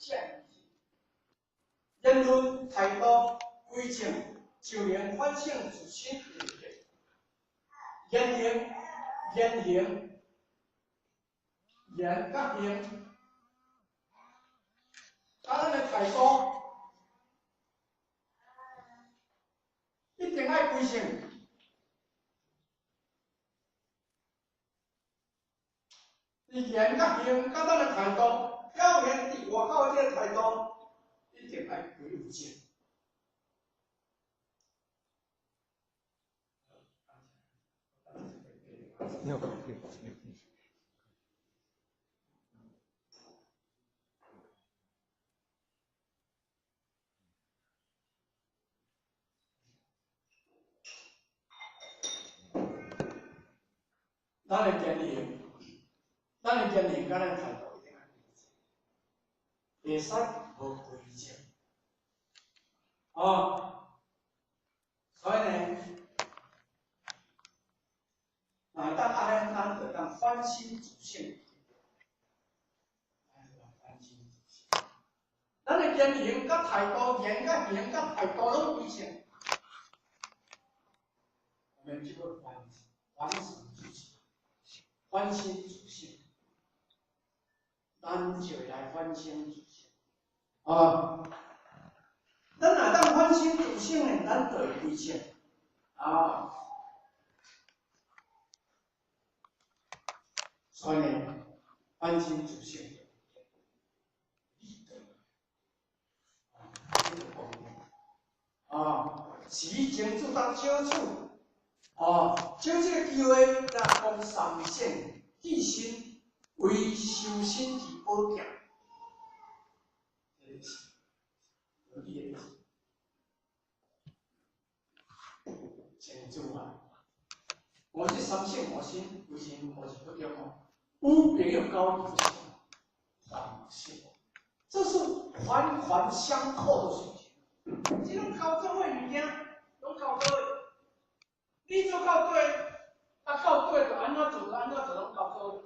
正言论态度规正，就能反省自身的言行、言行、言佮行，啊，咱的态度一定爱规正。伫言佮行，佮咱的态度，表现伫外口的这个态度，一定爱规正。咱的言行，咱的言行，佮咱态度一定爱规正，袂使无规正。哦，所以呢，若会当按呢，咱就当反省自省。反省自省。咱的言行佮态度，言佮行佮态度拢规正，我们就会反省自己。反省自省，咱就会来反省自省。啊，咱若当反省自省呢，咱就会规正。啊，所以呢，反省自省，啊，持静住到少处。哦，借这个机会来讲三省自身为修身之宝剑，这个是有意思。静住啊，我这三省吾身，为什么是不中哦？有朋友交流反省，这是环环相扣的事情。这种交做伙物件，拢交做伙。你做到底，啊到底就按怎做，按怎做拢交做，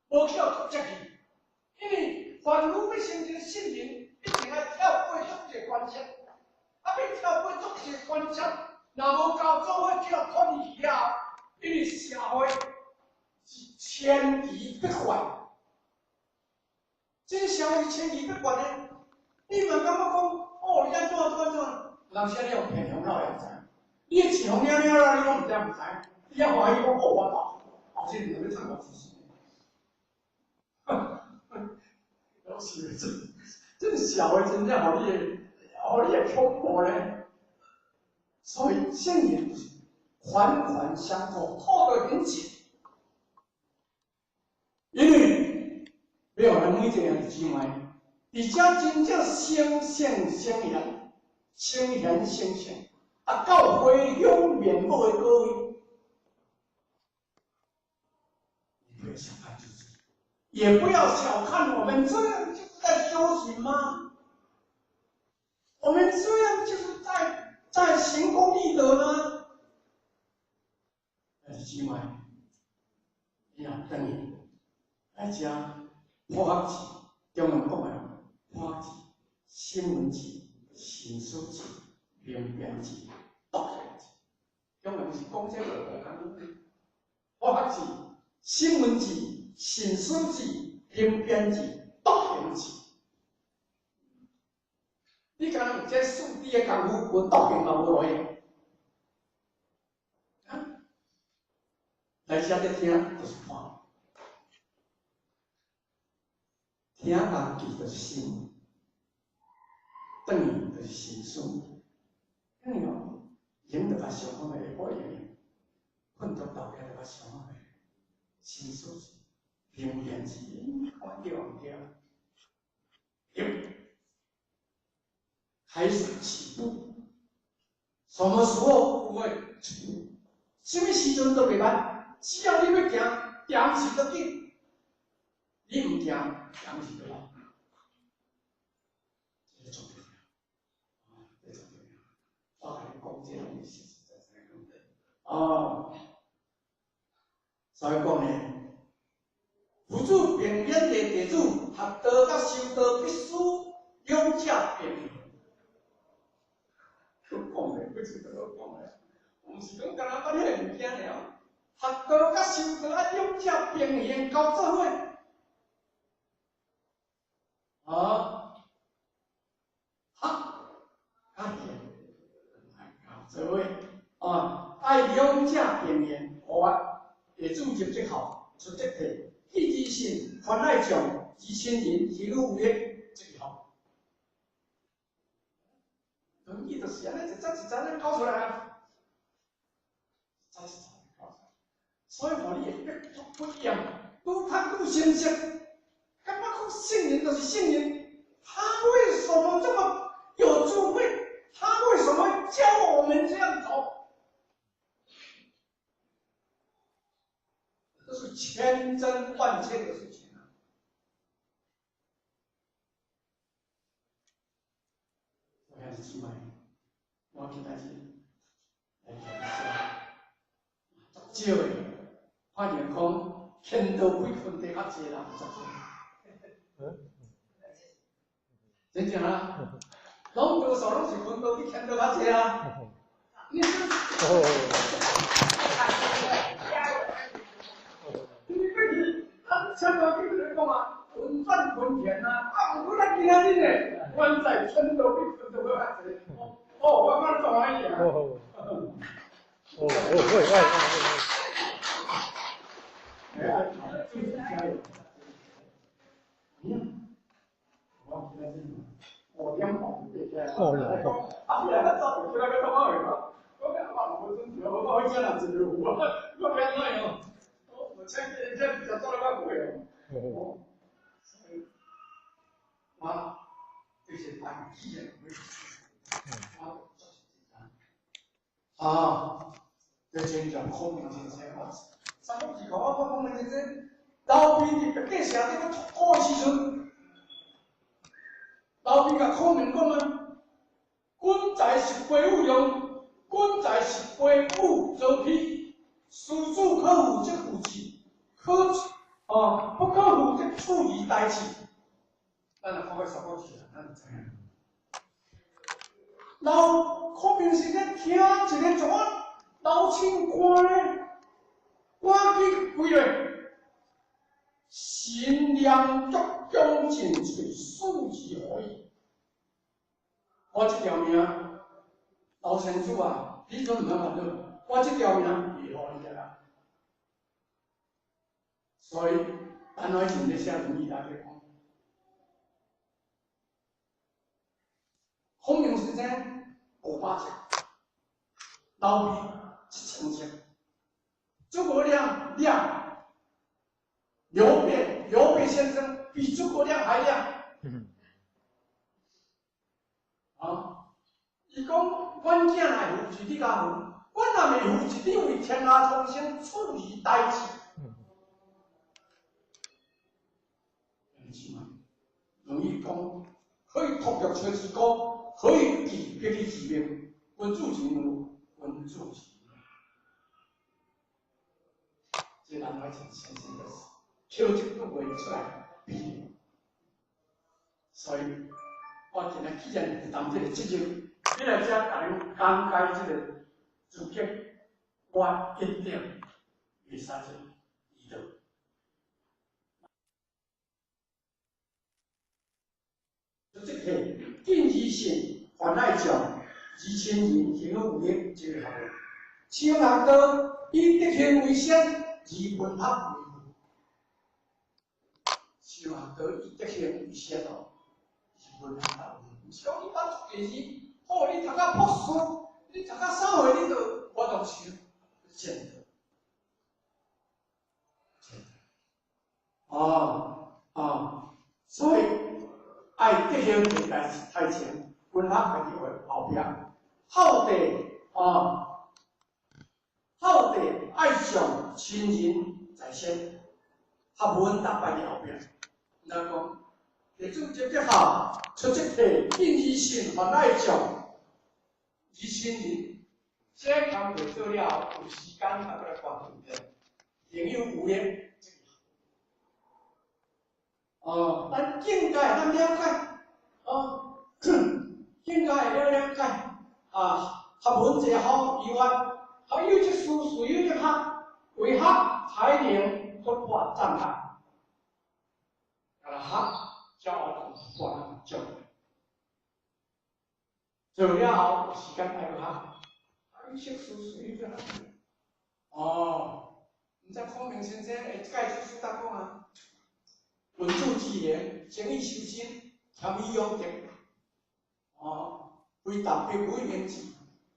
无去予接去。因为凡夫欲成就圣人，一定爱跳过足济关节，啊欲跳过足济关节，若无交做伙去予脱离去了，因为社会是千奇百怪，这个社会是千奇百怪的，你嘛感觉讲，哦，你按怎怎怎，有当时你用骗人老会知。你的钱红了了啦，你拢毋知毋知？你犹欢喜讲哦，我到，后生就欲趁偌济钱。老实这这个社会真正予你会，予你会恐怖咧。所以圣人就是环环相扣，扣得很紧。因为欲予咱每一个兄弟姊妹，伫遮真正成圣成贤，成贤成圣。达到回向面目的高位，你不要小看自己，也不要小看我们，这样就是在修行吗？我们这样就是在行功立德吗？兄弟姊妹，你若转去来遮破学智，中文讲的破学智、声闻智、寻思智、明辨智、独行智，中文是讲这个无共款。破学智、声闻智、寻思智、明辨智、独行智。你敢若有这四智的功夫，无独行嘛无路用。啊，来遮咧听就是看，听人记就是心，转去就是寻思。转去哦，闲就较想看觅，下晡闲，困足昼起就较想看觅，寻思智、明辨智，看对毋对？对。开始起步，什么时候不会起步？什么时阵都袂慢，只要你欲行，行是就紧；你毋行，行是就慢。这个重要，啊，这重要。我共你讲，这拢是实实在在的问题。哦，所以讲呢，佛祖平远的弟子學道佮修道必須兩者並行。閣講咧，閣出閣講咧，毋是講干焦捌彼个物件爾，學道佮修道愛兩者並行交做伙。啊，學佮行愛交做伙，啊，愛兩者並行。好啊，弟子入則孝，出則悌，敬而信，泛愛眾，知親仁，行有餘力，這個好。論語就是按呢一節一節按呢講出來啊，一節一節講出來，所以予你會百讀不厭，愈讀愈深識，感覺講聖人就是聖人，他為什麼這麼有智慧？他為什麼教我們這樣走？這是千真萬確的事情啊！我兄弟姊妹，我今仔日來講這，足少的，發現講天道比分地較濟人，足少。真正啊，攏多數攏是分道比天道較濟啊！你說？你過去，咱前頭幾個講啊，運轉分田啊，啊，毋過咱今仔日呢，原在天道比分道閣較濟。哦，我感覺足歡喜啊！哦哦，喂喂喂！哎，自己加油！我今仔日5點半就起來。哦哟！啊，起來較早就起來較早去咯。我感覺無準時，我講去請人一個有啊，我變怎樣？我請請比較早較貴哦。哦，所以，我就是辦起來，我啊，就亲像孔明先生，我三国志讲我讲孔明先生，刘备伫白帝城顶咧吐苦的时阵，刘备共孔明讲啊：君才是归武用，君才是归武则丕，师子可负则负之，可啊不可负则处而代之。咱若看过三国志啊，咱就知影。老孔明先生听一个怎啊老清官咧，赶紧归来，心念足恭尽瘁，死而后已。我这条命，老先祖啊，你总毋通烦恼，我这条命袂予你啊。所以，陈怀仁咧写论语内底讲，孔明先生500尺，刘备1000尺，诸葛亮亮，刘备刘备先生比诸葛亮還亮。啊，伊講，阮囝若扶持你共扶，阮若袂扶持你，為天下蒼生處而代之。兄弟姊妹，容易講，可以托玉吹之歌，可以治別去治命，君子之怒，君子之命。這難怪陳先生就是抽這句話出來比。所以，我今日既然負擔這個責任，你來遮共恁講解這個資格，我一定袂使做疑道。這個敬而信，泛愛眾，知親仁，行有餘力，這個學問。修學道以德行為先，以文學為輔。修學道以德行為先哦，以文學為輔。毋是講你捌讀電視，好，你讀到博士，你讀到啥貨，你就無動修，見得，見得。哦哦，所以。愛德行佇台前，文學家己畫後壁。孝弟哦，孝弟愛上親仁在先，學問搭擺佇後壁。若講弟子入則孝，出則悌，敬而信，泛愛眾，知親仁。這工課做了後，有時間啊，閣來關注者，行有餘力。啊，哦，咱境界咱了解，哦，境界了了解，啊，学问者好以外，学有则思，思有则学，为学才能突破障碍，啊，学才有突破障碍。做了后有时间爱阁学，啊，你识思思有则学。哦，毋知孔明先生会介绍书答讲啊？文主自然，精以修身，谦以养德。哦，非淡泊无以明志，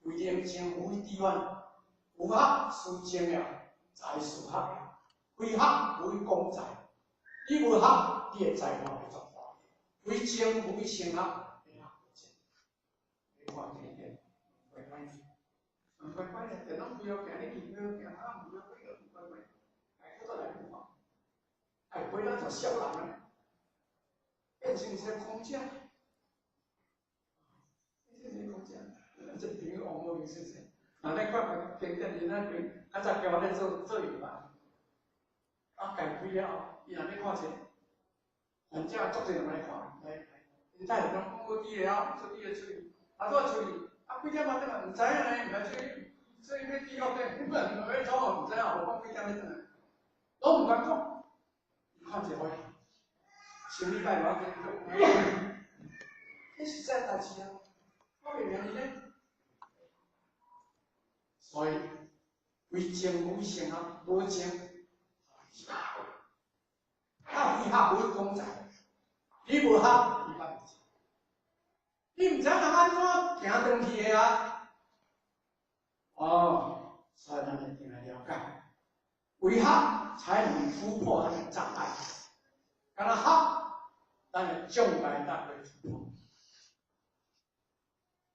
非宁静无以致远。有学思精了，才思学了，非学无以广才。你无学，你的才华会作大。非精无以成学，你学无精。你看这一点，乖乖，乖乖咧，电脑不要行，你去不要行，啊，不要飞个，乖乖，哎，叫做来不看。哎，回来做小人啊，变成一个空姐，变成一个空姐。这朋友王某明先生，那你看经典，伊那边较早叫我咧做做油啊，啊，家开了后，伊若咧看册，反正足济人来看，来来，𪜶太太讲，我记了，做你的喙，啊，做喙，啊，几点仔转来？毋知影呢，毋知做，做欲记录的，根本欲走毋知影，无讲几点欲转来，拢毋敢讲。看一回，上礼拜我跟伊讲，这实在代志啊，我袂明伊咧。所以，为情无成啊，无情，啊，非学无讲才，你无学，你捌无。你毋知人按怎行转去的啊？哦，所以咱一定来了解，为学才能突破咱的障碍。敢若学，咱的障碍才会突破。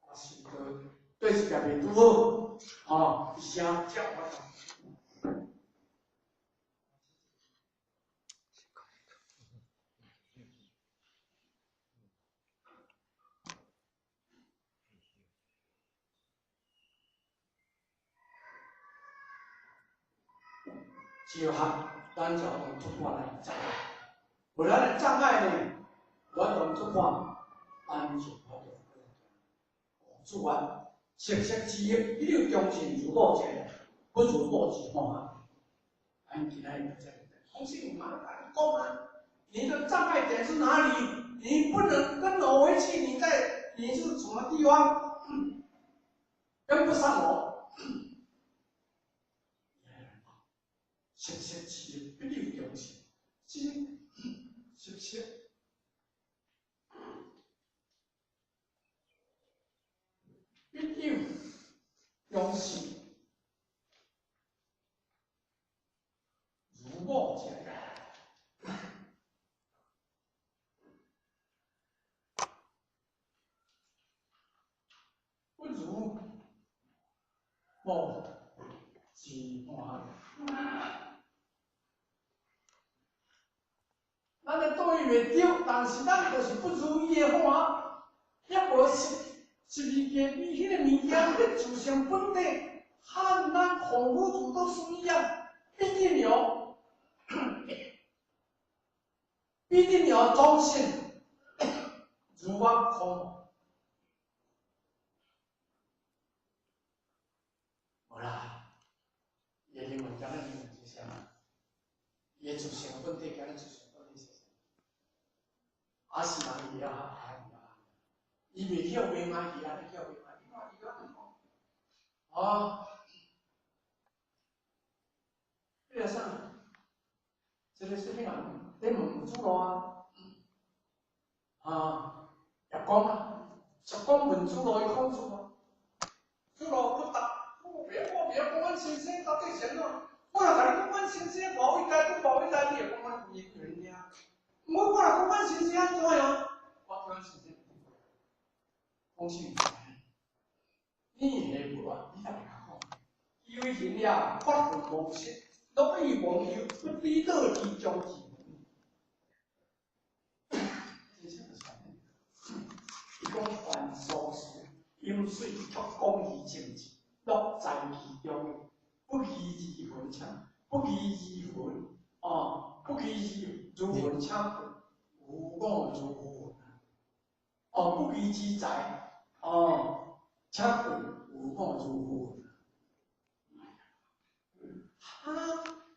我是个对自家袂拄好，哦，写才有法度。只有学，咱就能突破咱的障碍。无咱的障碍呢，我能突破，咱就法度。主啊，色色之业，必有忠信如果者，不如果之吼。咱今仔日就这样，空性嘛，讲啊，你的障碍点是哪里？你不能跟我回去，你在你是什么地方？跟不上我。色色之业，必有忠信，色色。必有忠信，如我者，不如母之欢。咱的对袂对，但是咱就是不如伊的欢，也无十十二个比彼个物件，咧自性本体，和咱孔夫子都是一样，必定有，必定有忠信，如我空。无啦，伊的灵魂甲咱灵魂是啥？伊的自性本体甲咱自性本体是啥？啊是人伊啊，伊袂晓卖卖去，安尼晓卖卖，你看伊安怎讲？啊，彼个啥？这个啥物人咧问主路啊？啊，叶公啊，叶公问主路，伊讲主路，主路不答，我袂我袂晓讲阮先生到底是按怎？我若共你讲阮先生无伟大，不无伟大，你会讲阮规个人尔。我若讲阮先生按怎样？我叫阮先生。讲啥物？你下无啊？你才会较讲。以为行了，发奋无失，乐以忘忧，不比乐之将至。真正就是按呢。伊讲凡所事，饮水却讲义精进，乐在其中，不疑而魂，不疑而魂，哦，不疑如魂且無我如云。哦，不義之財，哦，請問無我如雲。他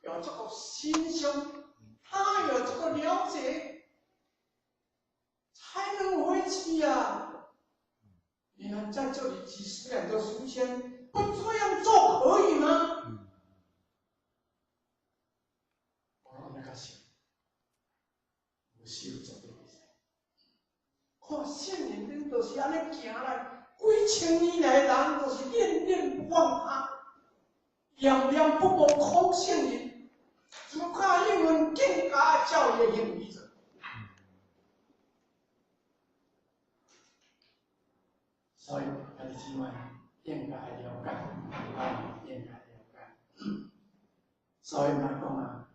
有這個心胸，他有這個了解，才能回去呀。你看在這裡幾十年的時間，不這樣做可以嗎？我那個想，無修絕對袂使。看聖人恁就是按呢行來，幾千年來人就是念念不忘他，念念不忘空性人，怎麼看英文更加教育行為者？所以，兄弟姊妹應該了解，啊，應該了解。所以嘛講啊，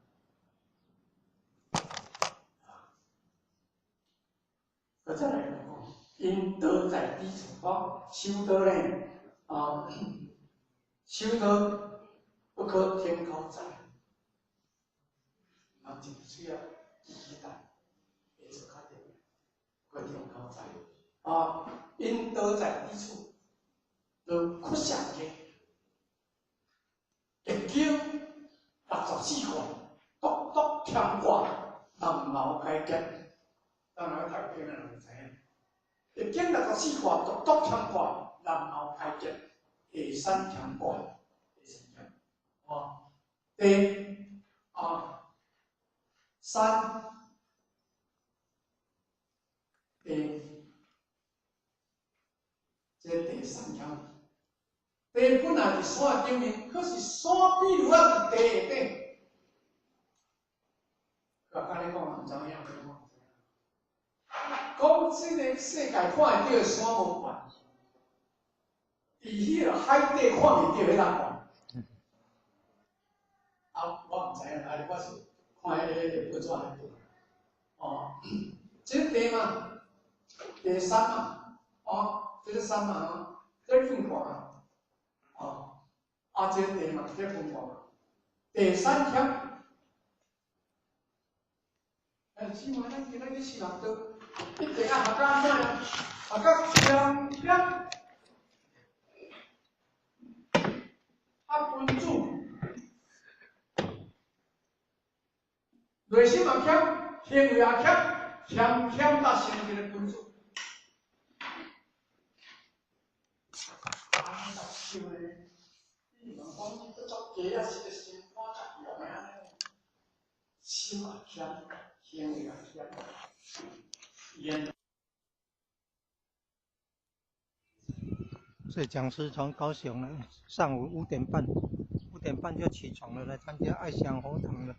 閣再來講，因道在彼處，哦，修道呢，啊，修道不可天口在，啊，一喙仔期待會做較特別，不可天口在，啊，因道在彼處，就屈上去，易經64卦，獨獨乾卦，南無開結。當然讀經的人就知影，易經64卦，獨獨乾卦，南無開結，下山乾卦，下山乾，哦，第啊三，第這第三乾，地本來佇山頂面，可是山比如啊佇地下底。我甲你講，毋知影。講這個世界看會著的山無懸，佇彼个海底看袂著彼搭懸。啊，我毋知影，啊，我是看彼个報紙內底。哦，這個地嘛，地山嘛，哦，這個山嘛，哦，這個變卦嘛，哦，啊，這個地嘛，這個變卦嘛，地山險。哎，姊妹，咱今仔去四六道，一定愛學甲按怎樣？學甲謙謙，啊，君子，內心嘛謙，行為也謙，謙謙到成一個君子。啊，你笑咧？你毋通講你足低啊，是個心肝足勇的按呢？心也謙，行為也謙。所以講師從高雄來，上午5點半，5點半就起床了，來參加愛祥佛堂的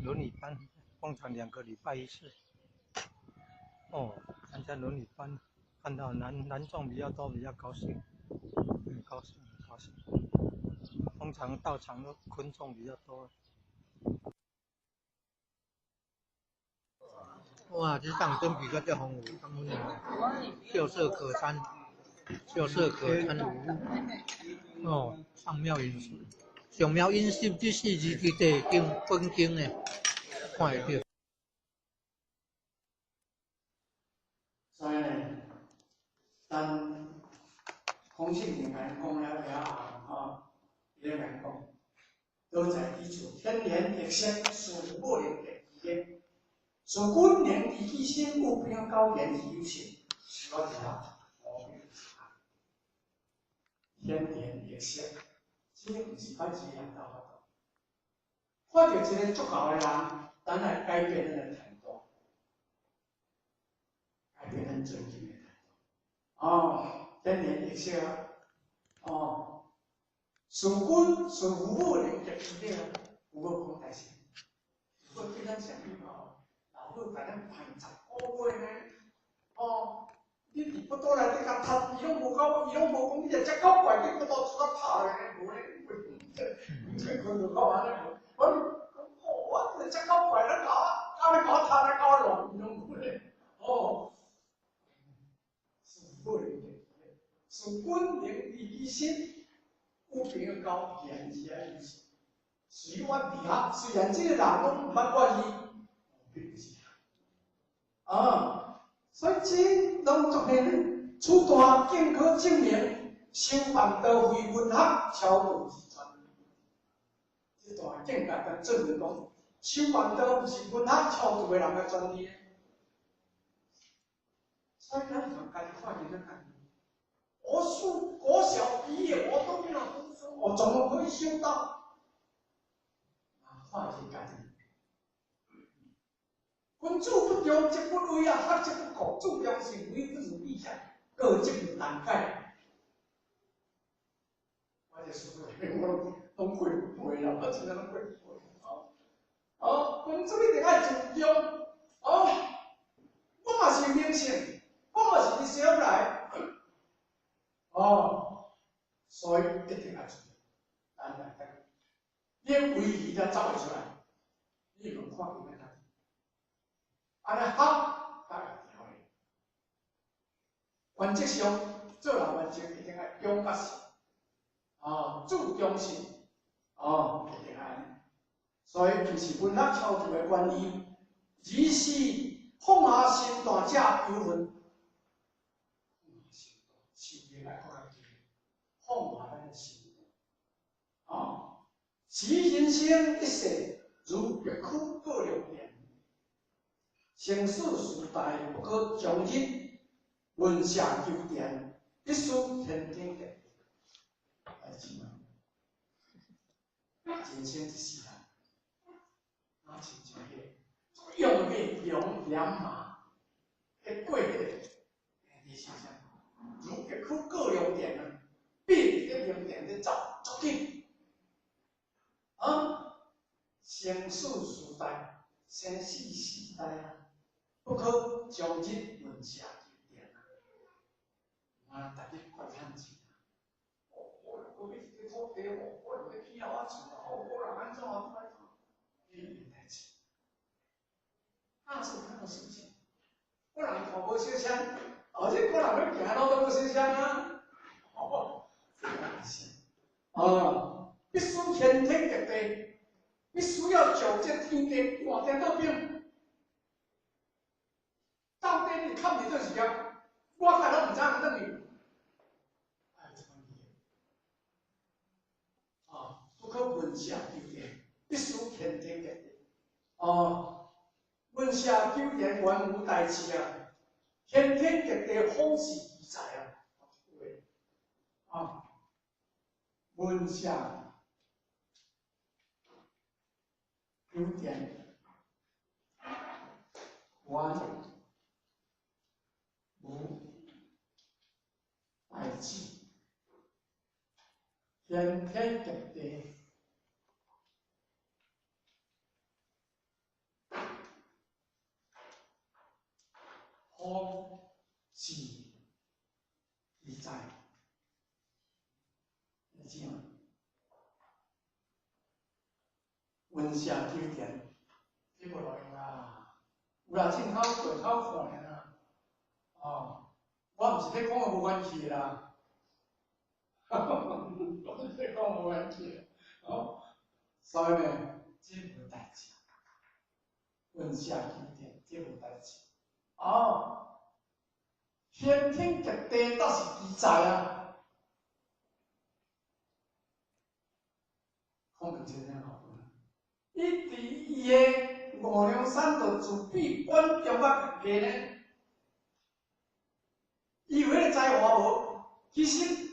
倫理班，通常2個禮拜一次。哦，參加倫理班，看到男眾比較多，比較高興，很高興，很高興。通常道場都昆蟲比較多。哇，這檔真比較豐富，秀色可餐，秀色可餐。哦，上廟飲食，上廟飲食這四字佇地經本經的，看會著。所以呢，咱孔聖人共咱講了了後，吼，伊咧共咱講，道在彼處，天然易色，事無能得其的。自君能離其心，有朋友交言而有信，是我伫遐無比之愛。天然易色，這個毋是阮一個人鬥法度。看著一個足夠的人，咱來改變咱的態度，改變咱尊敬的態度。哦，天然易色啊！哦，事君事父母能得其的啊，父母講代志，父母對咱上禮貌。老母共咱盼10個月呢，哦，你佇腹肚內底共踢，伊攏無講，伊攏無講，你若遮搞怪，你腹肚出來拍落去，無咧，這困就講按呢無，我講，我這遮搞怪，你搞我，搞你搞我踢，你搞我弄，伊攏無咧，哦，是不能的，是君能離其心，有朋友交言而有信，隨我佇遐，雖然這個人攏毋捌我伊。啊，所以這攏總係此大見可證明，修辦道非文學超度之專利。這大境界跟證明講，修辦道毋是文學超度的人的專利。所以咱就家己看見咱家己。我是國小畢業，我都沒有讀書，我怎麼可以修道？啊，看見家己。君子不重則不威啊，學則不固，注重行為不如理想，過則不難改。我這書內面我攏會背啦，我真正攏會背。哦，君子一定愛注重。哦，我嘛是明星，我嘛是佇小來。哦，所以一定愛注重。等等等，你的威儀才走會出來，你無看見咱家己。按呢學才會調的。原則上做人原則一定愛勇甲信，啊，注重信，哦，一定愛按呢。所以毋是文學超度的關係，而是放下身段者有份。放下身段，心力愛閣較低，放下咱的身段，啊，此人生一世如玉區過良田。生死時代不可終日問舍求田，必須天天見。來姊妹，人生一世人，啊，親像彼個用的羊良馬，彼過彼個，你是啥？如玉區過良田啊，馬佇咧良田咧走，足緊。啊，生死時代，生死時代啊！不可終日問舍求田啊！啊，逐日管趁錢啊！我若閣買一塊土地，我若欲起好仔厝啊！我若按怎啊？按怎？你毋代志，啊，做啥物事情？我人看無相像，而且我人欲行路都無相像啊！哦，啊，必須先天極地，必須要上這天地換顛倒變。到底你看袂到時間，我較攏毋知影轉去。哎，這款啊，不可問舍求田，必須先天極地。哦，問舍求田原無代誌啊，先天極地方是奇才啊。啊，問舍求田原無代誌，先天極地，方是奇才，你知嗎？問舍求田，這無路用啦，有啦，凊彩對口看爾啦。哦，我毋是咧講個無關係啦，我毋是咧講無關係，哦，所以呢，這無代誌，問舍求田，這無代誌，哦，先天極地倒是奇才啊，孔明先生吼，伊佇伊的五涼山就自比管中仔家己呢。伊有彼個才華無？其實，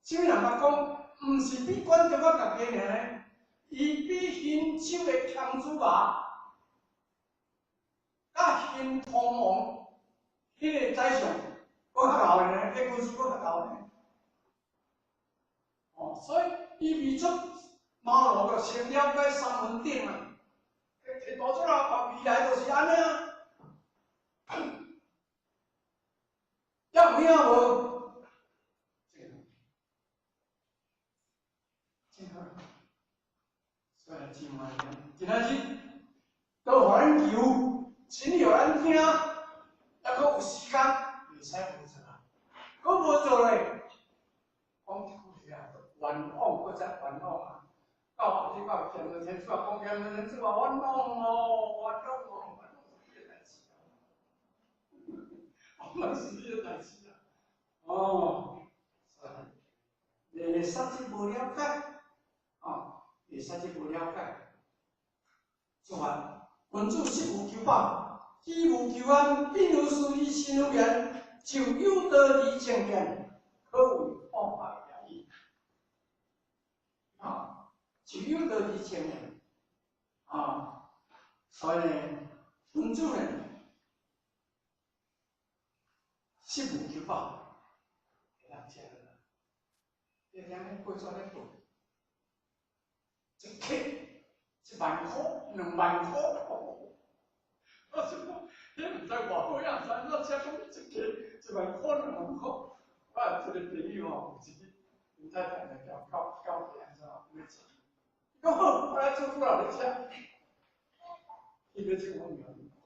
啥物人捌講，毋是比管中仔家己爾呢？伊比瀛洲的康子華，佮瀛通王，彼個宰相，閣較𠢕呢，彼個軍師閣較𠢕呢。哦，所以伊未出茅廬就先了解三分頂啊。提大出來，未來就是按呢啊。有影無？真好，所以姊妹，今仔日都予咱求，親予咱聽，抑閣有時間，袂使無做啊！閣無做咧，講這句話冤枉，閣再冤枉啊！到後日到天倫天主啊，講天倫天主啊，冤枉哦，冤枉哦，冤枉這個代誌啊！那是你的代志啊。哦，袂使这無了解，哦，袂使這無了解。做法，君子十有求飽，飢無求安，病如是，以心有言，就有道而正言，可謂破壞了矣。啊，就有道而正言，啊，所以呢，君子呢，十有求飽，會當食啦。你聽咧，過紙咧報，一克1萬箍，2萬箍。我想講，彼毋知偌好影知，我車講一克1萬箍，2萬箍。我有一個朋友吼，有一日𪜶太太來交交交錢安怎欲食？伊講好，我來煮煮來你食。伊欲食我麵，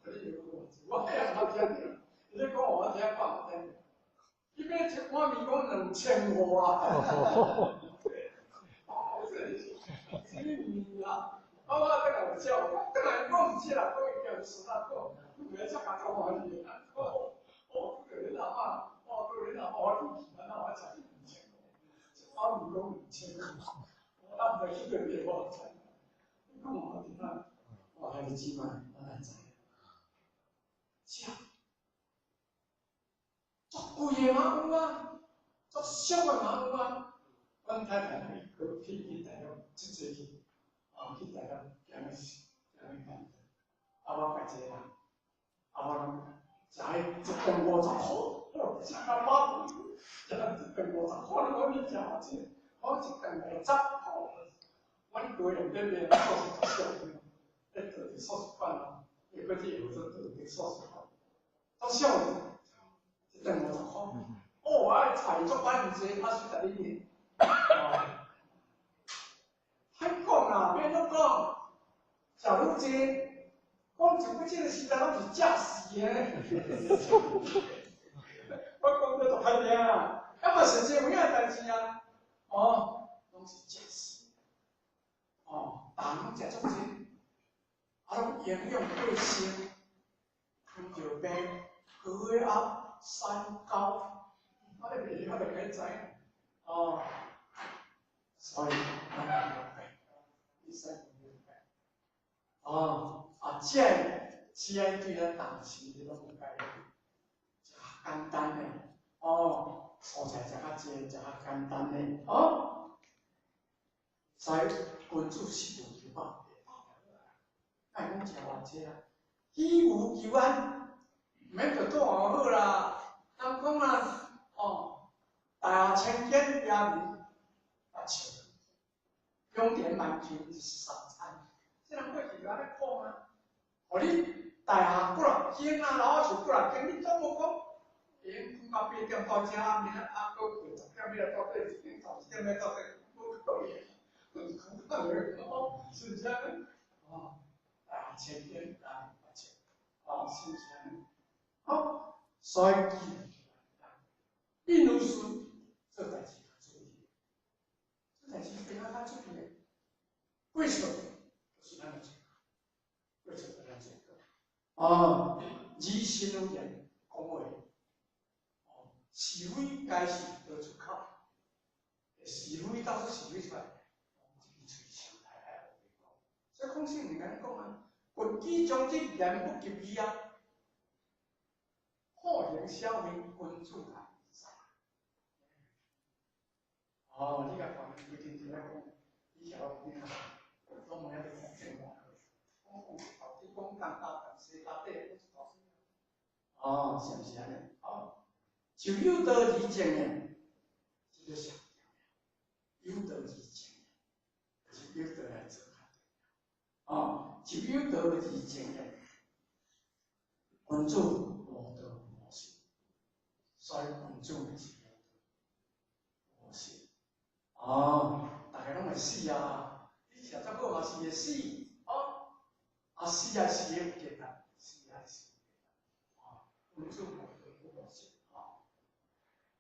可你又講我也毋捌聽著，伊咧講予我聽，我毋捌聽著。伊欲一碗麵講2500啊！哦，這是啥物麵啊？啊，我轉來有食，我轉來我毋食啦，講伊叫伊孫仔講，毋免食較足歡喜啊！哦，哦，對恁阿嬤，哦，對恁阿嬤，我去去，那我食2000，一碗麵講2500，我也毋知去佗買我知。你講我伫哪？我兄弟姊妹，咱來知影，食足貴的嘛有啊，足俗的嘛有啊。阮太太去去去大陸出差去，啊，去大陸行去行去干。啊，我家一個人，啊，我攏食彼一頓50箍，食較飽，食一頓50箍，你講你食偌濟？我一頓50箍。阮高雄這邊素食足俗的，咧做佇素食館哦，伊過去有做做佇素食館，足俗的，一頓50箍。哦，啊菜足歹毋濟，啊隨逐日哦，歹講啦，免怎講，食愈濟，講一過這個時代攏是食死的。我講得足歹聽啊，啊嘛實際有影代誌啊，哦，攏是食死。哦，逐項攏食足濟，啊，攏營養過剩，糖尿病、高血壓、三高，我咧袂曉就該知，哦，所以咱要了解，會使了解，哦，啊，這這對咱當時攏有改變，食較簡單的，哦，素菜食較濟，食較簡單的，哦，所以君子十有求飽，莫講食偌濟啊，飢無求安，毋免著倒好啦。人講啦，哦，大千金也民八笑，仰田萬金一日三餐。這人過去就按呢講啊，予你大廈幾若間啊，樓仔厝幾若間，你總無講會用睏到8點到遮，明仔啊，閣過10點欲來到底一點11點欲到底，無可能，睏到哦，是毋是按呢？哦，大千金也民八笑，哦，是毋是按呢？好，所以印如是做代誌較注意，做代誌比較較注意的，過錯就是咱的罪過，過錯就是咱罪過。哦，以心有言講話，哦，是非該是都出口，是非到處是非出來，一支喙傷害愛學講。所以孔聖人按呢講啊，群己將直，言不及義啊，好行小惠，君子愛財。哦，你共看規定伫遐講，以前我你看，攏問遐咧講正話，講講到底講東搭東西搭底，講一大堆。哦，是毋是按呢？哦，就有道而正言，這個上重要。有道而正言，就是有道來做較重要。哦，就有道而正言，君子無道無術，所以君子是無道無術。哦，逐家攏會死啊！你食足好嘛是會死，哦，啊死也死會有價值，死也死有價值。哦，君子無道無術，哦，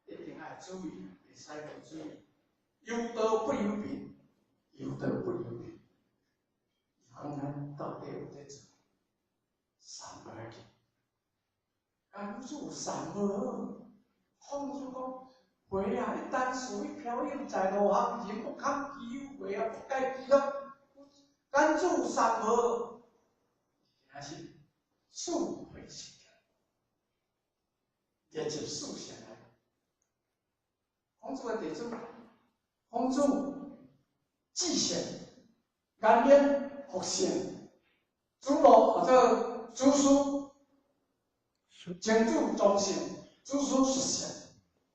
一定愛注意，袂使無注意。有道不憂貧，有道不憂貧。伊講咱到底有咧做三寶去？敢子有善无？孔子讲：会啊，一旦事一飘影在路行，人不堪其忧，会啊，不改其乐。敢子有善无？今仔日四会时间，列入四圣来。孔子的弟子，孔子至圣，颜渊复圣，子路或者子思，曾子宗圣，子思述圣，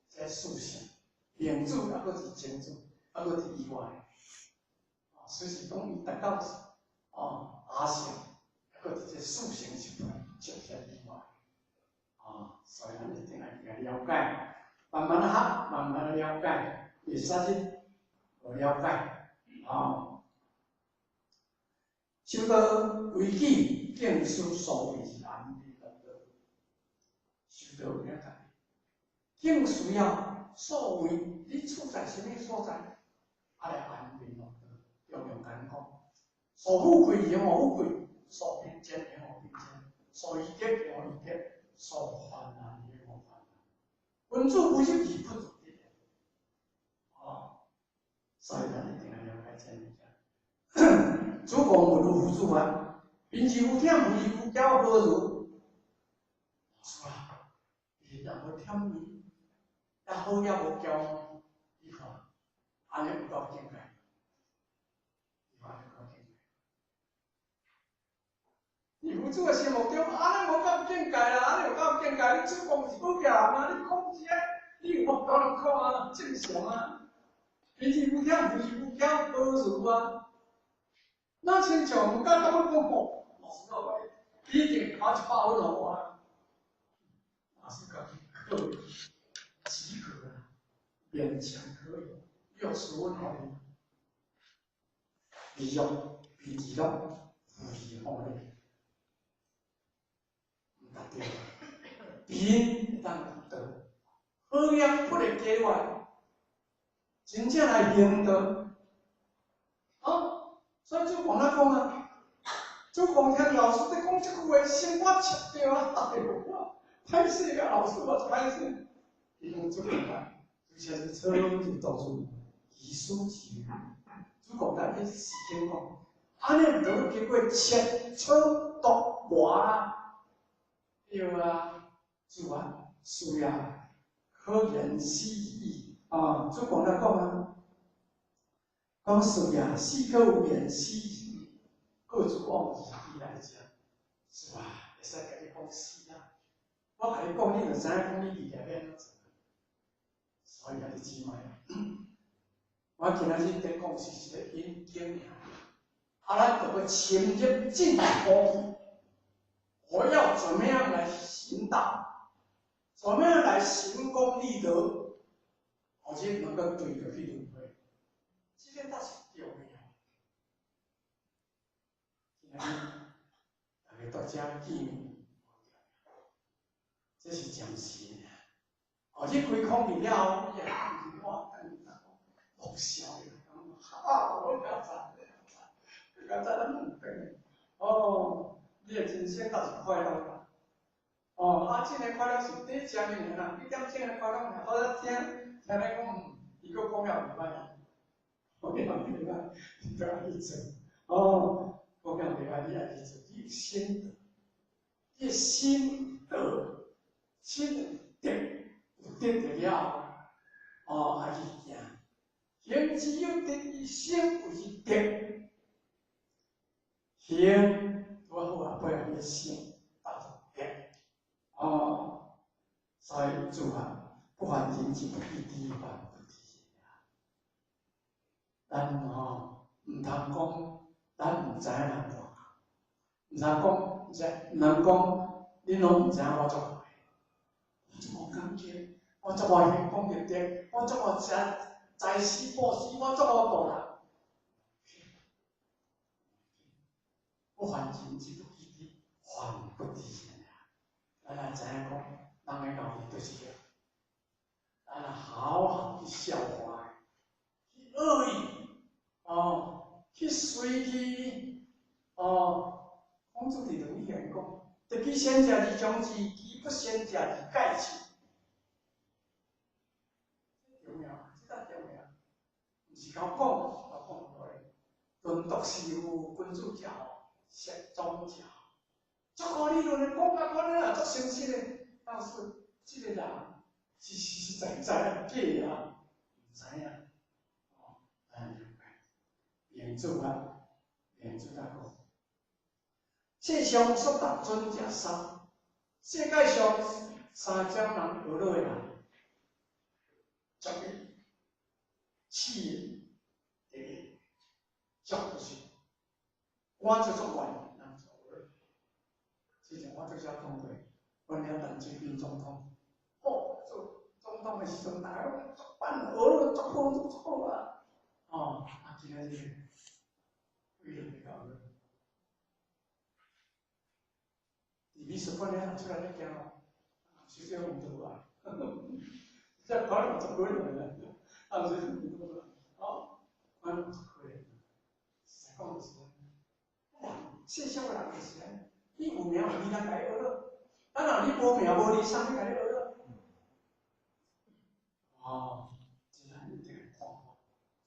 这四圣，孟子犹阁伫曾子，犹阁伫以外。啊，所以讲伊达到阿圣，犹阁伫这四圣集团集团以外。啊，所以咱一定爱去了解，慢慢学，慢慢了解，会使去无了解，啊。修道为己，敬师所谓是安贫乐道。修道有影家己，敬需要所谓你处在啥物所在，啊来安贫乐道，中庸讲讲，所富贵荣予富贵，所贫贱荣予贫贱，所威德荣予威德，所患难荣予患难。君子无失其不足的，啊，所以咱一定要了解这物件。子贡问夫子啊，贫是有忝，富是有骄，何如？老师啊，贫也无忝伊，也好也无骄傲，你看，按呢有够境界？你看按呢够境界？伫夫子的心目中，按呢无够境界啦，按呢有够境界？你子贡是好人啊，你讲这，你有法度来讲啊？正常啊，贫是有忝，富是有骄，何如啊？那亲像甲感觉讲吼，老师我一定考100分予我。老师讲可以，及格啊，勉强可以，60分予你。利欲贫自乐，富而好礼，毋达到。贫会当得，好业不会加外，真正来行道。啊，所以子贡怎讲啊？子贡听老师咧讲这句话，心我切著啊！哎哟，我歹势啊，老师，我足歹势。伊讲子贡啊，而且是车就到处以书其语。子贡在彼时间讲，按呢毋著经过切磋琢磨啊，对啊，子啊，是啊，可言思矣啊！子贡来讲啊，讲是啊，死可有言思矣，各自往自己来食，是吧？会使共你讲死啊！我共你讲，你就知影讲你伫遐欲按怎做。所以兄弟姊妹，我今仔日伫讲是一个引经尔，啊，咱就欲深入进一步，我要怎么样来行道？怎么样来行功立德？或者能够对著去轮回，这个才是重要。今仔日大家到遮见面，这是暂时的。哦，你开空气了后，你也讲我等落笑的，啊，我较赞，较赞咱唔转。哦，你的人生倒是快乐啦。哦，啊，这个快乐是短暂的尔啦，一点钟的快乐尔。我听听咧讲，伊阁讲了袂歹，讲了袂歹，你都爱去做。哦，讲了袂歹，你爱去做，你有心得，你的心得，心得有得著了后，哦，爱去行。行之有德，以心为德。行拄好啊，配合你的心，达到德。哦，所以主啊，不烦人情，不计地凡不知啊。咱吼毋通讲，咱毋知影人偌，毋通讲，毋知，毋通讲，恁拢毋知影我足坏，我足无感激，我足无行功立德，我足无财财施布施，我足无度人。不烦人情，不计地，凡不知啊。咱也知影讲，人的后面就是个，咱若好好去消化，去恶意，哦，去随去，哦，孔子伫论语讲，得其先者之将至，其不先者而解释。重要，这才重要。毋是讲讲，我讲落来。论独是有君子者吼，设宗者。足高理论的讲甲讲了足诚实的，但是这个人是实实在在假啊，毋知影。哦，咱明白。明主啊，明主大讲，世上所达尊者三，世界上三种人学落的人，十一、四个，第一，足就是官做足悬，人做学。之前我做啥讲过，阮遐陈水扁总统，哦，做总统的时阵，大家拢足办学落足好足好啊，哦，啊，今仔日为了要搞伫美术馆遐出来咧行哦，小小唔对啊，这可能足可怜啊，啊，小小唔对啊，哦，阮足可怜，实在讲就是，世上的人就是安尼，你有名有利，人共你学落；啊，若你无名无利，啥物共你学落？哦，真正一定爱看破，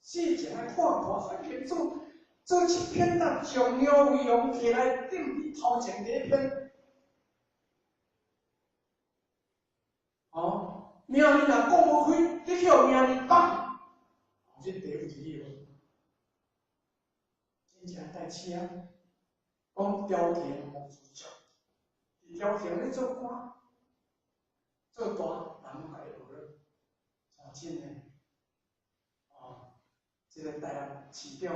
事情爱看破，所以做做一篇啊重要内容摕来顶你头前第一篇。哦，名字若讲无开，你去予名字绑，这地有一个，真正代志啊！讲朝廷莫自足，伫朝廷咧做官，做大，人拢共伊学落，像真的，哦，这个台南市长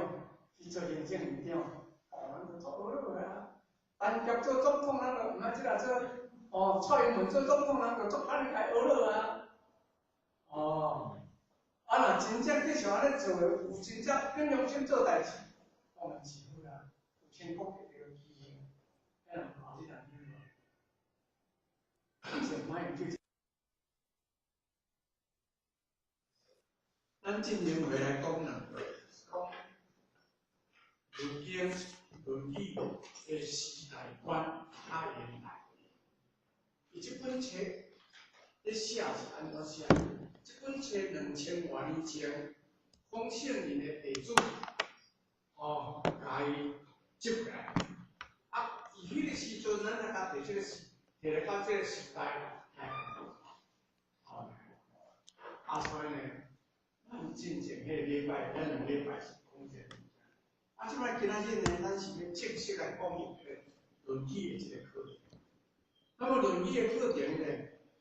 去做行政院长，哦，人就做学落啊。陈菊做总统，人就毋爱这个做。哦，蔡英文做总统，人就足歹共伊学落啊。哦，啊，若真正继续按呢做，有真正凭良心做代志，当然是好啊，有成功的这个机会，咱人后日人就马英九。咱进前回来讲啦，讲《论经》《论语》的时代观较现代。伊这本册咧写是按怎写？这本册2000外年前，孔圣人的弟子哦，共伊接过来。啊，伫彼个时阵，咱才共提这个时，提来到这个时代来。哦，啊，所以呢，咱进前彼个礼拜，咱两礼拜是讲这个物件。啊，这摆今仔日呢，咱是欲正式来讲伊这个《论语》的这个课程。那么《论语》的课程呢，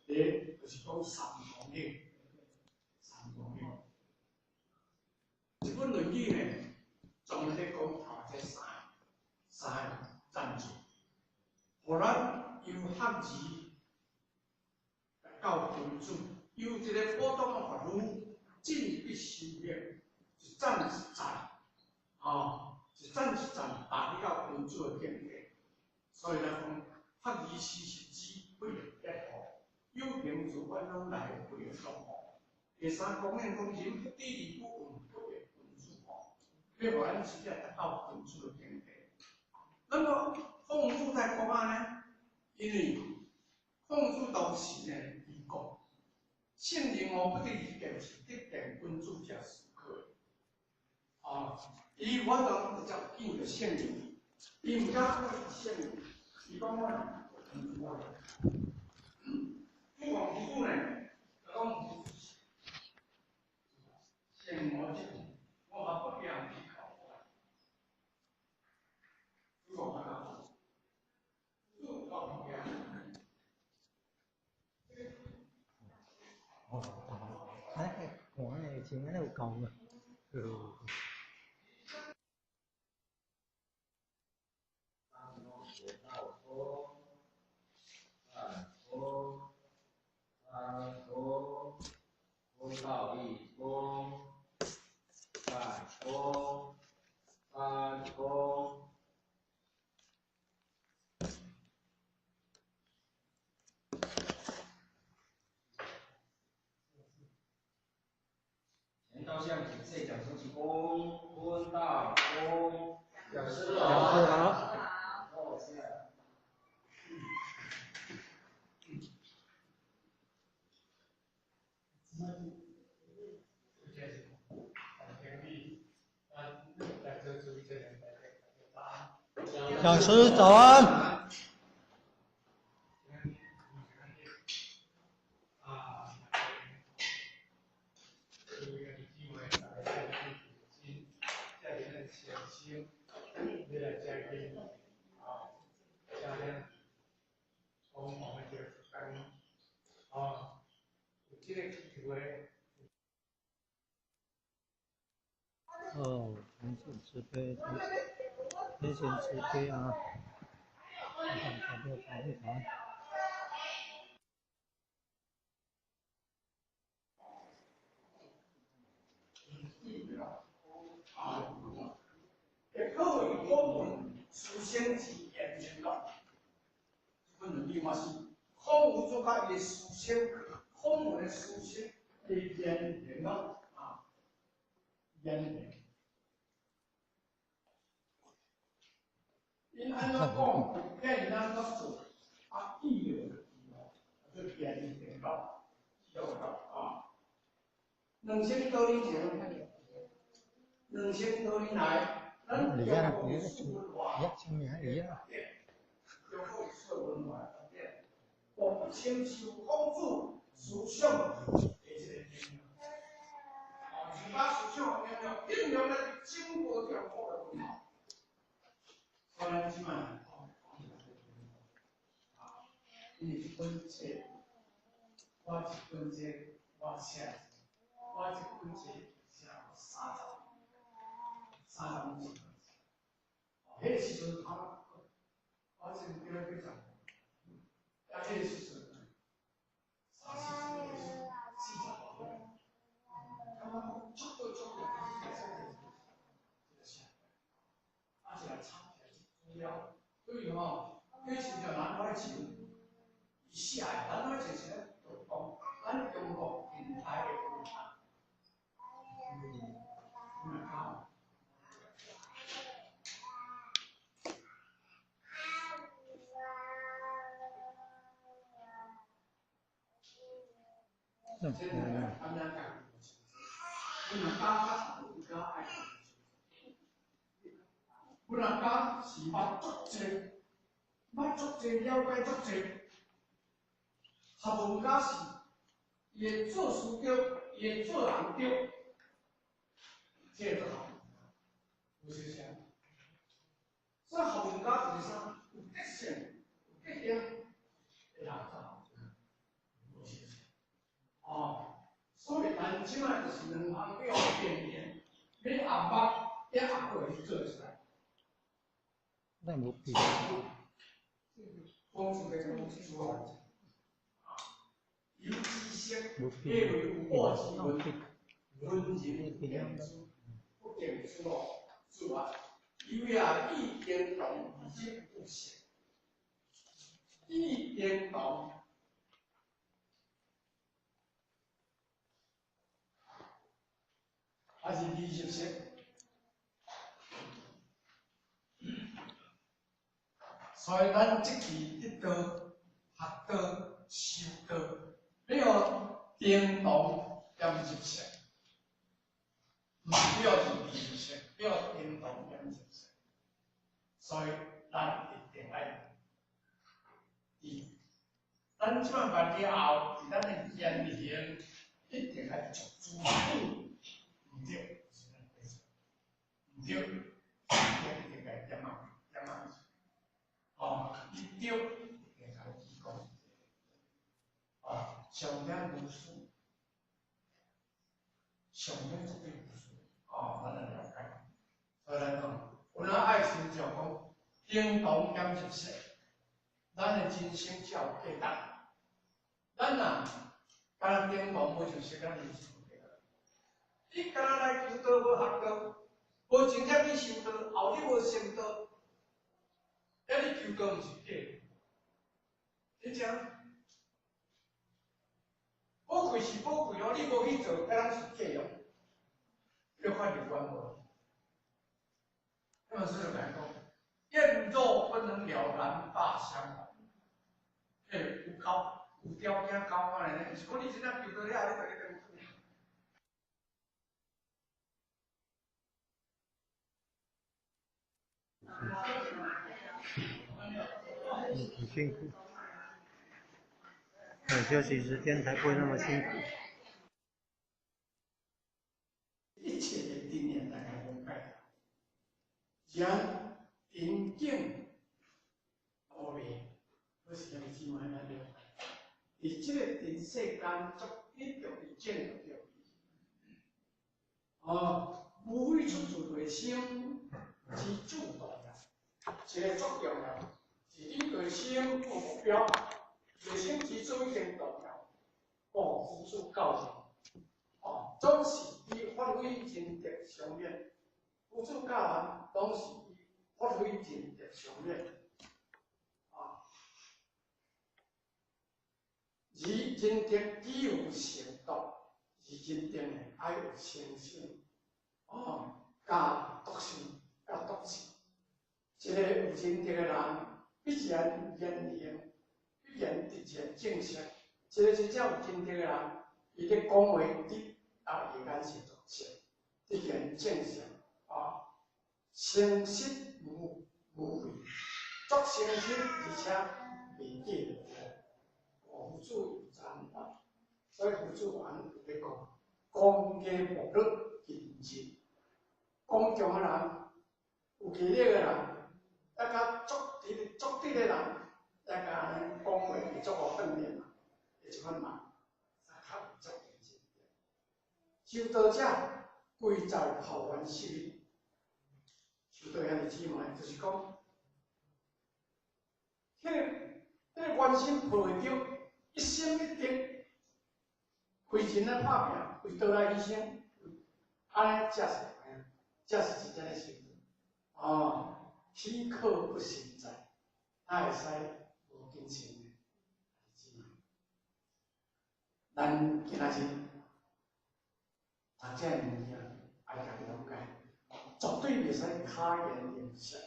第一就是讲三纲领，三纲领。这本《论语》呢，专门咧讲头这三个赞助，予咱由学而到君子，由一个普通的凡夫进入去修行，一站一站，哦，一站一站达到君子的境界。所以咱讲，学而时习之，不亦说乎？有朋自远方来，不亦乐乎？第三方面讲，人不知而不愠，不亦君子乎？欲予咱直接达到君子的境界。那么孔子在国外呢？因为孔子当时呢，伊讲圣人哦，不得而见是得见君子才思考的。啊，伊我当直接见著圣人，伊毋敢讲是圣人，伊讲我君子。诸王夫呢，讲圣我这，我还不要去考。诸王啊，诸王呀。哦，哎，看的像按呢有够啊，哦。道一空，三空，三空。前道相请谢讲师鞠躬，问道空，讲师好。讲师好。講師早安。哦，天显慈悲，天显慈悲啊！早早早。可谓孔文思想之延伸咯。这本论语嘛是孔夫子佮伊的思想，孔文的思想的延伸咯，啊，延伸。𪜶按怎讲，遐𪜶按怎做，啊，记录就延伸咯，记录咯，啊。2000多年前，2000多年来。你看，你看，下面一样。中国历史文化对，我不亲像孔子思想的这个应用，哦，儒家思想应用应用在整个中国的文化。所以咱这摆啊，因为一本册，我一本册我写，我一本册写三十。30年前，哦，彼个时阵他，我真记得几十，啊，彼个时阵三四十岁，40多岁，感觉讲足多足多，这个写，啊，一来参起来资料，对吼，彼时阵南海球，伊写的南海球是咱讲，咱中国近代的文化，你若讲。阮阿家是捌足济，捌足济，了解足济。学问家是伊会做事对，伊会做人对，这个做好，有相像。所以学问家就是啥？有德性，有德行，会人做好，有相像。哦，所以咱这摆就是两项要变现，你后捌，也后过去做出来。那无比。讲出来讲出来，有知识，因为有报纸文，文人言之，不定出路，出来，有也意颠动，心不行，意颠动。还是20色，所以咱这期得道、学道、修道，你要颠动减入色，毋是要是20色，要颠动减入色。所以咱一定爱伫，咱这摆办了后，伫咱的言行一定爱足注意。毋对，毋对，一定该点啊点啊，哦，一对一定该提供，哦，上点无私，上点绝对无私，哦，咱来了解。所以咱讲，有哪爱亲像讲，顶动减入色，咱的人生才有价值。咱若干焦顶动无入色，咱人生。你干焦来求道无学道，无真正去修道，后日无成道，遐你求道毋是假？你知影？宝贵是宝贵咯，你无去做，彼拢是假用，你看着冤无？那么师父来讲，燕若不能了，难罢相逢。嘿，有狗有条件狗安尼，是讲你真正求道了，你就一定。很辛苦。有休息時間才不會那麼辛苦。一切的經驗大家攏解。人定境無明，我是啥物姊妹來了解？佇這個塵世間，足一著佇正著對。哦，無非出自內心之主動啦，這個足重要，是你內心有目標，內心之主已經動搖，哦，夫子教人，哦，總是以發揮仁德相勉，夫子教人總是以發揮仁德相勉，啊，而仁德只有成道，而仁德呢愛有誠信，哦，佮篤信，佮篤信，一個有仁德的人，必然言行，必然直接正直。一個真正有仁德的人，伊咧講話直，啊，伊眼神足直，直言正直，啊，誠實無無偽，足誠實而且袂假的。夫子有讚法，所以夫子按有咧講，剛毅無律仁直，剛強的人，有氣力的人，抑較足直足直的人，抑較按呢講話會足好鍛鍊嘛，會這款人，才較有足認真。修道者貴在抱怨失意，修道兄弟姊妹就是講，彼個願心抱會著，一生一定，為人來拍拚，為道來犧牲，按呢才是才是真正的修道。哦，豈可不實在？哪會使無謹慎呢？姊妹，咱今仔日讀這个物件，愛家己了解，絕對袂使巧言令色。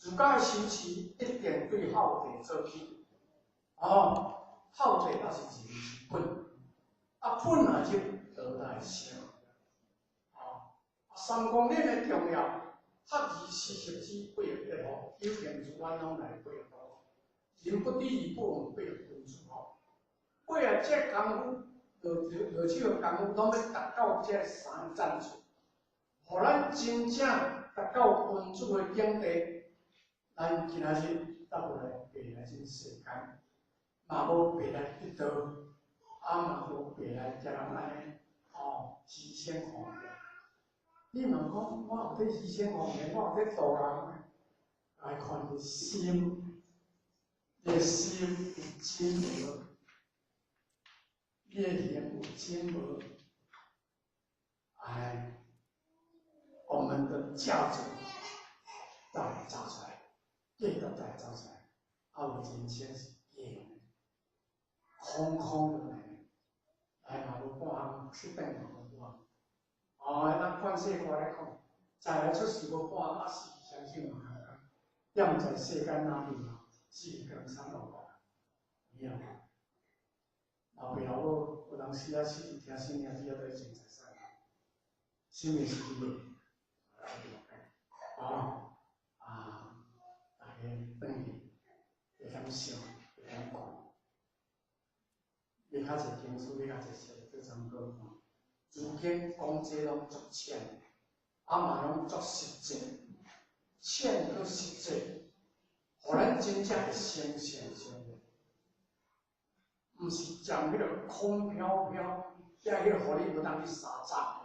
儒家的修持一定對孝弟做起。哦，孝弟也是人之本，啊本若入，道才會成。哦，三公練的重要，合而施協之，八个一號，有言自阮攏來八個。人不知而不慍，八個君子吼。尾啊，這工夫落落手的工夫，攏欲達到這三個層次，予咱真正達到君子的境地。咱今仔日倒過來白來這世間，嘛無白來得道，啊嘛無白來遮人按呢，吼，犧牲奉獻。你嘛講，我有咧犧牲奉獻，我有咧度人，來看你的心，你的心有真無？你的行有真無？哎，我們的價值才會走出來，價值才會走出來，啊，無人生是假的，空空的，來嘛無半項，出轉嘛無半項。哦，咱看世歌來講，再來出世無半項，啊死相信嘛共款，踮在世間哪邊嘛，死江山路有影。老爸老母有當時啊死，聽生命之後都已經在世。生命是伊的，哦，啊，大家轉去會曉想，會曉看，買較濟經書，買較濟書做參考看。如今講這攏足淺，啊嘛攏足實際，淺閣實際，予咱真正會相信相的，毋是講彼個空飄飄，遐彼個予你無當去沙炸。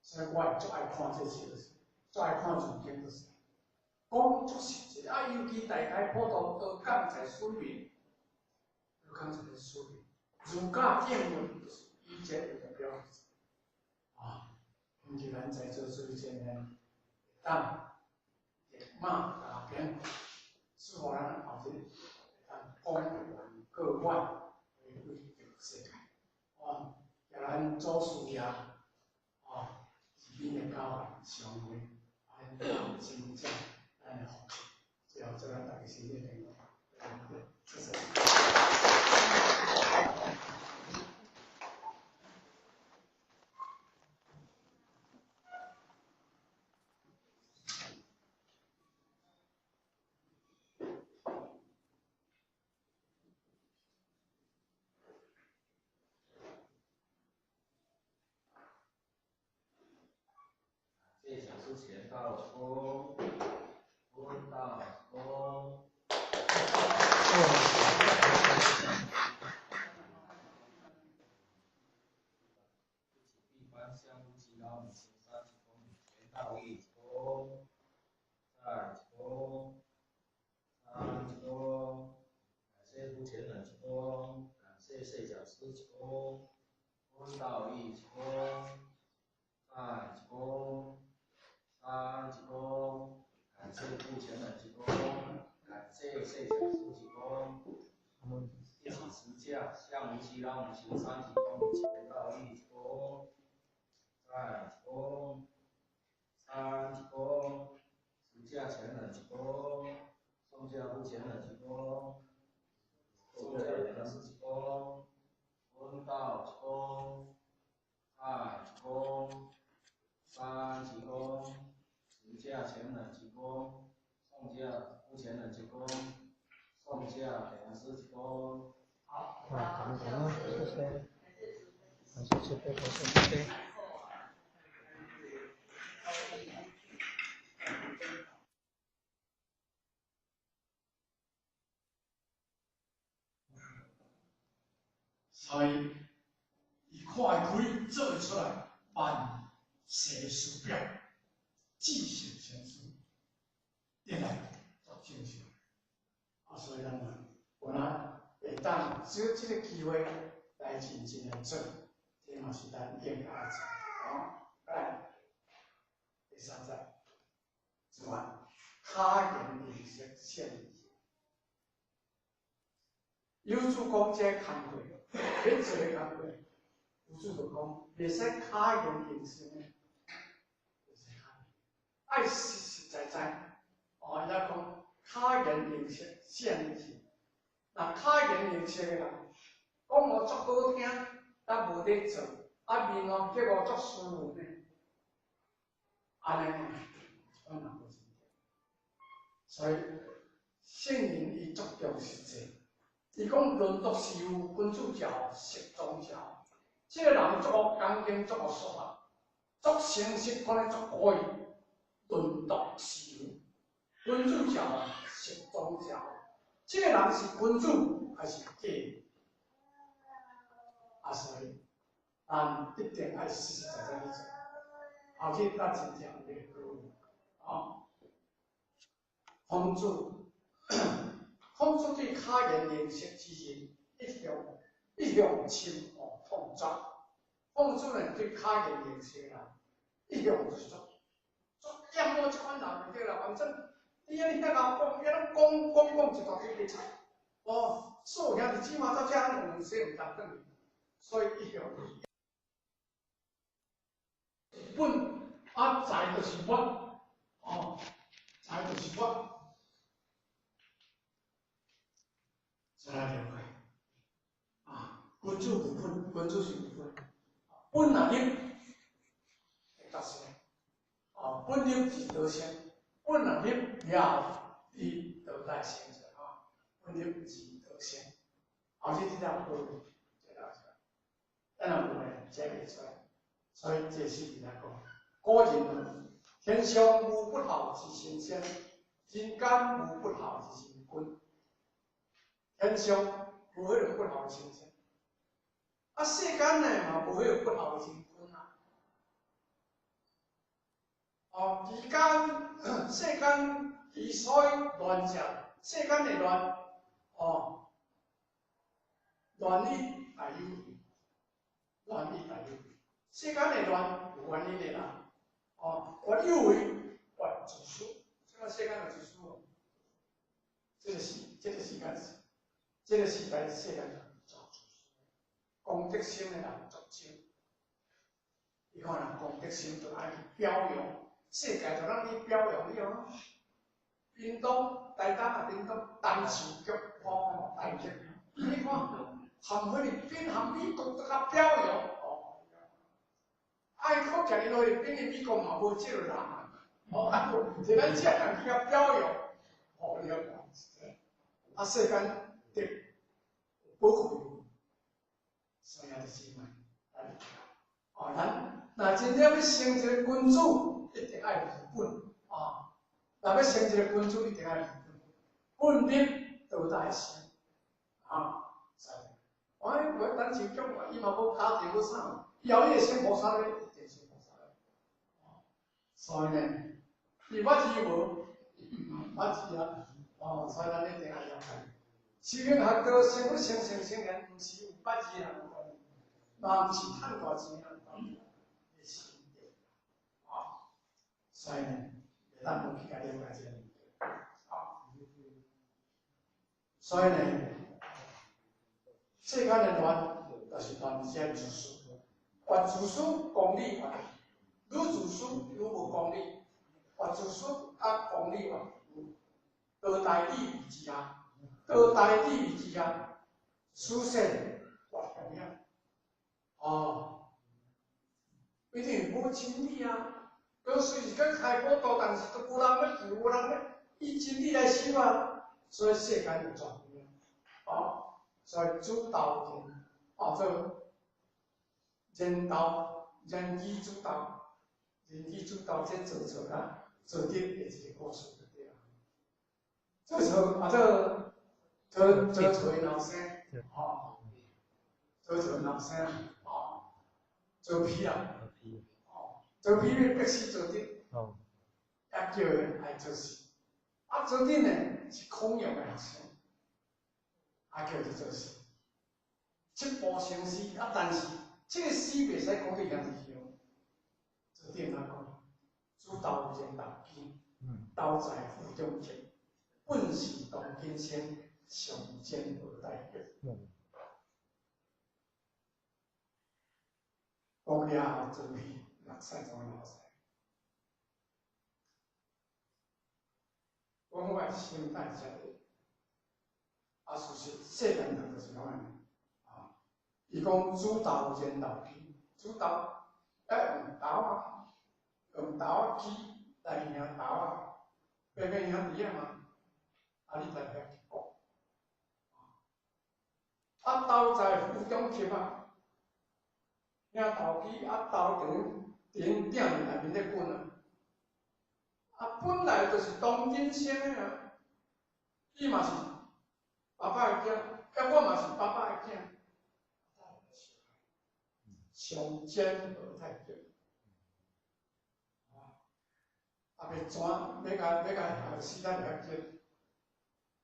所以我會足愛看這書，足愛看儒經就是，講足實際啊，尤其大開普度都講在水面，都講在水面，儒家經文就是以這為代表。啊，毋是咱在座諸位青年，會當立馬踏平，使予咱後日會當講遠過遠，回歸這個世界。啊，共咱祖師爺，啊，慈悲的教化相會，安尼真正咱的福氣，最後祝咱大家身體健康，謝謝。谢讲师签到一躬，问道一躬。一般相无其劳，行三一躬，签到一躬，再一躬，三一躬，感谢付钱人一躬，感谢谢讲师一躬，问道一躬，再一躬，三一躬，感谢付钱人一躬，感谢谢讲师一躬，一起持架，向无其劳，行三一躬，签到一躬，再一躬，三一躬，持架前人一躬，送驾付钱人一躬，送驾人士一躬，问道一躬，再一躬，三一躬，持架前人一躬，送驾付钱人一躬，送驾人士一躬。好，感恩，谢谢，感谢慈悲菩萨，谢谢。所以，伊看会开做会出来，办世事表，知识先师，进来做正常。啊，所以咱嘛，有哪会当借这个机会来认真来做，这嘛是咱应该做。好，来，第三节，一万，卡言认识现。有主讲这工课，咧做的工课，有主就讲，袂使卡言认识呢，袂使卡言，爱实实在在。哦，伊讲卡言认识现行，若卡言认识的人，讲话足好听，但无咧做，啊面哦结果足斯文的，按呢，这款人无真对。所以圣人伊足重实际。伊讲论笃是有君子教，实宗教。这个人足学讲经，足学说法，足诚实，讲咧足可以。论笃是有君子教，实宗教。这个人是君子还是假？啊，所以咱一定爱实实在在去做，后去才真正会好。啊，孔子。孔子对卡言认识之人，一向深恶痛绝。孔子呢对卡言认识人，一向就是足足厌恶这款人对啦。反正你安尼遐𠢕讲，伊拢讲讲讲一大堆白菜。哦，所有兄弟姊妹到遮拢说毋通转去，所以一向本啊财就是我，哦，财就是我。再来了解，啊，君子无本，君子是无本，本若立，会达成，啊，本立是德成，本若立了，伊就来成就啊，本立是德成，后日这条路，这条出来，咱若无呢，这袂出来，所以这是来讲，古人云：天上无不孝之神仙，人间无不孝之神君。天上无彼个不孝的神仙，啊，世间呢嘛无彼个不孝的神君啊。哦，期间世间之所以乱者，世间的乱，哦，乱以大有为，乱以大有为，世间的乱有原因的啦。哦，我有为，我自私，这个世间就自私哦。这个时间是。这个时代世间人做自私，公德心的人足少。你看人公德心就爱去表扬，世界就咱去表扬你哦。屏东、台东啊，屏东陈树菊，哦，台菊，你看含菲律宾、含美国都较表扬哦。爱国徛伫菲律宾的美国嘛无这个人啊，哦，啊，无，是咱这人去较表扬，哦，你看，啊，世间。对，宝贵，所以兄弟姊妹，哦，咱若真正欲成一个君子，一定愛離本啊！若欲成一个君子，一定愛離本，本立道大成啊！我我等前講話，伊嘛無家庭無啥，以後伊會成菩薩咧，一定成菩薩咧。所以呢，伊捌字無？捌字啊！哦，所以咱一定愛了解。修行學道，成佛成聖成賢，毋是有捌字啊，嘛毋是趁大錢啊，是心地啊。所以呢，咱無去共了解這個問題。啊，所以呢，世間的亂，就是亂這自私，越自私功利越大，愈自私愈無功利，越自私啊功利越有。道大利益之下，道大利益之下，取舍越重要。哦，一定無真理啊！閣隨時閣開寶道，但是都無人欲求，無人欲以真理來修啊，所以世間就轉變。哦，所以主導權，啊做人道、人機主導、人機主導，這做錯啊，做得的一個故事就對啊。做錯啊，做做做錯的老生，哦，做錯老生，哦，做痞啊，哦，做痞欲逼死做得，哦，也叫伊愛做事，啊，做得呢是孔融的學生，啊叫伊做事，七步成詩，啊，但是這個詩袂使講對兄弟去哦，做得哪講？主道人道經，道在府中見。本是同根生，相煎何太急。講了後，做痞目屎怎流出來？講我的心態遮個，啊，事實世間人就是按呢啊。伊講主導人道機，主導愛用刀仔，用刀仔機來贏刀仔，白白兄弟仔嘛。啊！你在遐去講，啊，刀在斧中切啊，兄投機啊，刀佇𪜶鼎內面咧滾啊，啊，本來就是同根生的啊，伊嘛是爸爸的囝，啊，我嘛是爸爸的囝，相煎何太急，啊，欲怎欲共欲共死咱遐急？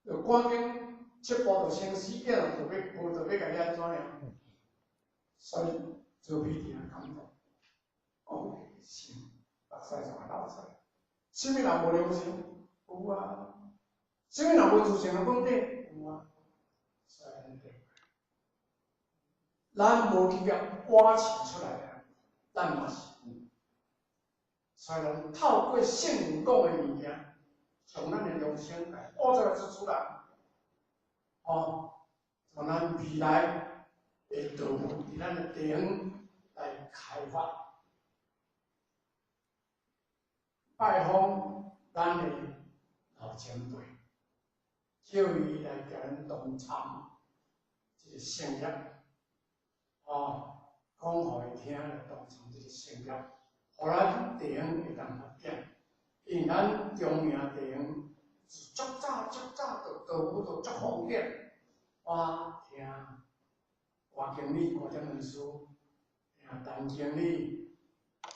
就趕緊七步就成詩，囝就欲無就欲共伊按怎樣？所以做痞佇遐感動，講心目屎就會流出來。啥物人無良心？有啊。啥物人無自信的問題？有啊。所以咱無去共挖起出來，咱嘛是有。所以咱透過聖人講的物件，從咱的良心來挖出來做出來，哦，從咱未來的道路，佇咱的地方來開發，拜訪咱的老前輩，叫伊來共咱同參這個聖業，哦，講予伊聽來同參這個聖業，予咱地方會當發展。因為咱中營地方是足早足早就道府就足方便。我聽郭經理、郭建文師，聽陳經理，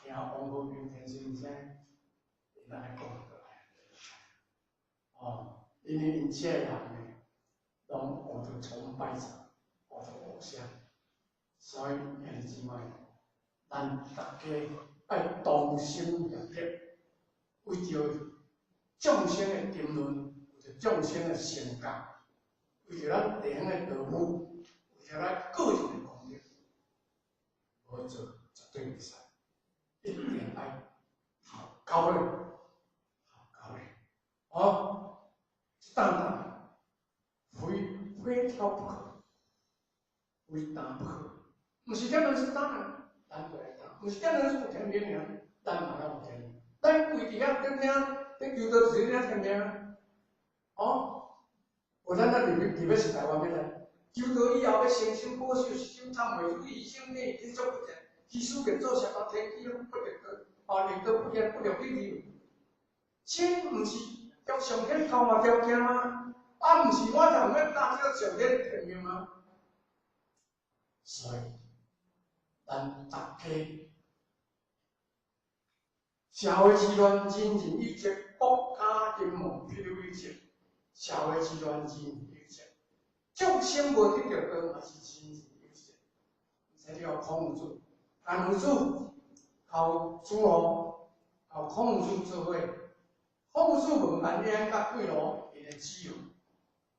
聽王和平先生，𪜶來講過來。哦，因為𪜶這個人呢，攏學著崇拜者，學著偶像，所以兄弟姊妹，咱大家愛同心協力。為著眾生的沉淪，為著眾生的成功，為著咱地方的道務，為著咱個人的功德，無做絕對袂使，一定愛頭交咧，頭交咧，哦，一擔擔，非非挑不可，非擔不可，毋是這樣是擔啊，咱就來擔；毋是這樣是有天命爾，咱嘛有天命。咱跪佇遐點聽，咧求道就是咧天命啊！哦，無咱咱入入欲是台灣欲來，求道以後欲誠心保守，心懺悔，如意心內天足不見，其實變做啥物天機攏不得得，哦，令到不见不了去去。心毋是将上天交嘛条件吗？啊，毋是我就要打这个上天天命吗？所以，咱大家社会之乱，人人有责；国家兴亡，彼有责。社会之乱，人人有责。众生无得著光，也是人人有责。所以要孔子，孔子靠主哦，靠孔子做伙。孔子问颜渊佮季路，𪜶的子哦，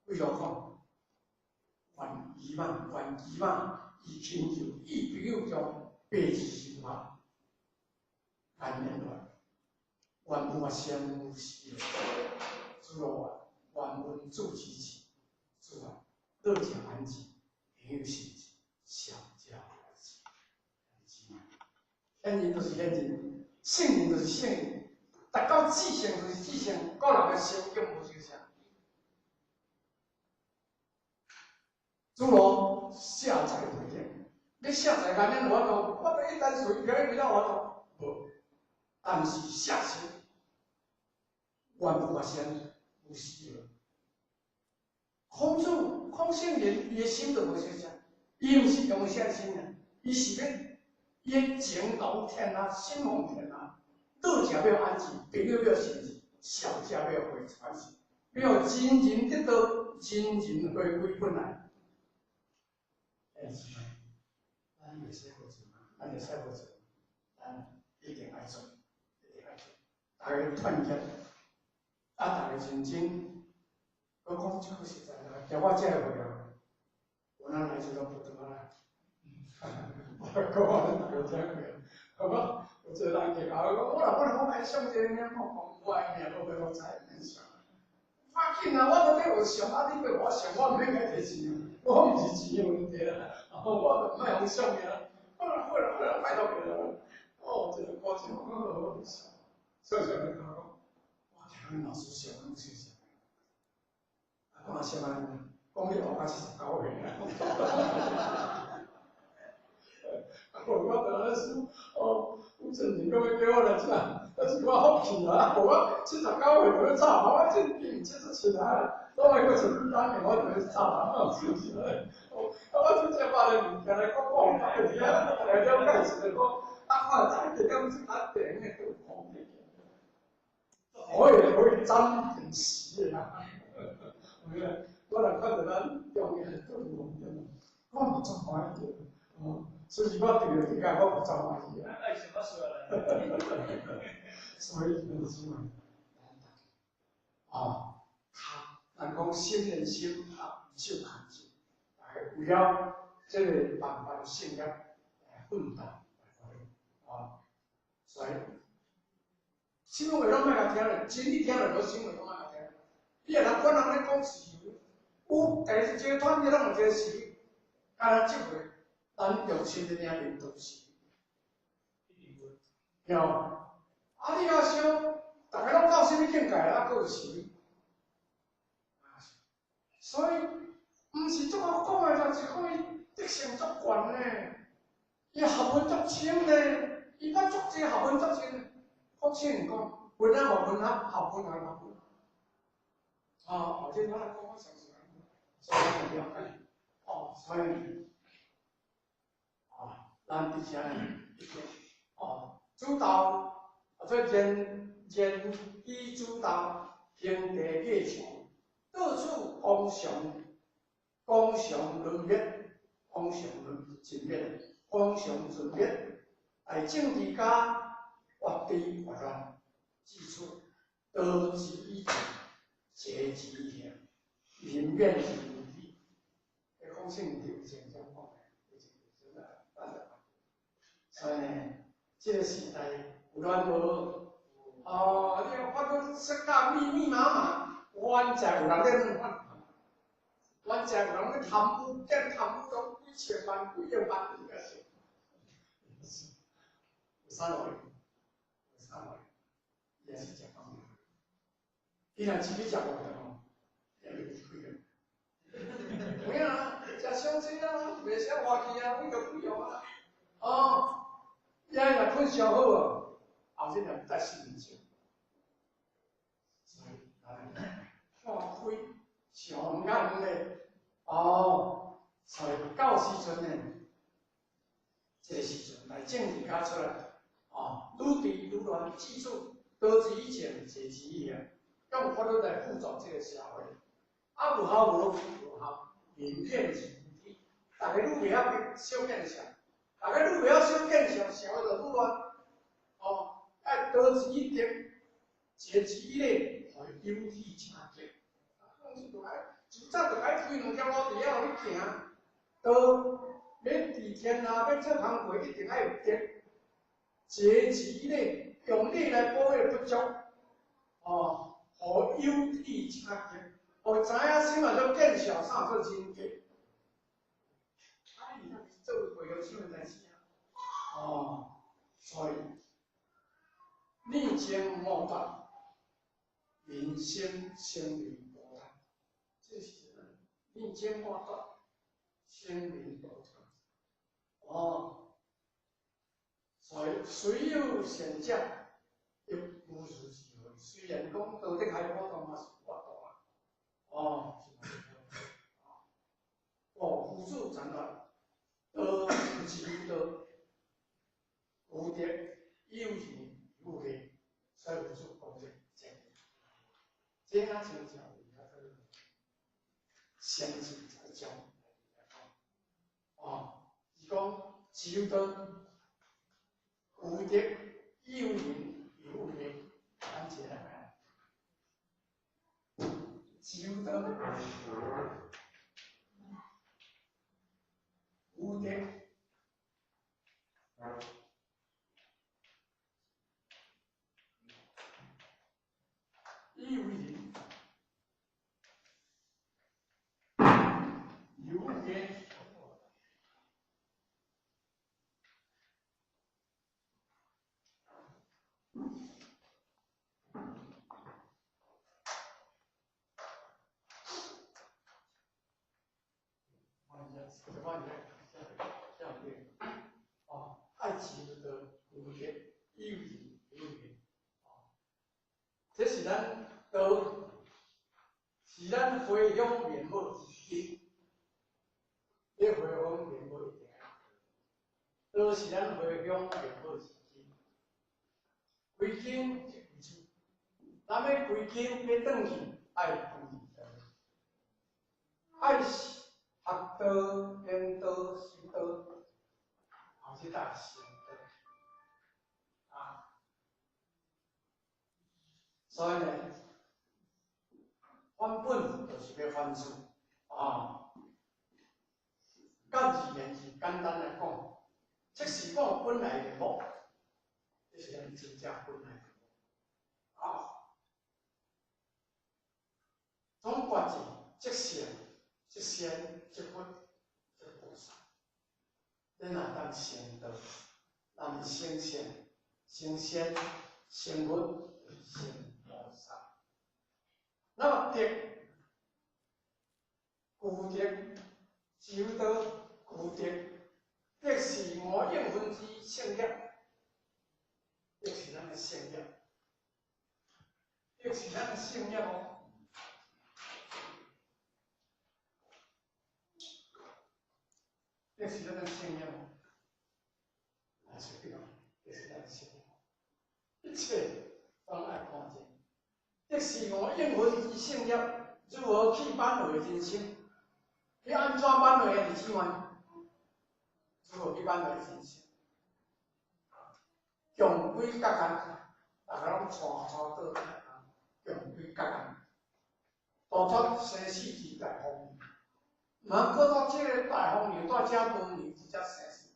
季路讲，愿骑马，愿骑马，以亲友，以朋友中，白日行马，颜渊话，愿无先无死，子路话，愿闻主其志，子话，乐者安之，朋友信之，孝者怀之。显人就是显人，圣人就是圣人，达到至圣就是至圣，个人的心境无相像。子路下载袂见，你下载安尼有法度，我一旦随便伊了法度，无。但是下心，愿不发生无死了。孔子、孔圣人，伊的心就无相像，伊毋是用下心啊，伊是欲伊的情投天下，心奉天下，乐者欲安置，朋友欲信之，孝者欲回传世，欲人人得道，人人回归本来。哎，姊妹，咱会使无做，咱会使无做，咱一定爱做，一定爱做。大家团结，啊，大家认真。我讲这句实在啦，听我这个话啊，我哪来就都不得啦。我讲我大家听过，好无？有一个人去甲我讲，我若本来我爱上这个名，我讲我的名都袂我知免上。要紧啊，我都咧学上，啊，你欲我上，我毋免共提钱，我毋是钱的问题啦，我就莫予上名。好啦好啦好啦，拜托你啦。哦，这个过程我好上，上上就甲我讲，我听恁老师上拢是啥？啊，讲啥物？讲你活到79岁啊！啊，无我就按呢想，哦，有阵时阁欲叫我来遮，那是我福气啊！无我79岁就欲走，我这已经77啊，拢爱阁一两年，我就欲走啊，是不是？哦，啊，我拄则把个物件来讲讲，大家伫遐，大家了解一下讲，啊，看在一点一较甜的都讲的，可以可以斩定时的啦。我若看著咱中间的队伍，我嘛足欢喜的，哦，所以我对着这个我嘛足欢喜啊。所以就是嘛，哦，咱讲心连心啊，手牵手，来为了这个万般圣业来奋斗来啊，所以新闻话拢莫共听咧，真理听了无新闻拢莫共听。你若管人咧讲是非，有第一个团体拢有一个是非，敢若这回咱用心的领面都是，对无？啊，你若想，逐家拢到啥物境界，啊，阁有是非，所以毋是足好讲的，就是讲伊德性足悬呢，伊学问足深呢，伊捌足济学问足深。国圣讲，文学无文学，学问也学问。啊，这我来讲，我相信，所以咱了解。哦，所以，啊，咱伫遮呢，哦，主道，啊，这人人以主道，平地过墙，到处光祥，光祥轮灭，光祥轮尽灭，光祥尽灭，大政治家，越悲越乱，指出道之以政，节之以刑，民免而无耻。这讲圣人有前这样讲的，有前真的，所以呢，这个时代有乱无？哦，你发觉世界密密麻麻，原在有人咧乱，原在有人咧贪污，见贪污都几千万、几亿万，这个是，有啥路？有啥路？也是食方便。伊若自己食无着吼，也会亏的。有影啊，食伤济啊，袂使活去啊，为着费用啊。哦，伊若困上好啊，后日来再4分钟。所以来看开上眼的哦，所以到时阵呢，这个时阵来政治家出来，哦，愈治愈乱，记住多之以前，济之以后，用法律来辅助这个社会。啊，有效无？有效，民变是体，大家愈袂晓小见识，大家愈袂晓小见识，社会就愈乱。哦，爱多之以德，济之以礼，予伊有体请德。啊，就爱自早就爱开两条路伫遐予你行，道欲治天下，欲做工课，一定爱有德。济之以礼，用礼来补迄个不足，哦，予有体请德。予知影什么叫见笑，啥叫人格。啊，你做会有什么代志啊？哦，所以逆境莫断，民生生命无断，这是逆境莫断，生命无断。哦，所以虽有善者，亦无如是。虽然讲道德海普通嘛是有法度啊。哦，哦，夫子赞叹，道是道，有德有仁有义，所以夫子讲这真，这下亲像先进在讲，哦，伊讲只有道，有德有仁有义，咱一个来看。只有道，有德，有仁，有义。哦，爱持道，有德，有仁，有义。哦，这是咱道，是咱回向面貌之一。你回向面貌一定爱道，是咱回向面貌之一。归经即归处，咱欲归经欲转去，爱归道，爱学道、练道、修道，后这才成道。啊，所以呢，反本就是欲反思啊。简而言之，简单来讲，这是讲本来面目，这是咱真正本来面目。啊，总括是即善、即仙、即佛、即菩萨，咱若当成道，咱成圣、成仙、成佛、成菩萨。那么德、具德、修道、具德，德是五应分之圣业，德是咱的圣业，德是咱的圣业哦。德是咱的圣业哦，来说对，德是咱的圣业，一切拢爱看见。德是五应分之圣业，如何去挽回人生？你按怎挽回啊？姊妹，如何去挽回人生？穷鬼甲艰，大家拢带带倒来啊！穷鬼甲艰，度脱生死之大风雨。毋通过到这个大风雨，在遮多年，直接生死，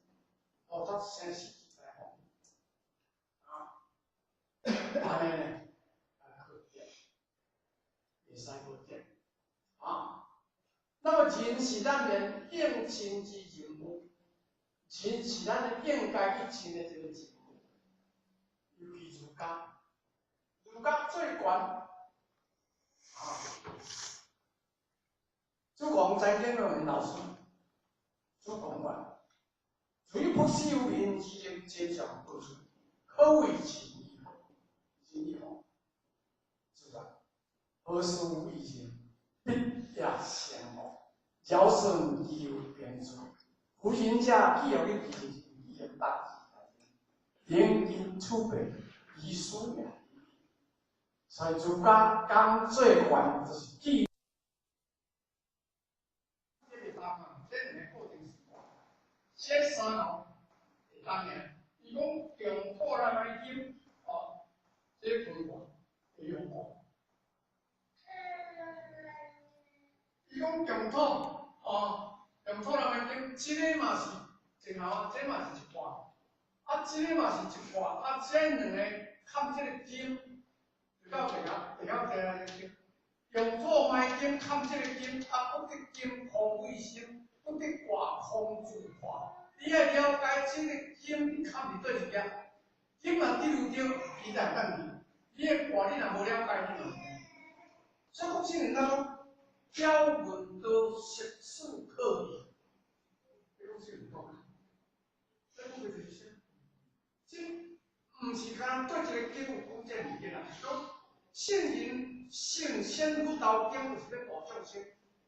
度脱生死之大风雨。啊，按呢呢，啊，去德，袂使无德，啊。那么仁是咱人应尽之任务，仁是咱应该去尽的一个任务。尤其儒家，儒家最悬，啊，主讲财经的老师，主讲话，至于朴素民之真相不出，可谓情义。何事以前必也成恶，尧舜有平处，夫人者既有去其实大灵因处变，以书也。所以儒家讲做官就是记。这个三这两个过程是写三哦，会当的。伊讲中土来买金，哦，这个开挂会用过。伊讲中土，哦，中土来买金，这个嘛是，前后这嘛是一卦，啊，这个嘛是一卦，啊，这两个含这个金，就到地下，地下地下金。用土埋金，含这个金，啊，不得金空为心，不得卦空自卦。你爱了解这个金含伫佗一粒，金若得有着，伊才会当去。你的卦你若无了解，你嘛。所以讲，圣人讲表文道释事可义。你讲圣人讲，这讲的就是啥？这毋是干对一个经有讲这物件啦，是讲圣人圣先佛道经就是咧度众生，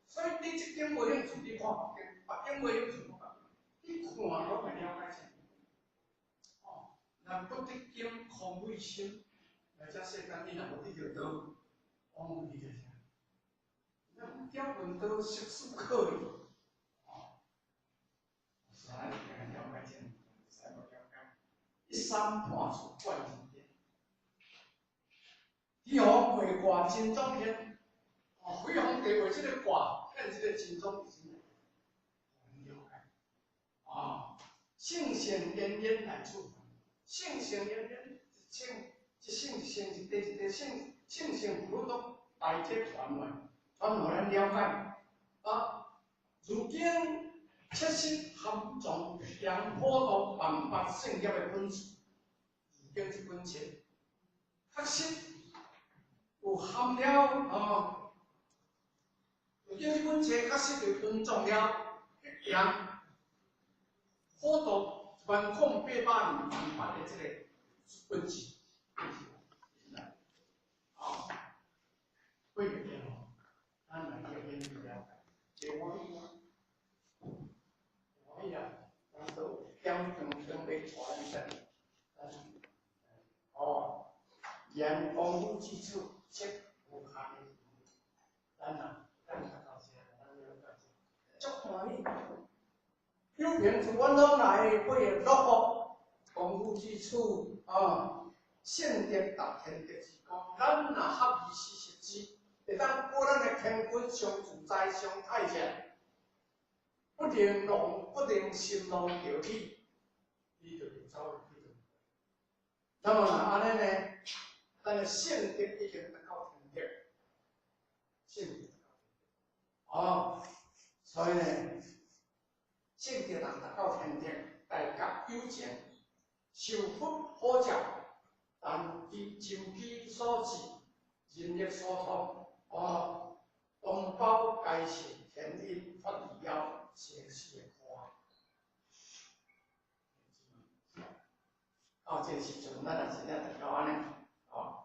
所以你这经无兴趣，你看别经，别经无兴趣，你看拢会了解清。哦，若不得经空为心，来这世间你若无得著道，枉费在遮。咱表文道释事可义，哦，是安尼了解清，使无了解。一三半处贯经典，天皇画卦真宗现，哦，飞黄地画这个卦，现这个真宗是了解。啊，圣贤言言来处，圣贤言言，一圣一圣一圣一地一地圣圣贤佛都大这传来，传予咱了解。啊，如今切实含藏阳普度万法圣业的本质，如经这本册，确实有含了哦。如经这本册确实就蕴藏了阳普度1万0800年万法的这个本质。啊，几个点哦，咱来去研究了解，这欢喜啊，欢喜啊，咱都点钟准备带咱这，咱哦，言功夫之处，切无限的，咱啊，咱达到这，咱了解这，足欢喜。有凭自阮拢来，八个落福，功夫之处啊。圣德达天德之功，咱若合二四十支，会当保咱的乾坤上自在、上泰然，不能弄，不能心动着起，你就会走入去。那么若按呢呢，咱的圣德已经达到天德，圣德达到天德。哦，所以呢，圣德若达到天德，大觉有情，受佛普照。但伊周机所至，人力所通，哦，同胞皆是天因脱离了生死的苦海。到这个时阵，咱也真正达到按呢，哦。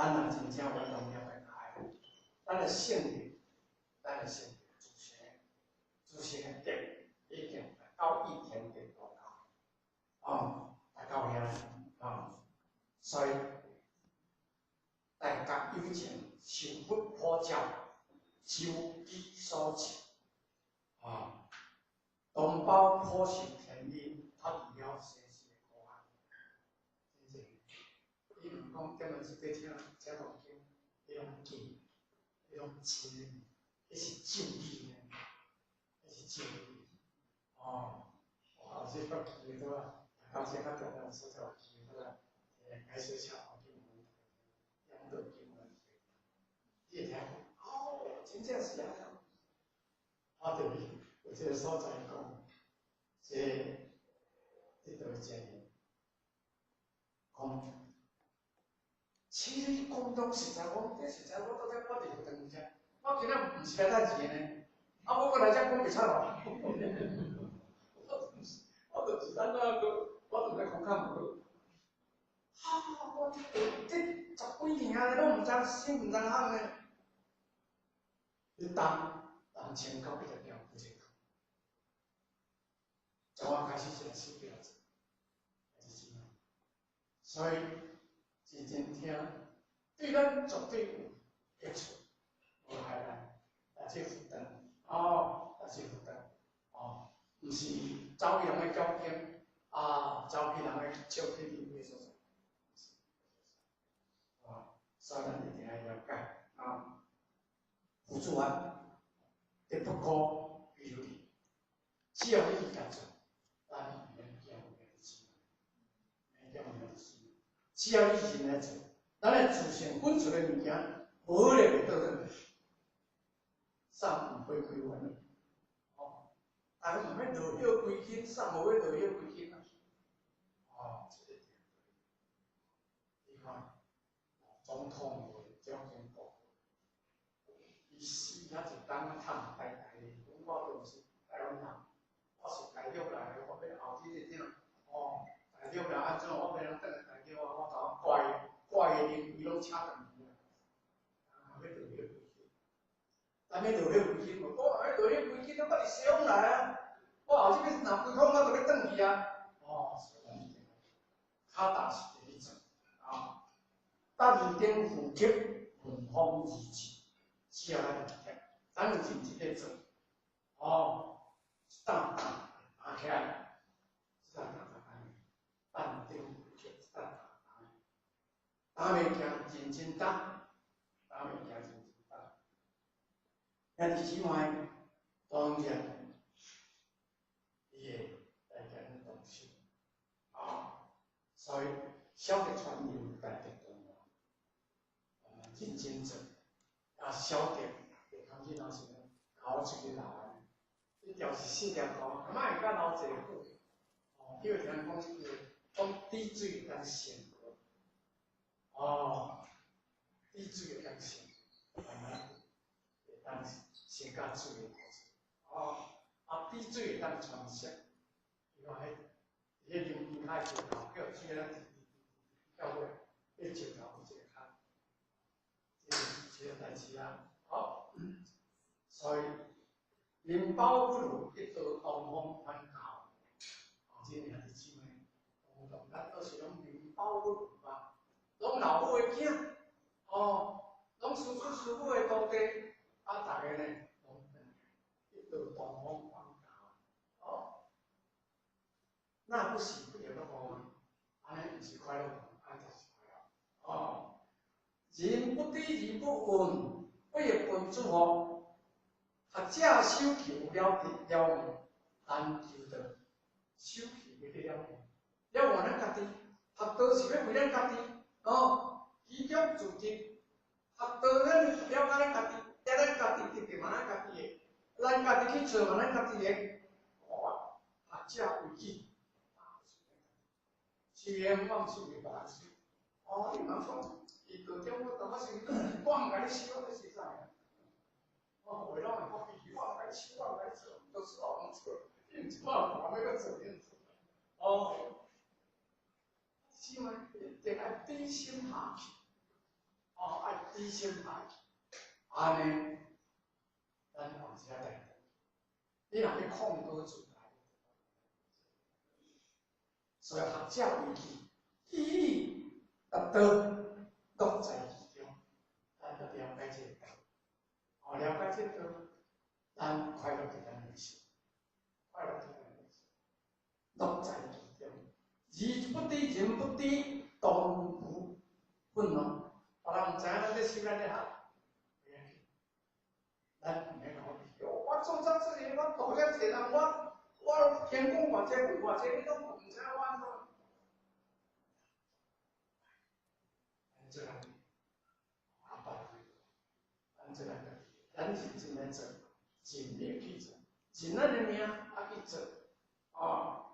咱若真正愿动了会开，咱的圣德，咱的圣德自成，自成的德已经达到一天德路口，哦，达到遐，哦，所以大觉有情，受佛普照，周机所至，哦，同胞普受天因，脱离了生死的苦海，真正。伊毋讲点仔一块听听道经，彼种记，彼种真，彼是正义呢，彼是正义。哦，我后世阁记得啊，到这较重要所在有记得啊，解释小经文，点道经文，你会听讲，哦，真正是按呢。我就是有这个所在讲，这得到真言，讲。七其實伊講當實在，我這實在我到這我佇佛堂遮，我今仔毋是來趁錢的呢，啊，我閣來遮講袂出咯。我就是按怎閣，我就來講較無好。哈！我這這十幾年啊，攏毋知心毋知行呢。你當當千九百條不健康，從我開始一死不要做，所以真真聽，對咱絕對有益處，無害咱，來這負擔，哦，來這負擔，哦，毋是走去人咧交經，啊，走去人咧笑去恁個所在，啊，所以咱一定愛了解啊。付諸啊，得不過比如你，只要你去共做，咱毋免驚有兄弟姊妹，免驚有兄弟姊妹。只要你認來做，咱的自性滾出來物件，無咧會倒轉來，送毋回歸原。哦，但毋免落葉歸根，送無欲落葉歸根啊。哦，這個對。你看，總統的蔣經國。伊死遐一冬啊，嘆呆呆的，講我都毋是台灣人，我是大陸來的，我欲後日的囝，哦，大陸來按怎，我欲通轉來大陸啊，我頭怪怪的靈魂攏請轉去啊，啊，欲落葉歸根，咱欲落葉歸根無？我欲落葉歸根，我佇西方來啊，我後日欲若歸空，我就欲轉去啊，哦，所以咱一定較踏實地去做，啊，但頂負極，聞風而至。只要咱認咱有認真咧做，哦，一擔擔擔起來，一擔擔擔擔，擔頂負極，一擔擔擔，擔物件認真擔，擔物件認真擔。兄弟姊妹，當然，伊會來共咱動手，啊，所以小德傳流，大德傳傳，我們認真做。啊，小德會通去哪是呢？溝出去流安尼，這條是四條溝，感覺會較流濟好。哦，因為聽人講這句，講滴水會當成河。哦，滴水會當成，慢慢會當成甲水的過程。哦，啊，滴水會當穿石，伊講彼，彼林邊跤的石頭，叫水安尼滴滴滴滴跳落，彼石頭有一個空。這個代誌啊，好，所以人飽不如一道東風反教，哦，這兄弟姊妹，講咱都是攏人飽不如啊，攏老母的囝，哦，攏師祖師母的徒弟，啊，逐个呢，攏一道東風反教，哦，那不是不樂樂按呢毋是快樂，按呢才是快樂，哦。人不知而不慍，不亦君子乎？學者守其有了得了悟，難求道。守其袂得了悟，了悟咱家己，學道是欲為咱家己，哦，其中自得，學道咱了解咱家己，了咱家己得著嘛咱家己的，咱家己去做嘛咱家己的。哦，學者為己，雖然我毋是為別人修，哦，你毋通講。伊道長我感覺是，我毋共你修，你是啥？我話攏會發脾氣，我毋共你修，我毋共你做，都是我毋做，你毋做，我欲閣做，你毋做。哦，是嘛？一定愛低心下去，哦，愛低心下去，按呢，咱後一下代。你若欲控高自大，所以學者為己，以達道。樂在其中，咱就了解這個道，哦，了解這個道，咱快樂佇咱內心，快樂佇咱內心，樂在其中。而不知，人不知，當無憤怒。別人毋知影咱咧修，咱咧學，袂要緊，咱毋免講我做這這個，我度遐濟人，我聽講偌濟句偌濟，你攏毋知影我按怎。咱做人，阿爸，咱做人家己，咱認真來做，盡力去做，盡咱的命啊去做，啊。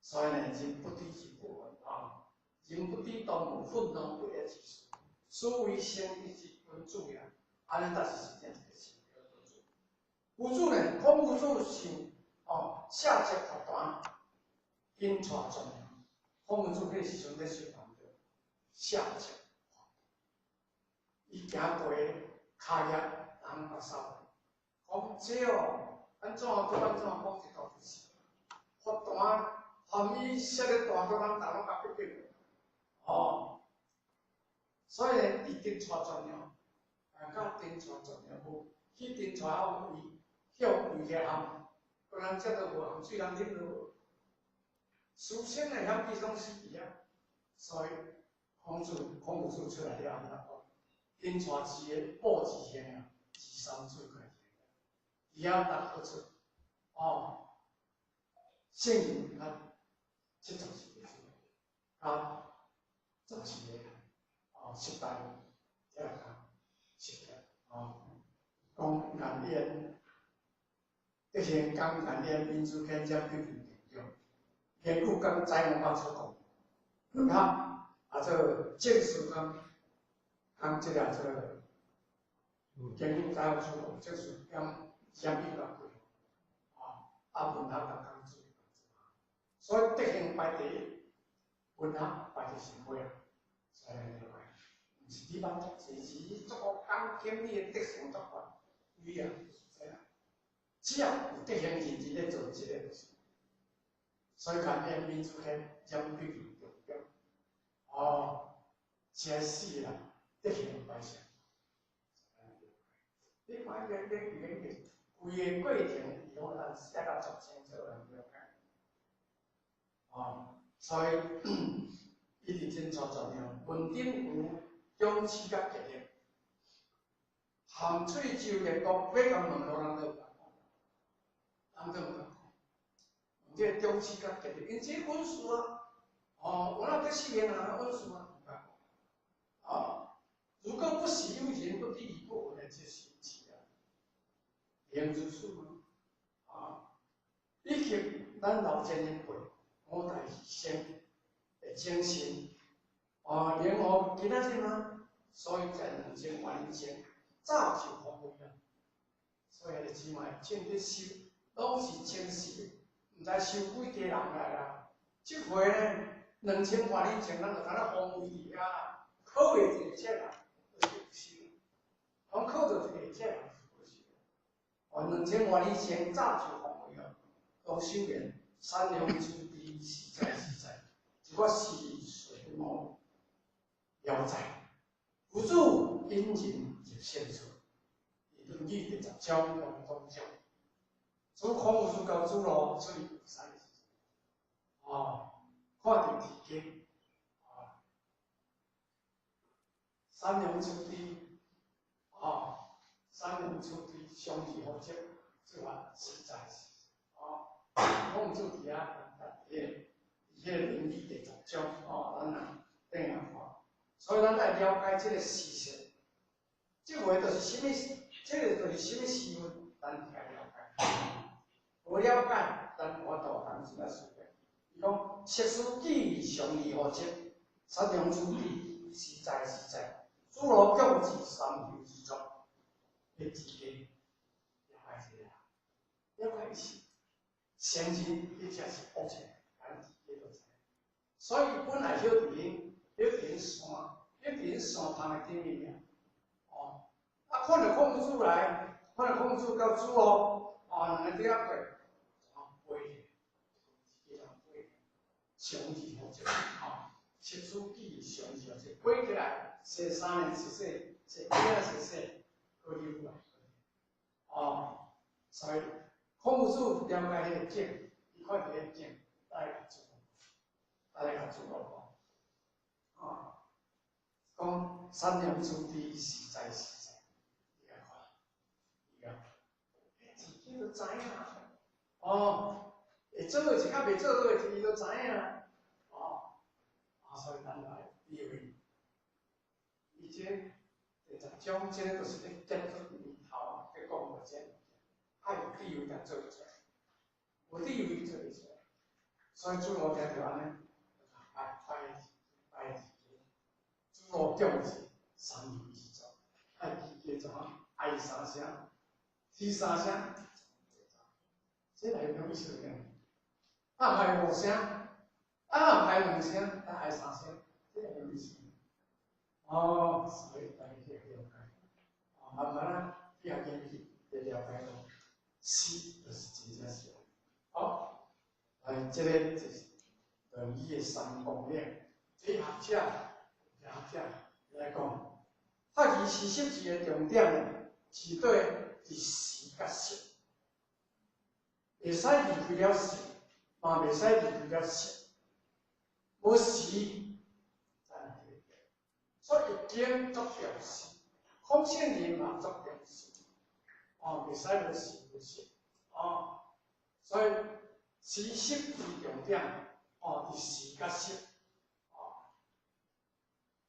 所以呢，人不知而不慍啊，人不知当无愤怒不义之事，此为圣义之君子也。按呢才是真正一个圣德君子。夫子呢，孔夫子是哦，下接佛坛，引带众人。孔夫子彼时阵咧修行着下接佛，伊行过跤业人目扫，讲这哦，按怎阁按怎讲一道就是，佛坛含伊设咧大都人逐拢共逼逼，哦，所以呢，伊顶带众人，啊，甲顶带众人无去顶带后位，向位起含，不然这都无含水人啉落。书生的晓记拢死去啊，所以孔子孔夫子出来了后，他讲，顶带一个布之行啊，二三水块钱，伊晓达好出，哦，圣人较74个出来，啊，14个，哦，失败，才来讲失败，哦，讲颜渊，德行讲颜渊民族天将决定定研究讲宰王法出国，文学啊做正史讲讲这个做研究宰王出国，正史讲啥物较贵，啊啊文学甲讲做，所以德行排第一，文学排伫上尾啊，所以了解，毋是你捌足济，是你足够讲经你的德行足悬，对啊，就是这样，只要有德行认真咧做，这个就是。所以讲，颜闵子骞将笔记重点，哦，这死啦，德行排上。你看，个个个个规个过程，伊拢咱写甲足清楚，人了解。哦，所以伊伫真错重要，文顶有勇气佮决定，含喙咒的讲，欲共问路人都毋敢讲，人都毋敢讲。这个勇气佮决定，因这恩师啊，哦，我那得四个人恩师啊，毋敢讲。哦，如果不是有人不知而不闻的，这是是啊，言如此吗？啊，以及咱老前一辈五代先的精神，啊，然后今仔日吗？所以在2000多年前早就发挥啊，所以彼个姊妹正伫修，拢是真实的。毋知收几家人来啦？这回呢，2000多年前，咱就敢若荒废伫遐啦，考袂一个这啦，就是有收。讲考著一个这啦，就是有收。哦，2000多年前早就荒废啊，都修炼三良之地，实在实在，一我是水某了哉，夫子引人入胜处，伊论语第十章当中讲。主孔夫子到子路出去游山时阵，哦，看著天经，啊，山阳出地，哦，山阳出地，相继福泽，这话实在是，哦，孔子伫遐，伫彼个论语第十章，哦，咱来转来看，所以咱爱了解这个事实，这话就是啥物？这个就是啥物事份，咱爱了解。无了解，咱无法度通怎啊思维。伊讲，实事记常义何则？三良出地，实在实在。诸罗共济三流之中，你自己了解一下，了解是先人，彼才是恶者，咱自己就知。所以本来歇伫𪜶山，歇伫𪜶山旁的顶面哦，啊，看著孔子来，看著孔子佮子路，哦，两个伫遐过。常字负责，吼，实事记常字负责，背起来，写3年是写，写几仔是写，可以来，哦，所以孔夫子了解彼个景，伊看著彼个景，来共子路，来共子路讲，哦，讲三良出地实在实在，你来看，伊讲，自己都知影，哦。会做的是佮袂做好的，伊都知影。哦，啊，所以咱来以为，伊这第十章，这个就是咧结出念头啊，咧讲的这物件，爱有智慧才做会出来，无智慧做袂出来。所以主我听著按呢，拜拜拜主要重视三义一做，爱记记怎啊？爱三声，听三声，这内面意思咩？啊，爱五声，啊，爱两声，啊，爱三声，这个意思。哦，所以大家去了解，哦，慢慢啊，去下研究，就了解到，诗就是真正是。好，来，这个就是论语的三公岭，这学者，学者来讲，学而时习之的重点呢，是对伫时佮习，会使离开了时，嘛袂使离开了习，无时，所以易经足重视，孔圣人嘛足重视，哦，袂使无时无习，哦，所以时习之重点，哦，伫时佮习，哦。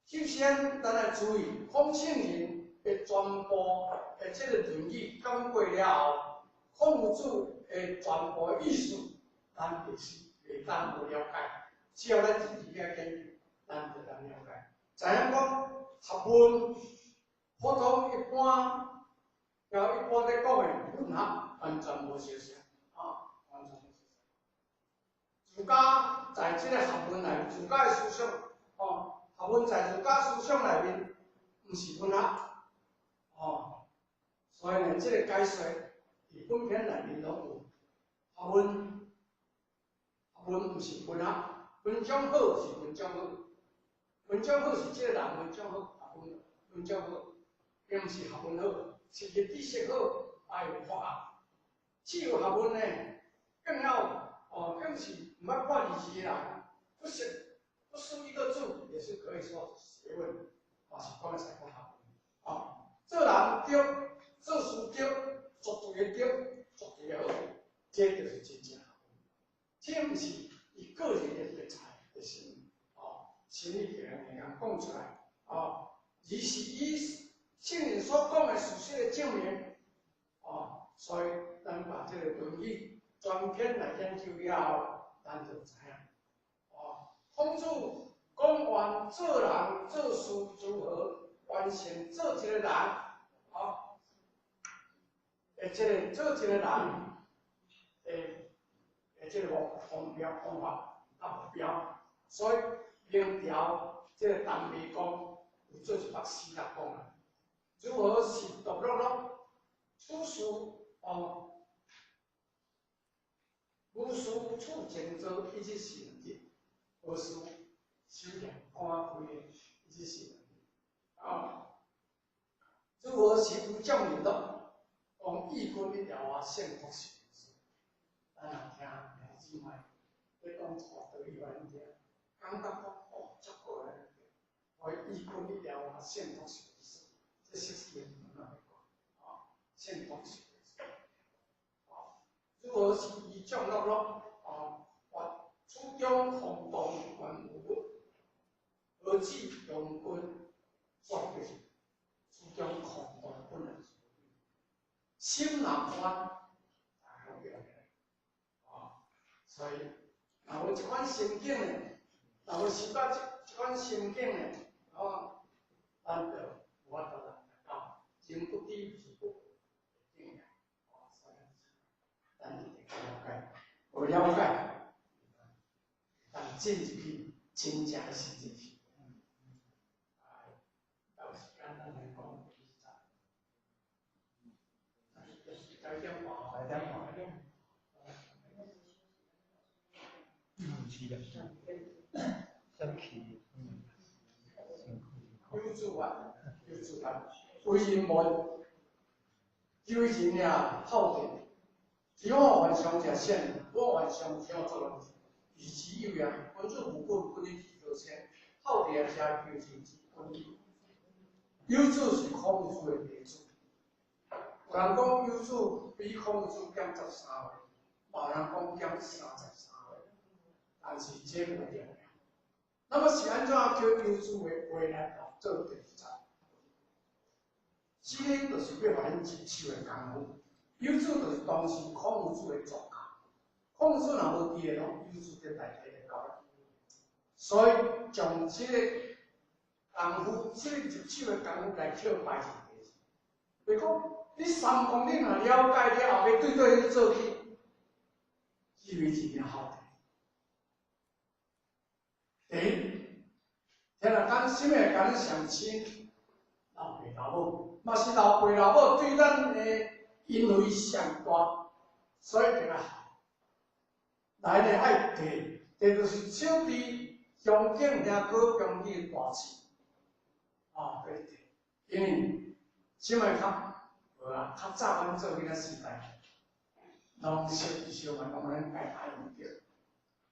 首先，咱来注意孔圣人的全部的这个论语讲过了后，孔夫子的全部意思，咱就是袂当无了解。只要咱自己去研究，咱就当了解。知影讲学问，普通一般，佮一般咧讲的文学完全无相像，啊，完全无相像。儒家在这个学问内，儒家的思想，哦，学问在儒家思想内面，毋是文学，哦，所以呢，这个解说伫本篇内面拢有。学问，学问毋是文学，文章好是文章好。文章好是这个人文章好，学问文章好，并毋是学问好，是伊知识好，爱有化学。只有学问呢，更要哦，更是毋捌看字的人，不识不识一个字，也是可以说是学问，嘛是讲会使讲学问。哦，做人对，做事对，绝对的对，绝对的好，这就是真正学问。这毋是伊个人的德才的心。心里边会当讲出来，哦，而是以圣人所讲的事实的证明，哦，所以咱把这个论语全篇来研究了后，咱就知影，哦，孔子讲完做人做事如何完成做一个人，哦，的这个做一个人的的这个目标方法佮目标，所以。明朝这个陈眉公有做一幅诗来讲啊，如何是独乐乐？处事哦，无事处静坐，一日是两日；无事修炼看开的，一日是两日。啊，如何是无将人乐？讲义军一条啊，胜国是事。咱若听兄姊妹咧讲错道理，咱听，感觉讲。我义军一条啊，胜国是事，这实际的慢慢来讲，啊，胜国是事，啊，如何是以将乐乐？啊，我主张宏动万物，何止用军？绝对主张宏动本来是心若宽，才好了啊，所以若有这款心境呢，若有修到这这款心境呢，哦，咱就无法度来到人不知己不的境界，哦，所以咱一定要了解，有了解，咱进入去真正的实际去。有时间咱来讲20，9点半，9点半。嗯，是的，生气，嗯。有主啊，有主啊，为人问，求人啊，透彻，只我凡上者善，我凡上听做人，以其有也，君子无过，君子之先，透彻者求人之君。有子是孔子的弟子，有人讲有子比孔子减13岁，嘛有人讲减33岁，但是这无重要。那么是按怎叫有子的话来做第二节？这个就是要予恁入手的功夫。有子就是当时孔子的助教，孔子若无伫的，拢有子伫代替咧教。所以将这个功夫，啥物入手的功夫來扣拜是第四。就是講，你三公你若了解了後，欲對對去做去，以為是真孝悌。第一，聽若講啥物會共恁上親？老爸老母，嘛是老爸老母對咱的恩惠上大，所以就愛孝。來呢愛悌，悌就是小弟恭敬兄哥恭敬大姊，啊，對悌。因為啥物較無啊？較早阮做囡仔時代，攏小小嘛，攏咱家阿姨著，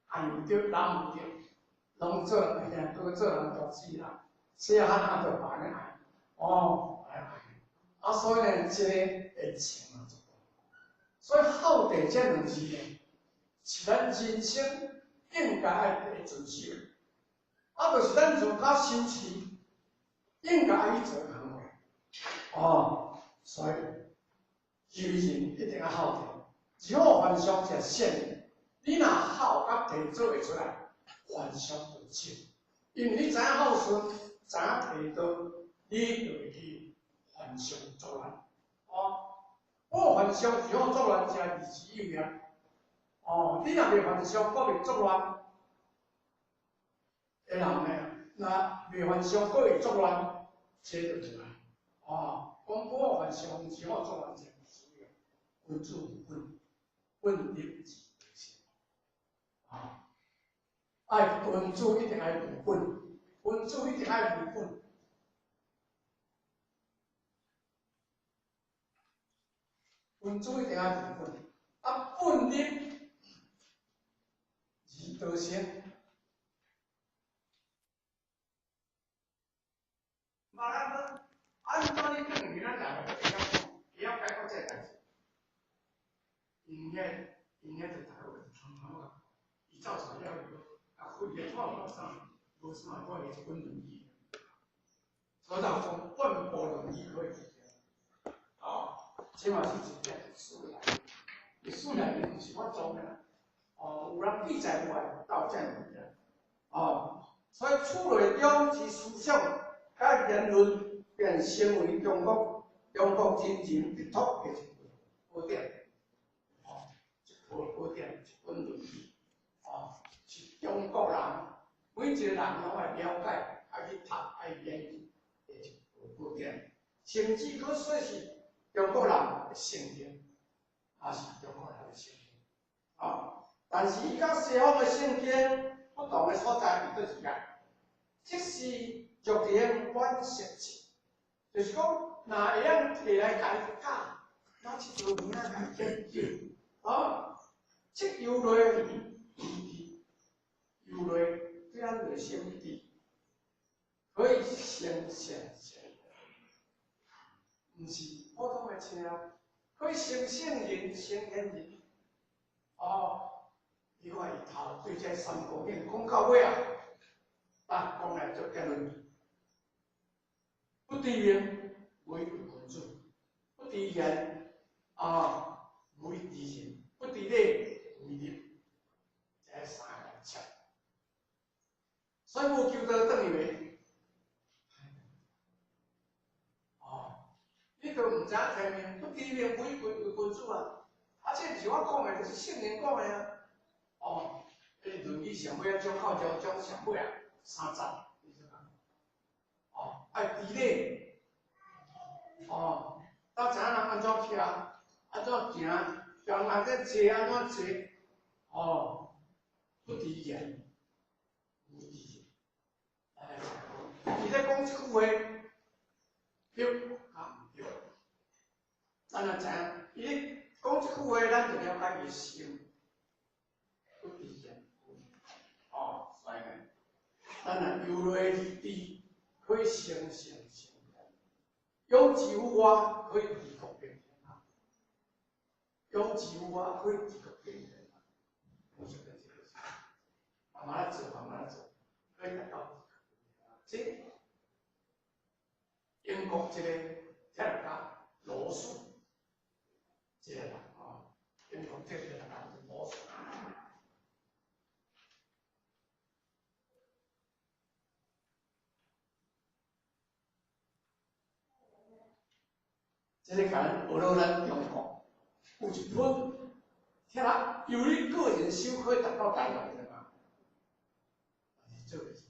阿姨著，老母著，攏做人兄哥，做人大姊啦，細漢啊就愛按呢愛，哦，愛愛。啊，所以呢，這個會情啊，所以孝悌這兩字呢，是咱人生應該愛會遵守的，啊，就是咱儒家修持應該愛去做的行為，哦，所以修行一定愛孝悌，如果犯上是善，你若孝佮悌做會出來，犯上就少，因為你知影孝順，知影悌道，你就會去犯上作亂，哦，我犯上是好作亂，誠二字有影。哦，你若袂犯上，閣袂作亂，會人呢？若袂犯上，閣會作亂，這就出來。哦，講不犯上，只好作亂，這是君子無本，本立而得成。啊，愛君子一定愛無本，君子一定愛無本，君子一定愛無本，啊，本立。而得成。嘛，咱講，按怎你轉去咱台灣，會曉講，會曉解決這個代誌。𪜶遐，𪜶遐就大陸就通通啊，伊走出來了以後，啊，飛機看無啥，無啥看伊一本論語。所以講半部論語可以記起來。哦，這嘛是一個歷史來，歷史內面毋是我裝的啦。哦，有人記載過來到這物件，哦，所以處內中之思想佮言論，便成為中國人人必讀的一本寶典，哦，一部寶典，一本論語，哦，是中國人每一個人攏愛了解、愛去讀、愛研究的一部寶典，甚至可說是中國人的聖經，也是中國人的聖經，啊。但是伊佮西方的聖經不同的所在，佇佗一個？這是著重軟實際，就是講，若會曉提來共伊教，那這條物仔共伊研究，啊，這由內而治，由內對咱內心治，可以成聖成人，毋是普通的冊啊，可以成聖人、成賢人，哦。你看伊頭對這三國經講到尾啊，啊，講來做結論。不知名，無以為君子；不知言，啊，無以知人；不知禮，無以立。這三個來切。所以無求道轉去袂？哦，你都毋知影天命，不知名，無以為君子啊！啊，這毋是我講的，這是聖人講的啊。哦，彼論語上尾啊，章到章章上尾啊，三節，哦，愛知禮，哦，才知影人按怎徛，按怎行，人按怎坐，按怎坐，哦，不知言，無知言，哎，伊咧講這句話，對啊毋對？咱若知影，伊咧講這句話，咱就了解伊心。不知言，哦，所以呢，咱若由內而治，可以成聖成賢；養之有我，可以治國平天下；養之有我，可以治國平天下。我就跟這個是，慢慢來做，慢慢來做，可以達到治國平天下。這英國這個哲學家羅素，這個人啊，英國這個哲學家羅素。這个共咱學了咱中國有一本，聽啦，由你個人修可以達到大願的嘛？做袂出。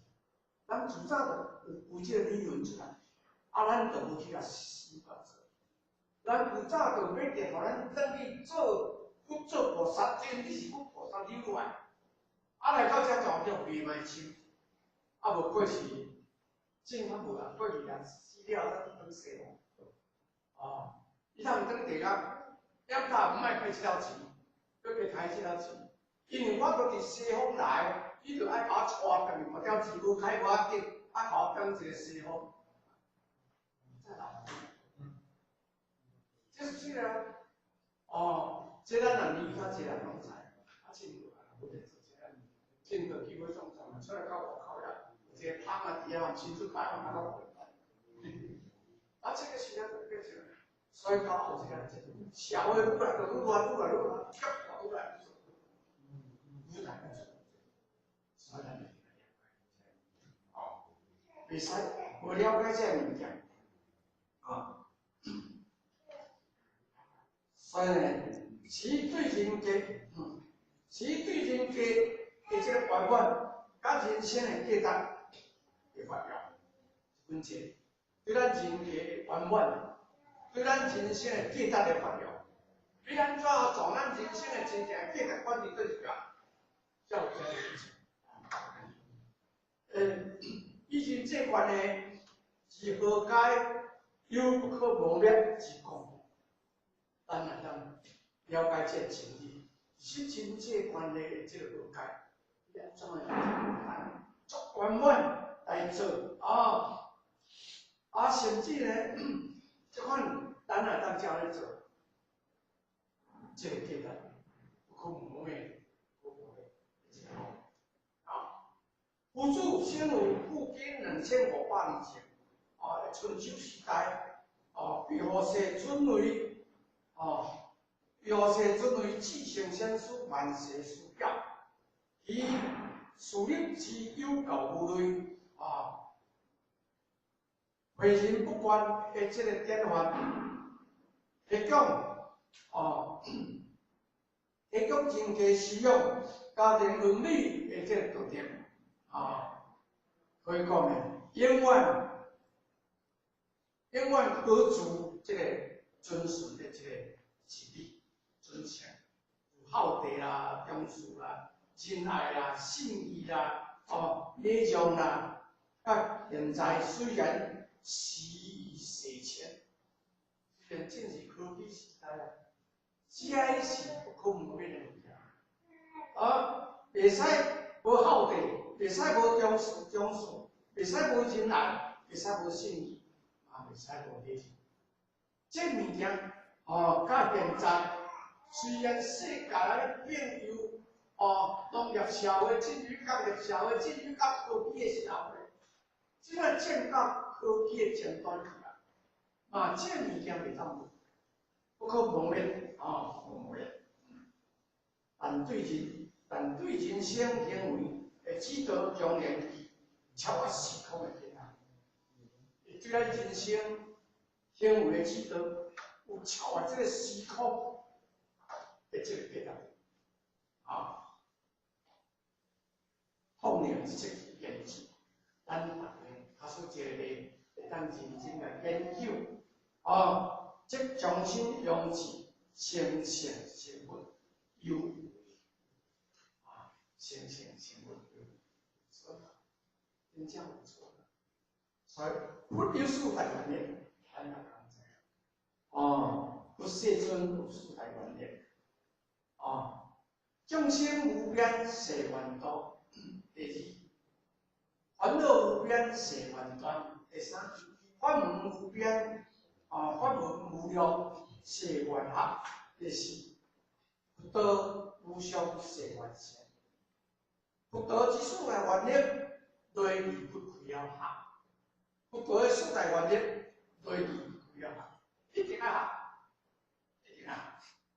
咱自早就有這個理論出來，啊，咱就無去共實踐做。咱古早就欲定予咱轉去做佛做菩薩，這你是佛菩薩留來，啊來到遮狀況袂歹深，啊無過去種較無啊，過去啊死了咱轉西方。哦，伊通轉地獄，點解毋愛開這條錢，閣加開這條錢？因為我都佇西方來，伊就愛共我帶轉去，別條錢無開無要緊，啊，共我轉一個西方。再來，這是這個哦，這咱若年較濟人攏知，啊，凊無啊，無得做這個，見到機會總總出來到外口遐，一個蜂仔佇遐伸出擺，嘛攏啊，這個時陣就變成，所以到後這個社會愈來愈亂，愈來愈亂，結果愈來愈來愈所以咱就哦，袂使無了解這个物件，啊，所以呢，此對人格，此對人格的這個圓滿，佮人生的價值的發表，這本冊對咱人格的圓滿，對咱人生的價值的發表，比咱怎從咱人生的真正價值觀佇佗一個，才有這個事情。以前這關係是何解猶不可磨滅之故？咱會當了解這個真理，是真這關係的這個何解？你按怎樣足圓滿來做啊？啊，甚至呢，這款咱會當這樣做，這個價值不可磨滅，不可磨滅，這個啊，佛祖生於距今2500年前，啊，春秋時代，啊，毗婆舍尊為，啊，毗婆舍尊為至聖先師萬世師表，其事業之有夠無類，啊。诲人不倦的這個典範，提供哦，提供人格修養、家庭倫理的這個道德，啊，可以講呢，永遠永遠保持這個遵循的這個真理、準則，有孝悌啦、忠恕啦、仁愛啦、信義啦、哦禮讓啦，啊，現在雖然時移世遷，雖然正是科技時代啊，這是不可磨滅的物件。啊，袂使無孝悌，袂使無忠恕忠恕，袂使無仁愛，袂使無信義，啊，袂使無禮讓。這物件哦，佮現在雖然世界咧變由哦農業社會進入工業社會，進入到科技的社會，這擺進到科技的前端去啊，嘛，這物件袂當不可磨滅啊，不可磨滅。但對人生行為的指導，將然超越時空的價值。對咱人生行為的指導，有超越這個時空的這個價值。啊，放念這研究，咱逐家假使一個例，會當認真來研究，啊，即將心用智，成聖成佛，有啊，成聖成佛有錯，真正有錯。所以佛有四大願力，咱逐家知影。哦，佛世尊有四大願力，哦，眾生無邊誓願度。第二，煩惱無邊誓願斷。第三，法門無邊，啊，法門無量誓願學。第四，佛道無上誓願成。佛道之四大願力，羈離不開了學。佛道的四大願力，羈離不開了學，一定愛學，一定愛學。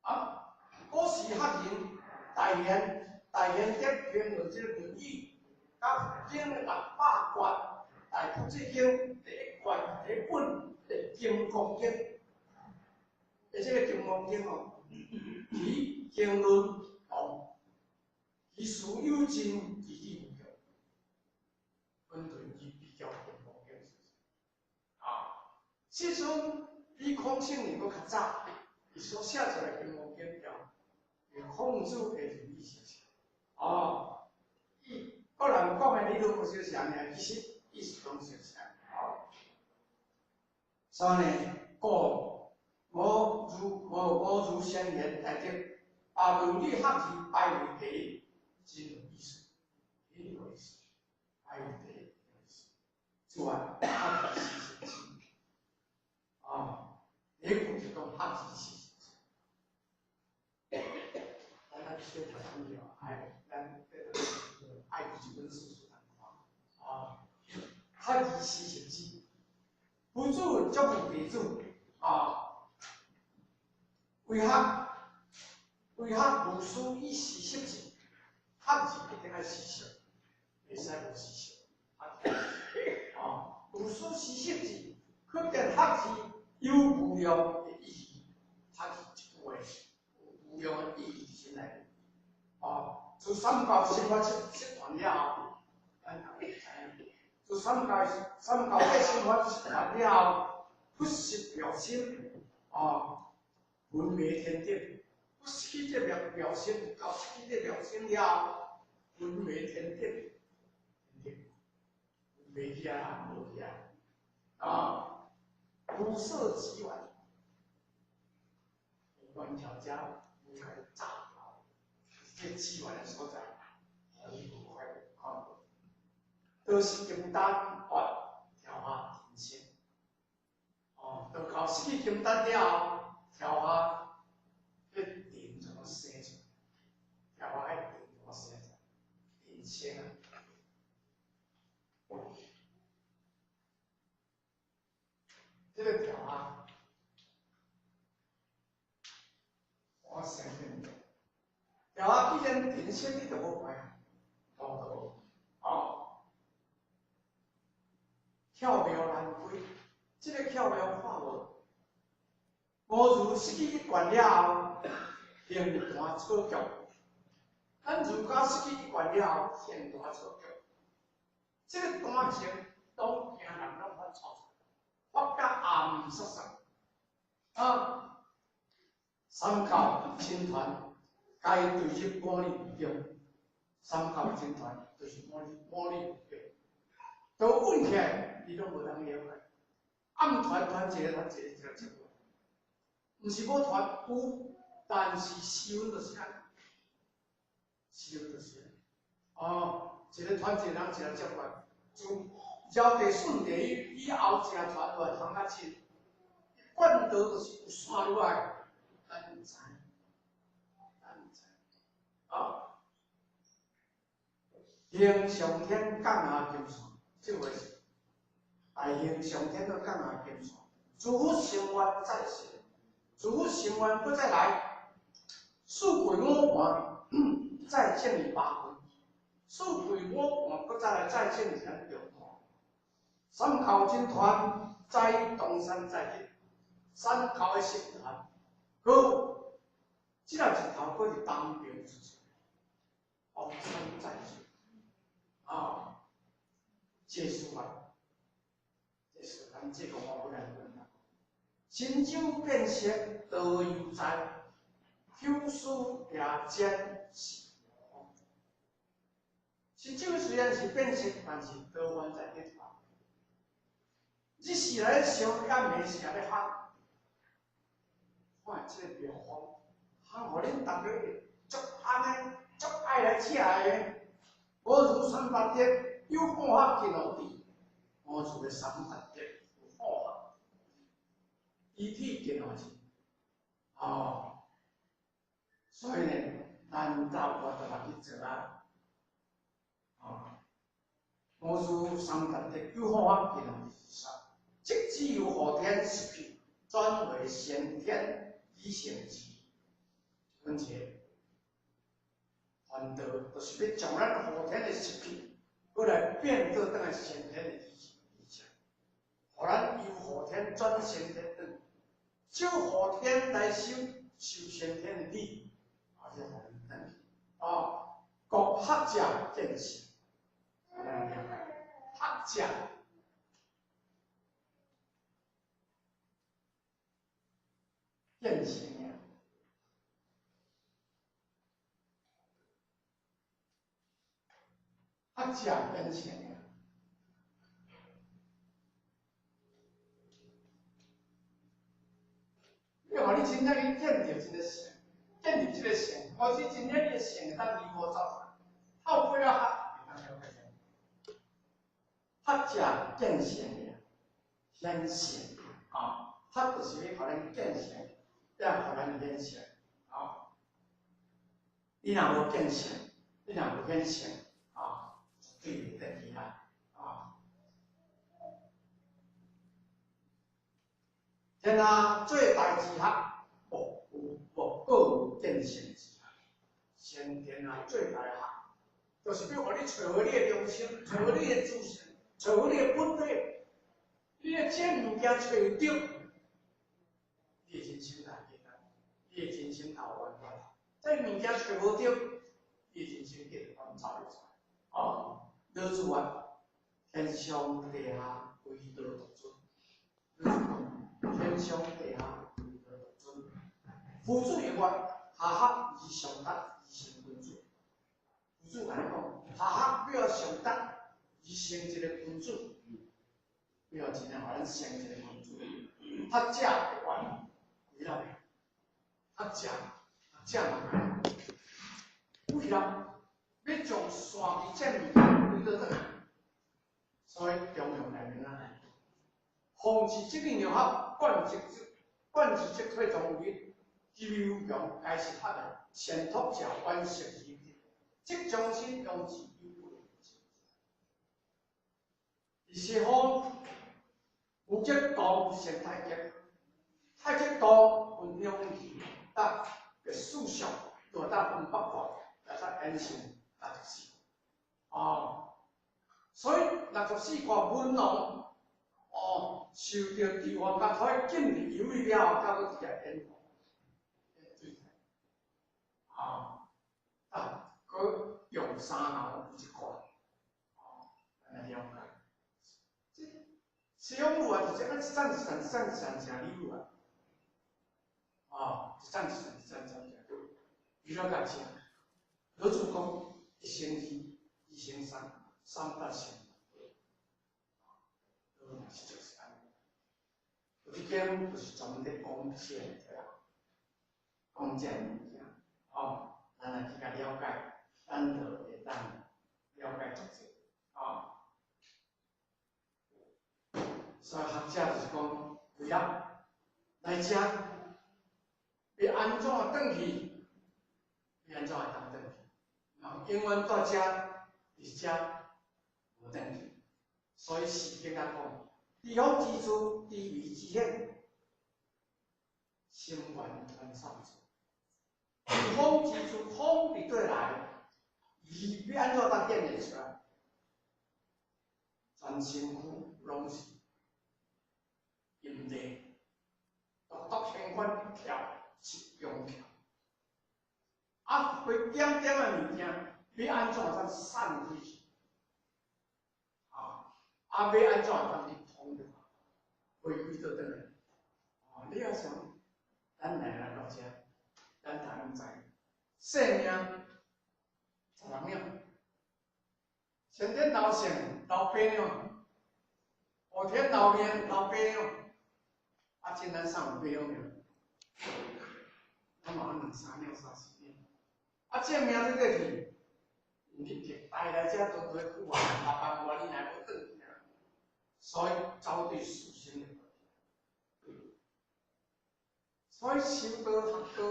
啊，古時學人大賢大賢德評論這個論語，佮佛經的600卷，大部這經第一卷第一本的《金剛經》，而這個金剛經哦，其經論講，其事有盡，其理無窮，分對去比較金剛經。啊，世尊比空性人閣較早，伊所寫出來金剛經條，是孔子的論語寫出來。哦，伊個人講的理論無相像爾，其實意思攏相像。哦，所以呢，故我如先言大德，把論語學字排為第一，真有意思，很有意思，排為第一有意思。此外，學字四成之，啊，第一句就講學字四成之。咱咱小讀書了，愛咱愛這本書書通看，啊，學字四成之，夫子囑咐弟子，啊。為學為學無須以四識字，學字一定愛四識，袂使無四識。啊，無須四識字，可見學字有無量的意義。學字這句話有無量的意義佇心內。啊，自三教心法失傳了後，咱大家知影。自三教的心法失傳了後，不識妙心，啊。魂迷天頂，不失去這妙妙心，到失去這妙心了後，魂迷天頂，天頂，迷去啊，無去啊，啊，無色機緣，無緣橋遮無開炸掉，這機緣的所在，予伊無法看無，都是金丹發調下人生，哦，都到失去金丹了後。調下，彼電怎麼生出來？調下彼電怎麼生出來？人生啊！這個調下，我生變。調下既然人生你就無怪啊，道道哦，巧妙難歸，這個巧妙化無。我如失去一貫了後，形單草局。咱儒家失去一貫了後，形單草局。這個單情拢驚人攏發錯，發甲暗澀澀。啊，三教僧團該對入般若經，三教僧團就是般若經，都問起來，你攏無當了解。暗傳傳一個傳一個，一個一個。毋是無傳有，但是時運就是按呢，時運就是按呢。哦，一個傳一個人，一個接過來，自尧帝舜帝以後，一個傳落來傳較深，貫道就是有線落來，咱毋知，咱毋知。啊，行上天降下金線，這話是大行上天閣降下金線，諸佛成願再世。諸佛成願閣再來，四鬼五盤再建立八關，四鬼五盤閣再來再建立咱中土。三教僧團在東山再起，三教的僧團，閣這個日頭閣是東邊出現，東山再起，啊，這事啊，這是咱這個我本來問。神州變色道猶在，九思夜間是妙方。神州雖然是變色，但是道還在咧傳。日時來想，暗暝時來咧烘，看這個妙方，烘予恁逐家足烘的，足愛來食的。我如三達德，有法學見落地，我如的三達德有法學。醫體健康是，哦，所以呢，咱到我就來去做啊，哦，我如三達德有法學見落地是啥？即只有後天習氣轉為先天理性智，阮這傳道就是欲將咱後天的習氣，閣來變做轉來先天的理性，予咱由後天轉先天轉。修後天來修修先天的理，啊，這予恁轉去。哦，國學者見性，咱了解，學者見性啊。學者見性啊。你看，你真正去見著這个性，見著這个性，或是真正你的性會當如何走出來？透過了學，會當了解。學者見性的，顯性啊，學就是欲予咱見性，也予咱顯性啊。你若無見性，你若無顯性啊，絕對袂得去啦啊。天下最大之學，莫有莫過有見性之學。先天下最大學，就是欲予你揣好你的良心，揣好你的自信，揣好你的本體，你的這物件揣著，你的人生大簡單，你的人生頭圓滿。這物件揣無著，你的人生計就講走袂出來。哦，老子話：天上地下，唯道獨尊。老子講：天上地下，唯道獨尊。夫子又話：下學而上達，而成君子。夫子共你講，下學欲上達，而成一个君子，欲真正予咱成一个君子。學者會話，幾落學者，學者嘛，有啦，欲將山這物件歸倒轉來，所以中庸內面啊，防治疾病藥學，貫徹貫徹則退從為，吉有強，該是學的，前托者遠色而即將心用之有為。而西方有則道先太極，太極道分兩期，搭個四象，就搭分八卦，來才衍生64卦。哦，所以64卦文王哦，受著地方甲土禁入油里了後，才閣直接演化。啊，啊，閣用三爻為一卦，哦，按呢了解。這西方有啊，就是按一層一層一層一層成理有啊，啊，一層一層一層一層成，就娛樂甲食。老子講一生二，二生三，三達成。都是就是按呢。有一間就是專門咧講這個，講這個物件，哦，咱來去共了解，咱就會當了解足濟，哦。所以學者就是講，為了來遮，欲按怎轉去，欲按怎會當轉去？人永遠蹛遮，佇遮無轉去。所以詩經仔講：地方之處，地位之險，心願傳散處。地方之處，風佇佗來，伊欲按怎當顯現出來？全身軀攏是陰地，獨獨玄關跳是陽跳。啊，花點點的物件，欲按怎當散開去？啊，啊，欲按怎當去通著？回歸倒轉來。哦，你也想，咱來來到遮，咱逐家攏知，生命16秒，先天老性老8秒，後天老命老8秒，啊，简单上有8秒，咱嘛有2、3秒、3、4秒，啊，這命這個去，你就帶來遮都都久啊，6萬外年來無轉去啊，所以走對事實的。所以修道學道，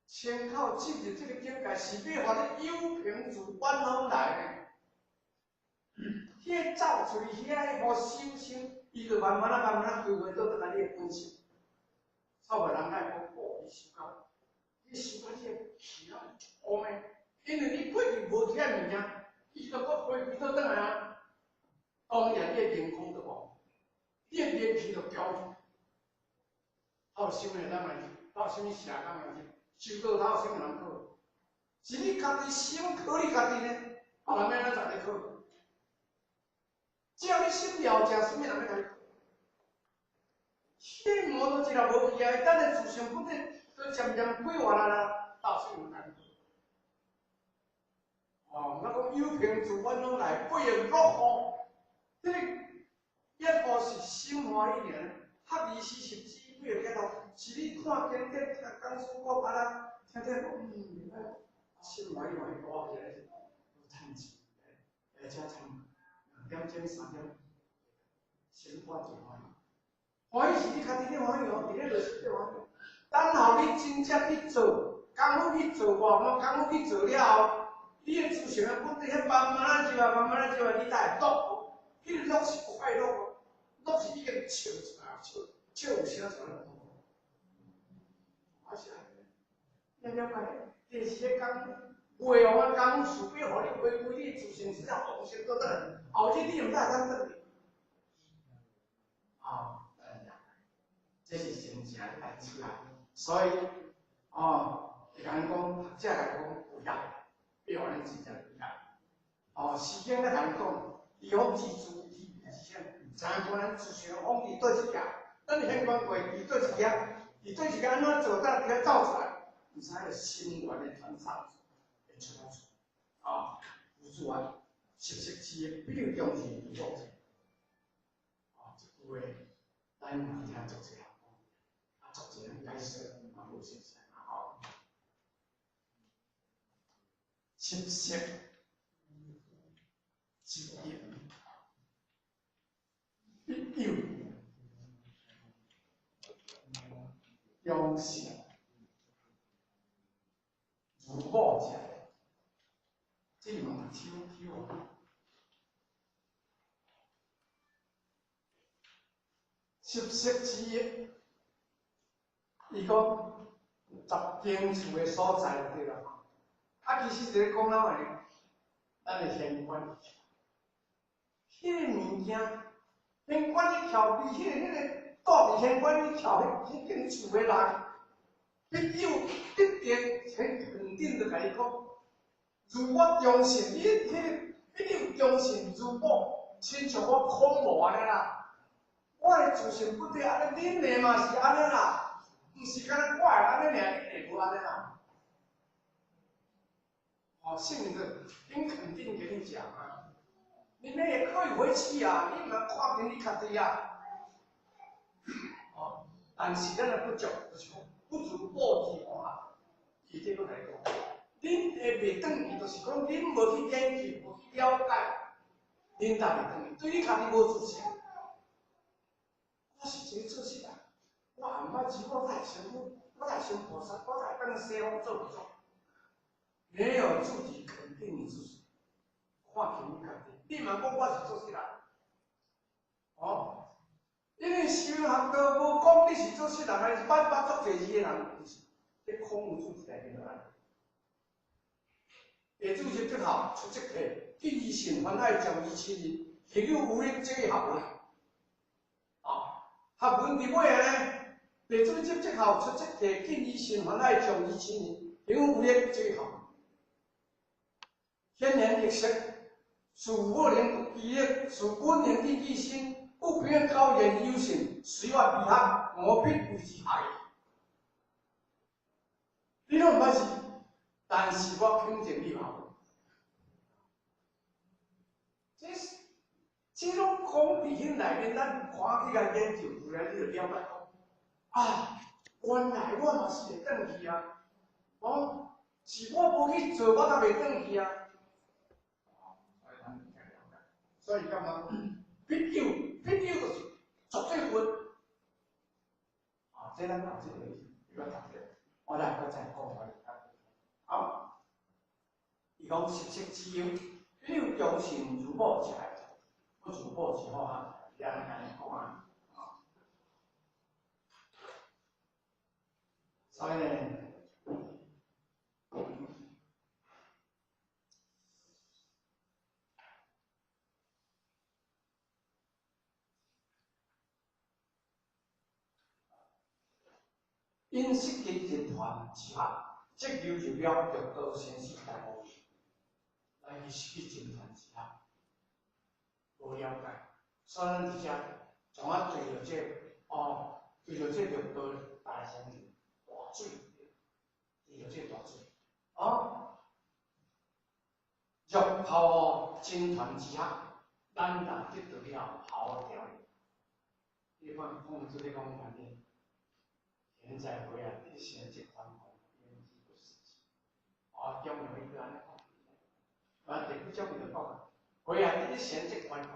先靠進入這個境界，是欲予你有憑自遠方來的。彼個走出去遐個修心，伊就慢慢仔、慢慢仔歸回倒轉來你的本性。差袂人愛講，哦，你修到，你修到你的氣啊粗咩？因為你過去無聽物件，伊就閣回歸倒轉來啊。當然你的靈空就無，你的靈氣就掉去。头有啥物人来入，头有啥物邪工来入，修道头有啥物人考？是你家己心考你家己呢？别人欲按怎咧考？只要你心了解，啥物人欲共你考？迄魔都一粒无去啊！等下自性本体都渐渐归还啊啦，到啥物人考？哦，咱讲有凭自阮拢来，不用落雨。这个一部是心欢喜尔，合二四十支不用结束，是你看经典、听讲师讲啊啦，听听讲，心欢喜欢喜，我起来有趁钱，而且趁2点钟、3点，心肝真欢喜。欢喜是你家己咧欢喜哦，伫咧内心咧欢喜。等候你真正去做，功夫去做过，我功夫去做了后，你的自性的本体，遐慢慢仔入来，慢慢仔入来，你才会乐。彼个乐是快乐，乐是已经笑出来，笑笑有声出来。啊是啊，你了解？就是咧讲，画王的功夫，势必予你回归你自性，是了往生倒转来，后日你毋才会当转去。啊，这是真正的代志啊！所以，哦，会共咱讲，学者来讲有效，比予咱真正有效。哦，时间咧共咱讲，伊方之主，伊是啥？知影讲咱自性往伫佗一行，咱现观过伫佗一行，伫佗一行按怎做到伫遐走出来？毋知个心源的传送会出来出，啊，有主啊，实实质的比如重视如果者，啊，这句话咱嘛听足济人讲，啊，足济人解释嘛无熟悉啊，吼，实实之义，必有忠信如母者，这嘛手手啊。十色之一，伊讲十间厝的所在对啦。啊，其实就是讲咱的，咱的玄关，彼个物件，玄关去徛伫彼个住伫玄关去徛彼间厝的人，必有必定很肯定的共伊讲，如我忠信，你彼个必有忠信如母，亲像我孔母按呢啦。我的自性本体按呢，恁的嘛是按呢啦，毋是干焦我的按呢尔，恁的无按呢啦。哦，圣人很肯定给你讲啊，你们也可以回去啊，你毋看见你家己啊。哦，但是咱的不足，就是讲不如报之啊。伊这个来讲，恁会袂转去，就是讲恁无去研究，无去了解，恁才袂转去，对你家己无自信。我是一个做事人，我也毋捌钱，我才会成佛，我才会成菩萨，我才会当西方做做。没有自己肯定你自己，看轻你家己，你嘛讲我是做事人，哦，因为修学道无讲你是做事人，还是捌捌足济字的人，其实这空无自内面来。下主席得效出这题，敬以善欢爱将以亲人，亦有无力这个学问。啊，学问伫尾呢，地主接这效出这题，敬以善欢爱将以亲人，亦有无力这个学问。天然绿色，是无能记忆，是本能的记心，不凭高言有信，随我彼学，我必为之学。你拢毋捌是，但是我肯定你嘛有。这是这种讲伫彼内面，咱看起来研究出来，你就了解讲，啊，原来我嘛是会转去啊，哦，是我无去做，我才袂转去啊。所以感觉必有，必有就是绝对分。啊，这咱后这个有读者，我来阁再讲我好，伊讲实质之有，必有忠信如母者，不如母之好啊，伊按呢讲啊。所以呢。因失去人团之下，即流入了六道生死大无畏，来去失去人团之下，无了解，所以咱伫遮从啊坠入这哦，坠入这六道大洪流大水，坠入这大水，哦，若抛真团之下，咱若得到了抛掉。你看，讲这个讲反正，现在回来你先这款讲，言之不实际。啊，中药伊就按呢讲，啊，第几种伊就讲，回来你先这款讲，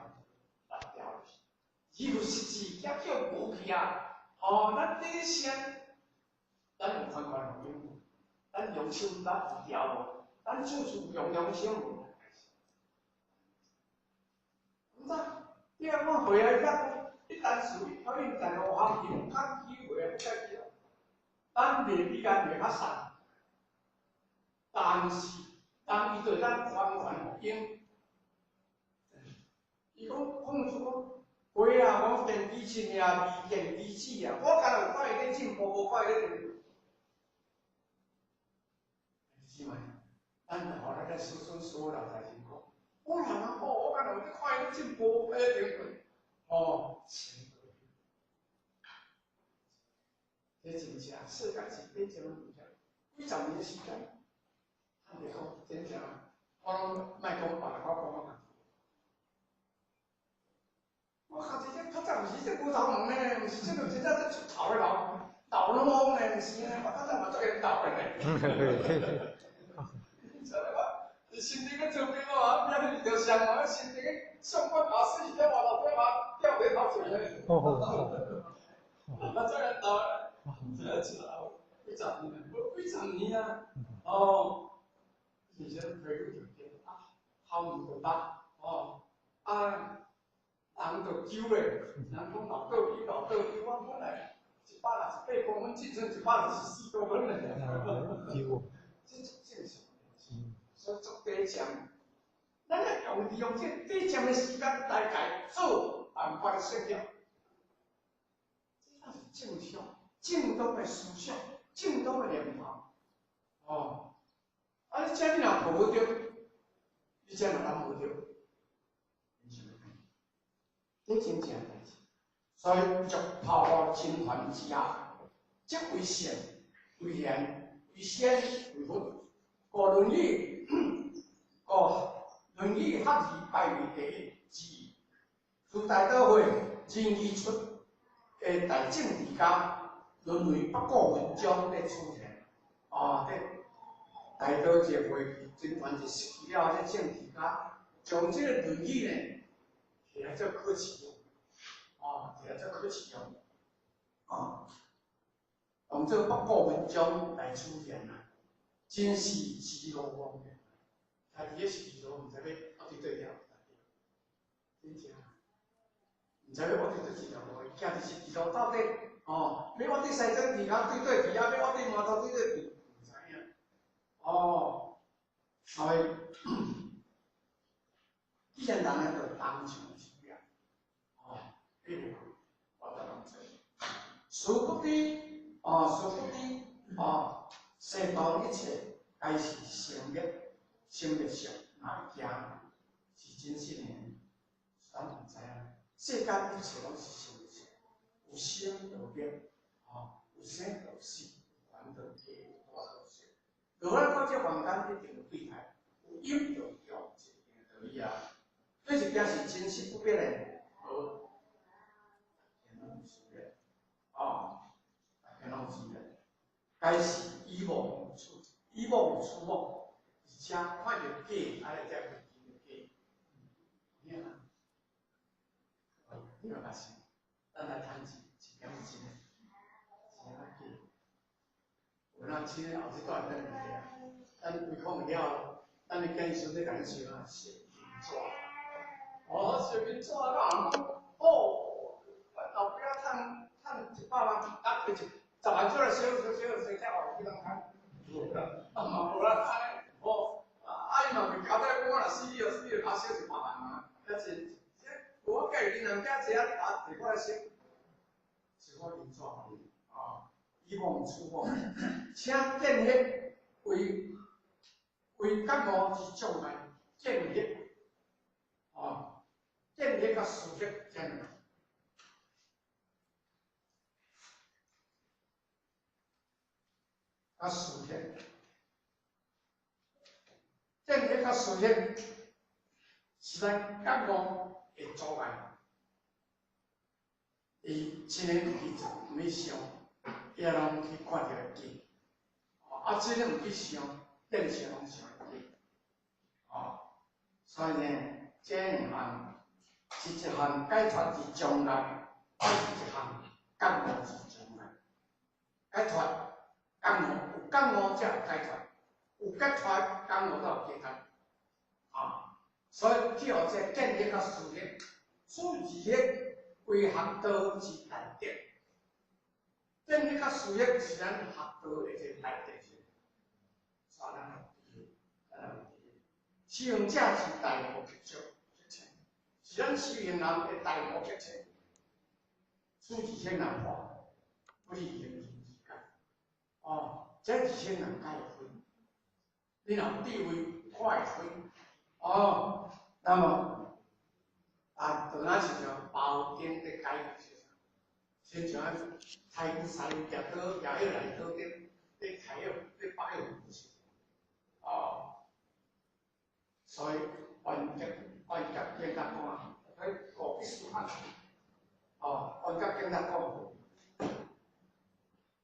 拿掉去，伊有实际，遐叫无去啊。哦，咱这先，咱有宽宽容无？咱用手咱有调无？咱处处用良心无？毋知，你啊讲回来遐。一旦属于可能在路行有较机会啊，不该去。咱袂比较袂较散，但是当伊对咱宽宽应，伊讲讲出讲，过啊，讲电机亲啊，未见机子啊，我敢若有看伊咧进步，无看伊咧进步。是嘛？咱就予咱个子孙所有代志讲，我人啊，哦，我敢若有咧看伊咧进步，哎，对不对？哦，钱这真正世界是变成几十年时间，坦白讲，真正，我拢莫讲别个，我讲我家己。我家己这较早毋是这骨头毛呢，毋是这个真正这出头的人，头拢乌呢，毋是呢，我较早嘛足缘投的呢。真的我，身体个做兵哦，边遇著伤哦，身体个上半把死，在外头底嘛吊伫头前咧。哦哦哦。啊，这缘投的，这出来几十年啊，无几十年啊，哦，是啥皮肤就变啊，头毛就白，哦，啊，人就揪咧，人讲老倒揪老倒揪，我本来168公分，进剩164公分咧。揪。这足正常，所以足短暂。咱要用利用这短暂的时间来家做办法的设计，这那是正常、正当的思想、正当的念头。哦，啊，你这你若抱无著，你这若揽无著，这真正代志。所以，欲抛真团之下，即为圣、为贤、为仙、为佛。故《论语》，故《论语》学而排位第一之。自大道会仁义出的大政治家，沦为八股文章咧出现。啊，这大道这会真团就失去了，这政治家将这个《论语》呢，摕来做考试用，啊，摕来做考试用，啊，当做八股文章来出现啊，真是之路方便。啊，伫咧十字路，毋知欲挖伫佗条，真正，毋知欲挖伫佗一条路，徛伫十字路到底，哦，欲挖伫西庄地跤对佗去，啊，欲挖伫码头对佗去，毋知影。哦，所以，既然人咧就当场是了，哦，比如我得人做，殊不知，哦，殊不知，哦，世道一切皆是生灭，生灭相，哪一件是真实的？咱毋知影。世间一切拢是生灭相，有生就灭，哦，有生就死，有凡就假，有大就小。落来到这凡间一定有对待，有因就有这一定道理啊。这一件是真实不变的，无，大家拢有知的，哦，大家拢有知的，该是以妄出，以妄出妄，而且看著假，啊，来才会见著假，有影啊？你嘛是，咱来趁钱，一点真的，真啊假。有哪真的后日带咱问题啊？咱唯恐了，咱的建议咧共咱烧啊，烧银纸。哦，烧银纸啊，人讲，哦，后壁趁趁100万，啊，摕10万出来烧烧烧烧，才后去通趁。啊嘛无啦，安呢，哦，啊伊嘛袂交代讲我若死了死了，啊烧100万啊，遐钱，无我计恁人家济啊，啊摕我来烧，烧我银纸互你，啊，伊希望出我，请见惑为为觉悟之障碍，见惑，哦，见惑佮思惑这两个，佮思惑，见惑佮思惑是咱觉悟的阻碍。伊真个毋去做，毋去想，伊也拢去看著会记。啊，这个毋去想，变相拢想会记。哦，所以呢，这两项是一项解脫之障礙，抑是一項覺悟之障礙。解脫覺悟，有覺悟才有解脫，有解脫覺悟才有解脫。啊，所以去予這見惑佮思惑，此二惑為學道之大敵。見惑佮思惑是咱學道的一個大敵。所以咱要注意，咱要注意。修行者是大無極少，是咱修行人的大無極少。此二聖人話，不離行之解。哦，這二聖人解會分，你若有智慧，看會分。哦，那麼啊，就若親像包經的解釋，親像啊，太古山舉刀举起來刀頂，咧太陽咧白玉不是。哦，所以萬劫萬劫經甲講啊，喺五必須按。哦，萬劫經甲講，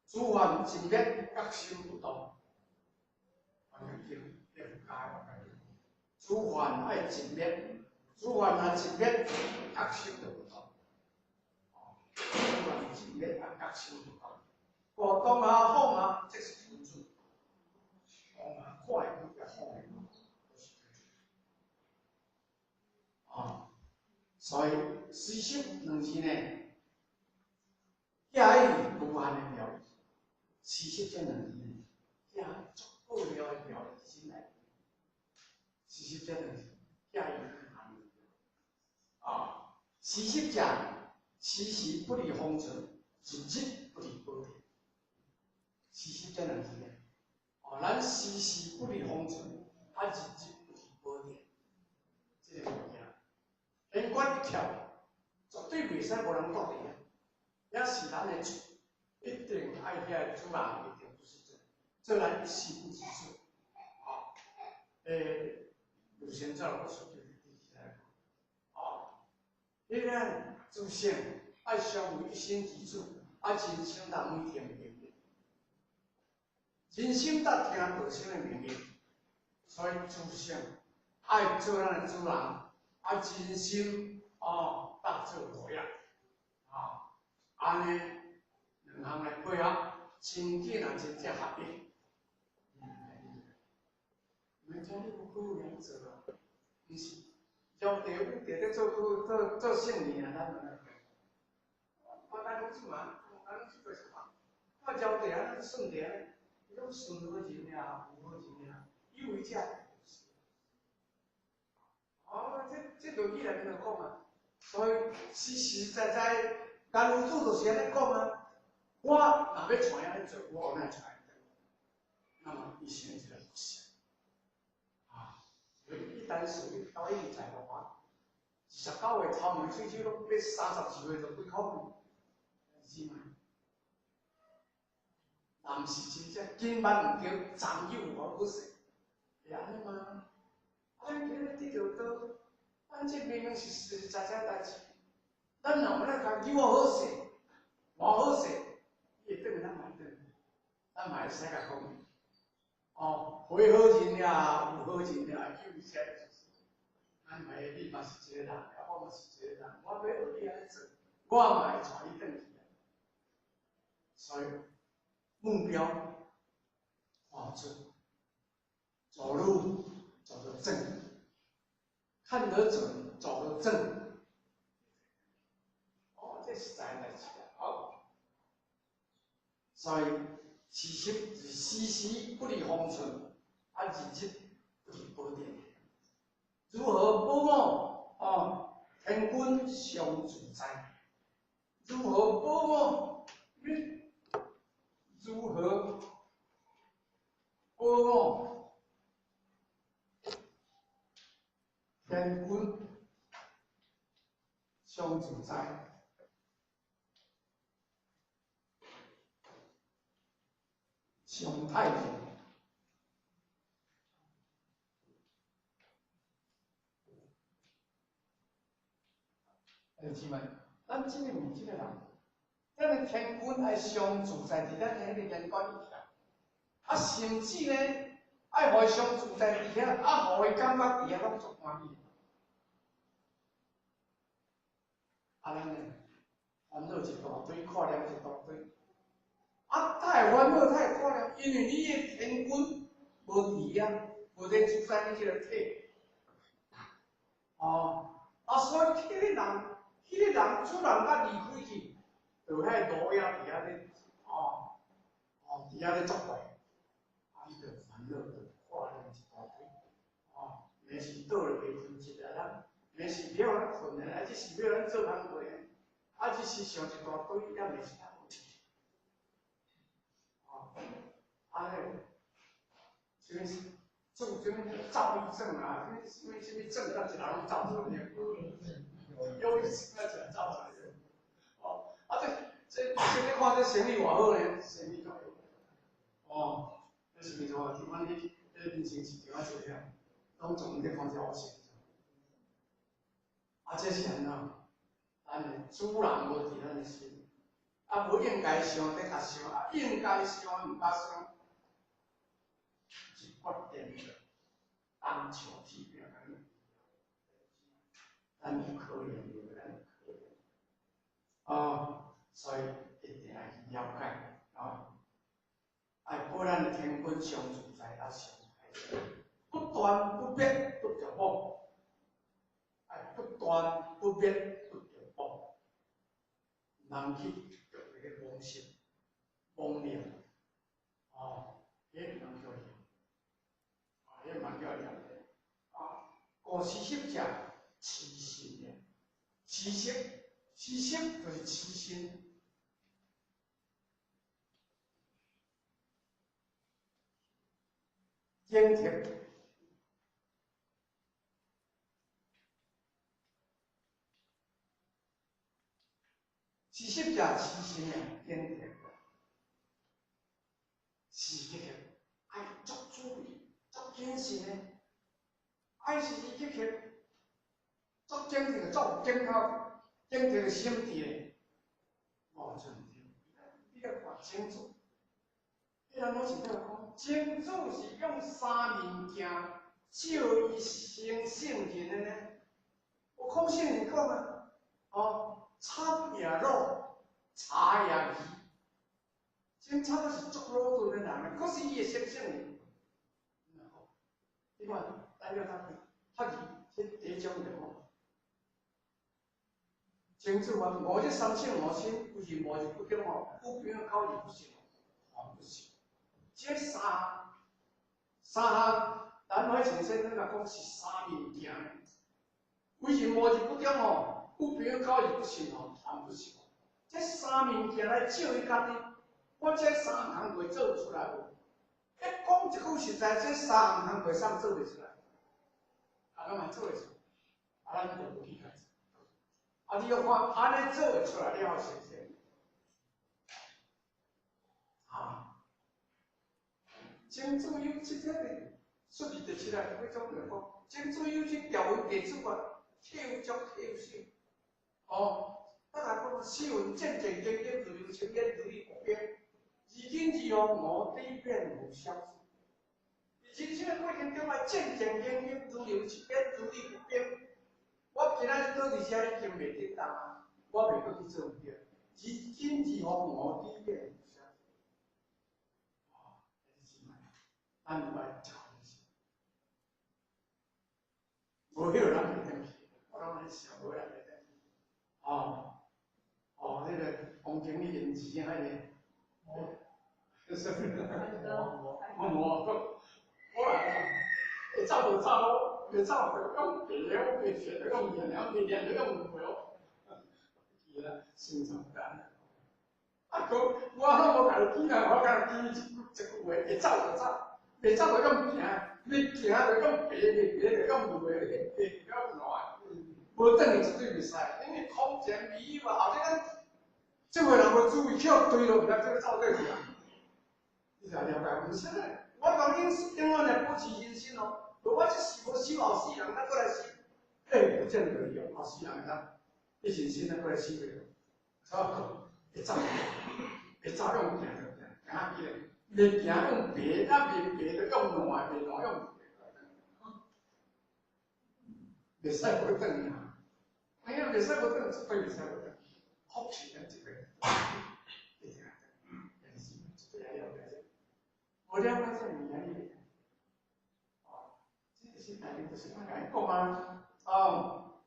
諸凡盡滅，覺心不動。萬劫經咧佛教的萬劫經，諸凡愛盡滅，諸凡若盡滅，覺心就不動。哦，諸凡盡滅啊，覺心不動。故當下放下，即是天主。當下看會開，也放會開，就是天主。哦，所以思修兩字呢，寄予無限的妙義。思修這兩字呢，寄足奧妙的妙義心內。思修這兩字，寄予無限的妙義。啊，思修者，時時不離方寸，日日不離寶殿。思修這兩字呢，哦，咱時時不離方寸，啊，日日不離寶殿，這個物件，玄關一跳，絕對袂使無人蹛佇遐，也是咱的主，一定愛遐個主人一定不是做，做咱一心之主。啊，盧先生老師就是提起來講，啊，彼個諸聖愛相為一心之主，啊，人生當每天命令，人生當聽道生的命令，所以諸聖愛做咱的主人，啊，人生哦，當做模樣，啊，按呢兩項來配合，真緊啊，真正合一。毋聽你有好樣做啊，毋是，搖地有地咧做做做聖人啊，咱毋來。我咱講這嘛，咱攏這個是嘛，我搖地啊，算地啊，伊攏算好人啊，有好人啊，以為這。哦，這這道理內面就講啊，所以實實在在，甘露主就是按呢講啊。我若欲帶按呢做，我哪會帶按呢做？那麼伊成一個佛像啊，所以一旦屬於到伊在的話，29歲頭毛喙齒攏欲32歲就幾箍，是嘛？若毋是真正金萬毋對，占有無好勢，會按呢嗎？啊，咱今日得著道，咱這明明是實實在在代誌，咱若欲來共求好勢，無好勢，伊會轉來，咱嘛會轉，咱嘛會使共講。哦，回好人了，有好人了，有啥就是，咱嘛會你嘛是一個人，啊，我嘛是一個人，我欲學你按呢做，我嘛會帶你轉去。所以目標看準，走路走得正，看得準，走得正。哦，這實在代誌啊！好，所以事實是時時不離方寸，啊，日日不離寶殿。如何保我？哦，天君常自在。如何保我？你上自在，上太平。姊妹，咱这个毋这个人，咱的天君爱上自在伫咱彼个言观以下，啊，甚至呢，爱予伊上自在伫遐，啊，予伊感觉伫遐拢足欢喜。啊，咱呢，烦恼一大堆，看念一大堆，啊，太烦恼，太看念，因为你的天君无伫遐，无伫主宰你这个体，哦，啊，所以彼个人。彼个人主人甲离开去，就彼个路仔伫遐咧，哦，哦，伫遐咧作怪，啊，伊就烦恼，就看念一大堆，哦，若是倒咧袂困一下啦，若是欲予咱困的，啊，这是欲咱做工课的，啊，这是想一大堆，也袂是咱问题，哦，啊，彼个，啥物做啥物躁郁症啊，啥物啥物症，甲一人拢走出来。忧郁症啊，一走出来。哦，啊这这，这你看这生意偌好呢？生意足好。哦，这是毋错？伫阮迄迄民生市场啊，坐遐，拢总咧看这好生意。啊，这是按怎？咱的主人无伫咱的心，啊，无应该想咧较想，啊，应该想毋敢想，是决定着当场天命。咱有可能，咱有可能，哦，所以一定爱去了解，哦，爱保咱的天君上自在啊，上开心，不断不灭不着妄，爱不断不灭不着妄，毋通去著彼个妄心、妄念，哦，彼个毋通叫念，啊，彼个毋通叫念，啊，五时摄者。痴心的，痴心，痴心就是痴心。警惕，痴心者痴心的警惕，时刻刻爱足注意、足谨慎的，爱时时刻刻。足警惕的，足有警觉、警惕的心伫的，无错对。你爱看清楚，彼人拢是咧讲，真主是用三面镜照伊成圣人的呢。有空圣人讲啊，哦，参也鲁，茶也愚，真差不是足鲁钝的人啊，可是伊会成圣人。你看，咱了较较愚，这第一种就讲。清楚啊！五这三性五心，为是五是不中哦，有朋友口而不信，还不信。这三三项，咱海前先生若讲是三面镜，为是五是不中哦，有朋友口而不信哦，还不信。这三面镜来照伊家己，我这三项工课做出来无？一讲一句实在，这三项工课上做袂出来，啊，咱嘛做会出来，啊，咱就无去开始。啊！你要看，按呢做会出来了后，是是？啊，真主有这个说字就出来，要怎样讲？真主有这条文地主啊，体有足，体有少。哦，咱来讲，四文战战兢兢，如流清烟，如履薄冰。而今而后，我底变无消失。人生的过程中啊，战战兢兢，如流清烟，如履薄冰。我今仔日倒伫遮已经袂得动啊，我袂阁去做毋对。而今而后，我底变无消失。哦，这是咱有爱这款事，无彼个人袂转去，我拢咧想无人袂转去。哦，哦，彼个王经理因钱啊，彼个，啥物？我无，我来，会走就走，袂走就用白，我袂学就用念，袂念就用无。是啦，心脏干。啊，阁我拢无家己记啦，我家己记一句一句话，会走就走，袂走就用行，袂行就用爬，袂爬就用爬，爬了烂。無轉去絕對袂使，因為空前未有啊！後仔咱這回人無注意，去予對落，毋知這個走倒去啊！你就了解，毋是咧，我講永永遠來保持人生哦。無我這世無修後世人，咱閣來修，欸，不見得有後世人會當，你人生咱閣來修袂落，錯，會走，會走用行就行，行較緊，袂行用爬，啊袂爬就用爛，袂爛用。袂使無轉去啊！哎呀，袂使無轉，絕對袂使無轉。福氣咱這個，一定愛轉，人生絕對愛了解這，無了解這物件，你會。哦，這就是大家就是我共你講啊，哦，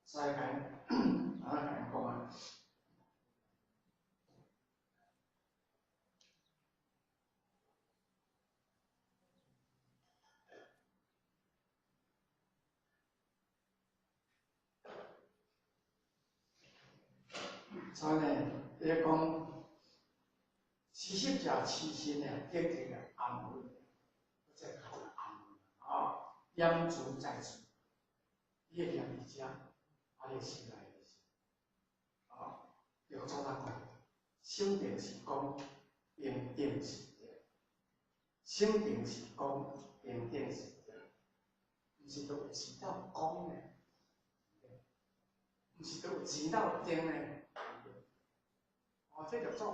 再共，啊，共你講啊。所以呢，伊講，施設者痴心呢，得這個安穩，這較安穩啊。念住在處，你會念佇遮，啊，你心內就是，啊，六祖他講，心定是光，平定是定，心定是光，平定是定，毋是都有錢到光呢，毋是都有錢到定呢。哦，這六祖，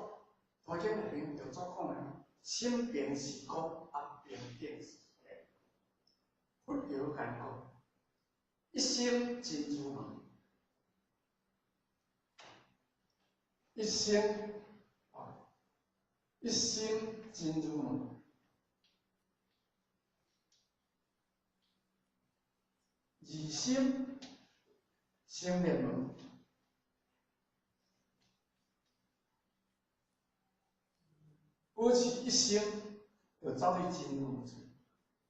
佛經內面六祖講的，心平是光，啊平定是定。佛有講過，一心真如門，一心啊，一心真如門，二心生滅門。保持一心，就走佇真如處。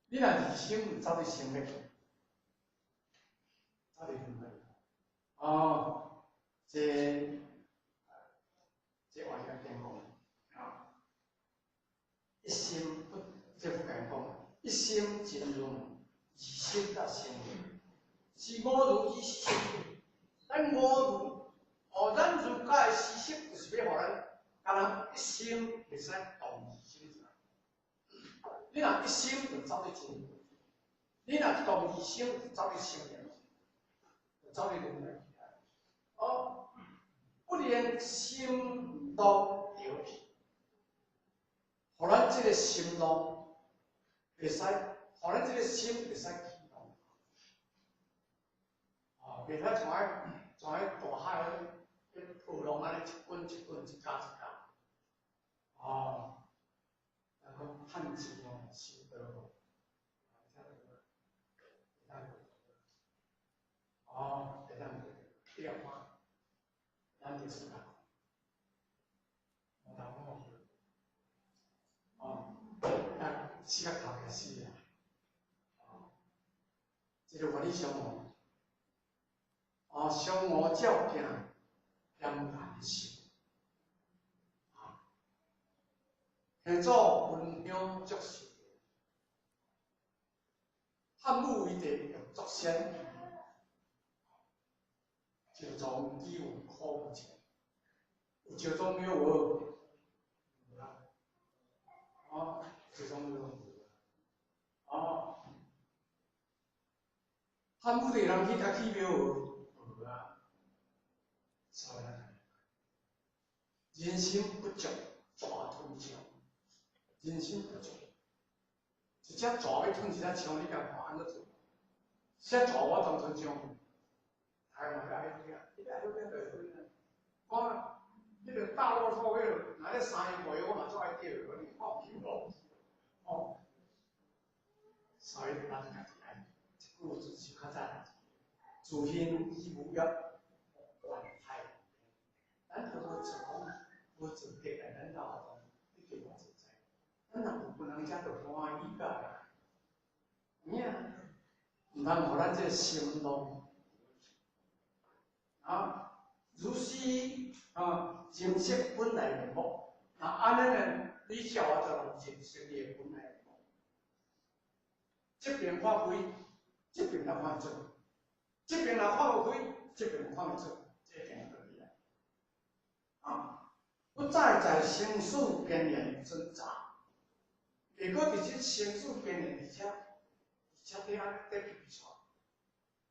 你若二心，就走佇生滅，走佇輪迴。哦，這話是點講啊？一心不，這不敢講。一心真如，二心才生滅，是五如意識。咱五如，哦，咱儒家的思想就是欲予咱，敢若一心袂使動二心出來。你若一心就走佇真如，你若動二心就走佇生滅，就走佇輪迴去啊。哦，不能心動著去，予咱這個心動袂使，予咱這個心袂使起動。哦，袂使像彼像彼大海彼波浪按呢一滾一滾，一加一加。哦，人講趁錢哦，修道哦，哦，會當你來看，咱就是講，無頭母，哦，啊，死甲頭也死啊，哦，這個原理上哦，哦，上午照鏡，嫌難受。下祖焚香祝壽，漢武為帝欲作仙，石樁只有苦無情，有石樁廟無？無啦。哦，石樁廟無。哦，漢武帝人去共起廟無？無啊。所以，人心不足，蛇吞象。人心不足，一隻蛇欲吞一隻象，你共看按怎做？這蛇我當吞象，哎嘛愛許啊，你愛許就許啊。我彼個大駱駝彼個，若咧3个5个，我嘛足愛釣的，你看唔哦，所以咱家己愛一句就是較早，自行以無業，萬態。咱拄拄做講，無做德來，咱老活動已經偌自在。咱若有本人遮就歡喜甲，有影？毋通予咱這個心動啊！如是啊，認識本來面目。若按呢呢，你才有法度認識你的本來面目。這邊發揮，這邊來發作，這邊若放予開，這邊放會出，這邊就起來。啊，不再在生死邊緣掙扎。如果佇這生死邊緣，而且佇遐佇比賽，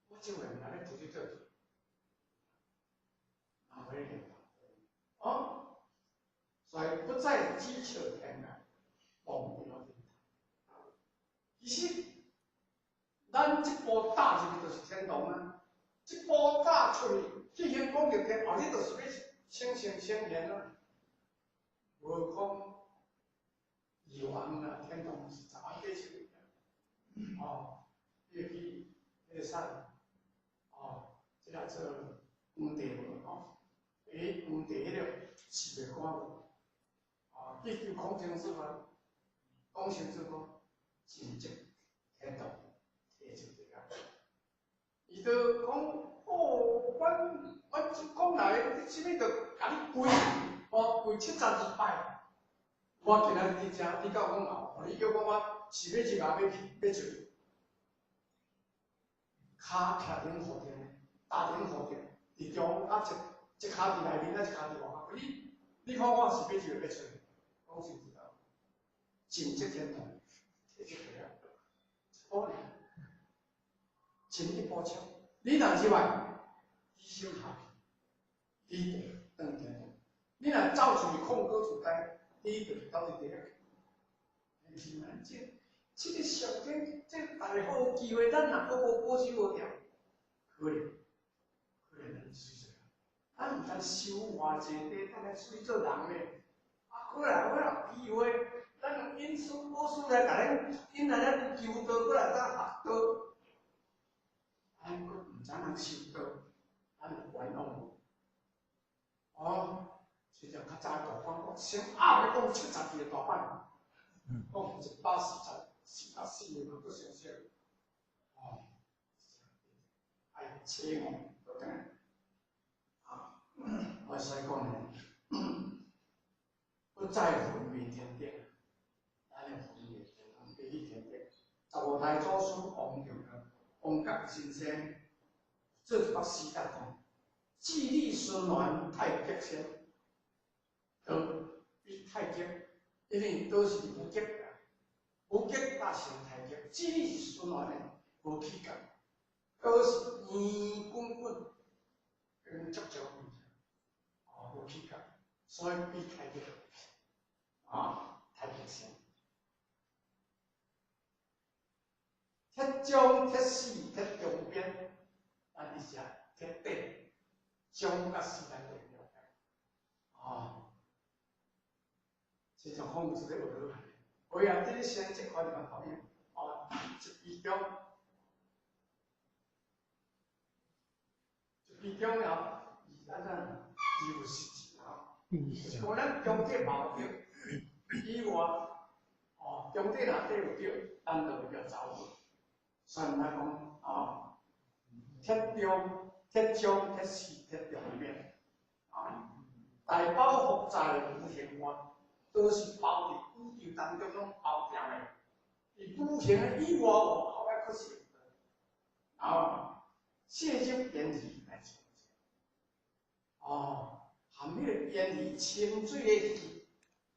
我這回若咧出去做，人會念哦，所以不再咰尺天涯，忘掉天堂。其實，咱這步踏入去就是天堂啊！這步踏出去，去行功德天，後日就是欲升成聖賢啊！無講二王啊，天堂是10萬幾千里哦，你去彼個啥？哦，這個做黃帝無吼？欸，黃帝彼個是袂看無？哦，去求孔成子嘛，孔成子講真正天堂。伊就講，哦，阮講來，你啥物就共你跪，哦，跪72擺。我今仔日佇遮，你到阮後，你叫我我是欲入抑欲去欲出去？跤徛頂雨頂，踏頂雨頂，佇中啊一跤佇內面，啊一跤佇外口。你看我是欲入欲出去？講實在，進這天堂，提這個啊，一步爾，進一步尺。你若入來，你先下去，你就轉天堂。你若走出去控告出街，你就到佇地獄。是安怎？這個上天，這個大好機會，咱若閣無保守無掉，可能咱水做，咱毋知修偌濟地，咱來水做人咧。啊，過來我有機會，咱用因師老師來共咱，引來咱求道，過來咱學道。咱閣毋知人修道，咱有冤枉無？哦，這就較早大班，我先鴨欲講72個大班，講144個嘛，閣少少。哦，愛切我，就等。啊，我使講呢，不再魂迷天頂，咱的魂迷天堂，飛去天頂。15代祖師王長王覺先生做一幅詩甲講：智理循環太極先，道比太極，因為道是無極的，無極搭成太極，智理是循環的，無起角，道是圓滾滾，跟足足物件，哦，無起角，所以比太極，啊，太極先。鐵中、鐵死、鐵中邊，咱佇遮鐵底，中甲死咱都會了解。哦，這種方式咧學落來，會啊，這個先這款嘛好用，哦，一比中，一比中了，安怎二有實質吼？是講咱中底無對，以外，哦，中底若底有對，咱就會叫走去。所以咱講，哦，鐵中、鐵中、鐵死、鐵中邊，啊，大包覆在無形外，都是包佇宇宙當中攏包掉的。佇無形的以外，外口還閣是，啊，謝入煙魚來清水，哦，含彼個煙魚清水的魚，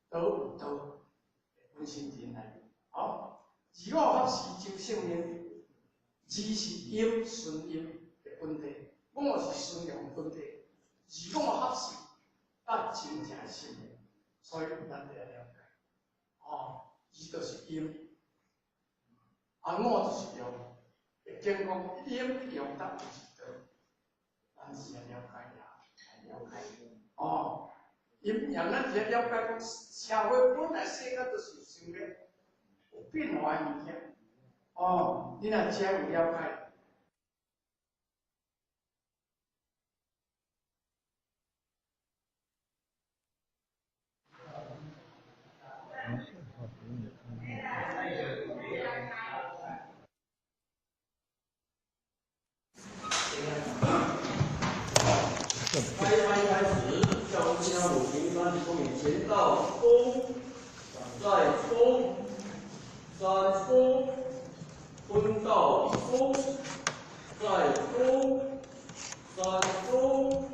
都有道，本身天內面，哦，二五法師周聖明。二是陰順陰的本體，五是順陽本體。二五合四，搭真正的生命，所以咱得愛了解。哦，二就是陰，啊五就是陽，會經講陰陽搭有一道，咱是愛了解呀，愛了解。哦，陰陽咱是愛了解講，社會本來世間就是有生命，有變化的物件。哦，你若遮有了解。开班开始，下午七点五零三公里前到冲，再冲，三冲，分到冲，再弓，三弓。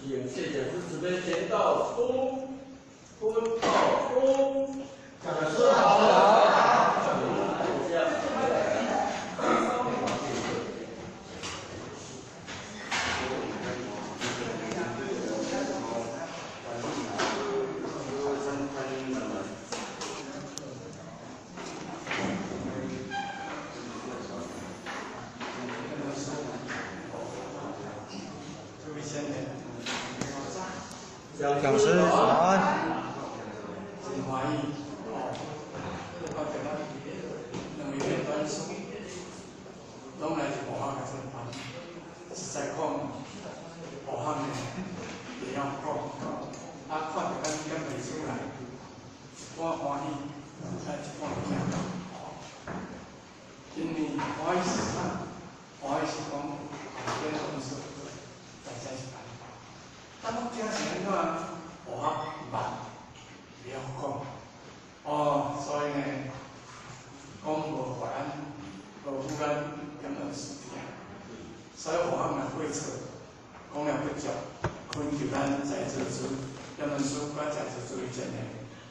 请谢讲师慈悲前到弓，坤到弓。讲师好。讲师早安。真欢喜哦！我看到咱两位短师拢来自武汉的这班，实在讲武汉的会晓讲，啊，看到咱减袂出来，一半欢喜，啊，一半惊。因为欢喜是啥？欢喜是讲后边同事大家是班，但我惊是按怎？武汉慢，袂晓讲。哦，所以呢，讲无予咱，无予咱减老师听，所以武汉嘛过错，讲了不足，恳求咱在座诸减老师佮在座诸位真的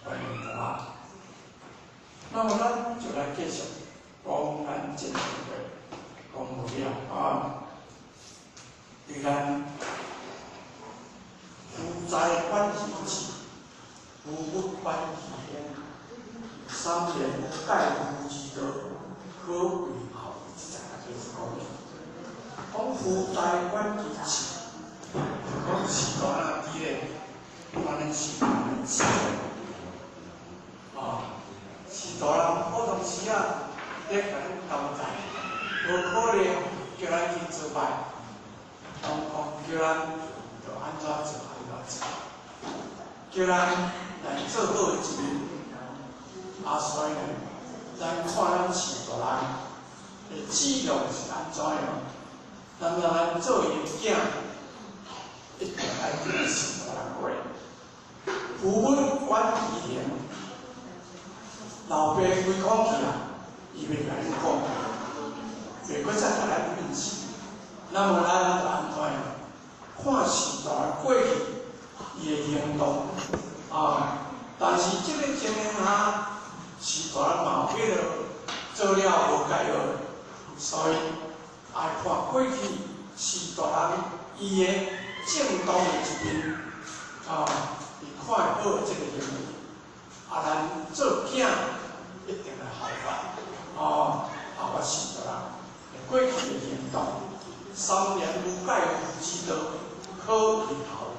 欢迎大家。那么咱就来继续讲咱这个讲无了啊，对咱夫在关其志，夫不关其言。三年无改夫之道，可为孝。这才大家是讲的。讲夫在关其志，讲时大人伫咧，安尼是安尼志。啊，序大人普通时啊，咧共咱交代，无可能叫咱去做拜，拢讲叫咱著按怎做按怎做，叫咱来做好一面。啊，所以呢，咱看咱序大人的志向是按怎样，咱若咱做伊的囝，一定爱听序大人话。父母管其行，老爸规讲起啊，伊袂共恁讲，袂阁再共咱训示。那么咱就按怎样？看序大人过去伊的行动啊，但是这个情形下，序大人嘛有彼个做了无该好，所以爱看过去序大人伊的正当的一面，啊，伊看会好这个行为，啊，咱做囝一定来效法，哦，效法序大人过去的行动。三年无改夫之道，可为孝。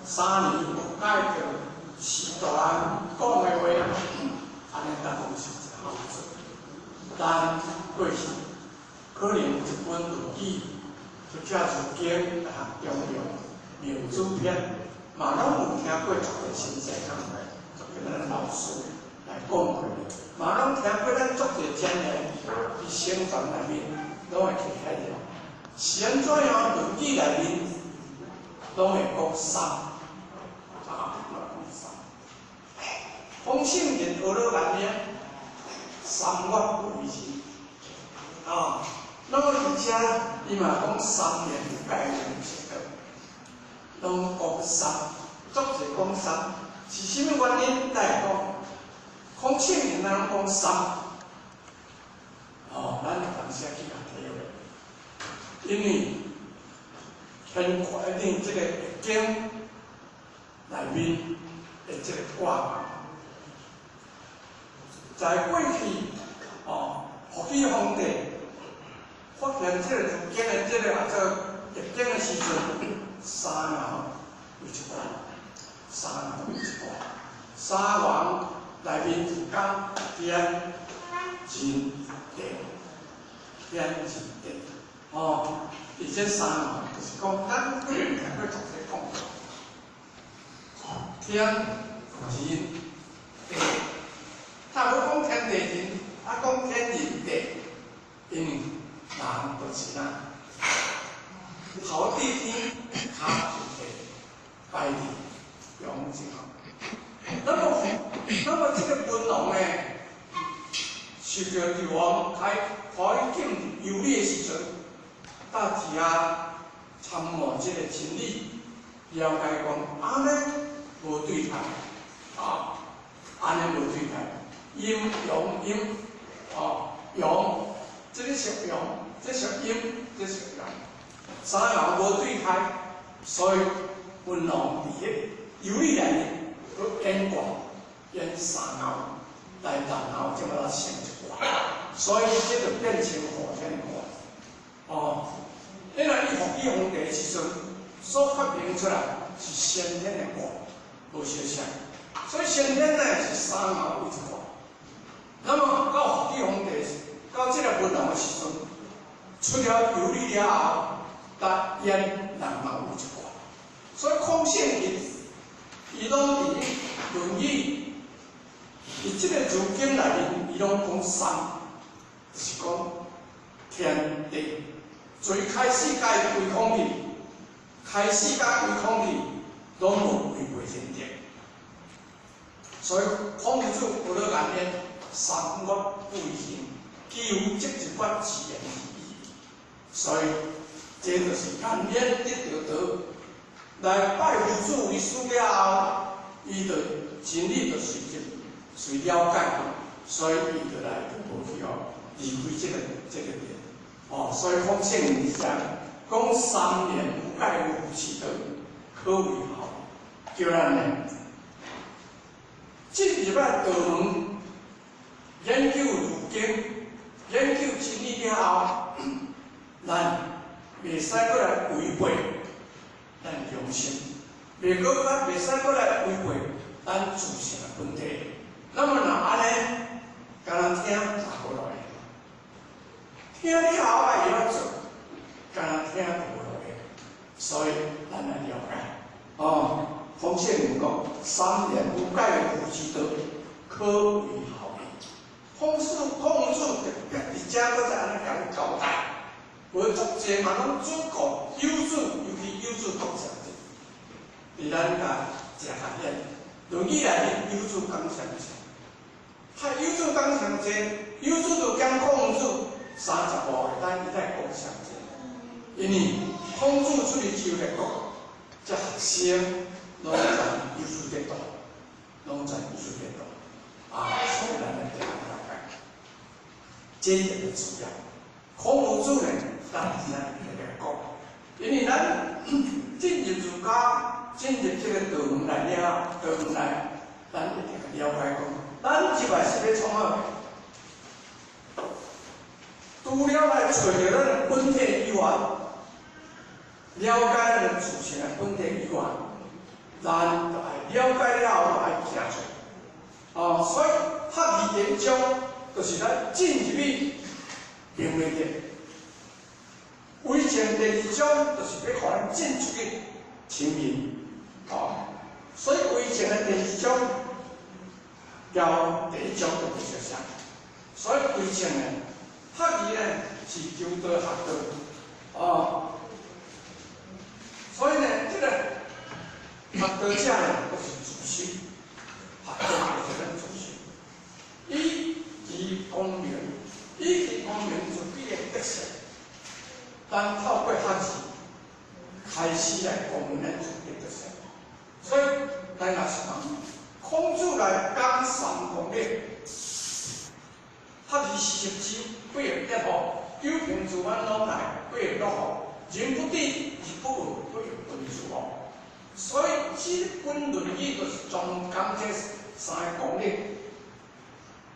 三年无改著序大人讲的话，按呢咱拢是一个孝子。咱过去可能一本论语，或者是经大中用明主篇，嘛拢有听过足济先生讲过，足济咱老师来讲过，嘛拢听过咱足济前贤伫圣传内面拢会提起来。是按怎样？论语内面拢会讲三，啊，拢讲三。讲圣人学了难呢，三月为之，啊，那么而且伊嘛讲三年有改良是的，拢讲三，足济讲三，是啥物原因？来讲，讲圣人咱拢讲三，哦，咱有当时去共体会。因为天决定这个易经内面的这个卦，在过去哦，伏羲皇帝发现这个易经的这个啊，做易经的时阵，三爻为一卦，三爻为一卦，三爻内面是讲天、人、地，天、人、地。哦，伫这三爻就是讲，咱过去听过足济讲，天、人、地，他无讲天地人，啊讲天人地，因为人就是咱，头地天，伫陽之後。那麼這個文王呢，受著紂王開開境遊歷的時陣，到佇遐參悟這個真理，了解講按呢無對待，啊，按呢無對待，陰陽陰，哦，陽，這個屬陽，這屬陰，這屬陽，三陽無對開，所以文王佇彼遊歷內面，閣演卦，演三爻，來然後才把它成一卦，所以這就變成後天的卦，哦。因為伊復起皇帝的時陣，所發明出來是先天的卦，無相像。所以先天呢是三爻為一卦。那麼到復起皇帝，到這個文王的時陣，出了遊歷了後，才演六爻為一卦。所以孔聖人，伊攏佇《論語》佇這個儒經內面，伊攏講三，就是講天地。最開始共伊歸空去，開始共歸空去，攏無違背天地。所以孔夫子學了顏淵，三月不為形，幾乎積一發自然而已。所以這就是顏淵得著道，來拜夫子為師了後，伊就真理就隨入隨了解，所以伊就來就無去哦，離開這個殿。哦，所以孔聖人講，講三年無改夫其德，可謂好。叫咱呢進入來道門，研究儒經，研究真理了後，咱袂使閣來違背咱良心，袂使閣來違背咱自性的本體。那麼若按呢，敢若聽就無落去，聽了後愛會曉做，敢若聽就無落去。所以咱來了解，哦，孔聖人講，三年無改夫之德，可謂好矣。孔子特別佇遮閣再按呢共你交代，無足濟嘛攏主顧有主，尤其有主講上濟，佇咱家食較顯，論語內面有主講上濟，他有主講上濟，有主就講孔子35個，但伊才講上濟，因為孔子出去周列國，這學生攏在有主這度，攏在有主這度，啊，所以咱來了解，這個主要。孔夫子呢，咱是咱來講，因為咱進入儒家，進入這個道門內了，道門內，咱一定要了解講，咱入來是欲創啥？除了來揣著咱的本體以外，了解咱的自性的本體以外，咱就愛了解了後，就愛行出。哦，所以學而典章，就是咱進入去明明的。為證第二章，就是欲予咱進出去清明。哦，所以為證的第二章，交第一章就無相像。所以為證呢，學而呢是求道學道，哦，所以呢，這個學道者呢，都是自修，學道就是咱自修，以其光明，以其光明自己的特色，咱透過學字開始來光明咱自己的特色。所以咱也是講，孔子來講三功德，學而時習之，不亦說乎？久平自安往來，不亦樂乎？人不知而不慍，不亦君子乎？所以這本《論語》就是專講這三個功德。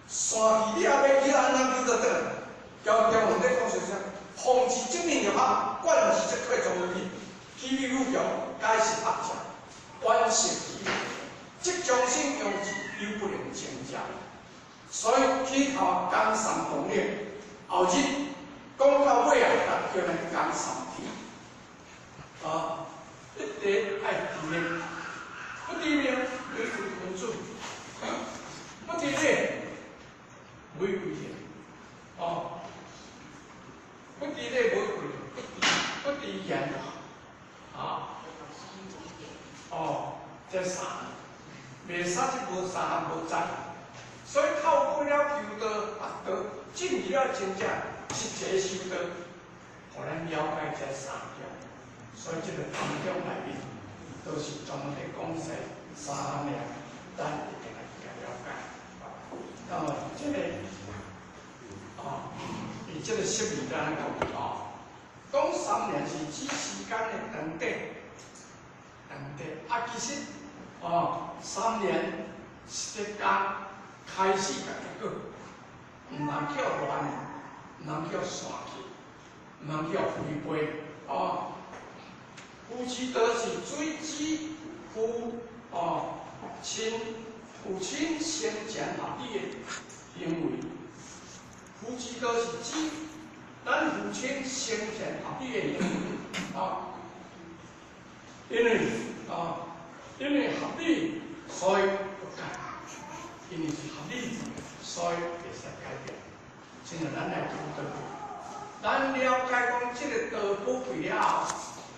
山去了欲去按怎去倒轉來？交中文咧講是啥？方之正命入學，貫之則克中去，其必有用，解是學者，觀色其則將心用之，猶不能成者。所以起頭講三功德，後日講到尾啊，就叫咱講三天。啊，一定愛知禮，不知禮違背君子，不知禮違背天。哦，不知禮違背，不知言，啊，哦，這三項，袂使這無三項無知。所以透過了求道、學道，進入了真正實際修道，予咱了解這三項。所以這個當中內面，都是專門佇講說三項，咱一定愛去了解。那麼這個啊，以這個釋義來講啊，講三年是指時間的長短，長短啊，其實哦，三年是咧講開始佮結果，毋通叫亂，毋通叫散去，毋通叫違背哦。夫妻道是水指父哦親父親先前合理的行為。夫妻道是指咱父親先前合理的行為啊，因為啊，因為合理，所以不改；因為是合理，所以袂使改變。現在咱來求道，咱了解講這個道寶貴了後，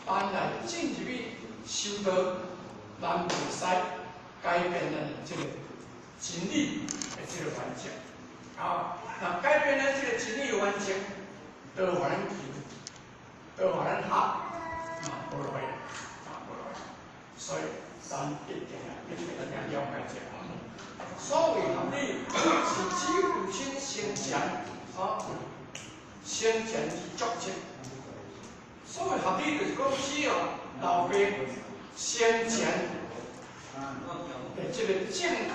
咱來進入去修道，咱袂使改變咱的這個真理的這個原則。啊，那改變咱這個真理的原則，都予咱求，都予咱學，嘛無路用，嘛無路用。所以咱一定要一定要了解這個。所謂合理，是指父親先前啊，先前之足跡。所謂合理，就是講只要老爸先前的這個正確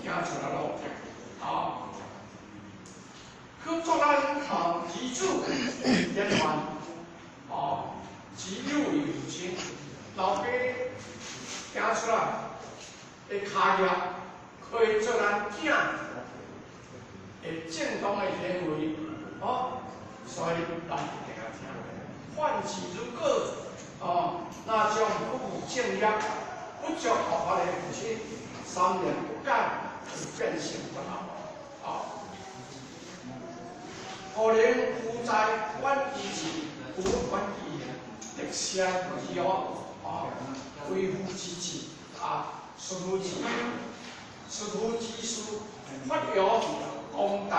行出來路徑，啊，去做咱啊兒子典範，哦，只有為父親，老爸行出來的跤跡，可以做咱囝的正當的行為，哦，所以咱一定要聽。反是如果哦，那將不務正業、不著學法的父親，三年不改，就變成不孝。啊，可能夫在反其志，不反其言，得先之後，啊，為父之志，啊，順夫之，順夫之事，發揚光大，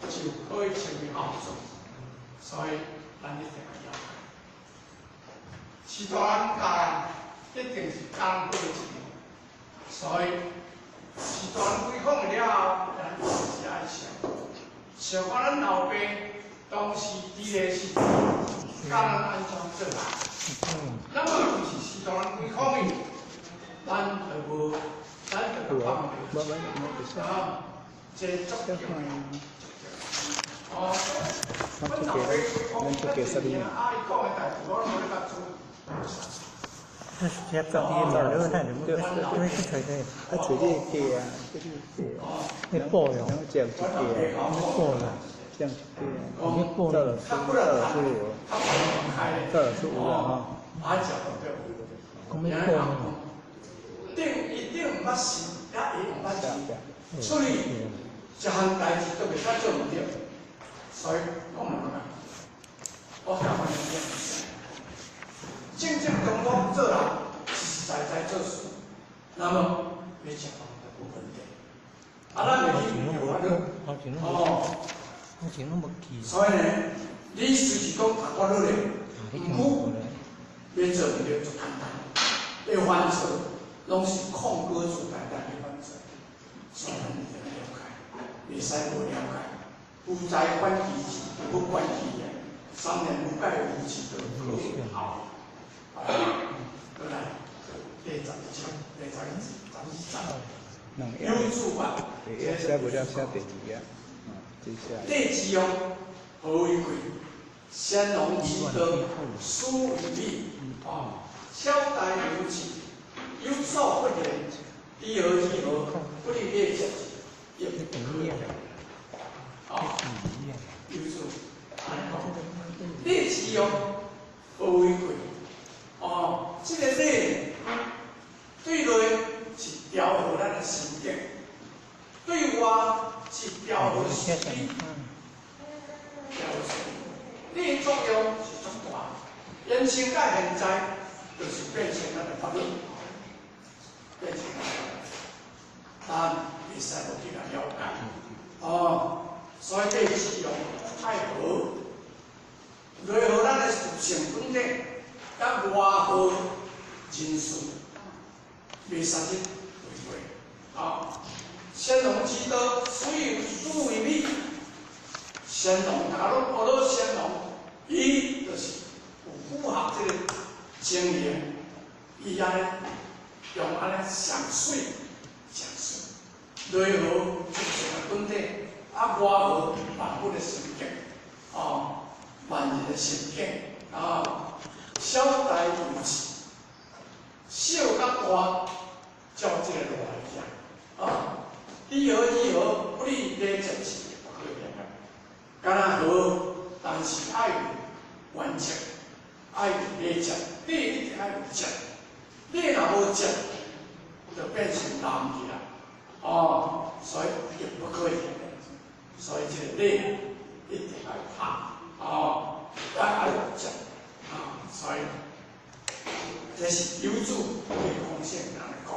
就可以稱為孝順。所以，咱一定要了解。是大人教，一定是講好一樣。所以，是大人開講了後，咱就是愛想，想講咱老爸當時佇咧時教咱按怎做人。那麼就是是大人開講的，咱就無，咱就放袂啊，這足重要。哦，阮老爸開講，啊，伊講的代誌，我攏無咧共做。這是家己的命，你看，你去揣這，啊，揣這個啊，這個你報喲，然後這樣一個，你報啦，這樣一個，你報趙老師，趙老師有，趙老師有啊哈。講咩報呢？定一定毋捌信，也會毋捌信，所以這項代誌都袂使做毋對，所以講毋講？我感覺正正當講做人，實實在在做事，那麼欲食飯就無問題。啊，咱會去有法律，哦，所以呢，你隨時講讀法律咧，毋過欲做毋對就簡單，會犯錯，攏是控過自簡單去犯錯，所以咱一定要了解，袂使無了解。夫在反其志，不管其言，三年不改夫之道，可以好。過來，第11章，第12章，有主法。寫無了，寫第二頁。第二哦，何為貴？先農之道，始於禮。啊，小大如智，有所不言，知何如何？不立列者，也不可。啊，有主，第二哦，何為貴？哦，這個禮對內是調和咱的心境，對外是調和心理，調和心理。禮作用是足大，延伸到現在，就是變成咱的法律。咱袂使無去共了解。哦，所以禮之用愛和，禮和咱的屬性本體，佮外和人事，袂使去違背。啊，先王之道，始為美。先王大家攏學到先王，伊就是有符合這個經驗，伊按呢用按呢上媠上媠，禮和屬性的本體，啊外和萬物的心境，哦，萬人的心境，啊，小大由之，小佮大照這個路來行，啊，知和知和，不離禮節是不可以的。敢若和，但是愛有原則，愛有禮節，禮一定愛有節，禮若無節，就變成濫去啦。哦，所以亦不可以。所以這個禮一定愛拍，哦，愛有節，啊，所以這是有主對空性人來講，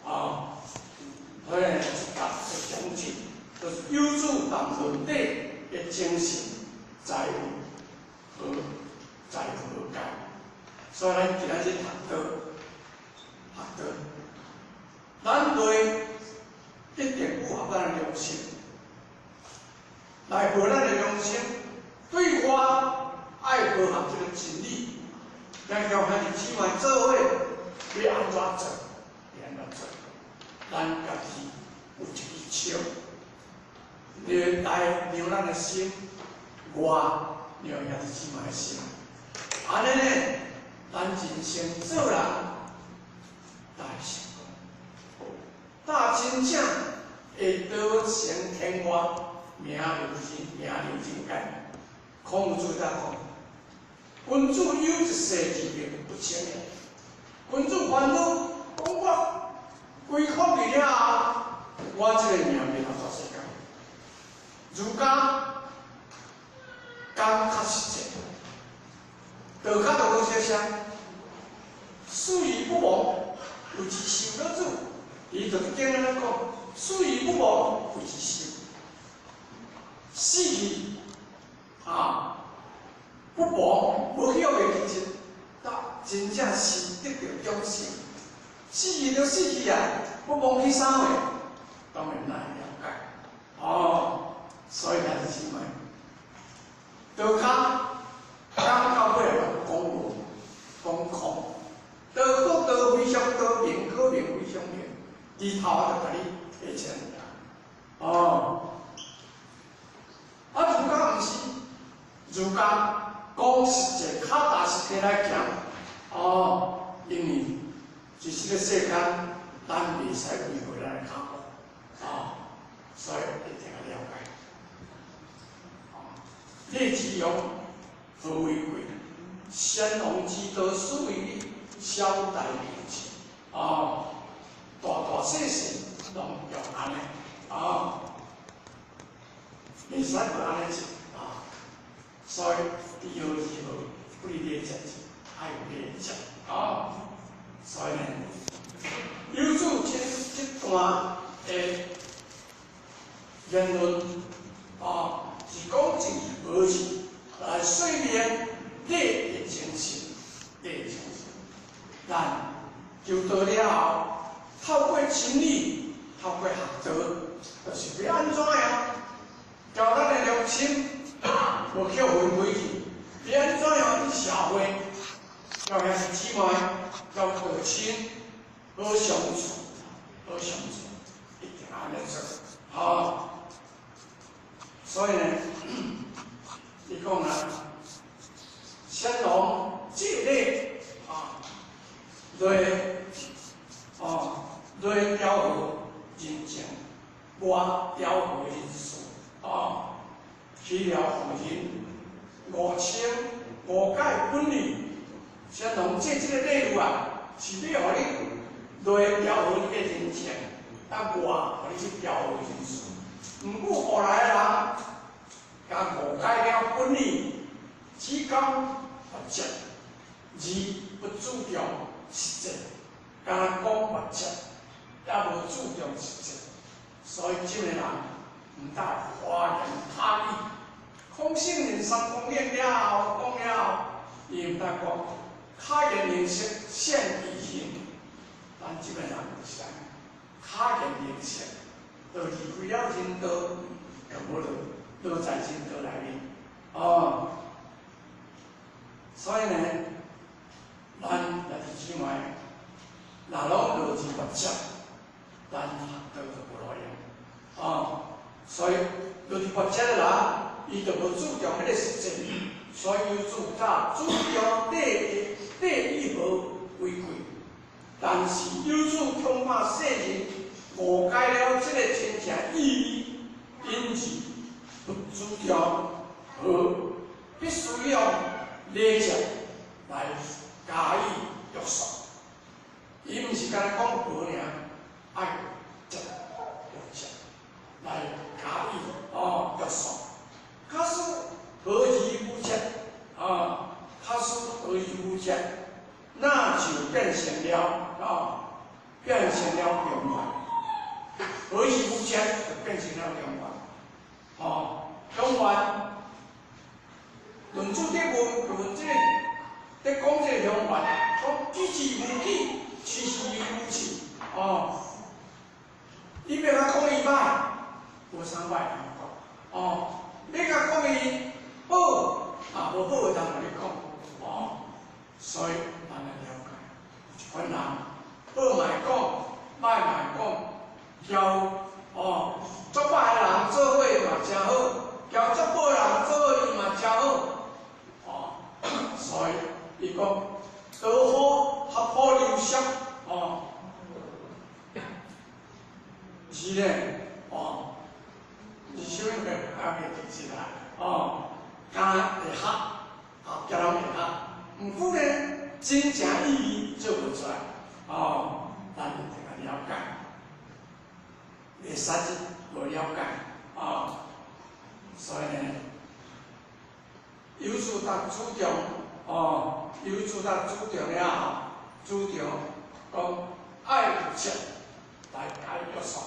啊，所以一甲的宗旨就是有主當和禮的精神在何在何解？所以咱今仔日學道，學道，咱對一定符合咱的良心，來合咱的良心，對外愛符合這個真理，咱共兄弟姊妹做伙，欲按怎做？欲按怎做？咱家己有一支尺，來量咱的心，外量兄弟姊妹的心，按呢呢，咱人生做人才會成功。但真正會道成天外，名留人，名留人間。孔子才講：君子有一世而名不清的。君子煩惱講我歸空去了後，我這個名袂留全世界。儒家講較實際，道家就無相像，死而不亡，謂之修。老子伊就是簡單講，死而不亡，謂之修。死去啊，不亡，無去予袂記得，但真正是得著永生。死去就死去啊，不亡去啥貨？當然難了解。哦，所以兄弟姊妹，道家講到尾講無，講空，道可道非常道，名可名非常名，低頭就共你提醒一下。哦，啊，儒家毋是，儒家講實際，跤踏實地來行。哦，因為佇這個世間，咱袂使違背咱的跤步，啊，所以一定要了解。禮之用，和為貴？先王之道，始為禮，小大由之。啊，大大細細攏用按呢，啊，袂使無按呢做啊。所以知和知和，不離禮節，愛有禮節啊。所以呢，有主這段的言論啊，是講一無二來說明禮的精神，禮的精神。咱求道了後，透過真理，透過學道，就是欲按怎樣，交咱的良心無去予分開去，欲按怎樣佇社會，交兄弟姊妹，交道親，好相處，好相處，一定按呢做，好。所以呢，伊講啊，先王這禮啊，禮哦，禮調和人情，外調和人事啊，去了婦人，五清五戒本義，先王這個禮物啊，是欲予你內調和你的人情，啊外予你去調和人事。毋過後來的人，共誤解了本意，只講法則，而不注重實際，敢若講法則，也無注重實際。所以這个人毋但華言他語，空性人三公練了後講了後，伊毋但講，巧言令色現其形，咱這个人就是按呢，巧言令色，就離開了人道，就無落落在人道內面，哦。所以呢，咱兄弟姊妹，若攏落入法則，咱學道就無路用，哦。所以落入法則的人，伊就無注重彼個實際，所以主早注重禮義，禮義和為貴。但是有主恐怕世人誤解了這個真正意義，因而不注重和，必須用禮節來加以約束。伊毋是干焦講和爾，愛節有節來加以哦約束。假使和而無節啊，假使和而無節，那就變成了啊，變成了強權。和而無節就變成了強權。哦，強權。論主佇問問這個，佇講這個強權，講己之無己，其實伊無智。哦，你欲共講伊歹，無啥歹通講。哦，你共講伊好，啊無好的通共你講。哦，所以咱來了解，有一款人好嘛會講，歹嘛會講，交哦，足歹的人做伙嘛誠好，交足好的人做伙伊嘛誠好。哦，所以伊講道好合乎流俗，哦，是咧，哦，你啥物個還袂記起來，哦，敢若會合，啊，交人會合，毋過呢，真正意義做無出來，哦，咱一定愛了解，袂使無了解，哦，所以呢，有主當主張，哦，有主當主張了後，主張講愛有節來加以約束，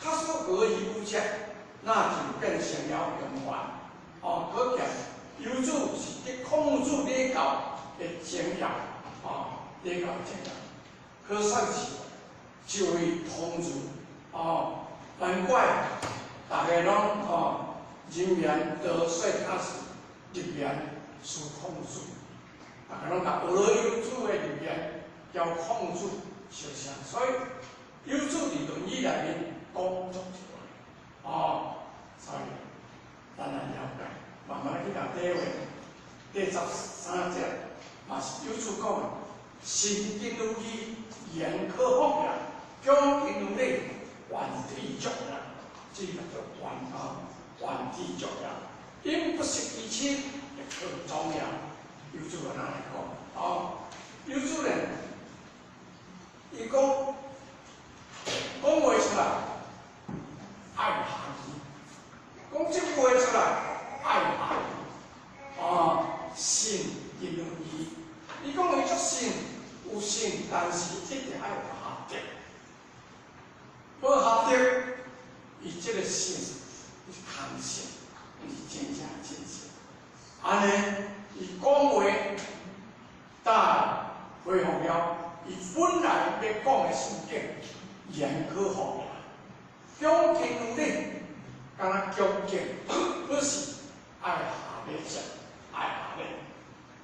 假使和而無節，那就變成了強權。哦，可見有主是佇孔子禮教的精要，哦，禮教精要，可算是一位通儒，哦，難怪大家攏哦，人言多說較是立言師孔子，大家攏共學了有主的立言交孔子相像，所以有主佇《論語》內面講足濟話，哦，所以咱來了解，慢慢去共體會。第13節嘛是有主講的，信經如義，言可奉也；恭敬如禮，遠體足也。這個叫遠啊，遠體足也。因不失其親，亦可忠也。有主按呢來講，哦，有主呢，伊講講話出來愛有含義，講這句話出來愛有含義，哦，信因如義，伊講伊足信，有信，但是一定愛有合德，無合德，伊這個信是空信，毋是真正真信。按呢，伊講話，但恢復了伊本來欲講的心境，言可奉也。恭敬如禮，敢若恭敬，可是愛下禮節，愛下禮。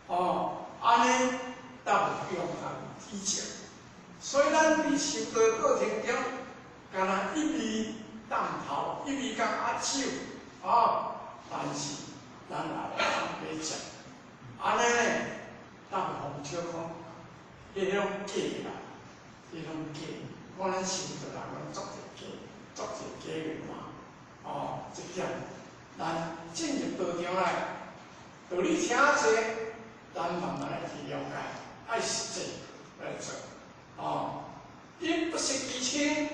哦，按呢，才有用合體情。所以咱佇修道過程中，敢若一味當頭，一味共壓手，哦，但是咱也會通禮節。按呢，才會予小講，彼種假啦，彼種假。講咱修道人攏足濟假，足濟假的嘛。哦，這點咱進入道場來，道理聽濟，咱慢慢來去了解，愛實際來做。哦，因不失其親，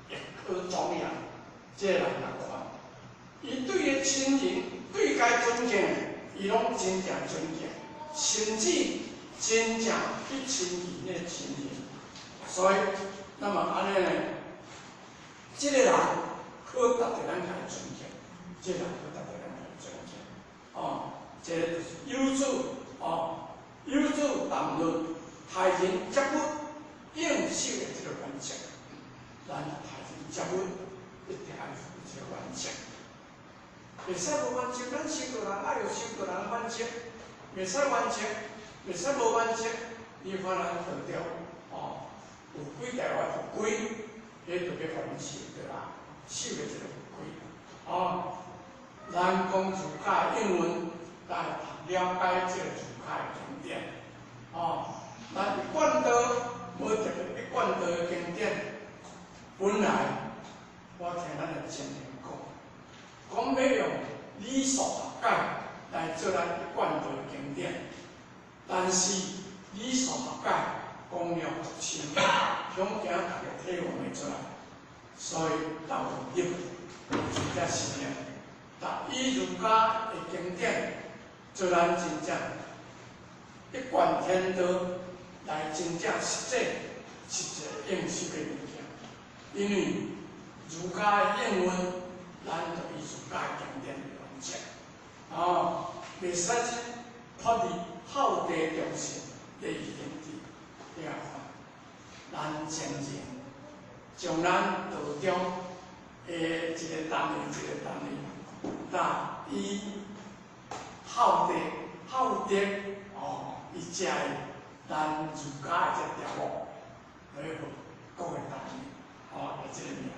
亦可忠也。這個人共款，伊對伊親人，對該尊敬的，伊攏真正尊敬，甚至真正去親近那個親人。所以，那麼按呢，這個人可值得咱共伊尊敬，這個人可值得咱共伊尊敬。哦，這個就是有主哦，有主談論待人接物應守的這個原則，咱待人接物一定愛有這個原則。袂使無原則，咱修道人愛有修道人原則，袂使原則，袂使無原則，你看咱道中哦，有幾條的法規，彼就欲予恁受著啦，守的這個法規哦。咱講儒家的應運，來了解這個儒家的經典哦。咱一貫道無特別一貫道的經典，本來我聽咱的前人講，講欲用理數學解來做咱一貫道的經典，但是理數學解講了足深，恐驚大家體會袂出來，所以留入真正是呢。但以儒家的經典做咱真正一貫天道來真正實際實際應守的物件，因為儒家的應運，咱就以儒家的經典為原則，哦，袂使去脫離孝弟忠信禮義廉恥。你來看，咱前人將咱道中的一個單位一個單位，那以孝弟孝德哦，伊才會咱儒家的這條目來予各個單位哦，會這個名，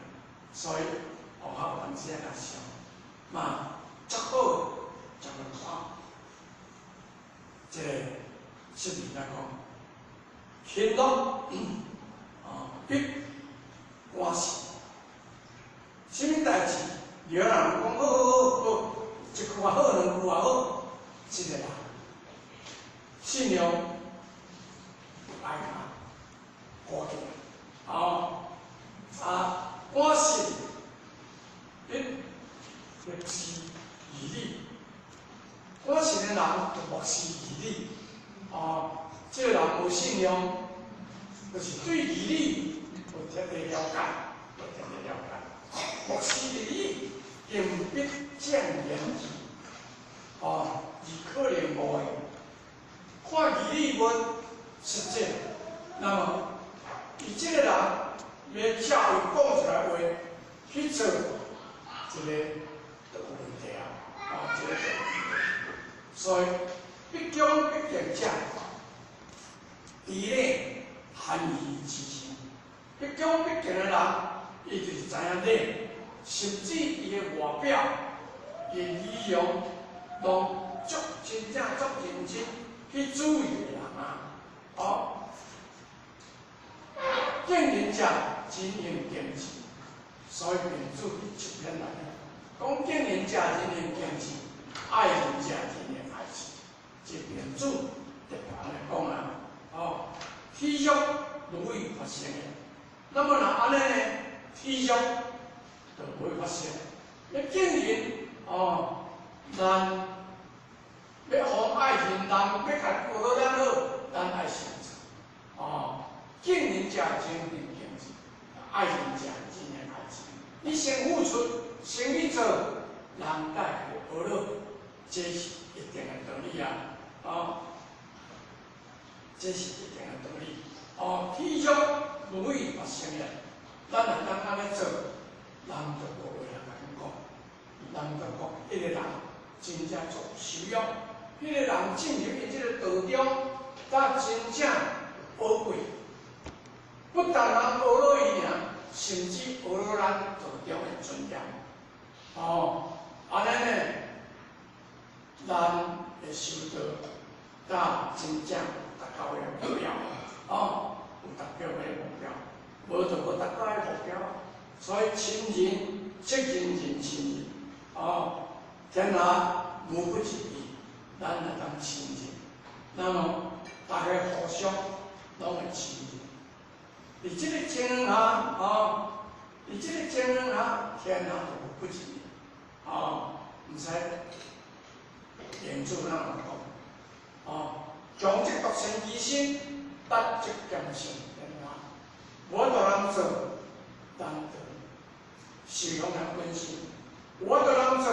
所以學校當時較少，嘛足好將來看，這個釋義來講，天樂哦，必寡信，啥物代誌？有人講好好好，一句話好，兩句話好，這個人信用愛較高起來，哦，啊，寡信必漠視義理，寡信的人就漠視義理，哦，這個人無信用，就是對義理無徹底了解，無徹底了解，漠視義理，行必見言語，哦，而可能無用。看義理無實際，那麼伊這個人欲照伊講出來話去做，這個就有問題啊！哦，這個就有問題。所以必恭必敬者，知禮含義之心。必恭必敬的人，伊就是知影禮，甚至伊的外表、伊的儀容，攏足真正足認真去注意的人啊！哦，敬人者真應敬之，所以孟子佇七篇內講敬人者人應敬之，愛人者人應愛之。這孟子特別按呢講啊！哦，體恤如意發生的，那麼若按呢呢，體恤就無會發生。欲敬人哦，咱欲予愛人，人欲共學好咱好，咱愛先做。哦，敬人者人應敬之，愛人者人應愛之。你先付出，先去做，人才會學落，這是一定的道理啊！哦，這是一定的道理。哦，體恤如意發生的，咱若當按呢做，人就無話通共講，人就講彼個人真正做修養，彼個人進入伊這個道中，才真正寶貴。不但人學落伊爾，甚至學落咱道中的尊嚴。哦，按呢呢，咱會修道，才真正達到的目標。哦，有達到的目標，無就無達到的目標。所以親人則人人親人，哦，天下無不是義，咱會當親人。那麼大家互相攏會親人。佇這個情形下，哦，佇這個情形下，天下就無不是義，哦，毋使言主咱嘛講，哦，強則獨善其身，達則兼勝天下。無大人做，咱就受用来本身，有法度人做，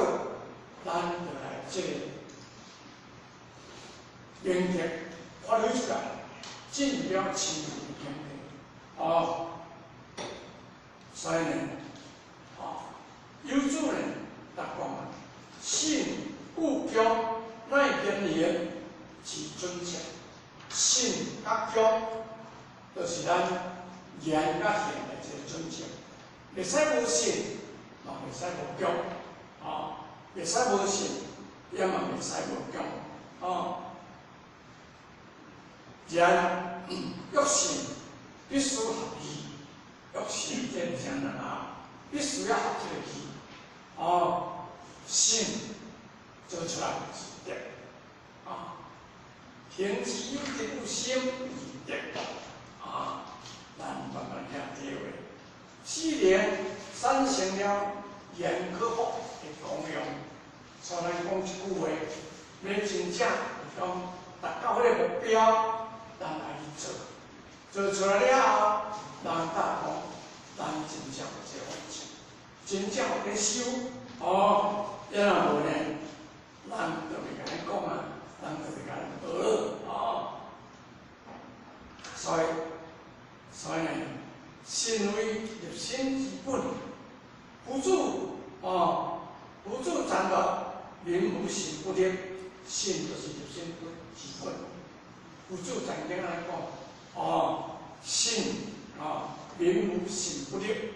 咱就来這個明德發揮出來，進入了清淨的境界。哦，所以呢，哦，有主呢，來講啊，信惡恭乃言言之準則，信佮恭，就是咱言佮行的一個準則。袂使無信，嘛袂使無恭，啊，袂使無信，也嘛袂使無恭，啊。人欲信必須合義，欲信這誠難啊，必須要合這個義，哦，信做出來是德，啊，行之有德有心有德，啊，咱慢慢遐體會。四年產生了言可福的功用，所以咱講一句話，欲真正是講達到彼个目標，咱來去做，做出來了後，人才講咱真正有這個完成，真正有咧修，哦，抑若無呢，人就袂共咱講啊，人就袂共咱學哦。所以呢，信為立身之本，夫子哦，夫子讚道，民無信不立，信就是立身之本。夫子曾經按呢講，哦，信啊，民無信不立，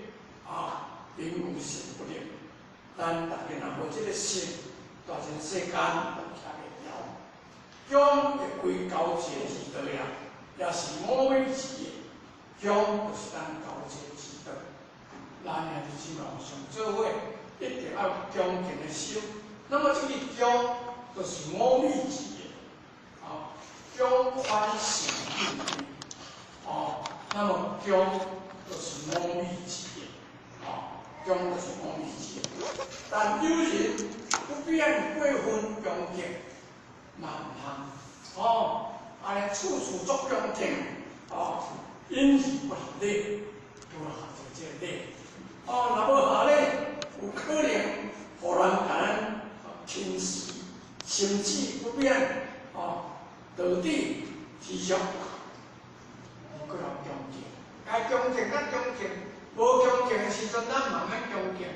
啊，民無信不立。咱逐家若無這個信，大千世間都徛袂牢。恭會歸高潔之德呀，也是五味之的。恭就是咱高潔之德。咱兄弟姊妹上做伙，一定要恭敬的心。那麼這個恭就是五味之的，啊，恭寬信敬畏，哦，那麼恭就是五味之的，啊，恭就是五味之的。但有人不免過分恭敬，嘛毋通，哦，按呢處處作恭敬，哦，因而不合禮，無合這個禮。哦，若無合禮，有可能予人共咱輕視，甚至不免哦，導致知足，閣來恭敬，該恭敬咱恭敬，無恭敬的時陣，咱嘛免恭敬。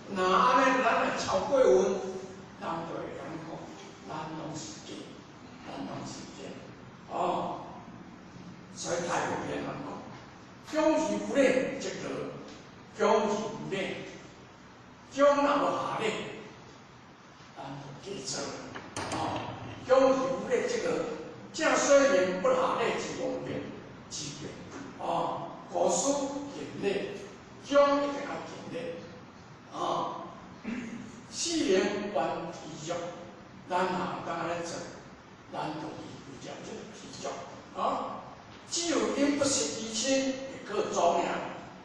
若按呢，咱若超過分，人就會感覺咱攏是假，咱攏是假，哦。所以太平篇講，恭而無禮則道，恭而無禮，恭若無下禮，咱就假做，哦。恭而無禮則道，正所言不下禮之方便之變，哦。故須敬禮，恭一定愛敬禮。啊，四能願知足，咱若會當按呢做，咱就會有這個知足。啊，只有因不失其親，亦可莊嚴；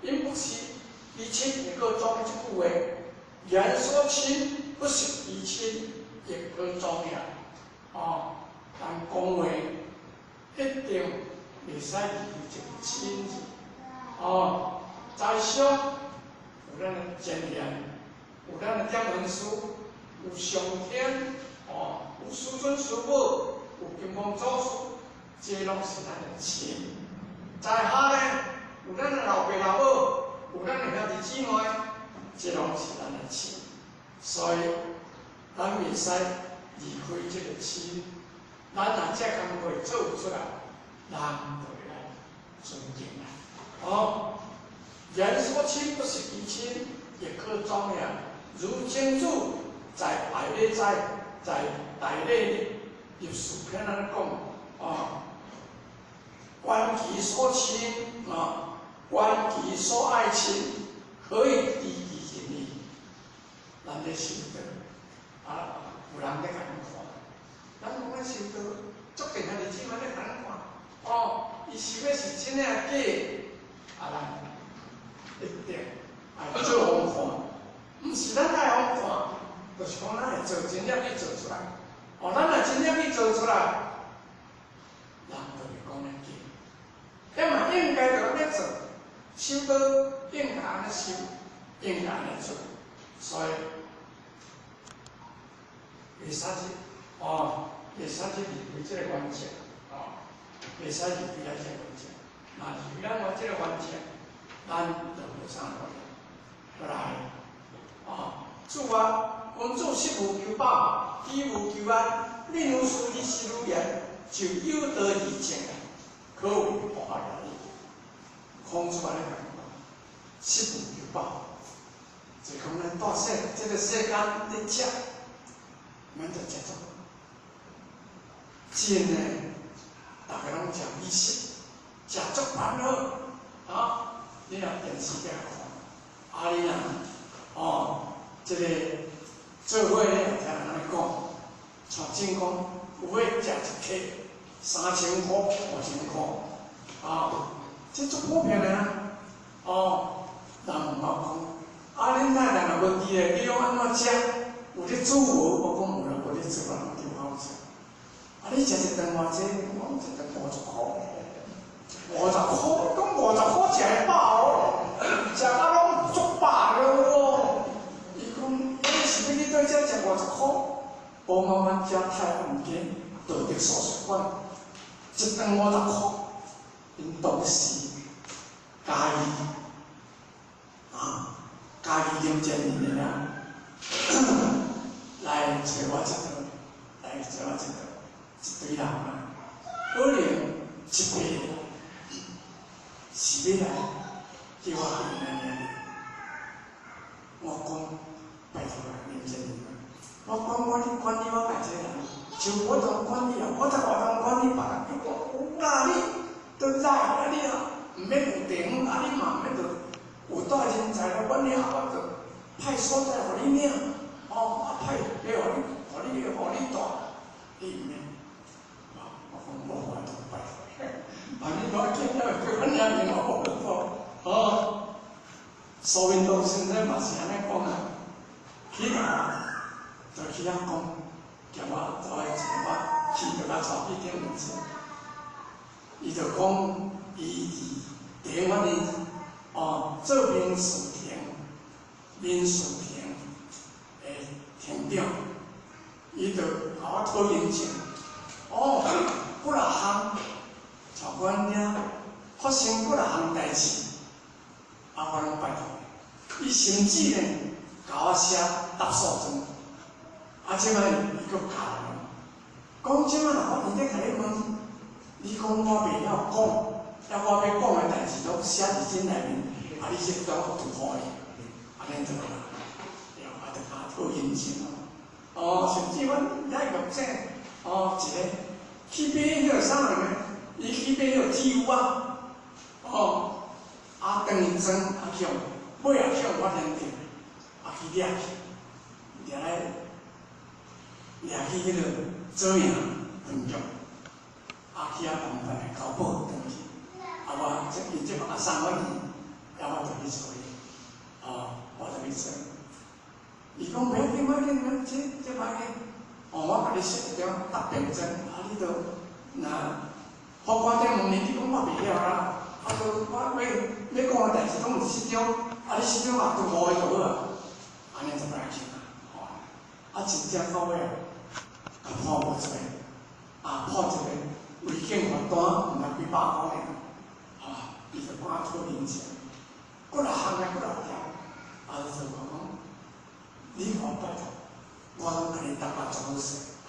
因不失其親，亦可莊這句話，言所親不失其親，亦可莊嚴。哦，但講話一定袂使離開這個親字。哦，在上有咱的前賢，有咱的點恩師，有上天，哦，有師尊師母，有金剛祖師，這攏是咱的親。在下呢，有咱的老爸老母，有咱的兄弟姊妹，這攏是咱的親。所以，咱袂使離開這個親。咱若這工課做有出來，人就會來尊敬咱。哦，言所親不失其親，亦可莊嚴。如曾子在大禮在在大禮入事篇按呢講，啊，觀其所親啊，觀其所愛親，何以知其仁矣？咱咧修道，啊，有人咧共咱看，咱講咧修道，足濟兄弟姊妹咧共咱看，哦，伊修的是真的抑假？啊，咱一定愛做予看，毋是咱愛予看，就是講咱會做真正去做出來。哦，咱若真正去做出來，人就會講咱假。遐嘛應該就按呢做，修道應該按呢修，應該按呢做，所以袂使去哦，袂使去離開這個原則，哦，袂使離開咱這個原則。若是咱無這個原則，咱就無啥路用。來，哦，主啊，阮做實無求飽，飢無求安，恁有事你是如言，就有道而靜，可為不愛矣。孔子按呢講，實無求飽，就講咱大世這個世間咧食，免得食足。真的，逐家攏食美食，食足飽好，啊！你若電視機看，啊你若哦，這個做伙咧，聽人按呢講，像真講，有的食一客3000箍、5000箍，啊，這足普遍的啊。哦，人問我講，啊，恁太太若無佇咧，你攏按怎食？有咧煮無？我講無啦，無咧煮啦，攏佇口食。啊，你食一頓偌濟？我講一頓50箍，50箍，講50箍食會飽哦，食甲攏足飽了哦。伊講，你是欲去佗遮食50箍？無嘛，阮遮泰安街道德素食館，一頓50箍。𪜶當時嘉義啊，嘉義林建仁的啊，來揣我這頓，來揣我這頓，一堆人啊，可能七八個是欲來叫我去𪜶遐爾。我講拜託啊，林建仁，我講我咧管理我家這個人，像我當管理啊，我在外當管理別人，伊講有啦，你都來啊你啊，毋免有地方啊，你嘛毋免著有帶人才來阮遐，我就派所在予你領，哦，啊派彼予你，予你予你帶，你毋免。我講無法度拜託，啊你我見了叫阮遐爾我無法度，哦，蘇明東先生嘛是按呢講啊，去啊，就去遐講，叫我走來一個我去就共帶去頂面去。伊就講，伊佇台灣的哦做民事庭，民事庭的庭長，伊就共我討人情。哦，幾若項，像阮遐發生幾若項代誌，啊，我攏拜託伊。伊甚至呢，共我寫答訴狀，啊，這擺伊閣教我，講這擺若法院咧共你問。你講我袂曉講，啊，我欲講的代誌攏寫佇這內面，啊，你這當拄好伊，按呢就好啦。對，啊，就共我討人情咯。哦，甚至阮遐個這，哦，一個去買彼個啥物呢？伊去買彼個鐵牛啊，哦，啊，當伊裝啊去予，尾仔去予我連著，啊去掠去，掠來掠去彼個左營分局。啊，去遐旁邊的交保轉去，啊，我這伊這擺送我去，啊，我就去揣伊，哦，我就去揣。伊講袂要緊，袂要緊，這這袂要緊。哦，我共你寫一張答辯狀，啊，你就若法官在問你，你講我袂曉啦，啊，就我欲欲講的代誌攏有失蹤，啊，你失蹤也拄好伊就好啊，按呢就袂要緊啊，吼，啊，真正到尾啊，共判無罪，啊，判一個。違建罰單，毋知幾百箍爾，啊！伊就趕討人情，幾若項啊，幾若條，啊！就我講，你予我拜託，我攏共你答甲足好勢，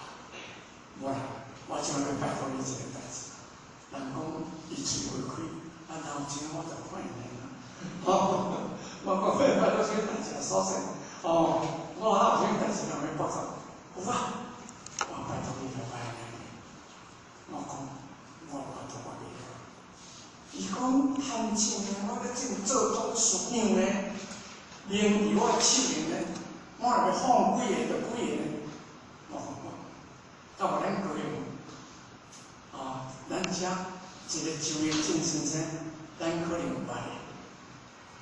無啦，我這擺欲拜託你一個代誌。人講伊喙袂開，啊，若有錢我就看伊面啦。吼，我講欲拜託啥物代誌啊？所說，哦，我哪有啥物代誌通欲拜託？有啊，我拜託你來拜爾。我講，我拜託我袂曉。伊講罕見呢，我咧正做董事長呢，名佇我手面呢，我若欲放幾個就幾個呢。我講我，到無咱高雄，啊，咱遮一個周英進先生，咱可能有捌的，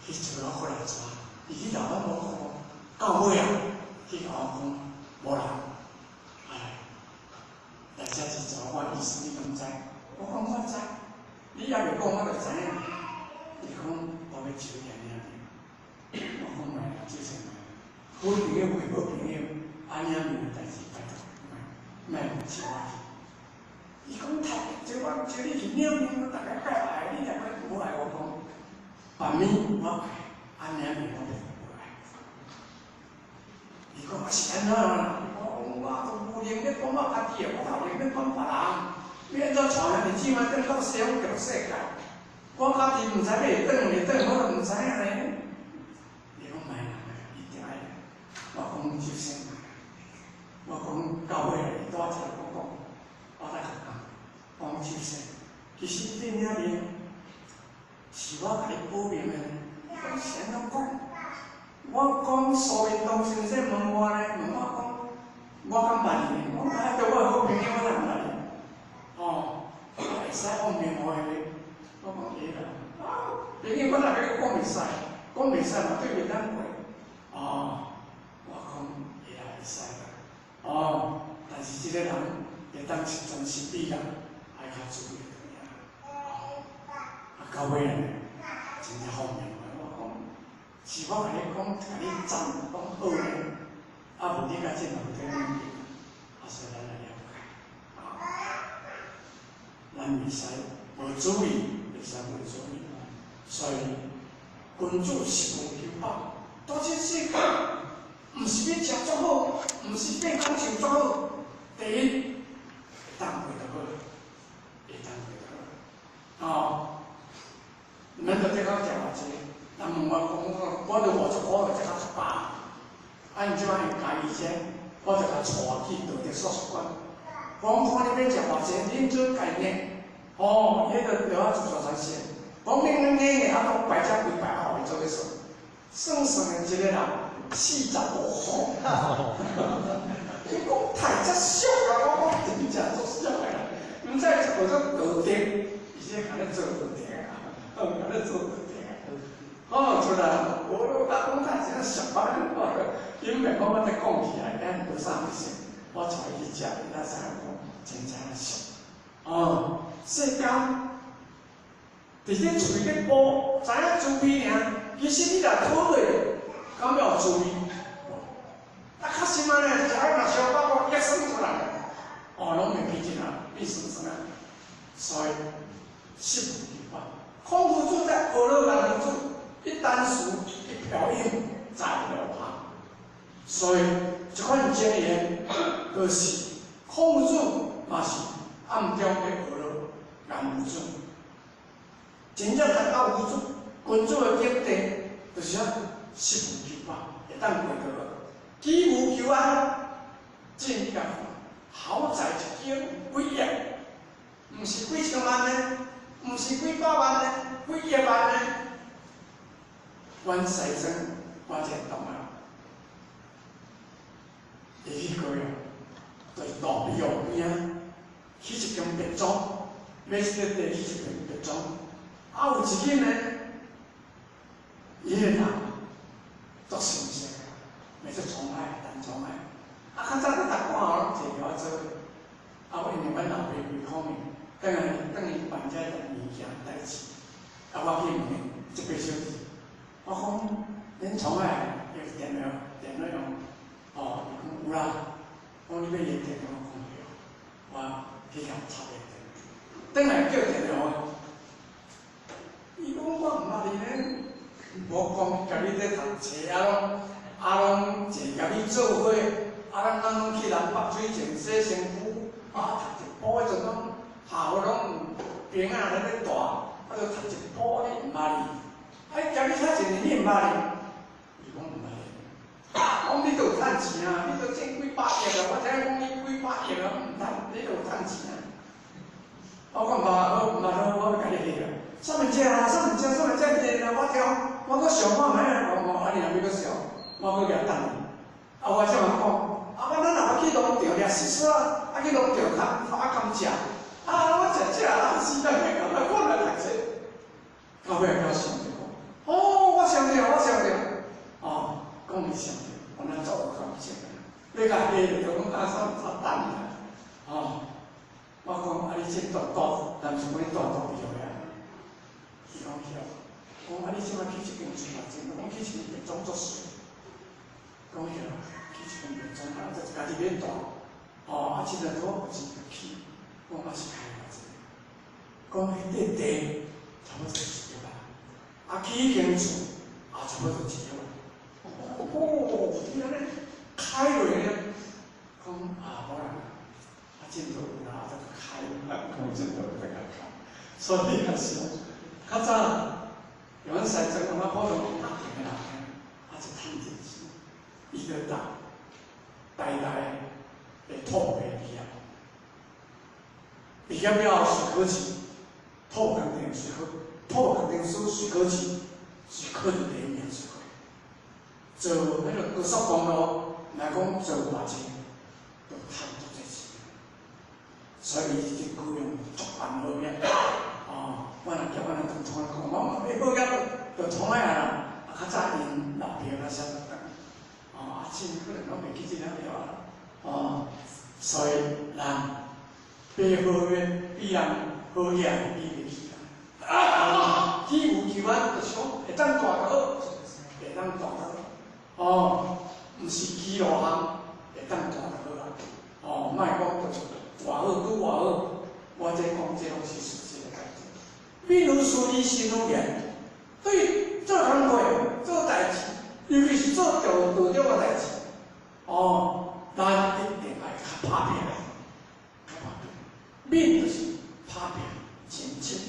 去揣我過來帶，伊去老闆無講，到尾啊，去共我講無人，哎，來遮是做我意思，你敢知？我講我知，你猶未講我就知影。伊講我欲求你爾爾，我講袂啦，好朋友归好朋友，按领面的代志，拜托，莫招我去。伊讲太招我招你去领面，我逐家介爱你，若讲无爱我讲，别物我爱，按领面我就无爱。伊讲啊是按怎啦？我讲我都无能咧管我家己的，我头能咧管别人。欲按怎带兄弟姊妹转到西方极乐世界？我家己毋知欲会转袂转，我都毋知影咧。伊讲莫啦，一定爱。我讲就先莫。我讲到尾伊拄仔才我讲，我再讲，我讲就先。其实你领面是我共你保命的，伊讲是按怎讲？我讲苏明东先生问我咧，问我讲，我敢捌伊？我讲啊，著我的好朋友，我哪毋捌伊？哦，我会使放命予伊。我讲会啦，啊，朋友我若欲讲袂使，讲袂使嘛对袂当过。哦，我讲会啦，会使啦。哦，但是這個人會當是全心比人，愛較注意哦，啊，到尾呢，真正放命。我講是我共你講，共你讚講好呢，啊無你甲這嘛無得問題，啊，所以咱來了解，啊，咱袂使無注意，袂使無注意，所以君子十無求飽，在這世間，毋是欲食足好，毋是變講受足好，第一會當過就好，會當過就好，哦，毋免佇這口食偌濟。人問我講，我著50箍就食較飽。啊，因這擺用家己錢，我就共帶去道德素食館。我講看你欲食偌濟，恁做概念。哦，伊彼個著啊自助餐線。講恁恁恁的啊，攏排遮幾排後面做咧算，算算的一個人45箍。伊講太遮俗啊！我講真正足俗的啦，毋知一個做道德，伊說共咧做道德啊，共咧做道德。哦，出來，我講太真俗啊！因為講我咧講起來，咱無啥物事，我帶伊去食，伊才知影講真正俗。哦，世間佇咧喙咧補，知影滋味爾。其實你若討落，敢有滋味？啊，較實嘛呢，食了若燒飽，我激酸出來，哦，攏袂記得啊，變酸酸啊。所以十無求飽。孔夫子在學了人子，一箪食，一瓢飲，在流旁。所以這款經驗，就是孔夫子嘛是暗中咧學了顏夫子。真正達到夫子君子的境地，就是啊，十無求飽，會當過就好。飢無求安，這你共看，豪宅一間幾億，毋是幾千萬呢，毋是幾百萬呢，幾億萬呢。阮西庄，我一個同學，伊去高雄，就是路邊路邊仔，起一間別莊，買一個地起一間別莊。啊，有一日呢，伊彼個人足心酸，名做創海，陳創海。啊，較早佇逐半暝攏坐橋仔做伙。啊，因為阮老爸規方面，轉來轉去辦遮個物件代誌。啊，我去問伊，這八小弟，我講恁創海有電話電話無？哦，伊講有啦。講你欲伊電話，我講對。我去共插個電話，轉來叫電話。伊講我毋捌你呢，無講共你咧讀冊啊攏，啊攏坐共你做伙，啊咱咱攏去南北水井洗身軀，啊讀一晡彼陣攏下午攏有兵仔咧咧帶，啊就讀一晡你毋捌伊，啊伊共你遐濟年你毋捌伊，伊講毋捌伊，我講你都有趁錢啊，你都掙幾百億啊，我聽講你幾百億啊，毋趁，你都有趁錢啊。我講毋捌好，毋捌好，我欲共你翕啊。啥物食啊？啥物食？啥物食？我挑，我閣想看覓啊？我講，啊你若欲閣想，我閣共等你。啊，我才通講，啊，我咱若欲去農場掠蟋蟀，啊去農場較較甘蔗，啊我食食啊，時間欲到，我來讀冊。到尾我想著講，哦，我想著，我想著，哦，講伊想著，我咱做有感情，欲共翕就講阿啥較等啦，哦，我講啊，你這大大，但是講你大大廟遐。伊講去啊，講啊，你這擺起這間厝啊，真講起一間別莊足媠。講起來去一間便裝，啊，就家己免帶，哦，啊，這陣我有錢就去，講啊是開偌濟，講彼塊地差不多一億萬，啊，起彼間厝也差不多一億萬，哦，你按呢開落呢？講啊，無啦，啊，進度有啦，就開，講進度就較開，所以也是較早，用阮西裝，阮普通拍電的人，啊，就趁錢，伊就搭台大的土木畢業，畢業了後隨考試，土木工程隨考，土木工程師隨考試，是考到第一名隨考，做彼個高速公路來講做偌濟，都趁足濟錢，所以伊佇高雄足辦好命，哦，我若叫我若當創講，我嘛欲好業，就創啊啦，啊較早𪜶老爸較啥等，哦，啊錢可能攏袂記這了了啊，哦，所以人爬好的比人好額比袂起來，啊，起無求安，就是講會當大就好，會當大就好，哦，毋是基路項會當大就好啊，哦，莫講就是偌好拄偌好，我這講這攏是事實的代誌。比如說你心有緣，對做工課、做代誌，尤其是做道道長的代誌，哦，咱一定愛較拍拚，較拍拚。敏就是拍拚前進，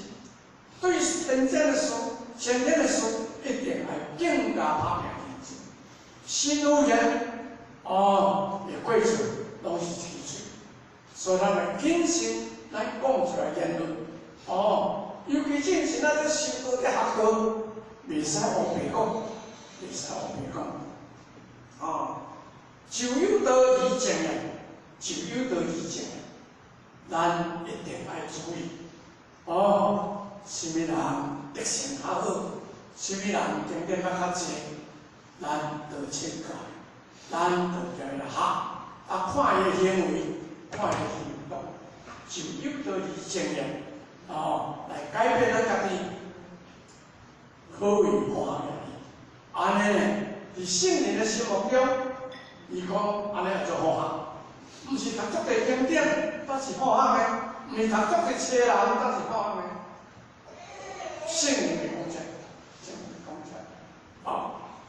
對天頂的事、先天的事，一定愛更加拍拚前進。心有緣，哦，的過程攏是凄脆，所以咱來謹慎來講出來言論，哦，尤其進前咱咧修道咧學道，袂使烏白講，袂使烏白講，哦，就有道而正的，就有道而正的，咱一定愛注意，哦，啥物人德性較好，啥物人經典較較濟，咱就請教，咱就共伊來學，啊，看伊的行為，看伊的行動，就有道而正的，哦，來改變咱家己，好為好學按呢呢，佇聖人的心目中，伊講按呢叫做好學，毋是讀足濟經典，才是好學的；毋是讀足濟冊人，才是好學的。聖人會講出來，聖人會講出來，哦，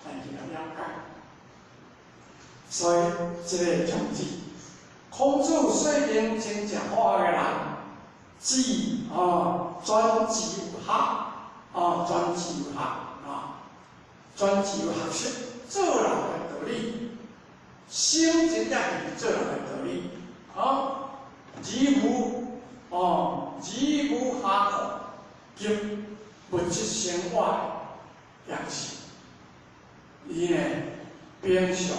咱就要了解。所以，這個宗旨，孔子說明真正好學的人，只哦專知有學，哦專知有學啊，專知有學識做人的道理，心真正是做人的道理，哦，而無哦而無下課及物質生活的樣式，伊呢平常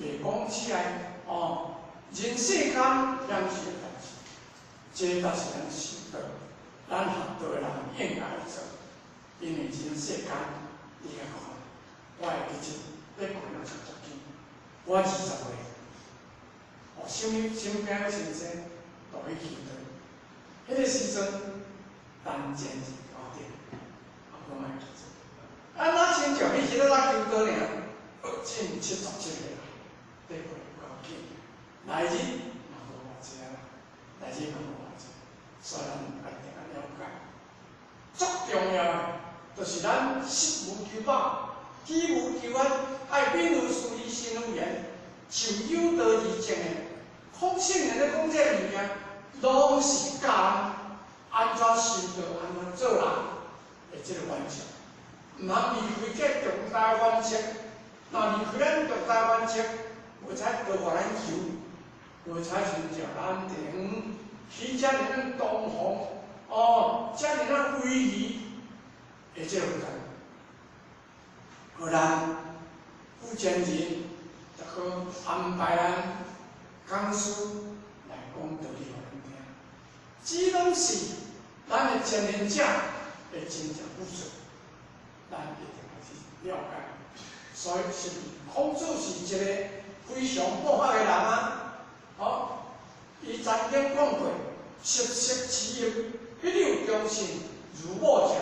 袂講起來，哦，人世間樣式的代誌，這才是咱修道、咱學道的人應該做。因為人世間，你來看，我會記得咧過了足緊，我20歲，哦，身身邊的先生都去求道，彼個時陣，陳前是高點，啊，我嘛會記做。啊，若親像彼時陣才求道爾，只77歲啦，咧過有夠緊，來日嘛無偌濟啊，來日嘛無偌濟，所以咱一定愛了解。足重要的，就是咱實無求飽，己無求安，愛敏有思慮，心有緣，就有道而正的。孔聖人咧講這個物件，攏是教咱按怎修道、按怎做人的這個原則。毋通離開這重大原則，若離開咱重大原則，無采倒予咱求，無采親像蘭亭起遮爾仔東風，哦，遮爾仔威儀的這個負擔。予咱有錢人就去安排咱講師來講道理予咱聽，這攏是咱的前人者的真正付出，咱一定愛去了解。所以是孔子是一個非常博學的人啊！哦，伊曾經講過：“色色其業，彼有忠信，如母者，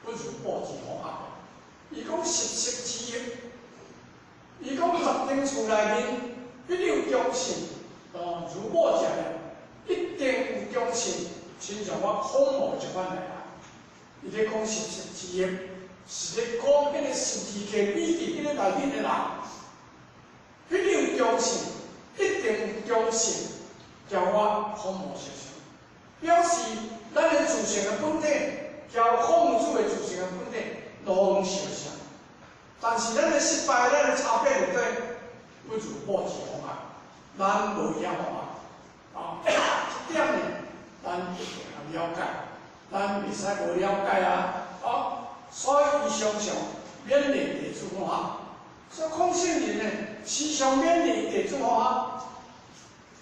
不如母之好學。”伊講十色之業，伊講十間厝內面，彼有忠信，哦，如果食了，一定有忠信，親像我孔某這款來啊。伊咧講十十之一，是咧講彼個12個比佇彼個內面的人，彼有忠信，一定有忠信，交我孔某相像，表示咱的自性的本體，交孔夫子的自性的本體攏相像。但是咱的失敗，咱的差別就在不如某一方啊，咱無遐方啊，啊，這點呢，咱一定要了解，咱袂使無了解啊，啊，所以伊常常勉勵弟子好學，所以孔聖人呢，時常勉勵弟子好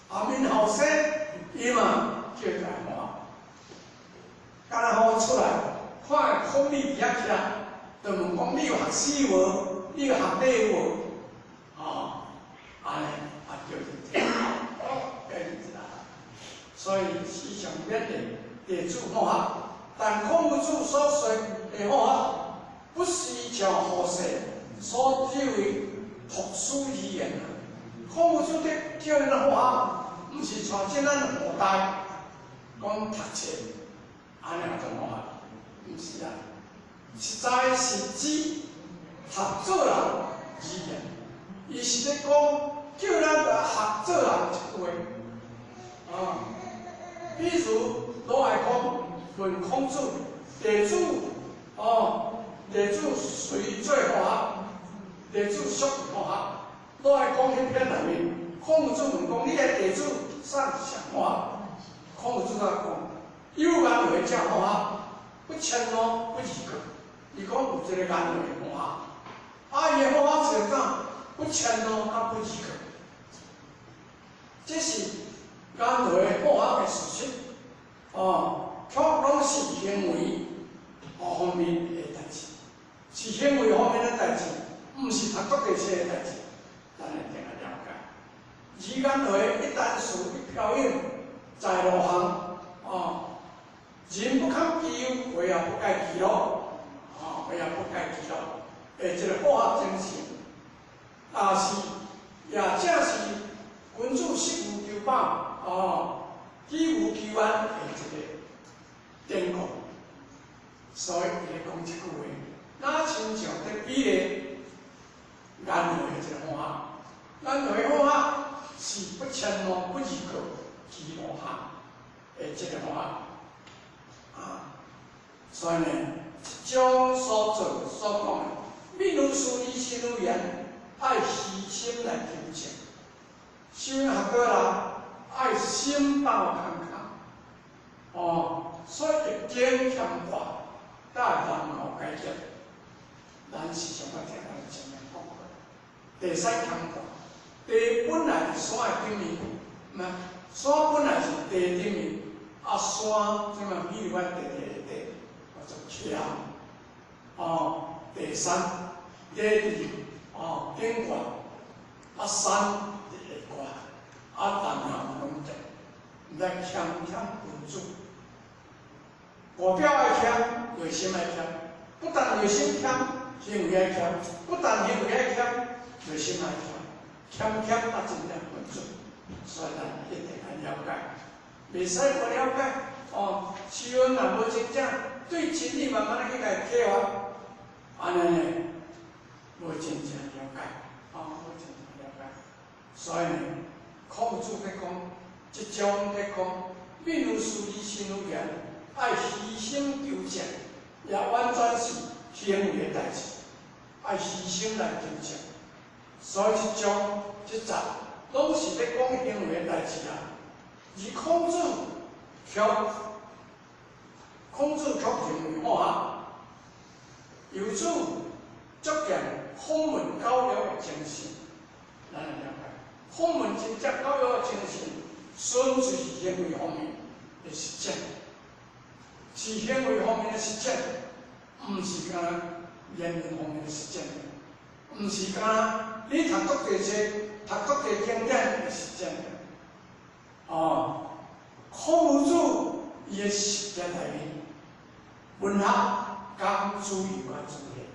學，啊，面後生伊嘛叫伊好學，敢若好出來，看孔鯉佇遐徛。就問講你有學史無？你有學禮無？哦，按呢啊叫認真，哦，叫認真啊。所以時常勉勵弟子好學，但孔夫子所說的好學，不是像後世所以為讀書語言啊。孔夫子咧叫𪜶好學，毋是像這咱後代講讀冊，按呢就好學，毋是啊。實在是指學做人而言，伊是咧講叫咱來學做人這句話。啊，比如攏愛講問孔子，弟子哦，弟子誰最好學？弟子屬好學？攏愛講彼篇內面，孔子問講你的弟子啥人上好學？孔子怎講？有言話才好學，不遷怒，不貳過。伊講有一個言話好學，啊，伊的好學是怎？不遷怒，佮不貳過，這是言話好學的事實。哦，卻攏是行為方面的代誌，是行為方面的代誌，毋是讀國際冊的代誌。咱一定愛了解。而言話一旦事一飄影，在路行，哦，人不堪其憂，話也不蓋其樂。哦，話也不蓋其樂，的這個好學精神，也是也正是君子失吾求飽，哦，己無求安的一個典故。所以伊咧講這句話，若親像咧比例言話的一個方法，言話方法是不遷怒、不貳過、其路行的這個方法。啊，所以呢，這種所做所講的，愍如是理心有言，愛虛心來求證。修學過人愛心包空空，哦，所以一經欠大，才會難熬解決。咱時常捌聽人前面講過，地勢欠大，地本來是山的頂面，嘛，山本來是地頂面，啊山這嘛比如講地地地，叫做徛，哦，地山，地佇哦頂懸，啊山佇下懸，啊但也毋攏對，毋知謙謙君子，外表愛謙，內心愛謙，不但內心謙，行為愛謙，不但行為愛謙，內心愛謙，謙謙啊真正君子，所以咱一定愛了解，袂使無了解哦。時陣若無真正對真理慢慢去共啟發，按呢呢，無真正了解，哦，無真正了解。所以呢，孔子咧講，這種咧講，愍如是理心有言，愛虛心求證，也完全是行為的代誌，愛虛心來求證。所以這章這節攏是咧講行為的代誌啊。而孔子卻，孔子卻認為好學，由此足見孔門教育的精神。咱來了解，孔門真正教育的精神，純粹是行為方面的實踐，是行為方面的實踐，毋是干言論方面的實踐，毋是干你讀國際冊、讀國際經典的實踐。哦，孔夫子伊的實踐內面，文學佮自由啊自然，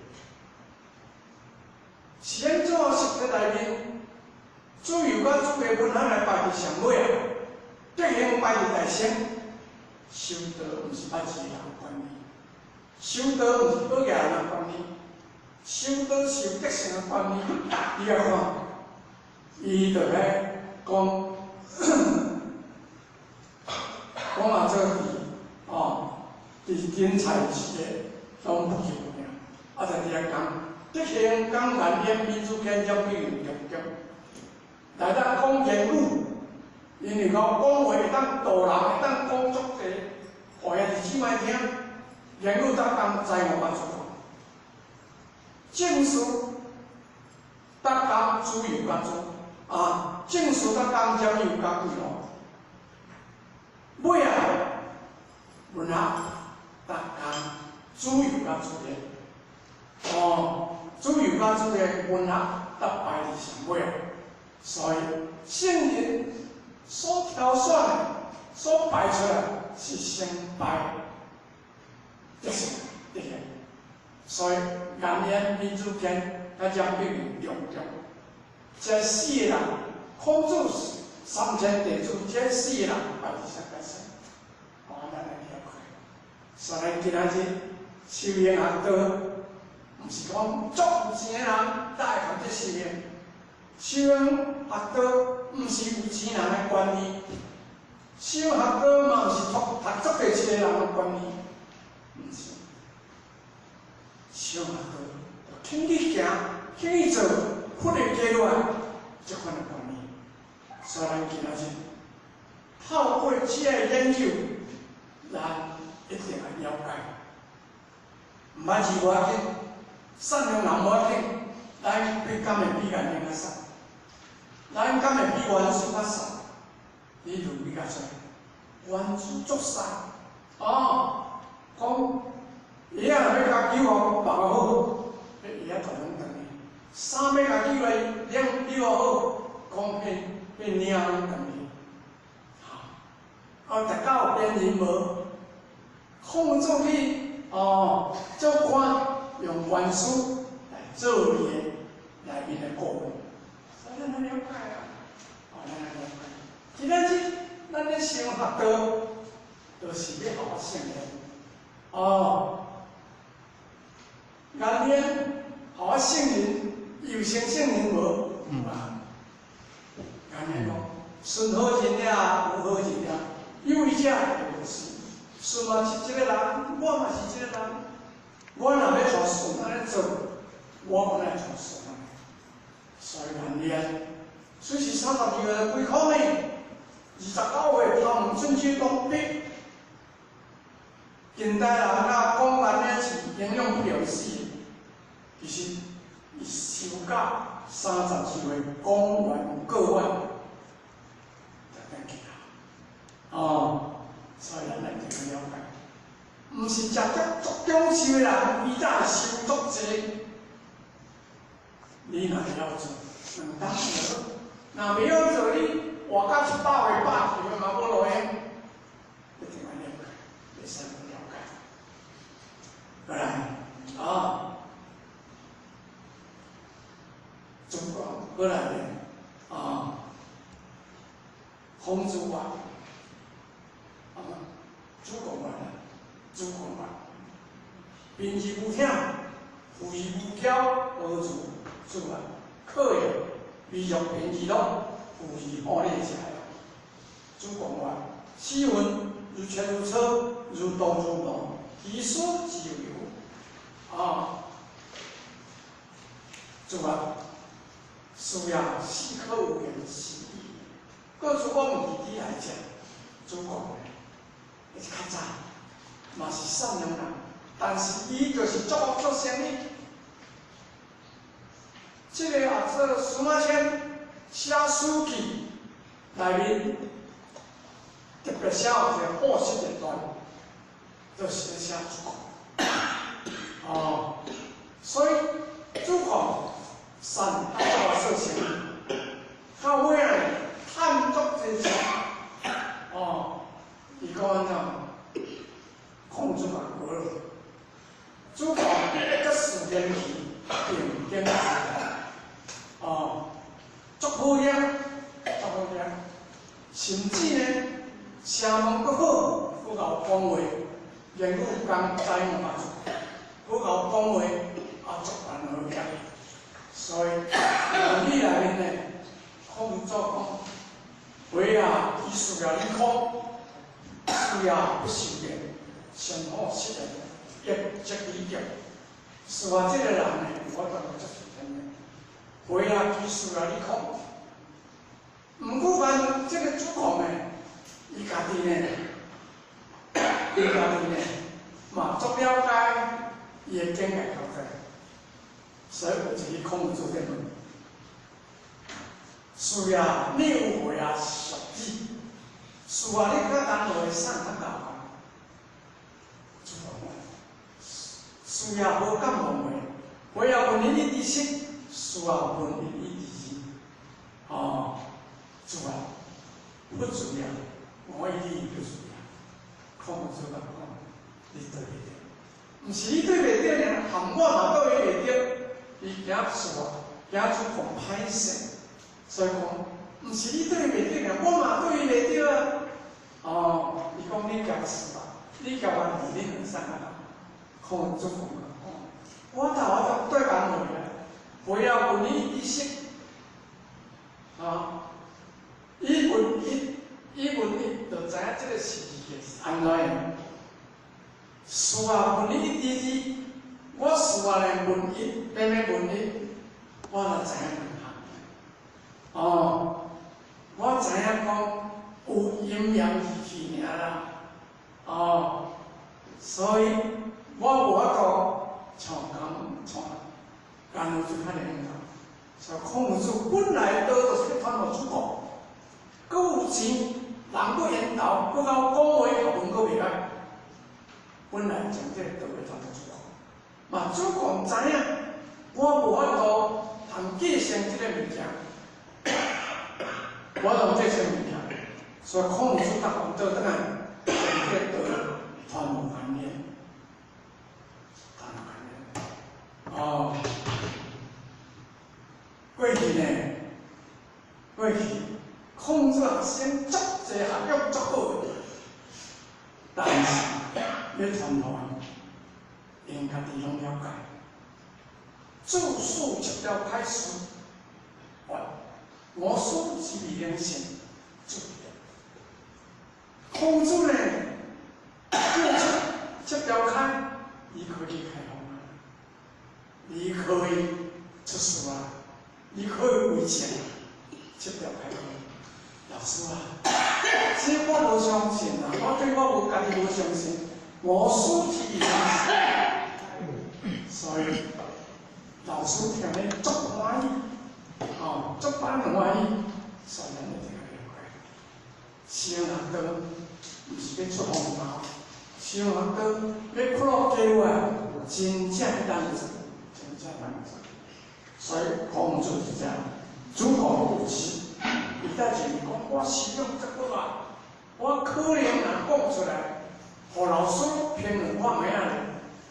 是按怎實踐內面，主油佮主的文学來排佇上尾啊，德行排佇大先。修道毋是捌字的人觀念，修道毋是保業人的觀念，修道是有德性的觀念。你來看，伊就咧講講啊，這個哦，佇天才是的攏不求爾，啊，在佇遐講，德行講難言民主見將比用中中，來咱講言語，因為講講話會當導人，會當講足濟，予兄弟姊妹聽，言語得當知我甲主講，正事得當主油甲主，啊，正事得當佔油甲貴咯，尾啊，文學得當主油甲主的，哦，主油甲主的文學得排佇上尾，所以聖人所挑選的、所排出來是先排德性德行，所以顏淵、閔子騫佮張必榮中中，這四個人，孔子三千弟子，這四個人排佇上個先，哦，咱來了解。所以今仔日修行學道，毋是講足有錢的人才會學這修行。修行學道毋是有錢人的觀念，修學道嘛毋是讀讀足濟書的人的觀念，毋是。修學道，肯去行，肯去做，佛會加落來，這款的觀念。所以咱今仔日透過這個研究，咱一定愛了解。毋捌字無要緊，善良人無要緊，咱比敢會比顏淵較善？咱敢會比元師較善？你論比較濟，元師足善哦。講鞋仔若欲共糾予縛好，彼鞋仔就攏斷去；衫欲共糾來領糾好，講彼彼領攏斷去。啊，大家有辨認無？孔子去哦，做官用元師來做伊的內面的顧問，所以咱來了解啊，哦，咱來了解。今仔日咱咧修學道，就是欲予聖人哦，顏淵予聖人，有成聖人無？有啊。顏淵講：順好人也，無好人也，有為者亦無是。順嘛是一個人，我嘛是一個人。我若欲予順按呢做，我嘛愛予順按呢。所以顏淵，雖是32歲歸空呢，29歲頭毋準去當兵。近代人啊講顏淵是營養不良死的，其實伊修到32歲講完過完，才轉去啊。哦，所以咱來一定要了解，毋是食足足長壽的人，伊才會修足濟。你若會曉做，兩當就好；若袂曉做，你活到100歲、100歲嘛無路用。一定愛了解，會使了解。過來啊，中國過來咧啊，孔子話啊，子貢話啦，子貢話，貧而無忝，富而無驕，何如？子啊，可也，未若貧而樂，富而好禮者也。子貢話：斯文如切如磋，如動如動，其思自由。啊，子啊，是也，斯可無言是矣。過去講弟弟來講，子貢咧，伊較早嘛是善良人，但是伊就是作惡做生意。這個啊，做司馬遷寫《史記》內面特別寫有一個報失的段，就是咧寫子貢。哦，所以子貢善啊作惡做生意，到尾仔趁足濟錢。哦，伊講按怎？孔子嘛過了，子貢一個四年期定經。哦，足好兄，不修炼，先好失言，业积理业。是话这个人呢，我当作是天的，回啊，其实啊，你讲，毋过凡这个主公呢，伊家己呢，伊家己呢，嘛足了解伊的境界所在，所以有一个孔子在问：是啊，你有回啊俗子？是啊，你较难会送较高啊？主公，是啊，无感无话，回啊问你知识，是啊问你知识，哦，主啊，不主啊，我意不主啊，孔子讲，你对袂对？毋是你对袂对尔，含我嘛对袂对。伊惊事啊，惊主公歹势，所以讲，毋是你对袂对尔，我嘛对袂对啊。哦，伊讲你交事啊，你交我二你两三啊，孔子讲，我头我就对讲话啊，不要问你知识，啊，伊问伊，伊问伊，就知影这个是按怎样。事啊，问你知识，我事啊来问伊，欲欲问伊，我就知影两项。哦，我知影讲有阴阳二气尔啦，哦，所以我无法度像讲像甘露寺遐尔样。所以孔子本来道就是欲传予主公，阁有钱，人阁缘投，阁𠢕讲话，学问阁袂歹。本来将这个道欲传予主公，嘛主公知影，我无法度通继承这个物件，我通继承物件，所以孔子逐项倒转来，将这个道传予颜渊，传予颜渊。哦，过去呢，过去孔子学生足济学养足好的，但是欲传予𪜶，𪜶家己拢了解。注释七条开始，我师之未能信，注孔子呢，七七条开，伊可以开放啊，伊可以出事啊，伊可以为政，七条开放。老师啊，这我无相信啊，我对我无家己无相信，我师之未能信，所以老师听咧足欢喜，哦，足板欢喜，所以咱就听了解。修学道毋是欲出风头，修学道欲苦乐加落来，真正难做，真正难做。所以孔子是这样，主公有知，伊在前讲我修养足好啊，我可能若讲出来，予老师评论我名咧，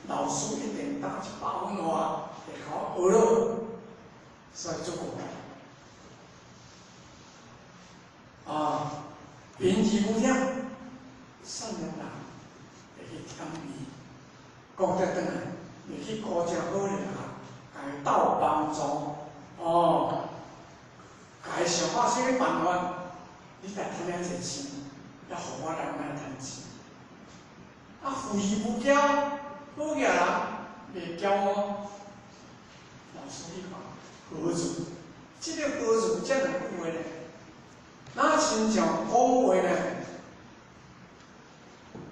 老师一定打100分话，会予我学落。所以主公啊，贫而无忝，善良人会去谦卑，讲得转来，会去顾正好咧啊，共伊斗帮助，哦，共伊想看啥物办法，你若趁遐济钱，犹予我来莫趁钱。啊，富而无骄，好额人袂骄傲。老师你看，何如？这个何如这两句话呢？若亲像讲话呢，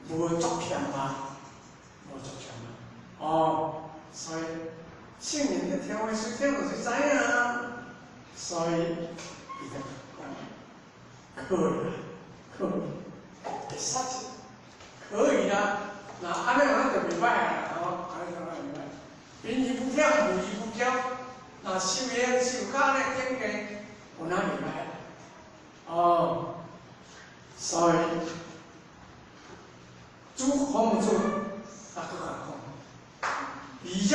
无足谦啊，无足谦啊。哦，所以圣人咧听话随听就是知影啊。所以伊就讲，可以啦，可以，会使可以啦。那按呢样就袂歹啊，吼，按呢样就袂歹。贫而无忝，富而无骄，若修行修到按呢境界，有哪袂歹？哦，所以主孔子啊，阁共讲，礼乐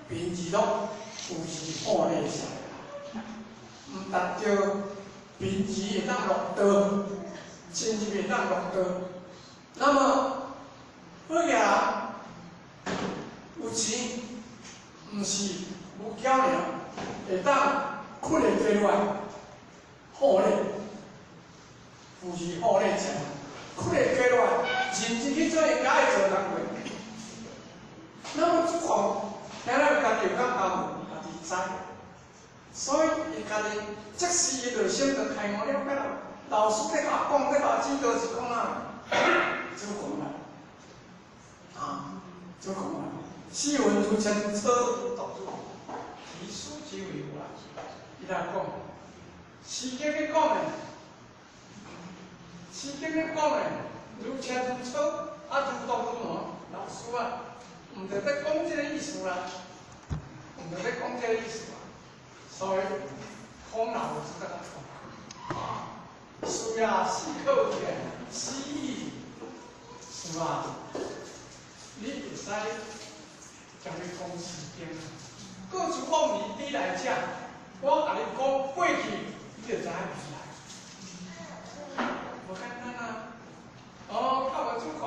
贫而乐，富而好礼者，毋达到贫而会当乐道，真是袂当乐道。那么好额人有钱，毋是无骄尔，会当困会加落来，好礼，富而好礼者，困会加落来，认真去做应该做工课。那么主讲，听了家己有感觉无？家己知。所以伊家己，即时伊内心就开悟了解了。老师咧共讲，咧共指导是讲啊，主讲啦，啊，主讲啦，诗文如千草如独主，其书之为有啦。伊来讲，诗经咧讲的，诗经咧讲的，如车如草，啊如独如什么？老师啊，毋著咧讲这个意思啦，毋著咧讲这个意思啊。所以孔老师在讲，啊，是啊，思可见，思义，是吧？你会使将你讲诗经，过去往年你来遮，我共你讲过去，你就知影未来。无简单啊！哦，较无主讲，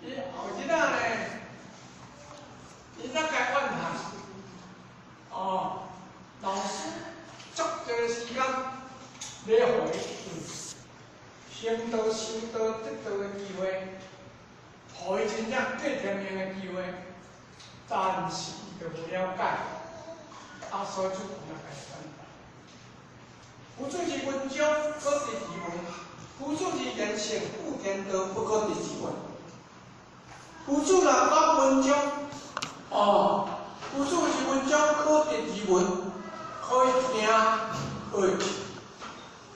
伊后日仔呢，伊才该怨恨。哦，老师足济时间咧，予伊行道、修道、得道的机会，予伊真正过天命的机会，但是伊就无了解，啊，所以主讲才该怨恨。夫子之文章，可得其文；夫子之言行，悟天道，不可得其文。夫子若讲文章，哦，夫子之文章可得其文，可以听，可以记。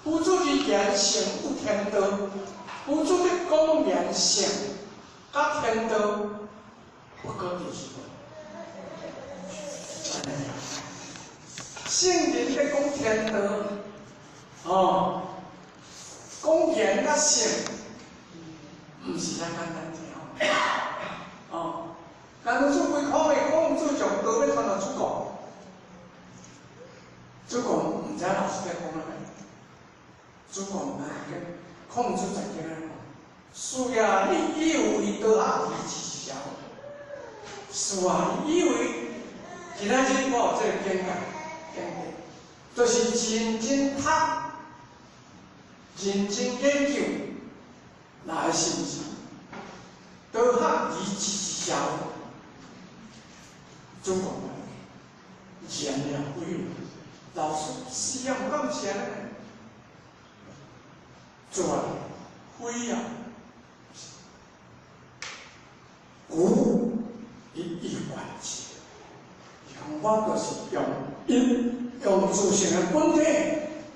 夫子之言行，悟天道。夫子咧讲言行，佮天道，不可得其文。圣人咧讲天道，哦，讲言佮性，毋是遐简单听。哦，但是做规空的，孔子将道欲传予子贡，子贡毋知老师咧讲啥物，子贡来跟孔子在经咧讲，是啊，你以为道学而知是啥物？是啊，你以为今仔日我有这个见解，见解，就是认真读、认真研究，来是毋是？道学而知是啥物？子贡言了非有，老师是啊，毋敢是按呢？做啊，非啊，故一以贯之。伊讲我就是用因用自性的本体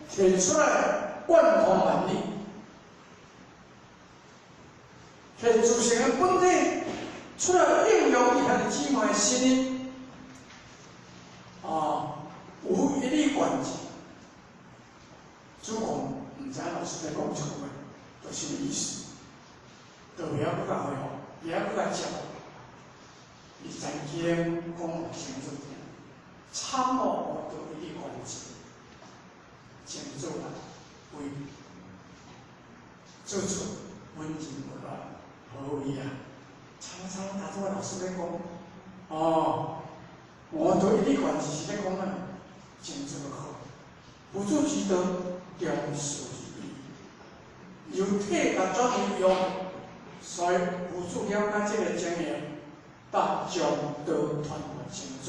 提出来贯通万理，提自性的本体出来应用伊遐姊妹的心意，啊，有一以贯之。子贡毋知老师咧讲这句话，就是啥物意思，就袂晓阁共回复，袂晓阁共接。伊曾经讲予清楚听，参悟悟道一以贯之，清楚啊，为做出温情无乱，何为啊？常常大做老师咧讲，哦，悟道一以贯之是咧讲啥？清楚好，夫子之道，中事而已，由体甲转为用，所以夫子了解这个经验，搭将道传予清楚。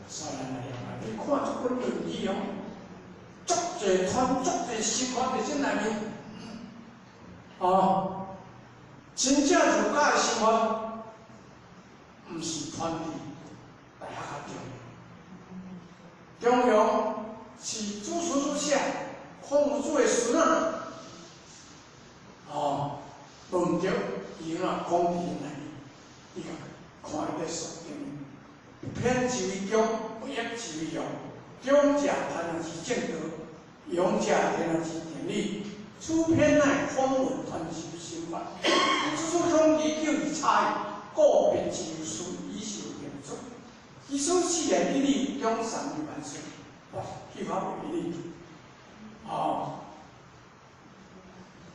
所以咱来了解，你看这本论语哦，足济传，足济心法伫这内面，哦，真正儒家的生活，毋是传伫大学较重要，重要是祖师祖写，孔子的孙仔，哦，无毋对，伊怎讲伫内面？你看，看伊咧说经，不偏之为中，不抑之为用。中者天下之正道，庸者天下之定理。此篇乃孔文传授心法，此处统计究而差异，个别之事以受定准。其所四言一理，中三于万岁，哇，句法为一理。哦，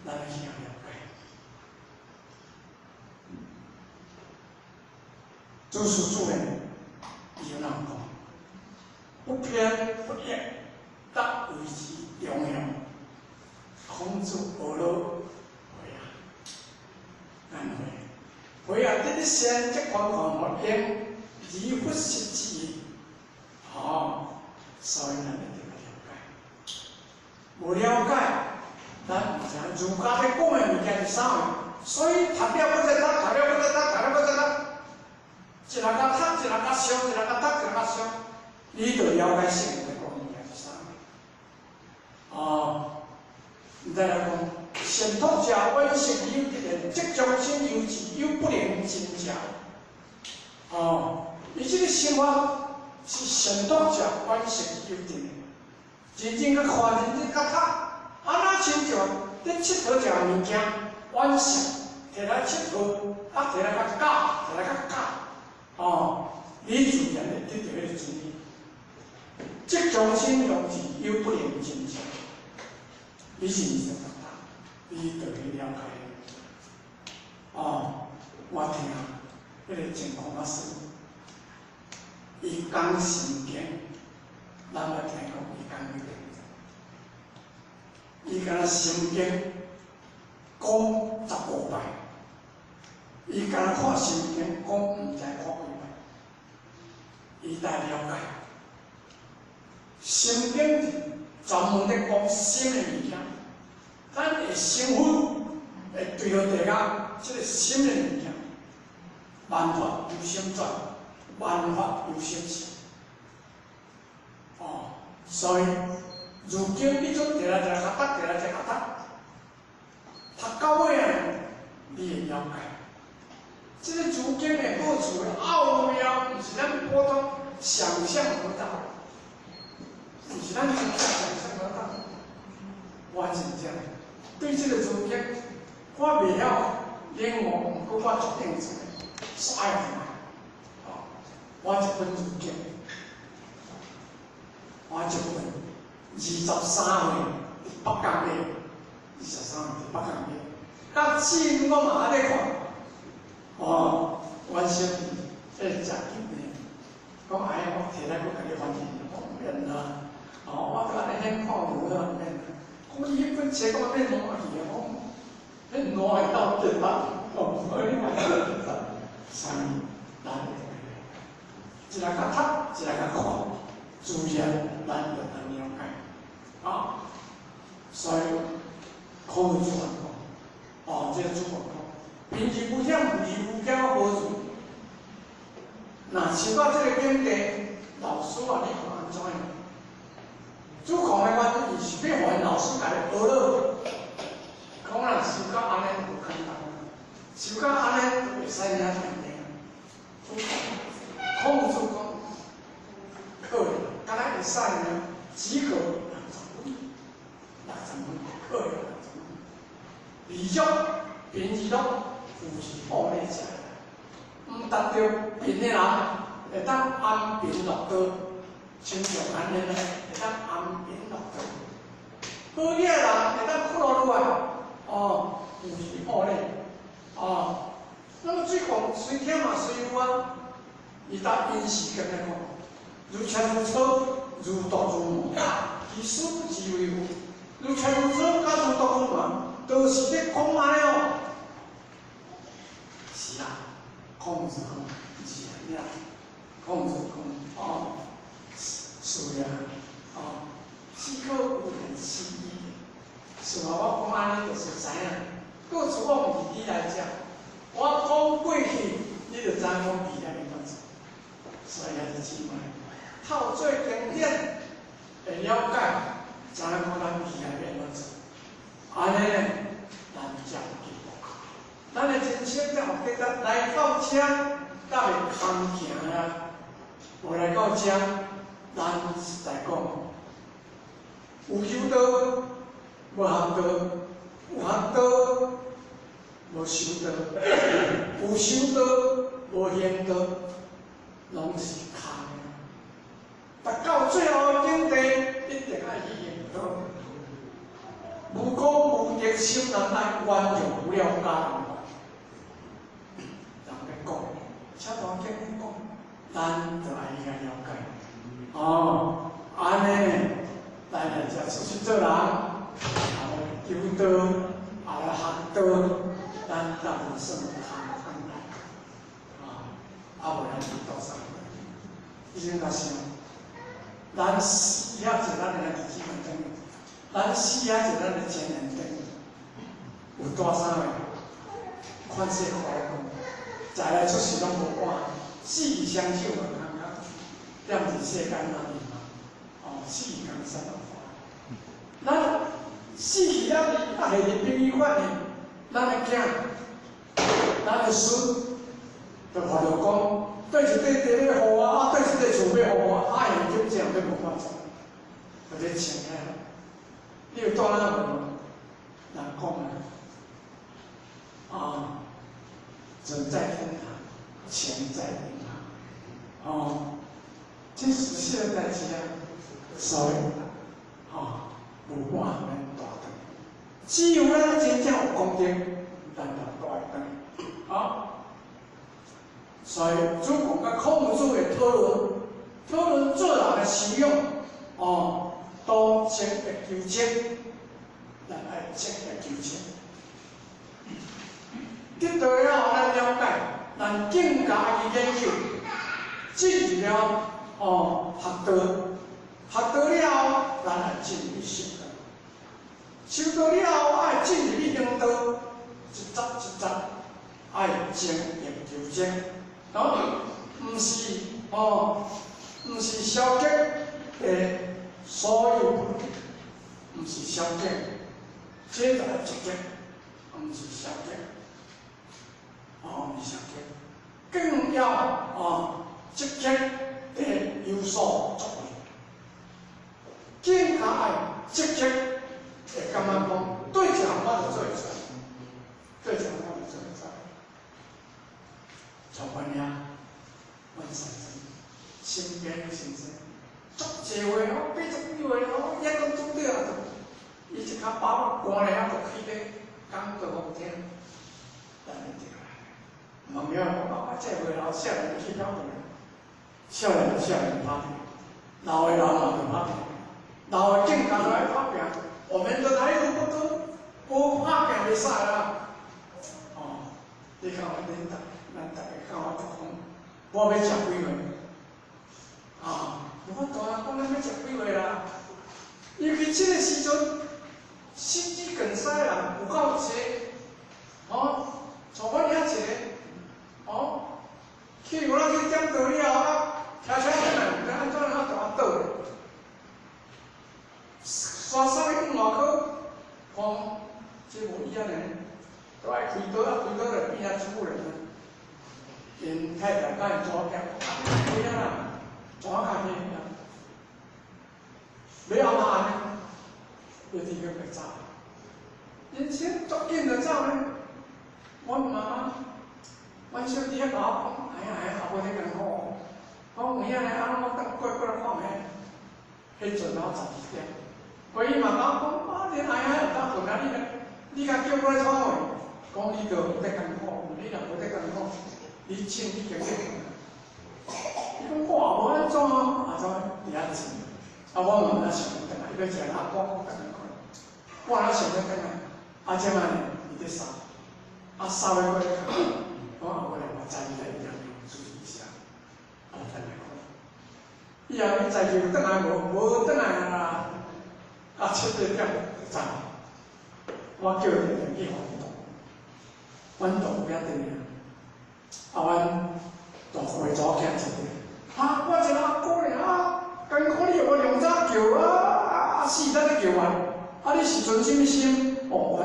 咱来去了解。祖师祖呢，伊有怎讲？不偏不倚，得维持中庸。孔子学了会啊，咱会，会啊！这个善则观看佛用，离佛实质，吼，所以咱一定要了解。无了解，咱毋知影儒家咧讲的物件是啥物，所以读了閣再读，讀了閣再讀，讀了閣再讀，一日較讀，一日較想，一日較讀，一日較想，你就了解聖人咧講物件是啥物。哦，再來講，善託者遠色有得言，即將心有智有不能真者。哦，伊這個心法是善託者遠色有得言，真正去看，認真去讀，啊若親像咧𨑨迌一項物件，遠色摕來𨑨迌，啊摕來較教，摕來較教，哦，你自然會得著彼個真理。即將心用智有不能真者。你是毋是讀，你就去了解。哦，我聽彼個淨空法師，伊講心經，咱捌聽講伊講彼個，伊敢若心經講15擺，伊敢若看心經講毋知看幾擺，伊才了解。心經是專門咧講心的物件，咱會成佛，會對著地下這個心的物件，萬法由心轉，萬法由心生。哦，所以如今你總摕來一個較讀，摕來一個較讀，讀到尾啊，你會了解。這個儒經的好處的奧妙，毋是咱普通想象得到，毋是咱真正想象得到。我真正對這個儒經，我袂曉領悟，毋過我決定做，煞愛看。哦，我一本儒經，我一本23歲佇北港買，23歲佇北港買，到今我嘛還咧看。哦，阮小弟這個食緊的，講哎呀，我摕來閣共你翻譯，我毋免啦。哦，我閣按呢看無啦，毋免啦。講伊彼本冊講免爛去啊，講免爛會到結啦，哦，所以嘛，所以咱一個較讀，一個較看，自然咱就能了解。啊，所以孔子講，哦，這個主講，貧而無僥，富而無驕，何處？若修到這個境界，老師啊，你看按怎樣？主控的原因是欲予𪜶老師共你學落，講若修到按呢無簡單，修到按呢就會使領斷命。主控，孔子講，可以，敢若會使爾，及格60分，60分可以60分。禮足貧而樂，富而好禮者，毋達著貧的人會當安貧樂道，親像按呢會當安貧樂道。好額的人會當苦樂落來，哦，富而好禮，哦。那麼水講雖忝嘛雖有啊，伊答因時間來講，如車如車，如毒如麻，其實不知為何。如車如車，佮如毒如麻，都是咧講按呢哦。是啊，孔子講是啊，孔子講哦，是啊，哦，豈可無言其意？是啊，我講按呢就是知影。過去我毋是你來講，我講過去，你就知影講未來欲按怎。所以兄弟姊妹，透過經典會了解，知影講咱未來欲按怎。按呢，咱才有進步。咱的人生才有價值。來到遮，才袂空行啊！無來到遮，咱實在講，有修道，無學道；有學道，無修道；有修道，無行道，攏是空的。達到最後的境界，一定愛去行道。無功無德心難耐，冤枉無了家人咧講，請大家講，咱就愛去了解。哦，按呢，咱來遮出去做人，也來求道，也來學道，咱若無算空轉來，啊，啊無咱去倒啥？你先甲想，咱死遐濟，咱的日子反正，咱死遐濟，咱的前緣頂有帶啥物？款式快講，再來出世攏無換，死去雙手嘛空空，踮佇世間那裡嘛，哦，死去江山落花。咱死去了，啊，下佇殯儀館的，咱的囝、咱的孫，就看著講，對一塊地欲予我，啊，對一塊厝欲予我，啊，現金這樣欲無法做，或者穿起來，你有帶哪無？人講啊，啊，人在天堂，錢在銀行，哦，這是實的代誌啊，所以，哦，無半項免帶轉。只有咱真正有功德，咱就帶轉。好，所以主公佮孔子的討論，討論做人的修養，哦，都精益求精，咱愛精益求精。得到了後，咱了解，咱更加去研究，進入了哦學道，學道了後，咱愛進入修道，修道了後，愛進入去行道，一節一節愛精益求精，哦，毋是哦，毋是消極的所有，毋是消極，這就愛積極，毋是消極。哦，毋是消極，更要哦積極地有所作為，更加愛積極會感覺講，對一項我就做會出來，對一項我就做會出來。像阮遐，阮先生身邊的先生，足濟話哦，80幾歲哦，抑閣拄著啊，伊一跤把我關咧，啊，就去咧講道予聽，等下對啦。問了講啊，這歲老少年去跑去，少年少年拍拼，老的老嘛就拍拼，老的更加都愛拍拼。我們的來路不多，無拍拼袂使啦。哦，你看我恁大，咱大家看我講，我欲食幾歲？啊，無法度啊，講咱欲食幾歲啦？尤其這個時陣，心肌梗塞的人有夠濟，哦，像阮遐一個，哦，去有咱去點道了後啊，騎車轉來，毋知按怎啊，就啊倒咧，刷送去外科，講這無醫啊呢，都愛開刀啊，開刀就變啊植物人啊。𪜶太太佮𪜶查某囝，開啊啦，怎啊較去啊？欲按怎按呢？就直接袂走。人生足緊就走呢。阮媽媽，阮小弟仔共我講，哎呀哎呀，後尾咧艱苦。我講有影呢，啊，我等過過來看覓。彼陣我12點，過伊嘛共我講，啊，恁阿爺有當困啊，你你較叫我來創貨，講你著無得艱苦，你若無得艱苦，你穿已經去困。伊講我也無按怎啊，怎佇遐穿。啊，我嘛毋知想欲轉來，伊欲食辣鍋，我轉來困。我若想欲轉來，啊，這擺伊佇掃，啊，掃欲過來，我後尾來我知伊來伊注意一下，啊，轉來困。以後伊在就轉來無，無轉來啊，啊七八點就走。我叫伊去環島，阮島有遐轉來，啊，阮大歲查某囝一個，啊，我一個阿姑爾啊，艱苦你予我兩早叫啊啊啊四點才叫完，啊你是存啥物心？哦，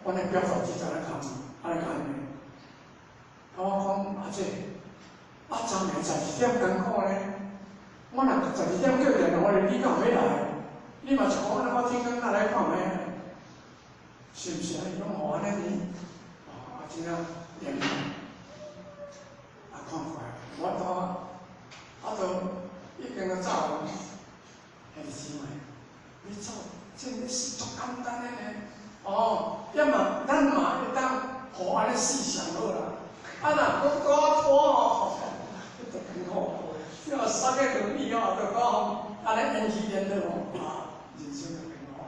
阮阮的表嫂子在咧看，安呢看呢。啊，我講阿姐，啊昨暝12點艱苦咧，我若十二點叫電話，你敢有欲來？你嘛是講按呢，我天光才來看覓？是毋是啊？伊講吼按呢呢，哦，啊真正連啊看看，我都啊都已經都走了，兄弟姊妹，你走，這個是足簡單的呢。哦，抑嘛，咱嘛會當予按呢死上好啦。啊若閣閣拖吼，就艱苦。你若塞個輪椅哦，就講按呢延期延落吼，啊，人生就艱苦。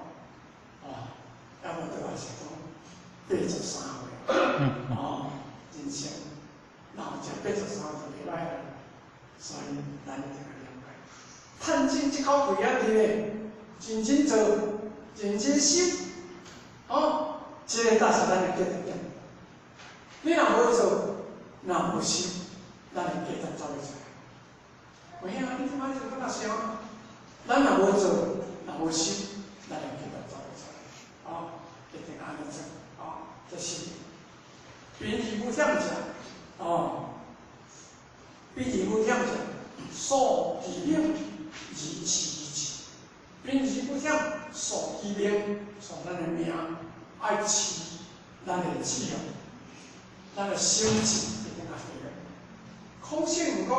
啊，抑無倒來是講， 83歲，哦，人生，老食83就袂歹啦，所以咱一定愛了解。趁錢這口氣啊，佇咧，認真做，認真修，哦，這個才是咱的價值點。你若無做，若無修，咱的價值走袂出來。有影，你這擺就感覺想，咱若無做，若無修，咱的價值走袂出來。哦，一定按呢做，哦，這是貧而無忝者，哦，貧而無忝者，素其名而飼其志。貧而無忝，素其名，素咱的名，愛飼咱的志向，咱的心志一定愛對。空性講，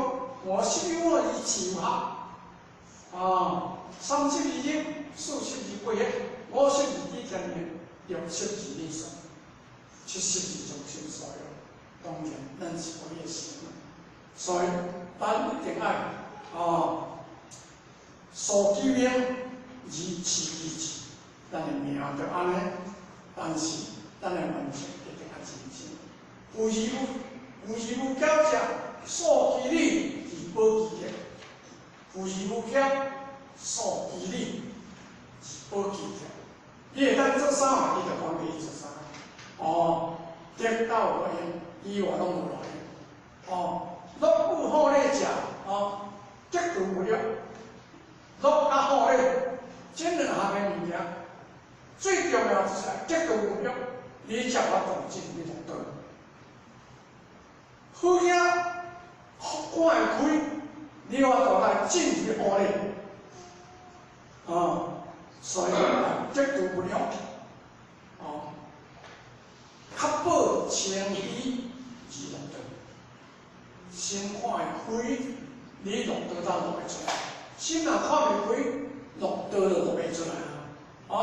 五識有我以智有合，啊，三識而心，四識而歸一，五識而知天命，六識而理所，七識而眾生所有。當然，咱是無伊心，所以咱一定愛啊，素其名而飼其志，咱的名就按呢，但是咱的完成一定愛認真。富而無巧者，素其理而保其德；富而無巧，素其理而保其德。你會當做啥嘛？你就講你做啥。哦，得道無用，以外攏無路用。哦，樂有好禮者，哦，得道無欲。樂佮好禮，這兩項的物件，最重要就是得道無欲，你才有法度進入道。好囝看會開，你有法度來進入惡咧。哦，所以得道無欲，哦，確保清虛而樂道。心看會開，你樂道才落會出來。心若看袂開，樂道就落袂出來。哦，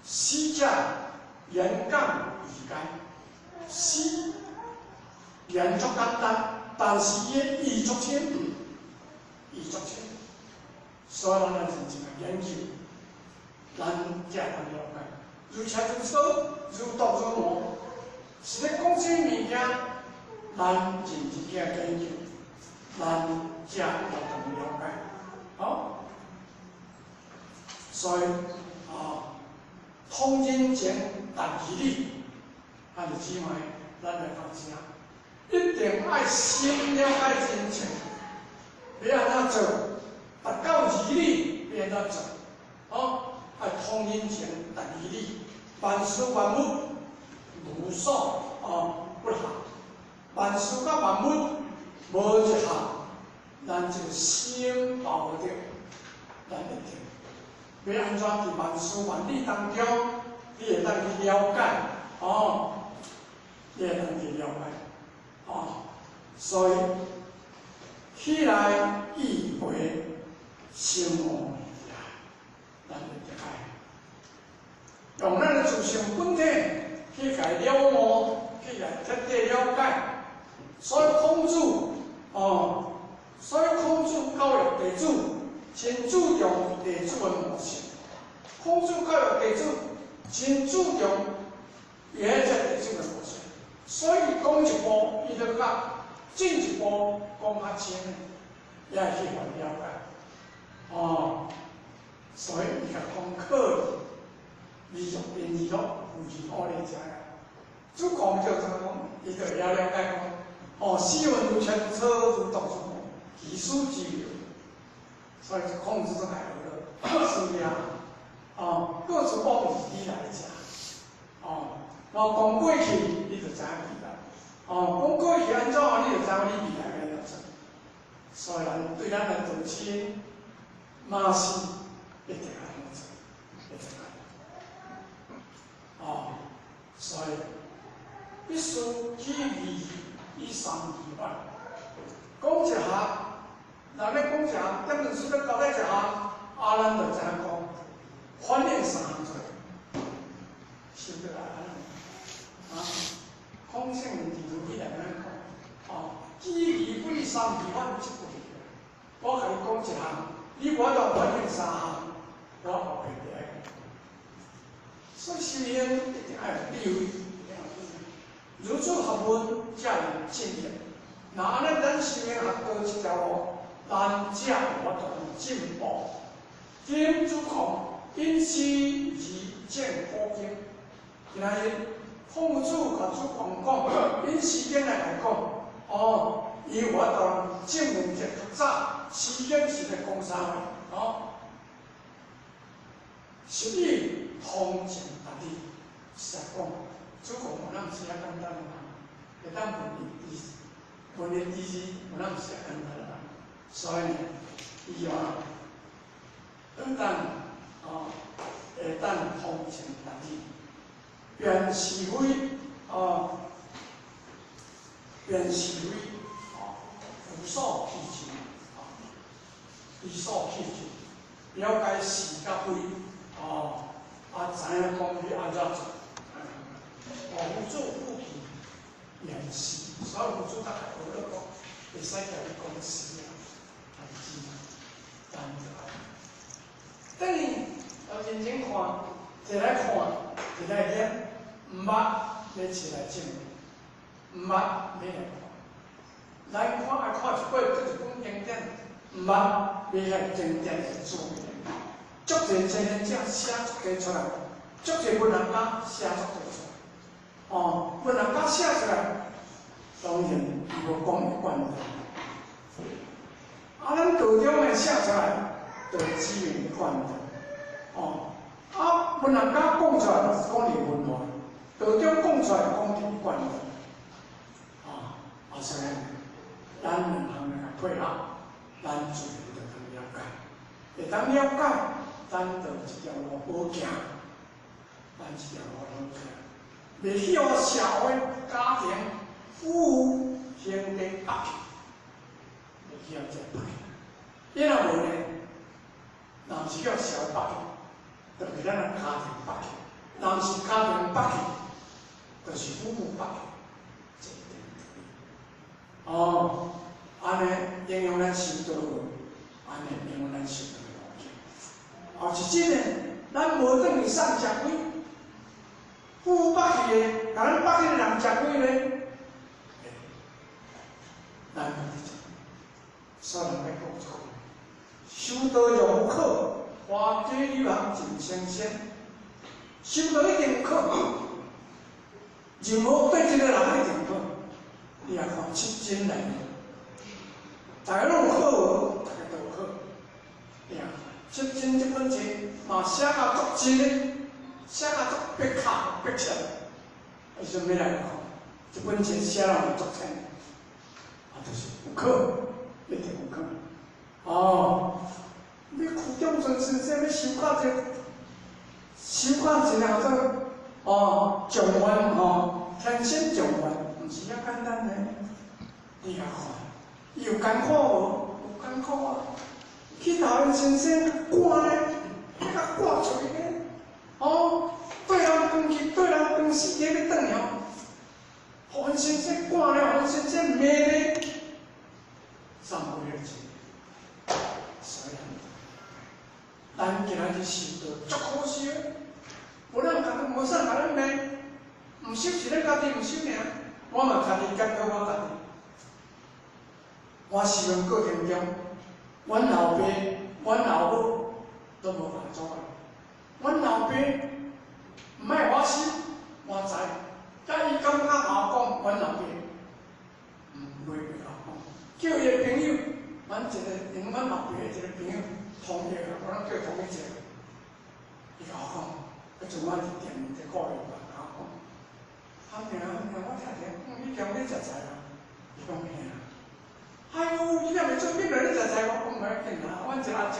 死者言簡意賅，死言足簡單，但是伊的意足深，意足深。所以咱來認真來研究，咱才會當了解。如車如車，如毒如魔，是咧講這物件，咱認真去研究，咱才會當了解。好，所以啊，通人情，達義理，兄弟姊妹，咱來講啥？一定愛先了解人情，欲按怎做？達到義理，欲按怎做？哦，愛通人情，達義理，萬事萬物無所哦不合，萬事佮萬物無一項，咱這個心包著，咱一定欲按怎佇萬事萬理當中，你會當去了解，哦，你會當去了解，哦，所以起來意會心無呀，咱一定愛用咱的自性本體去共伊了悟，去來徹底了解。所以孔子哦，所以孔子教育弟子，真注重弟子的悟性。孔子教育弟子，真注重伊彼隻弟子的悟性。所以講一步，伊就較進一步講較深，也會去互了解。哦，所以伊共講課，義欲貧而樂，富而惡禮者。主講就怎講，伊就會曉了解講，哦，斯文如千秋，如讀如夢，其書之流。所以孔子就來學了，是啊，哦，各自往義理來食，哦，然後講過去，你就知影未來，哦，講過去按怎，你就知影你未來欲按怎做。所以咱對咱的道親，嘛是一定按呢做，一定按。哦，所以必須起義以三義法，講一項，人咧講一項，點陣時咧交代一項，啊，咱就知影講，反應三項出來，收得來按呢？啊，空性佇論語內面講，哦，起義不以三義反，這句，我共你講一項，你無法度反應三項，我後壁就愛講。所以修行一定愛有智慧，如此學問，才能進業。若按呢，咱修行學道這條路，咱才有法度進步。今主講因師而證古經，今仔日孔子共子貢講，因時間來講，哦，伊有法度證明者較早，時間是咧講啥話？哦，是以通情達理，實在講，子貢有哪毋是遐簡單的人，會當問伊知識，問伊知識，有哪毋是遐簡單的人，所以呢，伊啊，會當哦，會當通情達理，辨是非哦，辨是非哦，無所棄情哦，無所棄情，了解是佮非哦，啊，知影講欲按怎做，哦，夫子不欺言師，所以夫子較學咧講，會使共你講是啊，代誌，咱就愛。等於要認真看，一來看，一來念，毋捌欲起來證明，毋捌欲來看。咱看愛看一擺，這一本經典，毋捌欲遐經典的注明。足濟前賢者寫足濟出來，足濟文學家寫足濟出來。哦，文學家寫出來，當然伊無講一貫的。啊，咱道中的寫出來，就指明一貫的。哦，啊，文學家講出來是講佇文化，道中講出來講佇一貫的。啊，啊，所以咱兩項來配合，咱自然就當了解，會當了解，咱就這條路好行，咱這條路好行，袂去予社會、家庭、夫婦、兄弟壓去，袂去予這壓去。你若無呢，若毋是叫社會壓去，就是咱的家庭壓去；若毋是家庭壓去，就是夫婦壓去，這一定對。哦，按呢影響咱修道，按呢影響咱修道的路徑。後一種呢，咱無轉去送食虧，夫婦縛去的，共咱縛去的人食虧呢？咱家己做，所以人欲講一句：修道若有苦，花果有行盡神仙。修道一定有苦，任何對一個人一定好。你也看七真來，逐家攏有好無？逐家都有好。你也看七真這本冊嘛寫甲足真的，寫甲足逼卡逼切。伊陣欲來看，這本冊寫了嘛足清，啊，就是有苦，一定有苦。哦，你苦中尊先生欲修到這個，修到一個叫做哦狀元吼，天生狀元，毋是遐簡單的。你也看，伊有艱苦無？有艱苦啊！去桃園先生趕咧，彼共趕出去咧，哦，綴人轉去，綴人轉四天欲轉來哦，予𪜶先生趕咧，予𪜶先生罵咧，送幾個錢。所以，咱今仔日修道足可惜的，無人共無啥共咱罵，毋修是咱家己毋修爾，我嘛家己檢討我家己。我修行過程中，阮老爸、阮老母都無共阻礙。阮老爸毋愛我修，我知，但伊感覺共我講，阮老爸毋袂共我講，叫伊的朋友，阮一個因阮老爸的一個朋友，同意啊，我攏叫同一個，伊共我講，彼陣我佇店佇顧業嘛，共我講，阿明阿明，我聽聽，你踮咧食菜啊？伊講嘿啊。哎喲，你若袂做兵來咧食菜，我講無要緊啦，阮一個阿叔，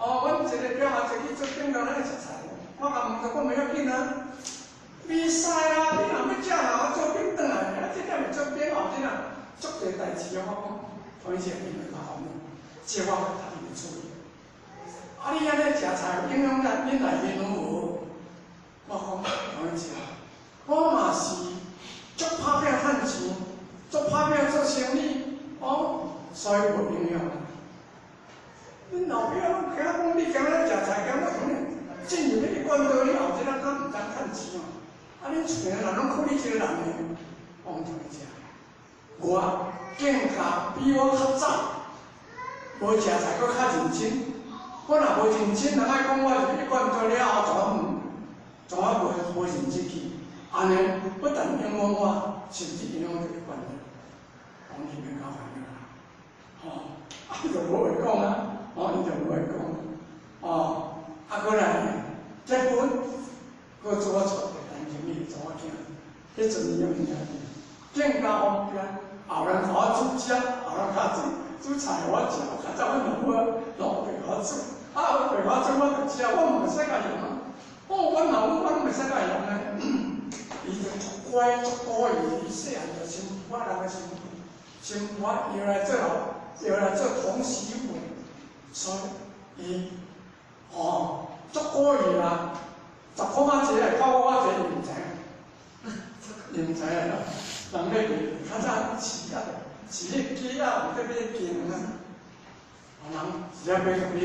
哦，阮一個表阿叔去做兵來咧食菜，我共問就講無要緊啊。袂使啦，你若欲食吼，做兵轉來，啊，這點會做兵後這啊，足濟代誌哦。我講，同一個伊會較煩惱，這我家己會處理。啊，你按呢食菜影響咱恁內面有無？我講同一個，我嘛是足拍拼趁錢，足拍拼做生意，哦。所以無影響。恁老爸攏驚講你今日食菜，驚我什麼？进入一贯道，你后日咱敢毋通趁钱哦？啊，恁厝的人拢靠你一个人呢，讲就遮。我更加比我較早，無食菜，閣較認真。我若無認真，人愛講我是一貫道了後，怎啊無認真去？按呢，不但影響我，甚至影響著一貫道。講伊免較煩惱啦，吼，啊伊就無話講啊，吼，伊就無話講，哦，啊，閣來結婚，閣做我娶一個男朋友，查某囝，彼陣伊用物件更加方便，後人共我煮食，後人較煮煮菜予我食，較早阮老母老爸共我煮，啊，爸共我煮我就食，我嘛袂使共用啊，哦，阮老母我攏袂使共用呢，伊就足乖足古意，伊細漢就新婦仔人的新婦，新婦仔伊來做伊來做童媳婦，所以伊吼足古意啦，10箍仔錢來9箍仔錢伊毋知影，伊毋知影啦。人咧較早飼啊，飼彼雞仔，有咧買雞卵啊，人直接買予你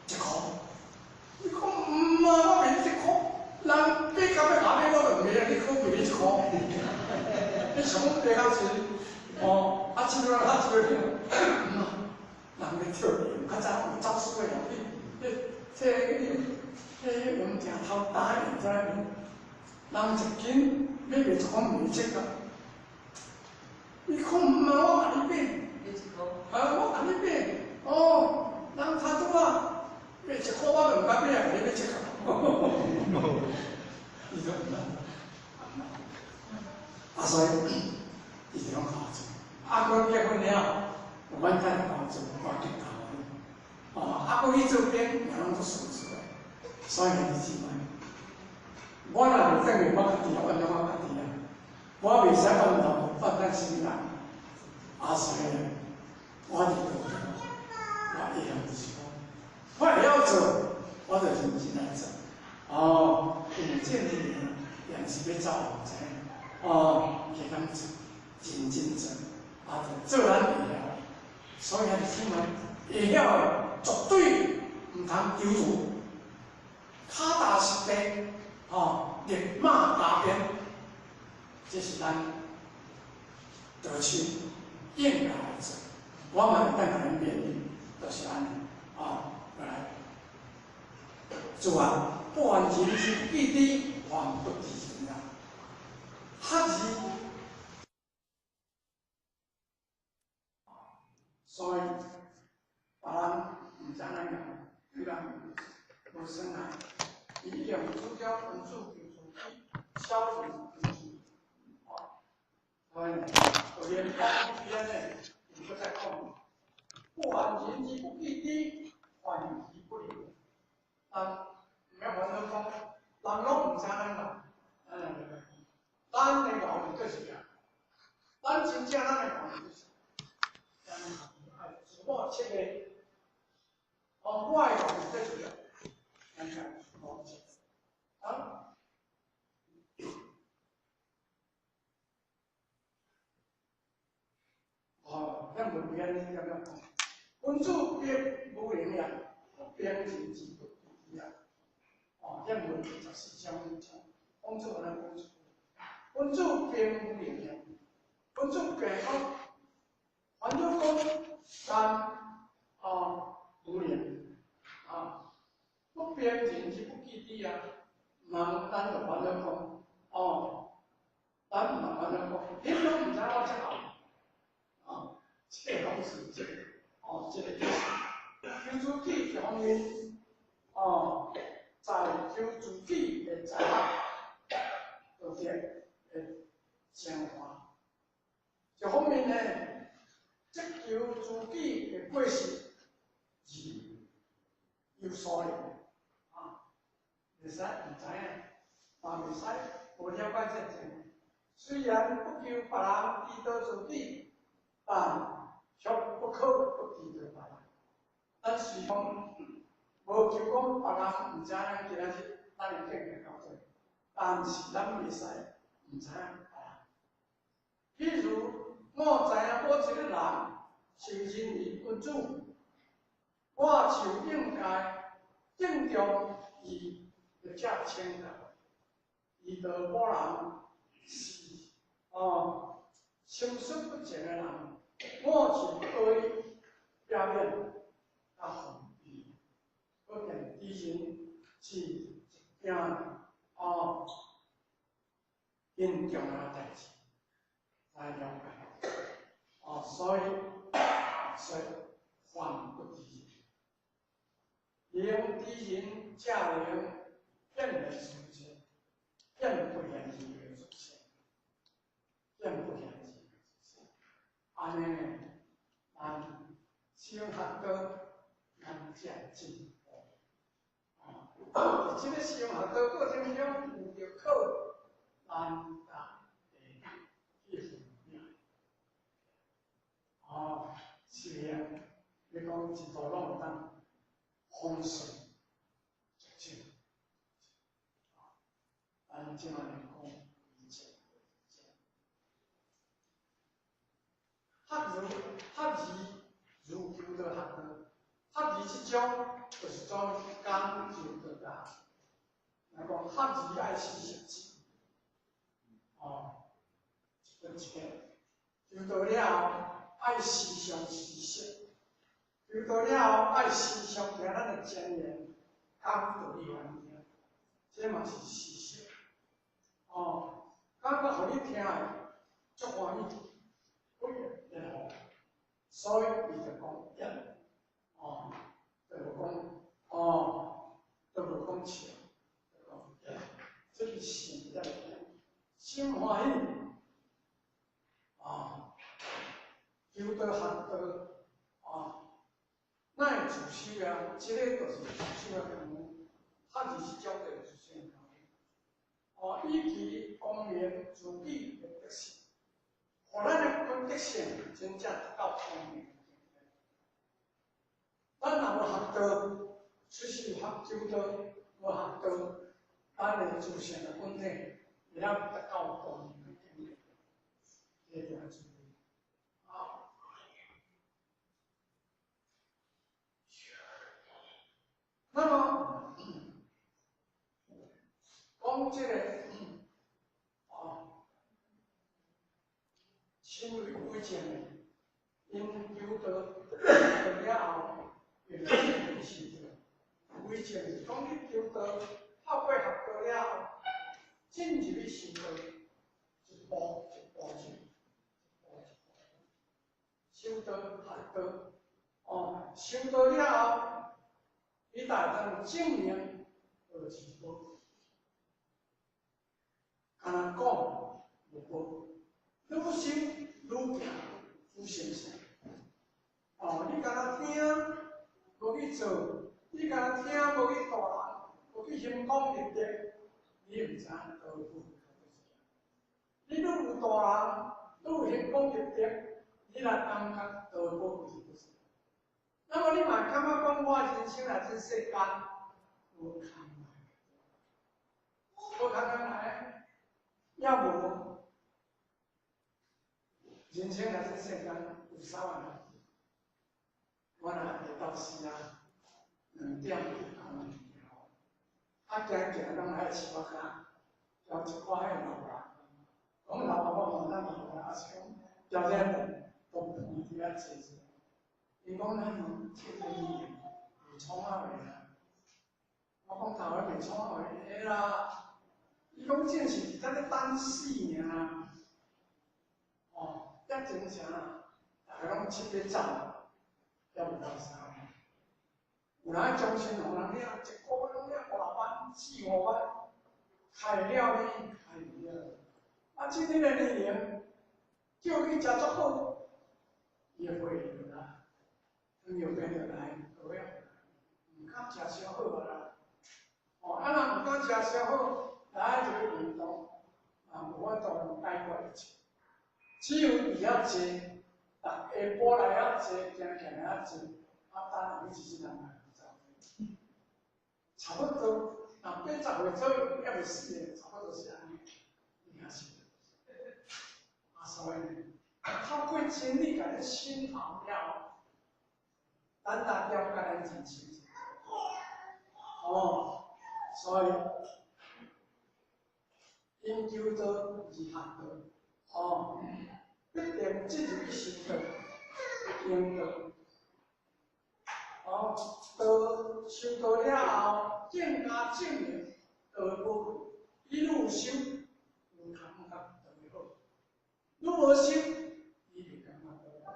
一箍，伊講毋啊，我賣你一箍，人買到欲共買我就毋買啊，你閣賣你一箍，你想講買較濟，哦，啊，這個較濟毋啊，人咧跳較早有走私的人，你這彼黃埕頭打面在那邊，人一斤欲賣一箍賣七個。伊講毋啊，我共你買，啊，我共你買，哦，人較拄啊，買一箍我就毋敢買啊，共你買七個。伊就毋啊，所以伊就攏共我做。啊，閣結婚了，阮太太共我做，我激動。哦，啊，閣去做兵嘛攏做順遂的，所以兄弟姊妹，我若袂轉去，我家己啊，冤枉我家己啊，我袂使怨老婆，怨咱啥物人。啊，所以我伫道場，我會曉就是講，我會曉做，我就認真來做。哦，因為這個年也是欲走予知影。哦，加減做，認真做，啊，就做咱會曉。所以兄弟姊妹，會曉的絕對毋通丟住，腳踏實地，吼，立馬達變，這是咱道親應該來做。我嘛會當共恁勉勵，就是按呢，哦，來，做啊，不患人之不己知，患不知人啊。學字，所以別人毋知咱講，對人無損害。伊用主張君子求自己，小人求自己。哦，所以我連邦這邊呢，伊閣再講，不患人之不己知，患其不留。咱毋免煩惱講，人攏毋知咱講，咱來來。咱的熬是倒是啊？咱真正咱的熬是倒是？咱愛自我切個，哦，我的熬是倒是啊？咱講自我切，啊？哦，咱無必按呢咁樣講。君子必無言也，不辨人之不己知啊。哦，咱文14章講，講做按呢講出。君子兵無言也，君子兵講，反正講但哦無言啊，不辨人之不己知啊，人咱就反正講，哦，咱毋通反正講，恁攏毋知我遮熬，啊，這個攏是這個，哦，這個就是求自己一方面，哦，在求自己的才學，道德的升華。一方面呢，追求自己的過失而有所能，啊，袂使毋知影，嘛袂使無了解這情。雖然不求別人知道自己，但卻不可不知道別人。咱是講無求講別人毋知咱今仔日咱的境界到這，但是咱袂使毋知影別人。譬如我知影某一個人受認為君子，我就應該敬重伊或者请教，伊就某人是哦，心术不正的人，我是可以表演甲防备，可见敌人是一件哦，真重要的代志，来了解。哦，所以说犯不敌人，用敌人假能变来出现，变不言而出现，变不言而出现。按呢，咱修学道，咱才进步。哦，伫这个修学道过程中，有著靠咱家己去分辨。哦，是啊，你讲一路拢有当风顺逆境。咱这摆来讲，一切学如学而如求道学道，学而这种就是种讲求道的。来讲学而爱思实际，哦，一分一个，求道了后爱思想知识，求道了后爱思想听咱的真言，讲道理予咱听，这嘛是事实。哦，感觉予你听的足欢喜，然后，所以伊就讲业，哦，就无讲，哦，就无讲笑，就讲业，这是心业，心欢喜，啊，求道学道，啊，咱会自修啊，这个就是自修的功夫，学而是种就是自修的功夫。哦，以其光明自己的德性，予咱的德性真正达到光明的境界。咱若无学道，只是学修道，无学道，咱的自性的本体会当达到光明的境界。这个要注意。啊，那么讲这个，啊，心为伪证的，𪜶求道道了后，会进入修道。伪证是讲你求道，透过学道了后，进入去修道，一步一步进，一步一步修道学道，哦，修道了后，你大当证明就是无。敢若讲无无，愈修愈行愈相信。哦，你敢若听，无去做；你敢若听，无去度人，无去行功立德，你毋知影道宝。你愈有度人，愈有行功立德，你若感觉道宝是不是？那么你嘛感觉讲，我人生来这世间无空来，无空来，也无人生来这世间有三万人。我若下昼时啊，2点就讲啊，行行拢爱饲我跤，交一寡彼老人，讲老啊，我嘛咱老人，啊是讲交这都饭伫遐坐坐。𪜶讲咱这个年袂创啊袂啊，我讲头个袂创啊袂会啦。伊讲正是伫咧等死尔，哦，遐精神啊，逐个拢七八走，犹未到三。有人将身予人领，一个月拢领五六万、四五万，开了呢，开不了。啊，这个年龄叫伊食足好，伊会回啦。糖尿病就来，高压，毋敢食伤好啊啦。哦，啊若毋敢食伤好，来就去运动，嘛无法度解决一切。只有伫遐坐，逐下晡来遐坐，行行遐坐，啊等下去一世人来走。差不多，若80岁左右还未死的，差不多是按呢。你看是。啊，所以呢，透过真理共咱熏陶了后，咱来了解咱人生。哦，所以因求道而学道，哦，必定进入去修道、行道。哦，道修道了后，更加证明道的宝贵。伊愈有修，愈感觉道的好；愈无修，伊就感觉道。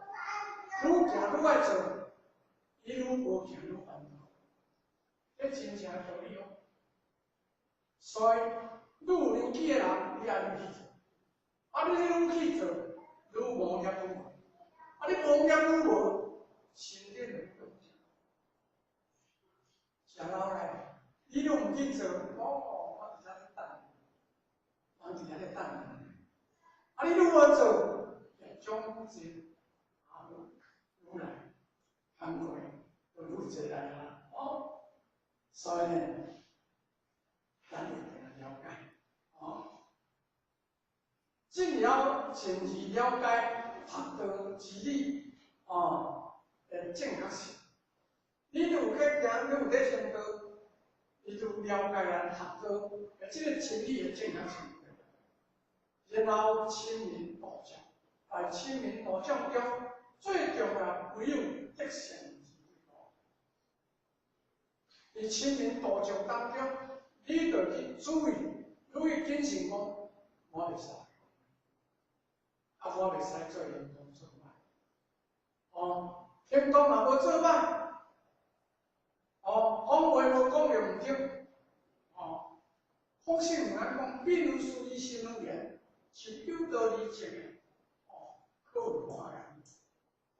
愈行愈爱做，伊愈无行愈烦恼。这真正道理哦。所以，愈有年纪的人，你爱愈去做；啊，你愈去做，愈无业愈无；啊，你无业愈无，身体就愈强。然后咧，你愈毋去做，哦，我伫遮咧等，人伫遐咧等。啊，你愈无做，业障济，啊，愈来工课就愈济来啊，哦，所以呢，咱一定要了解，哦，进了前期了解学道之理，哦，的正确性。你有去行，你有咧修道，你就了解咱学道，这个真理的正确性。然后亲民道众，在亲民道众中，最重要唯有德善是最高。伫亲民道众当中，你就去注意，你去谨慎讲，我袂使，啊，我袂使做行动做歹，哦，行动若无做歹。哦，讲话无讲著毋对，哦，法性毋安讲，比如说你心而言，是有道理证的，哦，可有看啊，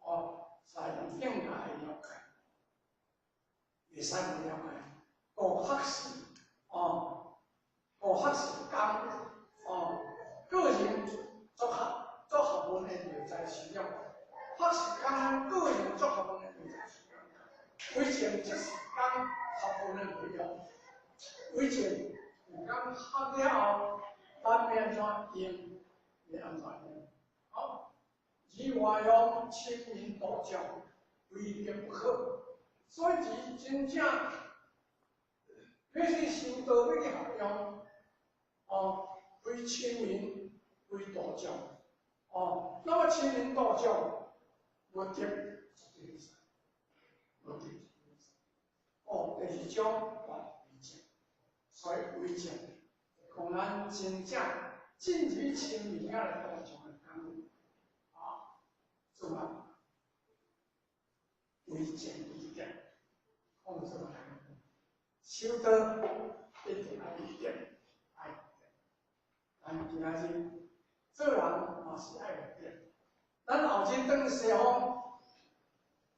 哦，才能更加了解，会使无了解，顾学士，哦，顾学士讲，哦，个人做学做学问的内在修养，学士讲个人做学问的内在修养，为证这是讲学问的内容，为证有讲学了后，咱欲按怎用，欲按怎用，好，以外用亲民道众，非德不可。所以，伫真正欲去修道，欲去学用，哦，非亲民，非道众，哦，那么亲民道众，无德绝对袂使，无德。哦，第二种为政，所以为政，讲咱真正进入亲民仔的道众的工夫，啊，做啊，为政以德，讲做来，修道一定爱以德，爱德。咱今仔日做人嘛是爱有德，咱后日转西方，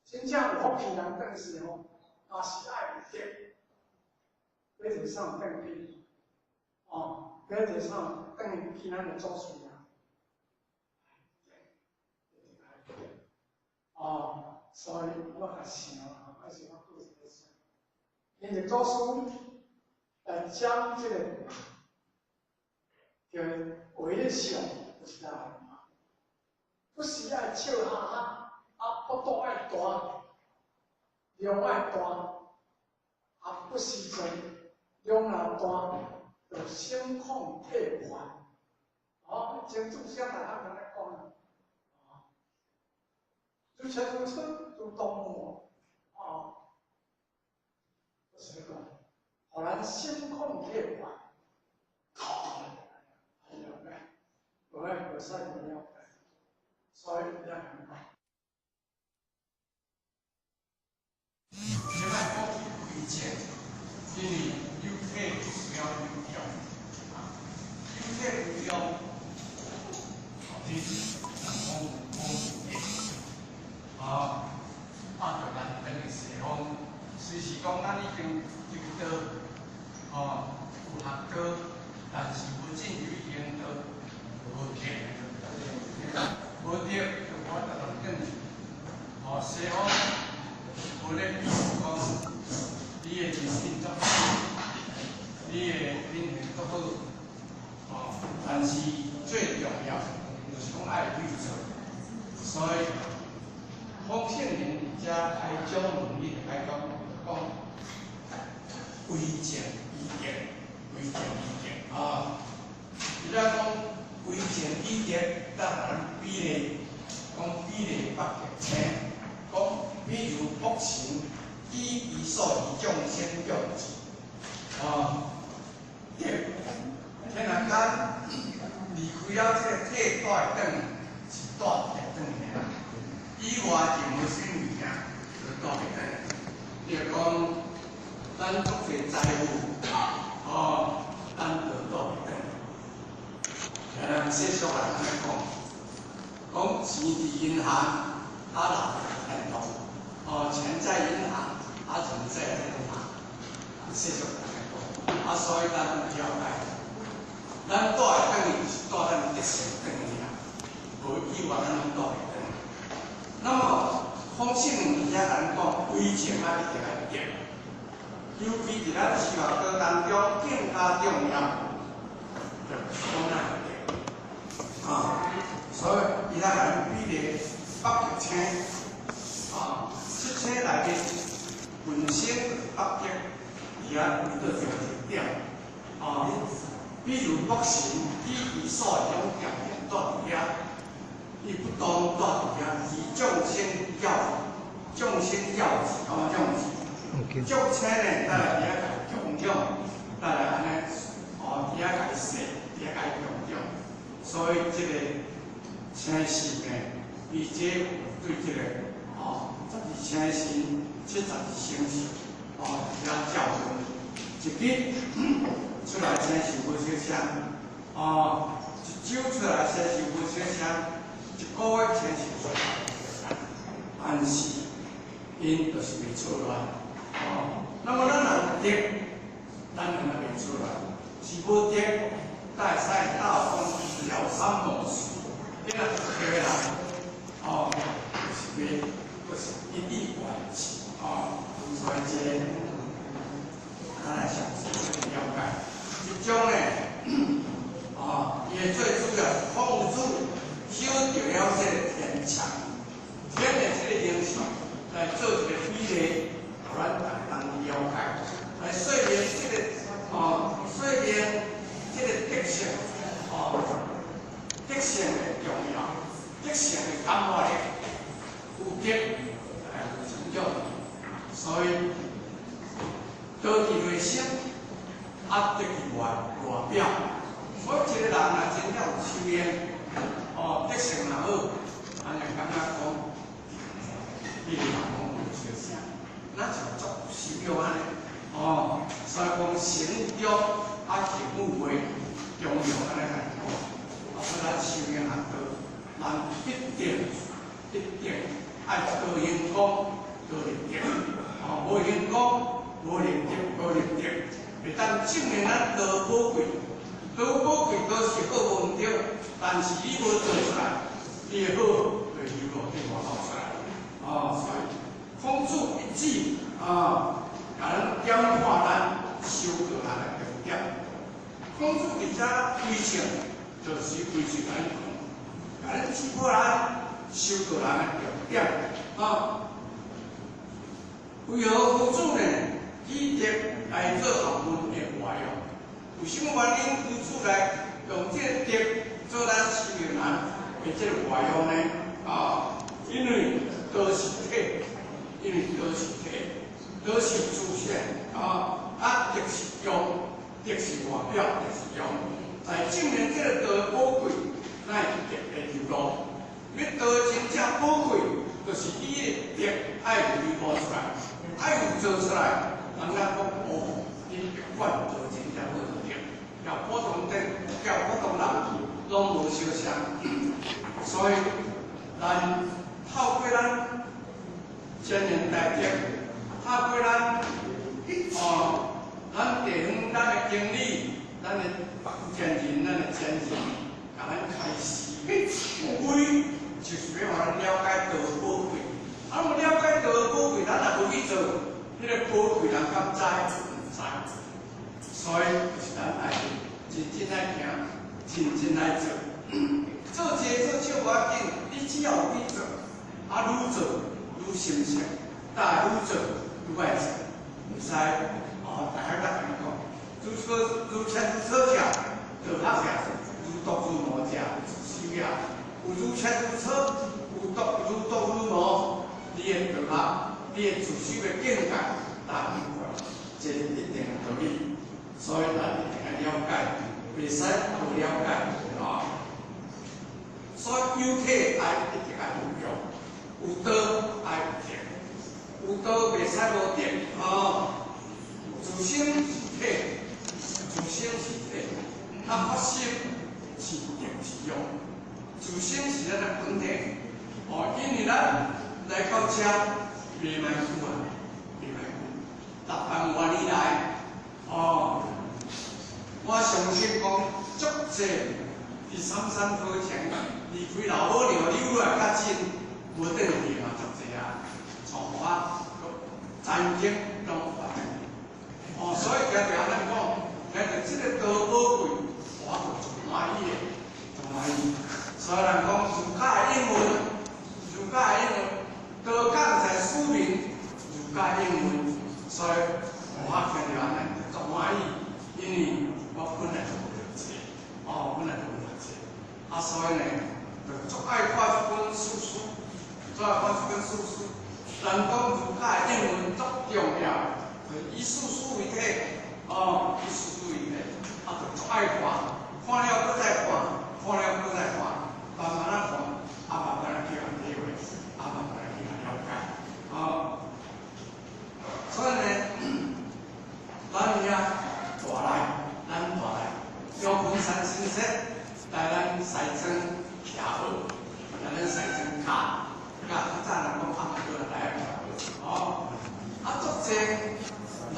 真正有福气人转西方。嘛是爱有德，欲坐啥转去？哦，欲坐啥转去咱的祖孙啊？哦，所以我较想，我想我拄一个想，因为祖师来讲这个叫为相，就是啥嘛？不是爱笑哈哈，啊，腹肚爱大。量爱大，啊，不时阵量若大，就心旷退还。哦，前祖先大汉安呢讲啊，哦，如切如磋，如琢磨，哦，就是讲，予咱心旷退还。哦，了解，无爱无使无了解，所以咱讲。先来讲为政，因为有体需要有用，啊，有体无用，你人讲无用，啊，啊，就咱转去西方，虽是讲咱已经修道，哦，有学道，但是无进入行道，无德，无德就无法度转去，哦，西方。无咧比讲，你的人品足好，你的品行足好，哦，但是最重要就是讲爱去做。所以，方圣人伫遮开讲论，伊就开讲讲为政以德。为情以德啊。伊咱讲为情以德，咱咱比例，讲比例北极星，讲比如福神以其所以众生众智，啊，德天人间离开了這個體帶轉，是帶袂轉的。以外任何啥物件都帶袂轉。比如講，咱足濟財富，哦，咱都帶袂轉。人世俗來按呢講，講錢佇銀行，啊留佇天堂。哦，錢在銀行，啊人在天堂。世俗來按呢講，啊，所以咱了解，咱帶會轉去是帶咱德性轉去啊，無以外咱攏帶袂轉。那麼，孔聖人佇遐共咱講，為情啊一定愛德，尤其佇咱修學道當中更加重要，就是講咱德。啊，所以伊遐共咱比例北極星，啊，七星內面本身北極，佇遐圍到著一點，啊，比如北神以其所養定定住佇遐，伊不當住佇遐，是眾生教，眾生教是講眾生，眾生呢，咱來佇遐共供養，咱來按呢，哦，佇遐共伊說，佇遐共伊供養，所以這個星神呢，伊這對這個哦，12星神、72星宿，哦，佇遐教訓，一日出來星宿無相像，哦，一周出來星宿無相像，一個月星宿出來，但是𪜶就是袂錯亂，哦，那麼咱若有德，咱就袂錯亂，是無德，才會使鬥講了三無事，你若有德的人，哦，就是袂，就是一意貫之，哦，所以這個，咱來詳細了解。這種呢，哦，伊的最主要是孔子修著了這個天長，天的這個形象來做一個比例，予咱逐个人了解，來說明這個，哦，說明這個德性，哦，德性的重要，德性的感化力，有德來有成長，所以道佇內心，啊德佇外外表，所以一個人若真正有修煉，哦，德性若好，咱就感覺講，你人講無相像，咱就足有修養按呢，哦，所以講成中啊行有為重要按呢來講，啊，所以咱修行學道，咱一定一定愛多用功，多練德，哦，無用功，無練德，無練德，會當證明咱道寶貴，道寶貴都是好無毋對，但是你無做出來，你的好就流落去外口出來，哦，所以孔子一句啊，共咱點化咱修道人的重點。孔子佇遮規勸，就是規勸咱講，共咱指破咱修道人的重點啊。為何夫子呢？以德來做學問的外用？為什麼原因夫子來用這個德做咱修行人的這個外用呢？啊，因為道是體，因為道是體，道是主線啊，啊德是用，德是外表，德是用，來證明這個道寶貴，咱會德的流露。欲道真正寶貴，就是你的德愛有流露出來，愛有做出來。人家講哦，你別管道真正好就對，交普通的，交普通人攏無相像，所以咱透過咱前人大德，透過咱哦，咱地方咱的經理，咱的前人，咱的前人，共咱開示，為就是欲予咱了解道寶貴。啊，無了解道寶貴，咱若無去做，彼個寶貴人敢知？毋知。所以就是咱愛認真來行，認真來做。做濟做少無要緊，你只要有去做，啊，愈做愈心熟，但愈做愈愛做，毋使哦，逐下逐下講，如初如切如草者，道学者如毒如魔者，自修也。有如切如草，有毒如毒如魔，你的道学，你的自修的境界，达不过，這是一定的道理。所以咱一定愛了解，袂使無了解啊。所以有體愛一定愛有用，有道愛有德，有道袂使無德哦。自性是體，自性是體，啊，發心是德之用。自性是咱的本體，哦，因為咱來到遮袂歹久啊，袂歹久，6萬外年來，哦，我相信講足濟佇三山坡前離開老母娘溜來較近，無轉去嘛足濟啊，從我曾經攏發生。哦，所以今日咱講，今日這個道寶貴，我就足滿意的，足滿意。所以人講儒家的英文，儒家的英文，道講在書面，儒家英文，所以我聽著按呢足滿意，因為我本來就無讀冊，哦，本來就無讀冊，啊，所以呢，就足愛看這本書書，足愛看這本書書。人講儒家的英文足重要，就以事實為體，哦，以事實為體，啊，就足愛看，看了閣再看，看了閣再看。慢慢仔看，啊，慢慢仔去予體會，啊，慢慢仔去予了解，啊，所以呢，咱遐大來，咱大來，陽雲山神社來咱西庄徛好，來咱西庄卡，甲較早人講阿媽來哦，啊，足濟攏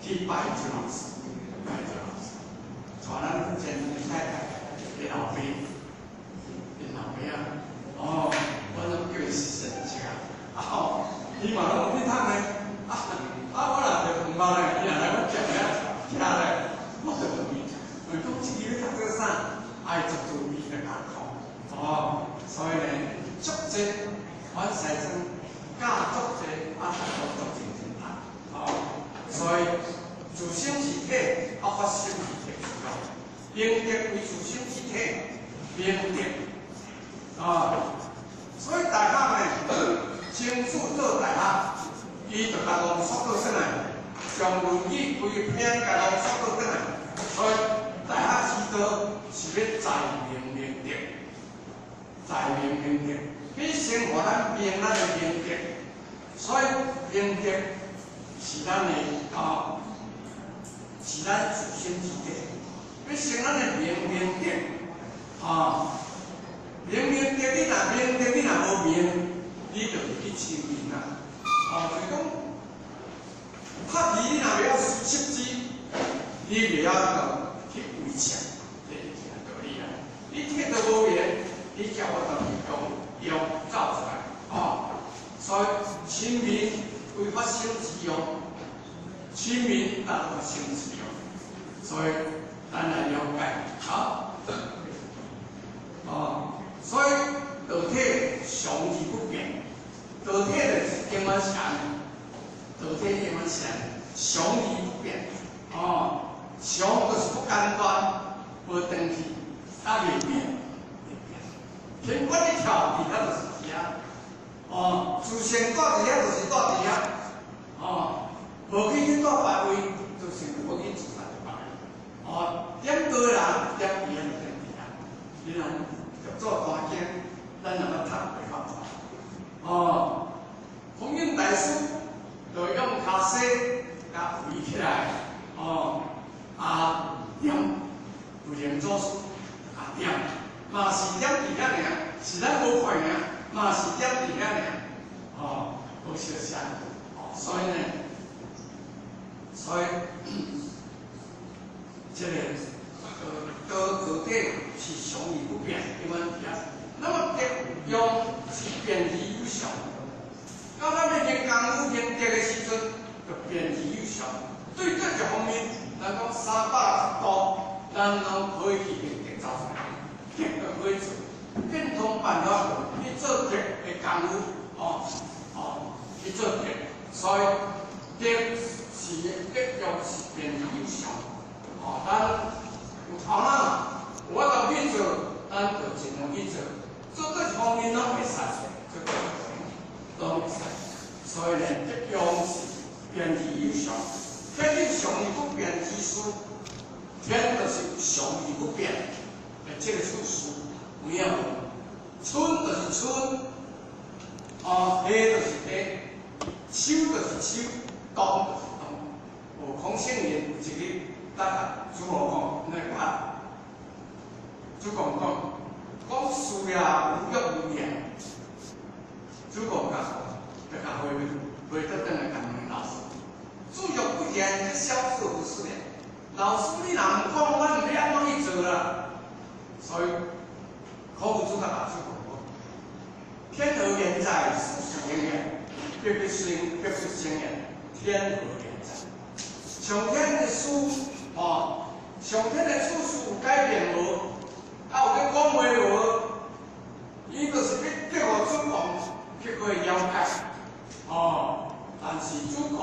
去拜周老師，拜周老師，帶咱前太太的老爸。老爸啊，哦，我攏叫伊是神車啊，吼，伊嘛攏有去讀呢，啊啊，我若著毋捌咧，伊若來阮店遐徛咧，我就問伊，問講這個欲讀做啥？愛足注意來共講，哦，所以呢，足濟，阮西庄教足濟，啊，大家足認真讀，哦，所以自性是體，啊，發心是德之用，明德為自性之體，明德。啊，所以大學呢，清主做大學，伊就共濃縮倒轉來，將論語規篇共濃縮倒轉來，所以大學之道是欲載明明德，載明明德，欲先予咱明咱的明德，所以明德是咱的啊，是咱自身之體，欲先咱的明明德啊。明明德，你若明德，你若無明，你就是去親民啊！哦，就是講，拍魚你若袂曉攝子，你袂曉去圍牆，這是這道理啦。你鐵都無明，你才有法度去用用走出來，哦。所以親民為發生之用，親民達發生之用，所以咱來了解，好，哦。所以道體常而不變，道體就是永遠是按呢，道體永遠是按呢，常而不變。哦，常就是不間斷，無斷去，啊袂變，袂變。天管你跳佇遐就是佇遐，哦，自性住佇遐就是住佇遐，哦，無去住別位，就是無去自在別位。哦，點高人點佇遐就點佇遐，你若做大經，咱若捌讀會發覺。哦，弘忍大師就用跤西共圍起來，哦，啊點有靈祖師啊點，嘛是點佇遐爾，是咱無看爾，嘛是點佇遐爾，哦，無相像，哦，所以呢，所以這個道道體是常而不變，永遠佇遐。那麼德用是變而有常，到咱欲行功夫行德的時陣，就變而有常。對德這方面，咱講360度，咱攏可以去行德走出來，德就可以做，變通辦法去做德的功夫，哦哦，去做德。所以德是是德用是變而有常。哦，咱有頭腦，有法度去做，咱就盡量去做。做佗一方面攏會使，做佗一方面攏會使。所以呢，德用是變而有常。天有常而不變之事，天就是常而不變的這個事實，有影無？春就是春，哦，夏就是夏，秋就是秋，冬就是冬。哦，孔聖人有一日，搭甲子路講，那個子貢講，講事也無欲無言。子貢甲講，就甲回回倒轉來共問老師。子欲不言，這小子何事呢？老師，你若毋講，阮毋欲按怎去做啦。所以，孔夫子甲老師講講：天何言哉？四時應焉，必不生，必不生焉。天何言哉？上天的事，吼，上天的處事有改變無？啊，有咧講話無？伊就是欲叫予子貢去過了解，哦，但是子貢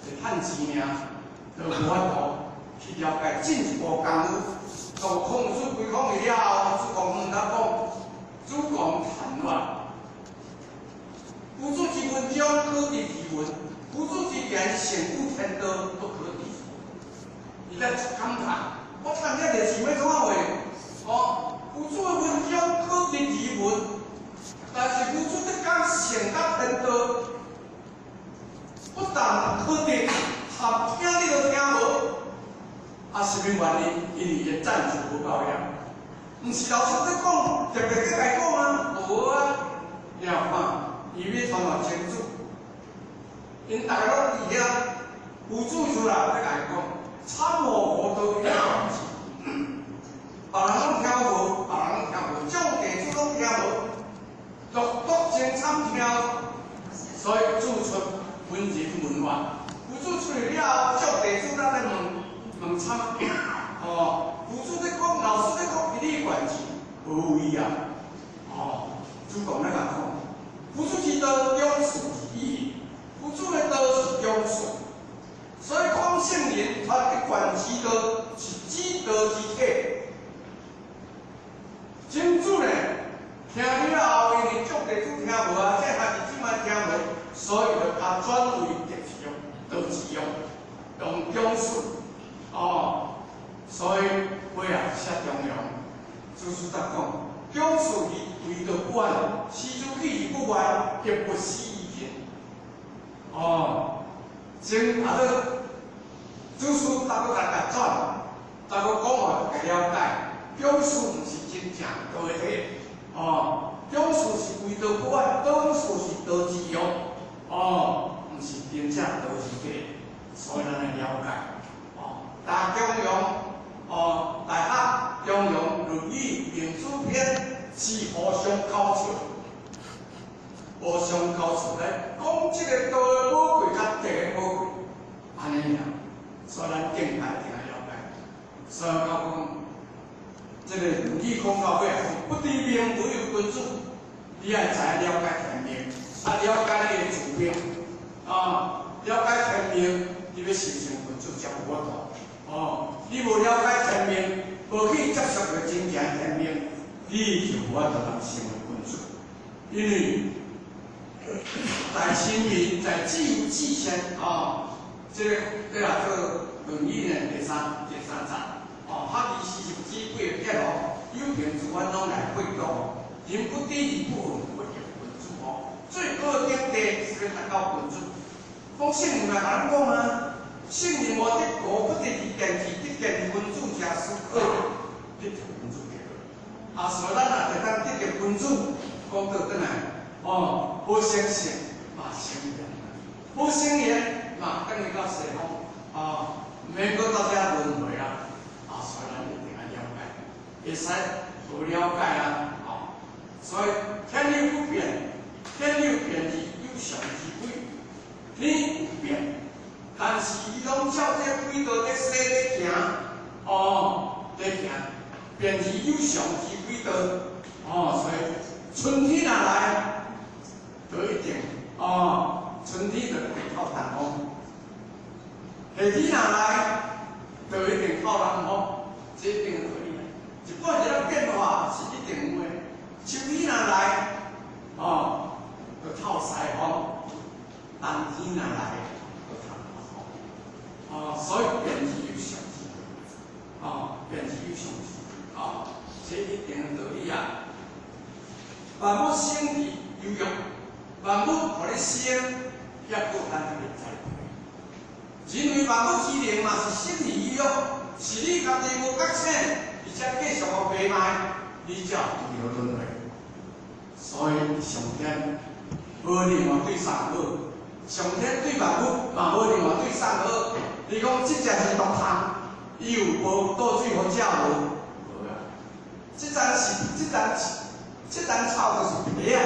是趁錢爾，就無法度去了解進一步功夫。當孔子歸空去了後，子貢毋敢講，子貢談話。夫子之文章可得其文，夫子之言勝於天道，不可知。伊咧感嘆，我趁遐濟錢欲創啥貨？哦，夫子的文章可得其文，但是夫子咧講勝甲天道，不但可得，含聽你都聽無。啊，啥物原因？因為伊的讚數無夠了。毋是老師咧講，特別去共伊講啊，無啊。你看，伊欲傳予清楚，𪜶逐个攏佇遐，夫子出來欲共伊講，參悟佛道有關係，別人攏聽無，別人攏聽無，眾弟子攏聽無，獨獨精參聽，所以子出聞仁問法。夫子出去了後，眾弟子咱咧問問參，哦，夫子咧講，老師咧講，一理貫之，無違啊，哦，子貢咧共講，夫子之道，中恕而已。夫子的道是中恕，所以孔聖人他一貫之道是指道之體。曾子呢，聽了後，因為眾弟子聽無啊，這下子這擺聽無，所以就共轉為德之用，道之用，用中恕，哦，所以尾仔寫中庸，祖師答講，中恕而為道不遠，思之去而不遠，亦不思而行。哦，先啊，這祖師答閣共共轉，答閣講予共了解，中恕毋是真正道的體，哦，中恕是為道不遠，中恕是道之用，哦，毋是真正道之體，所以咱愛了解，哦，大中庸，哦，大學中庸論語孟子篇是互相交錯，互相交錯來講這個道的寶貴，佮德的寶貴，按呢爾，所以咱境界一定愛了解。所以我講，這個論語講到尾，不知命無有君子，你愛知影了解天命，啊，了解你的自命，啊，了解天命，你欲修成君子才有法度。哦，你無了解天命，無去接觸著真正天命，你就無法度通成為君子。因為在清明，在自由自先啊，這個這個做《論語》呢第三節，哦，學而時習之，不亦說乎？有朋自遠方來，不亦樂乎？人不知而不愠，不亦君子乎？最高的境界是欲達到君子。講聖人嘛共咱講啊，聖人無得國，不得而見智，得見君子者斯可，得著君子就好。啊，所以咱若會當得著君子，講倒轉來，哦，無成聖嘛成賢，無成賢嘛轉去到西方，啊，毋免閣到遮輪迴啊。啊，所以咱一定愛了解，會使無了解啊，哦，所以天有不變，天有變而有常之規，天有變，但是伊攏照這軌道咧踅咧行，哦，咧行，變而有常之軌道，哦，所以春天若來，就一定，哦，春天就會透東風，夏天若來，就一定透南風，這一定的道理。一半一個變化是一定有的。秋天若來，哦，就透西風；冬天若來，就透南風。哦，所以變是有相似，哦，變是有相似，哦，這一定的道理啊。萬物生而有育，萬物予你生，抑閣咱家己栽培。人為萬物之靈嘛是生而有育，是你家己無覺醒，而且繼續予賣賣，你才有對輪迴。所以上天無另外對啥好，上天對萬物嘛無另外對啥好。你講這隻是毒蟲，伊有無倒水予食無？無啊。這層是這層這層草就是皮啊，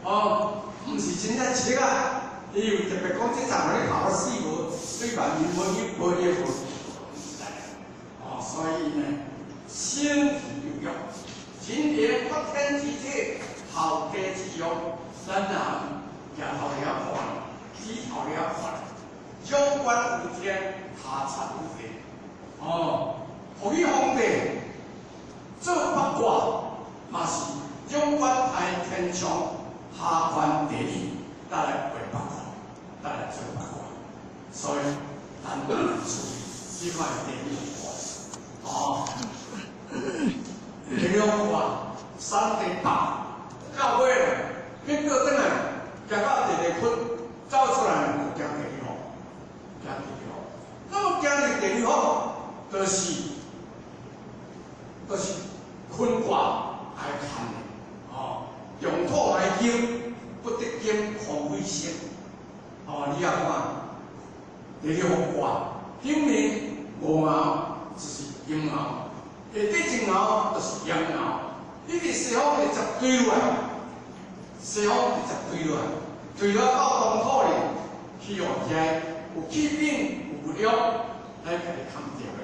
哦，毋是真正粟啊。伊有特別講這層予你姣死無？對萬物無益無益無？哦，所以呢，生而有育，人靈發天之體，後地之用，咱人舉頭了看，低頭了看，仰觀有天，下察有地。哦，予去皇帝做八卦，嘛是仰觀天象，下觀地理，再來畫八卦，再來做八卦。所以咱要注意這塊地理卦。哦，第六卦三地八，到尾變過轉來，行到第二窟，走出來就行第二號，行第二號。那麼行入第二號，就是坤卦來看的，哦，中土來經，不得經空為生。哦，你也看，第二號卦頂面五爻就是陰爻，下底一爻就是陽爻。你佇西方直接對落來，西方直接對落來，對落到東土裡去予遮有氣變有物料來共你崁著的。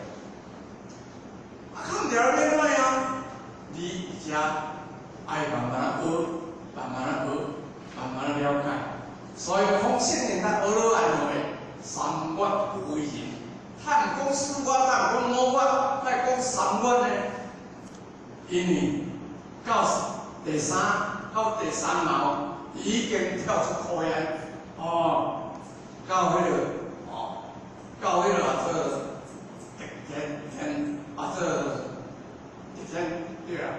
啊，崁著了欲按怎啊？你伫遮愛慢慢仔學，慢慢仔學，慢慢仔了解。所以孔聖人他學落來話，三月不為人。他毋講四月，他毋講五月，他講三月呢？因為到第三到第三爻已經跳出苦煙，哦，到彼個哦，到彼個啊做天天啊做天對啊，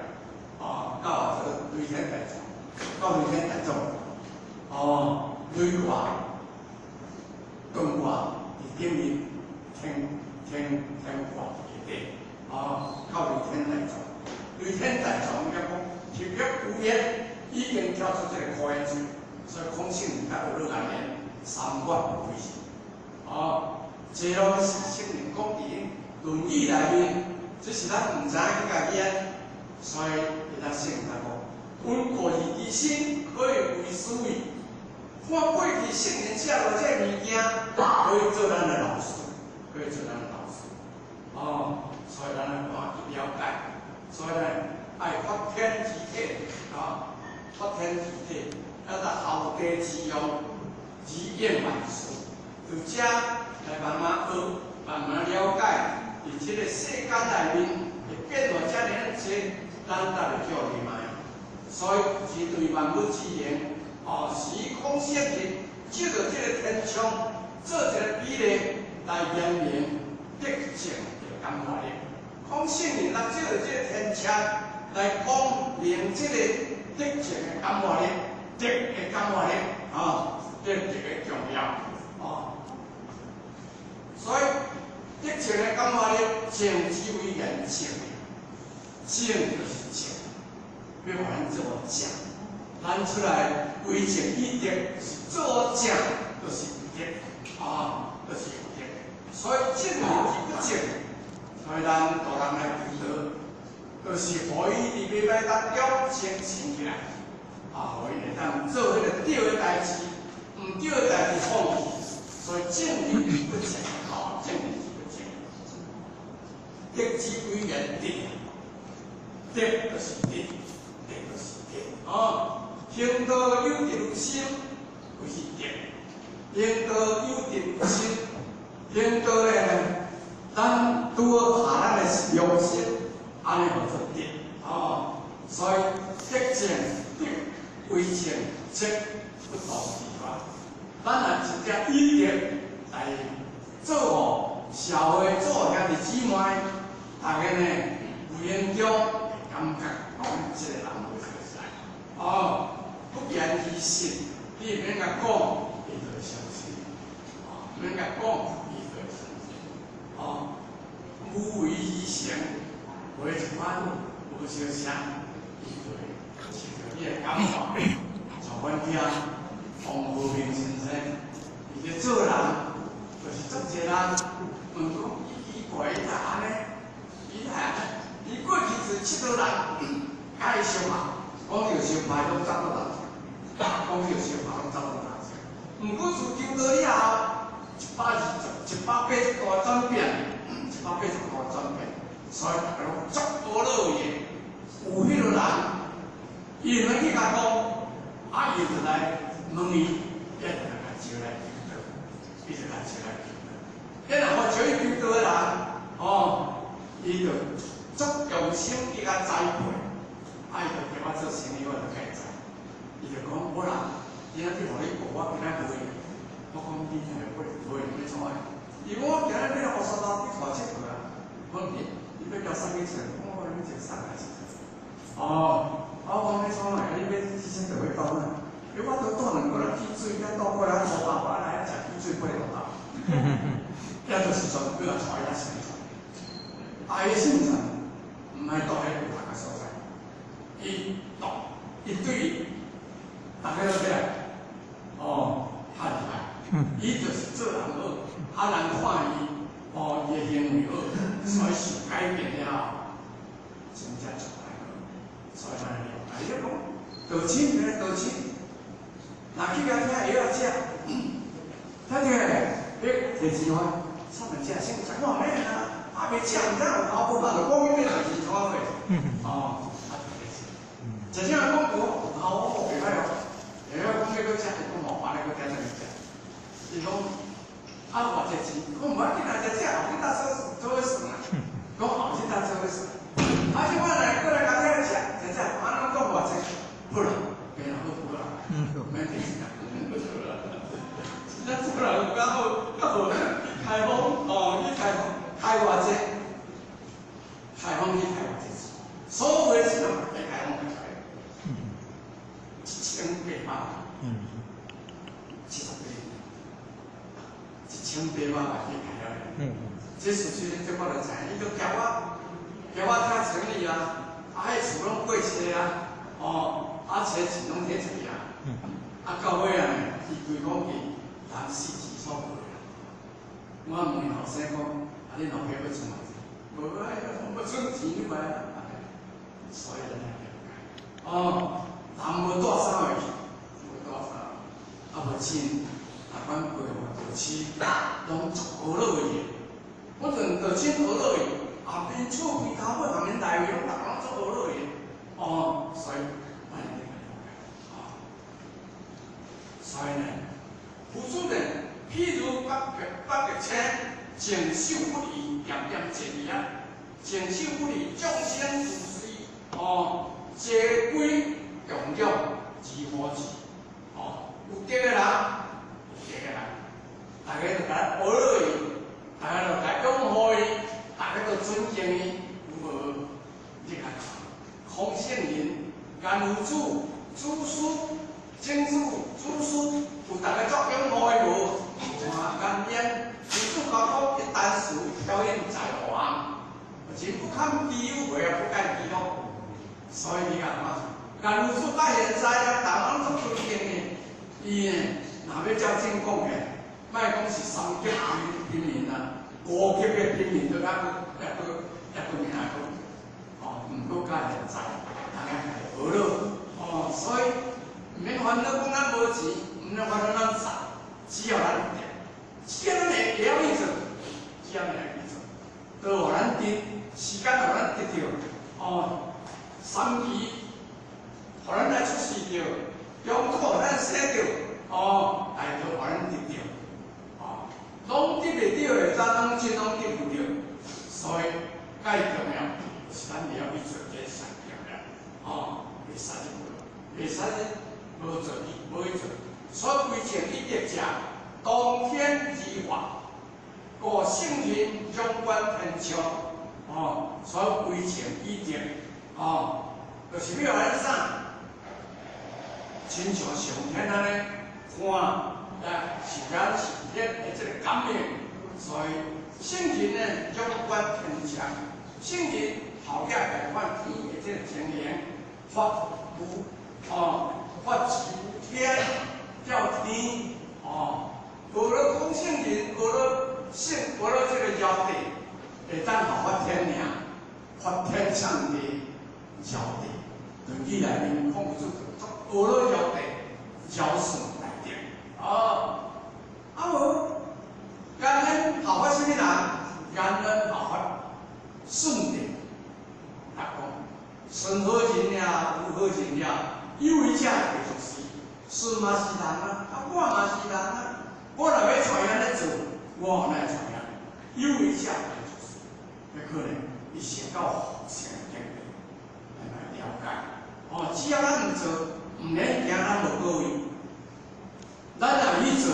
哦，到啊做雷天大眾，到雷天大眾，哦，雷卦、遁卦佇頂面天天天卦下底，哦，到雷天大眾，雷天大眾應該講入欲無煙，已經跳出這個苦煙出，所以孔聖人才學落來言，三月不為人。哦，這攏是聖人講佇《論語》內面，這是咱毋知影去共記，所以伊才聖人講，溫故而知新，可以為師矣。看過去聖人寫落這個物件，可以做咱的老師，可以做咱的老師。哦，所以咱愛去了解，所以呢，愛發天之體，啊，發天之體，抑則後地之用，而應萬事，就遮來慢慢學，慢慢了解，佇這個世間內面會變化遮爾仔濟，咱才會叫入來。所以是對萬物之靈，哦，時空聖人借著這個天窗，做一個比例來言明德性的感化力。孔聖人來借著這個天窗來講明這個德性的感化力，德的感化力，啊，這特別重要，哦。所以德性的感化力，正之為言正，正就是正，欲予咱做正，咱出來為政以德，是做正，就是有德，啊，就是有德。所以正而不正，所以咱大人來求道，就是予伊佇禮拜當中先醒起來，啊，予伊會當做彼個對的代誌，毋對的代誌放棄。所以正而不正，啊，正而不正。德之為言德，德就是德，德就是德，啊，行道有德有心，就是德；行道有德有心，行道咧，咱拄好下咱的良心，按呢号做德哦。所以德正德为正，则不堕地狱。咱若真正以德來做吼，社會做兄弟姊妹，大家呢無形中會感覺講這個人無相似。哦，不言而信，你毋免共講，伊就會相信。哦，毋免共講，伊就會相信。哦，無為而成，無一款無相像，伊就會受著你的感化。像阮囝王和平先生，伊咧做人，就是足濟人問講伊奇怪，伊哪按呢？伊哪按呢？伊過去是佚佗人，介紹嘛，講著相歹攏走倒大，講著相歹攏走倒大。毋過自求道了後，120、180度轉變，180度轉變，所以大家攏足呵咾伊的。有彼個人，伊毋免去共講，啊，伊就來問伊，伊就共招來求道，伊就共招來求道。你若予招伊求道的人，哦，伊就足用心去共栽培，啊，伊就叫我做生意，我就共伊栽。伊就講無啦，今仔日予你顧，我今仔賣。我講你係買賣欲創啥？伊講我今仔日欲烏沙拉去帶佚佗啊。我講你，你欲交啥物錢？我講你欲送來佚佗。哦，啊，我講欲創啥？你欲去佚佗欲到哪？伊我都帶兩個人去水，再倒過來烏頭，我來食汽水買烏頭。遐就是全部來帶遐宣傳。啊，伊宣傳毋愛住彼有讀的所在，伊讀，伊對逐家都起來，哦，較厲害。伊就是做人好，啊，人看伊，哦，伊的行為好，所以受改變了後，真正做來好，所以咱了解。伊講道親，咧道親，若去共聽藥仔食，聽著，你提錢花，啥物食先食看免啊，啊袂食毋知有頭無頭，就講伊欲提錢花去，哦，啊就提錢。食啥講無有頭我袂歹哦，會曉講欲閣食，伊講無安呢閣聽啥物食？伊講啊偌濟錢，講無要緊啊，食食後日搭做做伙算啊。講後日搭做伙算。啊，這擺來過來共聽食，食食，啊攏講偌濟，好啦，變好好啦，免提錢啦。咱做人有較好，較好去開放哦，去開放，開偌濟，開放去開偌濟錢，所有的錢攏會開放開，1800萬，78，1800萬去開了。這事實這我就知，伊就叫我，叫我聽整理啊，啊，彼厝攏過冊啊，哦，啊，冊錢攏摕出去啊，啊，到尾啊，伊規講伊人四錢所無啦。我問伊後生講，啊，恁老爸欲剩偌濟？無啊，欲剩錢你來啊。所以咱來了解，哦，人無帶啥會去，無帶啥，啊無錢，啊管過互道親，攏足呵咾伊的。我陣道親呵咾伊，後邊厝邊頭尾下面內圍攏逐個攏足呵咾伊的。哦，所以咱一定愛了解，哦，所以呢，佛祖呢，譬如北極星，靜守不移，點點前伊啊，靜守不移，眾生如水，哦，皆歸供養而護持，哦，有德的人，有德的人，大家就共呵咾伊，大家就共擁護伊，大家都尊敬伊，有無？你看，孔聖人、顏夫子、祖師、曾子、祖師，有逐家足擁護伊無？有啊，顏淵，夫子教講一箪食，挑飲在王，人不堪其憂，未啊不堪其樂。所以你看嘛，顏夫子到現在啊，逐個攏足尊敬伊。伊呢，若欲照正講的，莫講是三級平民啊，五級的平民都猶閣猶閣猶閣名講，哦，毋過到現在，大家會呵咾，哦，所以毋免煩惱講咱無錢，毋免煩惱咱啥，只要咱有德，只要咱會會曉去做，只要咱會去做，都予咱得，時間予咱得著，哦，三期，予咱來出世著，中土予咱生著，哦，大道予咱得著，哦，攏得袂著的，咱攏真攏得袂著。所以，介重要是咱會曉去做這上重要，哦，袂使去無，袂使去無做去無去做。所以規情一德者，當天而化，故聖人仰觀天象，哦，所以規情以德，哦，就是欲予咱啥？親像上天按呢看，來是咱是天的這個感應，所以聖人呢仰觀天象，聖人頭寄來看天的這個情形，發無哦，發自天叫天哦，學了講聖人，學了聖，學了這個堯帝，會當效法天爾，發天上的堯帝，論語內面孔子學了堯帝，堯舜大德，哦，啊無，顏淵效法啥物人？顏淵效法舜帝，來講，舜好人也，有好人也，有為者必作師。舜嘛是人啊，啊我嘛是人啊，我若欲帶伊按呢做，我哪會帶伊？有為者必作師，彼可能伊先到佛性的境界來了解。哦，只要咱毋做，毋免驚咱無果位。咱若去做，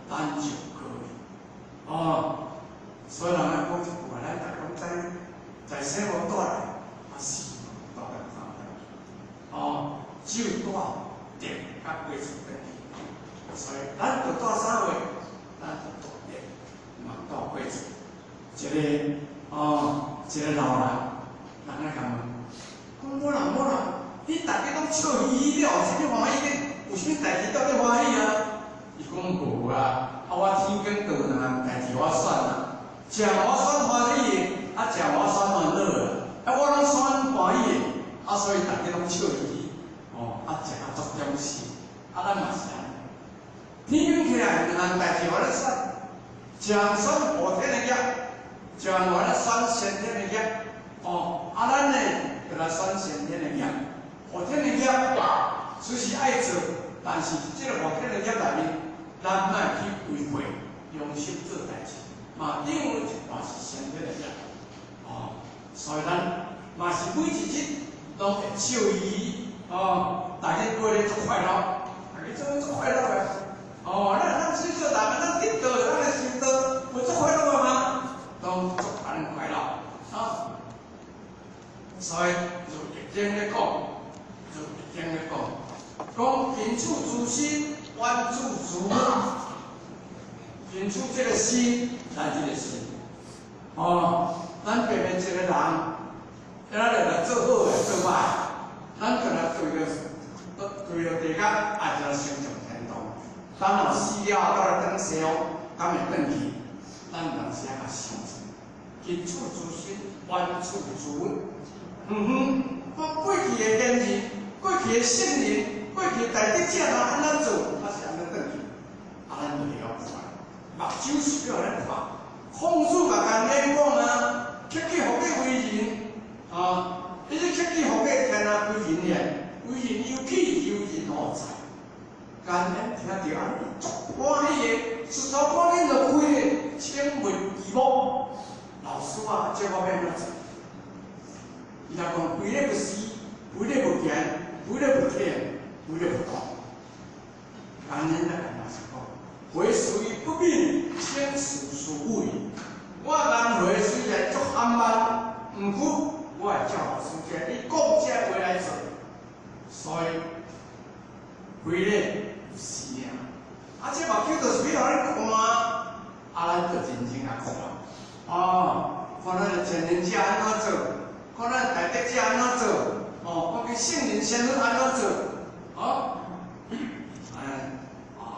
咱就有果位。哦，所以人愛講一句話，咱逐家攏知，在生無帶來，啊死無帶來看。哦，只有帶定佮過厝轉去。所以咱著帶啥話？咱著帶定，嘛帶過厝。一個哦，一個老人，人來共問，講某人某人，你逐家攏笑嘻嘻，你有啥物歡喜的？有啥物代誌蹛咧歡喜啊？伊講無啊，啊我天頂就有兩項代誌我選啊，一項我選歡喜的，啊一項我選煩惱的，啊我攏選歡喜的，啊所以逐家攏笑嘻嘻，哦，啊食啊足中心，啊咱嘛是按呢，天頂起來兩項代誌我咧選，一項選後天的業，一項我咧選先天的業，哦，啊咱呢就來選先天的業，後天的業雖是愛做，但是這個後天的業內面，咱莫去違背良心做代誌，嘛等於一半是先天的業，哦，所以咱嘛是每一日攏會笑嘻嘻，哦，逐日過咧足快樂，逐日做足快樂的，哦，咱咱水做人，咱得道，咱來修道，有足快樂的嗎？攏足安快樂，啊，所以如易經咧講，如易經咧講，講近處諸心，遠處諸物。近處這個心，咱這個心，哦，咱別別一個人，咱來來做好的做歹，咱就來對著對著地間，愛就來成就天堂。咱若死了後，倒來轉世哦，敢會轉去？咱有當時仔較想者，近處諸心，遠處諸物。嗯哼，我過去的賢人，過去的聖人，過去的大德者，若按怎做，啊是按怎轉去？啊，咱就會曉看。目睭是欲予咱看，孔子共顏淵講啊，克己復禮為仁，啊，你這克己復禮天下歸仁也，為仁由己，由仁何在？顏淵聽著按呢，足歡喜的，舌頭趕緊就開咧，請問其母，老師啊，這我欲按怎做？伊就講，非禮勿視，非禮勿言，非禮勿聽，非禮勿動。顏淵來嘛是講，回雖不敏，請事師傅矣。我顏回雖然足含慢，毋過我會照老師這你講這話來做。所以，非禮勿視啊！啊，這目睭就是欲予咱看，啊，咱就認真來看。哦，看咱的前人者按怎做，看咱大德者按怎做，哦，看見聖人仙人按怎做，哦，哎，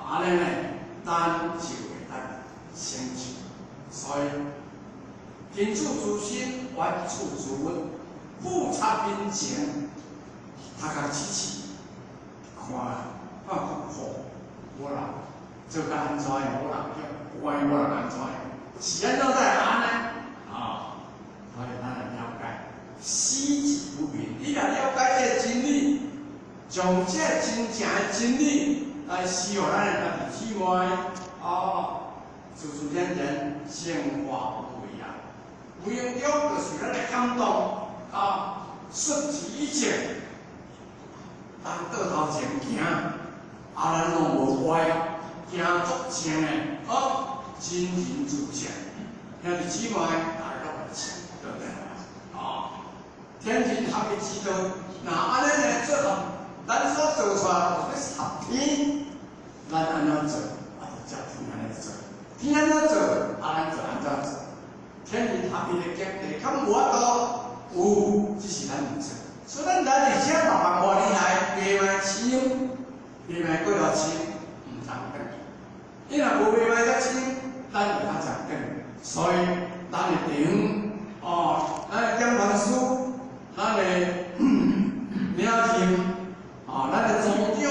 按呢呢，咱就會當成就。所以，近處諸心，遠處諸物，富察民情，頭殼試試，看看看好，無人做甲按怎樣，無人叫怪，無人按怎樣，是按怎才會按呢？啊，所以咱來了解，死而不明。你若了解這個真理，將這真正的真理來施予咱的家己體外，哦，自自然然生化无为啊。无形中就是咱的感動啊，順其一切，咱倒頭前行，啊，咱攏無壞，行足正的，哦，真人自正，兄弟姊妹，大家攏會正，對不對？哦，天人合一之道，若按呢呢做合，咱所做出來就是合天，咱按怎做，啊，就照天按呢做；天按怎做，啊，咱就按怎做。天人合一的境界，較無法度有，只是咱毋做。所以咱來佇遮逐萬外年來，袂歹深，袂歹過偌深，毋通轉去。你若無袂歹遮深，咱就較常轉。所以咱的長哦，咱的點傳師，咱的領袖，哦，咱的組長，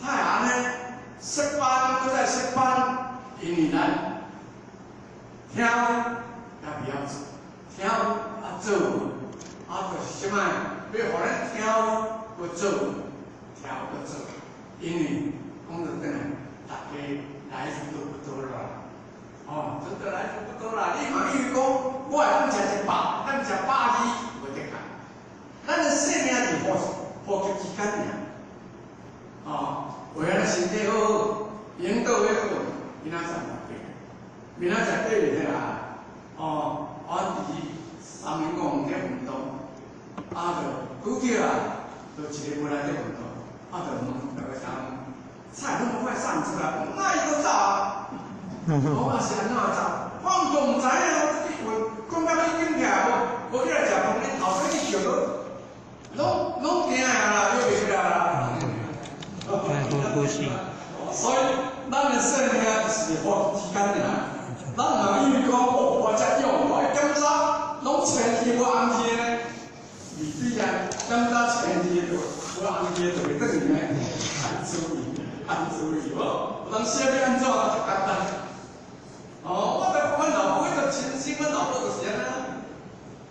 他會按呢設班，閣再設班，因為咱聽也袂曉做，聽啊做無，啊就是啥物？欲予咱聽有做，聽有做，因為講到轉來，大家來日都不多啦，哦，真的來日不多啦。你嘛以為講，我會當食100，咱食120，無得講。咱的生命佇呼呼吸之間爾，哦，為了身體好好，營養好，明仔載嘛過，明仔載過袂啦。哦，我佇三民公園咧運動，啊，就拄著啊，就一个無來咧運動，啊，就問逐个人，菜那麼快上出來，哪會閣走啊？我啊是按怎走？我毋就毋知影，我去困，困到已經起來無，無起來食飯，你頭先去叫攏攏驚啊啦，又袂起來啦。所以咱的生命是呼吸之間爾，咱若以為講，哦，我遮勇，我會檢查，攏清氣無紅氣呢？未必啊，檢查清氣就無紅氣就會轉去呢。按注意，按注意無？人寫欲按怎就簡單。哦，我就阮老母彼個親生，阮老母就是按呢。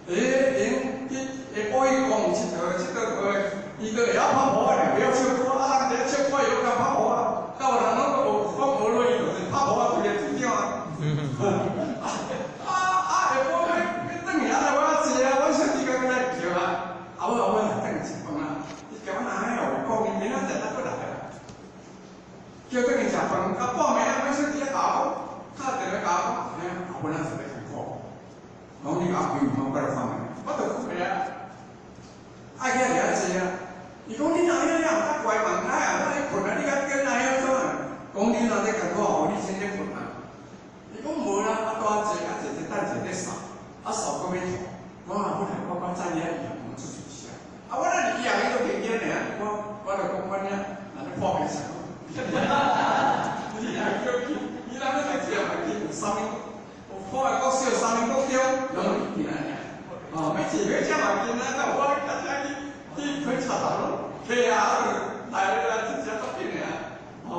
欸，𪜶去下晡去公園𨑨迌，𨑨迌過，伊都會曉拍鼓的，袂曉唱歌，啊，人佇遐唱歌，伊攏敢拍鼓啊。到有人攏閣無放無落，伊就是拍鼓啊，規個隊長啊。啊啊！下晡欲欲轉去，啊來我坐啊，阮小弟剛來叫啊，啊我我來轉去食飯啊。伊共我拿遐有講，伊明仔載才閣來啊。叫轉去食飯，到半暝啊，阮小弟仔共我講，敲電話共我講，嘿，啊，本來是欲辛苦，講你共我開門，我過來看覓，我就困啊，愛起來佇遐坐啊。伊講你若遐了較乖嘛，毋愛啊，我咧困啊，你較緊來遐做啊？講你若咧艱苦，予你先咧困啊。伊講無啦，啊，拄仔坐，啊坐坐等者咧掃，啊掃閣欲吐。我啊本來我我知影伊也講出喙聲，啊我若是伊人伊都袂見爾，我我就講阮遐，若咧破面相。你若叫去，你若欲讀書嘛去有三民，有破的國小、三民國中，攏會見爾。哦，欲坐火車嘛近啊，到我較車去去開插頭攏，客啊，來來真正足近的啊。哦，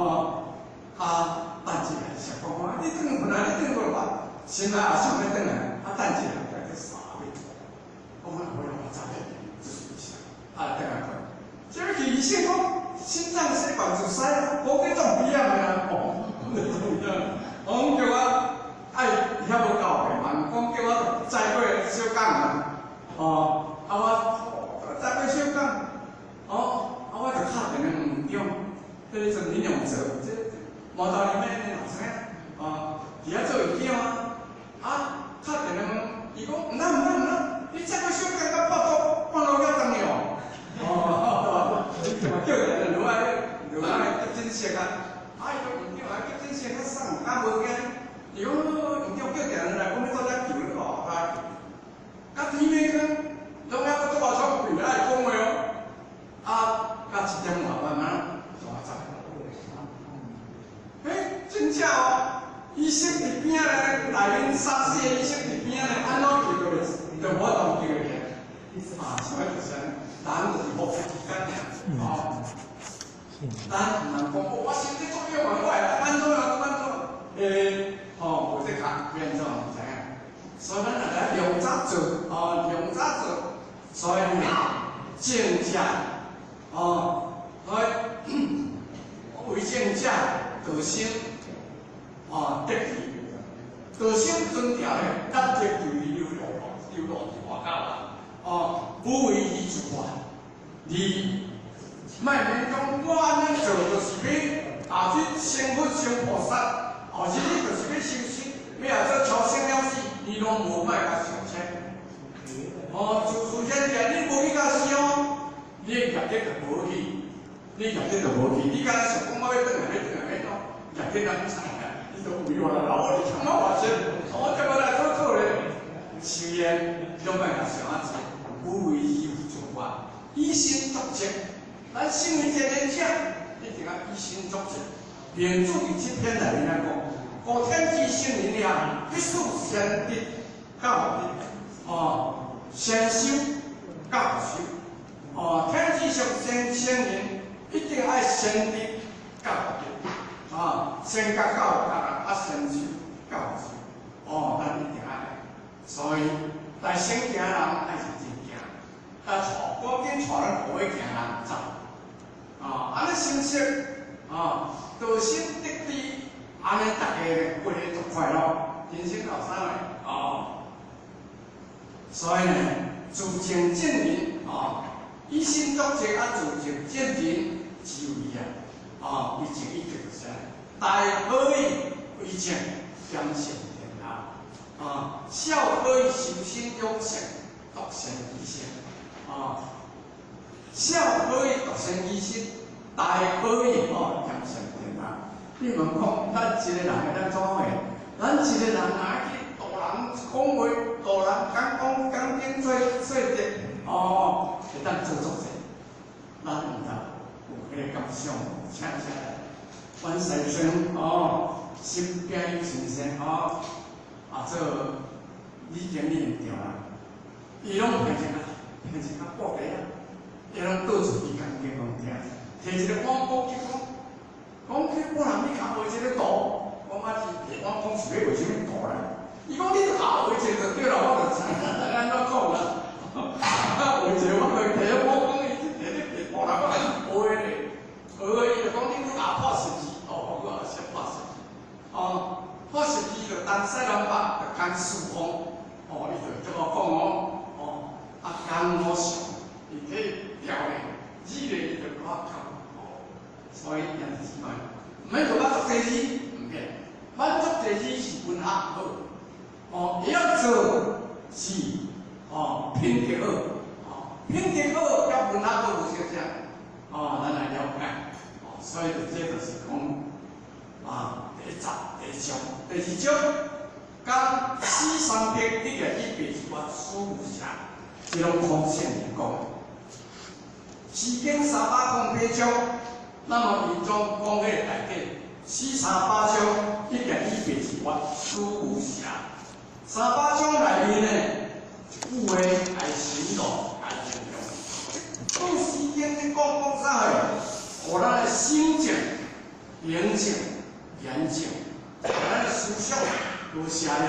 啊，等一下想講講，你轉困啊，你轉過來，心內也想欲轉來，啊，等一下來去掃欲吐。講我我我走去，就是啥，啊，轉來困。這個去醫生講，心臟血管阻塞啊，無去總鼻炎的啊，哦，總鼻炎，講叫我愛遐無夠病房，講叫我再過小港啊，哦，啊我再過小港，哦，啊我就敲電話問長，彼個陣林永哲，這毛豆裡面的老師啊，佇遐做院長啊，啊，敲電話問，伊講毋通毋通毋通，你再過小港到北部半路遐重要，哦，叫人落來落來急診室啊，啊伊講院長啊急診室較送，敢無驚？伊講院長叫電話來，講欲做遮救你哦，啊，甲天暝光，攏猶閣拄偌喘氣，愛講話哦，啊，到7點外慢慢煞走。欸，真正哦，醫生佇邊仔咧，內面殺死的醫生佇邊仔咧，按怎救都袂，都無法度救會起來。啊，啥物就是按呢，人就是呼吸之間爾，哦。咱毋通講，我身體足勇啊，我會按怎啊，按怎？欸，吼，無得講，變怎毋知影。所以咱若來量早做，哦，量早做，所以正者，哦，所以為正者道心，哦，得志，心尊條咧，咱這就溜落溜落佇外口啦。哦，無為而自活，你莫免講我按呢做，就是欲啊去成佛成菩薩，或是你就是欲修行，欲啊做超生了死，你攏無莫共想這。哦，自自然然，你無去共想，你的業力就無去，你業力就無去。你敢若想講我欲轉來欲轉來欲喏，業力咱知影，你都為我啦，我你欠我偌濟，我怎麼來做做咧？雖然你攏莫共想啊濟，無為而自活，以身作則。咱身為一個者，一定愛以身作則。明主佇這篇內面來講，五天之聖人啊，必須先得教德，哦，先修教修，哦，天之上先聖人一定愛先得教德，啊，先甲教德啊，先修教修，哦，咱一定愛。所以，來先行人愛認真行，啊，帶趕緊帶咱後尾行人走。啊，按呢心識，啊，道心得智，按呢大家咧過得足快樂，人生到啥呢？哦，所以呢，自證證人，啊，以身作則啊，自證證人之為啊，啊，為證一定就是大可以為證，兼善天下，啊，小可以修身養性，獨善其身，啊。小可以獨善其身，大可以哦兼善天下。你問講，咱一個人會當怎會？咱一個人若去度人講話，度人講講講經做做德，哦，會當做足濟。咱毋知有彼個感想，請請阮師尊哦，身邊有先生哦，啊做李經理對啦，伊攏變成啊，變成啊布袋啊。伊攏倒出去講經講聽，提一個碗公去講，講去我人你較畫一個圖，講啊是提碗公是欲畫啥物圖咧？伊講你著共畫一個就對啦，我就知影按怎講啦。啊，畫一個我就提碗公，伊提咧提圖啦，我學咧，學伊就講你閣畫十字，哦，我閣學畫十字，哦，畫十字就東西南北就講四方，哦，伊就這麼講哦，哦，啊，講我想，伊提。調咧，字咧伊就較較哦，所以也是嘛，毋免做滿足這字，毋免，滿足這字是文學好，哦，會曉做是哦品德好，哦品德好佮文學好無相像，哦，咱來了解，哦，所以這就是講啊，第一集第一章，第二章講四三德一個一別是我四無暇，這攏空性來講。詩經308章，那麼伊總講彼個大體，四三八章一個一別是我四無暇。三百章內面呢，一句話愛形容愛形容。講詩經咧講講啥個？予咱的心靜、平靜、嚴靜，咱的思想無邪念。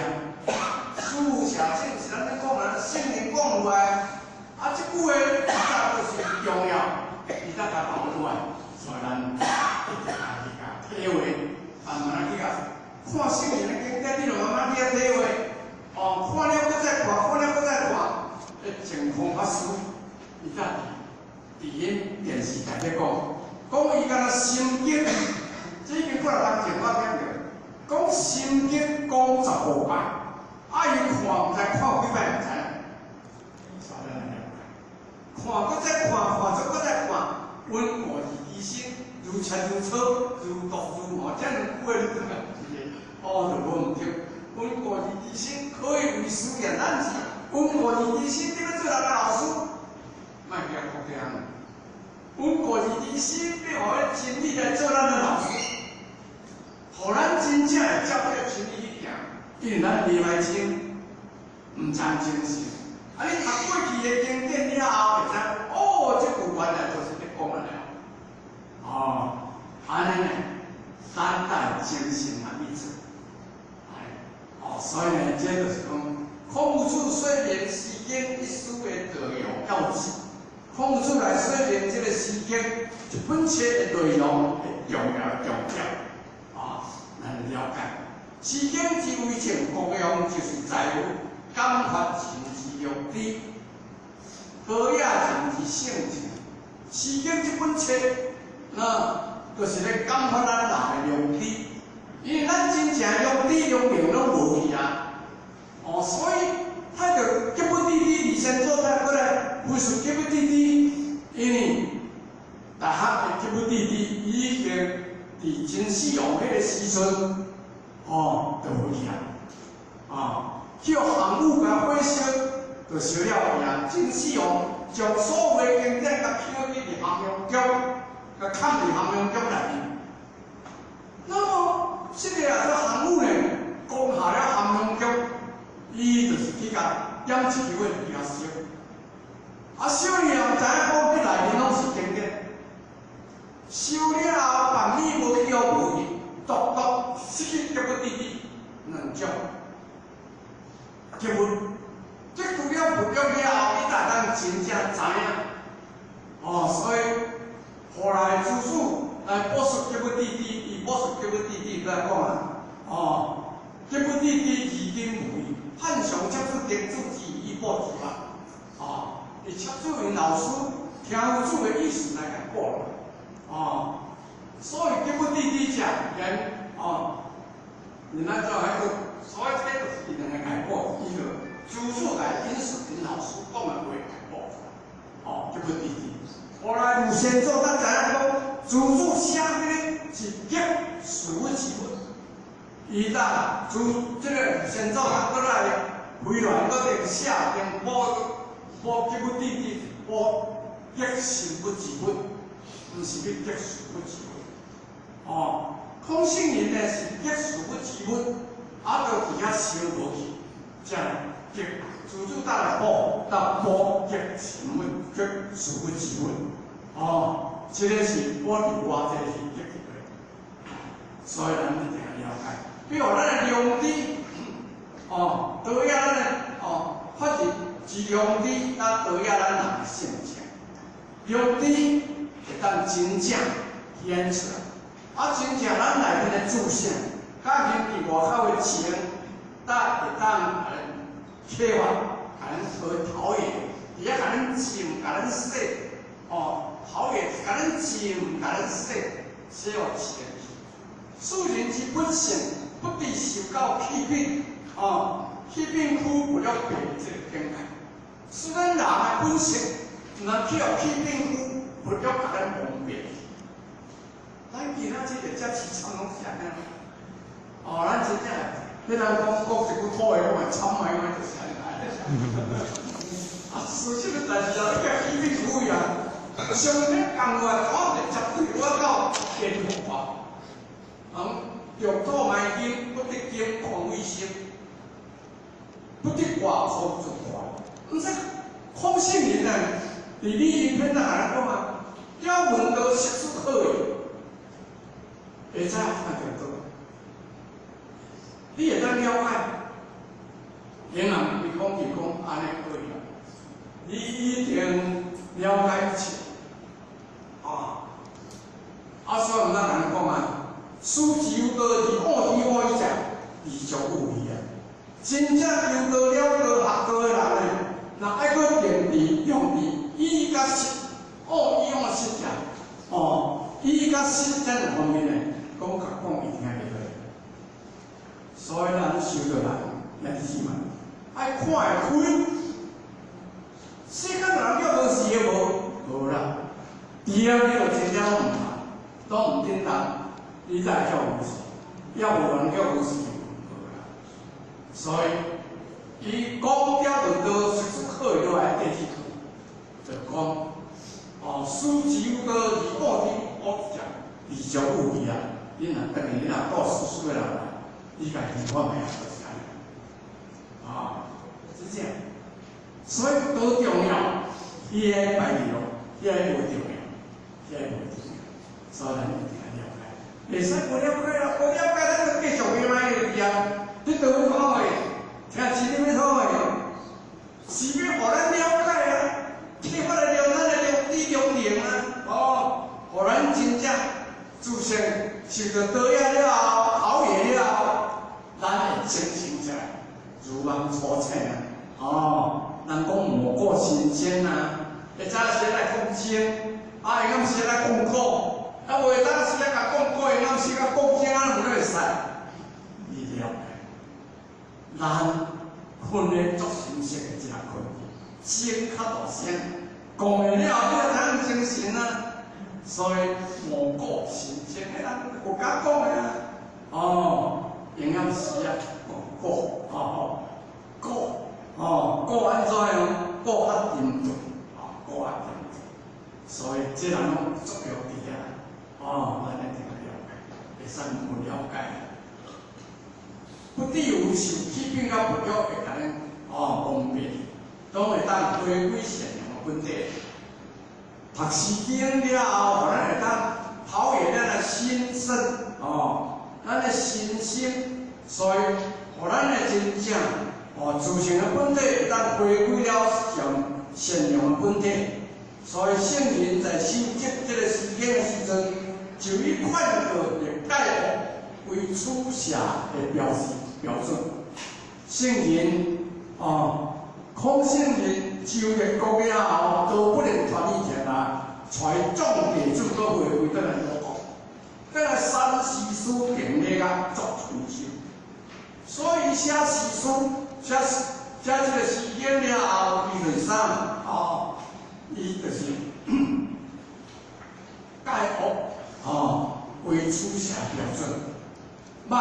思無邪境是咱咧講，咱聖人講落來。啊，這句話實在就是重要，伊才共講出來，所以咱一定愛去共體會，慢慢去共看聖人的經典，你就慢慢去體會。哦，看了閣再看，看了閣再看，彼淨空法師，伊才佇𪜶電視台咧講，講伊敢若心經，這已經過來人前我聽著，講心經講15擺，啊伊看毋知看幾擺毋知。看，閣再看，看做閣再看，溫故而知新，如切如磋，如琢如磨，這兩句話你感覺是哦，就無毋對。溫故而知新，可以為師言，咱是溫故而知新，你欲做人的老師，莫去共講聽。溫故而知新，欲予彼真理來做咱的老師，予咱真正會照這個真理去行，因為咱袂歹清，毋摻精神。啊！你讀過去的經典了後，會知哦，這句原來就是咧講按呢。哦，按呢呢，咱帶精神來去做，哎，哦，所以呢，這就是講，孔夫子說明詩經一書的內容要旨。孔夫子來說明這個詩經一本冊的內容的重要重點，啊，咱了解。世间之为情，功用就是在于感发情之良知，陶冶情之性情。诗经这本册，那就是咧感发咱人的良知，因为咱真正良知良能攏無去啊。哦，所以他就格物致知，二先祖才過來敘述格物致知，因為大學的格物致知已經佇秦始皇彼個時陣，哦，就無去啊。啊，去予項羽共火燒，就燒了去啊。秦始皇將所有的經典共抾去佇咸陽宮，共崁佇咸陽宮內面。那麼，這個啊，這項羽呢，攻下了咸陽宮，伊就是去共點一支火，去共燒。啊，燒了後，知影講彼內面攏是經典。燒了後，萬米無去予無去，獨獨失去格物致知兩種。格物，這除了佛教了後，伊才會當真正知影。哦，所以後來朱子來補述格物致知，伊補述格物致知來講啊，哦，格物致知二根無異，漢常插出定主之以補之啊。哦，伊插出𪜶老師聽夫子的意思來共補。哦，所以格物致知者，言哦，你那做彼個，所以這就是伊兩个解補，伊就朱子來引述𪜶老師講的話解補。哦，格物致知。後來吳先祖才知影講，朱子寫彼个是格事物之物。伊當朱這個吳先祖他閣來回來，閣定寫定補補格物致知，補格心物之物，毋是去格事物之物。哦，孔聖人呢是格事物之物，啊，都佇遐燒無去，才格朱子搭來補，搭補格心物，格事物之物。哦，這個是我佇偌濟是得去的，所以咱一定要了解。比如咱的良知，哦，陶冶咱的哦，發自之良知，咱陶冶咱人的性情。良知會當真正顯出來，啊，真正咱內面的自性，佮面佇外口的情，才會當共咱啟發，共咱去陶冶，佇遐共咱浸，共咱洗，哦。陶冶，共咱浸，共咱洗，洗予清氣。世人之本性，不知受到氣品，哦，氣品區不了別這個境界。是咱人的本性，毋通去予氣品區不了共咱蒙蔽。咱今仔這個遮凄慘攏是按呢。哦，咱真正，彼人講講一句土話，講會慘的，就是按呢來。啊，事實的代誌啊，你叫氣品區啊。上咧共我我直接對我到天父啊，著土埋金，不得金空為心，不得掛空自懷。毋使空性人啊，佇理論篇哪共咱講啊？了聞道識出可以，會使看著倒。你會當了解，然後伊講就講按呢可以啦。你一定了解一切。啊！啊，所以毋通共咱講啊，思之有道而悟之悟者，而足有餘啊！真正求道了道學道的人呢，若愛閣定佇用佇意佮識，悟意悟識者，哦，意佮識這兩方面呢，講較講伊聽會落。所以咱修道人，兄弟姊妹，愛看會開，世間人叫無是的無？無啦。佇遐你就真正攏毋通，攏毋振動，你才會叫無事，抑無人叫無事，無啦。所以，伊講了論道，實出可以落來第二句，就講哦，思之有道而悟之悟者，而足有餘啊！你若等於你若到四十歲了，你家己看覓啊，就是按呢。啊，是這樣。所以多重要，伊個排序，伊個無重要。這無重要，所以咱一定愛了解。袂使無了解啊，無了解咱就繼續變歹去啊！你倒去看下，聽真理欲討的，是欲予咱了解啊，啟發了咱的良知良能啊，哦，予咱真正自性受著陶冶了後，陶冶了後，哦，人講無過心精啊，會早時來講精，啊，下暗時來講果，啊，無會當時來共講果，下暗時來講精，啊，毋會使。你了解？咱困得足深色的食困，精較大聲，講了後你就知影精神啊。所以無過心精，彼咱國家講的啊。哦，營養師啊，講果，哦，果，哦，果按怎樣？果較沉重，哦，果較沉重。所以這人攏作用佇遐，哦，咱一定了解，會使有了解。不致有受欺騙佮物欲會共咱哦蒙蔽，攏會當回歸善良的本體。讀詩經了後，予咱會當陶冶咱的心身，哦，咱的心性，所以予咱的真正哦自性的本體會當回歸了善善良的本體。所以聖人在修習這個詩經的時陣，就以勸告的戒惡為取捨的標示標準。聖人哦，孔聖人就業國了後，都不能傳以前啊，帶眾弟子閣回回轉來魯國，轉來山西書定咧甲作春秋。所以寫詩書，寫寫這個詩經了後，伊就是啥？哦，伊就是戒惡哦為取捨標準，歹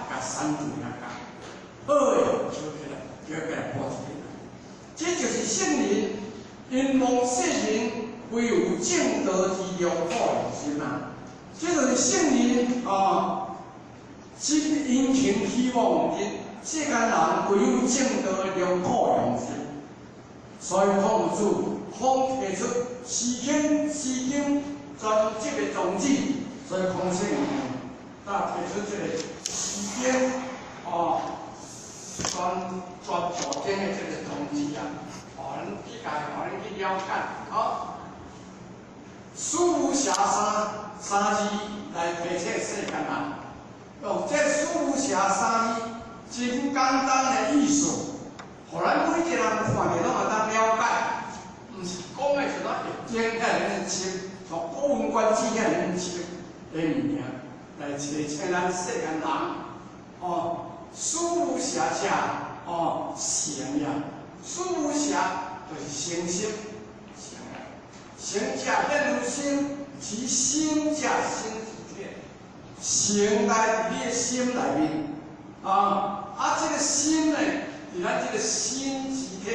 共刪除遐講，好的抾起來，抾起來保持起來。這就是聖人因望世人唯有正道之良苦用心啊！這就是聖人啊，真殷勤希望世間人唯有正道的良苦用心。所以孔子方提出詩經，詩經專輯的宗旨，所以孔聖人才提出這個詩經哦，專專注經的這個宗旨啊，予咱去共，予咱去了解。好，思無邪三三字來提醒世間人，用這思無邪三字真簡單的意思，予咱每一個人看著攏會當了解，毋是講的像咱易經遐爾深，像古文觀止遐爾深的物件，來提醒咱世間人，哦，思無邪者，哦，誠也，思無邪就是誠心，誠也，誠者顯於心，其心者心之體，誠在佇你的心內面，啊，啊，這個心呢，佇咱這個心之體，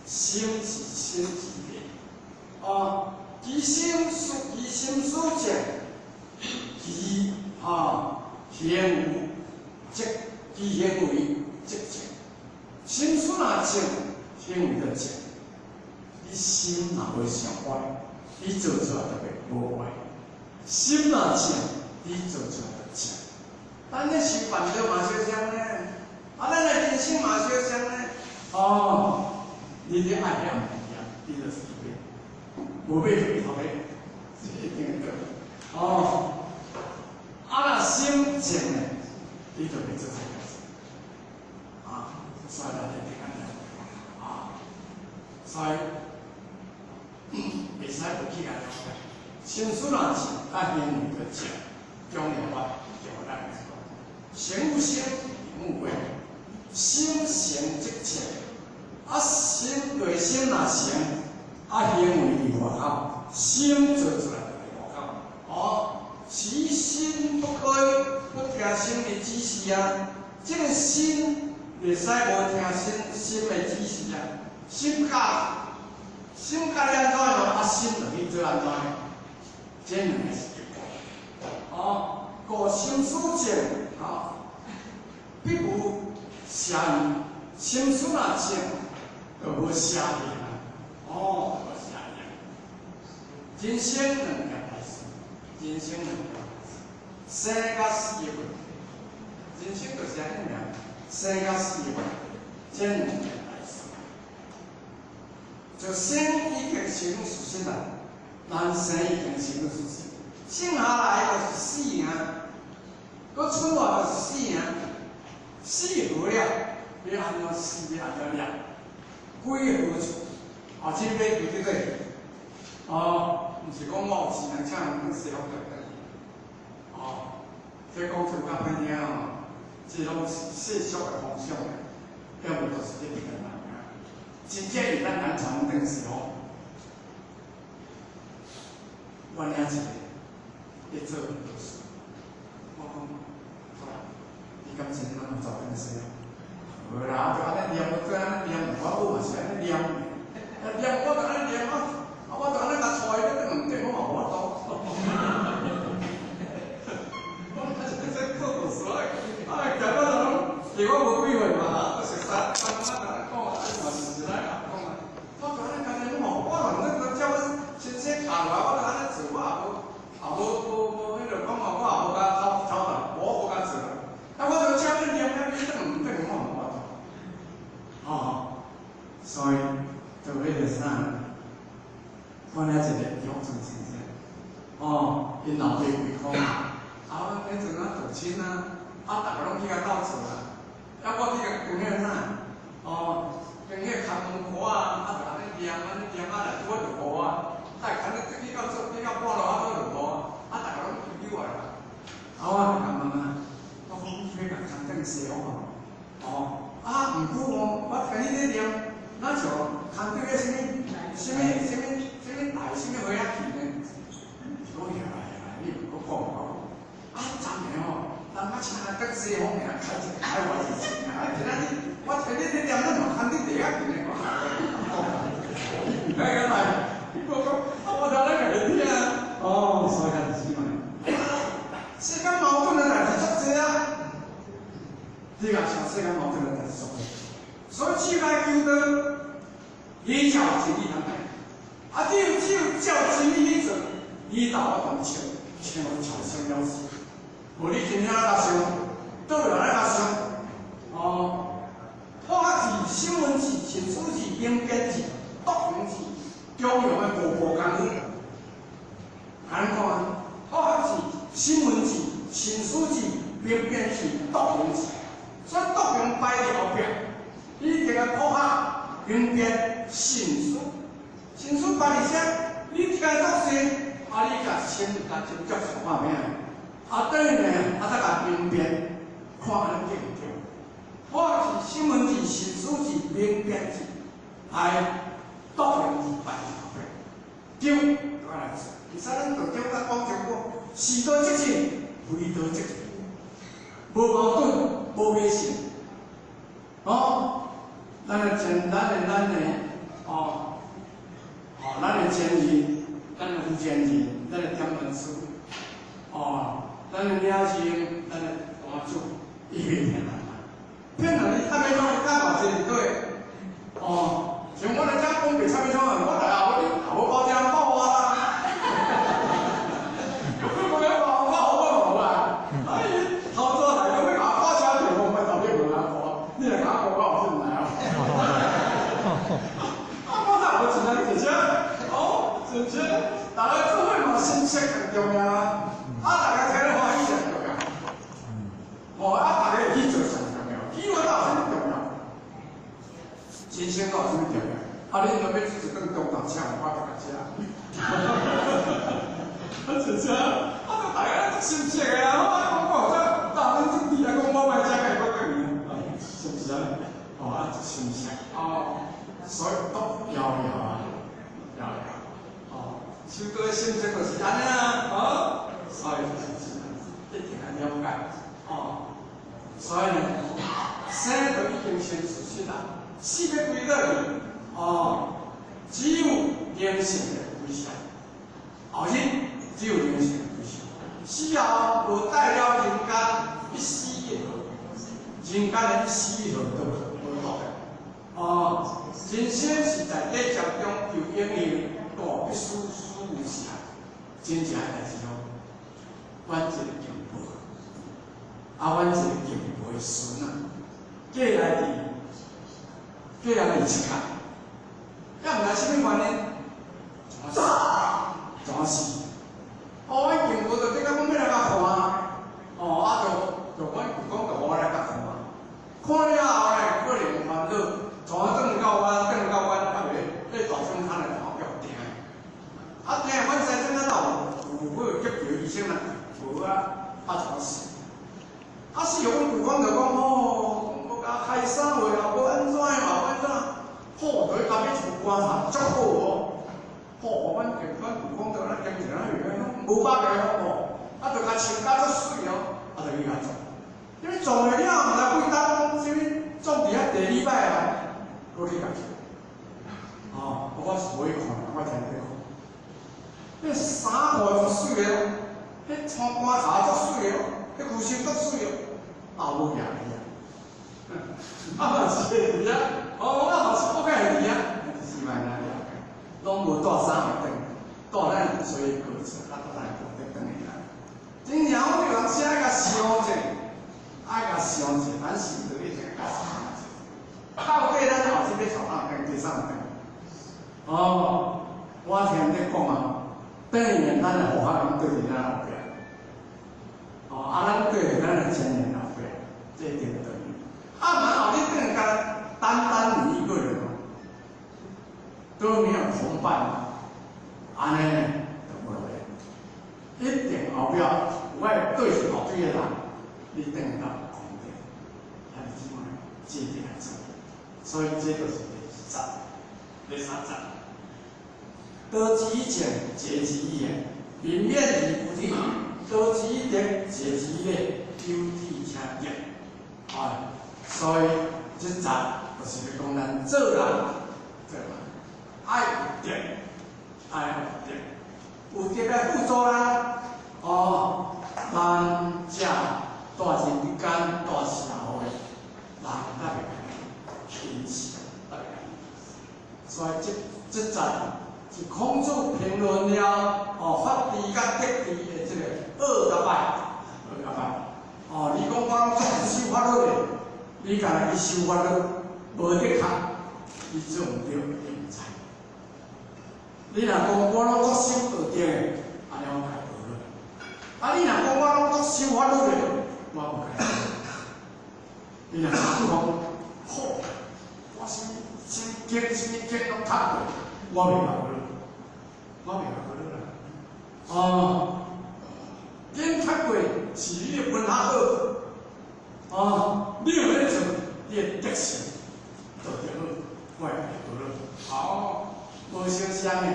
心是心之體，啊，其心思其心所正，其啊行為則其行為則正，心思若正，行為就正。你心若無想歪，你做出來就袂無歪。心若正，你做出來就正。咱咧修煩惱嘛相像呢，啊，咱的人生嘛相像呢。哦，你咧愛遐物件，你就是買，無買就去頭家，是一定會對。哦，啊，若心靜呢，你就袂做這個事。啊，所以咱一定按呢，啊，所以袂使無去共了解。心思若靜，啊，行為就正，重要啊，就咱來講，行無心，無為，心誠則正，啊，心內心若誠，啊，行為佇外口，心做出來就佇外口。哦，其心不開，不聽心的指示啊，這個心袂使無聽心心的指示啊，心教心教你按怎樣，啊，心就去做按怎樣，這兩個是一個。哦，故心思正，啊，必無邪念。心思若正，就無邪念啊。哦，無邪念。人生兩件代志，人生兩件代志，生佮死的問題。人生就是按呢爾，生佮死的問題，這兩件代志。就生已經成事實啦，人生已經成事實，生下來就是死啊，閣出來就是死啊，死無了，欲按怎死，欲按怎念，几何处？啊，这买对对对，哦，毋是讲我有钱人请人转西方转转去，哦，这讲出较歹听哦，这拢是世俗的方向的，要无就是咧骗人啊。真正伊咱南传转西方，阮遐一个咧做很多事，我讲，好啦，你敢真咱有走转西方？无啦，就按呢念，就按呢念，我母嘛是按呢念，啊念我就按呢念啊，啊我就按呢共揣，你毋对，我嘛无法度。我这课无出来，啊，行到拢，伫我无几岁嘛，熟识，阿妈就按呢讲，啊嘛是是来讲啊，我就按呢共念，我嘛无，我叫阮先生教落来，我就按呢做，我也无，也无无无彼落讲嘛，我也无共偷偷来，我无共做啦。啊，我就照恁念，啊，你转毋转，我嘛无法度。哦，所以就彼个啥，阮遐一个乡村先生，哦，𪜶老爸开空啊，啊，阮彼阵啊做亲啊，啊，逐个拢去共斗做啊，啊，我去共扛彼个啥，哦，扛彼个牵门箍啊，啊，就按呢念，按呢念，啊，来拄仔落雨啊，啊，牵咧去到做，去到半路啊，拄落雨啊，啊，逐个拢求救啊，啊，我就共问啊，我讲欲共牵转西方啊，哦。啊，毋过哦，我听你咧念，若像牵转个啥物、啥物、啥物、啥物台、啥物花仔去呢？我起来来，你毋阁讲我。啊，昨暝吼，人家请来转西方尔，开一个台湾是钱啊！今仔日我听你咧念，咱嘛牵转地仔去呢。来来来，我讲，啊，我头咧共你听，哦，所以较是嘛。世间矛盾的代志足济啊！你若想世间矛盾的代志足济，所以志在求道，你照真理通来，啊，只有只有照真理去做，你就有法度穿穿穿了死。无你今天来想，倒来来想，哦，破字、新闻字、新书字、明辨字、独行字、中庸的五步功夫，按呢讲啊，破字、新闻字、新书字、明辨字、独行字。所以独行摆伫后壁，你这个破学、明辨、信思，信思摆伫啥？你听作势，啊，你共先共斟酌想看咩？啊，等于呢，啊，再共明辨，看按呢对毋对？破字、新闻字、新书字、明辨字，来独行字摆伫后壁，对，就按呢做。其实咱道中甲讲中讲，是道即正，非道即正，无矛盾。无迷信，哦，咱的前，咱的咱的，哦，哦，咱的前人，咱的负责人，咱的点门师，哦，咱的领袖，咱的大主，伊袂骗人啊，骗人你插欲创，伊较偌济对，哦，像我来遮讲袂插欲创啊，我来后你后尾包车报我啦，我讲我我我无啊，啊伊头早来讲欲共我挂车票，我莫到底问人看，你若共我挂，我就毋来啊。啊，我哪有钱啊？坐车，哦，坐车，逐家做伙嘛，信息更重要啊。啊，逐家听咧欢喜上重要。哦，啊，逐家会去做上重要，去我到啥物重要？人生到啥物重要？啊，恁若欲煮一顿中昼请我，我就共食。啊，坐车，啊，就逐家足亲切的啊！我讲我有这，大恁种地啊，讲我莫食家己过转去啊，是毋是按呢？哦，啊，足亲切哦，所以都遥遥啊，遥遥。哦，修道的性质就是按呢啊，哦，所以就是一定爱了解哦。所以呢，生就已经成事实啦，死欲归倒去，哦，只有灵性的归宿，后日只有灵性的归宿，死后无带了人间一丝一毫，人间的一丝一毫都无落的。哦，人生是在底劫中求永恒，故必须死无时啊，真正的代志哦。阮一个金箔，啊，阮一个金箔的孙啊，过来伫七卡，也毋知啥物原因，怎死？怎死？哦，阮金箔就得讲，阮欲来共看，哦，啊，就就阮就讲就予我来共看，看了后呢，过了生人無啊，啊怎死？啊死予阮舅公就講吼，無共開衫話啊，無按怎嘛，無按怎，好，就去共買一副棺材，足好哦。吼，阮阮舅公就咱經濟咱袂無百個吼，啊，就共穿甲足媠哦，啊，就去共葬。因為葬了了，毋知幾冬，啥物葬佇遐第二擺啊，閣去共葬。哦，我是無去看，我聽你講。彼衫褲足媠的哦，彼穿棺材足媠的哦，彼舊衫足媠的，啊無舉去啊。啊嘛是會佇遐，哦，啊嘛是我敢會佇遐，是嘛哪了解，攏無帶衫會轉，帶咱所以過程，啊，帶咱過得轉來。真正我有人寫愛共想者，愛共想者，咱是得一定共想者。到底咱後日欲創啥轉，第三轉？哦，我聽你講啊，等於咱的戶口攏對佇咱後壁，哦，啊，咱對佇咱的前面後壁，這一定等於。啊，嘛後日轉來，單單你一個人哦，都沒有同伴，按呢就無路用。一定後壁有愛對後壁的人，你轉到空中，啊，你這擺這一定愛做。所以這就是第二節、第三節。得之以淺，竭之以遠，明免而不體；得之以德，竭之以禮，有體且德。啊，所以這節就是咧講咱做人，做人愛有德，愛有德，有德來輔助咱。哦，咱才蹛人間、蹛社會，人較袂輕視，較袂所以這這節是孔子評論了哦，法治佮德治的這個好佮歹，好佮歹。哦，你講我攏總守法律的，你干焦去守法律，無德學，你做毋對，你毋知。你若講我攏總守道德的，按呢我共學了。啊，你若講我攏總守法律的，我無共學。你若講好，我啥物啥物經啥物經攏讀過，我袂學了，我袂學了啦。哦，經讀過是你的文學好，哦，你有咧做，你的德性道德好，我會學了。哦，無相像的，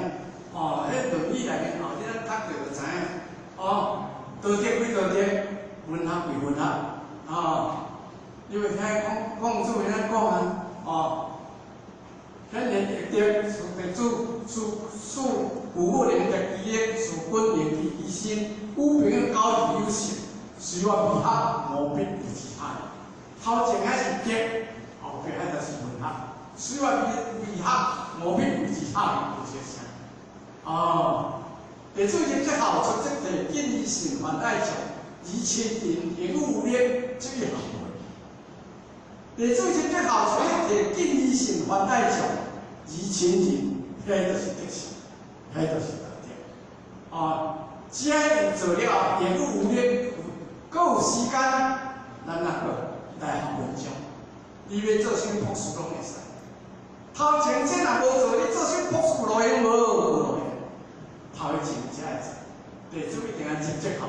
哦，彼論語內面後日咱讀著就知影，哦，道德歸道德，文學歸文學，哦，你會聽孔孔子遐講啊，哦，顯賢易德，事弟子，事事父母能得其益，事君能治其身，與朋友交而有信，隨我未學，無必為之害。頭前遐是德，後壁遐就是文學。隨我未學，無必為之害，有這聲。哦，弟子入則孝，出則悌，謹以信，泛愛眾，而親仁，言語有禮，這一項。弟子入則孝，出則悌，謹以信，泛愛眾，而親仁，彼就是德性，彼就是道德。啊，只要有做了，言語有禮，閣有時間，咱那個來學文章。你欲做啥物博士攏會使。頭前這若無做，你做啥物博士路用無？無路用。頭前才會做，弟子一定愛入則孝，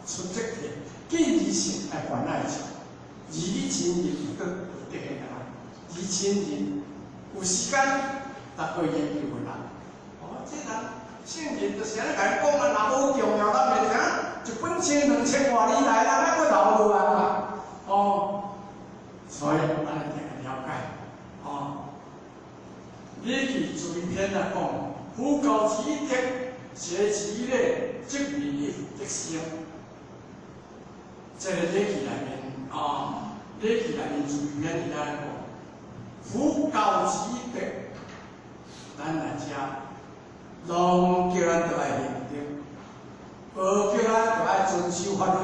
出則悌，謹以信愛泛愛眾，而你親仁閣有德的人，而親仁有時間，逐個研究文學。哦，這人聖人就是按呢共伊講啊，若無重要，咱袂聽。一本千兩千外年來，咱還閣留落來啊。哦，所以咱一定要了解。哦，禮記注篇來講，夫高之以德，竭之以禮，則民亦德生。這個禮記內面，啊，禮記內面注篇伊來講，夫高之以德，咱來遮，攏叫咱著愛行德，無叫咱著愛遵守法律。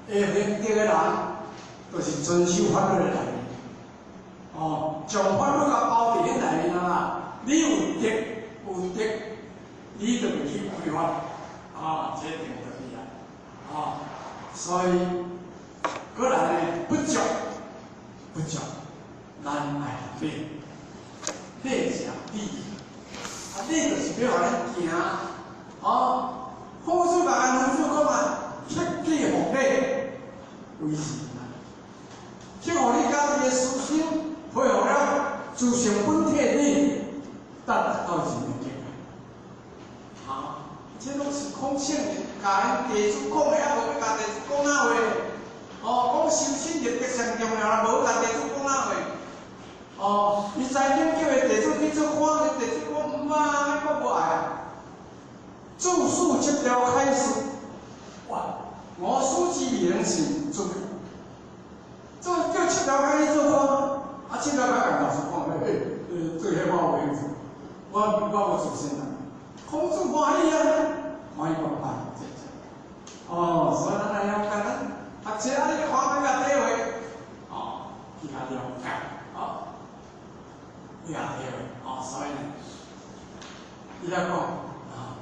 會行德的人，就是遵守法律的人。哦，將法律共包佇恁內面啊啦。你有德有德，你就袂去違法。啊，這定道理啊。啊，所以過來呢，不足不足，咱愛禮，禮者禮，啊，禮就是欲予咱行，哦，孔子共安老子讲啊，克己复礼，为善啊。克予你家己的私心，恢复了自性本体你，达到真的境界。好，这拢是空性的，共𪜶弟子讲的，啊无欲共弟子讲哪话？哦，讲修身立德上重要啦，无共弟子讲哪话？哦，伊知影叫伊弟子去做官，伊弟子讲毋啊，我无爱啊。自述七条开始，哇，我书之言是做，做叫七条开去做官，啊，七条开共老师讲，嘿，做彼我无兴趣，我无自信啊。孔子欢喜啊，欢喜讲啊，这这。哦，所以咱来了解咱，学册啊，你看欲共体会，哦，去较了解，哦，去较体会，哦，所以呢，伊来讲啊，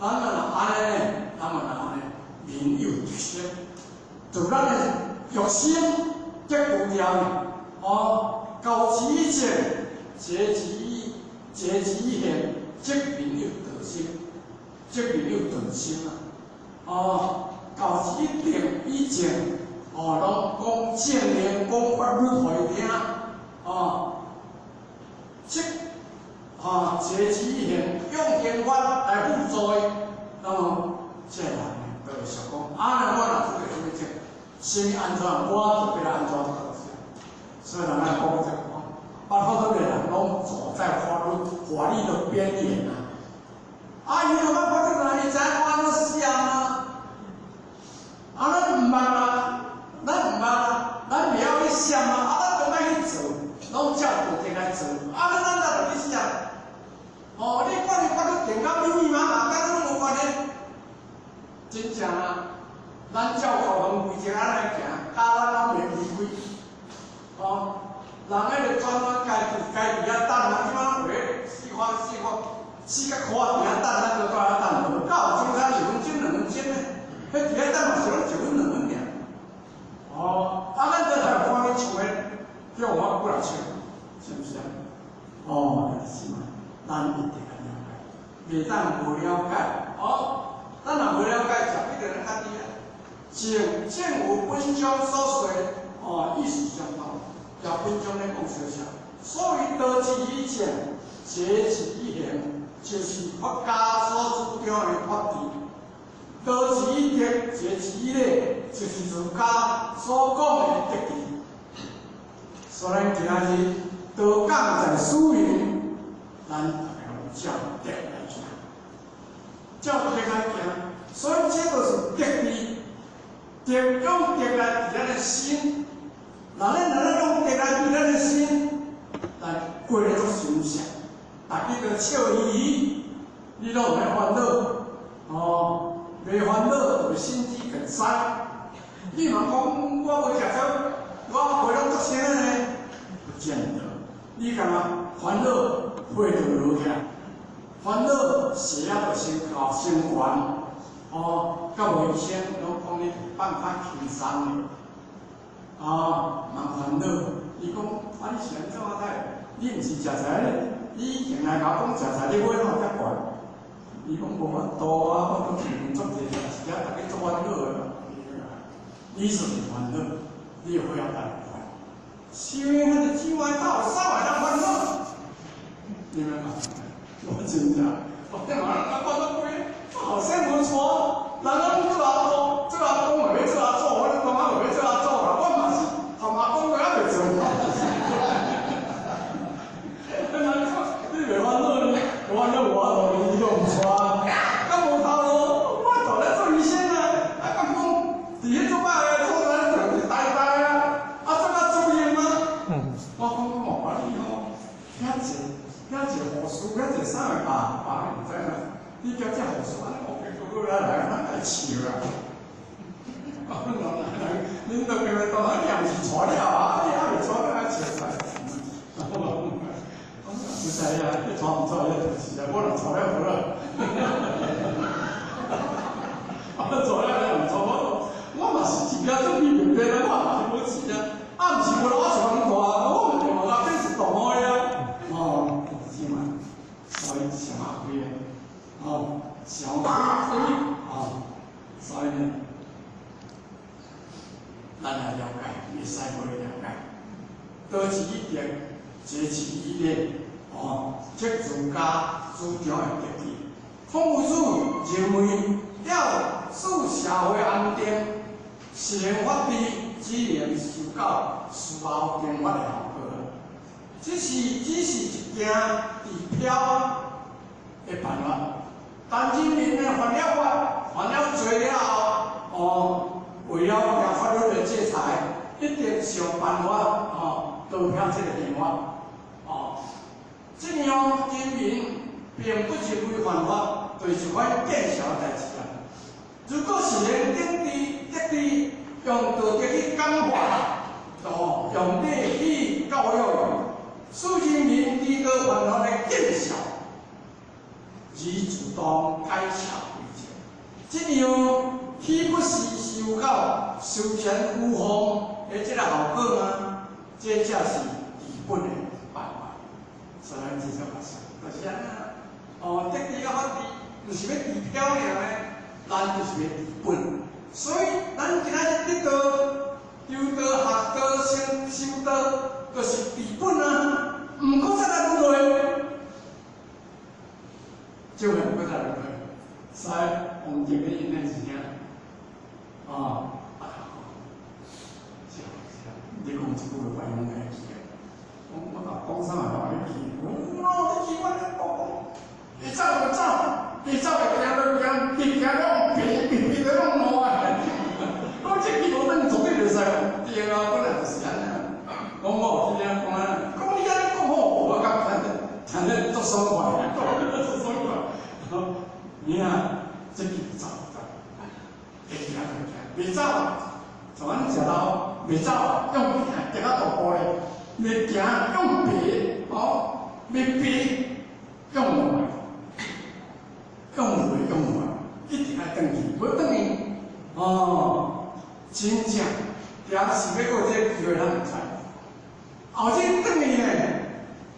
咱若按呢，咱嘛若按呢，民有德行，就咱的欲心得无量，哦，高之以正，节之以节之以行，则民有德心，则民有顿心啊。哦，教之以定以正，哦，拢讲正言，讲法律予伊听，哦，即啊，节之以行，用刑法来辅助伊，那么这个人就会想讲，啊，我若做个啥物证，啥物安怎，我就欲按怎做。所以人咱讲这个讲，巴托的人拢走在法律的边缘啊。啊，伊有捌法律啊，伊知影按怎死啊？啊，咱毋捌啊，咱毋捌啊，咱袂晓去想啊，啊，咱都爱去做，拢照道德来做，啊，咱咱哪就去想？哦，你管你法律定甲密密麻麻，佮咱拢无关系。真正啊，咱照教堂规则按呢行，佮咱拢袂违规。哦，人彼个专专家己家己遐等啊，这摆拢袂四方四方四角箍伫遐等，咱就蹛遐等，敢有中间一分钟两分钟呢？彼伫遐等嘛是拢一分两分尔。哦，啊，咱这台看去唱的，叫我过来唱，是毋是啊？哦，是嘛，咱一定爱了解，袂当无了解。哦，咱若无了解，食比个人较低啊。正正有本章所说，哦，意思相同。也本章咧讲小小，所以道之以政，节之以行，就是佛家所主张的法治；道之以德，节之以礼，就是儒家所讲的德治。所以咱今日道讲在使用，咱逐个拢照德来行，照德来行。所以这就是德治，德用德来治咱的心。若咱若咱用德来治咱的心，来过咧足相惜，逐家都笑嘻嘻，你拢毋免烦恼，哦，袂烦恼就会心肌梗塞。你嘛讲我无食草，我血拢足清的呢？不见得。你感觉烦恼血就落起来，烦恼血压就升高升悬，哦，较无医生拢讲你放较轻松的。啊，茫烦恼。伊讲啊，你是按怎啊？你毋是食菜咧？你以前来共我讲食菜，你买哪有遮悬？伊讲无法度啊，我讲钱足济，是遐逐家足烦恼的。你是毋烦恼，你会晓带烦。是因为彼个酒外头啥会当烦恼？你明白？我真正，我听人讲到鬼，后生无娶，人拢做阿公，做阿公嘛欲做阿祖，我咧讲啊嘛欲做阿祖啦，我嘛是含阿公都犹未做。人讲你袂烦恼呢？烦恼无法度，伊都毋娶，敢无头路？我大咧做医生啊，啊敢讲伫彼做摆个做咱做呆呆啊，啊做较主任啊。我讲我嘛你吼，遐济遐济护士，遐济啥个爸爸毋知啦。你叫这护士按呢，学个个来，咱来笑啊！恁都叫伊当啊，你也毋是娶了啊，你犹未娶了，还笑出来。我唔知啊，你娶毋娶遐就是啊，我若娶了好啊。我娶了你毋娶我，我嘛是一家做美面啊，我嘛是无钱啊，啊毋是无我是问大，我嘛电话变是同学啊。哦，是嘛，所以上后边，哦，上后边。这是伊的哦，这儒家主张的德治。孔夫子认为要使社会安定，实行法治只能受到事后刑法的效果。这是一件治标的办法。但人民呢犯了法，犯了罪了后，哦，为了避法律的制裁，一定想办法哦，逃避这个刑法。哦，这样人民并不认为犯法就是款见笑代志啊。如果是用政治、德治，用道德去感化，哦，用礼去教育，使人民知道犯法的见笑，而自动改邪归正。这样岂不是受到修身有方的这个效果吗？这才是治本的办法。所以咱至少嘛是，就是按呢。哦，德治佮法治，毋是欲治标尔呢，咱就是欲治本。所以咱今仔日得道、求道、学道、修修道，就是治本啊。毋阁再来轮回，就会毋阁再轮回。所以王静的因的是啥？哦，啊，是啊是啊，你讲一句话，我拢会记得。我我讲啥嘛拢会记。我你记我咧讲讲，会走就走，会走会行就行，袂行拢爬爬爬就拢烂啊！我这句无等绝对袂使对啊，本来就是按呢。讲我有去了讲啊，讲你按呢讲好，我感觉听得足爽快，足爽快。你啊，这句走走，会行就行，袂走，像阮食老，袂走用行，行较大步咧，袂行用爬，哦，袂爬用活，用活用活，一定爱转去，无转去，哦，真正，也是欲阁有这个机会，咱毋知。后这转去呢，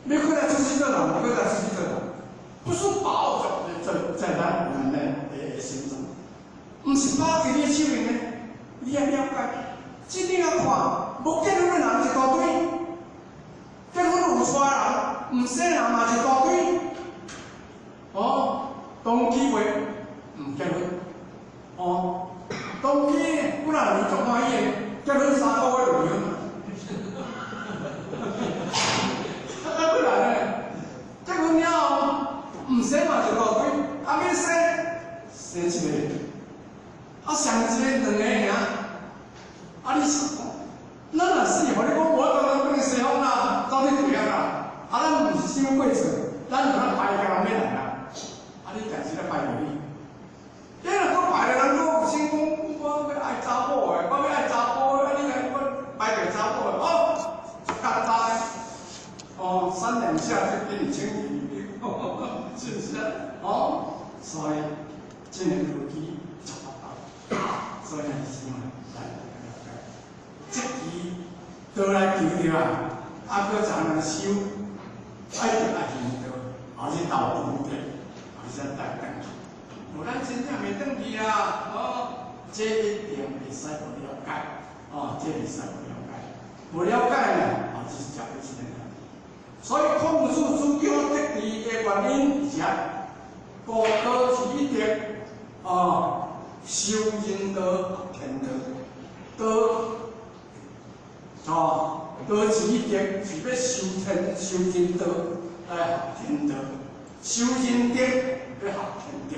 欲阁来出世做人，阁来出世做人，不是把握在咱人的心中，毋是把握伫你手里呢，你爱了解，这你来看，无结婚的人一大堆，结婚有娶人，毋生人嘛一大堆，哦，当机会毋结婚，哦，当机几若年足欢喜的，结婚3个月就离婚。啊，过来呢，结婚了后，毋生嘛一大堆，啊欲生，生一个，啊上一个两个尔，啊你想讲，咱若死，予你讲无法度转去西方啦，走去对啊啦，啊咱毋是啥物过错，咱就咱排掉人欲来啦，啊你定时咧排著你，你若阁排著人阁有心讲，我欲爱查某的，我欲爱查甫的，啊你来我排著查某的，哦，足简单。哦，三两下就给你清理，是不是？哦，所以这个逻辑就达到，所以是嘛，来了解。这期倒来求著啊，啊，阁怎样修？爱得爱行道，后日道功德，后日才带转去。无咱真正袂转去啊！哦，这一定会使无了解，哦，这会使无了解，无了解呢，哦，这是食不起的。所以孔子主张德治的原因是啥？故道是一德，哦，修人道学天道，道，哦，道是一德，是欲修天修人道来学天道，修仁德欲学天德，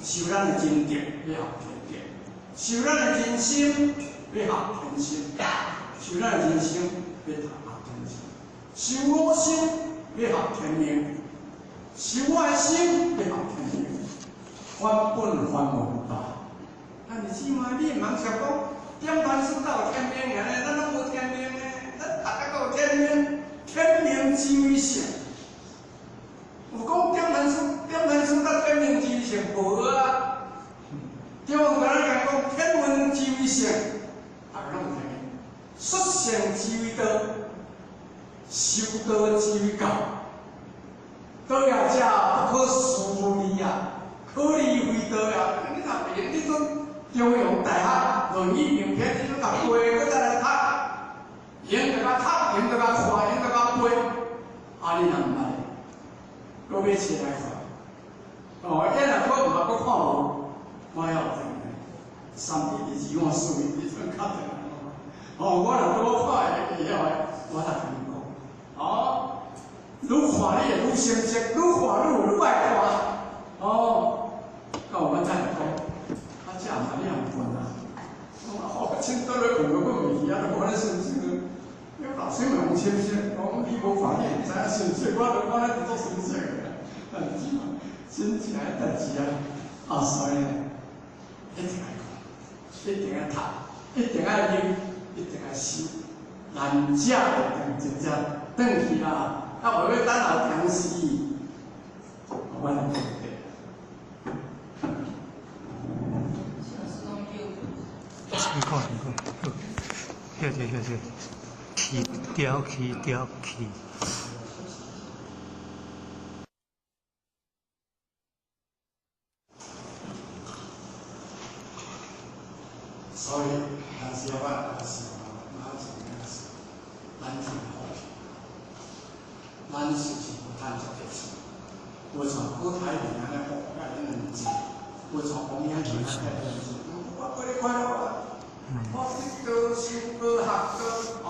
修咱的仁德欲学天德，修咱的仁心欲学天心，修咱的仁心欲学天心。修我心，欲学天命；修我的心，欲学天命。返本还原吧。咱是姊妹，你毋通想讲点盘师到天命尔呢？咱拢无天命呢，咱逐家都有天命，天命之为圣。有讲点盘师，点盘师到天命之为圣无啊？对我刚才讲天文之为圣，逐家拢有天命。率性之为道。修道之为教，道也者不可思议啊，可离非道啊！你若袂，你阵中庸大学论语名篇，你阵读过，阁再来读，用著较读，用著较看，用著買冊來看。哦，伊若閣毋捌閣看無，我曉怎三一二五四，你陣敲電話。哦，我若拄好看會會曉的，我才共你講。哦，愈看你會愈深色，愈看愈愈愛看。哦，到阮太太講，啊，這嘛你也毋困啊？我講，清早咧困，閣袂去，啊，都無咧深色。你老師嘛講深色，講你無看你毋知影深色，我都看咧足深色的。但是真正的代誌啊，啊，所以呢，一定愛看，一定愛讀，一定愛念，一定愛修，難才會當真正轉去啦。啊，無欲等後電視，我來講對。辛苦辛苦，好，謝謝謝謝，去掉去掉去。所以，但是我也是，咱是是，咱是好，咱是是無趁足濟錢，無像郭台銘按呢好，甲恁兩濟，無像王陽明按呢濟，我過咧快樂啊！我去高修高學高，哦，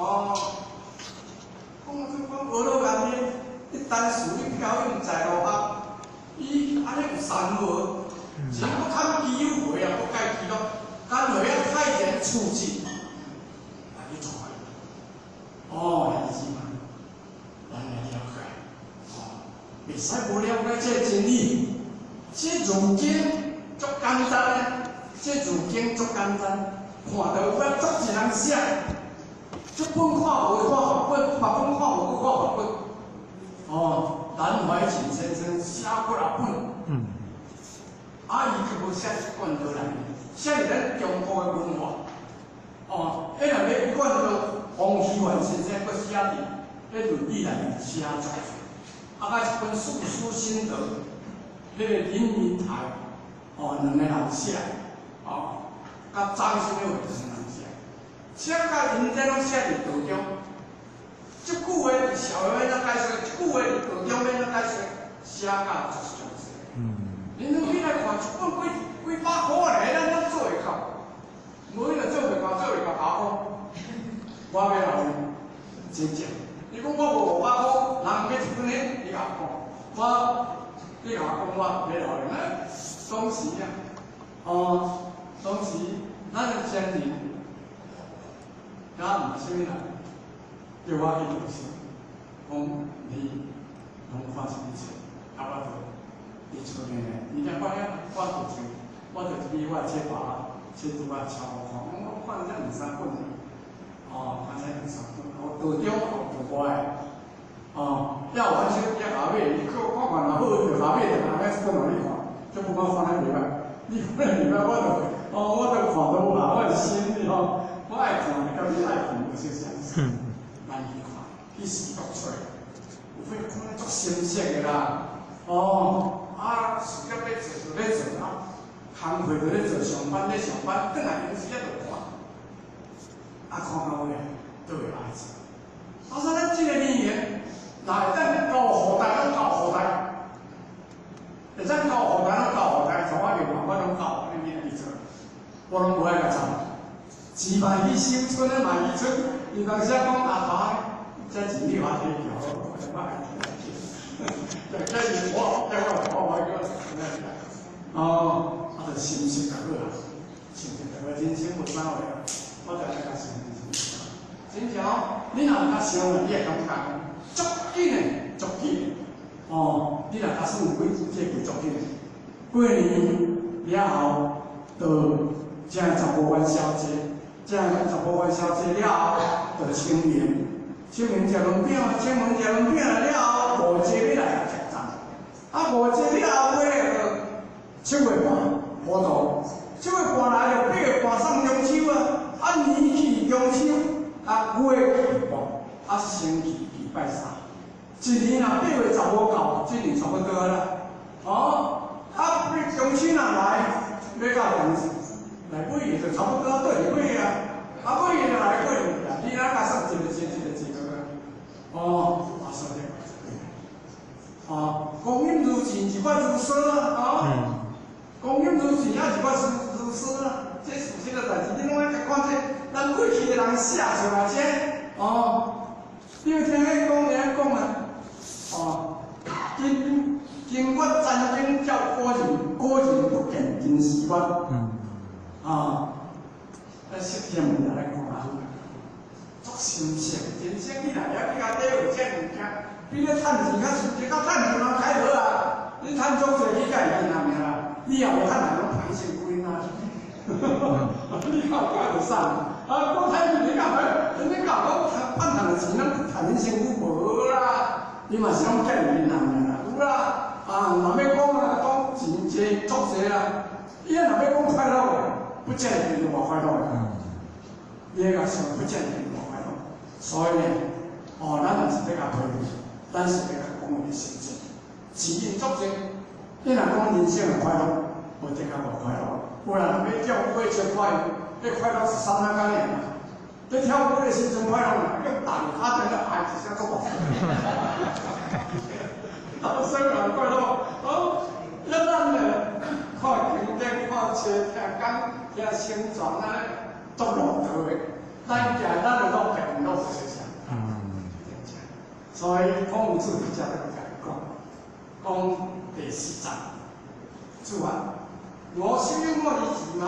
講這講學落面，你單數你飄用在路學，伊按呢有三無，是閣較機有會啊，閣改記錄。干脆啊，太監處置來去傳。哦，兄弟姊妹，咱來了解，哦，袂使無了解這個真理。這儒經足簡單啊，這儒經足簡單，看到有啊，足濟人寫。這本看無看別本，別本看無閣看別本。哦，南懷瑾先生寫過來本。啊，伊卻無寫一貫落來。寫佇咱中國的文化，哦，彼若欲一貫道，王希元先生閣寫佇彼《論語》內面寫足濟，啊，閣一本《四書心得》，彼個林雲台，哦，兩個人寫，哦，佮張什物兩個人寫，寫甲𪜶這攏寫佇道中，這句話佇社會欲按怎解說，這句話佇道中欲按怎解說，寫甲足詳細。恁攏起來看一本幾幾百箍爾，咱攏做會到，無伊就做袂到，做袂到百箍。我欲留你，真正。你講我無500箍，人買一本呢？你共我講，我，你共我講，我欲留你。當時啊，哦，當時咱的先人，也毋是啥物人，叫我去讀書，講你攏看啥物冊，啊，我就佇厝內呢，伊聽我遐，我就像。我就入去我的冊包，冊櫥仔抄看，我看才兩三本，哦，看才兩三本，哦，道中道外，哦，了反正了後尾，伊看看看若好，就後尾就後尾一本予你看，這本我看得袂歹，你看得袂歹，我就，哦，我就看都無啦，我是心哩吼，我愛看，佮你愛看無相相似，咱去看，去試讀出來，有法看得足深色的啦，哦，啊，事業欲做就欲做啊。工課就咧做，上班咧上班，轉來閒時仔就看，啊，看到尾都會愛做。啊，所以咱這個年齡，若會當交後代，攏交後代，會當交後代，攏交後代，像我另外我攏交，恁囝去做，我攏無愛共參。錢嘛去收村的嘛去村，伊當時講阿爸，這錢你話提調，我我愛提來提。這是我，這我我我叫哦。啊，就心性就好啊，心性就好，人生無啥話啊，我就按呢共想就是。真正哦，你若毋較想，你會感覺足緊的，足緊的。哦，你若假使有幾這句足緊的，過年了後，就才十五元宵節，才十五元宵節了後，就清明，清明食卵餅，清明食卵餅了後，五節欲來食粽，啊，五節了後尾就七月半。葡萄，七月半來就8月半送中秋啊，啊年去中秋，啊月去半，啊星期禮拜三，一年若8月15到，這年差不多啦。哦，啊中秋若來，欲到當時，來尾月就差不多對尾啊，啊尾月就來過年啊，你若加算一個節一個節個，哦，啊所以，哦，光陰如箭，一擺如梭啊！哦，光陰如箭啊，一擺如梭啊！這事實的代誌，你攏愛共看這，咱過去的人寫出來這，哦，你有聽彼講會講啊？哦，金金月曾經叫古人，古人不見今時月。啊，咱識聽物來看啊，足心酸，人生你若遐去共體會這物件，比咧趁錢較順，較趁錢人開好啊！你趁足濟去才會銀行爾啦，你也無趁人攏歹成虧啊！你靠看就送，啊，講趁錢你敢會？你敢講趁趁的錢，攏趁恁身軀無好啦，你嘛是攏見銀行爾啦，有啦，啊，若欲講啊，講錢濟足濟啊，伊若欲講快樂的，不見得就無快樂的。你個想不見得就無快樂，所以呢，哦，咱若是欲共批評，咱是欲共講伊實際，錢因足濟，你若講人生的快樂，無的確無快樂。有人欲跳舞欲穿快，彼快樂是三仔工爾啦。咧跳舞的時陣快樂，叫打跤電了哎一聲足大。老生人快樂，哦，咱咱呢，看經典、看書、聽講、聽宣傳啊，足樂道的。咱行咱的路，別人路無相像。所以孔子佇遮咧共講，講第四章，主啊，50有我而自嘛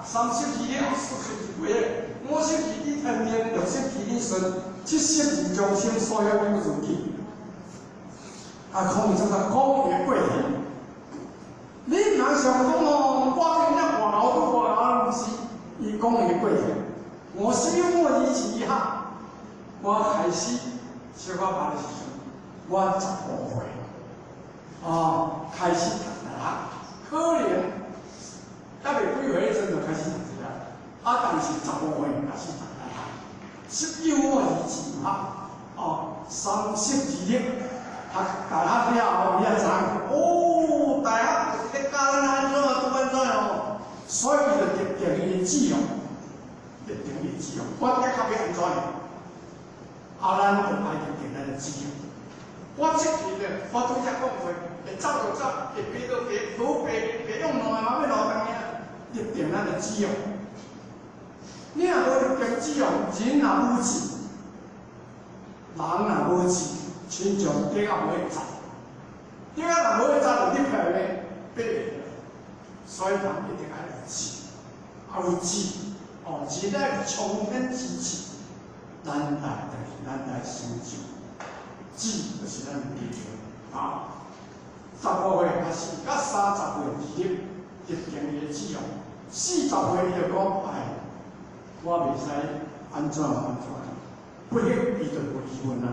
，32了，42歲，52知天命，60知理順，70而將心所欲有如己。啊，孔子就講伊的過程。你毋通想講哦，我今日偌老拄偌老，毋是，伊講伊的過程。50有我而自哈，我開始小可捌的時陣，我15歲，哦，開始讀大學，可能猶未幾歲彼陣就開始讀冊啦，啊，但是15歲開始讀大學，19我而自哈，哦，32日，讀大學了後，伊才知影，哦，大學就是咧教咱按怎怎按怎哦，所以伊就立定伊的志向，立定伊的志向，我的確欲按怎樣，啊，咱就愛立定咱的志向。我出去咧，我拄則講過，會走就走，會爬就爬，無爬爬用兩个嘛欲落當爾，立定咱的志向。你若無立定志向，人若無志，人若無志，親像竹仔無咧扎，竹仔若無咧扎，就立起來咧，爬袂起來。所以人一定愛有志，啊有志，哦，志乃衝天之志，咱來就是咱來成就。志就是咱的追求啊！15歲開始，到30歲二日，立定伊的志向。40歲伊就講：哎，我袂使按怎按怎，不行，伊就無疑問啦。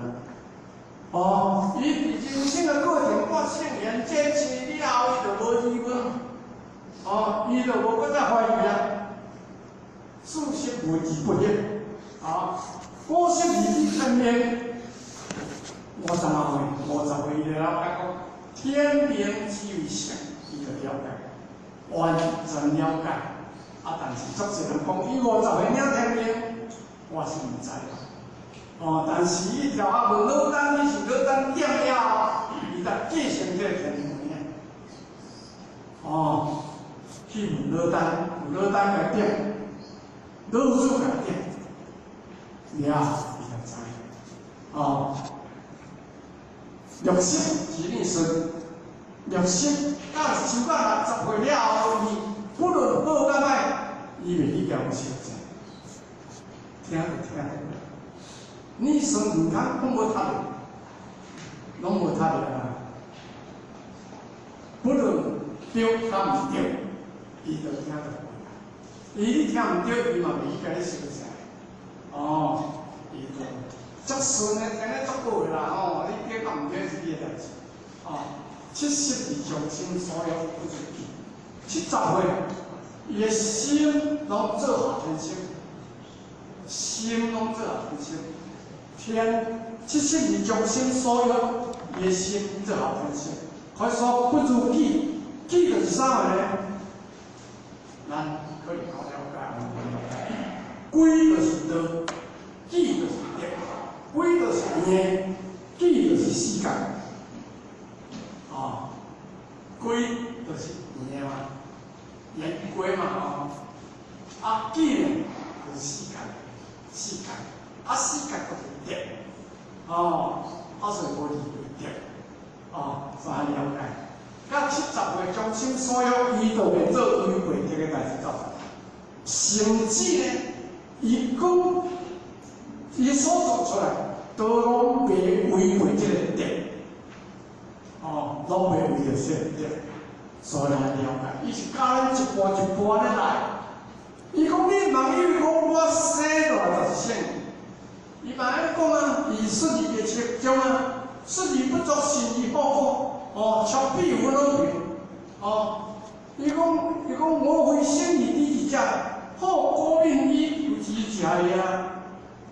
哦，伊佇人生的過程，我聖賢這次了後，伊就無疑問。哦，伊就無閣再懷疑啊。40為而不惑，啊，50而知天命。50外歲，50歲伊就了解講，天命之謂性，伊就了解，完全了解。啊，但是足濟人講，伊50歲領天命，我是毋知啦。哦，但是伊跳啊問老聃，伊是老聃點了後，伊才繼承這個天命。哦，去問老聃，有老聃共點，老子共點，了伊才知。哦。60知理順，60到收到60歲了後，伊不論好佮歹，伊袂去共相爭，聽就聽。你算毋通，攏無讀的，攏無讀的啊！不論對佮毋對，伊就聽就對。伊你聽毋對，伊嘛袂去共你相爭。哦，伊就。足順的，聽咧足好的啦吼！你對佮毋對是你的代誌。哦，70而將心所欲不如己。70歲，伊的心攏做合天心，心攏做合天心。天70而將心所欲，伊的心做合天心。可以說不如己，己就是啥物呢？咱可能較了解，無了解。規就是道，己就是德。規就是命，己就是世界。哦，歸就是圓的嘛，圓規嘛吼。啊，境呢，就是世界，世界，啊，世界就是德，哦，啊，所以無離為德，哦，所以了解。甲70歲將心所欲，伊就會做違背德的代誌做。甚至呢，伊講伊所做出來，都攏袂違背這個德，哦，攏袂違著這個德，所以來了解，伊是教咱一步一步按呢來。伊講你毋通以為講我生落來就是聖人，伊嘛按呢講啊，伊說字第七章啊，說而不作，信而好古，哦，超比有老平，哦，伊講我非聖義之者，好古敏以求之者啊，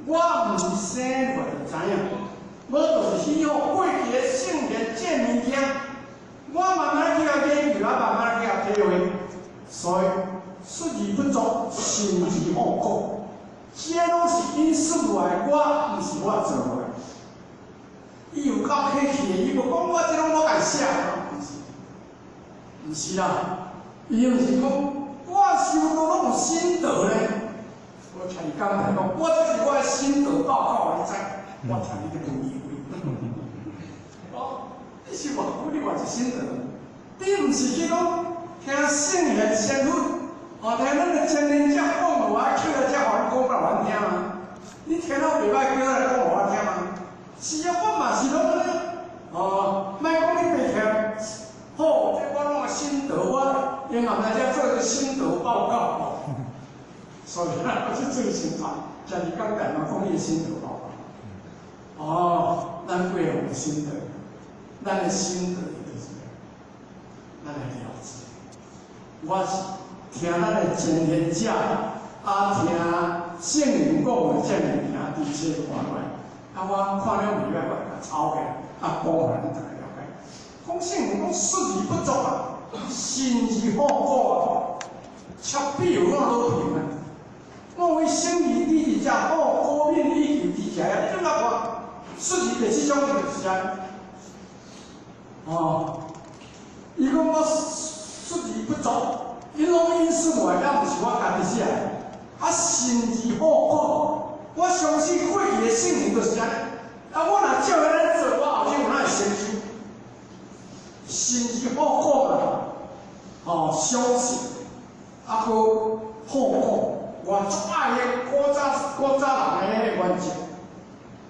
我毋是生落來就知影，無就是喜好過去的聖賢這物件，我慢慢去共研究，啊慢慢去共體會，所以。說而不作，信而好古，這攏是因說落來，我毋是我做落來。伊有夠客氣的，伊無講我這攏我家寫，毋是，毋是啦。伊毋是講我修道攏有心得咧。我聽伊講來講，我這是我的心得報告，你知？我聽你咧講以為。哦，你是偌久，你偌一心得？你毋是去講聽聖賢先佛？哦，聽咱的前人遮講話，起來遮予阮講予阮聽嗎？你聽了袂歹，叫來講予我聽嗎？是啊，我嘛是攏按呢。哦，莫講你白聽。好，這我攏有心得，我因後來才做一個心得報告。所以我去做宣傳，今日講台嘛講伊的心得報告。哦，咱幾个有心得，咱的心得就是咱來了解。我是。聽咱的前賢者，啊聽聖人講的這物件，佇書看落來，啊我看了袂歹，我共抄起來，啊講予咱逐家了解。講聖人講說而不作啊，信而好古啊，赤壁有怎老平啊？我為聖義之者，好古敏以求之者啊！你怎來看？說字第七章就是按呢。哦，伊講我說而不作。𪜶攏引述落來，抑毋是我家己寫的。啊，信而好古，我相信過去的聖人就是按呢。啊，我若照按呢做，我後日有哪會成就？信而好古嘛，哦，相信，啊，閣好古，我足愛彼古早人的彼個原則。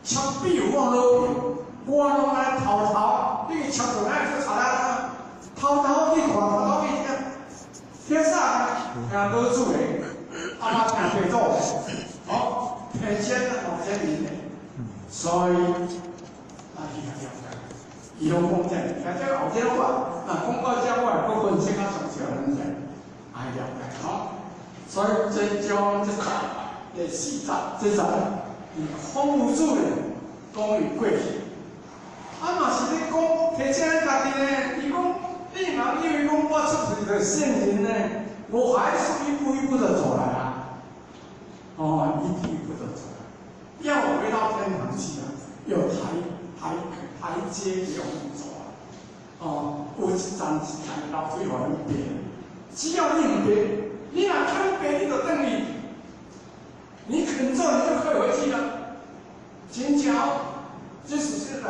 赤壁有我老平，我攏按呢偷偷，你去插到哪會去插啊？偷偷去看，偷偷去聽。聽啥？聽老子的，啊嘛聽地主的，哦，聽真啊，哦，真明的，所以啊，伊較了解，伊攏講這，聽這後這我，若講到這，我會閣分析較詳細，咱知，愛了解吼。所以這章這集第四集這集，伊孔夫子咧講伊過去，啊嘛是咧講提醒咱家己咧，伊講你毋通以為講我出世就聖人呢，我還是一步一步的走來啊，哦，一步一步的走來，要回到天堂去啊，有台階給我們走啊，哦，有一層一層的樓梯予咱爬，只要你毋爬，你若肯爬，你就轉去，你肯做，你就可以回去了。真正這事實代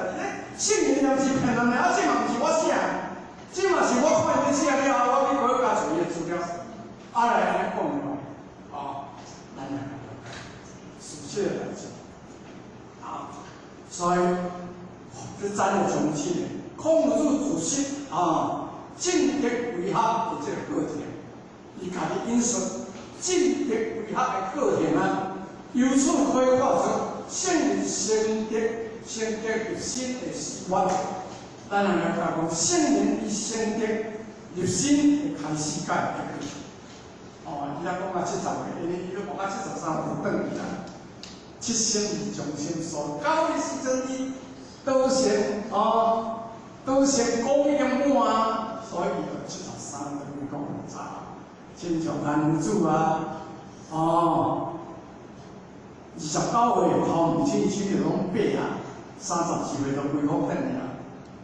誌，聖人毋是騙人的，啊，這嘛毋是我寫的，這嘛是我看𪜶寫了後，我去閣加查伊的資料，啊來按呢講的嘛，哦，咱來了解事實的代誌，啊，所以這咱的從此，孔子自述啊，進德為學的這個過程，伊家己引述進德為學的過程啊，由此可以看出聖人成德，成德入心的始源。咱來了解講，聖人伊成德入心的開始甲結局。哦，伊也講到70歲，因為伊都講到73歲就轉去啦。七星伊將心所，到彼時陣伊道成哦，道成果已經滿啊，所以伊就73歲講有早，親像顏夫子啊，哦，29歲頭毋清手就攏白啊，34歲就規福轉去啊。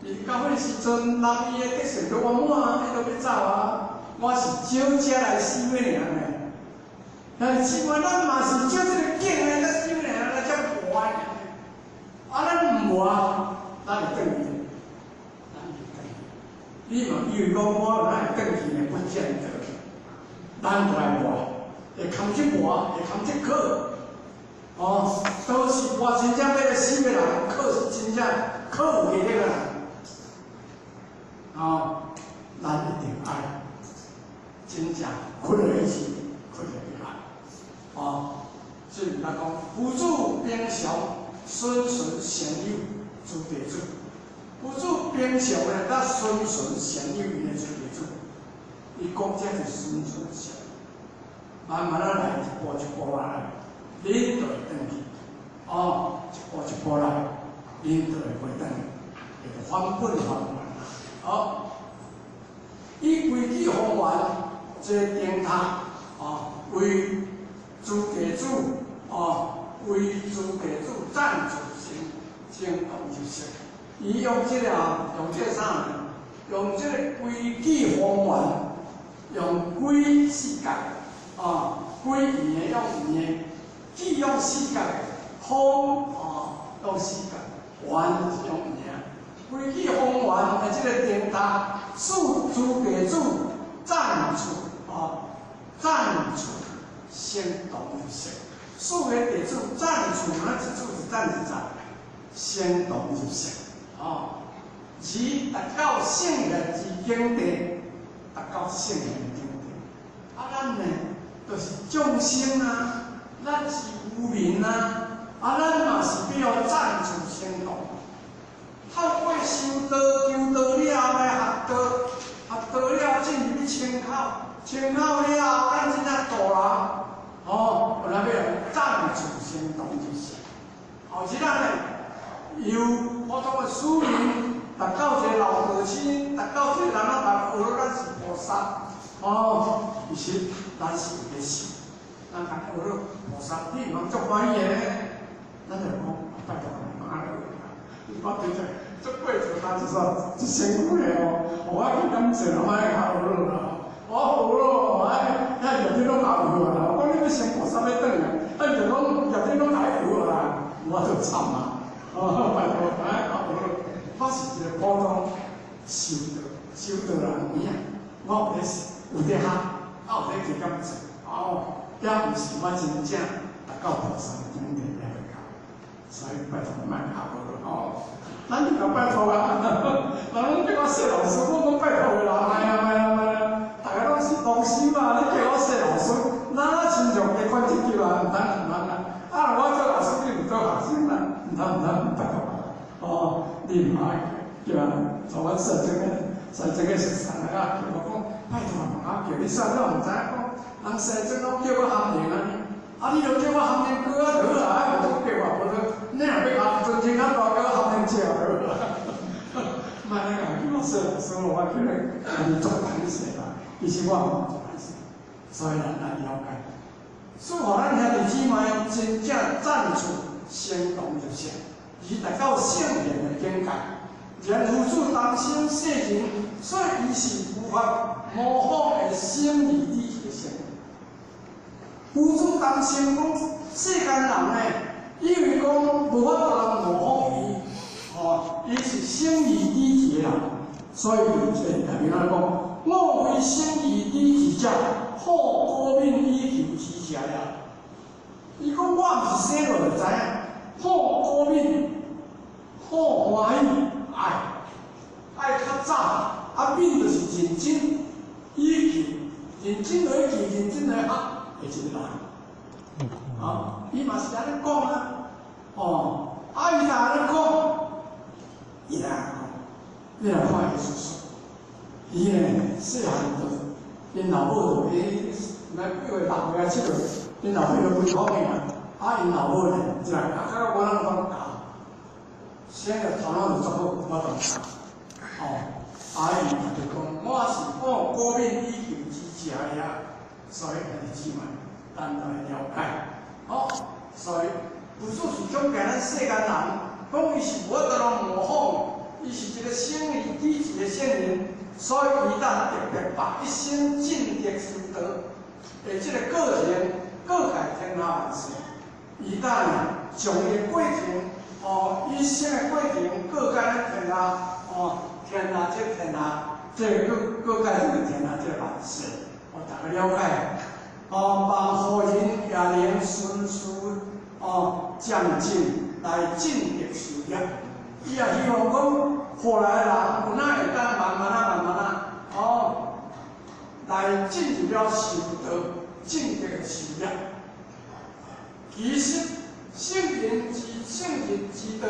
伊到彼时阵，人伊的德性都圆满啊，伊都欲走啊。我是招遮来修的尔呢。兄弟姊妹，咱嘛是照这个境来修尔，来遮活的。啊，咱毋活，咱会转去，咱会转去。你嘛以为讲我哪会转去呢？不见得。咱都爱活，会堪这活，会堪这苦。哦，都是活真正欲来死的人，苦是真正苦有气力的人。哦，咱一定爱真正困落去，困落去爱。哦，所以来讲，夫子平常循循善诱诸弟子，夫子平常呢，佮循循善诱伊的诸弟子，伊讲这是循循善，慢慢仔来，一步一步来，恁就会转去。哦，一步一步来，恁就会回转去，会返本还原。好，以规矩方圆这个灯塔，哦，为诸弟子，哦，为诸弟子赞助成成功入室。伊用这个啊，用这个啥呢？用这个规矩方圆，用规四角，啊，规圆的用圆的，矩用四角的，方哦用四角，圆是用圆。规矩方圆的这个灯塔，使诸弟子赞助哦，赞助成道入圣。四个弟子赞助，咱一字一赞一赞，成道入圣。哦，而达到圣人之境地，达到圣人的境地。啊，咱呢，就是众生啊，咱是无明啊，啊，咱嘛是欲予赞助成道。透过修道、求道了后来学道，学道了进入去清口，清口了后，咱真正度人，哦，有来欲赞助成道就是。后一咱呢，由普通的市民，达到一个老道亲，达到这个人啊，学咱是菩萨，哦，其实咱是有咧修，咱讲学菩萨，你毋通足欢喜的呢，咱就讲拜托妈咧，我对这这过做咱就说这辛苦的哦，我去感谢我爱较学啦，我学咯，哎，遐业你拢学有啦，我讲你欲成菩萨欲转来，啊，就讲业你拢来学啦，我就惨啊，哦，拜托，哎，学咯，我是一个普通修道修道人有影，我有咧有咧学，啊有咧加减做，哦，也毋是我真正达到菩萨的境界也袂到，所以拜托莫学咯，哦。咱就共拜托啊！人拢叫我谢老师，我讲拜托的啦，莫啊莫啊莫啊！大家拢是同修啊，你叫我谢老师，哪亲像加管这级啊？毋通毋通啊！啊，若我做老师，你毋做学生啦，毋通毋通，拜托啊！哦，你毋爱叫啊？从阮细阵个细阵个熟识啊，叫我讲拜托啊，叫你啥我毋知影讲，人细阵拢叫我含灵啊，啊，你著叫我含灵哥啊就好啊，无讲叫我无说，你若欲含尊称较大，叫我含灵姐就好啊。莫安呢叫我谢老师，我叫你家己足歹势啦。其实我毋足歹势，所以咱爱了解。所以，咱兄弟姊妹真正赞助成道入圣，而达到圣贤的境界。然夫子担心世人，所以伊是无法模仿的心理体系的圣。夫子担心讲世间人呢，以为讲无法度人模仿伊，哦，伊是心理体系的人，所以这内面来讲，我非心理体系者，好高敏以求之者也。伊讲我毋是生落就知影，好高敏，好欢喜，爱爱较早，啊敏就是认真，以求认真来求，认真来学的一个人。啊，伊嘛是按呢讲啊，哦，啊伊若按呢讲，伊来讲，你来看伊叔叔，伊呢细汉就𪜶老母就伊来几岁6岁啊7岁，𪜶老母就归讲去啊，啊𪜶老母呢，就来啊，甲我拢讲教，生个头脑就足好，我都教，哦，啊伊就讲我是放高敏以求之者呀，所以兄弟姊妹，咱来了解。哦，所以佛祖是讲给咱世间人，讲伊是无法度模仿，伊是一个省所以伊当特别把一生进德修道的这个过程，告诫天下万世。伊当将伊的过程，哦，一生的过程告诫咱天下，哦，天下这天下，这个告告诫这个天下这个万世，哦，大家了解。哦，望后人也能顺序，哦，渐进来进德修业。伊也希望讲，后来的人有哪会当慢慢啊、慢慢啊，哦，来进入了修道、进德修业。其实圣人之道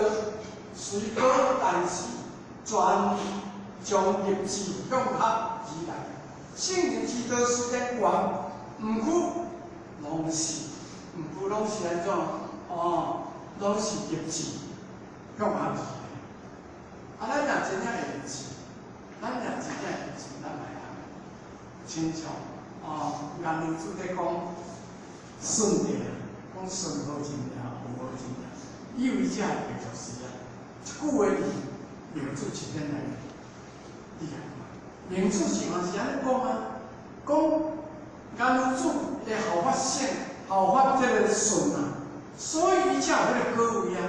虽高，但是全将立志向学而来。圣人之道虽然悬，毋过拢是，毋过拢是按怎？哦，拢是立志向学而来。啊，咱若真正会立志，咱若真正会立志，咱嘛会当。亲像哦，颜如主咧讲顺德，讲顺好真正，有好真正，以为这会就是啊，一句话字，明主是恁来厉害。明主是嘛是按呢讲啊，讲颜如主的效法圣，效法这个舜啊，所以伊才有彼个果位啊。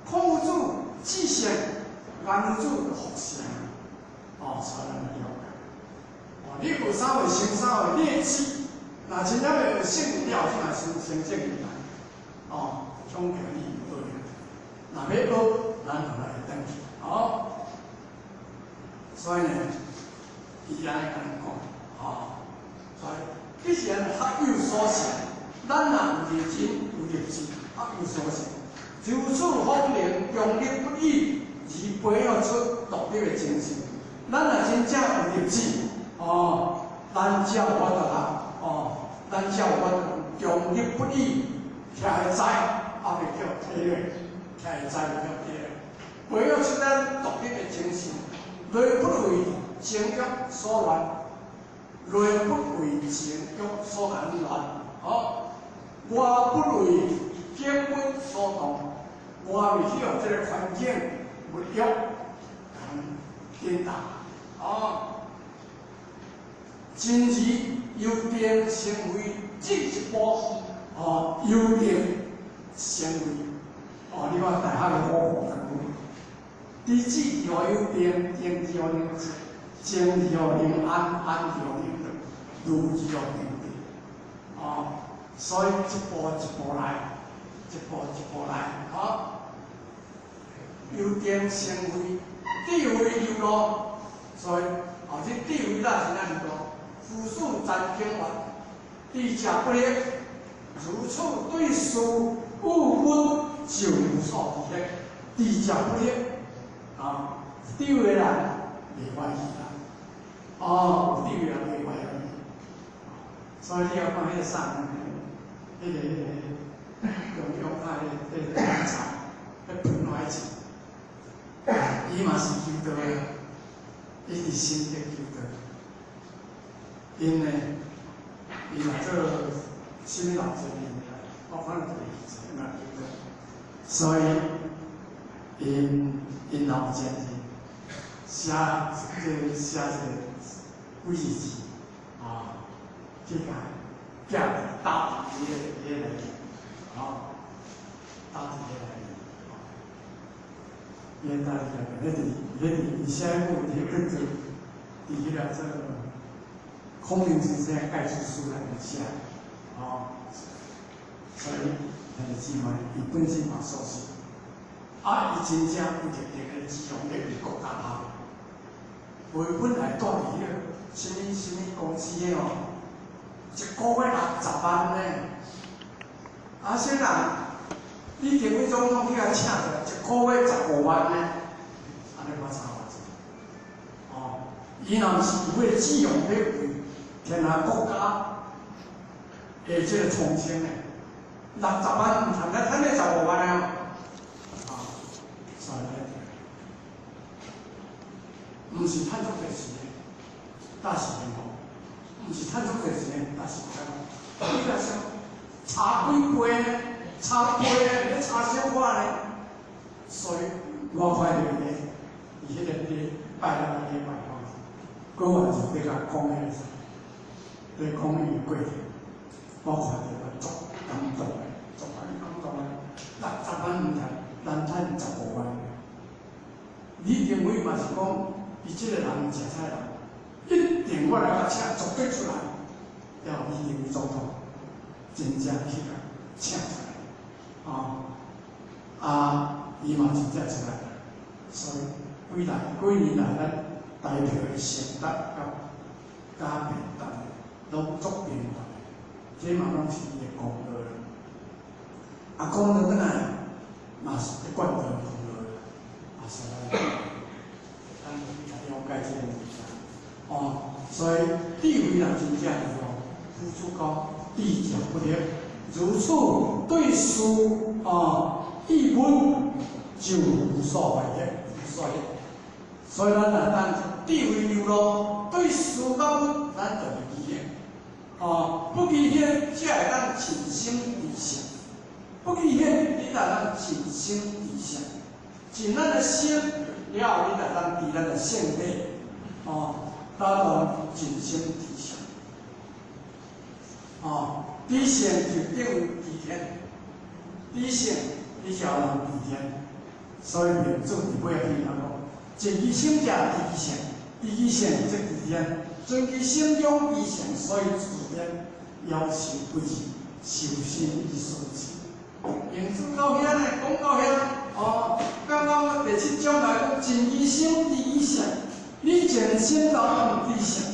孔夫子至圣，颜如主就服圣，哦，所以咱了解。哦，你学啥会成啥会，你的志，若真正欲学圣人了，先嘛成成圣人来。哦，总叫你学了。若欲学，咱就来转去。哦，所以呢，伊按呢共咱讲，哦，所以既然学有所成，咱若有认真有立志，学有所成，如此方能终日不已，而培养出独立的精神。咱若真正有立志，哦，咱才有法度啊，哦，咱才有法度终日不已，徛会知，犹袂叫体落，徛会知袂叫体落，培养出咱独立的精神，内不为情欲所乱，内不为情欲所感乱，哦，外不为景物所动，外袂去予这个环境物欲颠倒，哦，真理由定成为进一步，哦，由定成为，哦，你看大学的五课，知止就有定，定就能静，静就能安，安就能乐，如就能定，哦，所以一步一步来，一步一步来，哦，由定成慧，智慧流露，所以，哦，这智慧啦是按怎？夫数占经完，知者不惑，如此对事物物就有所不惑，知者不惑，啊，智慧的人袂欢喜啦，哦，有智慧人袂欢喜。所以你要看彼个啥，彼个用用啊，彼个人才，彼喷来钱，伊嘛是求道的，伊伫新竹求道。𪜶呢，伊嘛做啥物老前面，我看到伊嘛求道，所以𪜶老前面写这写这个几字啊，去共寄打伫伊个内面，吼，打伫彼内面，伊打伫内面，彼伫彼伫伊写有伫叫做伫彼个做孔明先生盖出书内面写，哦，所以兄弟姊妹，伊本身嘛素食，啊，伊真正有特别的志向欲为国家效，伊本来住伫彼个啥物啥物公司的哦，一个月60万呢，啊，啥人？李登辉总统去共请来，一个月15万呢，按呢我差偌济？哦，伊若毋是有彼个志向欲为天下国家的这个创生的，60万毋趁，咱趁咧十五万啊！啊，所以咧，毋是趁足济钱的，才是幸福；毋是趁足济钱的，才是快乐。你若想差几倍呢？差倍呢？咧差小可呢？所以我看著伊咧，伊彼个礼拜六礼拜吼，伫共講彼个，伫講伊的過程，我看著我足感動的，足感動的，60萬毋知，難產15萬。李登輝嘛是講，伊這個人誠彩人，一定我來共請絕對出來，了後李登輝總統真正去共請出來，哦，啊，伊嘛真正出來，所以幾來幾年來，咱台票的承擔佮加便當攏足頻繁的，這嘛攏是伊的功勞。啊，講倒轉來，嘛是咧灌道的功勞。啊，所以咱去了解這个物件，哦，所以智慧若真正是吼，付諸講智者不惑，如此對事哦，意物就無所謂的，無所謂。所以咱若當智慧流露，對事佮物，咱就會記得。哦，不欺騙，才會當盡心至善；不欺騙，你才當盡心至善。盡咱的心了後，你才當佇咱的性體，哦，達到盡心至善。哦，至善就等於治天，至善你才有能治天。所以明主佇尾仔去講，盡其心者知其性，知其性則治天。盡其心中其性，所以治天。夭壽不二，修身以事之。明主到遐呢，講到遐，哦，剛剛第七章來講，盡其心知其性，你盡心就知性，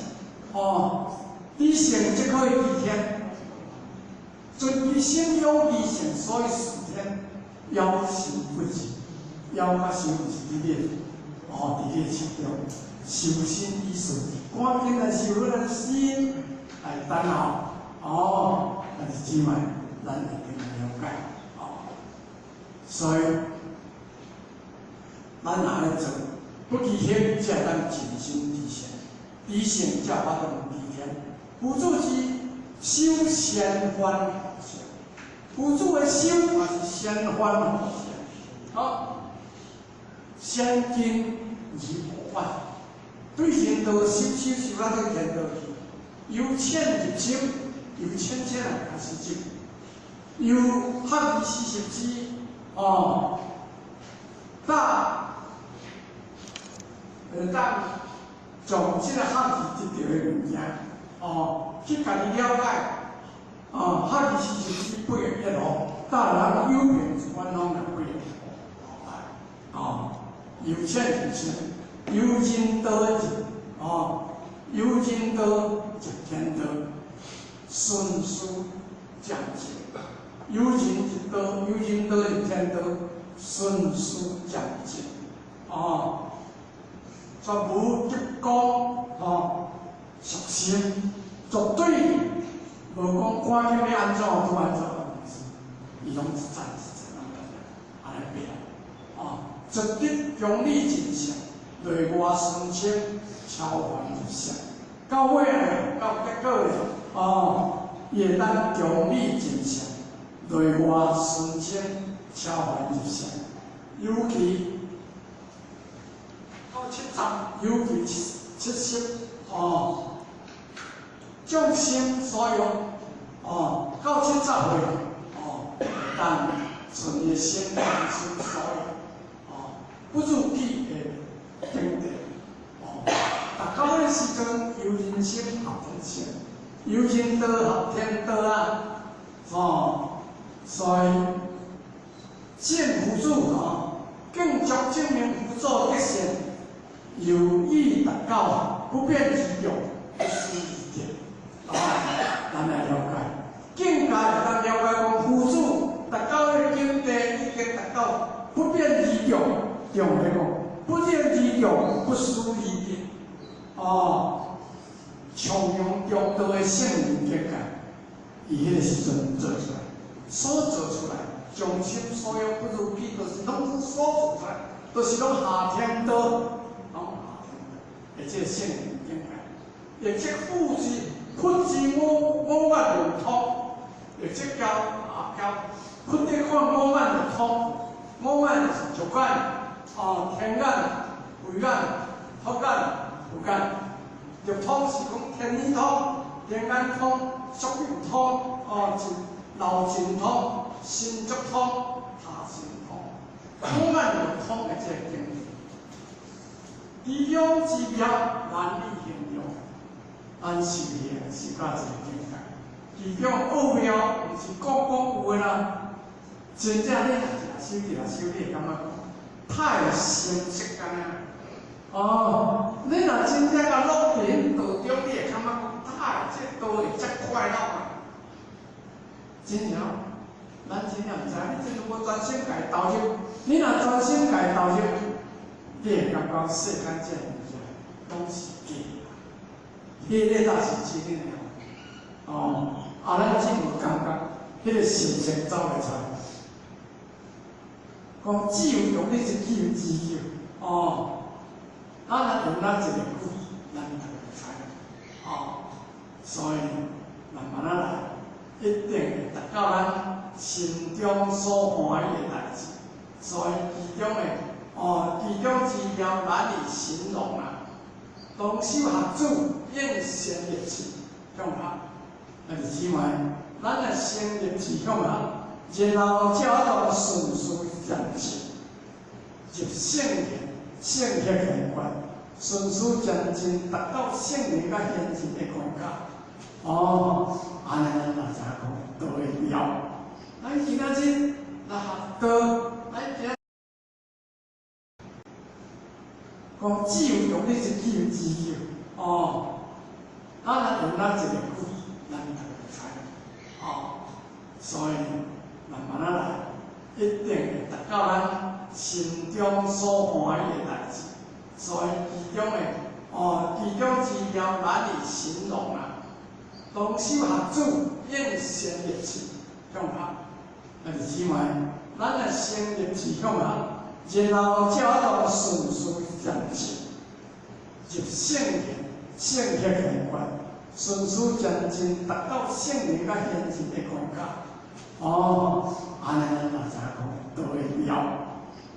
哦，知性則可以治天。盡其心養其性，所以事天。夭壽不二，夭佮壽是佇你，哦，佇你的手中，修身以事之，趕緊來修咱的心來等候，哦，但是姊妹，咱一定來了解，哦，所以咱若咧做，不欺騙，才會當盡心至善，至善才有法度治天。夫子是修善凡善，夫子的修嘛是善凡善，好，先进而後反，對天道修修修到對天道去，由淺入深，由淺淺來開始入，由漢字40字，哦，大，會當從這個漢字得著的物件，哦，去家己了解，哦，漢字40字8個一路，大人有憑官方來8個，哦，由淺入深，由真道入，哦，由真道入天道，順序漸進，由真入道，由真道入天道，順序漸進，哦，絕無急功，哦，屬心，絕對無講趕緊欲按怎就按怎，伊攏一層一層按呢變，哦，絕對強力真相，內外雙清，超凡入聖，到尾呢，到結果呢，哦，伊會當強力真相，內外雙清，超凡入聖，尤其到70，尤其70，哦，眾生所有，哦，到70歲，哦，會當存伊的心，眾生所有，哦，不如意的境地，哦，達到彼个時陣，由人心合天性，由人道合天道啊，哦，所以證夫子哦，更足證明夫子德性，由意達到不變其用，不思而得。哦，咱來了解，更加會當了解講夫子達到彼个境地，已經達到不變其用，中來講，不變其用，不思而得。哦，長陽中道的聖人境界，伊彼个時陣做出來，所做出來，眾生所有不如意，就是攏所做出來，都是攏下天道，攏下天道，而這個聖人境界，亦即佛之佛之五眼流通，亦即叫啊叫佛的看五眼就通，五眼就是肉眼、哦天眼、慧眼、法眼、無眼，六通是講天耳通、天眼通、宿命通、哦，腦神通、神足通、他心通，講咱六通的這個經驗，其中之妙難以形容，咱修行修到這個境界，其中奧妙毋是講講有的啦，真正你若一直修，一直修，你會感覺講太深色敢若。哦，你若真正共落佇道中，你會感覺講太這道會遮快樂啊！真正，咱真正毋知，你真正無專心共伊投入，你若專心共伊投入，你會感覺世間這物件攏是假，彼个才是真的。哦，啊，咱只有感覺彼个心情走袂出來，講只有用你一句字句，哦。啊，若用咱一个句，咱就會知，哦，所以慢慢仔來，一定會達到咱心中所歡喜的代誌。所以其中的，哦，其中之妙難以形容啊。當修學主應先立志向學，啊是姊妹，咱若先立志向學，然後才有法度順序漸進，入聖言。聖賢的關，順序漸進，達到聖人佮賢人的關卡。哦，按呢咱就知影講道的妙。咱今仔日來學道，咱今講只有用你一句字句，哦，啊，若用咱一个句，咱就會知。哦，所以慢慢仔來，一定會達到咱心中所歡喜的代誌，所以其中的哦，其中之妙難以形容啊。當修學主應先立志向學，啊是姊妹，咱若先立志向學，然後才有法度順序漸進，入聖言、聖賢的關，順序漸進，達到聖人佮賢人的關卡。哦，按呢咱就知影講道的妙。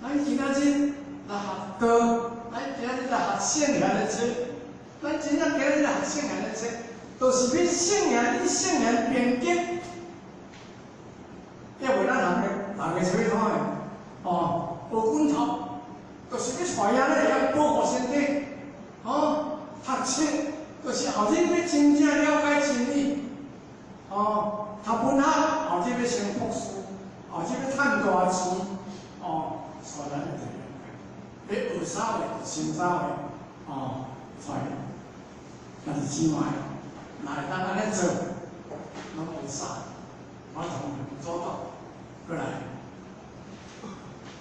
咱今仔日來學道，咱今仔日來學聖賢的冊，咱真正今仔日來學聖賢的冊，就是欲聖賢與聖賢並肩。要袂咱人个人个是欲怎的？哦，學滾頭，就是欲帶遐咧會曉保護身體。哦，學冊就是後日欲真正了解真理。哦，學文學後日欲成博士，後日欲趁大錢。哦。所以咱一定要學啥話就成啥話，哦，所以，兄弟姊妹，若會當按呢做，攏無啥，我同做到，過來，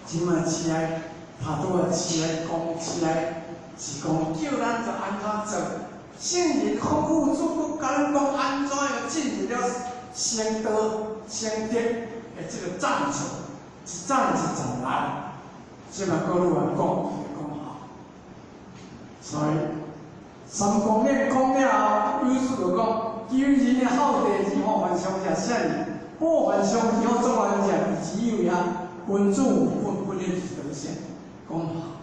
這擺起來，頭拄仔起來講起來，是講叫咱就按怎做，聖人孔夫子閣共咱講按怎樣進入了成道成德的這個戰場，一站一站來。這擺閣愈來講，講好，所以三公咧講了後，有師就講：求人的孝弟如何凡上者聖人，報凡上如何作願者，只有遐君子有本本的德性，講好，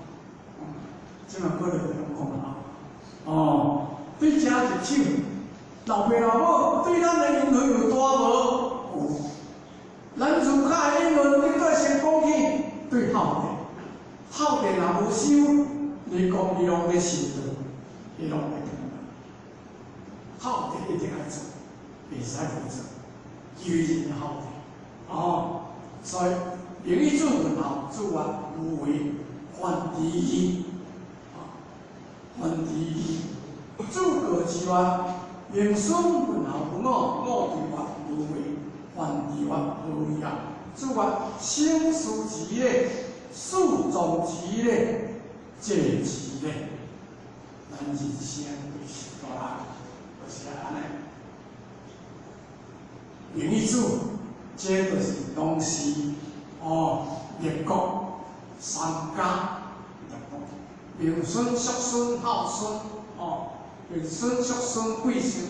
這擺閣來講好。哦，對遮入手，老爸老母對咱的恩惠有大無？有。咱自卡的恩惠，你對先講起，對孝弟。孝弟若無修，你講伊攏咧修道，伊攏會斷。孝弟一定愛做，袂使無做，求人孝弟。哦，所以明義主問孝，主曰無為，凡之義，凡之義。主過之曰：明孫問孝問我，我對曰無為，凡之曰何為孝？主曰：生死之禮。四從之禮，戒之禮，咱人生就是大人，就是按呢。明義主，這就是當時哦，列國三家，列國明孫、叔孫、孝孫，哦，明孫、叔孫、貴孫，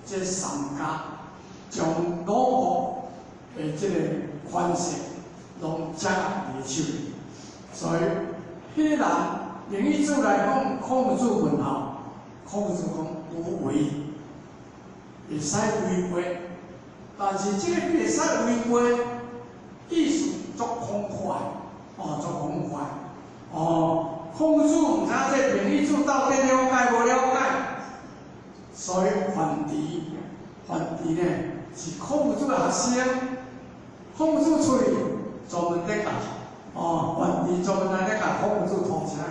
這三家將魯國的這個權勢攏掌握佇手裡。所以，彼個人明義主來講，孔子問孝，孔子讲无为，会使为过，但是这个袂使为过，意思足空泛，哦，足空泛，哦。孔子毋知影这明义主到底了解无了解，所以范池，范池呢是孔子的学生，孔子出去专门咧教，哦，范池专门来咧共孔子拖车，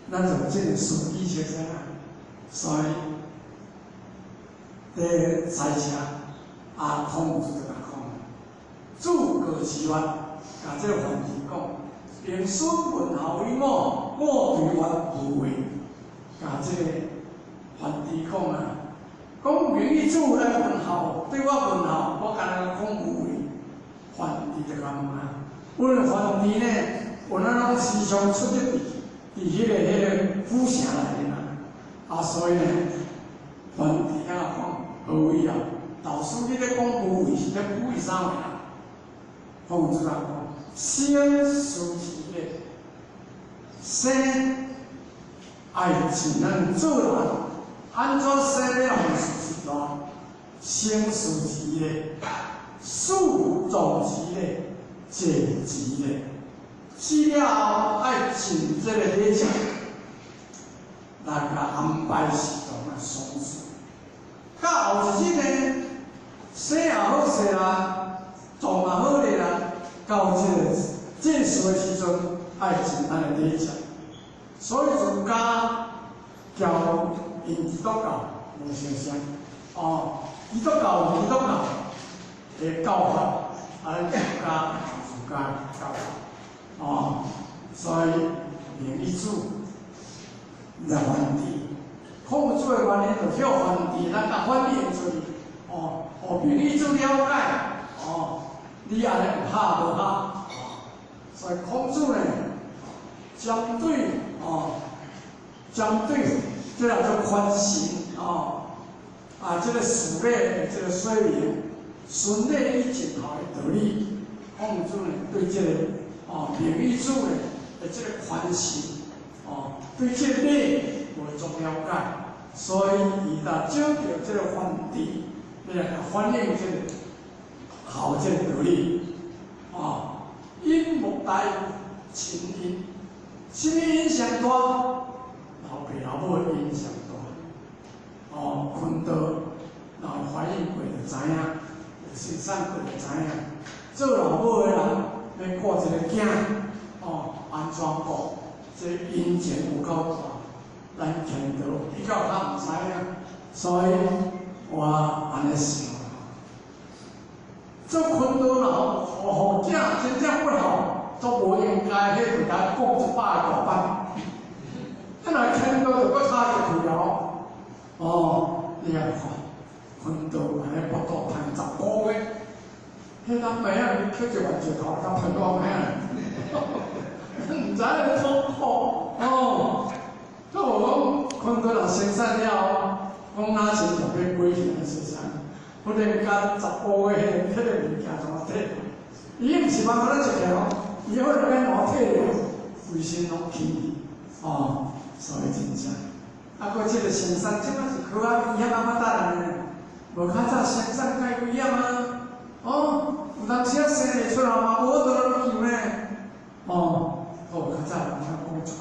咱就这个顺记学生啊，所以咧赛车，啊，孔子就共讲，子过其曰，共这个范池讲。明师问孝于我，我对曰无为。共这个范池讲啊，讲明义主来问孝，对我问孝，我干焦讲无为。范池就共问啊，阮范池呢，有咱拢时常出入伫彼个府城内面啊，啊，所以呢，范池啊讲何为啊？老师你咧讲无为是咧故意啥物啊？孔子啊讲。生事其的，生爱尽咱做人，按怎生要予事实大？生事其的，死壮其的，贱其的，死了后爱尽这个礼节，来共安排适当的丧事。到后一日呢，生也好势啦，葬也好咧啦。到这个祭祀的时阵，爱尽咱的礼节。所以儒家教用基督教无相像，哦，基督教有基督教的教法，啊，儒家儒家教法，哦，所以明义主来范池，孔子的原因就叫范池来共反映出去，哦，予明义主了解，哦。你按呢有合无合？所以孔子呢，针对哦，针对这个叫宽刑哦，啊，这个事理的这个说明，顺理以尽孝的道理，孔子呢对这个哦明义主呢的这个宽刑哦，对这个理无足了解，所以伊就找著这个范池来反映这个。孝这个道理，啊，因莫大于亲因，啥物因上大？老爸老母的因上大。哦，坤道若有反应过就知影，有生产过就知影。做老母的人欲顾一个囝，哦，按怎顾？这因情有够大，咱天道比较较毋知影，所以我按呢想。做坤道若予囝真正不孝，足无应该，彼就共讲100个大板。啊，若天道就阁差一气哦。哦，你也看，坤道按呢腹肚趁10个月，彼咱妹仔去捡一块石头，甲喷我妹仔，毋知影痛苦哦。阁无讲坤道若生产了后，讲哪亲像欲过去按生产。忽然间10个月，彼个物件从啊退，伊毋是慢慢咧一个哦，伊忽然间换退了，规身拢起去，哦，所以真正，啊，阁这个生产，这摆是科学医学啊发达呢，无较早生产介危险啊，哦，有当时啊生袂出来嘛，无法度来救呢，哦，好较早人讲一句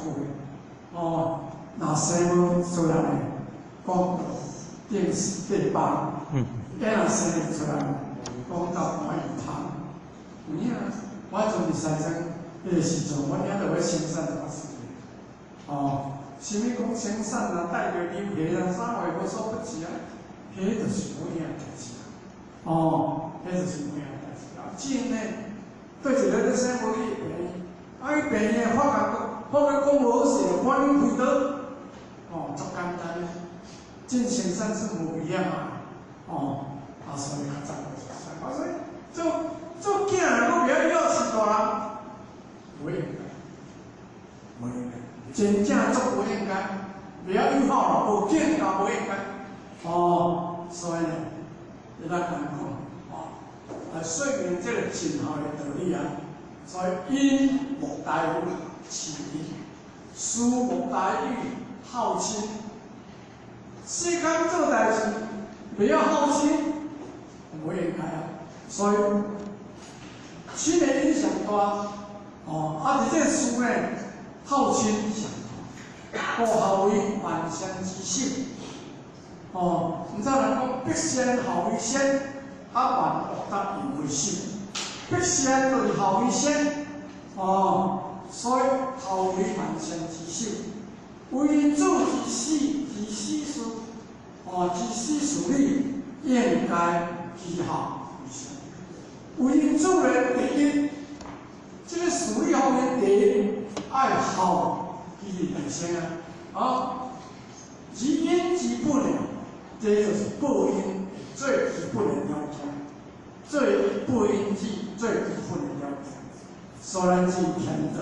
话，哦，若生无出来，讲定死八百。囡仔生会出来，讲到欢喜通，有影。我迄阵伫西庄，彼个时阵，阮囝著欲生产就死。哦，啥物讲生产啊，带著流血啊，啥话无所不至啊，彼就是有影代志啊。哦，彼就是有影代志啊。真的，对一个咧生无去病院，啊去病院发觉发觉讲无好势，赶紧开刀。哦，足简单。进生产是无危险啊。哦，啊，所以较早就是，啊，所以做做囝的，阁袂晓要饲大人，无应该，无应该，真正足无应该，袂晓友好咯，无见教无应该，哦，所以呢，你来讲讲，哦，来说明这个尽孝的道理啊，所以因莫大于亲，事莫大于孝亲。世間做代誌，袂曉孝親，無應該啊。所以親的影響大，哦，啊，佇這事呢，孝親上大，故孝為萬善之首。哦，毋知人講必先孝為先，啊，萬惡得因為首。必先就是孝為先，哦，所以孝為萬善之首。為子之死之死事，哦，之死事理，應該其孝為先。為子的第一，這個事理方面第一，愛孝其實為先啊，啊，積陰之本呢，這就是報應最基本的條件，最報應之最基本的條件。所以咱是天道，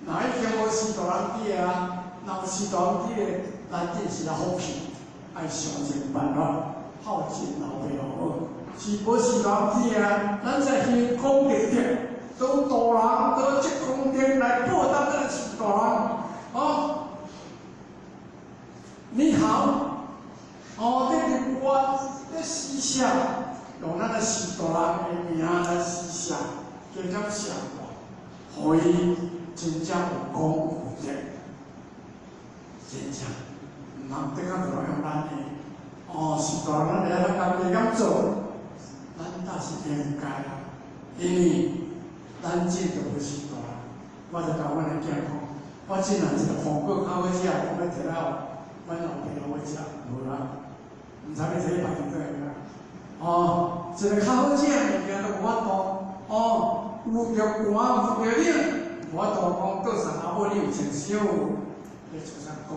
若已經無序大人佇个啊，若有序大人佇个，咱真是來福氣，愛想盡辦法孝敬老爸老母。是無序大人佇个啊，咱才行功德德，當大人當積功德來報答咱的序大人，哦。你好，哦，你立願，你施捨，用咱的序大人的名來施捨，加減捨願，予伊真正有功有德，真正毋通得到就用咱的，哦，序大人咱會曉咱加減做，咱倒是應該啊，因為咱這就無序大人，我就共阮的囝講，我這若一個糖果較好食，我欲摕來阮老爸老母食，無啦，毋知欲摕去別佗啦。哦，一個較好食的物件都無法度，哦，有著寒，有著冷，無法度講倒送阿母你有穿少，你做啥講？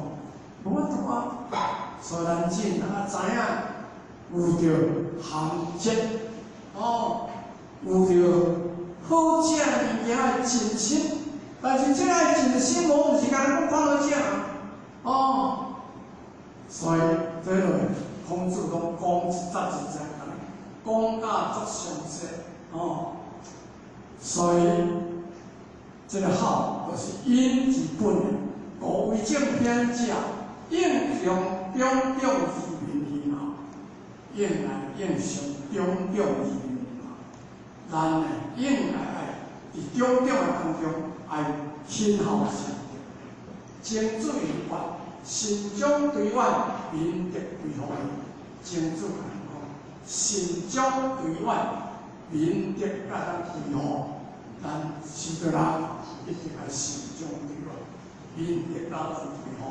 無法度啊。所以咱真啊知影，有著含節，哦，有著好食物件的盡心，但是這個盡心，無毋是干焦講看好食，哦。所以，這個孔子攏講一節一節，講甲足詳細，哦。所以，這個孝就是陰之本，故為正偏者，應用種種之民去孝，應來應上種種之民孝。咱呢，應該愛佇種種的當中愛親孝善德，精準法。善終對遠，民德歸乎伊。精準來講，善終對遠，民德才當歸乎。咱序大人一定愛善終對遠，民德才當歸乎。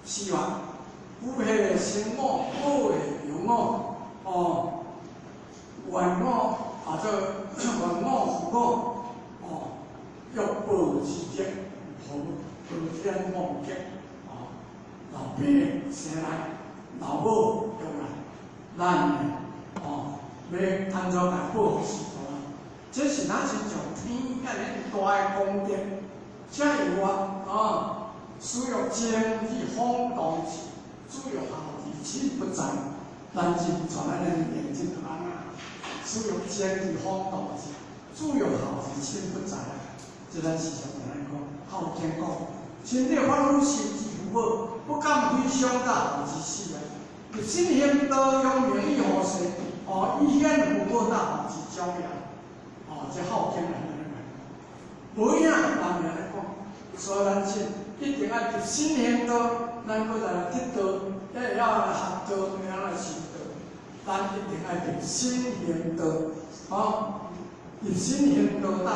四願，夫系生我，母系養我，哦，願我啊做願我父母，哦，欲報之德，好。報天望德，哦，老爸生來，老母養來，咱呢，哦，欲按怎來報序大人？這是咱親像天遐爾大的功德，才有啊，哦，需欲精以訪當時，子欲孝而親不在，咱真傳咱的認真就按怎？子欲精以訪當時，子欲孝而親不在啊！這咱時常按呢講，孝經講。身體髮膚生之父母，不敢非傷大孝之始啊！立身行道，揚名以後世，哦，以顯父母大孝之長也。哦，這孝經來按呢講，無影人按呢講，所以咱是一定愛立身行道，咱閣來得道，會曉來學道，會曉來修道。咱一定愛立身行道，哦，立身行道，達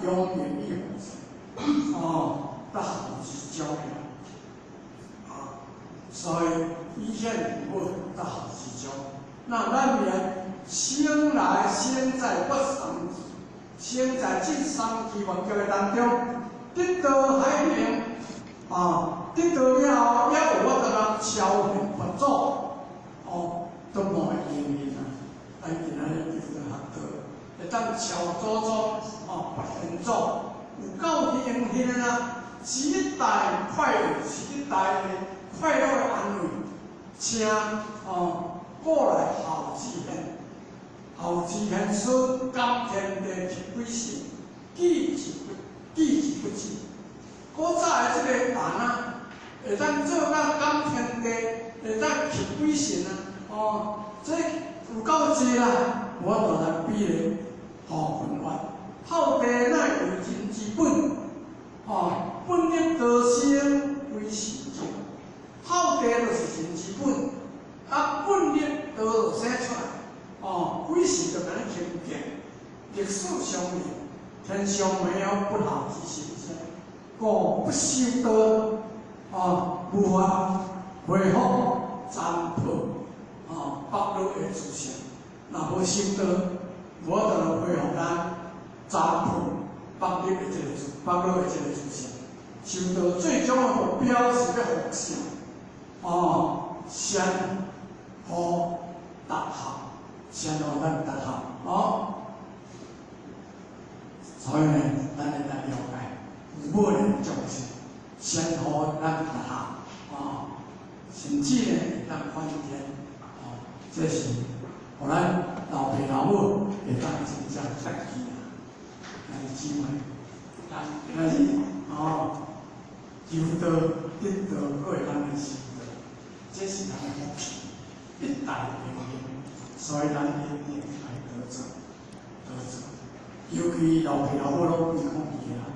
揚名以後世，哦。大孝之長啊，所以以顯父母大孝之長。那咱免生來生在不喪志，生在這喪氣萬劫的當中，得道海明啊，得道了後也有法度來超現佛祖，哦，都無會應驗啊。咱今仔日得道學道，會當超祖宗哦，拔賢祖，有夠應現啊！是一大快樂，是一大的快樂的安慰，請哦過來孝之賢，孝之賢孫感天地泣鬼神，記之不記之不止。古早的這個人啊，會當做到感天地，會當泣鬼神啊！哦，這有夠濟啦，無法度來比咧。吼，分法，透地乃為人之本，吼，本立道生歸神眾，透地就是人之本，啊，本立道就生出來，哦，鬼神就共你親近，歷史上面，天上沒有不老之神仙，故不修道，哦，無法恢復殘破，哦，北落的自性，若無修道，無法度來恢復咱殘破北入的這個自，北落的這個自性。修道最終的目標是欲復聖，哦，先予達合，先予咱達合，哦。所以呢，咱會當了解，母連眾生，先予咱達合，哦，甚至呢會當翻天，哦，這是予咱老爸老母會當真正得意啊！兄弟姊妹，咱今仔日哦，求道得道，閣會當來修道，這是咱的福氣，一代永恆，所以咱一定愛多做，多做。尤其老爸老母攏歸空去啊，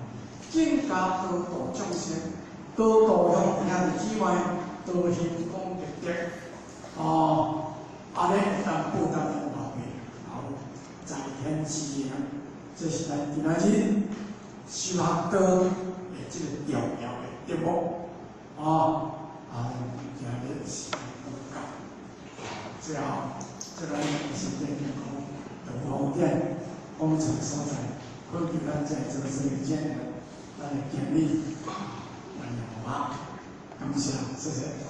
更加多度眾生，多度兄弟姊妹，多行功德德，哦，按呢會當報答咱老爸老母在天之靈，這是咱今仔日修學道的這個重要的題目，哦，啊，今日時間都到，最後，這咱身體健康，就方便工程所在，懇求咱在座所有者，咱的敬禮，咱的好，感謝，謝謝。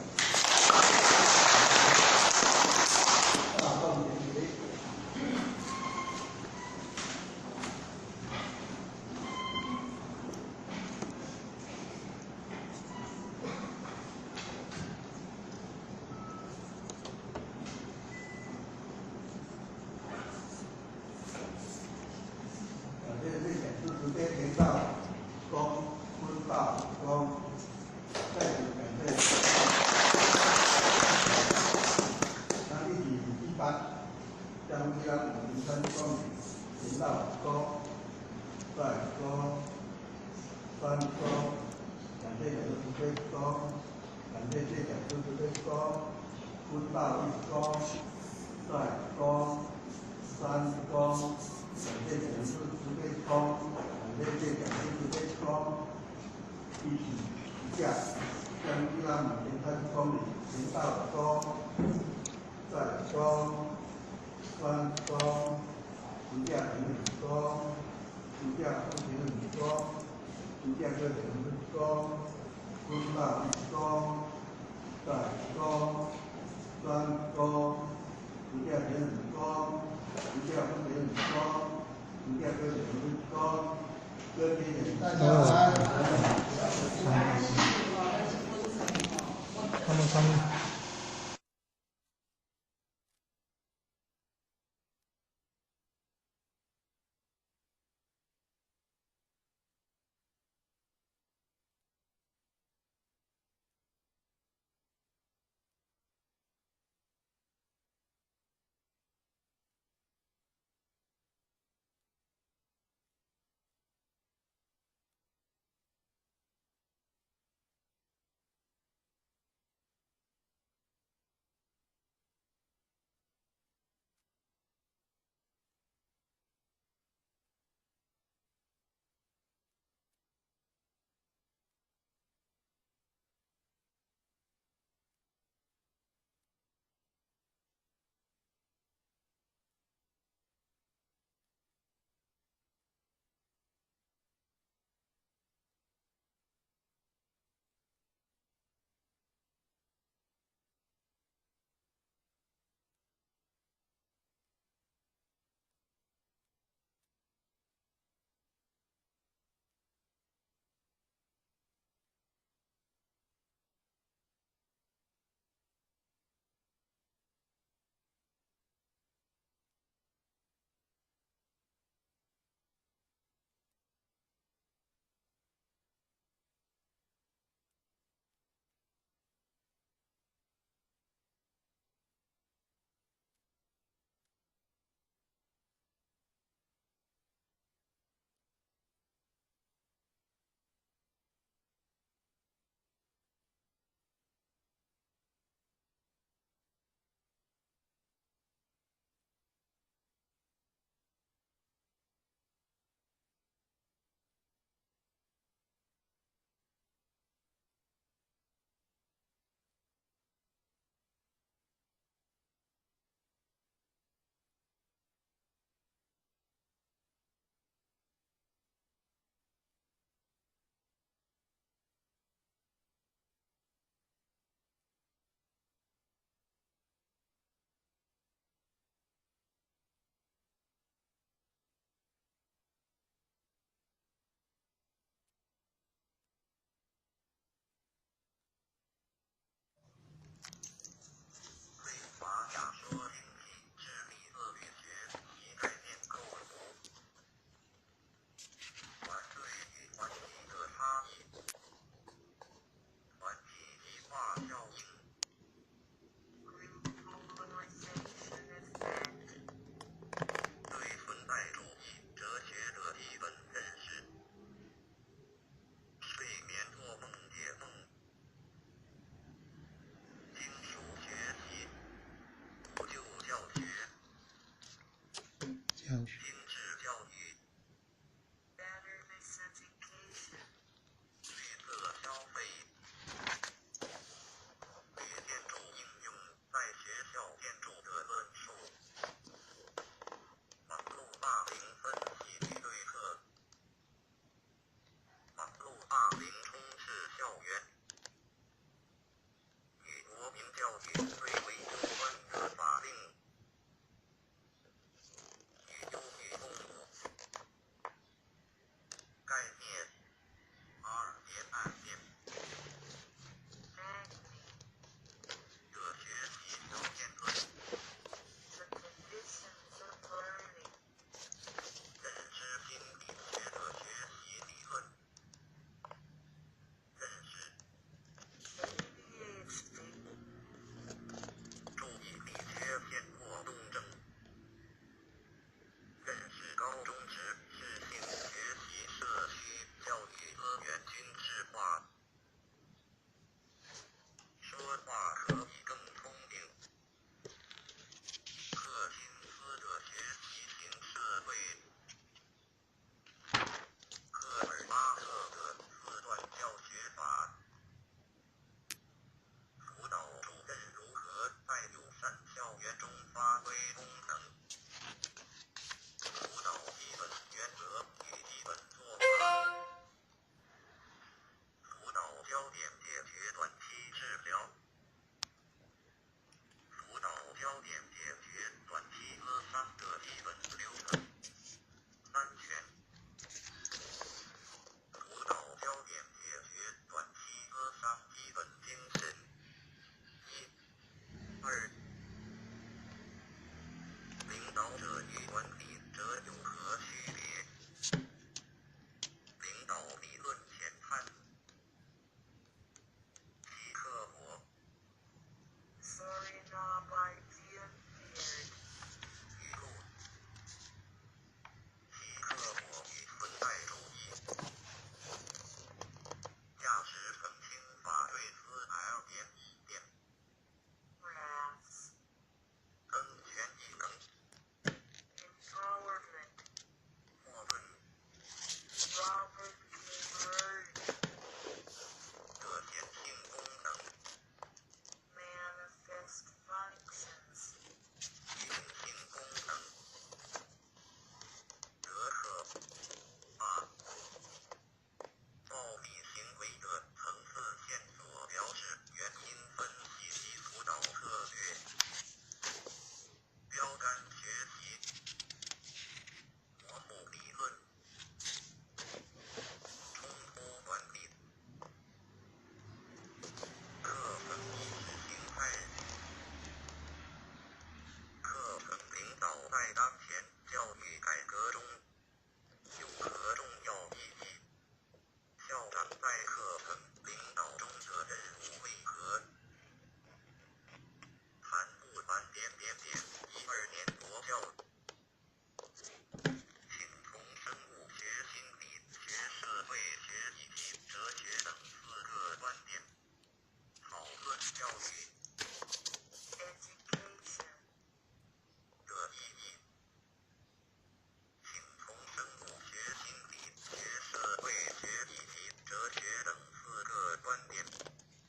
Education.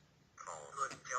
Mishired.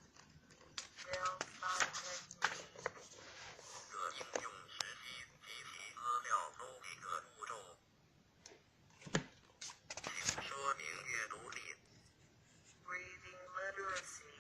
Essay. Delphi technique. Reading literacy.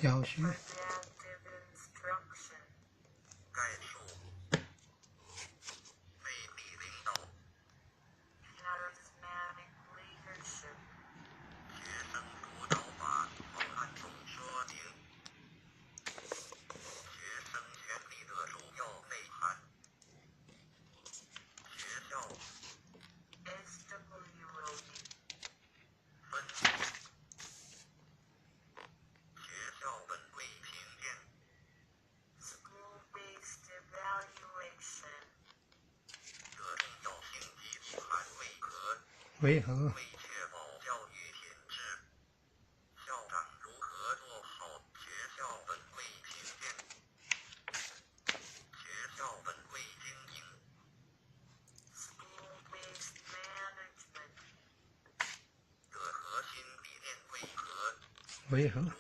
教學。 Adaptive instruction. Charismatic leadership. SWOT. School-based evaluation. 為何？ School-based management. 為何？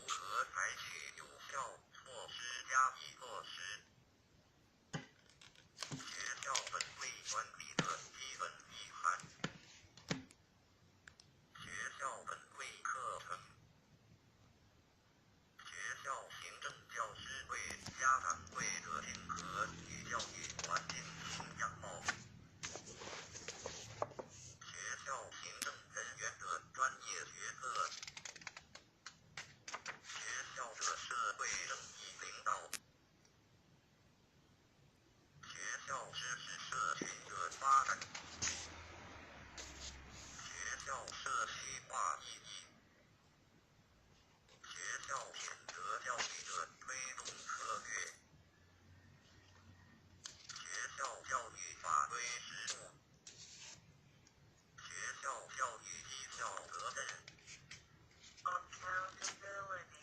Accountability.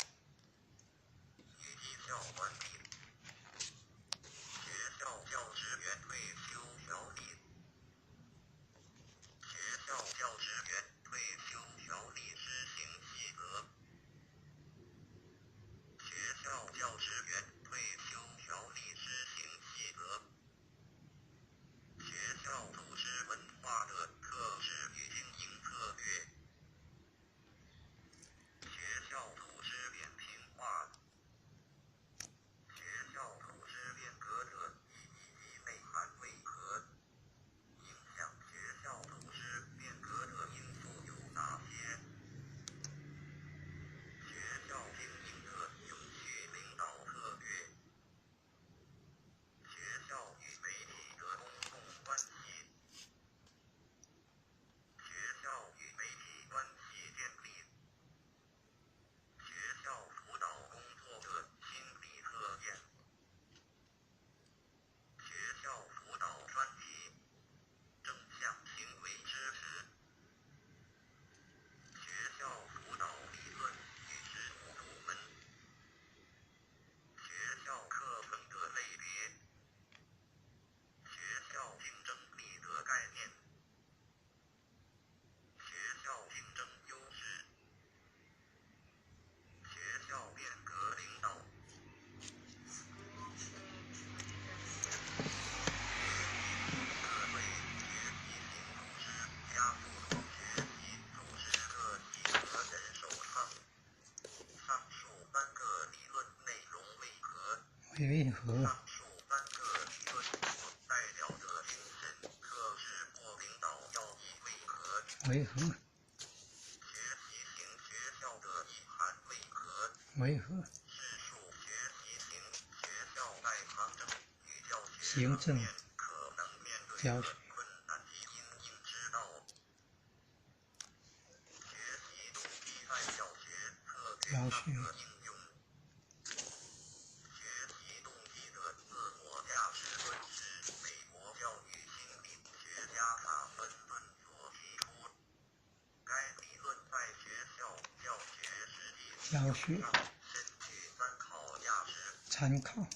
為何？為何？為何？行政教學。教學。教學。參考。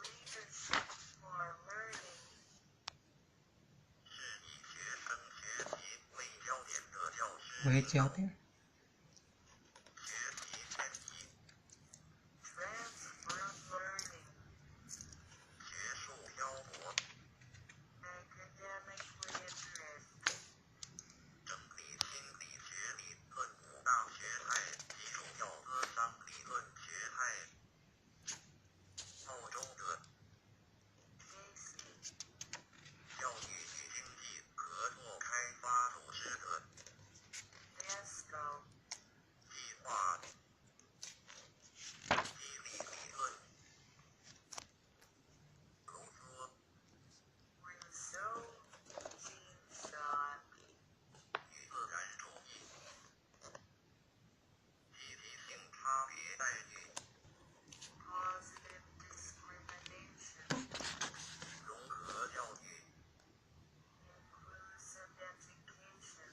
Leadership for learning. 為焦點。 Transfer learning. Academically interest. Casey. Desco. Rousseau. Jean-Jacques. Positive discrimination. Inclusive education.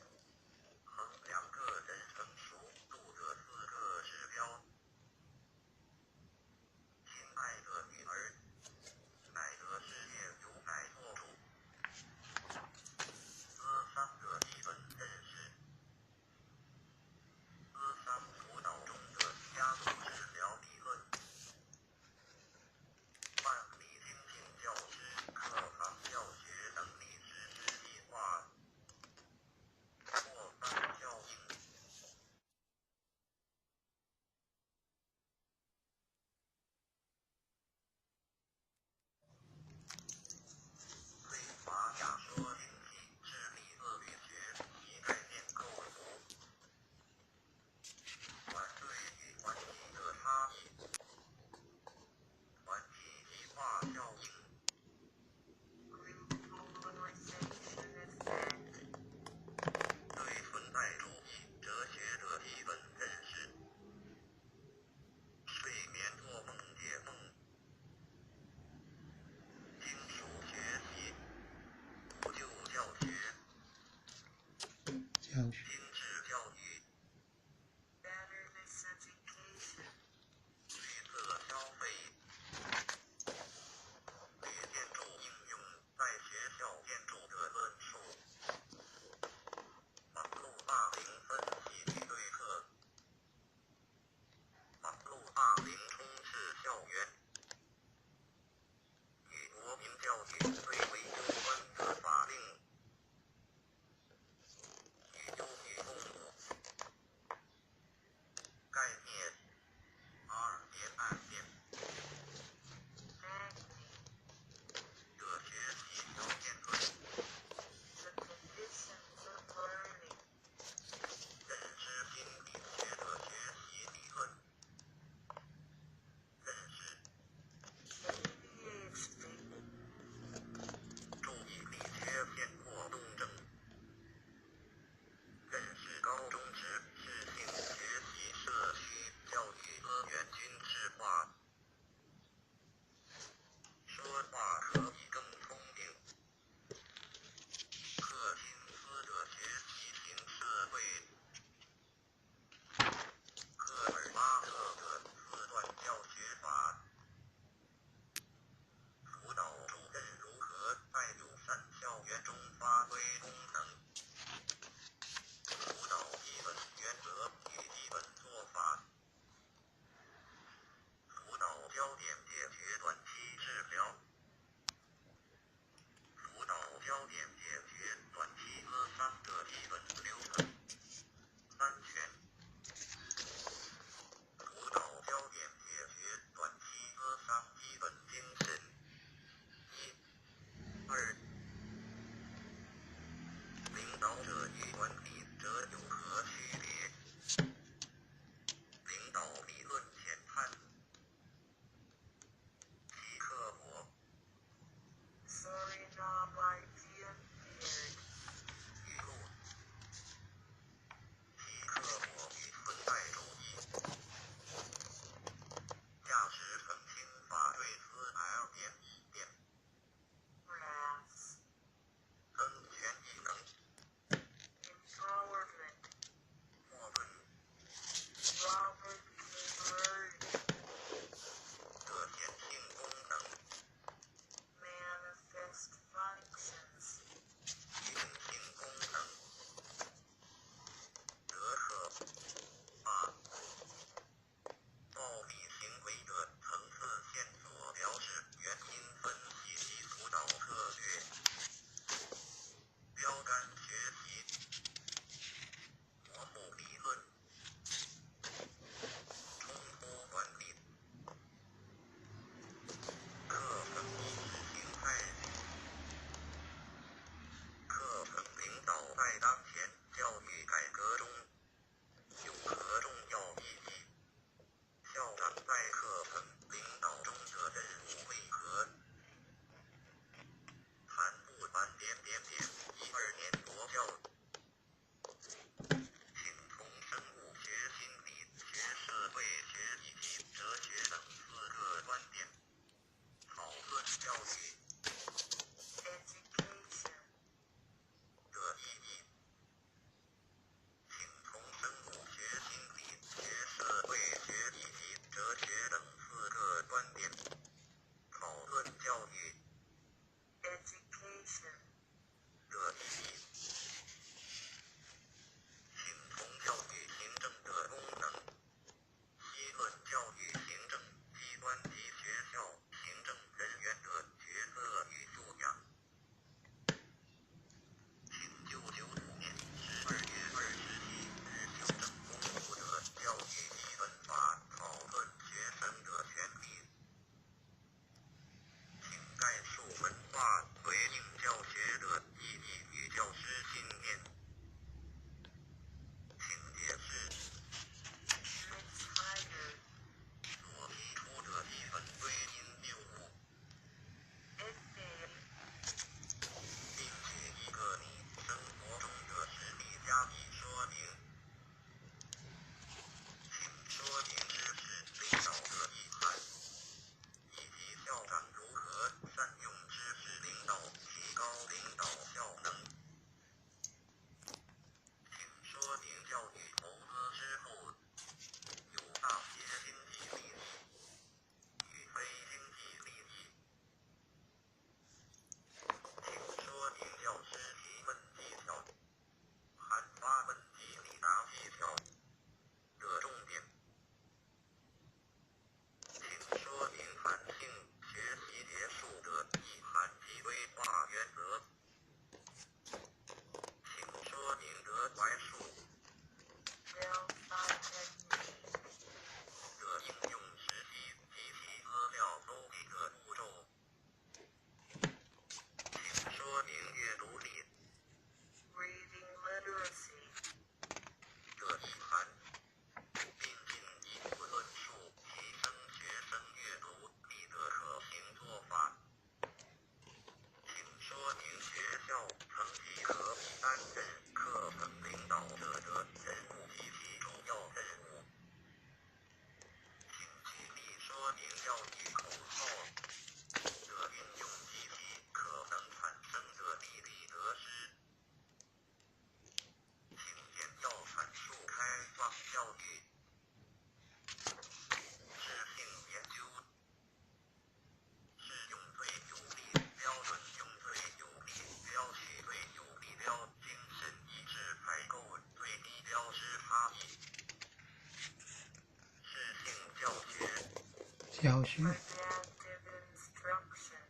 教學。 Adaptive instruction.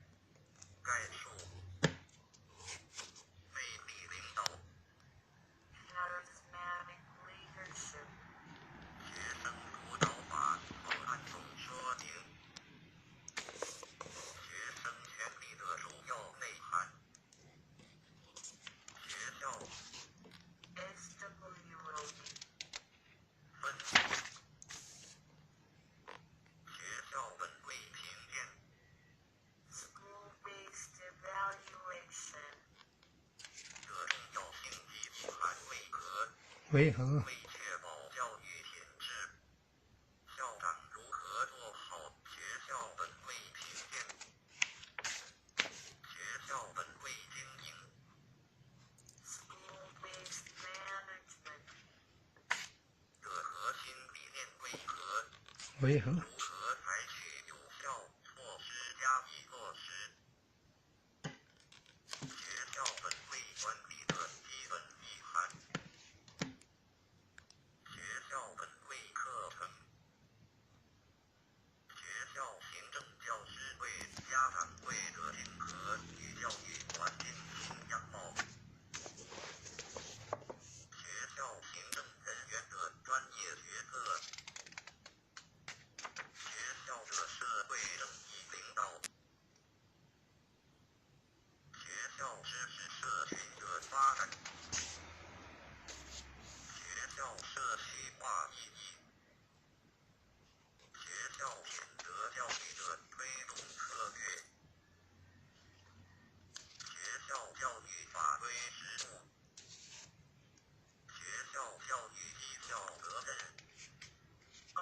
Charismatic leadership. SWOT. School-based evaluation. 為何？ School-based management. 為何？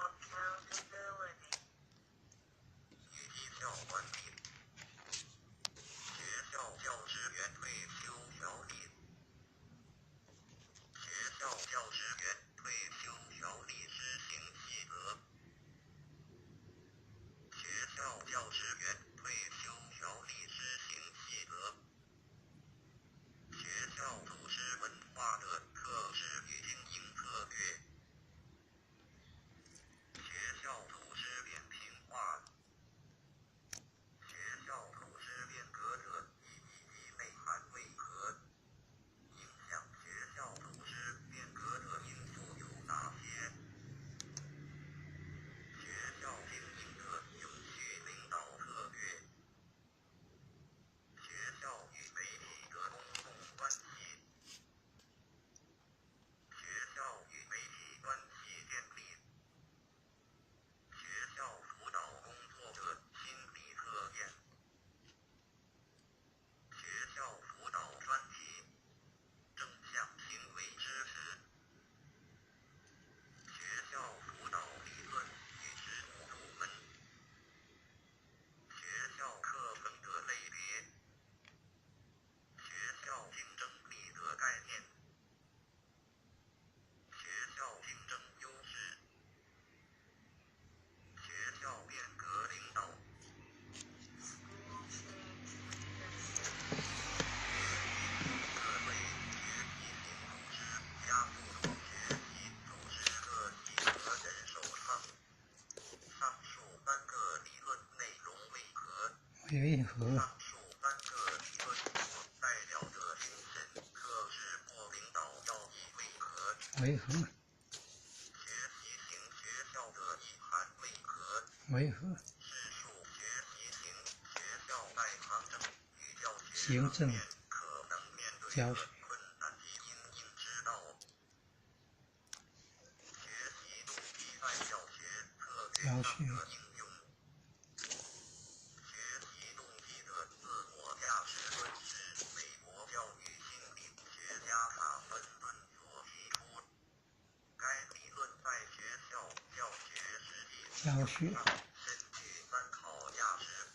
Accountability. School change leadership. 為何？為何？為何？行政教學。教學。教學。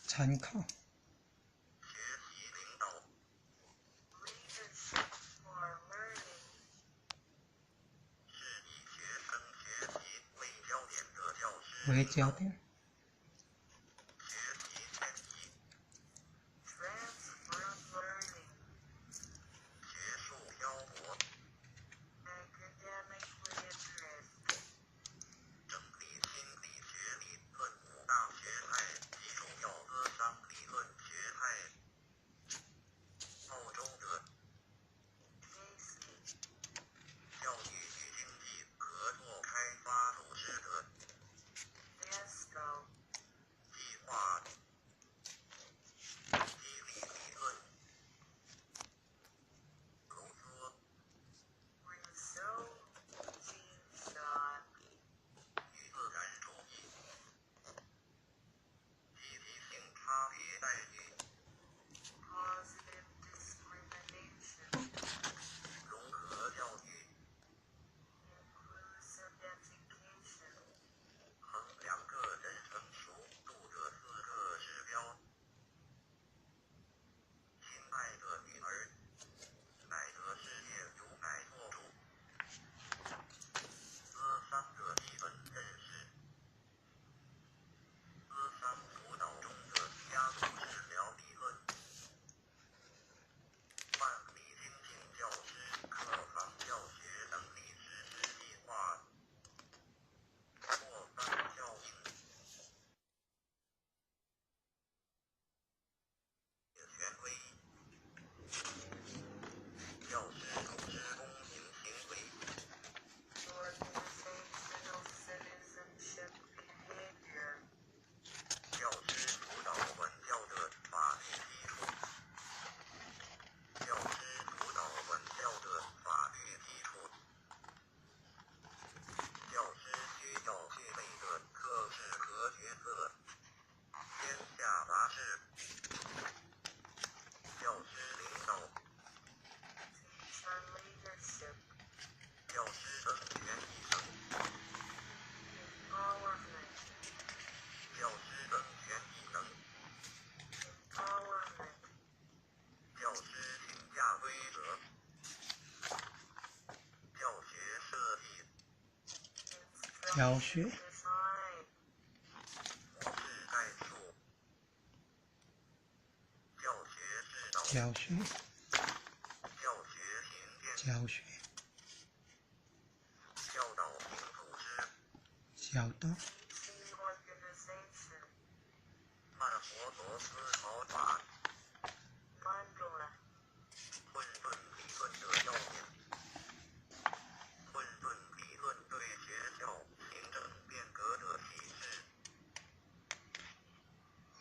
參考。 Leadership for learning. 為焦點。 Transfer of learning. Academically addressed. 教學。 Design. 教學。教學。教導。 Teaching organization. Mandala.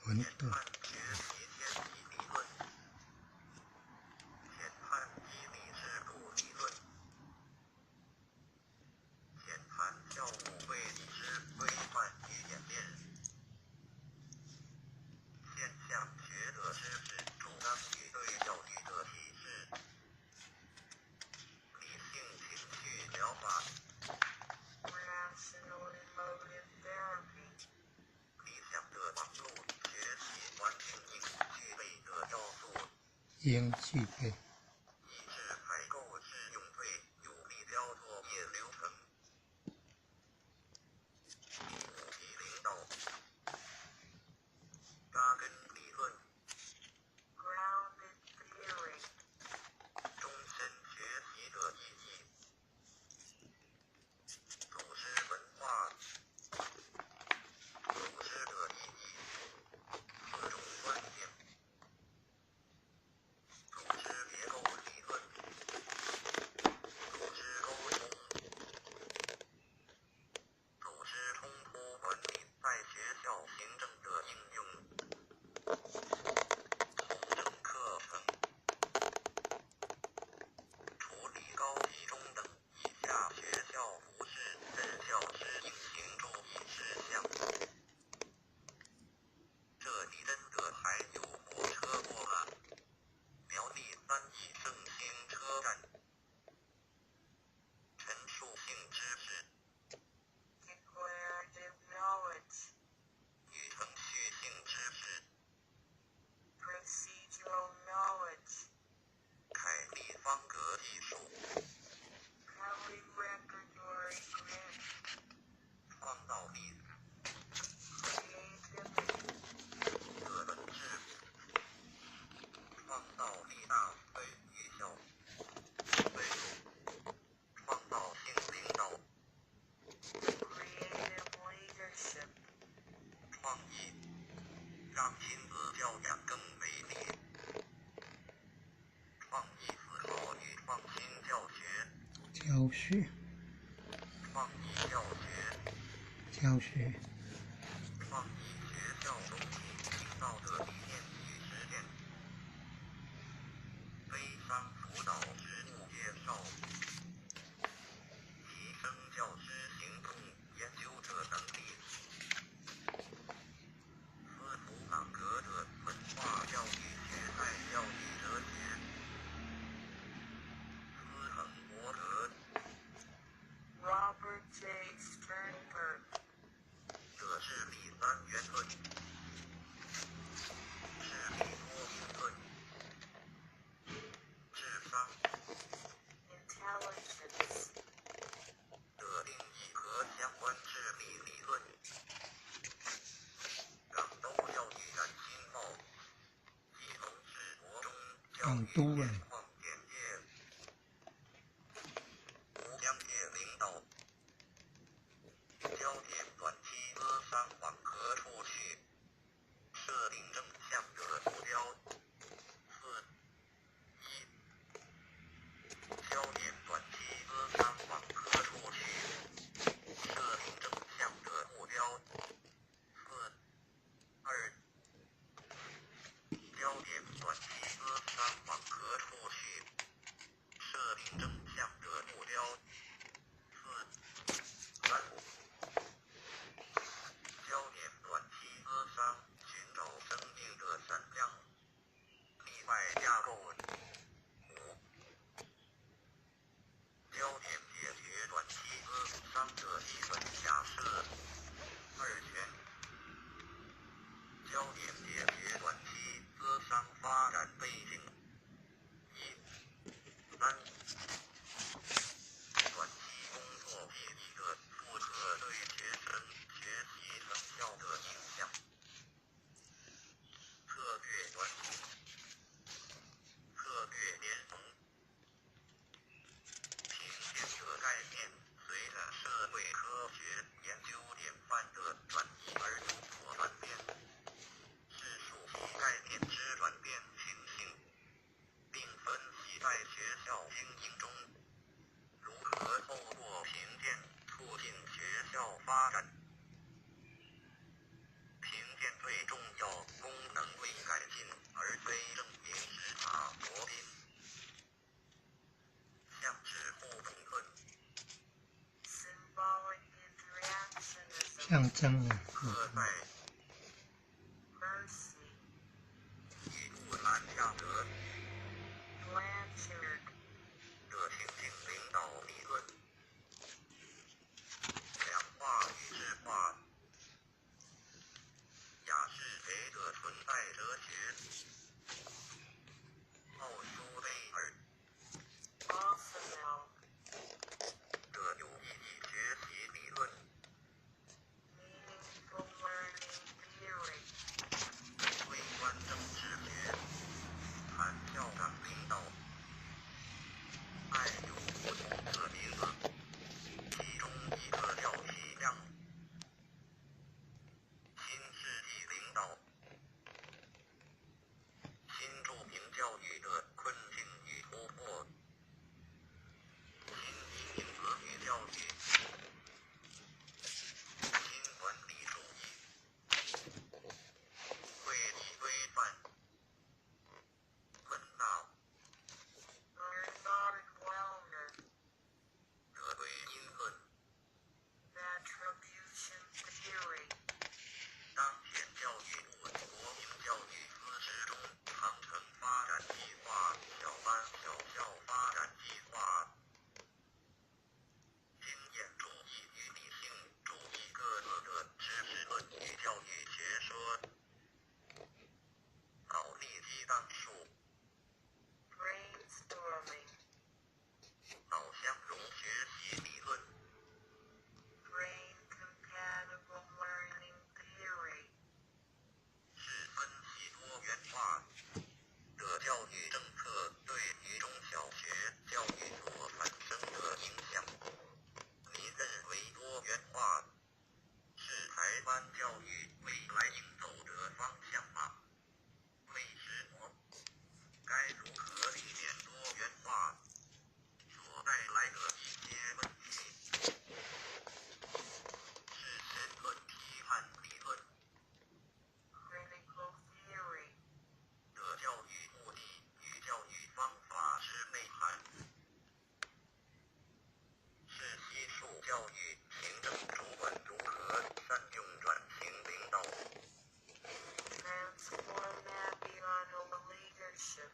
混沌。 Rational emotive therapy. 應具備。 Grounded theory. Declarative knowledge. Procedural knowledge. Poly-repertory grid. Creativity. Creative leadership. 教學。教學。 Robert J. Sternberg. Intelligence. 港都啊。象徵啊。 Percy. Blanchard. Arsenal. Meaningful learning theory. Bernard Wellner. Attribution theory. Brainstorming. Brain compatible learning theory. Critical theory. Transformational leadership.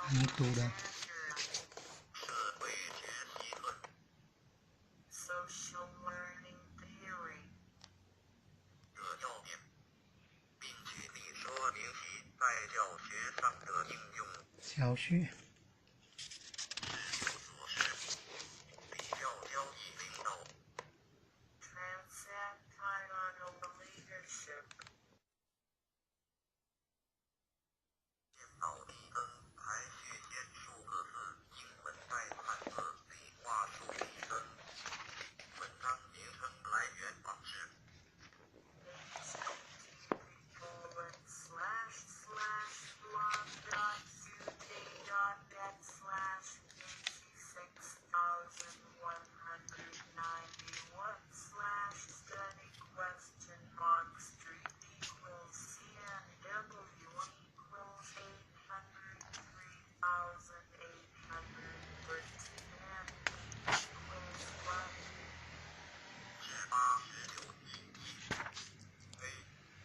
你讀啦。 Alexander. Social learning theory. 小學。 Transactional leadership. http://blog.uk.net/86,191/study?street=CNW=803813 and p=1.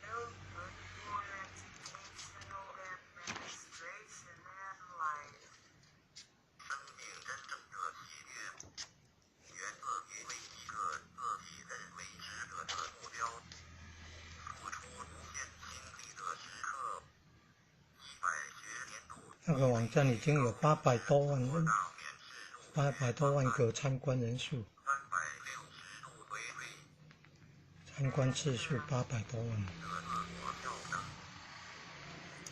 Notebook for Educational Administration and Life. 那個網站已經有八百多萬人，800多萬個參觀人數，參觀次數800多萬。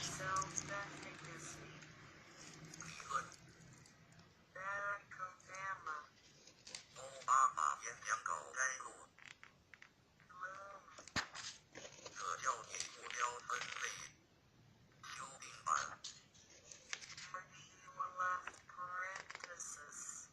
Self-efficacy. Barack Obama. Bloom. Left parenthesis.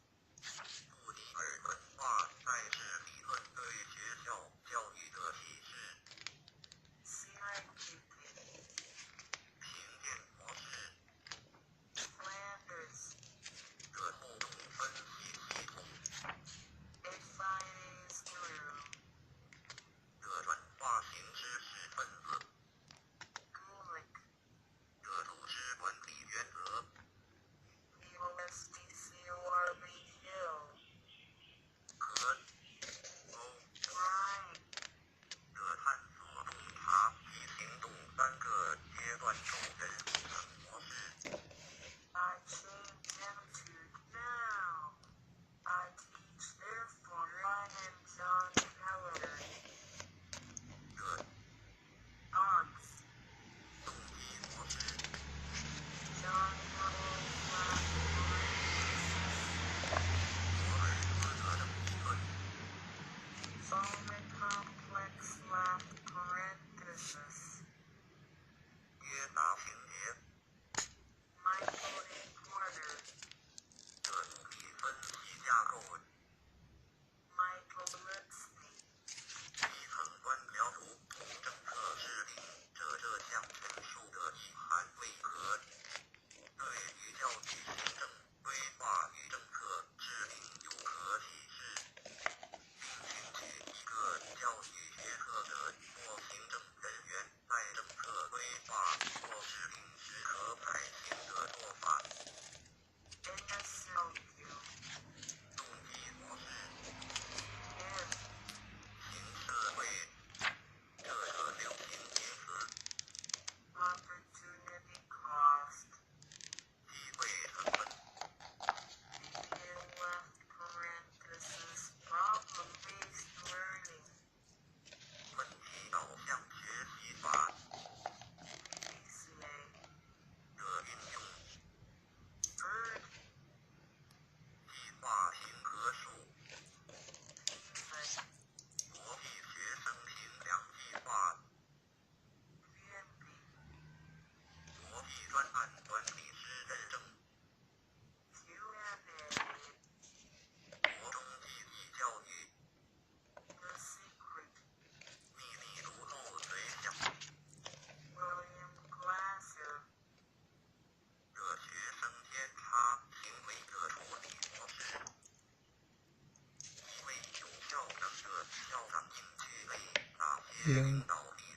英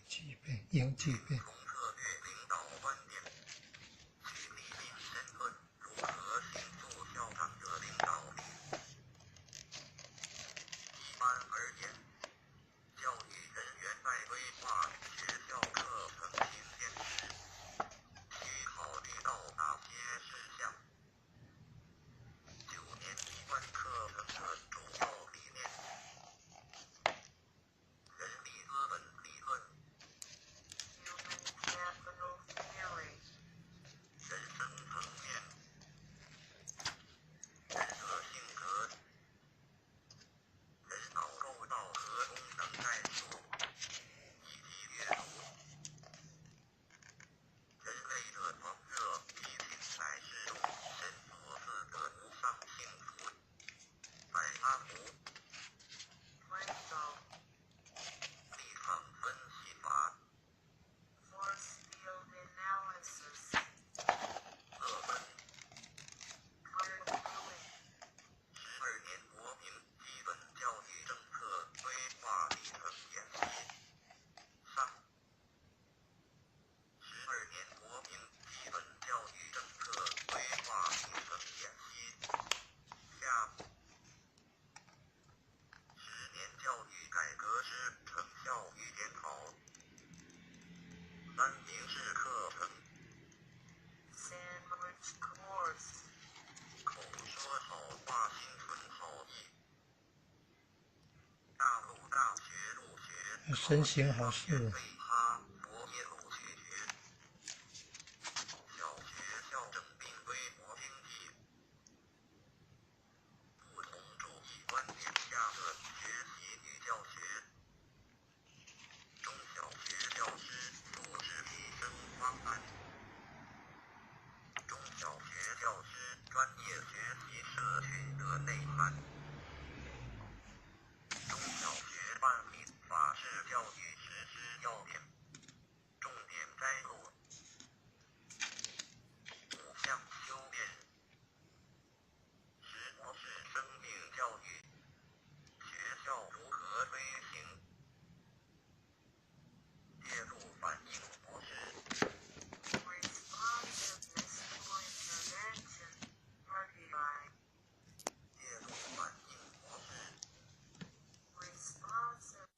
巨變，英巨變。 Human capital theory. Plato. Force field analysis. Clear. Sandwich course. 身行好事。 Responsiveness to intervention. RBI. Responsive.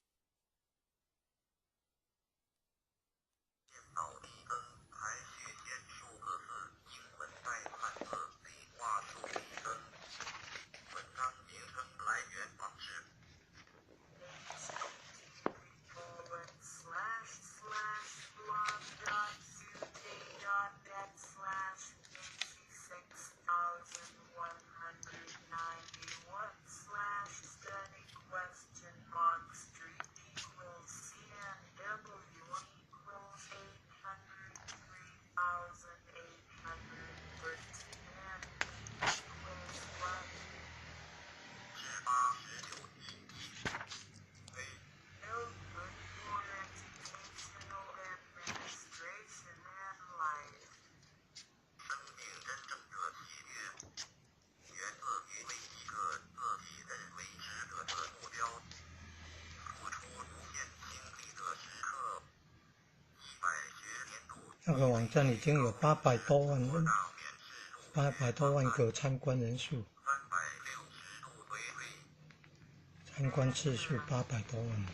http://blog.sute.net/86,191/study?street=CNW=803813 and p=1. Notebook for Educational Administration and Life. 那個網站已經有800多萬人，800多萬個參觀人數，參觀次數800多萬。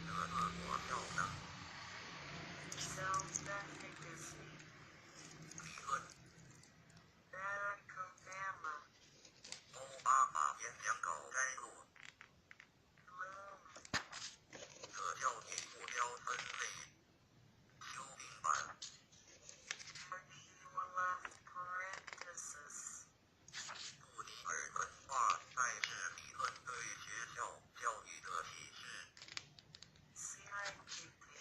Self-efficacy. Barack Obama. Bloom. Argue left parenthesis. CIPP.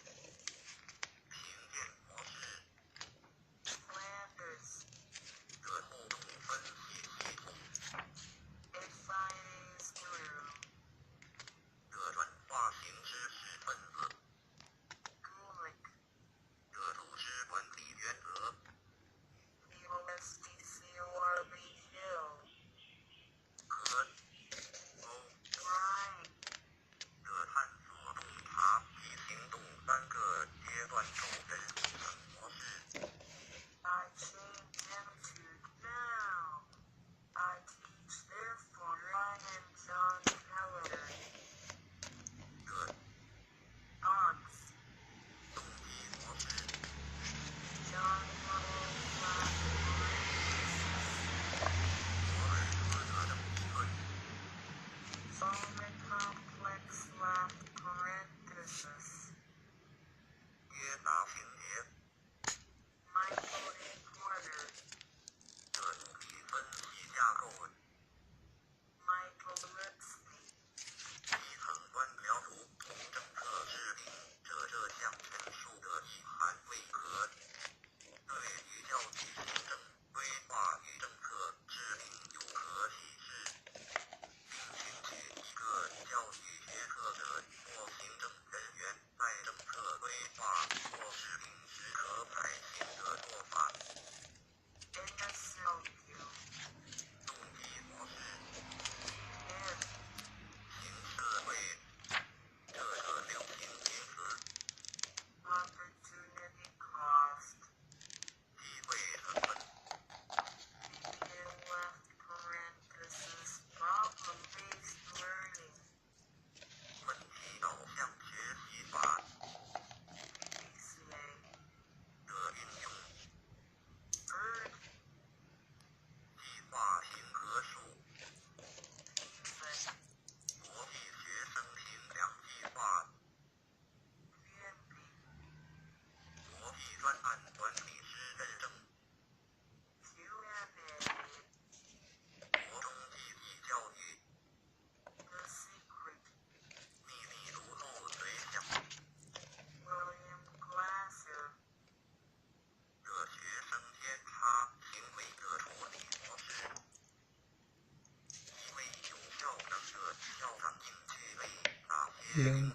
應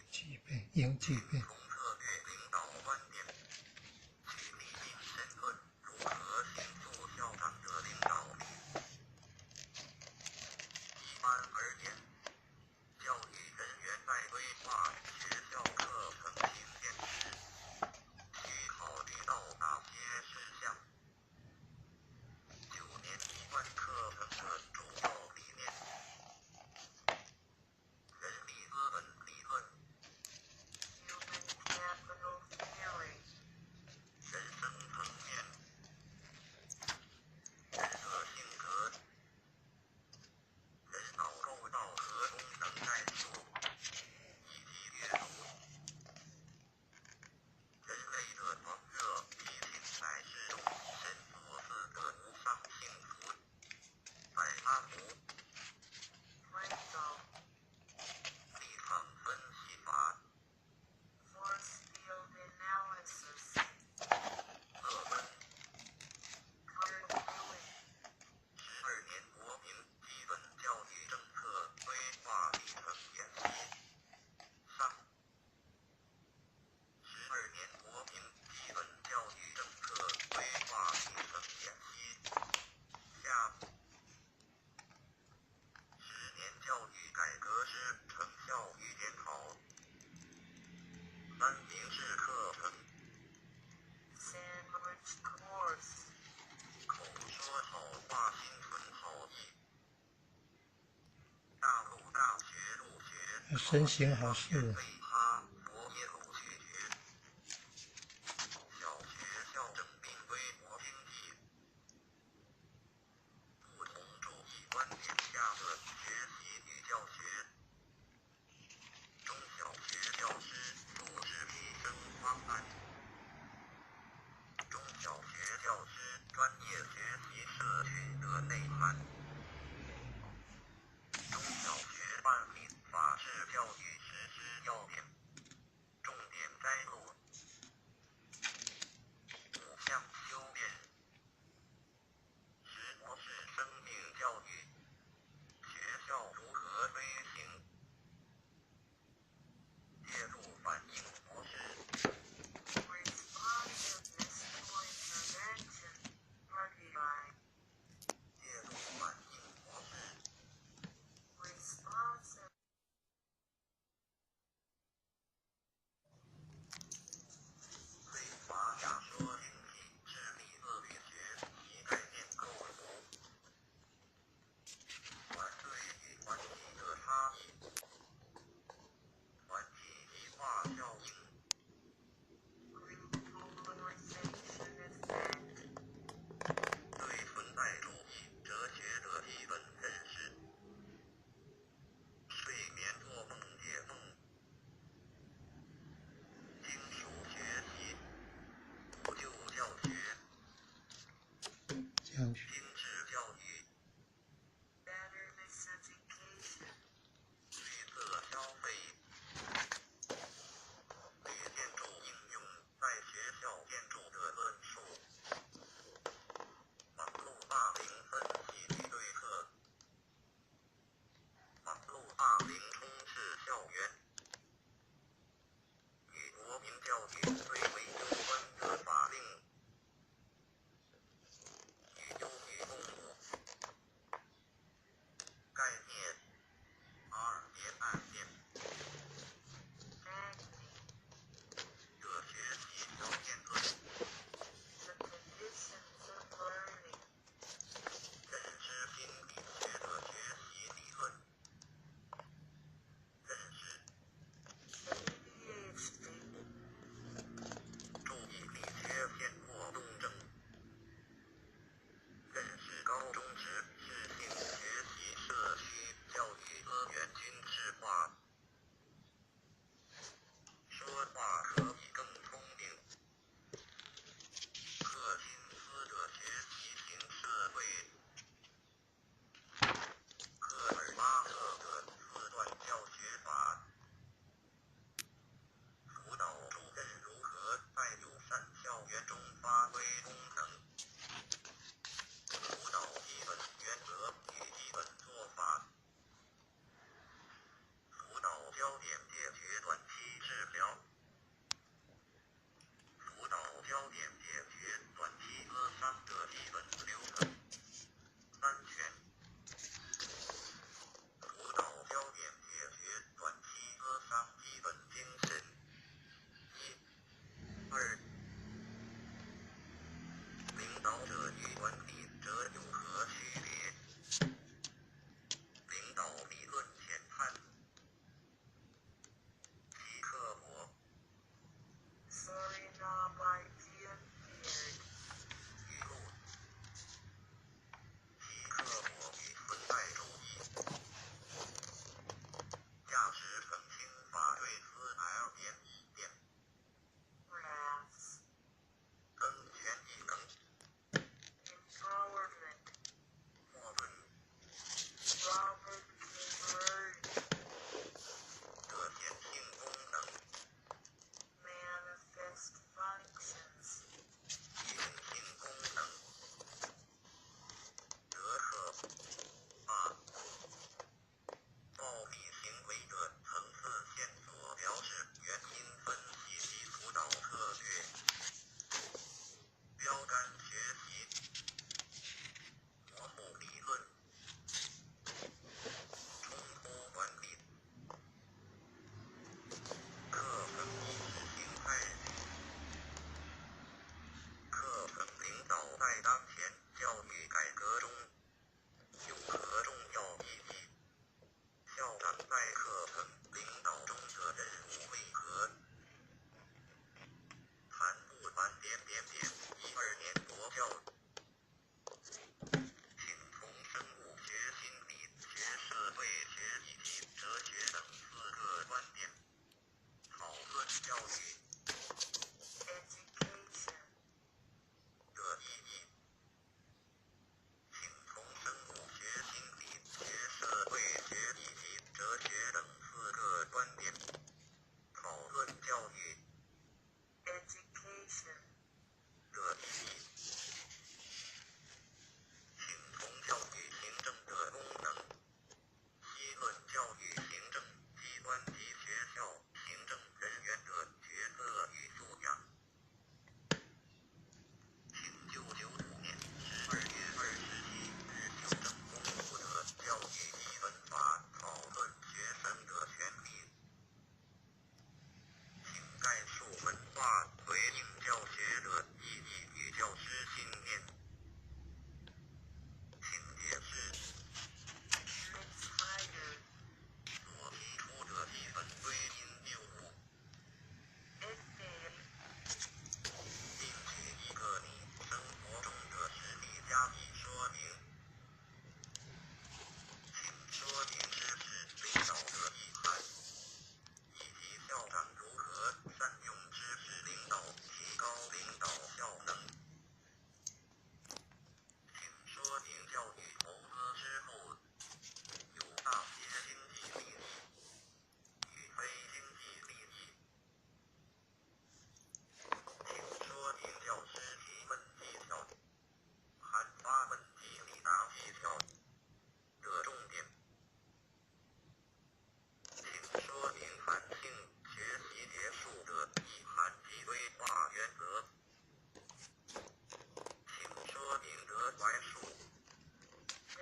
具備，應具備。身行好事。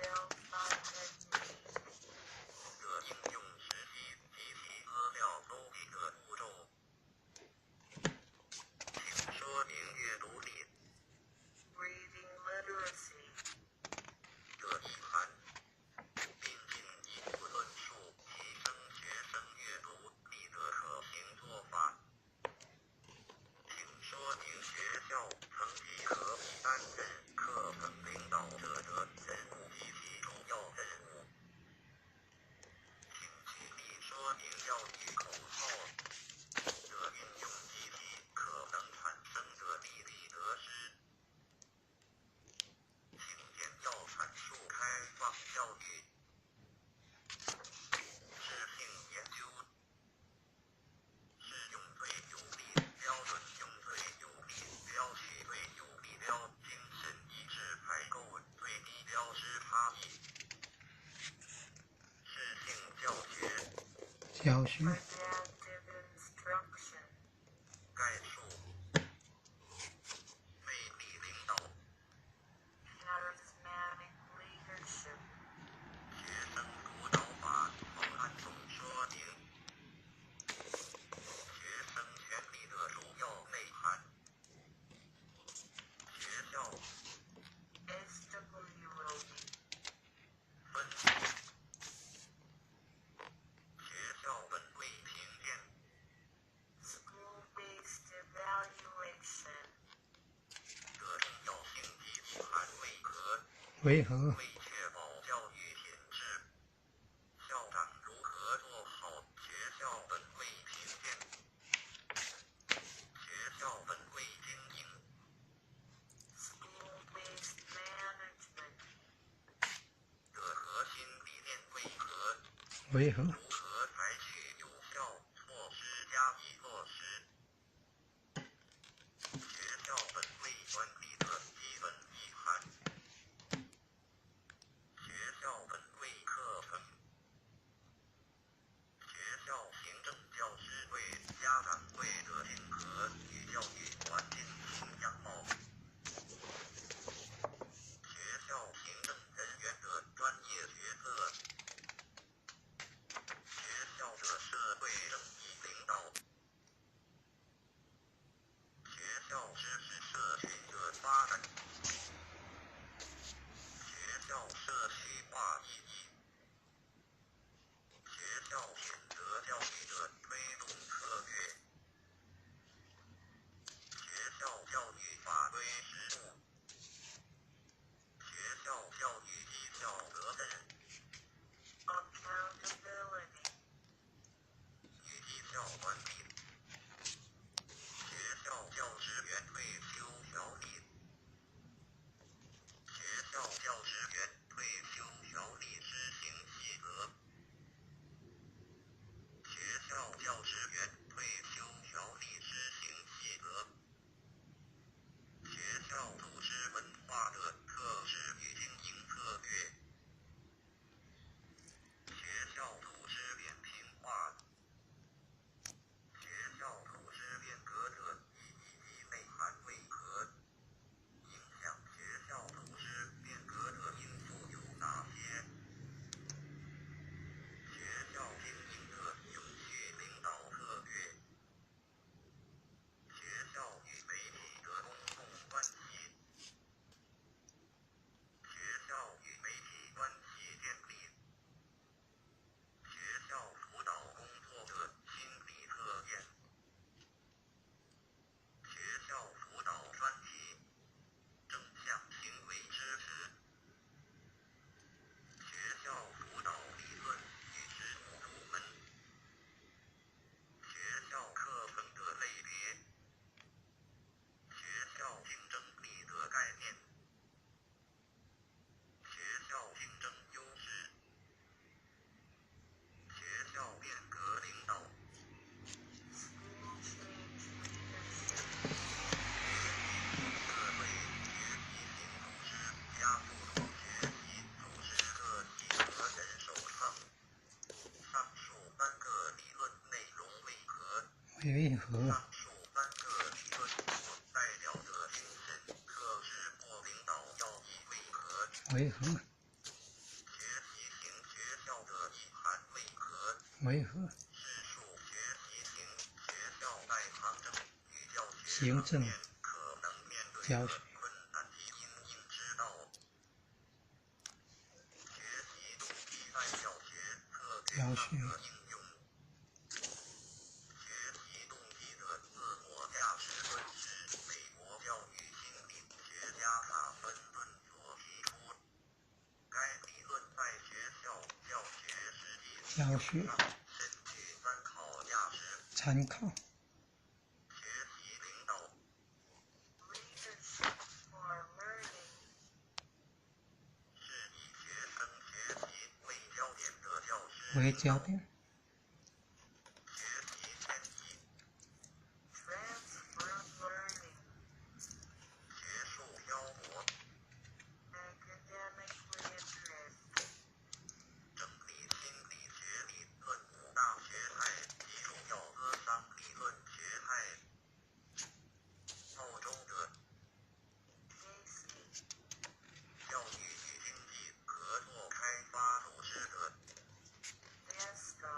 Delphi technique. Reading literacy. 教學。 Adaptive instruction. Charismatic leadership. SWOT. School-based evaluation. 為何？ School-based management. 為何？為何？為何？為何？行政教學。教學。教學。參考。 Leadership for learning. 為焦點。 Transfer learning. Academically interest. Casey. Fiasco.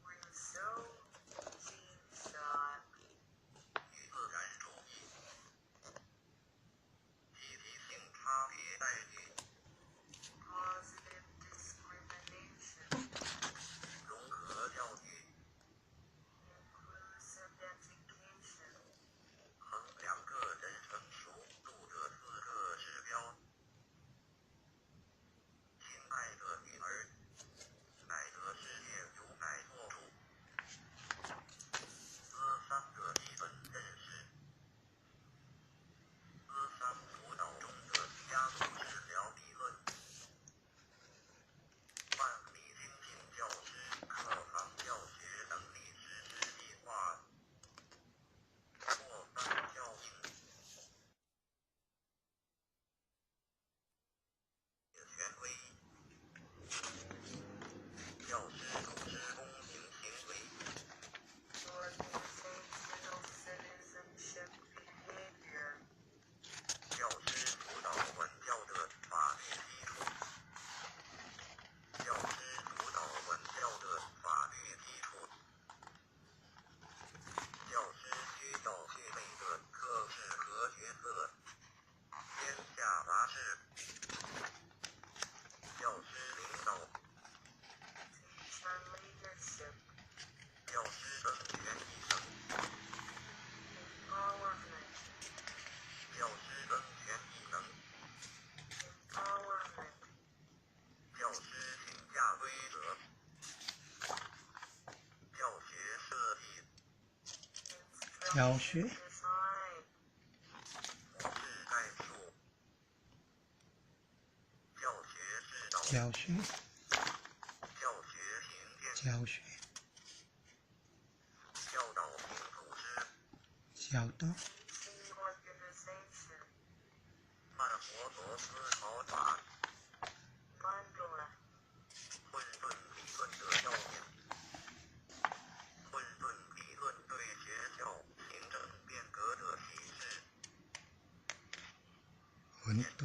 Rousseau. Jean-Jacques. Positive discrimination. Inclusive education. Organizational citizenship behavior. Teacher leadership. Empowerment. Empowerment. 教學。 Instruction design. 教學。教學。教導。 Teaching organization. Mandala. 混沌。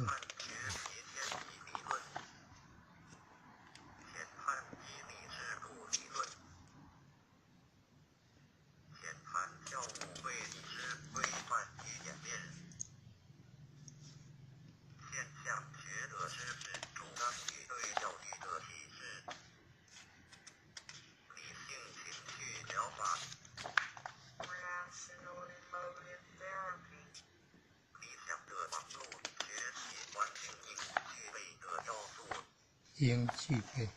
Rational emotive therapy. 應具備。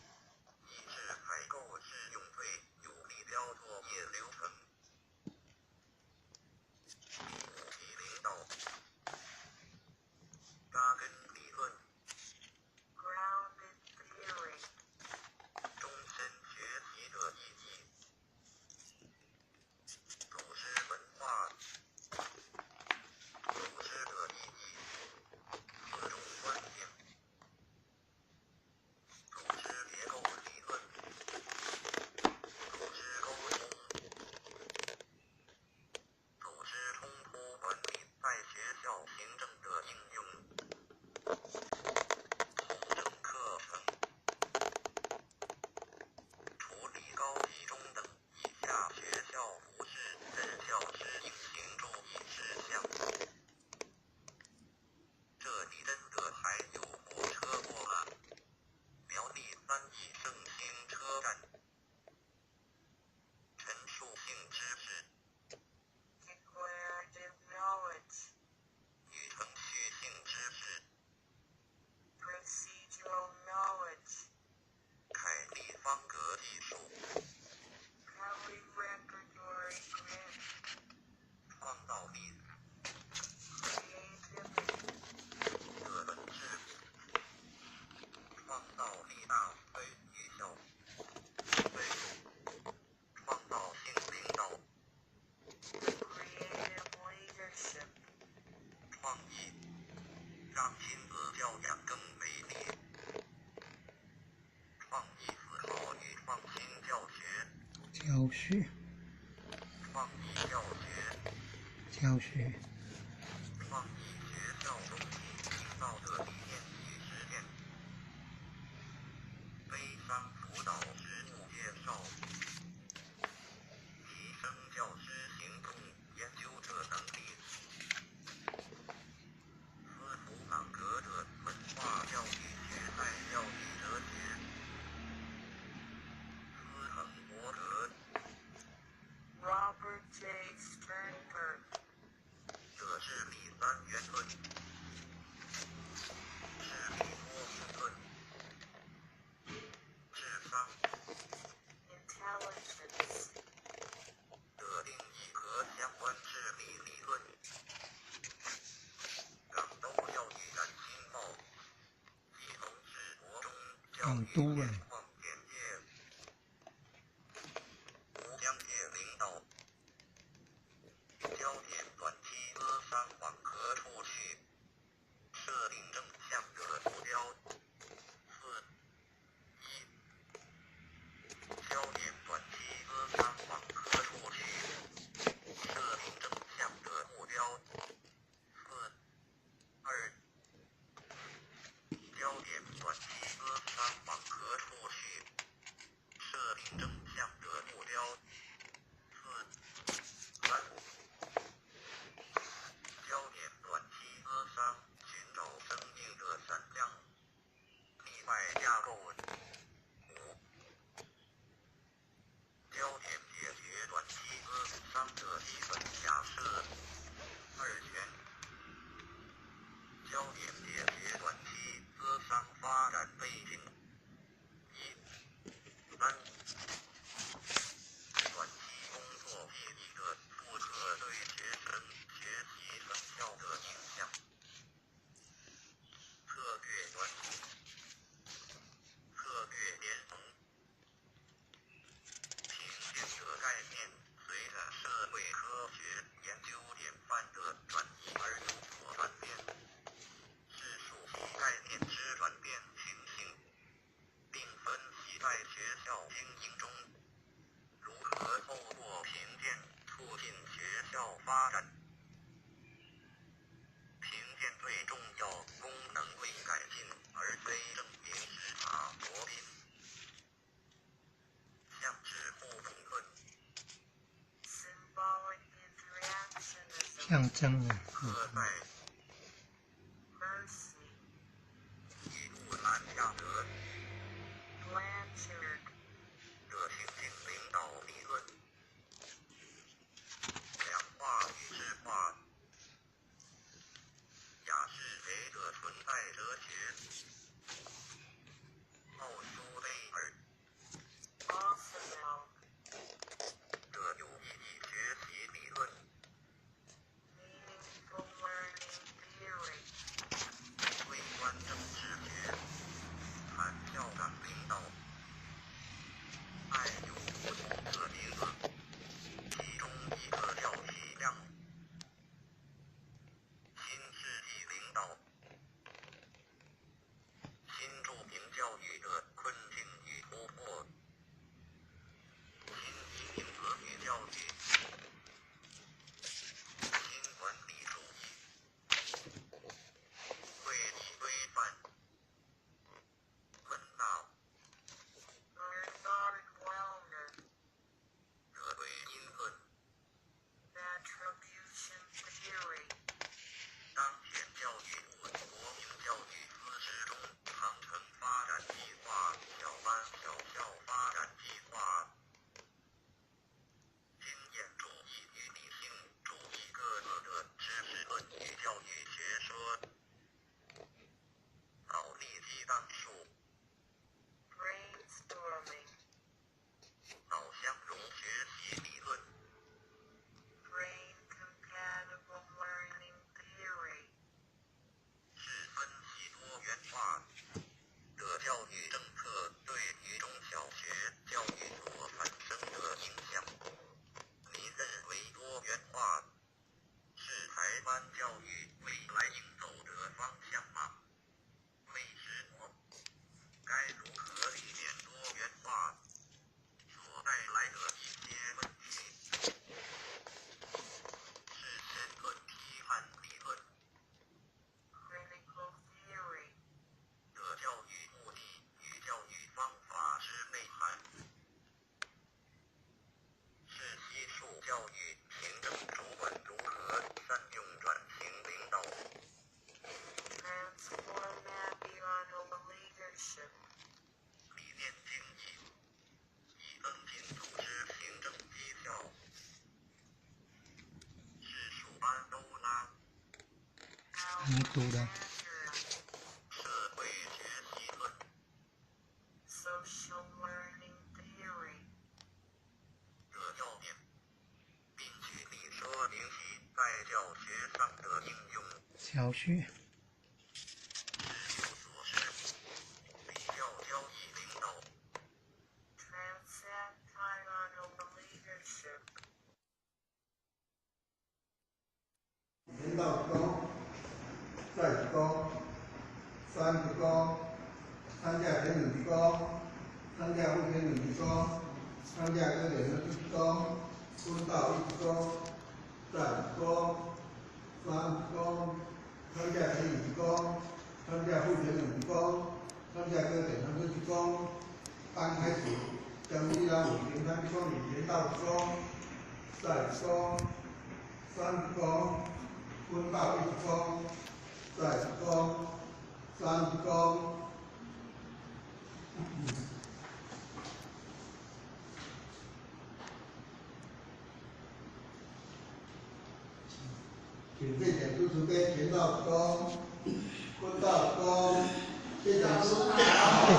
Grounded theory. 學，教學。 Robert J. Sternberg. Intelligence. 港都啊。 Symbolic interactionism. 象徵啊。 Mercy. Blanchard. Ausubel. Meaningful learning. 你拄啦。 Social learning theory. 小學。 Transactional leadership. 前到一公，再一公，三一公，三价田两一公，三价副田两一公，三价哥两一公，分到一公，再一公，三一公，三价田两一公，三价副田两一公，三价哥两一公。刚开始，将一拉五平三公里前到一公，再一公，三一公。分到一公，再一公，三一公。请这点主持边前到一公，分到一公，谢讲师。谢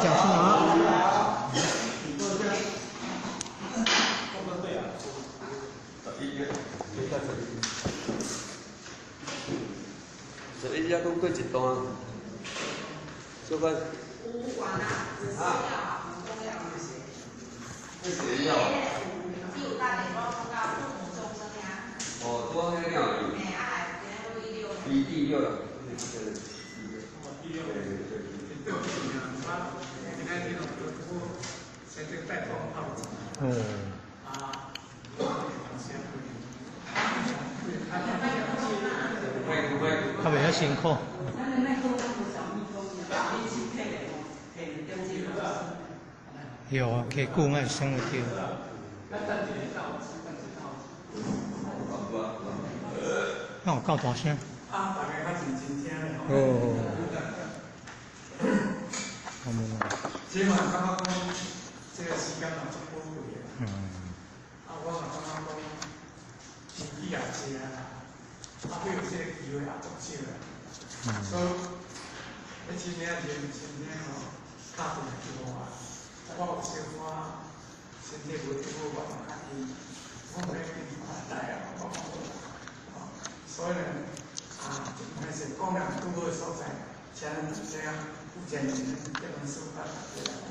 讲师好。请坐下。 11月，11月讲过一段，小可。哦，拄好迄了伊第六啦。嗯。較袂遐辛苦。有啊，溪久愛生會著。那有夠大聲？哦。咁樣。這嘛感覺講，這個時間嘛足寶貴的。啊，我嘛感覺講，年紀也濟啊，啊，要有這個機會也足少啦。所以，你真正認真正吼，打電話給我啊，我有小可身體無拄好，我嘛較閒，我袂去看台啊，我講無。所以呢，啊，就歹勢講人拄好的所在，請這樣負責人這本書甲大家來講，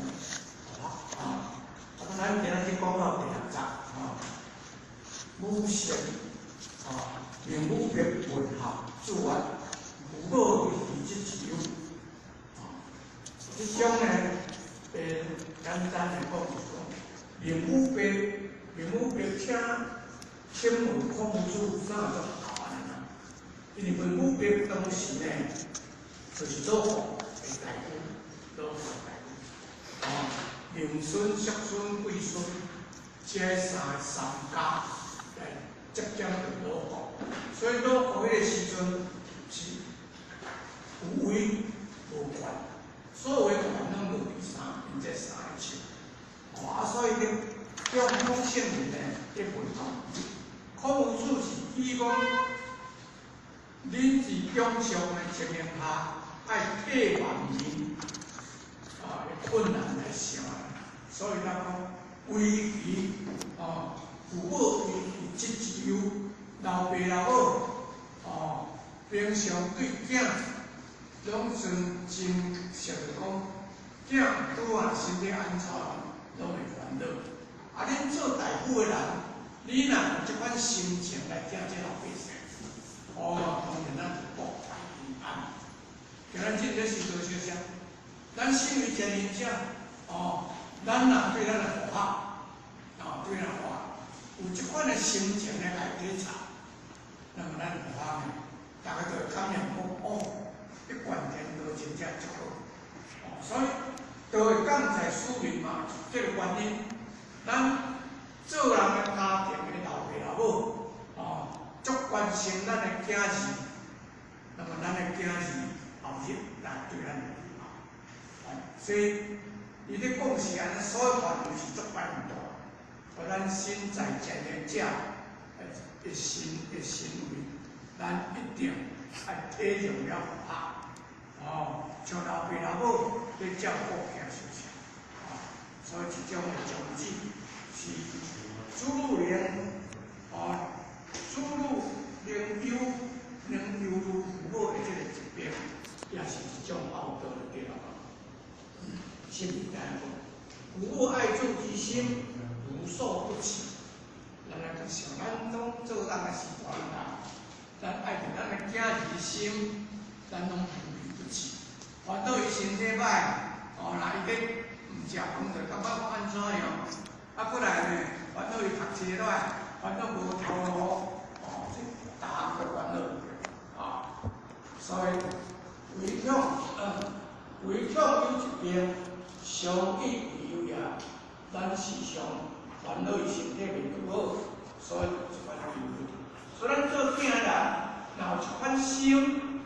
好啊。啊，咱今仔日講到第六集，吼，母性，吼，明母白文學主啊，父母為其之憂，吼，這種呢，簡單來講就是講，明母白，明母白請請問孔子啥做答案啊？因為明母白當時呢，就是魯國的大夫，魯國大夫，哦，明孫、叔孫、季孫，這三三家來接掌著魯國，所以魯國彼個時陣是有威無權，所有的權攏落佇𪜶這三个手，哦啊，所以咧，叫孔聖人呢，咧問講，孔夫子是伊講，恁佇中上的情形下，愛替萬民啊的困難來想，所以咱講危其哦，父母為其疾之憂，老爸老母哦，平常對囝攏算真熟的講，囝拄仔身體按怎，攏會煩惱。啊，恁做大夫的人，你若有這款心情來聽這老百姓，哦，當然咱就國泰民安。像咱這個時陣小聲，咱身為前人者，哦，咱若對咱的戶口，哦，對咱戶口有這款的心情來來體察，那麼咱戶口呢，大家就會感覺講，哦，這觀念都真正足好，哦，所以就會降在市民嘛，這個原因，咱做人的家庭的老爸老母，哦，足關心咱的囝兒，那麼咱的囝兒後日來對咱有好，所以伊咧講是按呢，所以範圍是足寬大，予咱身在前人者的心的行為，咱一定愛體認了佛法，哦，像老爸老母咧照顧囝是毋是？哦，所以這種的種子是子女能，哦，子女能憂能猶如父母的這個疾病，也是一種後道的對啦。是毋是知影無？父母愛子之心，無所不起。咱來想，咱攏做人的時大人，咱愛著咱的囝兒心，咱攏無微不至。煩惱伊身體歹，哦，若伊咧毋食飯就感覺按怎樣？啊，過來呢，煩惱伊讀冊落來，煩惱無頭路，哦，這逐項都煩惱，啊，所以唯恐，唯恐有一病，傷以為憂也。咱時常煩惱伊身體袂拄好，所以有這款憂慮。所以咱做囝人，若有這款心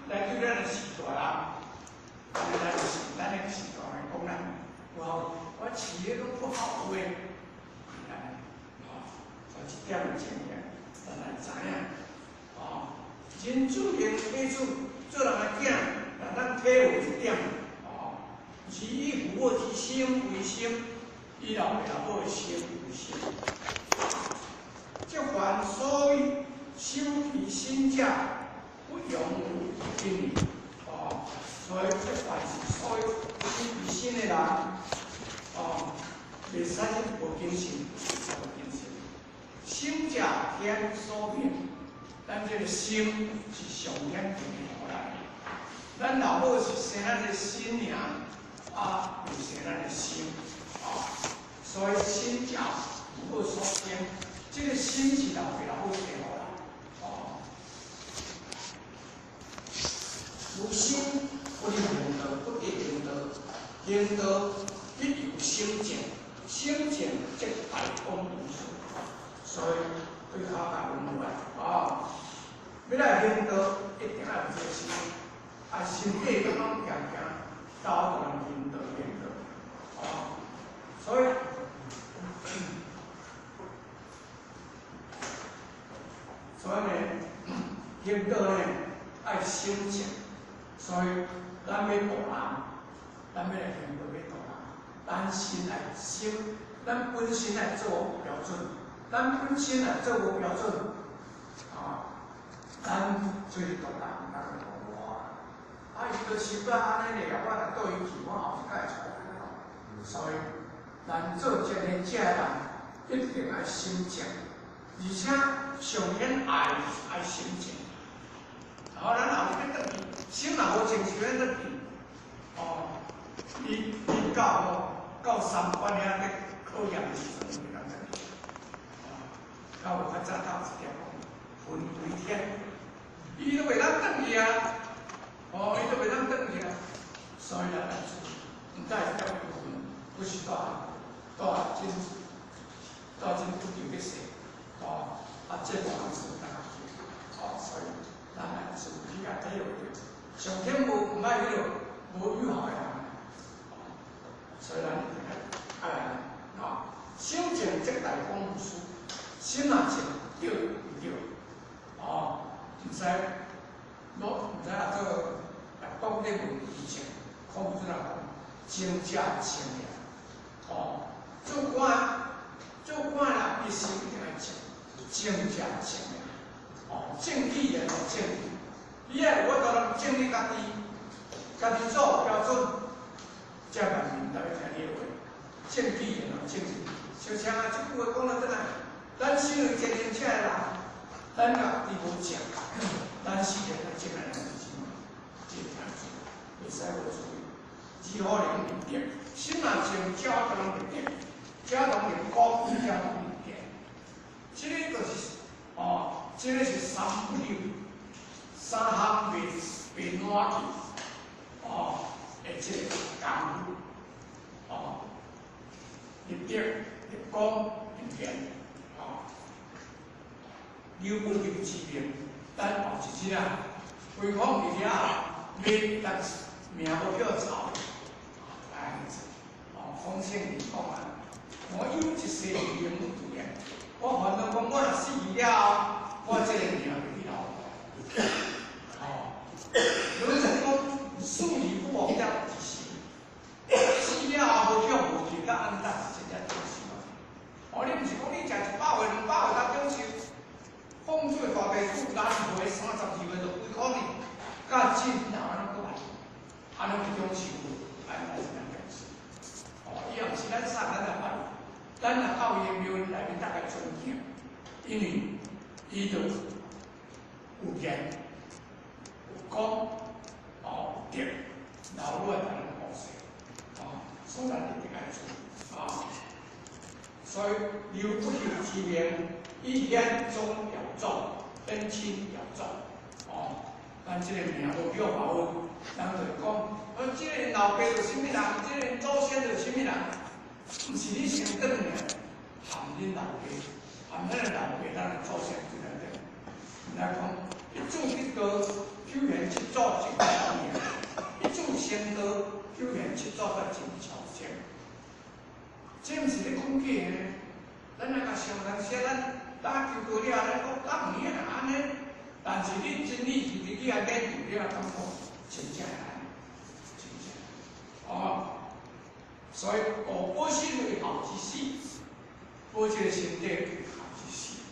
來對咱的序大人，按呢咱是咱的序大人講咱，哇，我飼的攏不好話，安呢，哦，所以這點的情形，咱來知影，哦，人子能體子，做人的囝，若咱體會這點，哦，是以父母之心為心，以老爸老母的心為心。這凡所謂修其身者，不用有經義，哦，所以這凡是所有修其身的人，哦，袂使無謹慎，無謹慎。心者天所命，咱這個心是上天定予咱的。咱老母是生咱的身爾，啊，又生咱的心，啊，所以心者父母所生，這個心是老爸老母生予咱，哦。無心不能行道，不得行道，行道必有心靜，心靜則大功無數。所以對考甲問落來，哦，欲來行道，一定愛有這個心，啊，心底攏攏行行，教導人行道行道，哦，所以，所以呢，行道呢愛心靜，所以咱欲度人，咱欲來行道欲度人，咱先愛心，咱本身愛做有標準，咱本身若做無標準，啊，咱出去度人，人就講我，啊，伊都修到按呢爾，我若倒伊去，我後一擺會出來。所以，咱做這個這人，一定愛心靜，而且上顯愛愛心靜。好，咱後日欲轉去，心若無靜是欲轉去，哦，伊伊到吼到三關遐咧考驗的時陣，會當轉去。哦，到有較早到一點講，魂歸天，伊都袂當轉去啊！哦，伊都袂當轉去啊！所以咱來做，毋知是踮幽魂，不是大大真大真不定咧說，哦，啊，這無通算當去，哦，所以咱來自己來體會著，上天無毋愛彼落無有效的人，哦，所以咱一定愛愛按呢，哦，心靜則大功無輸，心若靜對毋對？哦，毋使，我毋知阿做來講咧問以前，孔子若講，靜者清也，哦，做官做官人伊心一定愛靜，靜者清也，哦，正氣然後正氣，你愛有法度人正你家己，家己做標準，才萬民才欲聽你的話。正氣然後正氣，就像啊，這句話講了轉來，咱身為前行者的人，咱家己無正，咱自然來正來咱自己嘛，這個做，袂使無注意。如何能立德？心若靜，才能立德；才能立功，才能立德。這個就是哦，這個是三不漏，三項袂袂爛去，哦，的這個功夫，哦，立德、立功、立言，哦，留不留之名，咱後一日啊，回訪佇遐，欲但是名無叫臭，哎，哦，孔聖人講啊，我有一世名不言，我煩惱講，我若死去了後，我這個名袂去留。父老岁32岁就几箍呢，甲今老安怎阁来？安尼一种想法，安尼是咱重视。哦，伊也毋是咱啥，咱来拜，咱若到伊的庙内面，大家尊敬，因为伊就有言有讲，哦，有德，老落来咱护世，哦，所以咱一定爱做，啊。所以留不朽之名，以显宗耀祖，恩亲耀祖，哦，咱这个名无叫好，人就会讲，这个老爸就啥物人，这个祖先就啥物人，毋是你先转尔，含恁老爸，含咱的老爸，咱的祖先就来对。来讲，一祖得道，九玄七祖真超命；一祖先道，九玄七祖才真超前。这毋是咧讲假的，咱若共常人写咱打球过了，咱讲敢有影按呢？但是你真理是伫去遐研究，你也感觉真正会按呢，真正哦。所以五保身为孝之始，保这个身体为孝之始，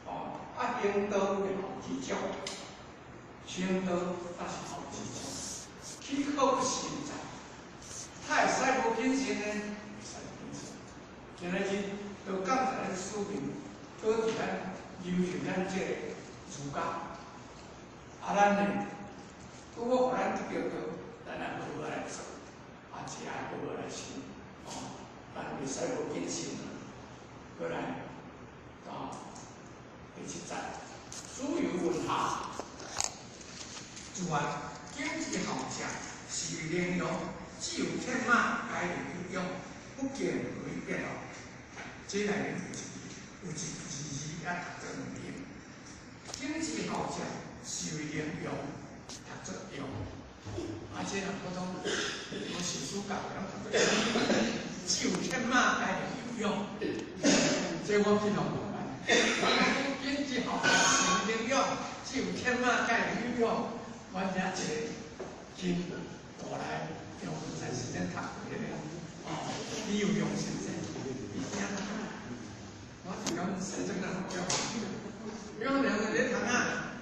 哦，啊行道为孝之终，行道才是孝之终。岂可不慎哉？他会使无谨慎呢？会使谨慎。今仔日都感谢咱师父，搁伫咱留下咱这个儒家。啊，咱呢，拄好予咱得著道，咱也好好来做，啊，这也好好来行，哦，咱袂使无谨慎啊。过来，啊，第七节，子游问孝，子曰：景之孝者，是为羚羊，只有天马，该有用，不见何以变哦。这内面有一字字也读做两遍。景之孝者，是为羚羊，读做羊。啊，这人普通无受书教，拢读做羊。只有天马，该有用。这我去弄无办。景之孝者，是为羚羊，只有天马，该有用。阮遮一个金大来用在时间读过个，哦，你有用心者，你听读啊。我是讲西装人叫，有两个咧读啊，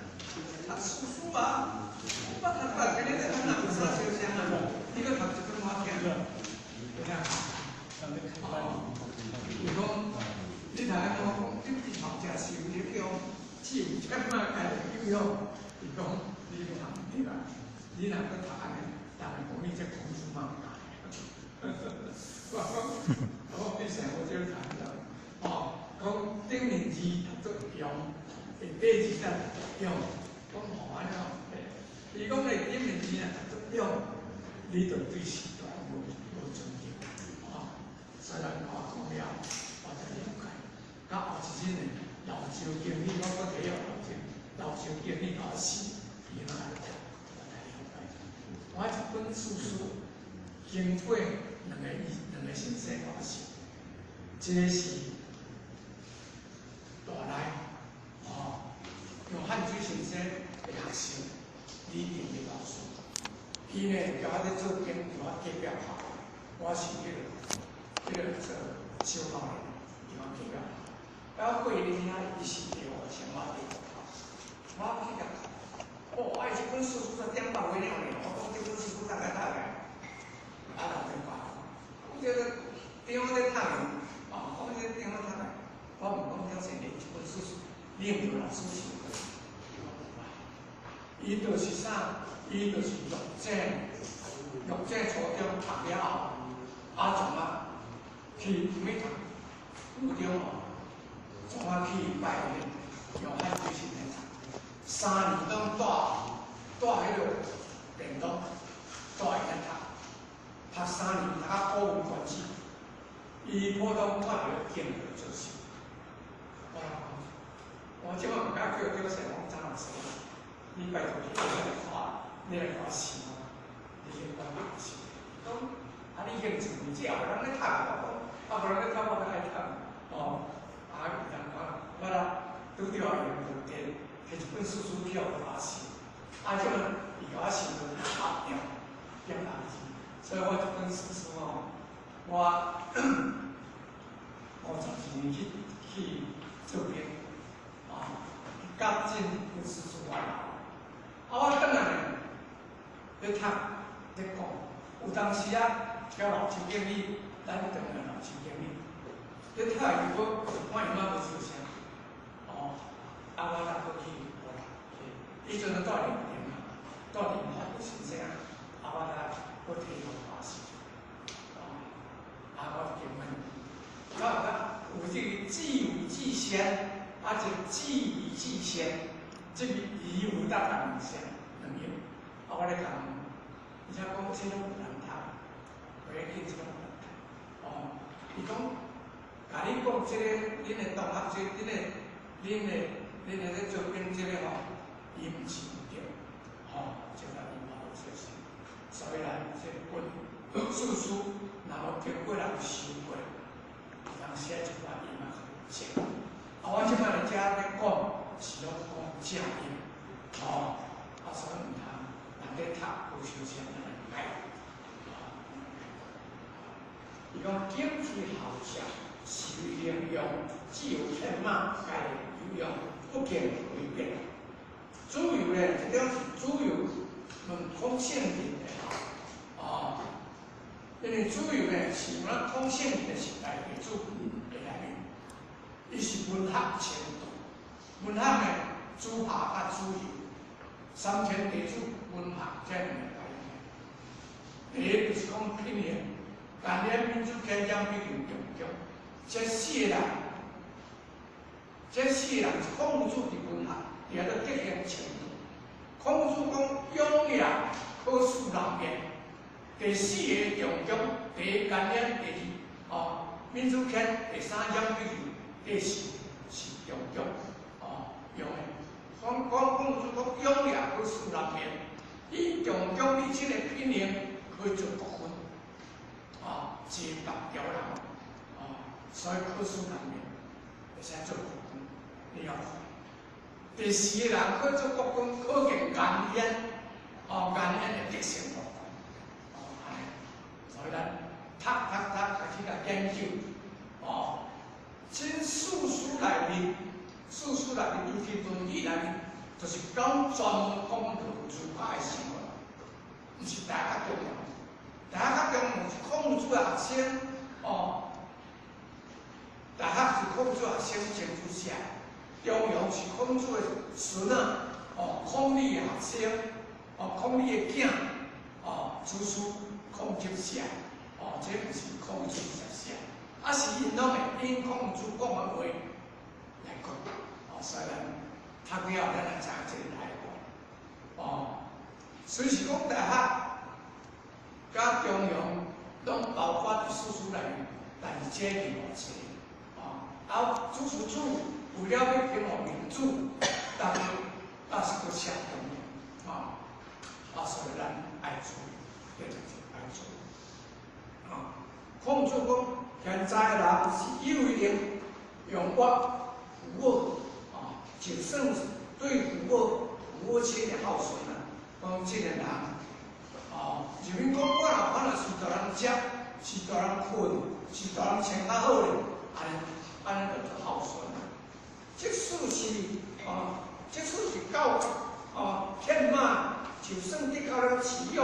读书书啊，我读过今日咧读啊，有啥相像啊？你阁读一本我听，有听？哦，伊讲你读安怎讲？景之孝者是为羚羊，只有天马该有用。伊讲你读毋对啊，你若阁读按呢，人会讲你这孔子嘛毋教。我讲，我讲你上无少读了，哦，讲顶面字读做用，下底字才读做用，讲吼按呢哦，伊讲你顶面字若读做用，你就对时代无尊敬，哦，所以咱我讲了，我才了解。到后一阵呢，老周经理，我阁提了老周，老周经理甲我死，伊哪来读，我才了解。我一本书书经过两个先生甲我写，一个是大内，哦，杨汉水先生的学生李定的老师，伊呢叫我咧做研究，我隔壁校，我是彼个做小教练，叫我隔壁校。啊，过年遐伊是伫我生活伫我去共哦，啊，伊这本书书才点百岁了呢，我讲这本书书大概读个，啊，老电话，讲这个电话咧读的，哦，讲这个电话读的，我问讲了先生，这本书书，你毋著老师想过？伊就是啥？伊就是玉井初中读了后，啊，从啊去啥物读？高中哦，从啊去拜杨汉水先生读，3年拢带彼个便当，带伊咧读，读三年读到古文观止，伊普通看著见就做事。我我这摆毋敢叫叫先讲张老师，你拜托你来看，你来看试，你去管试。讲啊，你兴趣，这也无人咧读，我讲啊，无人咧读，我阁爱读，哦，啊，伊人讲，我啦拄著用就摕摕一本书书去予我试，啊，这摆伊共我试就合掉，点人字，所以我这本书书吼，我52年去做兵，啊，到这進不是出來。啊，我轉來呢，咧讀咧講，有當時啊，交老師建議，咱轉來老師建議，咧讀如果我伊媽無出聲，哦，啊，我才閣去，伊陣就住林田嘛，住林法有先生，啊，我才閣提予我是，哦，啊，我就問，啊，有這個自為至先，啊，這自義至先，這個義有搭兩聲兩音，啊，我咧講，而且講這攏有難讀，袂要緊，這攏有難讀，哦，伊講，共你講這個，恁的同學這，恁的咧做編這個吼，伊毋是毋對，吼，這個伊嘛有說是，所以咱這本四書，若無經過人修過，有當時一寡伊嘛是正。啊，我這擺佇遮咧講是攏講正音，吼，啊，所以毋通人咧讀有相聲來改。伊講景氣孝者，是為能用，只有天馬該有用，不見為變。主要咧，這種是主要問孔聖人的吼，哦，因為主要咧是咱孔聖人的時代的主的內面，伊是文學程度，文學呢，子夏佮子游，三千地主文學這兩個概念。第一就是講品行，干練民主天將比較重中，這四個人，這四個人是孔子佇文學，佇遐個德行程度。孔子講勇也可使人變，第四个重中，第一干練，第二哦閔子騫，第三蔣比丘，第四是重中，哦用的。講講孔子講勇也可使人變，伊重中伊這個品行可以做國君，哦，齊白條人，哦，所以可使人變，會使做國君，你要看。第四個人可以做國君，可見顏淵，哦，顏淵的德性無共，哦，按呢，所以咱讀讀讀開始來研究，哦，這四書內面，四書內面，尤其論語內面，就是講專門講到儒家的生活，毋是大學中庸，大學中庸是孔子的學生，哦，大學是孔子學生曾子寫。中庸是孔子的孫仔，哦，孔鯉的學生，哦，孔鯉的囝，哦，子思孔集寫，哦，這毋是孔子直寫，啊是𪜶攏會引孔子講的話來講，哦，所以咱讀了咱也知影這個來源，哦，雖是講大學佮中庸攏包括佇四書內面，但是這並無錯，哦，啊，子思子。為了欲平復民主，但是那是閣寫中庸，啊，啊，所以咱愛注意，對對愛注意。啊，孔子講，現在的人是有一點用我父母，啊，就算是對父母父母親的孝順啊，講這個人，啊，人民講我若我若是予人食，是予人睏，是予人穿較好咧，按呢按呢就做孝順。即使是啊，即使是狗啊，天馬，就算得到了飼養，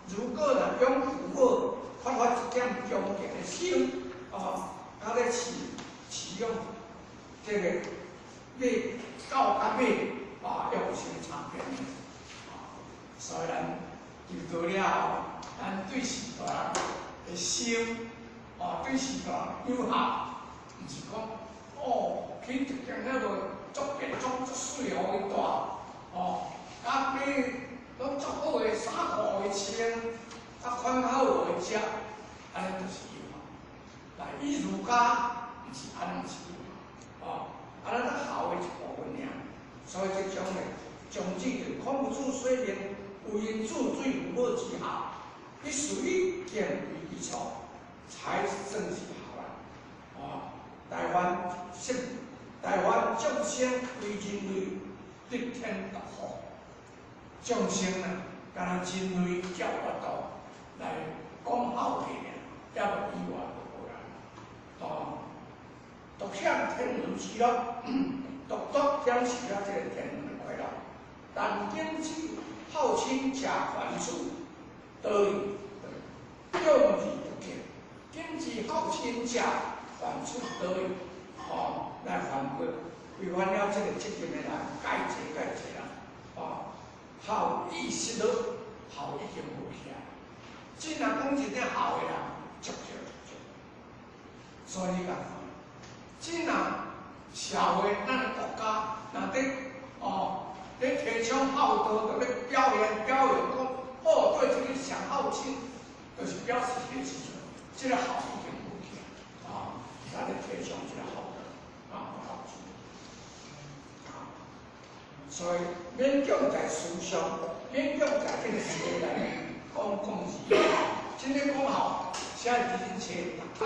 如果若養父母缺乏一點恭敬的心，啊，佮咧飼飼養這個馬狗佮馬啊，猶有啥物差別呢？啊，所以咱入道了後，咱對序大人的心，啊，對序大人友好，毋是講哦。去一間彼落足便裝足媠，予伊帶，哦，啊買攏足好的衫褲予伊穿，啊款好予伊食，按呢就是友好。來，以儒家毋是按呢，毋是友好，哦，按呢較孝的一部分爾。所以這種的宗旨就是孔子說明，為人子對父母之孝，必須以敬為基礎，才算是孝啦。哦，台灣是。台灣眾生為人類得天獨厚，眾生啊，敢若人類才有法度來講孝悌爾，抑無以外就無啦。哦，獨享天倫之樂。独独享受了這個天倫的快樂。但景之孝親食還子，倒去叫字不見。景之孝親食還子，倒去哦來還過，違反了這個責任的人，解濟解濟啦，哦，孝已失落，孝已經無去啊。真若講真正孝的人，足少足。所以你講，真若社會，咱的國家，若佇哦，佇提倡孝道，就咧表現表揚講，哦，對這個上孝親，就是表示彼個時陣，這個孝已經無去啊，咱咧提倡這個孝道，啊，孝親。所以勉強在思想，勉強在這個冊內面講講字，真正講孝，寫佇恁冊讀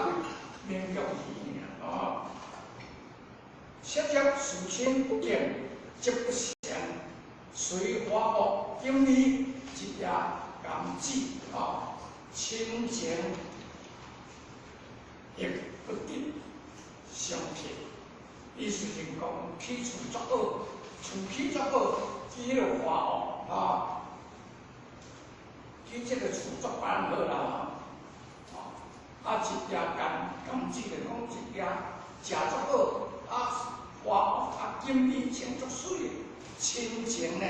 勉強字爾啊。設則事親不敬，則不賢；隨花惡，經理一夜甘子啊，親情亦不得相替。意思是講，起厝作好，厝起作好，起彼個花惡啊，起這個厝作辦好啦，啊，一夜甘甘子就講一夜食足好。啊，花啊，金衣穿足媠的，親情呢，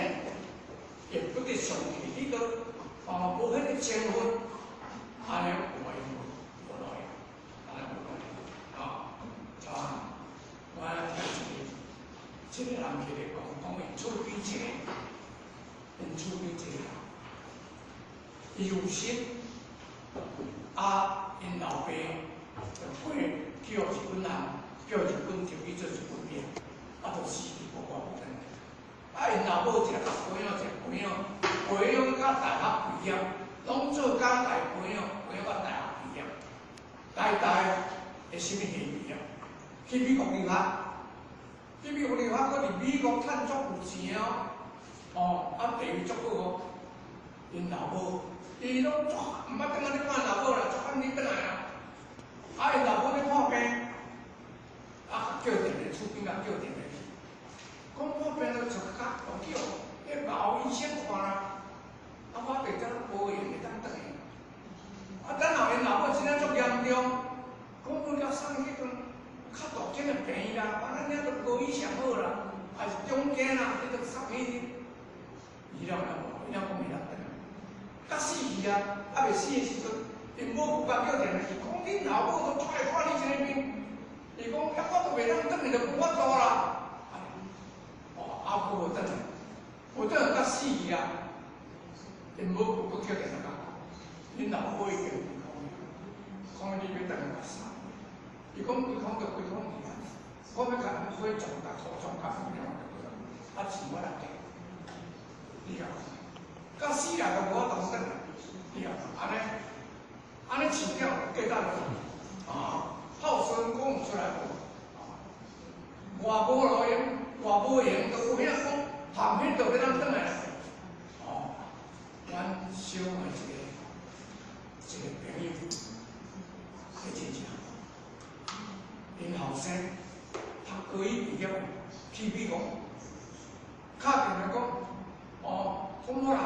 亦不得相替。你都哦，無彼個情分，按呢有路用無？無路用，按呢無路用啊！啊，我聽一個人起來講，講𪜶厝邊一個，𪜶厝邊一個人，伊有心，啊，𪜶老爸就陪去予日本人。叫日本入去做日本兵，啊，就死去無偌無轉來。啊，𪜶老母一個較培養，一個培養，培養到大學畢業，攏做工大培養，培養到大學畢業。台大的啥物系畢業？去美國留學，去美國留學，閣佇美國趁足有錢哦。哦，啊，地位足好哦。𪜶老母，伊攏足毋捌轉來咧看老母啦，足罕你轉來啊。啊，𪜶老母咧看病。啊！叫電話，厝邊仔叫電話去，講看病就出較大叫，彼老醫生看啦。啊，我佇遮無閒會當轉來。啊，等後𪜶老母真正足嚴重，講阮共送去彼陣較大間的病院啦，啊，咱遐都無醫上好啦，還是中間啦，你都送去。伊了了無，伊了講袂當轉來，較死去啊！啊，未死的時陣，𪜶某閣叫電話去，講恁老母都足愛看你這個面。伊講，遐我都袂當轉來，就無法度啦。哦，啊，閣無轉來，無轉來甲死去啊！𪜶某閣叫電話講，恁老母已經講，講你欲轉來共送。伊講規空就規空去啊，我欲共人火葬，共土葬，共什麼就對啦。啊，錢我來給，你共看，甲死人都無法度轉來，你共看，按呢，按呢飼了價值啊。孝順講毋出來無？外無路用，外無閒，就有影講，含彼就欲當轉來。哦，阮小的一個朋友，彼真正，𪜶後生讀高一畢業，去美國，敲電話講，哦，講某人，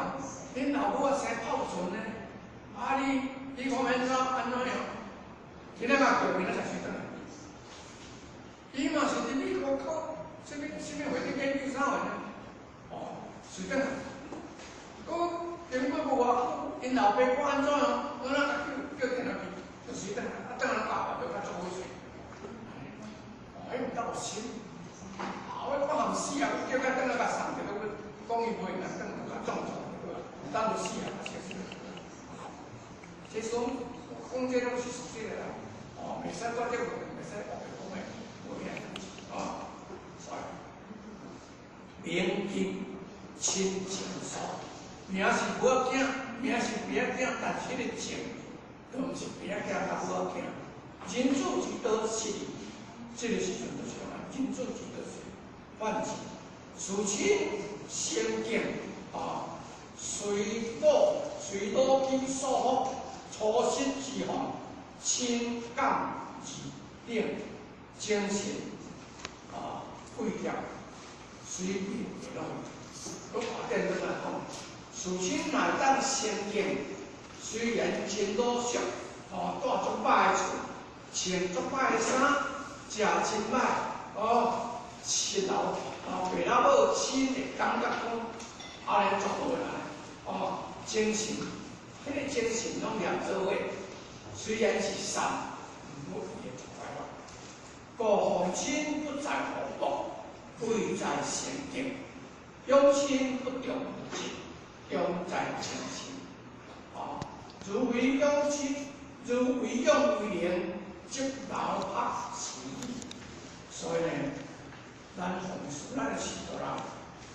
恁老母啊生孝順呢，啊你你講按怎按怎樣？今仔嘛叫伊咱才隨轉來。伊嘛是佇美國考啥物啥物會佇研究啥貨呢？哦，隨轉來。閣經過無偌久，𪜶老爸閣按怎樣？我哪共叫叫電話去，就隨轉來。啊，轉來教就較足好勢。哦，彼毋得有心。啊，我我含死啊！叫佢轉來共送著，講伊袂當轉，就共撞撞對吧？等就死啊！這種講這攏是事實的啦。哦，袂使講這個，袂使白講的，無遐代誌啊。所以，名義親情數，名是母仔囝，名是爸仔囝，但是彼個情，都毋是爸仔囝佮母仔囝。人子之道失矣，這個時陣就是按呢，人子之道失，反之，事親相敬啊，隨老隨老其所福，初失之方，親感二等，精神啊，贵业随便会拢，阁下顶阁来讲，事亲若会当成见，虽然真老俗，哦，住足歹的厝，穿足歹的衫，食真歹，哦，七老哦，爸老母亲会感觉讲，按呢足好啦，哦，精神，彼个精神拢念做伙，虽然是善，毋过伊会足快乐。故奉亲不在厚薄，贵在诚敬；养亲不重物质，重在精神。哦，如为养亲，如为养为能，则劳合其意。所以呢，咱奉事咱的序大人，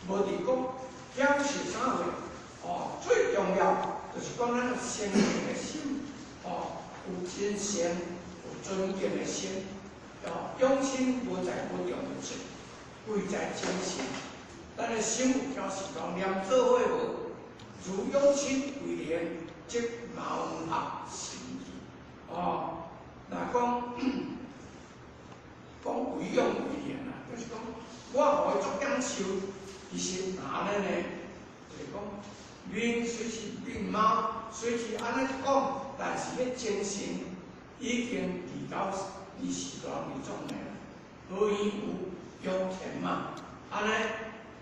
无伫讲享受啥货，哦，最重要就是讲咱有诚敬的心，哦，有真诚、有尊敬的心。哦，养亲无在无重物质，贵在精神。咱的心有表示讲念做伙无？如养亲为能，则矛合心意。哦，若讲讲为养为能啊，就是讲我予伊足享受，其实若按呢呢，就是讲面虽是面貌，虽是按呢讲，但是彼精神已经伫到。你是大人种的，何以有养田嘛？按呢，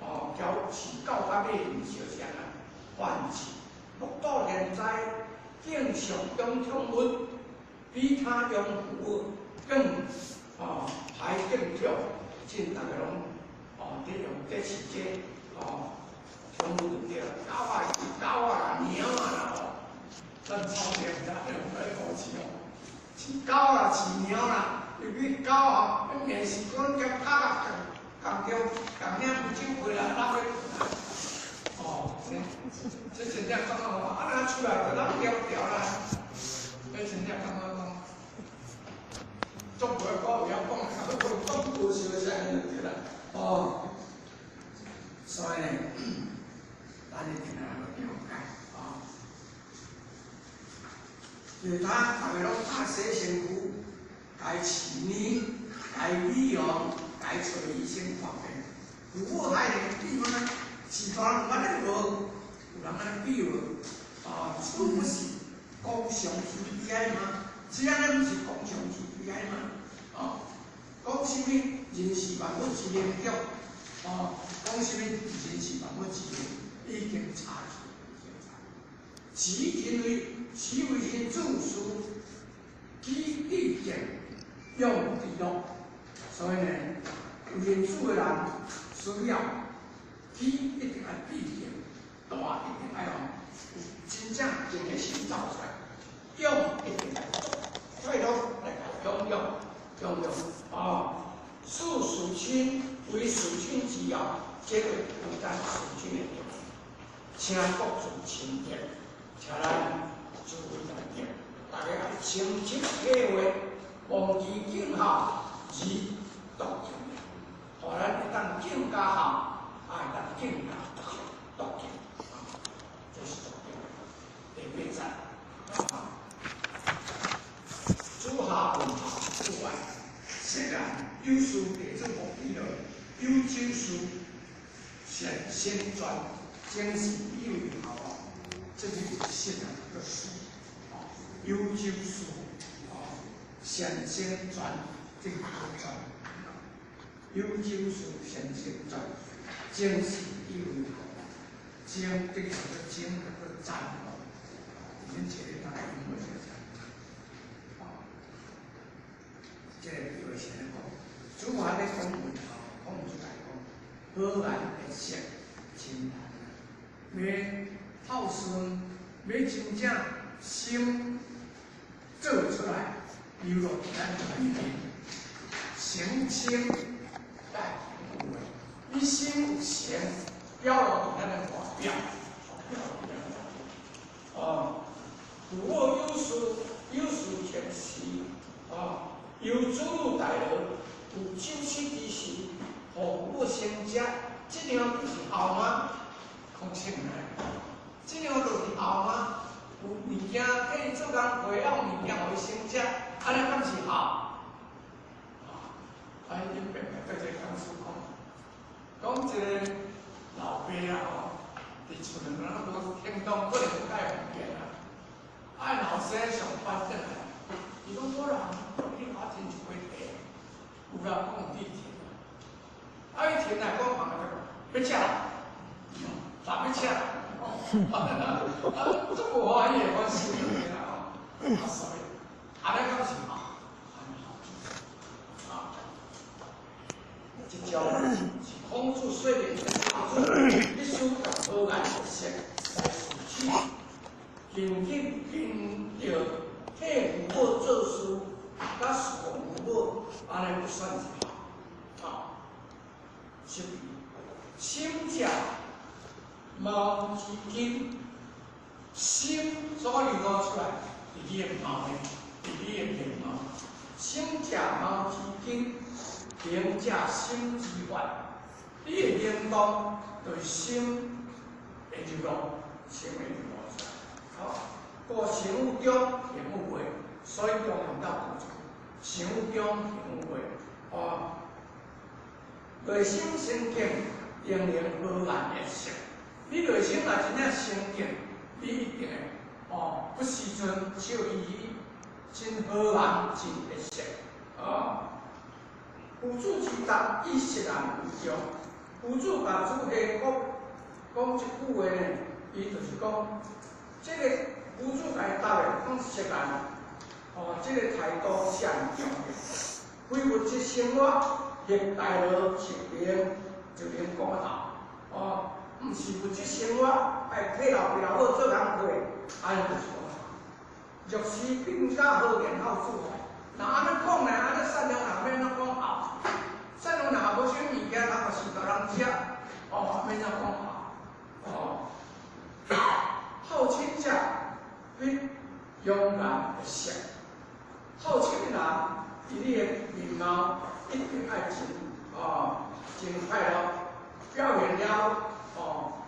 哦，交是到较尾毋相像啊。凡事目睹连灾，敬上养宠物，比他养父更哦还更强。真逐家拢哦伫用伫饲这哦宠物就对啦，狗啊、狗啊、猫啊啦吼，咱草坪毋知用来顾饲哦。饲狗啦，饲猫啦，尤其狗吼，彼面是讲兼拍啊，共共着共领不酒回来，落去。哦，这真正感觉吼，啊，若出来就咱调调啦。这真正感觉讲，足无讲会晓讲，讲讲无相像就对啦。哦，所以呢，咱一定爱了解啊。就是他，逐家拢拍洗身躯，该饲奶，该美容，该找医生看病。父母害人比吗？是大人有按呢无？有人按呢比无？啊，此不是公上之悲哀吗？这按呢毋是公上之悲哀吗？啊，讲啥物人事万物之灵长，啊，讲啥物人事万物之灵已经差去，已经差。是因为是为人子事，己意见用之乐，所以呢，为人子的人需要己一定爱必见，大一定爱哦，有真正敬的心走出来，用一定爱做，快乐来共享共享啊！事事亲为事亲之要，这个负担事亲的重，请各自清洁，请咱诸位大家，大家爱深切体会，忘记敬孝而笃敬，予咱会当更加孝，也会当更加笃敬，啊，这是重要的。第八节，啊，主下问孝父爱，世人有事地主目的落，有酒事先先传，精神以为孝啊，这是世人的事，啊，有酒事，啊，先先传，这个传，有酒事先先传，精神以为孝，精这个叫做精，叫做赞哦，恁这个大概用过这个啊，这个比如是安呢讲，主下咧讲问孝，讲出来讲，和颜悦色真难啊！欲孝顺，欲真正心做出来，流露伫咱内面，诚清带有的，你心有诚，表露伫咱的外表，表露伫咱的外表。啊，父母有事有事情时，啊，由子女代劳，有酒席之时，予父母先食，这样就是孝吗？讲清来，这样就是孝吗？有物件替伊做工课，还有物件予伊先食，按呢敢是孝？啊，啊，𪜶变来对这个讲师讲，講一個老爸啊吼，佇厝內面攏無行動，可能較會方便啊。啊，後生上班轉來，伊講無啦，你較真一塊地，有人講地鐵。啊，伊停來講，人就欲食啦，啥欲食？啊，足無歡喜的，講心內啦吼。啊，所以，按呢敢是吼？啊，這招是孔子說明子必須共和顏悅色來事取，緊緊跟著替父母做事，佮侍奉父母，按呢不算是孝。啊，是心者貌之根，心所流露出來，佇你的貌呢，佇你的面貌。心者貌之根，行者心之法。你的行動就是心的流露，心的流露出來。好，故想有中，行有外，所以中庸到講出，想有中，行有外。哦，內心清淨，定能和顏悅色。你內心若真正清淨，你一定會哦，不時陣笑嘻嘻，真和顏，真悅色。哦，夫子之答，以釋然為重。夫子共子夏講講這句話呢，伊就是講，這個夫子共伊答的講釋然，哦，這個態度上重要。非物質生活，或大樂是能就能講得到，哦，毋是物質生活，愛替老爸老母做工課，按呢就是講。若是更加好言孝子，若按呢講呢，按呢善良人免怎講孝，善良人也無啥物件，人嘛是予人食，哦，免怎講孝，哦。孝親者，必容顏悅色。孝親的人，佇你的面貌一定愛真哦，真快樂，表現了哦，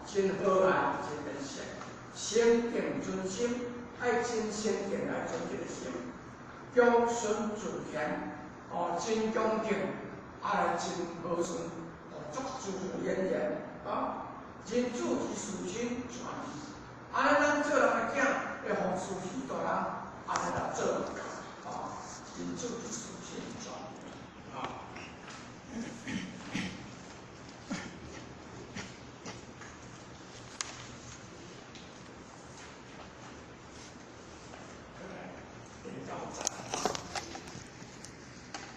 真和顏，真面色，誠敬尊心，愛真誠敬來尊這個心，恭順自賢，哦，真恭敬，啊來真和順，哦，足自然然，啊，仁子之事親傳，按呢咱做人的囝會予事喜大人，按呢來做，哦，仁子之事親傳，啊。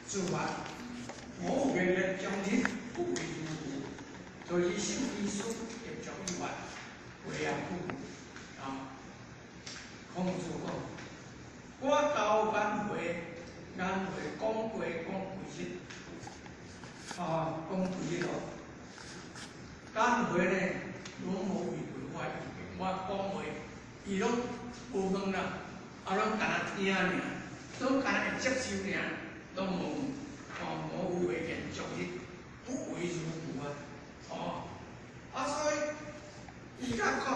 自法，我有言將日不為如故，就是聖醫師會將以外，為也不啊。孔子講，我交顏回，顏回講過講幾日，啊，講幾日咯。顏回呢，攏無違背我的意見，我講話，伊攏無問啦，啊，攏干焦聽爾，攏干焦會接受爾。攏無哦，無有為言將日，不為如故啊！哦，啊所以伊較講，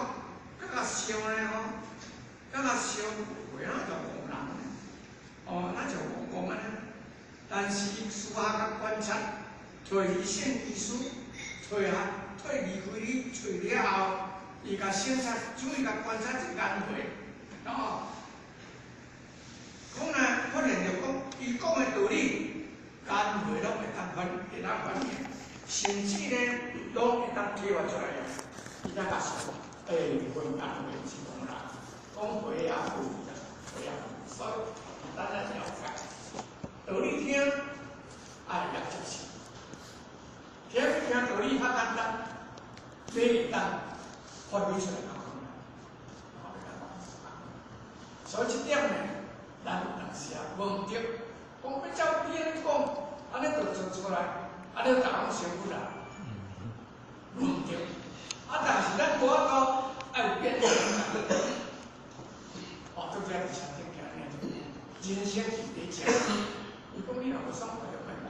較想咧吼，較想話哪就戇人呢？哦，哪就戇戇按呢？但是私下較觀察，揣伊聖醫師，揣下退離開你揣了後，伊共省察，注意共觀察一眼會，哦，講呢，發現著講，伊講的道理，顏回攏會當反，會當反應，甚至呢，攏會當啟發出來。伊才甲想，欸，阮顏回是戇人，講話也有啦，話也有，所以咱愛了解，道理聽，愛會接受，聽聽道理較簡單，欲會當發揮出來較困難，所以這點呢，咱有當時啊問著，講欲照你按呢講，按呢就做出來，按呢逐個攏成佛啦，論著。啊，但是咱無法度愛有變通。哦，拄才佇車頂行爾，人生是佇食。伊講你若無爽快就莫來。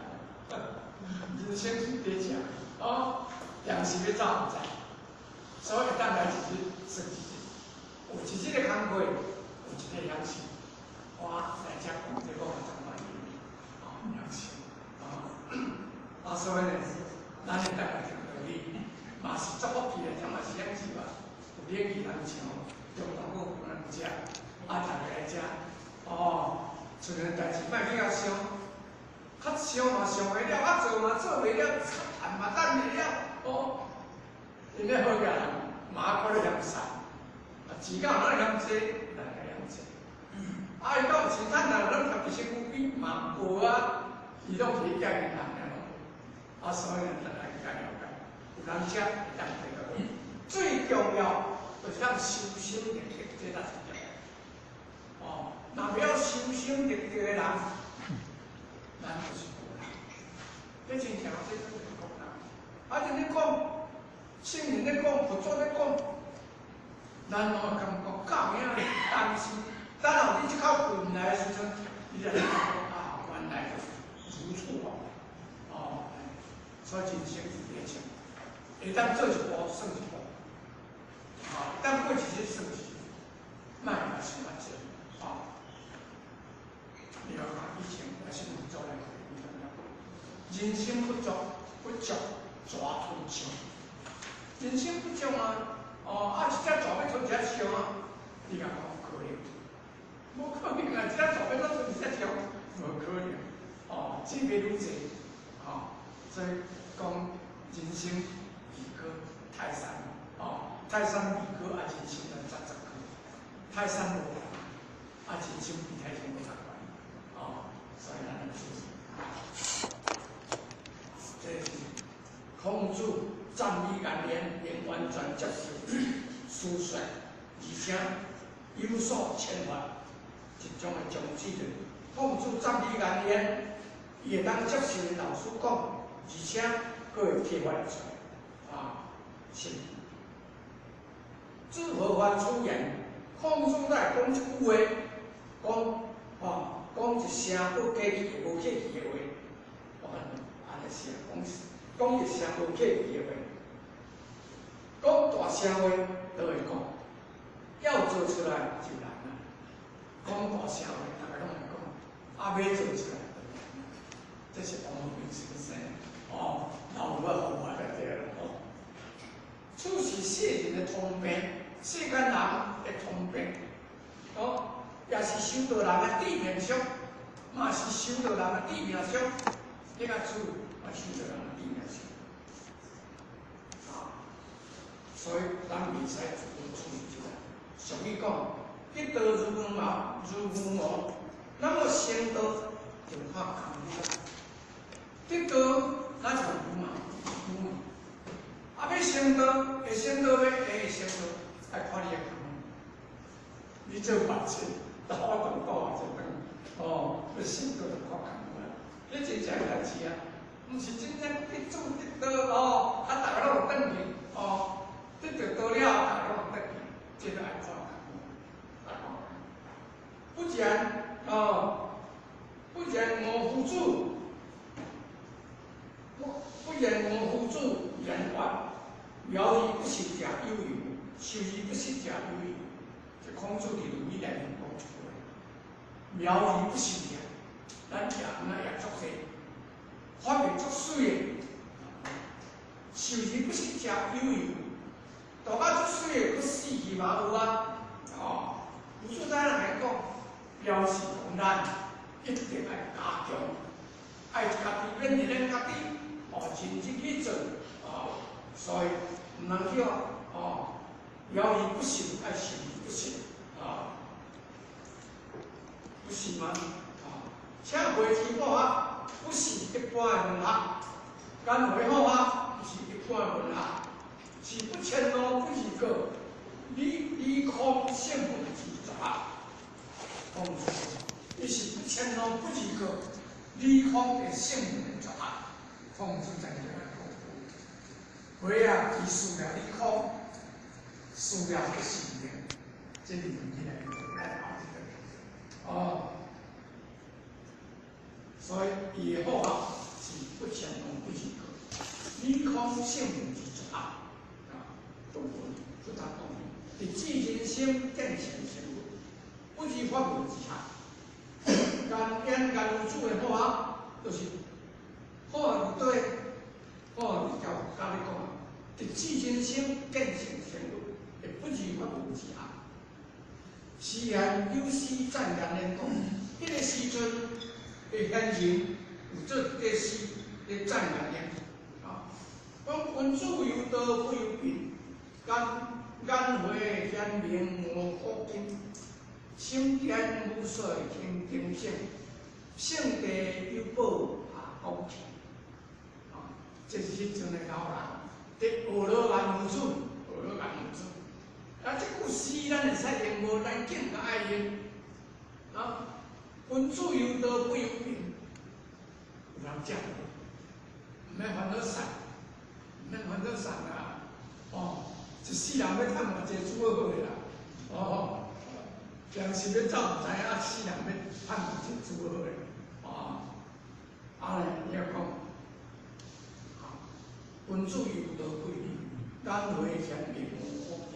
人生是佇食，哦，定時欲走毋知。所以當來一日算一日，有一日的工課，有一日享受。我來遮講這個，我嘛足歡喜，哦，享受，哦，啊，所以呢，咱會當來聽。理，嘛是足福氣的，這嘛是享受啊。有冷氣通穿，中晝閣有人食，啊，逐个來食，哦，出現代誌莫去遐想，較想嘛想袂了，較做嘛做袂了，較趁嘛趁袂了，哦，因咧好個人，馬可咧嫌瘦，啊，錢敢有咱嫌濟，咱會嫌濟。啊，伊講錢趁啊，攏貼佇身軀邊嘛無啊，伊攏是解決人爾啊，所以咱愛加了解，有人食會當提高。最重要就是咱修心立德，這才是重要。哦，若袂曉修心立德的人，咱就是無人。這真正這就是講人。啊，這咧講，聖人咧講，佛祖咧講，咱攏會感覺教影擔心。等候你這口問來的時陣，你才會感覺啊，原來就是如錯哦。所以人生是這樣，會當做一步算一步，啊，會當過一日算一日，莫來想啊濟，啊。你看以前也是佛祖來人生不足，不足蛇吞象。人生不足啊，哦，啊，一隻蛇欲吞一隻象啊，你敢講有可能？無可能啊！一隻蛇欲怎吞一隻象？無可能。哦，錢袂愈濟，哦，所以講人生位高泰山，哦，泰山位高啊，人生咱十十高，泰山無啊，人生比泰山閣較懸，哦，所以咱來注意。這是孔子讚美顏淵，能完全接受師說，而且有所啟發，一種的宗旨就是孔子讚美顏淵，伊會當接受𪜶老師講，而且閣會啟發出來，啊，是。子何法出言？孔子來講一句話，講，哦，講一聲不客氣、無客氣的話，我按呢寫，講講一聲無客氣的話，講大聲話都會講，要做出來就難啦。講大聲話，逐个攏會講，啊，欲做出來就難。這是王陽明先生，哦，老有啊好話就對了，哦。此是世人的通病，世間人的通病，哦，也是修道人的致命傷，嘛是修道人的致命傷。這個主嘛修道人的致命傷，啊，所以咱袂使自我處理這個。俗語講，得道如牛毛，如牛毛，那麼成道就看功夫啦。得道那就牛毛，牛毛。啊，欲成道，會成道欲會成道，愛看你的功夫。你做法事，打動倒一頓，哦，欲成道就看功夫啦。這真正代誌啊，毋是真正得主得道哦，啊，逐个攏會轉去，哦，得著道了，逐个攏會轉去，這個愛看功夫。不然，哦，不然吾夫子，不然吾夫子言法，苗而不實者有余，受而不實者有余。這孔子佇《論語》內面講一句話：苗而不實者，咱也毋通也足濟，發明足媠的，受而不實者有余，大家足媠的，閣死去嘛有啊，哦，有主咱來講，表示講咱一定愛加強，愛家己勉勵咱家己，哦，認真去做，哦，所以毋通叫哦，苗而不實，愛受而不實，啊，不是嗎？啊，請回師好學，不是一般的文學，顏回好學，不是一般的文學，是不遷怒不貳過，理空性本之絕學。孔子，伊是不遷怒不貳過，理空的聖本的絕學。孔子在這講，回啊，伊事業理空，事業不是的，這是論語內面來講這個。哦，所以伊的好學是不遷怒不貳過，理空性本之絕學。啊，都無不達講，直指人心，見性成佛，不二法門之學。顏淵顏夫子的好學，就是好學佇佗，好學佇教教你講。直指真心，见性成佛，会不二法门之行。诗言有诗赞言演讲，彼个时阵的贤人有做一个诗咧赞言演讲，啊，讲君子有道不忧贫，眼眼慧显明无古今，心田无税清净性，圣地有宝下讲起，啊，这是彼阵的老人伫学罗万有主，学罗万有主。啊，这句诗咱会使用无？咱更较爱用。啊，君子有道不忧贫，有人食无？毋免烦恼瘦，毋免烦恼瘦啊！哦，一世人欲趁偌济煮好好的啦。哦，良心欲走毋知影，世人欲趁偌济煮好的。哦，啊咧，伊讲，啊，君子有道不忧贫，眼慧显明无古今。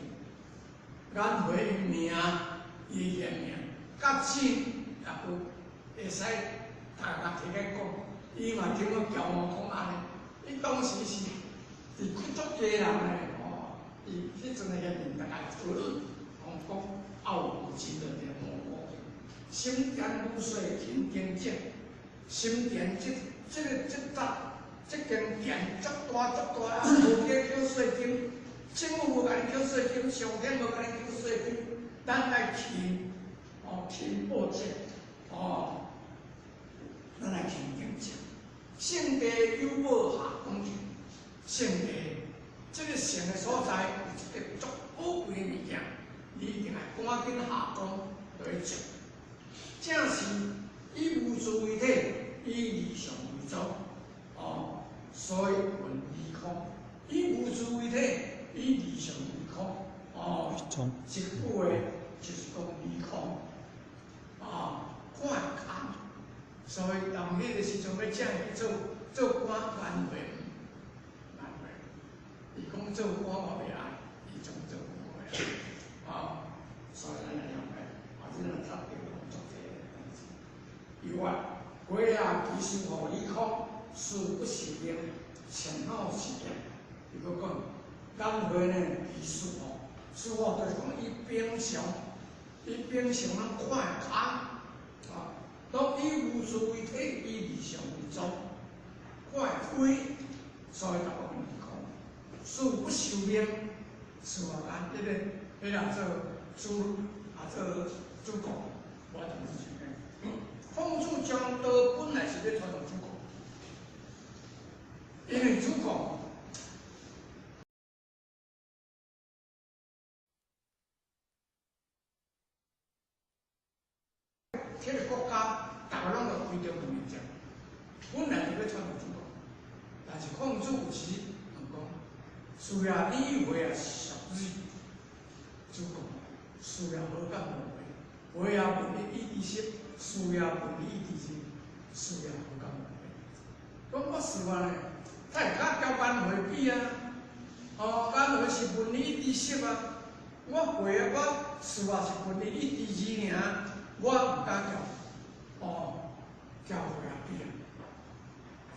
眼慧名，伊显名，觉醒也有会使逐个提来讲，伊嘛听我骄傲讲按呢，伊当时是伫足济人咧，哦，伊彼阵的贤人逐个讨论，讲讲傲无真的无古今，心田无税勤耕种，心田这这个这搭这间田足大足大，啊，无计扣税金。政府无共你扣税金，上天无共你扣税金，咱爱勤哦，勤报责哦，咱爱勤耕种。圣地有宝下讲起，圣地这个圣的所在有一个足宝贵的物件，你一定爱赶紧下工来种。正是以无住为体，以二相为宗，哦，所以云二空，以无住为体。以二相为空，哦，这句话就是讲二空，啊，看会空，所以当彼个时阵欲请伊做做官，难为难为，伊讲做官我袂爱，伊总做官我袂爱，啊，所以咱来用个，啊，这个特别讲做这个代志。以外，鬼啊，其实互你空，事不受命，前后是业，伊阁讲。眼慧呢，其实吼，师父就是讲伊平常，伊平常咱看会空，啊，当以无住为体，以二相为宗，看会开，所以就讲二空。事不受命，事啊，咱彼个彼个做主啊做主公，我当时想讲，孔子将道本来是欲传予子贡，因为子贡。这个国家，逐个拢著规定问面前，本来就欲传予子贡，但是孔子有时问讲：事也你以为啊属你，子贡，事也何敢无为？为啊问你以知识，事也问你以知识，事也何敢无为？讲我事啊呢，他会较交颜回比啊，哦，颜回是问你以知识啊，我会啊，我事啊是问你以知字尔。我毋敢交，哦，交回啊比啊，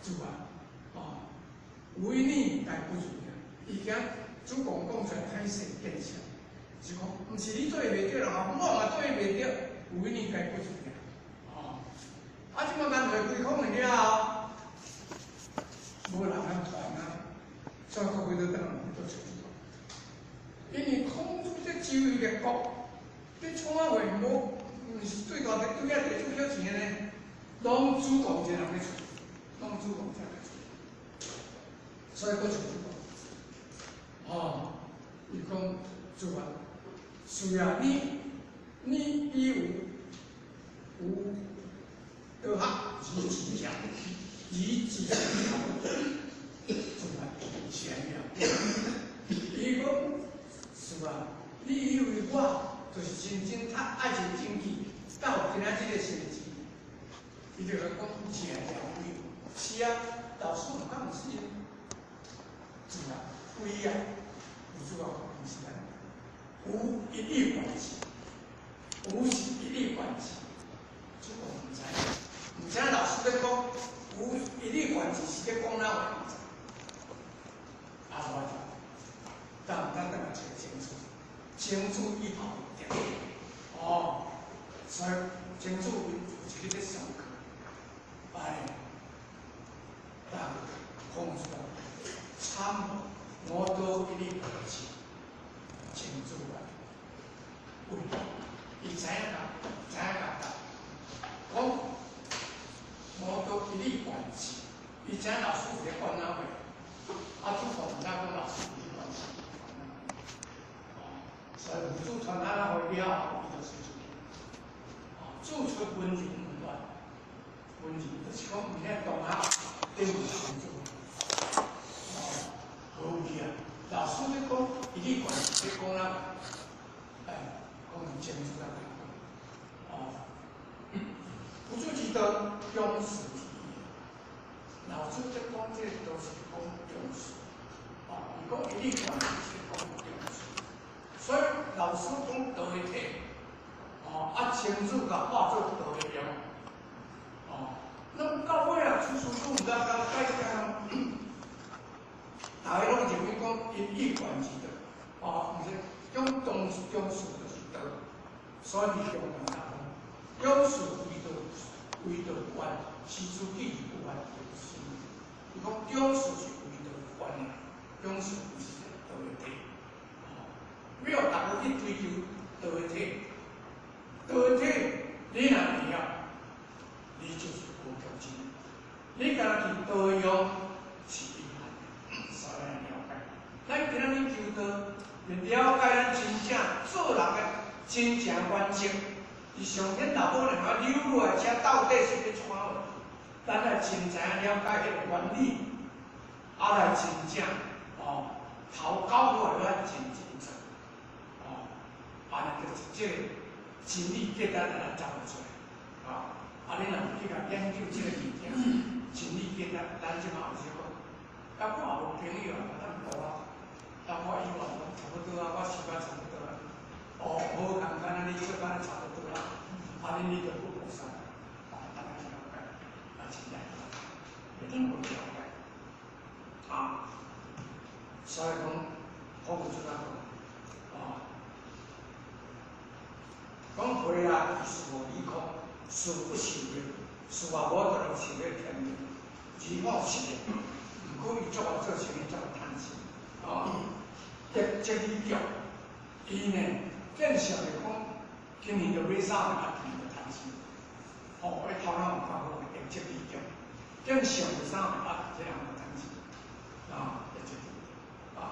主啊，哦，为你该不如啊，伊惊子贡讲出来歹势见笑，是讲毋是你做袂对啦，我嘛做袂对，为你该不如啊，哦，啊，这马颜回归空了后，无人通传啊，所以国会都转来做找子贡，因为孔子这周游列国，这创啊会无。毋是最大的对遐地主收钱的呢，拢子贡一个人咧出，拢子贡一个人咧出，所以阁找子贡。哦，伊讲主啊，是啊，你你以有有道学而自强，而自强，主啊，是按呢。伊讲是啊，你以为我？就是真正较爱是经济，到今仔这个成绩，伊就来讲是了为，是啊，老师毋敢毋是，主啊，非啊，有主啊，毋是安尼，无一律关系，无是一律关系，这个毋知，毋知老师咧讲无一律关系是咧讲哪话？毋知，啊无就庄子以后得，哦，所以庄子有一日咧上课，哎，但孔子讲参吾道一理贯之，庄子啊，为伊知影甲，知影甲讲，吾道一理贯之，伊知影老师有咧讲哪话，啊，主父毋知讲老师有咧关系。所以五祖传他那回了后，伊就随出去。哦，祖出文人不断，文人就是讲，毋免同学顶有成就。哦，好去啊！老师咧讲，伊咧管咧讲哪？哎，讲清楚啊！哦，不主之道，用事之义。老子咧讲这个都是讲用事。哦，伊讲伊咧管是讲用事。所以老师讲道的体，哦，啊，庄子共化做道的用，哦，那么到尾啊，出师都毋知甲解讲，大家攏认為講一以貫之道，哦，毋是講中中事就是道，所以伊中間講，用事為道為道觀，是自己不完就是。伊講中事是為道觀的，中事毋是道的體。不要逐个去追求道的體，道的體你若會曉，你就是無強真。你敢若去道的用是一般，所以咱了解。咱今仔日求道，了解咱真正做人的真正原則。伫上天老母兩個扭落來，這到底是欲創啥？咱愛真知影了解彼個原理，啊來真正哦頭九落來真真做。哦，按呢就是這個真理價值，咱來走會出來。啊，啊你若有去共研究這個物件，真理價值，咱這馬有這個。啊，我也無朋友啊，咱無啊。啊，我以為差不多啊，我時間差不多啊。哦，無共款啊，你做敢若差不多啊。按呢你就不菩薩。啊，大家了解，啊，真正會當無了解。啊，所以講，孔子怎講？啊，講回啊，事無理空，事不受用，事也無可能受咧天命，而我是的。毋過伊足愛做生意，足愛趁錢。啊，得這理腳，伊呢見識來講，今年就買衫，啊，今年就趁錢。吼，伊頭腦有較好，會這理腳，見識的衫，啊，這樣就趁錢。啊，得這理腳，啊，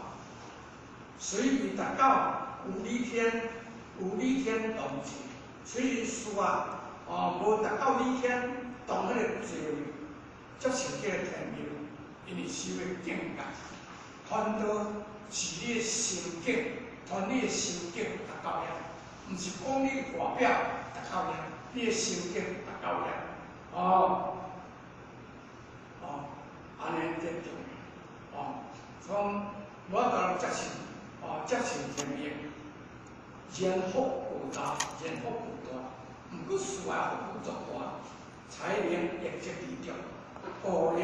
隨未達到有理天，有理天動處，所以事啊，哦，無達到理天動彼個地位，接受這個天命，因為修的境界，反倒是你的心境，團你的心境達到遐，毋是講你外表達到遐，你的心境達到遐，哦，哦，按呢真重要，哦，從我當接受，哦，接受天命，然福無大，然福無大，毋過事外福足大，才能業績理著，故能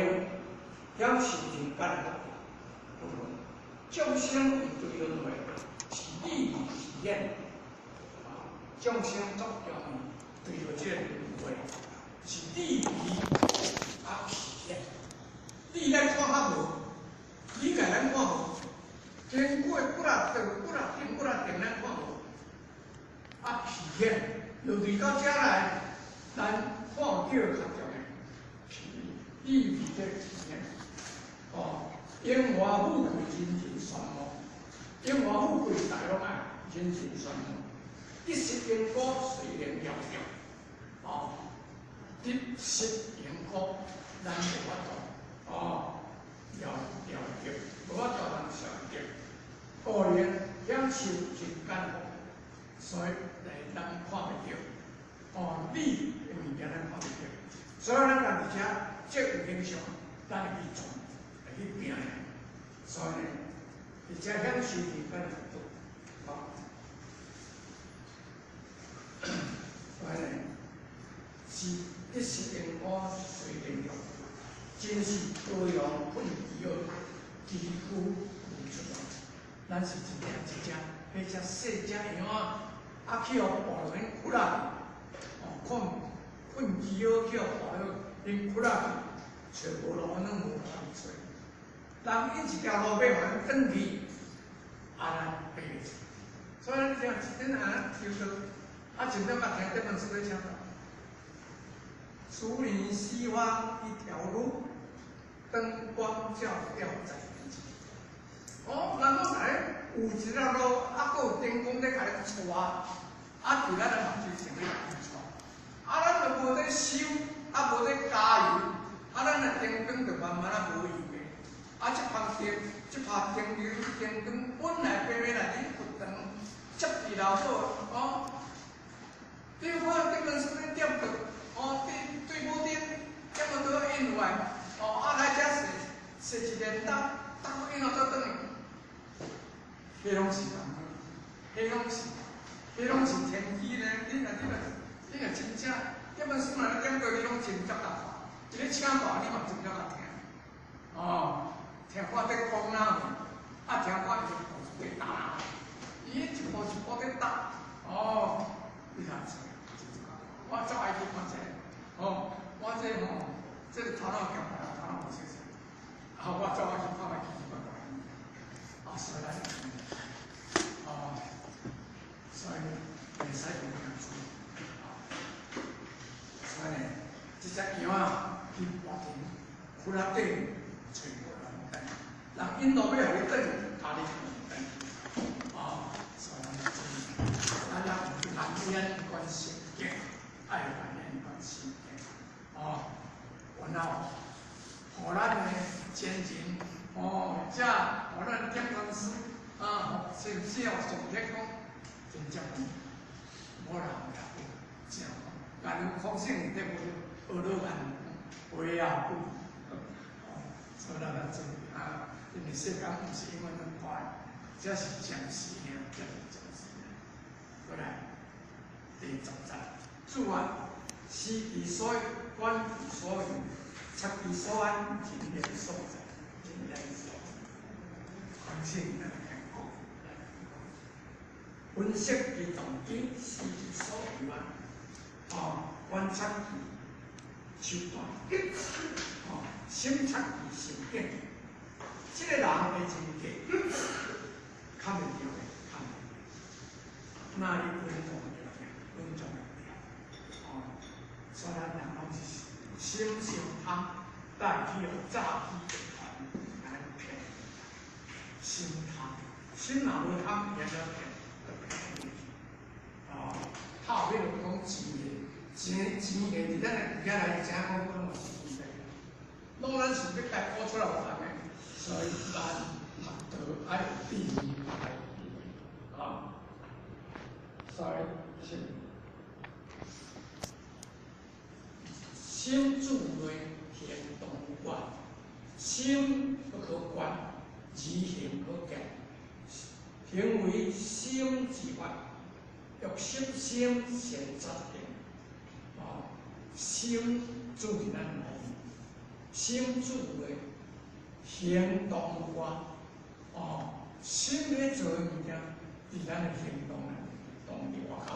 享受人間的福報。眾生伊對輪迴是利益體驗，啊，眾生足容易對著這個輪迴是利益啊體驗。你來看較無，你共咱看無，經過幾若段、幾若段、幾若段，咱看無。啊，體驗落嚟到遮來，咱看到較重要，利益的體驗，哦。榮華富貴，人人羨慕；榮華富貴，大家攏愛，人人羨慕。得失因果，隨緣了著。哦，得失因果，咱無法度哦，了了著，無法度通想著。故能享受人間福，所以來咱看袂著。哦，你的物件咱看袂著，所以咱家佇遮這有影響，咱會去創，會去拼。所以呢，佇遮享受人間的福報，所以呢，是得失因果隨緣了，真是多樣困其好，崎嶇無出路。咱是一只一只，彼只细只羊仔，啊去予暴落𪜶窟仔去，哦，困困饥好去予暴落𪜶窟仔去，揣无路，拢无路通揣。人因一条路欲予咱转去，啊，咱爬袂出。所以你听，一阵啊，听到，啊，前阵捌听这本书咧唱啥？处理西方一条路，灯光照耀在眼前。哦，人讲来有一条路，啊，阁有灯光咧共你带，啊，伫咱的目睭前咧共你带。啊，咱就无咧修，啊，无咧加油，啊，咱的灯光就慢慢仔无油的。啊，這旁燈，這拍燈油燈光本來爬欲來恁佛堂，接佇老母哦。你有看這本書咧點著，哦，對對某頂點個倒引來，哦，啊來遮踅踅一連搭，搭閣引倒轉去，彼攏是人，彼攏是，彼攏是天機咧。你若真正這本書若咧點過，你攏真正甲看。伊咧請大，你嘛真正甲聽。哦，聽我咧講哪啊，聽我伊一步一步踏，伊一步一步咧踏，哦，你若知。我足愛去看這個，哦，我這吼，這個頭腦強來，頭腦無清楚，啊，我足愛去看覓奇奇怪怪，啊，所以咱，哦，所以袂使用這樣做，所以呢，這隻羊仔去跋田窟仔底揣無人等，人引路欲予你轉，家己就轉，啊，所以咱要注意，咱要難免關心境。愛扮演關心境，哦，然後，予咱的前人，哦，這予咱點公司，啊，甚至哦上天講，真正無人也有正，但有空性的無學老人話啊久，哦，所以咱要注意啊，因為世間毋是永遠攏快，這是暫時爾，這是暫時爾。過來，第十節。主啊，思其所觀其所有，察其所安，人言所在，人言所在。空性咱來講，分析其動機，思其所有啊，哦，觀察其手段，哦，審察其心境。這個人的人格，較袂著的，較袂著。那伊穩重的穩重的。所以咱人攏是心傷貪，帶去予詐欺集團來騙。心貪，心若無貪，伊安怎騙？就騙你。哦，透彼個講錢的，錢錢的佇咱的佇遐來，知影講講有錢的，攏咱想欲家講出來予人的，所以咱學道愛有智慧，愛有智慧，啊，所以是。心住內行動觀，心不可觀，而行可見。行為心之法，欲心心先察定。哦，心住佇咱內，心住內行動觀。哦，心咧做的物件，佇咱的行動內，動佇外口，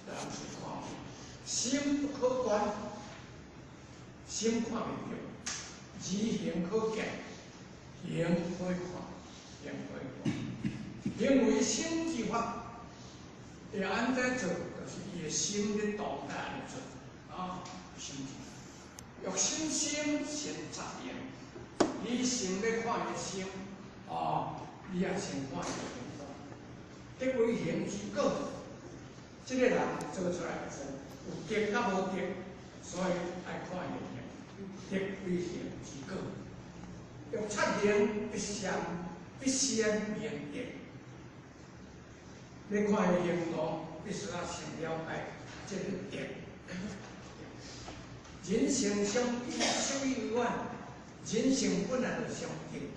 人是看。心不可觀。心看袂著，而行可見，行可以看，行可以看。行為心之法，會按怎做？就是伊的心咧動態按呢做，啊，心之法。欲心心先察定，你先欲看伊的心，哦，你愛先看伊的行動。得為行之果，這個人做出來的有德佮無德，所以愛看伊的行。得為行之果，欲察行必先明德。你看伊行動，必須要先了解這個德。人性相近，習以為遠。人性本來就相近，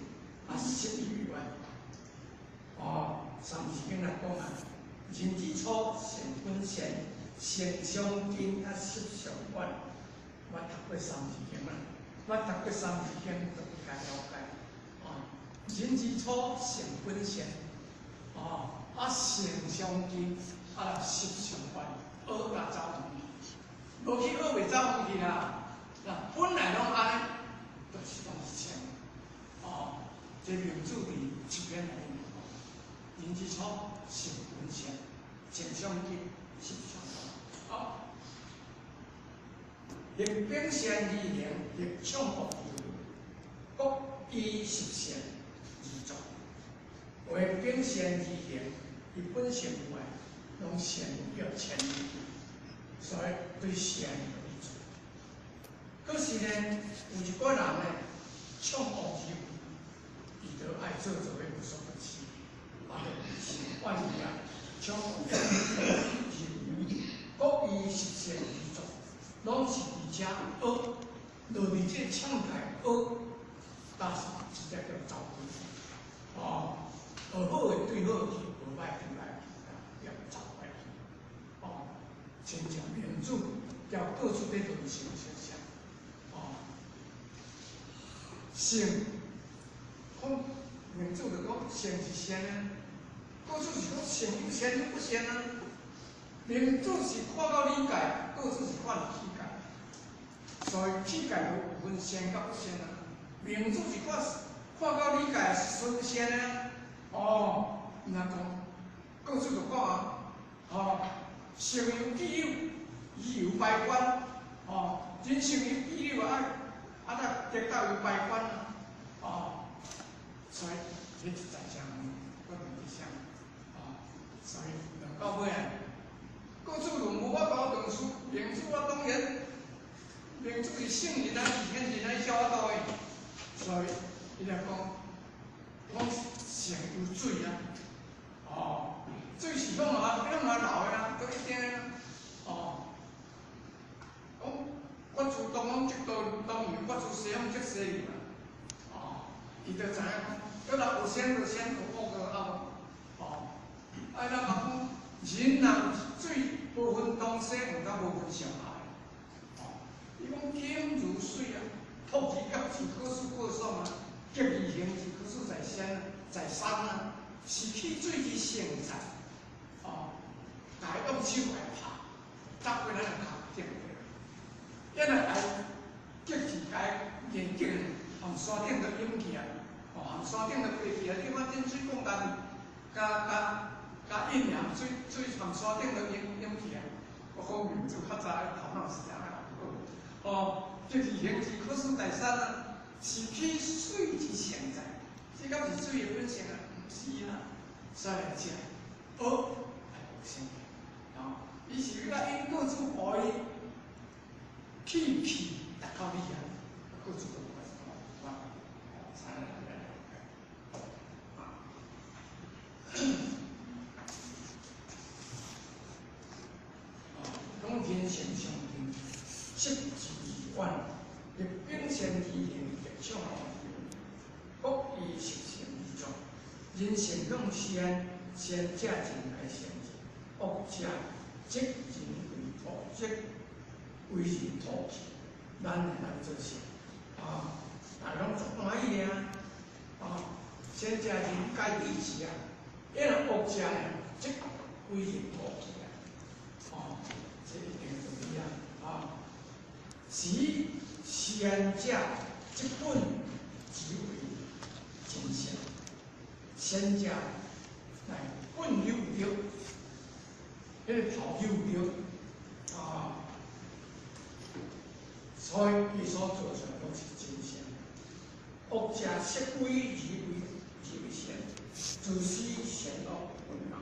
啊，習以為遠。哦，三字經來講啊，人之初，性本善，性相近，啊，習相遠。我讀過三字經啦，我讀過三字經，就比較了解。啊，人之初，性本善，哦，啊善相近，啊若习相关，恶若走远去，无去恶袂走远去啦。嗱，本來攏按呢，就是攏是善。哦，這明主佇七篇內面講，人之初，性本善，善相近，習相遠。好，逆秉善而行，逆暢惡而為，各依習善而作。為秉善而行，伊本性有愛，攏善叫遷入去，所以對善有做。可是呢，有一寡人呢，暢惡而為，伊就愛做做彼無所不至，啊，就心怨意啊，暢惡而為，各依習善而作，攏是佇遮惡，落佇這個暢界惡，但是直接叫走開，哦。學好的對好去，無歹對歹去，要走開去。哦，親像明主叫各處咧論性相像，哦，性，講明主就講性是善啊，各處是講性有善有不善啊。明主是看到理解，各處是看器界，所以器界就有分善佮不善啊。明主是看看到理解是純善啊。哦，毋通講，各處就講啊，吼，性有既有，義有排關，吼，人性有既有啊，啊，啊，得道有排關啊，哦，所以這是在相，我唔是相，哦，所以論到尾啊，各處論無法度斷事，明主我當然，明主是聖人啊，是天人啊，伊曉法度的，所以伊來講，講性有水啊，哦，水是向哪向哪流的啊，都一定的啊，哦，講法出東方則東遊，法出西方則西遊啊，哦，伊就知影講，閣若有善就善，有惡就惡，哦，啊，咱嘛講，人若有水，無分東西，毋敢無分上下，哦，伊講金如水啊，托之急之，可使過爽啊，急而行之，可使在山啊。在山啊，是去水之性在，哦，共伊用手來拍，砸過咱的頭頂對。因為來激字解眼鏡含山頂都湧起來，哦，含山頂都飛起來。你看真水講家己，佮佮佮印含水水含山頂都湧湧起來。我講明主較早頭腦是按呢哦，激而行之，可使在山啊，是去水之性在。這敢是水的本性啊？毋是啊，所以來講，惡係無性的，哦，伊是欲來因各處予伊氣氣達到你啊，各處都無法度，啊，才來來啊。哦，講人性相近，習之遠，逆秉善而行，逆暢惡而為，各依習善而作。人性向善，善者人愛善之；惡者則人為土，則為人唾棄。咱會來做善，啊，大家攏足歡喜的啊！啊，善者人皆支持啊，因為惡者呢，則為人唾棄啊！哦，這一定道理啊！啊，是善者則本即為真善，善者來本有德，彼個頭有德啊，所以伊所做出來攏是真善。惡者色鬼而為善，自是善惡分明。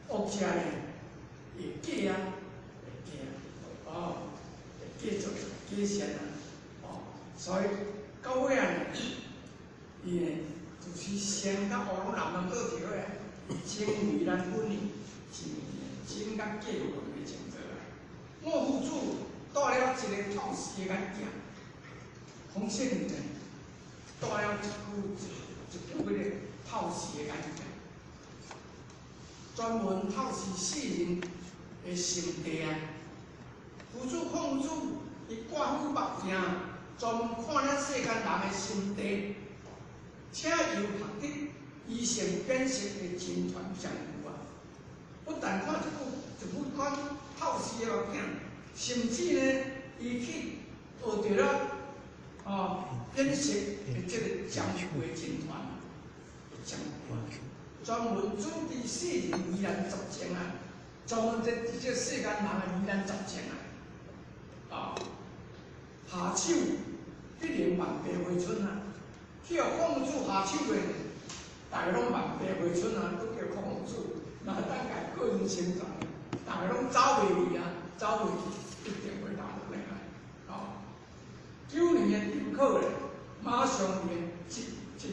惡者呢，會假啊，會假，哦，會假做假善啊，哦，所以到尾啊，伊呢就是善佮惡攏難難倒調的，真為咱本意，真真佮假有分清楚來。我夫子戴了一个透視的眼鏡，孔聖人呢戴了一副一副彼個透視的眼鏡，專門透視世人的心地啊。夫子孔子伊掛副目鏡，專門看咱世間人的心地，請由學得依性變色的真傳說。一副款透视的目镜，甚至呢，伊去学著了哦，演习的这个占卦真传，占卦专门主治世人疑难杂症啊，专门在这世间人的疑难杂症啊，啊，下手必然万病回春啊，去予孔子下手的，大家拢万病回春啊，都叫孔子，那等下个人成长，大家拢走袂去啊，走袂去，一定会打落来啊。哦，9年的中考咧，马上连接接，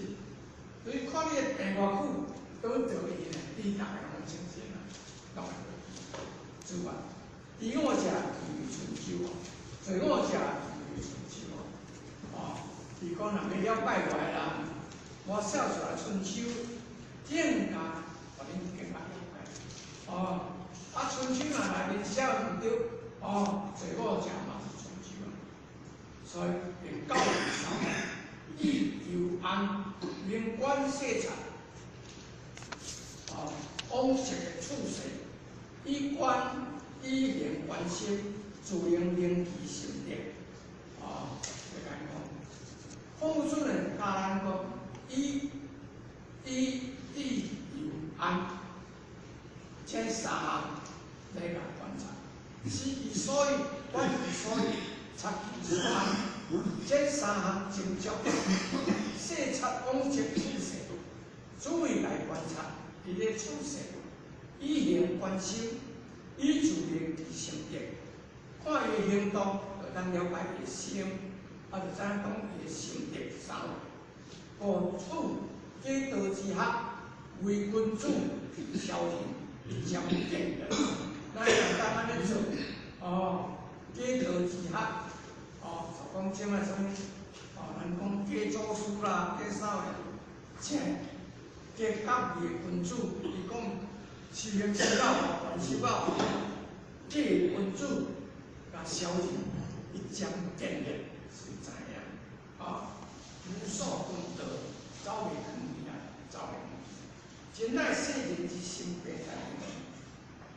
所以看你的病偌久，都得伊咧，你大家拢相信啊，拢会主啊，第五者其春秋啊，第五者其春秋啊，哦，伊讲若要了解我的人，我写出来春秋，更加予恁更加了解。哦，啊春秋若内面写毋对，哦，第五者嘛是春秋啊。所以便教育三义求安，明观细察，哦，往昔的处世，以观以行观心，自然灵气心得。哦，就安讲。孔子呢教咱讲，以以义求安，这三项来共观察。思其所以，观其所以，察其所安。这三项真足，细察往昔处世，注意来观察伊咧处世，以行观心，以自然其心得。看伊行动，就当了解伊的心，啊，就知影讲伊的心得啥。故处假道之学，为君子消人，一针见人。咱简单按呢做，哦，假道之学，哦，就讲这摆啥物，哦，咱讲假祖师啦，假啥个，这假觉悟的君子，伊讲修行修到还修到，假君子共小人一针见血，是知影，啊，无数功德走袂去啊，走袂去。真乃世人之心病大明。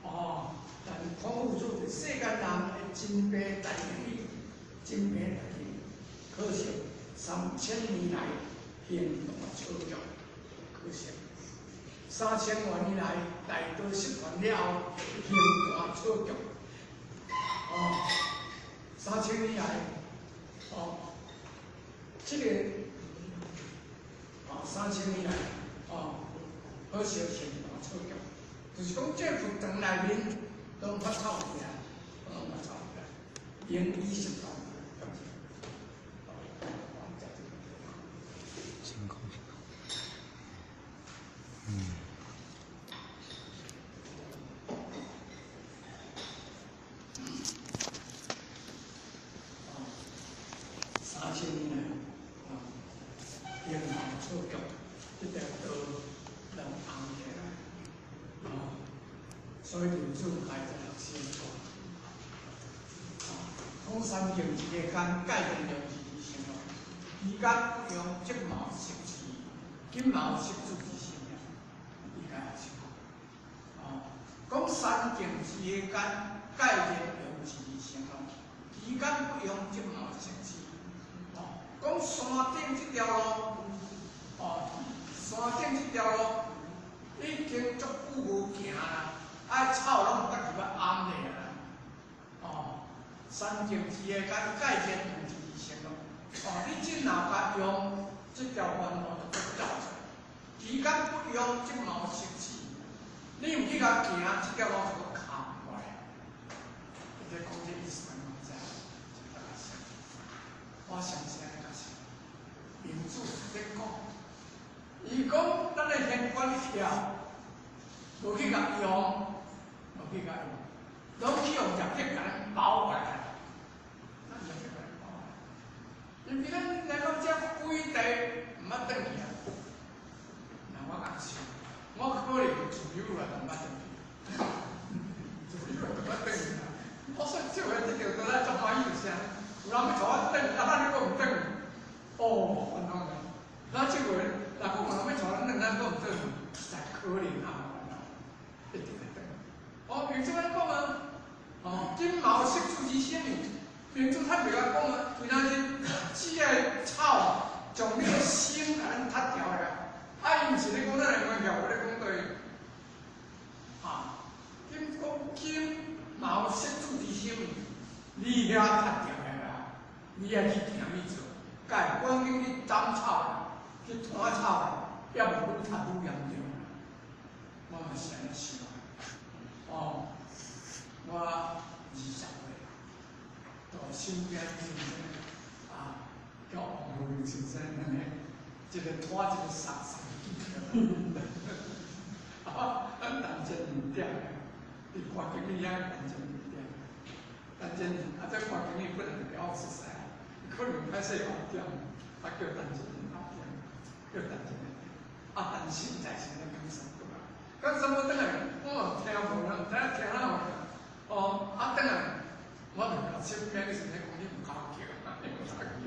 哦，但是孔夫子是世间人的真病大明，真病大明。可惜3000年来行动错觉，可惜3000多年来大道失传了后，行大错觉。哦，3000年来，哦，这个，哦，3000年来，哦，可惜行大错觉，就是讲这佛堂内面拢发臭气啊，拢发臭气啊，灵异失传。辛苦辛苦。嗯。3000年来，啊，行大错觉，这条道人红起来，啊，所以林祖开在学生讲，啊，讲三境一个间，盖用用一字成咯，期间不用织毛织字，金毛织字之成啊，伊该学生讲，啊，讲三境一个间，盖用用一字成咯，期间不用织毛织字。讲山顶这条路，哦，山顶这条路已经足久无行啦，啊草拢捌去捌暗咧啊，哦，三境之间界限用一字成咯，哦，你这若甲用这条弯路就足走出，期间不用这毛识字，你毋去共行，这条路就阁空过来。伊咧讲这意思，你知影？我相信。民主咧讲，伊讲咱的现管跳，无去共用，无去共用，拢去用业力共咱包过来，咱业力共咱包过来。因为咱来到遮规地毋捌转去啊，那我共想，我可能自由啊，毋捌转去，自由啊，毋捌转去啊。我说这回这条道咱足欢喜啥？有人欲带我转，啊，咱阁毋转。哦，烦恼呢。咱这回，若讲有人欲带咱转，咱阁毋转，实在可怜啊！烦恼，一定会转。哦，哦，明主按呢講啊，哦，金毛色子之啥物？明主坦白共講啊，對咱是這个草將你的心共咱踢掉來啊！啊，伊毋是咧講咱的關係，我咧講對。啊，金講金毛色子之啥物？你遐踢掉來啊！你愛去行去做，該趕緊去斬草，去拖草，抑無愈踢愈嚴重。我嘛是按呢想。哦，我20歲，到身邊先生啊，叫王和明先生按呢，一个拖一个捒捒啊，咱陳真二點，佇歌經理遐陳真二點，陳真二啊，這歌經理本來就比較熟似，可能歹勢後點，啊叫陳真二點，叫陳真二點，啊陳實在是咧講什麼？講什麼轉來，我嘛聽無啦，毋知影聽哪有。哦，啊轉來，我就共身邊的先生講，你毋敢叫，你毋敢叫。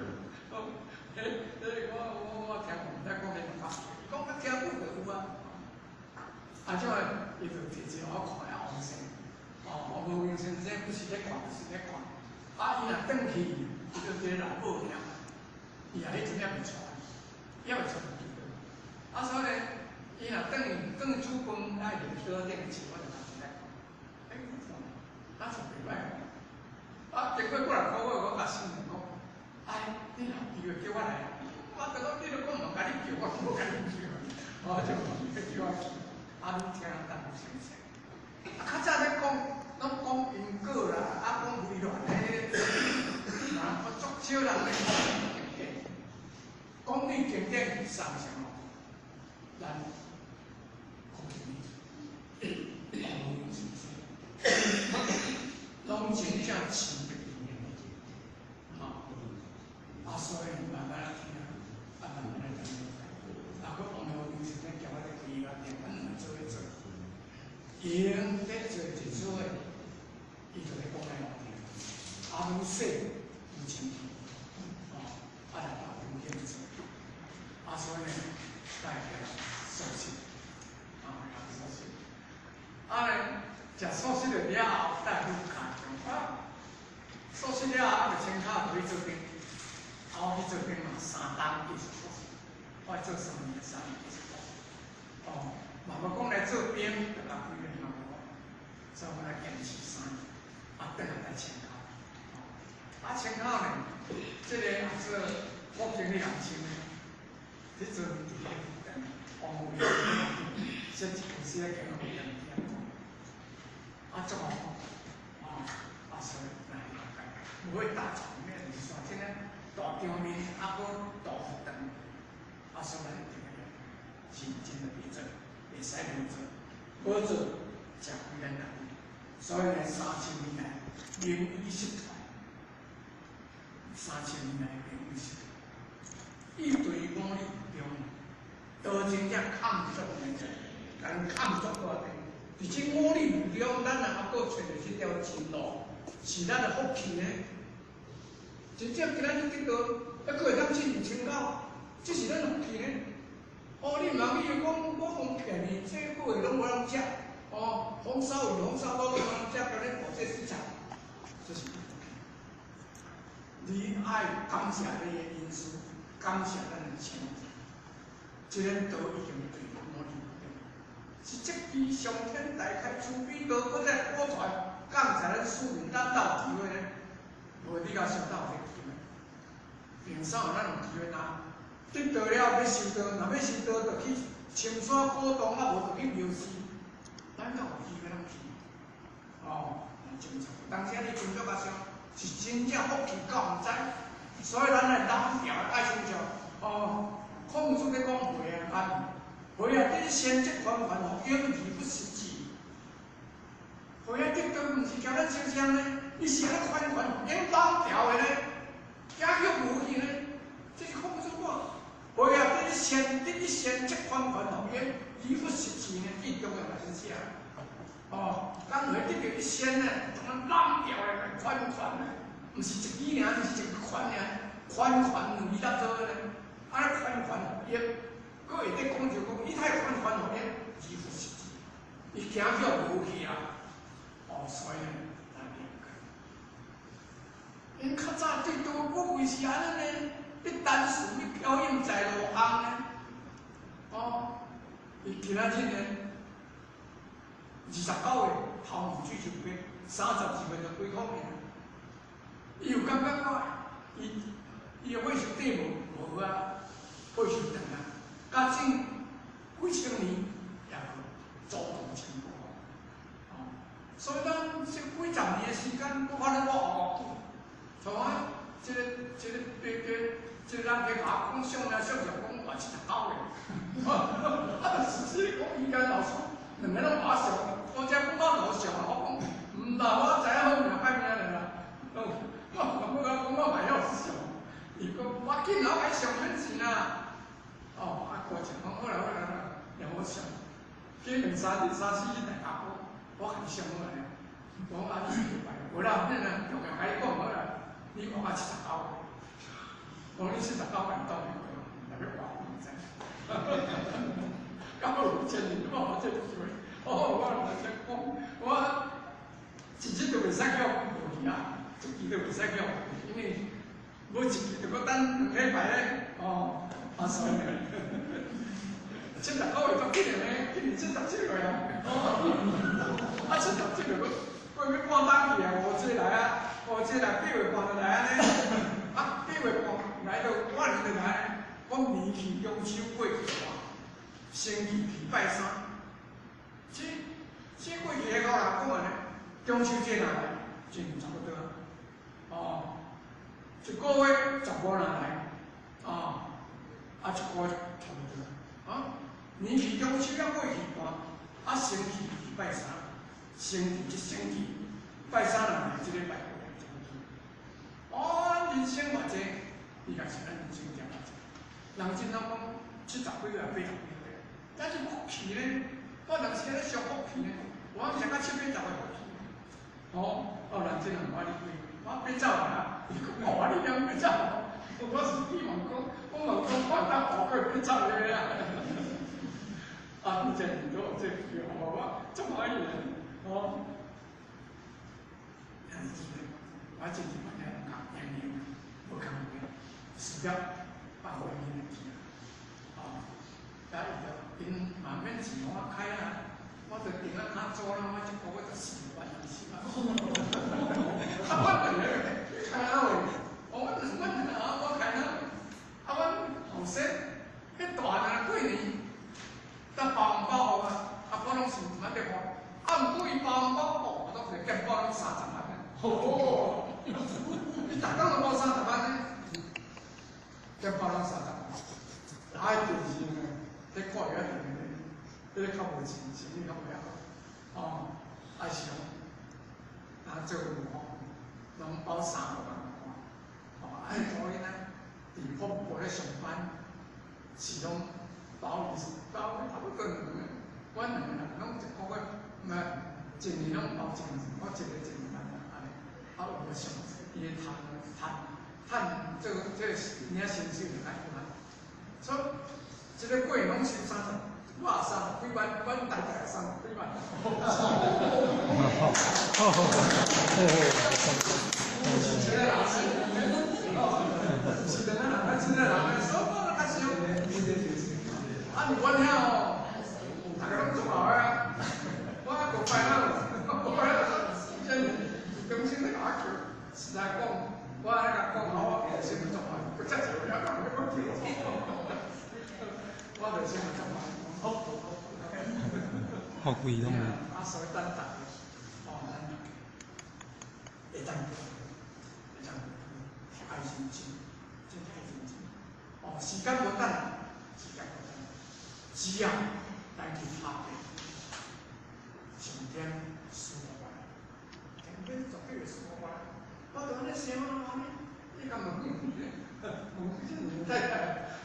哦，彼彼我聽無，毋知講你毋敢叫。伊講較聽久就有啊。啊，這個伊就提一個我看了王先，哦，王和明先生不是咧看，就是咧看。啊，伊若轉去，伊就佇咧老母遐，伊也彼陣猶未出來，猶未出來。啊，所以呢，伊若轉轉煮飯，愛入桌頂去，我就開始咧看，欸，看，啊，就袂歹。啊，經過過兩個月，我共新人講，哎，你若有機會叫我來，我就講你著講毋共你叫，我無共你叫，我就叫我去，啊，愈聽人愈相信。啊，較早咧講，攏講因果啦，啊，講未來咧，啊，足少人咧講經典，講你經典送啥物？咱講啥物？攏真正親近的，吼！啊，所以慢慢來聽，啊，慢慢來聽。啊，閣王和明先生叫我咧開伊店，阮兩個做伙做。閒咧做一做的，伊就咧講來我聽。啊，愈細愈清楚，哦，啊來大中間做。啊，所以呢，大家素食，啊，素食。啊咧，食素食了後，帶去加強啊。素食了後，就穿跤就去做兵。啊，我去做兵嘛，3冬繼續素食，我做3年，3年繼續素食。哦，嘛無講來做兵，就共規個嘛無，所以我來堅持3年，啊，轉來來穿跤。啊，穿跤呢，這個也做福建的人稱的，彼陣佇咧王和明設計公司咧經營店。啊，足好，啊，啊，所以來無會大場面，煞這個大場面，啊，閣大佛堂，啊，所以咱一定要認真的去做，袂使無做，無做食虧咱家己。所以呢，3000年來名醫失傳，3000年來名醫失傳，伊對五理中，都真正抗作的，共抗作大地。佇這五理中，咱若猶閣揣著這條真路，是咱的福氣呢。真正今仔日得道，猶閣會當進入清教，這是咱的福氣呢。哦，你毋通去講我講騙你，這個月攏無人食，哦，紅燒魚、紅燒肉攏無人食，叫你保這市場，這是福氣。你愛感謝你的恩師，感謝咱的前輩，這個道已經對五理中。是這支上天大開慈悲道，閣再果傳，感謝咱師父，咱才有機會呢。無你共相鬥有這個機會，平常咱有機會哪？得道了欲修道，若欲修道，就去青山古洞，啊，無就去廟寺。咱敢有機會通去？哦，真錯。當時你真足較想，是真正福氣夠毋知，所以咱來攬牢愛親像哦，孔子咧講話啊，話啊，得先則寬寬哦，永而不失志。話啊，得道毋是交咱相像呢，伊是安尼寬寬，用攬牢的呢，行去無去呢，這是孔子講。話啊，得先則寬寬哦，永而不失志呢，最重要就是這。哦，講話得到一仙呢，怎啊攬牢的，寬寬的，毋是一支爾，是一個寬爾，寬寬兩字搭做呢，按呢寬寬永，閣會得講就講，伊太寬寬哦，永而不失志，伊行去無去啊，哦，所以來念經。𪜶較早對刀不會是按呢呢，你單純你飄影在路空呢？哦，伊今仔日呢，29歲頭毛水就白，32歲就幾箍爾。伊有感覺講，伊伊的歲數短無無啊，歲數長啊，加上幾千年也無做動成功。哦，所以咱這幾十年的時間，我看咧我學久，像我這個人去共我講相啊，相就講我79歲，啊，就是實講伊家老師兩个攏我上，我才講我老上啊，我講毋啦，我知影好命歹命爾啦。我我講我嘛曉上，伊講我緊我愛上免錢啦。哦，啊過程講好啦好啦，讓我上，過兩三日三四日大家講，我共你上好來。我講啊，你是禮拜，無啦，免啦，重要共你講好啦，你活啊79歲，我講你79歲當然特別活毋知。敢有千年我有這個機會，哦，我來講，我一日都袂使叫無去啊，一支都袂使叫，因為無一支就閣等兩禮拜咧，哦，啊所以79歲足緊的呢，今年77歲啊，哦，啊77歲閣過欲半冬去啊，五節來啊，五節來8月半就來按呢，啊8月半來到我年就來，我年去中秋過去啊，星期禮拜三，這過去迄個人講按呢，中秋節若來，一年差不多，哦，一個月15若來，哦，啊一個月差不多，啊，年去中秋猶過去半，啊星期禮拜三，星期一星期拜三若來，這禮拜過來差不多，哦，人生偌濟，伊也是咱人生才偌濟，人真攏講70幾歲、80幾歲，但是福氣呢，我人生咧上福氣呢，我毋是甲七八十歲福氣，哦，哦，人真人我你幾，我爬走啊，伊講哦，你兩爬走，我是希望講，我嘛講我當學過爬走的啊，啊，以前都有這句話，我足歡喜的，哦，我真是嘛咧講年齡無共的，事業放互因去啊，哦，啊伊就𪜶嘛免錢予我開啊，我就定啊較早啦，我一個月就4萬還是4萬。啊，我就咧開哪會？我阮啊，我開哪？啊，阮後生，彼大漢過年，得包紅包予啊，啊，我攏是毋捌咧看，啊，毋過伊包紅包，哦，我攏是健保攏30萬呢。哦，你逐工攏包30萬呢？健保攏三十萬，啊，電視呢？咧看伊仔電視，彼個較無錢，生意較袂曉，哦，啊是講，啊做吼，攏包3萬哦，啊，查某囡仔佇服務部咧上班，是攏包二包差不多兩個，阮兩個人攏一個月，毋一年攏包一我一個一萬按呢，啊有無上伊會趁趁趁這個這個領薪水就較懸，所以這個過年攏收三十，我也30幾萬，阮太太也30幾萬。是這個老師，哦，是兩個人，啊，這個人，所以我較少。啊，阮遐哦，逐个攏足𠢕的啊，我還閣拜啊，我拜啊，真中心咧共我叫，實在講，我按呢共講，我先足𠢕，閣遮濟位啊，人欲閣叫，我就先足𠢕，好，好貴攏無。啊，所以等逐个，哦，咱會當會當愛認真，真愛認真。哦，時間無等，時間無等，只要咱去拍拼，上天賜予我，天天絕對會賜予我。我就按呢想啊，按呢，你敢問問這太太，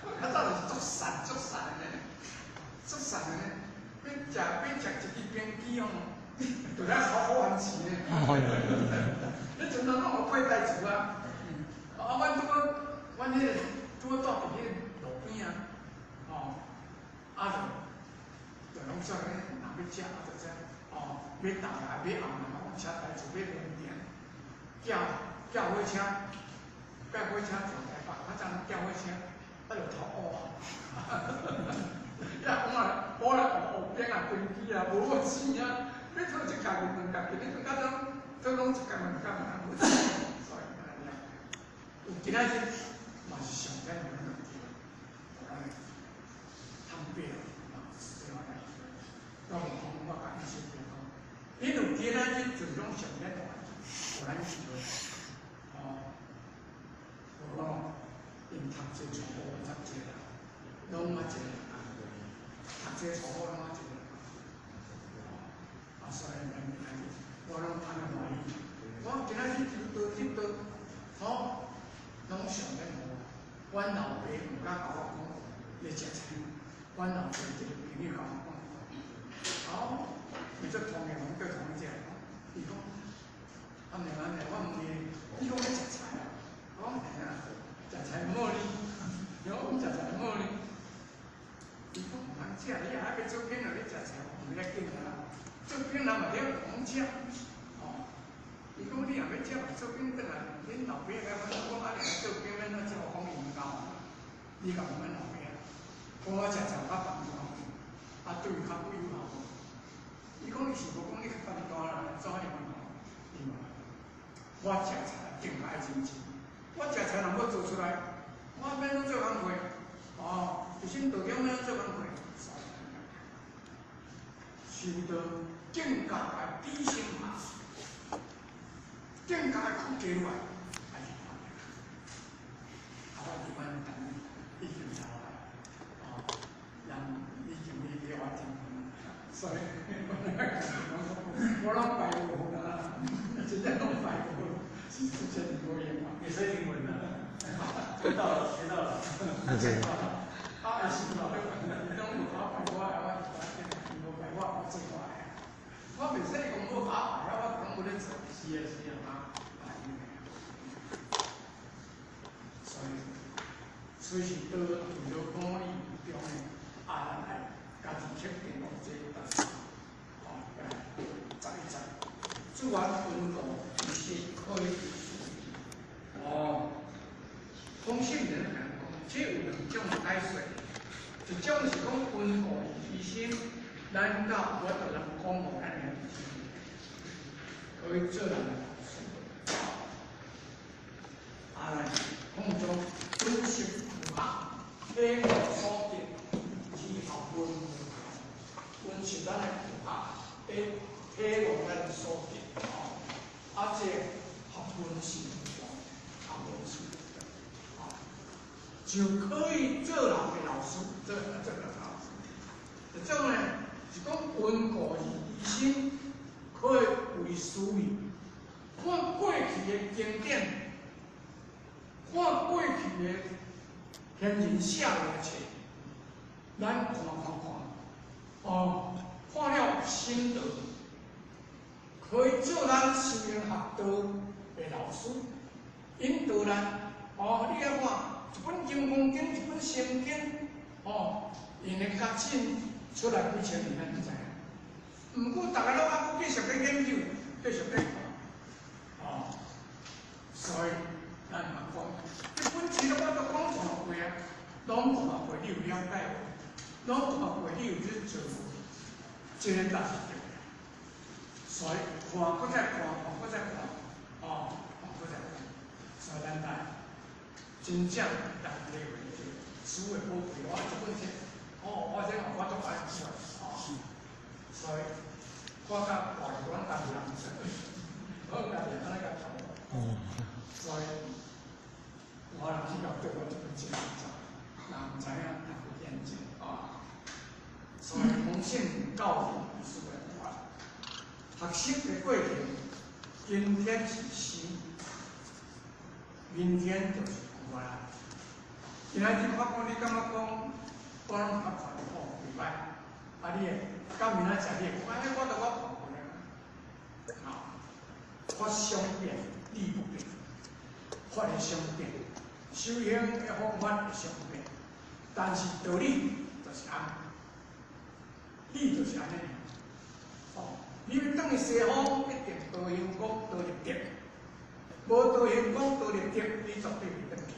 我較早就是足散足散的呢，足散的呢。欲食一支冰機哦，就咧好好番薯呢。彼陣攏有配代誌啊。啊，阮拄好，阮彼個拄好住佇彼個路邊啊，哦，啊就攏啥物人欲食，啊，就这哦，欲大来欲红来，讲车台厝欲两点，叫火车，叫火车从台北，较早叫火车，啊就头乌啊，呀，我来我来学边啊飞机啊，无我钱啊，你讨一角两角，你感觉拢拢一角两角嘛，无钱，所以按呢。有今仔日嘛是上艰难的问题，通变啊，对我来讲，我无讲我家己先讲，你有今仔日就是拢上艰难，有咱去哦，无讲𪜶读册错误十济啦，拢啊一个人，读册错误拢啊一个人，啊，所以咱今仔日我拢按呢欢喜，我今仔日就倒去倒，吼。拢上咧无，阮老爸毋敢共我讲咧食菜，阮老爸一个朋友共我讲，哦，伊做同的，阮叫同一只，伊讲，阿娘阿娘，我问伊，你讲咧食菜啊？我讲嘿啊，食菜毋好呢，伊讲食菜毋好呢，伊讲毋通食，你若欲做囝了，你食菜毋要紧啊，做囝人嘛得讲食，哦，伊讲你若欲食嘛做囝转来。恁老爸甲阮讲，啊，你做囝欲按怎食？我讲伊毋教，你共阮老爸，讲我食菜较放大，啊，对伊较不友好。伊讲伊是无讲你较放大啦，怎样嘛？伊嘛，我食菜更爱认真。我食菜若欲做出来，我欲按怎做工课？哦，一身道中欲按怎做工课？修道境界的底线嘛，境界的控制落来。我一般等已经走啦，哦，人已经离开我真远，所以我拢拜无啦，真正拢拜无，是真无闲嘛。会使英文啦，学到了，学到了。啊，是啦，伊拢无考拜我，我无拜我，我做我的。我袂使讲无考拜啊，我讲无咧做。是啊，是啊。所以，所以是倒为了鼓励中的，啊，咱爱家己确定哦，这个，哦，来十一节，自然温度其实可以。哦，空性人讲，这有两种解说，一种是讲温度其实咱到我就人讲无咱的，可以做人的老师。啊，来空中分析佛学，体悟所得，之学问，分析咱的佛学，体悟咱的所得，哦，啊，这学问是学问是，啊，就可以做人的老师，做人老师。一种呢是讲温故而知新，可以为思维，看过去的经典。看过去的先人写的册，咱看看看，哦，看了心得，可以做咱修行学道的老师，引导咱。哦，你爱看一本《金刚经》，一本《心经》，哦，𪜶的觉醒出来几千年，咱毋知影。毋过，逐个拢犹阁继续咧研究，继续咧看，哦，所以。咱嘛讲，这本书我都讲看过啊，拢看过，你有了解无？拢看过，你有去做无？这个才是重要。所以看，阁再看，看阁再看，哦，看阁再看。所以咱来真正当体会这书的宝贵，我这本书，哦，我这我都爱出来，哦，所以我甲大阮家己人说，我家己人安呢共讲，所以。我人去到对我这个真人毋知影读有研究啊，所以空性教育是个法，学习的过程，今天是生，明天就是旧啊。今仔日我讲你感觉讲，我拢较看得好袂歹，啊你会到明仔载你会讲，哎，我都我看过啊。法相变，理不变，法会相变。修行的方法会相变，但是道理就是按呢，理就是按呢。你欲轉去西方，一定道行功道立德，無道行功道立德，你絕對袂轉去。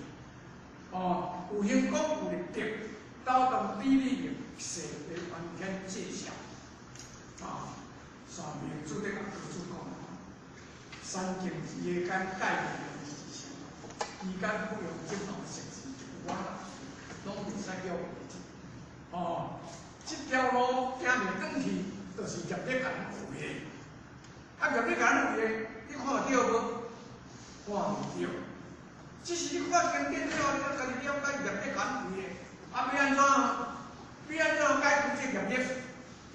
哦，有行功有立德，道動地利明，世界完全介紹。啊，上面主咧共道主講，三境之間概念是啥？期間不用這種實事有啊，攏袂使叫哦，這條路行袂轉去，就是業力共咱圍的。啊，業力共咱圍的，你看會著無？看袂著。只是你看經典了後，你家己了解業力共咱圍的。啊，欲按怎？欲按怎解決這業力？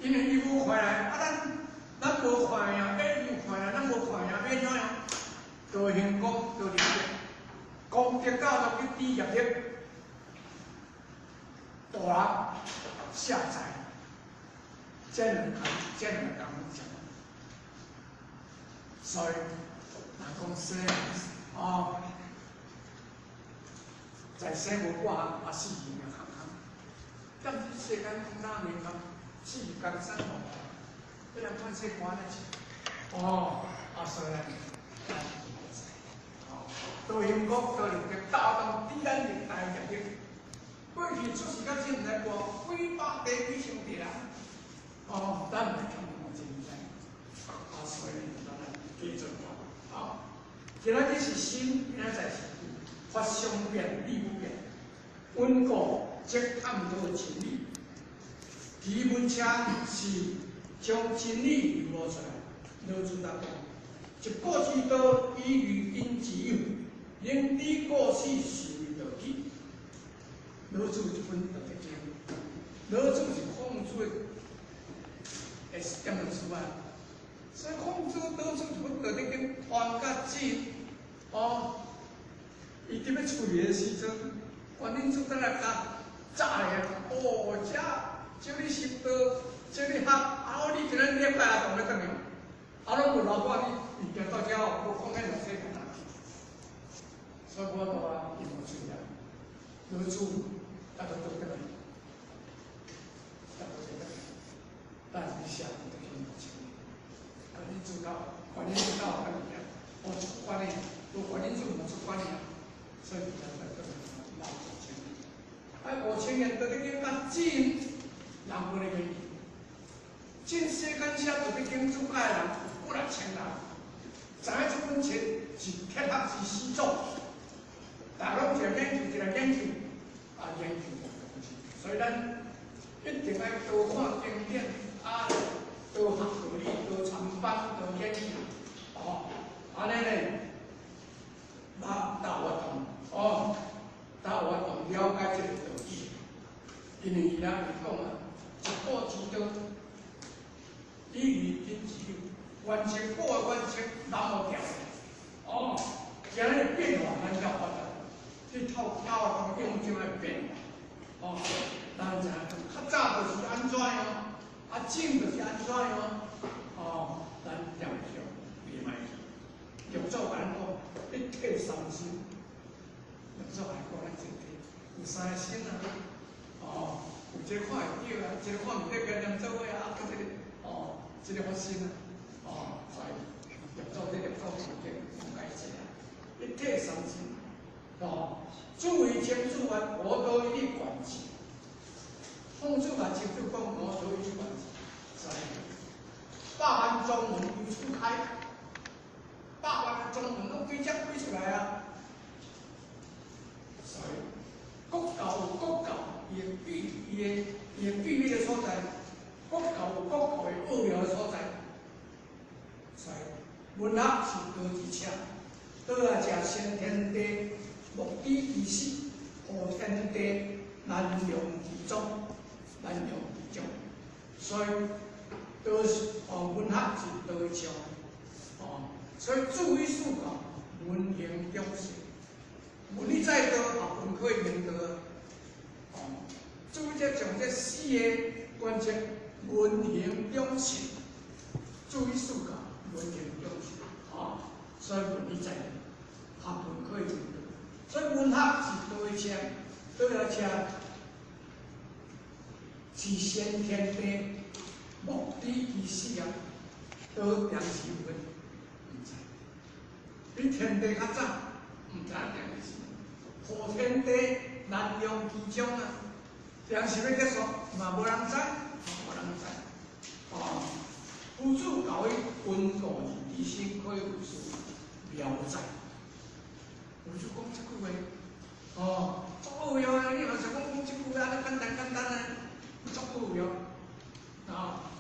因為伊無看來，啊，咱無看呀，欸，伊有看來，咱無看呀，欲按怎樣？道行功，道立德，功德到就去抵業力，大人下載，這兩個，這兩個講講，所以人講生哦，在生無掛啊，死命行行，但是世間講哪年講，死江山無，這兩看世官咧是，哦，啊所以咱。道行功，道立德，道動抵咱的大業力。過去出世到這毋知過幾百地幾千地人，哦，咱毋會看到真知。啊，所以咱來記住好，今仔日是心，今仔日是法相變，理不變。穩固則探討真理。基本上是將真理流露出來，老子答講：一果之道，以律因之有，能知過死是為道理。老子這本道德經，老子是孔子的點樣書啊？所以孔子老子這本道德經傳甲真，哦，伊佇欲出去的時陣，觀音祖等來教早的，哦，這這你修道，這你學，啊，你今日禮拜啊，當欲轉去，啊，攏問老闆你，物件到遮無講遐落西干所以我講啊，伊無出來，老子啊，都倒轉去，啊，都倒轉去，但是寫道德經無穿，觀音祖教，觀音祖教的物件，無出關的，無觀音祖無出關的，所以咱才轉去老5000年，啊，5000年道德經較真，人無咧研究，進世間寫道德經注解的人有幾若千人，知影這本冊是鐵學之始祖。大家攏一個研究，一個研究，啊研究無東西，所以咱一定愛多看經典，啊多學道理，多參班，多研究，哦，按呢咧，那大活動，哦，大活動了解這個道理，因為伊拉會講啊，一果之道，以律因之有，原則果的原則，人無調，哦，今日變化咱才發達。你透透啊，講用就來變，哦，咱知影較早就是按怎樣，啊，正就是按怎樣，哦，咱調調袂歹去。六祖共咱講，一體三心，六祖來講咱這體有三個心啊，哦，有一個看會著啊，一個看毋著，跟念做伙啊，閣這個，哦，這個發心啊，哦，所以六祖這六祖佛經講解這啊，一體三心。哦，諸位清楚啊，我都一律管制。孔子嘛清楚講，我都一律管制。所以，百萬宗門由此開，百萬宗門攏對這開出來啊。所以，國教有國教伊的秘，伊的秘密的所在，國教有國教的奧妙的所在。所以，文學是道之車，倒來食先天地。莫知其死，後天地難容其中，難容其中。所以，道是哦，文學是道的唱，哦，所以注意思考，文行中性，文理再多，也文可以明道。哦，注意這從這四個關節，文行中性，注意思考，文行中性，哦，所以文理在多，學問可以明道。所以文學是道的車，倒來車是先天地，莫知其死啊！倒点时有咧？毋知。比天地较早，毋知影定时。破天地难容其中啊！定时欲结束，嘛无人知，无人知。哦，夫子教伊温故而知新，可以为师妙哉。夫子讲这句话，哦，足奥妙啊！你若是讲讲这句话，按呢简单简单啊，足奥妙。啊，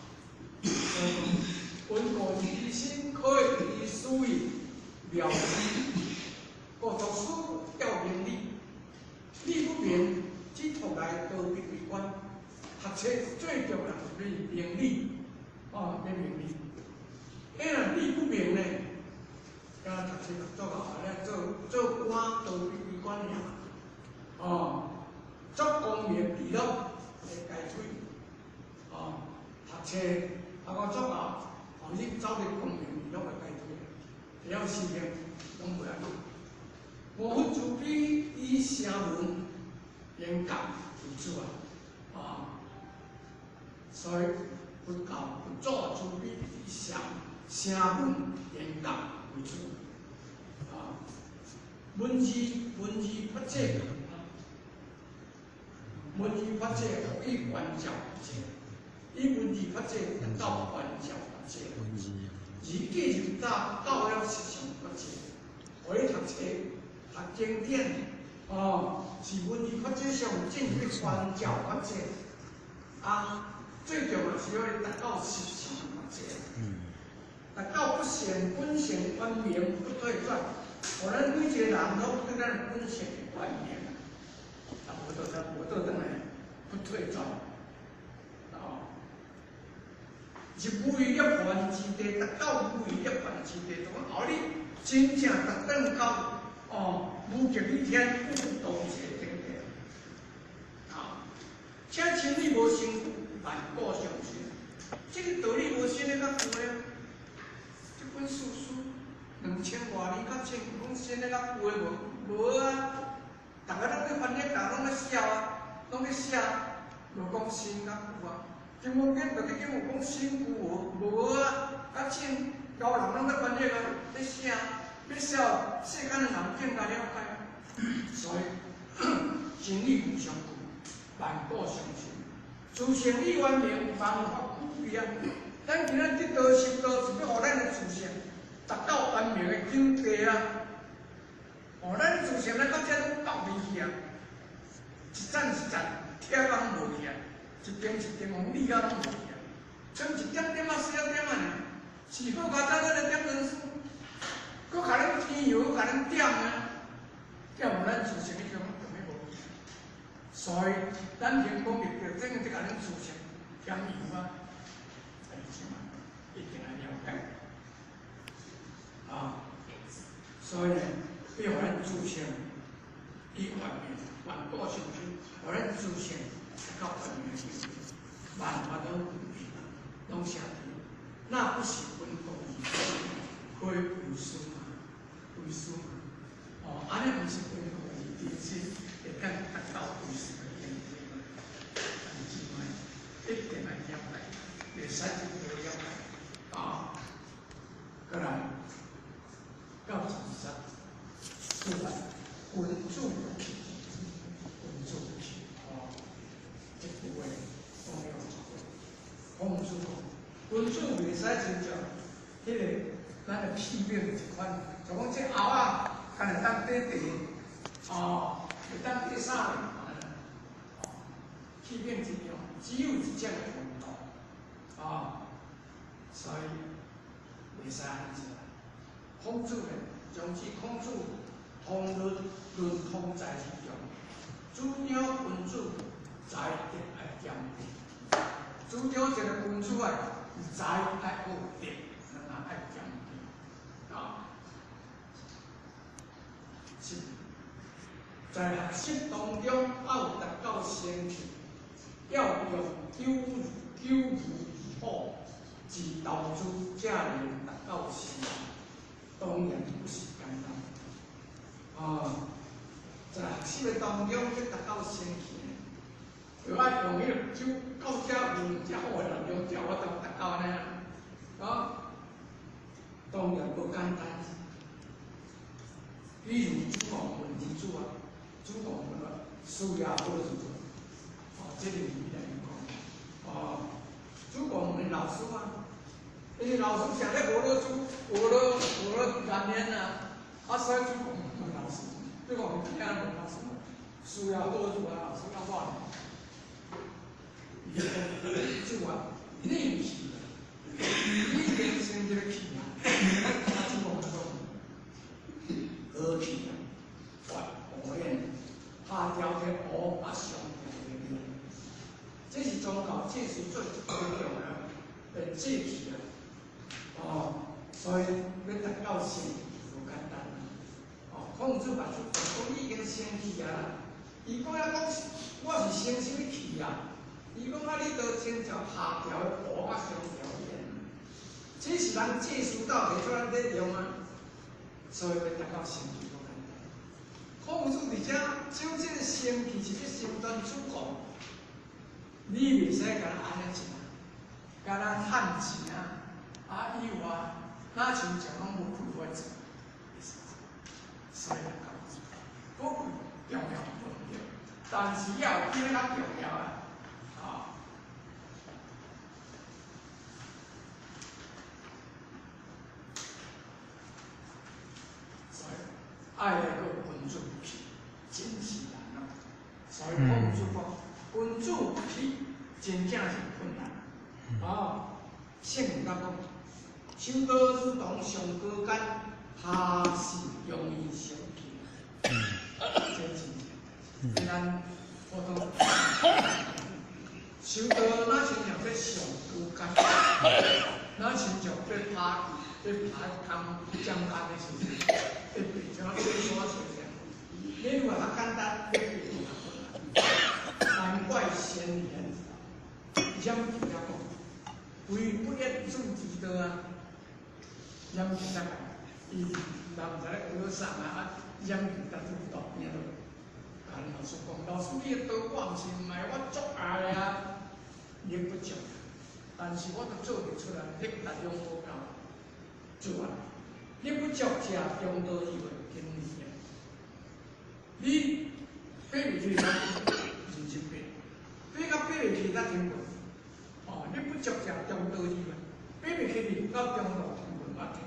温故而知新，可以为师妙哉。故读书要明理，理不明，只图来逃避为关。学册最重要是欲明理，哦，欲明理。彼若理不明呢，敢若读册读足啊，咧做做官逃避为关尔。哦，做功名利禄会解推。哦，读册读到足啊，哦，你走入功名利禄会解推，会晓思念，拢袂爱。五分慈悲以声闻缘觉为主啊，啊，所以佛教佛祖慈悲以声闻缘觉为主，啊，文字文字法界，文字法界以观照法界，以文字法界达到观照法界，而继入到到了实相法界，予你读册。读经典，哦，是文字法界上进入观照法界，啊，最重要是欲达到实相法界，达到不显本性圆明不退转，予咱每一个人拢对咱本性圆明，啊，无倒转，无倒转来，不退转，哦，入无余涅槃之地，达到无余涅槃之地，就讲后你真正达转到。哦，无极于天，不动邪等等。啊，这真理无成就，万古常新。这个道理无新的较旧了。这本书书2000外年较深，讲新的较旧的无？无啊！逐个拢咧翻译，逐个拢咧写啊，拢咧写，无讲新较旧啊。金刚经到底经有讲新旧无？无啊！较深，高人拢咧翻译啊，咧写。欲写，世间的人更加了解，所以真理无上旧，万古常新。自性已圆明，万法俱备啊！咱今仔得道修道，是欲予咱的自性达到圆明的境界啊！哦，咱自性咱到遮拢到未去啊！一层一层铁网无去啊，一层一层网理啊拢无去啊，剩一点点仔细仔点仔尔，是好佳哉，咱来点人数。阁共恁添油，共恁点啊，点咱自性已经踮咧无去，所以咱行功立德，真正伫共恁自性添油啊，是嘛？一定爱了解啊。所以呢，欲予咱自性以圆明，万古常新，予咱自性到圆明的境界，万法拢具备，拢写伫，那不是温故而知新，非为师嘛？为师嘛？哦，按呢毋是温故而知新，会当达到为师的境界嘛？兄姊妹，一定爱了解，袂使一无了解啊！阁来到十二节，出来君子不器，君子不器哦，这句话讲了足好。孔子讲，君子袂使亲像彼个咱的器皿一款，就讲这鏊仔，敢会当缀茶，哦，会当缀啥呢？器皿一样，只有一种的温度，啊，所以袂使按呢做。孔子呢，从此孔子通论论通在之中，主张君子才德爱兼备，主张一个君子爱才爱有德，两个爱兼备，啊，是在学习当中爱有达到先进，要用久久如虎之投资，才能达到成功。当然不是简单，啊，在学习的当中欲达到先进，就爱用彼个酒到遮有遮好的内容，才有法度达到按呢啊。當然無簡單。比如主公問兒子啊，主公問啊，事業好時陣，哦，這個是來講，哦，主公問老師啊，因為老師想咧學了主，學了學了觀念啊，啊，所以主公問老師，主公聽問老師，事業好時陣，老師講我，伊講主啊，你毋是，你人生這個氣啊，啊，主公講。何氣啊？發烏煙，下條的烏啊上條的煙，這是宗教這是最最重要的志氣啊！哦，所以欲達到聖無簡單。哦，孔子嘛就講，你已經生氣啊啦。伊講啊講，我是生啥物氣啊？伊講啊，你都親像下條的烏啊上條的煙，這是人濟世道提出咱咧用啊。所以欲達到生氣無簡單。孔子佇遮將這個生氣是咧成全主公，你袂使共按呢錢，共咱趁錢啊，啊以外，若像像攏無開發錢，所以講，閣重要問題，但是也有比較重要啊，啊。所以愛來個君子氣，真是難啊！所以孔子講，君子氣真正是困難。啊，聖人講，修道之堂上高階，下是容易生氣。這真正，咱普通修道若親像這上高階，若親像這拍這拍工掌間的時陣。特別像吹沙吹啥，你以為較簡單，你比較困難。難怪先賢嚴起來講，非不言主之道啊，嚴起來，伊人毋知咧學啥啊，嚴起來主道邊落。甲老師講，老師你的道我毋是毋愛，我足愛啊，力不足，但是我都做袂出來，力力量無夠，做啊。你不足者，中道以為經年。你爬袂起，認真爬；爬到爬袂起，才停落。哦，你不足者，中道以為爬袂起，到中路停落嘛停。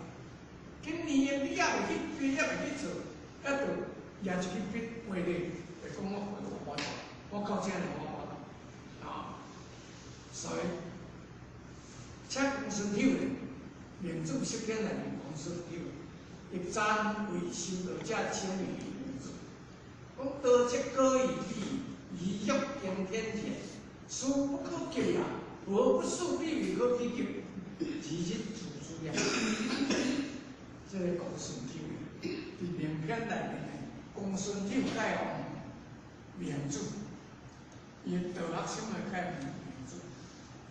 今年你猶未去爬，猶未去做，猶著舉一支筆畫咧，會講我畫我我到這爾我畫啊，所以，請公孫丑咧，明主釋天來公孫丑，欲讚為修道者稱為明主。講道則高於你，以欲經天田，殊不可及啊！何不速必為可比及？而日自思也。這個公孫丑，佇名篇內面，公孫丑改王明主，伊道學深的改明主，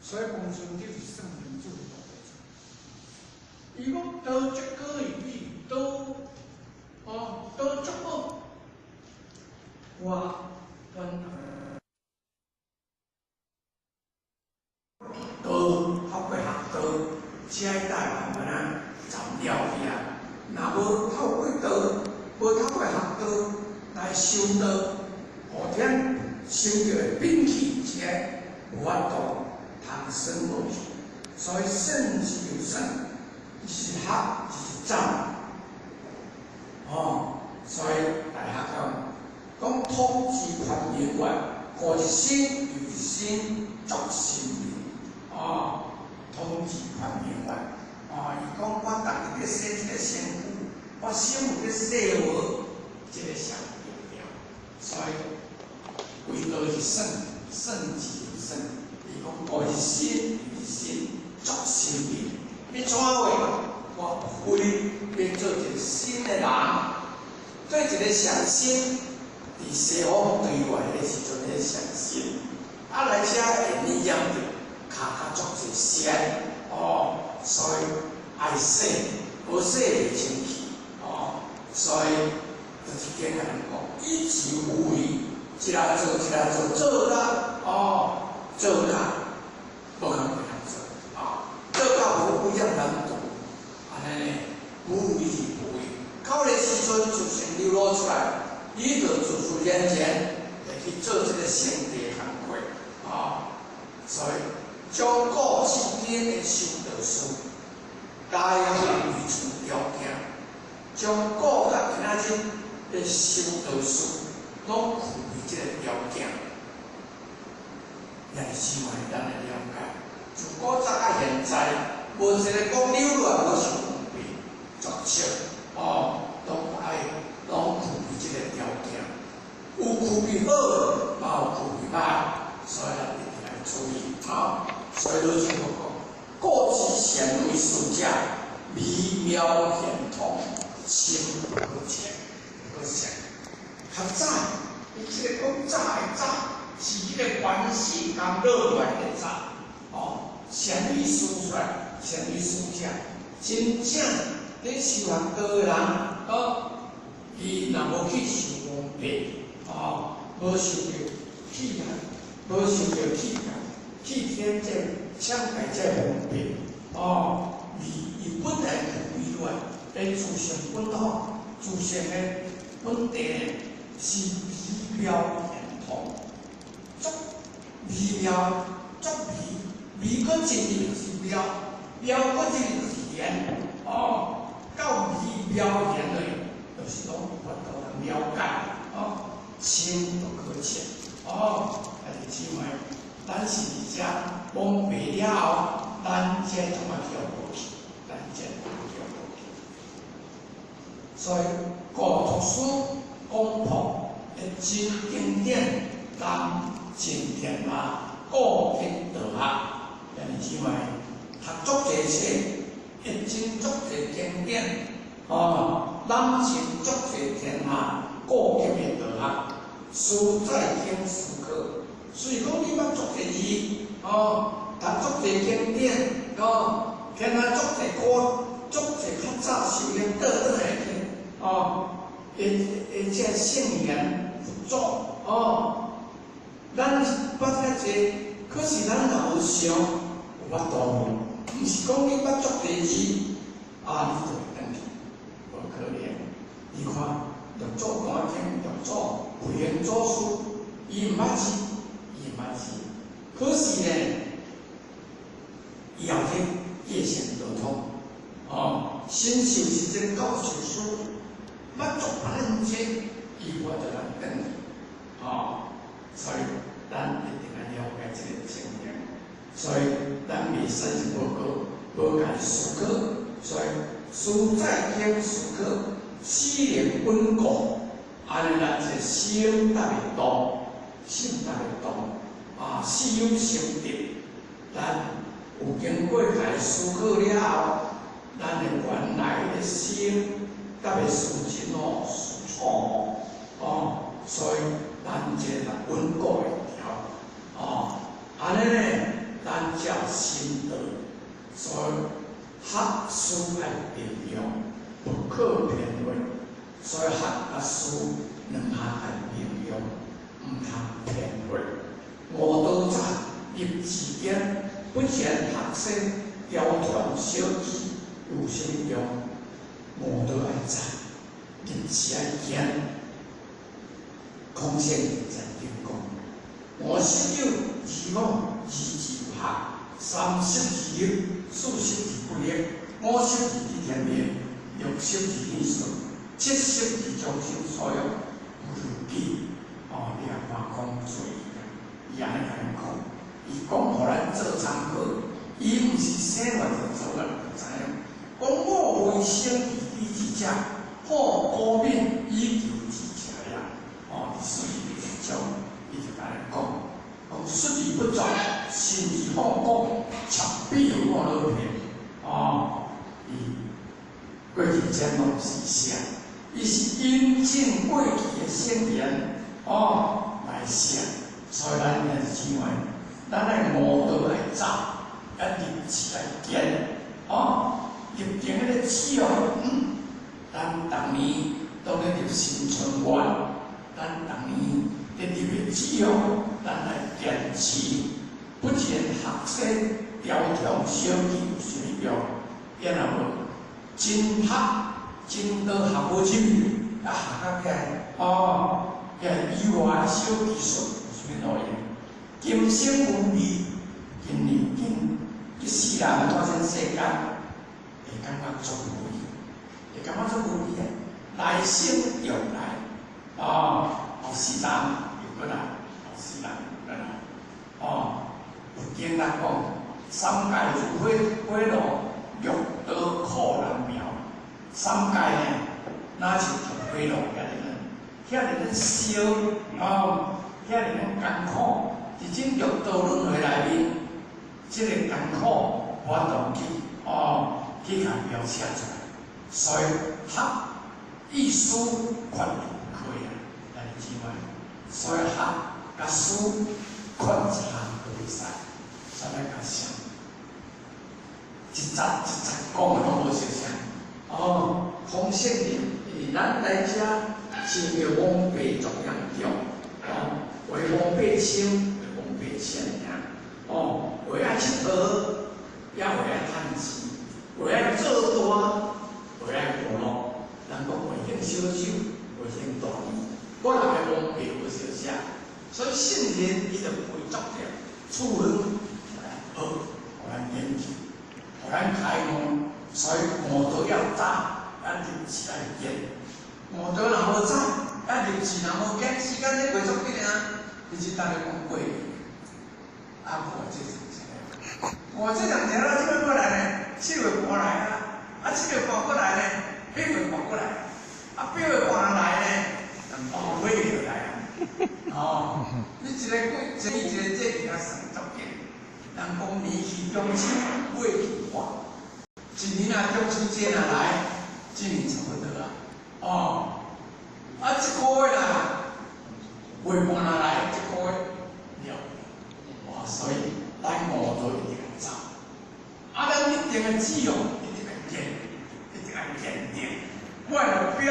所以公孫丑是算明主的大弟子。伊講道則高於你，道哦道足好，我阮道透過學道，才會台灣安怎站了去啊？若無透過道，無透過學道來修道，後天修著的秉氣，才無法度通算落去。所以聖之又聖，是學是長。哦，所以大學講，講統治權明月，過一生又一生作新人。哦，統治權明月。哦，伊講我逐日咧洗這個身軀，我心有咧洗無，這個上重要。所以為道是聖，聖之又聖。伊講過一生又一生作新人，欲怎話？我非欲做一個新的人，做一個上新，佇西方對外的時陣咧上新，啊來遮會染染著，跤較足濟線哦，所以愛洗，無洗袂清氣哦，所以就是經人講，以其無為，一下做一下做，做到哦，做到無共別人做，啊，做到無污染難度，按呢。尊自性流露出來，伊就自自然然會去做這個聖諦工課啊。所以將古至今的修道士，皆有遺傳條件，將古甲今仔日的修道士，攏具備這個條件。也是希望咱來了解，自古早到現在，無一個講流落來無受蒙蔽，絕少哦，攏愛攏具備這個條件，有具備好，嘛有具備歹，所以咱一定愛注意啊。所以老師講，古之善為師者，微妙玄通，深不可測，可想。較早，伊這個講早的早，是彼個原始工落來的早，哦，善為師出來，善為師者，真正佇修學道的人，哦，伊若無去受蒙蔽，哦，無受著去啊，無受著去啊，去天這搶界這蒙蔽，哦，伊本來具備落來的自性本土，自性的本地是微妙玄通，足微妙，足微，微閣進入是妙，妙閣進入是玄，哦，到微妙玄的，就是攏有法度通了解，哦，深不可測，哦，兄弟姊妹，咱是佇遮蒙蔽了後，咱這怎啊叫無去？咱這怎叫無去？所以古讀書講破的真經典，當真天下，古今道學，兄弟姊妹，讀足濟冊，會真足濟經典，哦，攬盡足濟天下，古今的道學，實在經思考。所以講你捌足濟字，哦，讀足濟經典，哦，聽啊足濟歌，足濟較早修煉倒轉來去，哦，會會這聖賢佛祖，哦，咱捌遐濟，可是咱若無想，有法度無？毋是講你捌足濟字，啊，你就會轉去，無可能。你看，六祖壇經，六祖慧能祖師，伊毋捌字，伊毋捌字，可是呢，伊後天業線流通，哦，新修是這個教授書，捌足百分之，伊我就通轉去，哦，所以咱一定愛了解這個情形，所以咱袂使是無過無家己思考，所以思在經思考，思能穩固，按呢咱這心才會動，心才會動，啊，事有心得，咱有經過家己思考了後，咱的原來的心才袂思真誤思錯誤，哦，所以咱這個穩固會調，哦，按呢呢，咱才有心道，所以學思愛並用，不可偏廢。所以學甲思兩項愛並用，毋通偏廢。悟道者立志堅，不見學生雕蟲小技有啥物用？悟道愛早，立志愛堅。孔聖曾經講：五十有二五，二自有學；三十而立，四十而不惑，五十而知天命，六十而耳順，七十而將心所欲，無如己。哦，你也看講注意啊，伊按呢共咱講，伊講予咱做參考，伊毋是生來就做咱就知影。講我非聖義之者，好古敏以求之者也。哦，第四十二章，伊就共咱講，講說而不作，信而好講，賊比我老騙。哦，伊過去這攏是寫，伊是引證過去的聖言，哦，來寫。所以咱兄弟姊妹，咱愛悟道愛早，啊立志愛堅，哦，立定彼個志哦，咱逐年當咧入新春願，咱逐年咧立的志哦，咱來堅持，不見學生雕蟲小技有啥物用？也若無真學真道學無入去，啊学较起来，哦，遐以外小技术有啥物路用？今生无味，今年今一世人活这世间，会感觉足无味，会感觉足无味啊！來生又來，哦，後世人又閣來，後世人又閣來，哦，佛經來講，三界如火火爐，六道苦難苗。三界呢，若像火爐遐爾呢，遐爾咧燒，哦，遐爾咧艱苦。佇這六道輪迴內面，這個艱苦無法度去，哦，去共描寫出來。所以學意思決不可以啊，來姊妹。所以學佮思決差都袂使，啥物較像？一節一節講的攏無相像。哦，孔聖人佇咱來遮是叫王白足嚴重，哦，話王白清，話王白淺爾，哦，話愛𨑨迌，也話愛趁錢，話愛做大，話愛娛樂。人講話興小手，話興大意，個人的王白無相像，所以聖人伊就陪足著處分來學，予咱研究，予咱開悟。所以悟道要早，咱入寺來見。悟道若無早，咱入寺若無見，時間咧過足緊啊！其實逐个講過，啊，我這是啥？我這兩條了，這擺過來呢，7月半來啊，啊7月半過來呢，8月半過來，啊8月半來呢，哦尾就來啊。哦，你一個季，一個節日啊算足緊。人講年去中秋，月去半。一年啊，中秋節若來，這年差不多啊。哦，啊，一個月啦，月半若來，一個月了。哇，所以咱悟道一定愛早。啊，咱一定的志向一定愛堅，一定愛堅定。我的目標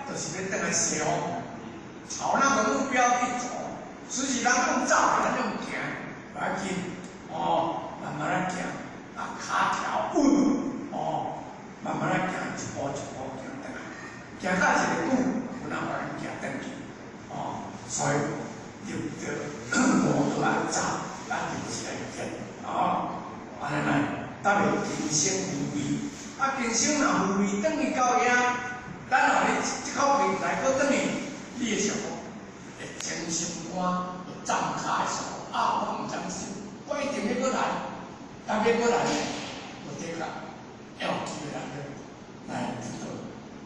就是欲轉來西方，朝那個目標去走。隨時人講走，咱用行，無要緊。哦，慢慢來行，啊，跤條穩。哦，慢慢來行，一步一步行轉來，行到一個久，有哪予咱行轉去。哦，所以入著悟道愛早，咱就是愛見。哦，按呢來，特別今生無味。啊，今生若無味，轉去到遐，咱若你這口氣來閣轉去，你會想講，會情心肝會漲跤的時候，啊，我毋甘心，我一定欲閣來，但欲閣來呢，有的確要機會來來知道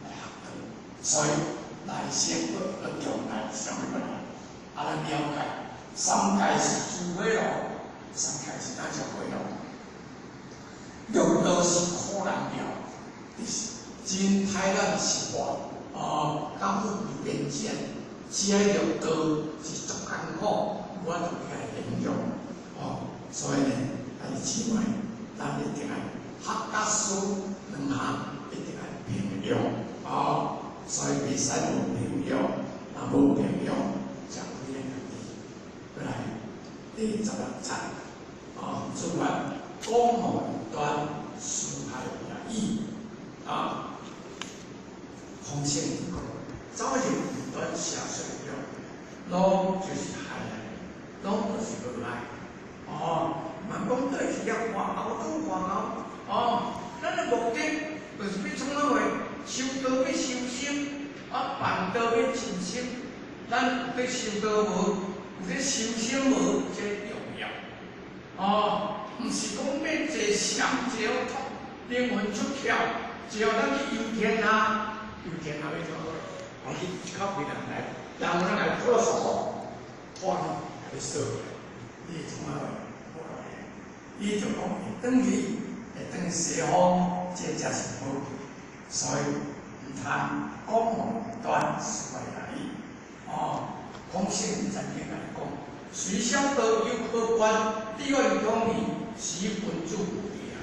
來學道，所以來生閣閣重來上欲閣來，啊，咱了解三界是諸火爐，三界是哪種火爐？六道是苦難苗，就是真歹咱生活，哦，較富貴貧賤，這个六道是足艱苦，無法度去來形容，哦，所以呢，兄弟姊妹，咱一定愛學佮思兩項一定愛平用，哦，所以袂使無平用，若無平用，才會咱家己。過來第16節，哦，主法講無異端，辭害也已，啊，空性講，走入異端邪說中，攏就是害來，攏就是無愛，哦，嘛講對去遐外後拄外後，哦，咱的目的就是欲創啥貨？修道欲修心，啊，辦道欲盡心。咱有咧修道無？有咧修心無？這重要。哦，毋是講欲坐禪坐好靈魂出竅，只要咱去遊天下，遊天下欲怎？我去一口氣人來，人有人來拖手，拖你，共你鎖起來，你會創啥貨？無來。伊就講會轉去，會轉去西方，這才是好。所以毋通講無異端，辭害也已。哦，孔聖曾經來講，雖小道猶可觀，智願聰明，是君子無敵啊！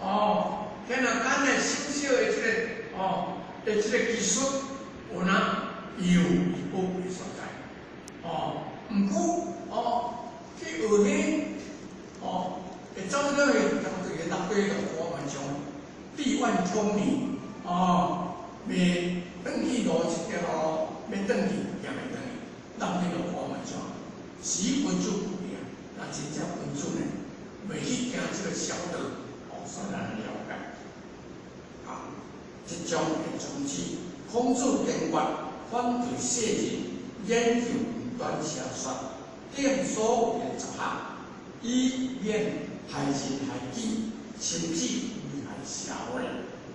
哦，現在咱的小小的這個哦的這個技術，有哪有伊寶貴所在？哦，毋過哦去學彼哦，會走落去，相對的納底就我們講智願聰明，哦，袂轉去邏輯的路，欲轉去也袂轉去，咱去路看嘛怎？是君子不變，那真正君子呢，袂去行這個小道，哦，所以咱來了解。啊，這種的宗旨，孔子堅決反對聖人研究異端邪說，定所謂的十學，以免害人害己，甚至危害社會。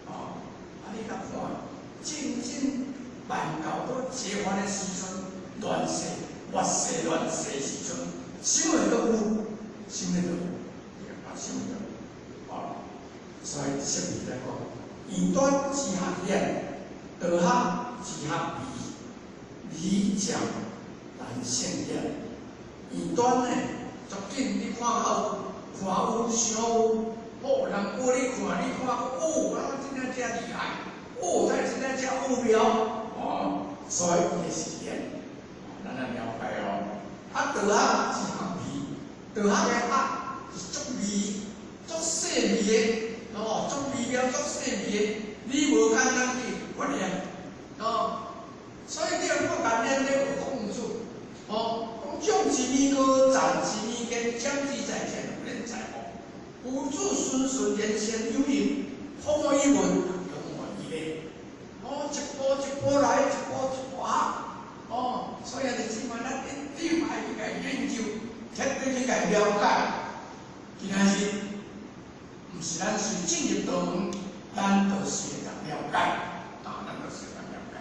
哦，啊，你甲看，正正辦教都解放的時陣，亂世、末世、亂世時陣，啥物都有，啥物都有，啊，啥物都有，哦，所以釋義來講，異端之學顯，道學之學微，微漸難勝顯。異端呢，足緊你看有，看有想有，哦，人教你看，你看，哦，啊，真正遮厲害，哦，他真正遮奧妙，哦，所以伊是顯，咱來了解哦。啊，道學之學微，道學的學是足微、足細微的，哦，足微妙、足細微的，你無簡單去發現，哦，所以你若看咱咧學孔子，哦，講長之彌高，站之彌堅，講之在前，無人在後。夫子循循言善有應，風以文，用我以禮。哦，一步一步來，一步一步學。哦，所以你這擺咱一定愛去共研究，徹底去共了解。今仔日毋是咱隨進入道門，咱就是會當了解，啊，咱就是會當了解。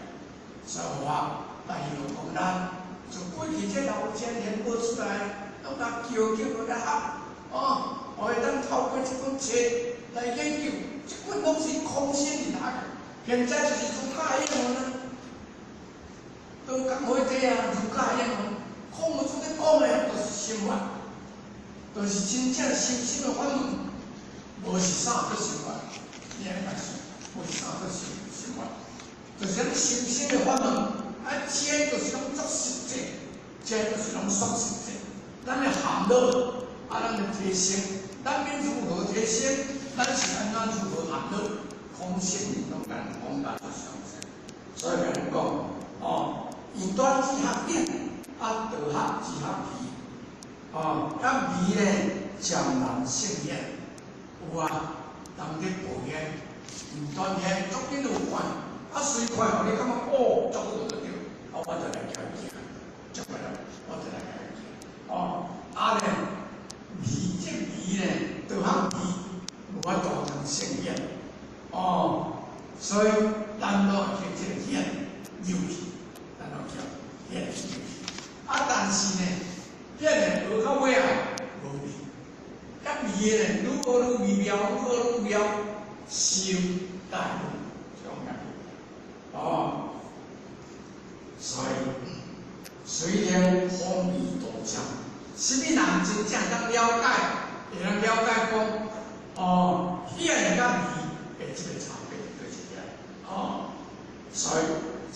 所以話，但希望講咱從過去這老前賢學出來，攏共叫叫落來學，哦，我會當透過這本冊來研究，這本攏是空心的學，現在就是儒家英文啊，都講伙體啊，儒家英文，孔子咧講的，就是心法，就是真正修心的法門，無是啥叫心法，你按呢想，無是啥叫修心法，就是咱修心的法門，啊，這就是攏足實際，這就是攏屬實際，咱的含樂，啊，咱的提升，咱欲如何提升？咱是按怎如何含樂？空性攏共講甲足詳細，所以共咱講，哦，異端之學顯，啊，道學之學微，哦，啊微咧漸難勝顯，有啊，人咧報現，異端現足緊有看，啊隨看，予你感覺哦，足好就對，啊我就來共伊行，足過來，我就來共伊行，哦，啊咧微這微咧，道學微，無法度通勝顯，哦，所以咱攏會去這個顯入去，咱攏叫顯入去。啊，但是呢，顯的學到尾啊，無味。較微的呢，愈學愈微妙，愈學愈妙，心大悟，這種感覺。哦，所以隨然風微道漸，啥物人真正當了解，會當了解講，哦，顯佮微的這個差別佗一點。哦，所以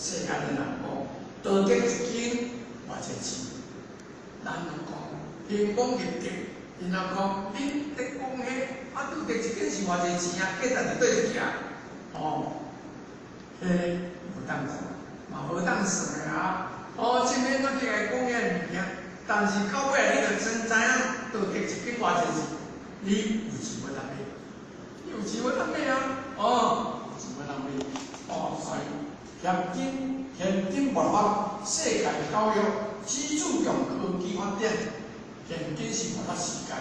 世間的人講，道德一斤偌濟錢？咱攏講，行功立德，𪜶若講，恁咧講彼，啊，道德一斤是偌濟錢啊？價值佇佗一行？哦，彼無當看，嘛無當算的啊。哦，這面咱去共伊講遐物件，但是到尾你著真知影道德一斤偌濟錢，你有錢無通買？你有錢無通買啊？哦，有錢無通買。哦，所以現今現今末法世界教育只注重科技發展，現今是末法時間，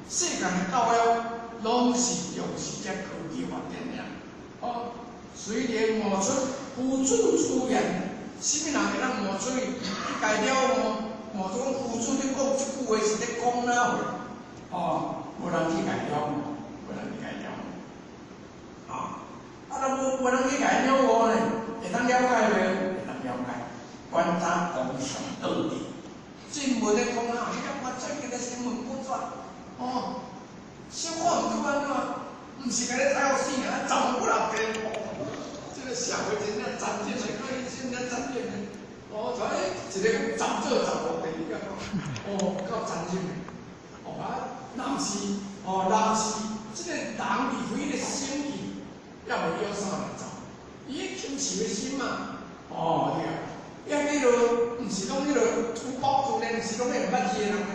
世界的教育攏是重視這科技發展爾。哦，雖然悟出夫子出言，啥物人會當悟出去？你家了悟，悟出講夫子咧講這句話是咧講哪話？哦，無人去共了悟，無人去共了悟。啊，啊，若無人去共了悟呢？會當了解袂？會當了解。觀察功上道理，新聞咧講啊，你感覺最近的新聞報紙，哦，小可毋知按怎，毋是共你睇予死啊，走不了天。這個社會真正殘忍的，可以真正殘忍的。哦，所以一個講斬做斬落地，你感覺？哦，夠殘忍的。哦啊，人是，哦，人是，這個人離開的生氣，猶袂曉啥來走。伊起轻视的心嘛。哦，对啊，遐彼落毋是讲彼落土包子呢，毋是讲彼毋捌字的人呢，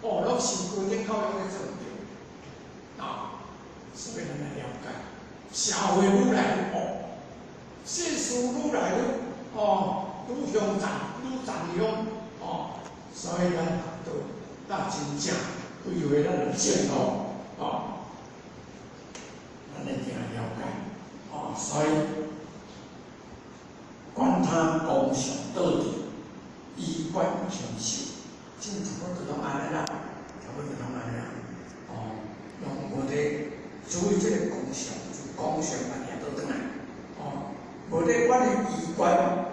哦，攏受高等教育咧做毋對。啊，所以咱來了解，社會愈來愈惡，世事愈來愈哦，愈凶殘，愈殘凶，哦，所以咱學道，咱真正規劃咱的前路，哦，咱一定要了解，哦，所以管他功上倒置，衣冠禽獸，這差不多攏按呢啦，差不多攏按呢啦，哦，攏無咧注意這个功上，就功上家己倒轉來，哦，無咧管伊衣冠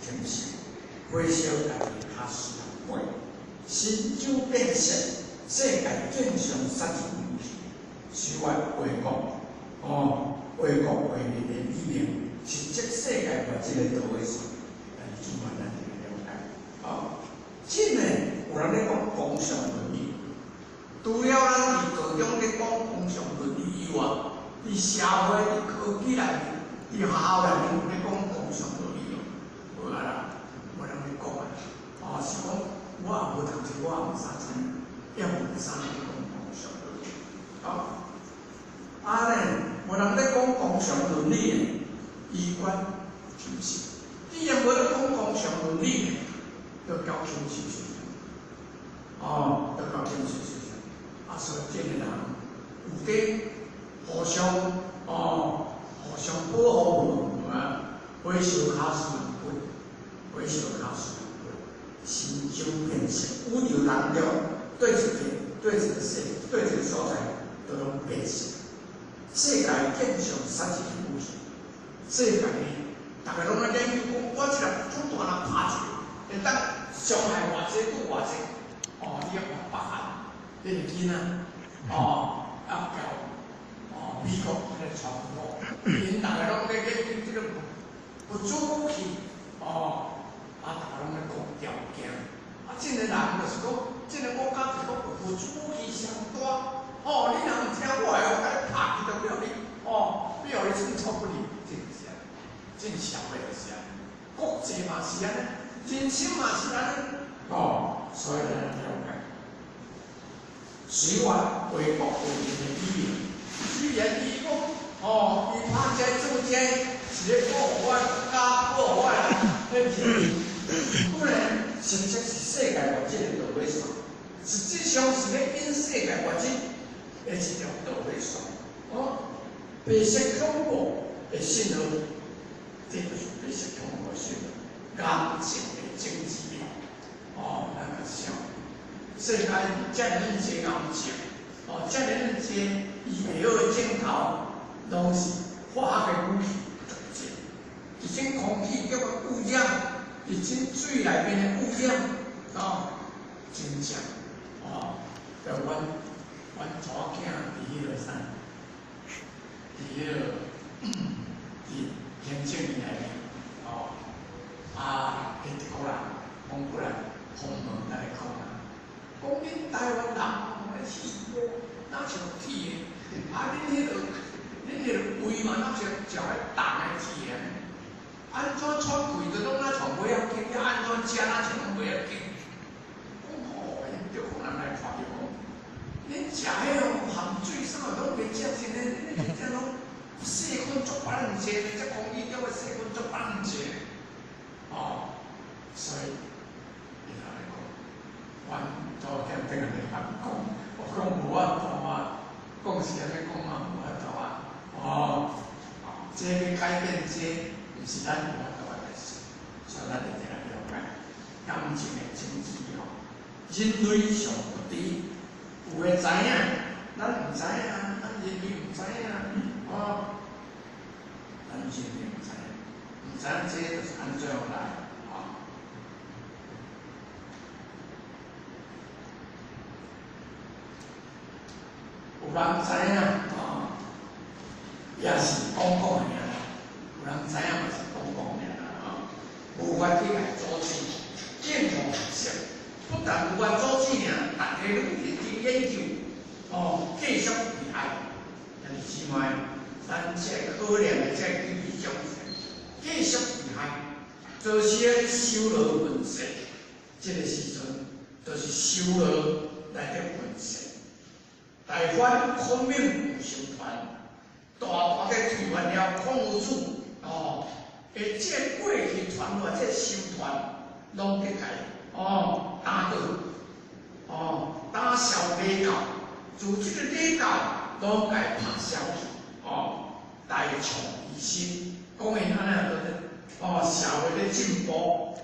禽獸，火燒家己跤死人背，神州變色，世界景象殺人武器，隨願為國，哦，為國為民的理念，實質世界末這个導火線，但是這擺咱就了解，哦，真的有人咧講功上倫理，除了咱佇道中咧講功上倫理以外，佇社會、佇科技內面、佇學校內面有咧講功上倫理哦，無啊啦，無人咧講啊，哦，是講我也無讀冊，我也無啥知，也無啥人咧講功上倫理，哦，啊咧，無人咧講功上倫理的，衣冠禽獸，既然無咧講功上倫理的，就交禽獸思想，哦，就交禽獸思想，啊，所以這個人有伫互相哦，互相保護啊，火燒跤死人背，火燒跤死人背，神州變色，宇宙當中對一個對一個世對一個所在都攏變色，世界景象殺一個武器，世界呢，逐个攏來研究講，我這個子彈若拍出去，會當傷害偌濟對偌濟，哦，你要看北韓，彼個囡仔，哦，啊交哦美國彼个川普，𪜶逐个攏咧研究這個物子武器，哦，啊，逐个攏咧講條件，啊，這個人就是講，這個國家就是講物子武器上大，哦，你若毋聽我的，我共你拍去就予你，哦，予你寸草不離，這就是按呢，這社會就是按呢，國際嘛是按呢，人生嘛是按呢，哦，所以咱了解，隨願為國為民的理念，雖然伊講，哦，伊拍這做這，是咧保護我的國家，保護我的人，彼毋是，不然實質是世界末日的導火線，實際上是咧引世界末日的一條導火線，哦，白色恐怖的信號，這就是白色恐怖的信號，癌症的種子粒，哦，咱較想，世界遮爾濟癌症，哦，遮爾濟醫袂好的症頭，攏是化學的武器造成，一種空氣叫做污染，一種水內面的污染，哦，真正，哦，就阮查某囝佇彼个啥，佇彼个佇行政院內面，哦，啊，彼德國人講過來訪問來講啊，講恁台灣人哦，咧氣鍋若像鐵的，啊，恁彼个胃嘛，若像食彼重的鐵的，按怎喘氣都攏若像袂曉緊，你按怎食若像攏袂曉緊。講吼，𪜶德國人來看著講，恁食彼哦鹹水啥攏袂食真的，恁這攏細菌足百分濟，這空氣中的細菌足百分濟，哦，所以伊就來講，阮查某囝轉來咧共講，我講無法度啊，講是按呢講嘛，無法度啊，哦，這欲改變這，毋是咱有法度的代誌，所以咱一定愛了解感情的種子吼，人類上不知，有的知影，咱毋知影，咱人類毋知影，哦，咱人類毋知影，毋知影這就是按怎樣來，哦。有人知影，哦，也是講講的爾啦。有人知影嘛是講講爾啦，吼，無法去共阻止，正常學習，不但無法阻止爾，逐家攏認真研究，哦，繼續去愛。兄弟姊妹，咱這個可憐的這個經濟上，繼續做先修罗运势，这个时阵就是修罗来得运势。大梵孔明有成团，大大的推翻了孔夫子哦，而这过去传落这修团，拢去共哦打倒，哦打消礼教，自这个礼教拢共拍消去，哦，大创一新，讲𪜶按呢就是哦，社会咧进步，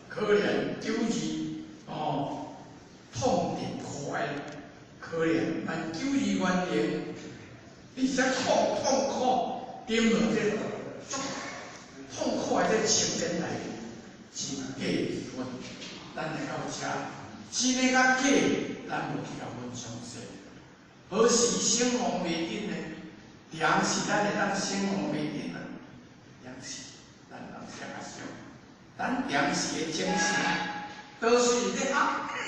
可怜久而哦，痛定苦哀。可怜，但久而原形，而且痛痛苦，沉落这足痛苦的这情节内面，真假二分。咱来到遮，真的佮假，咱无去共分详细。何时生亡未定呢？定时咱会当生亡未定啊？定时咱人啥较想？咱定时的精神，都是咧学，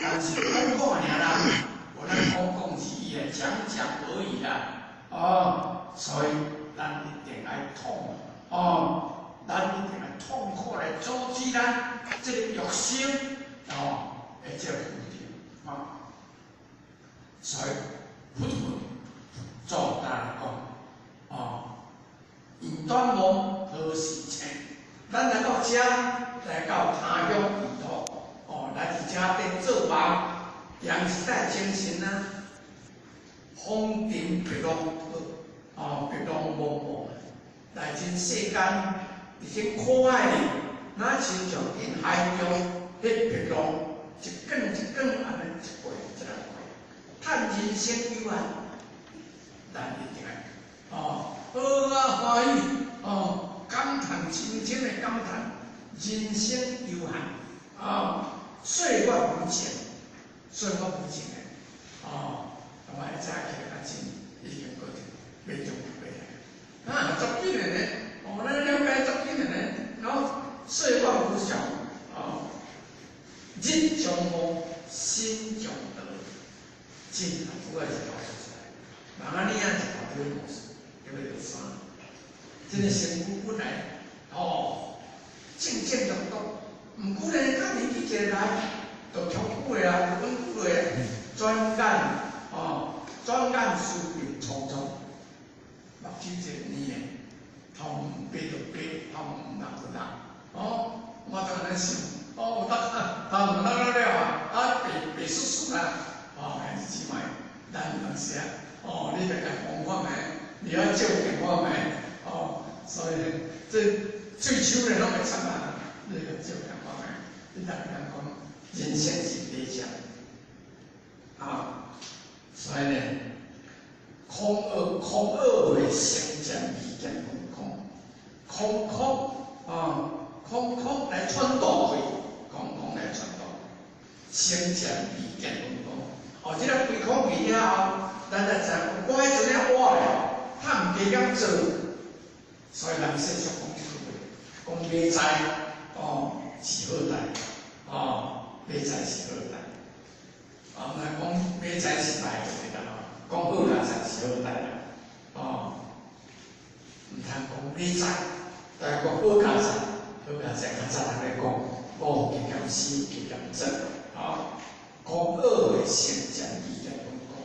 但是讲讲尔啦。无咱讲讲而已啊，讲讲而已啦，哦，所以咱一定爱痛，哦，咱一定爱痛苦来阻止咱这个欲生，哦，的这个负担，啊，所以佛佛祖来讲，哦，缘断梦何时清？咱来到遮，来到他乡异土，哦，来伫遮咧做梦。扬时代精神啊，风尘白浪，哦，白浪茫茫，来真世间，伫这苦海里，若亲像伫海中，彼白浪一卷一卷按呢一过一来过，叹人生有限，咱一定爱哦，好啊欢喜哦，感叹深深的感叹，人生有限，哦，岁月无情。岁月无情的，哦，我会早起来较真，已经过去，袂将回来。啊，足紧的呢，哦，咱了解足紧的呢，然后岁月无常，哦，日将暮，心将老，真啊，主要是头出来，人啊你啊是头拄无事，叫做啥？这个身躯本来，哦，正正当当，毋过呢，较年纪一来。就强久的啊，就稳久的，转眼哦，转眼寿命匆匆，目睭一个年，头毛白就白，头毛白就白，哦，我就按呢想，哦，有当头毛白了了啊，啊白白雪雪啊，哦，兄弟姊妹，咱有当时啊，哦，你著共讲看觅，你爱照镜看觅，哦，所以这水手咧拢会惨啊，你共照镜看觅，你逐个人讲。人生是短暂，啊，所以呢，空恶空恶为成见未见分空，空空啊，空空来穿透去，空空来穿透，成见未见分空。哦，这个开空去了后，咱才知影，我彼阵咧活咧，他毋加减做，所以人世俗讲这句话，讲未知哦是好代，哦。未知是好代，啊，毋通讲未知是歹就对啦，讲好佳哉是好代啦，哦，毋通讲未知，但讲好佳哉，好佳哉较早人咧讲，五加减四加减十，啊，讲恶的成见未来讲讲，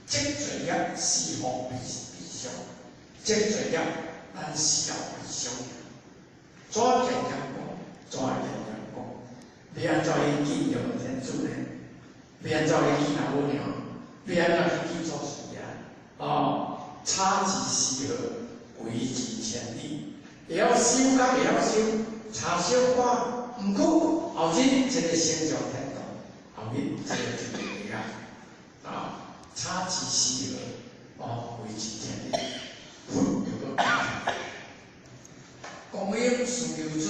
积罪业死后必必伤，积罪业咱死后必伤，怎见讲讲，怎会见讲讲？欲按怎去见用天主呢？欲按怎去见阿母娘？欲按怎去见祖师爷？哦，差之丝毫，为之千里。会晓修佮袂晓修，差小可。毋过后日一个成就天堂，后日这个就对啊。啊，差之丝毫，哦，为之千里。佛就阁讲，光阴似流水，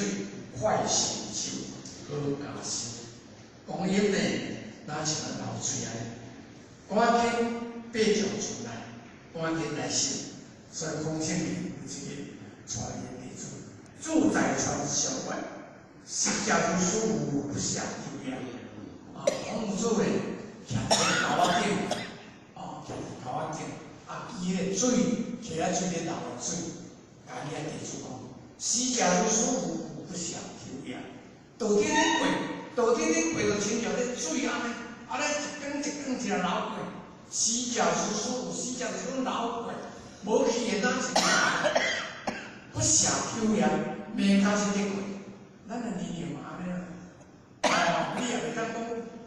快成就。好加修，光阴呢，若像流水按呢，赶紧爬上出来，赶紧来修。所以空性里有一个传言弟子，自在传小愿，释迦如是无不下求也。啊，孔夫子呢，徛伫头仔顶，哦，徛伫头仔顶，啊，举彼个水，提仔水咧流的水，共伊个弟子讲，释迦如是无不下求。有业。道天咧过，道天咧过就亲像咧水按呢，啊咧一光一光一个流过，死者如斯，死者就是讲流过，无去的咱是不舍求业，袂开始咧过。咱的年龄嘛按呢啊，哦，你也袂当讲，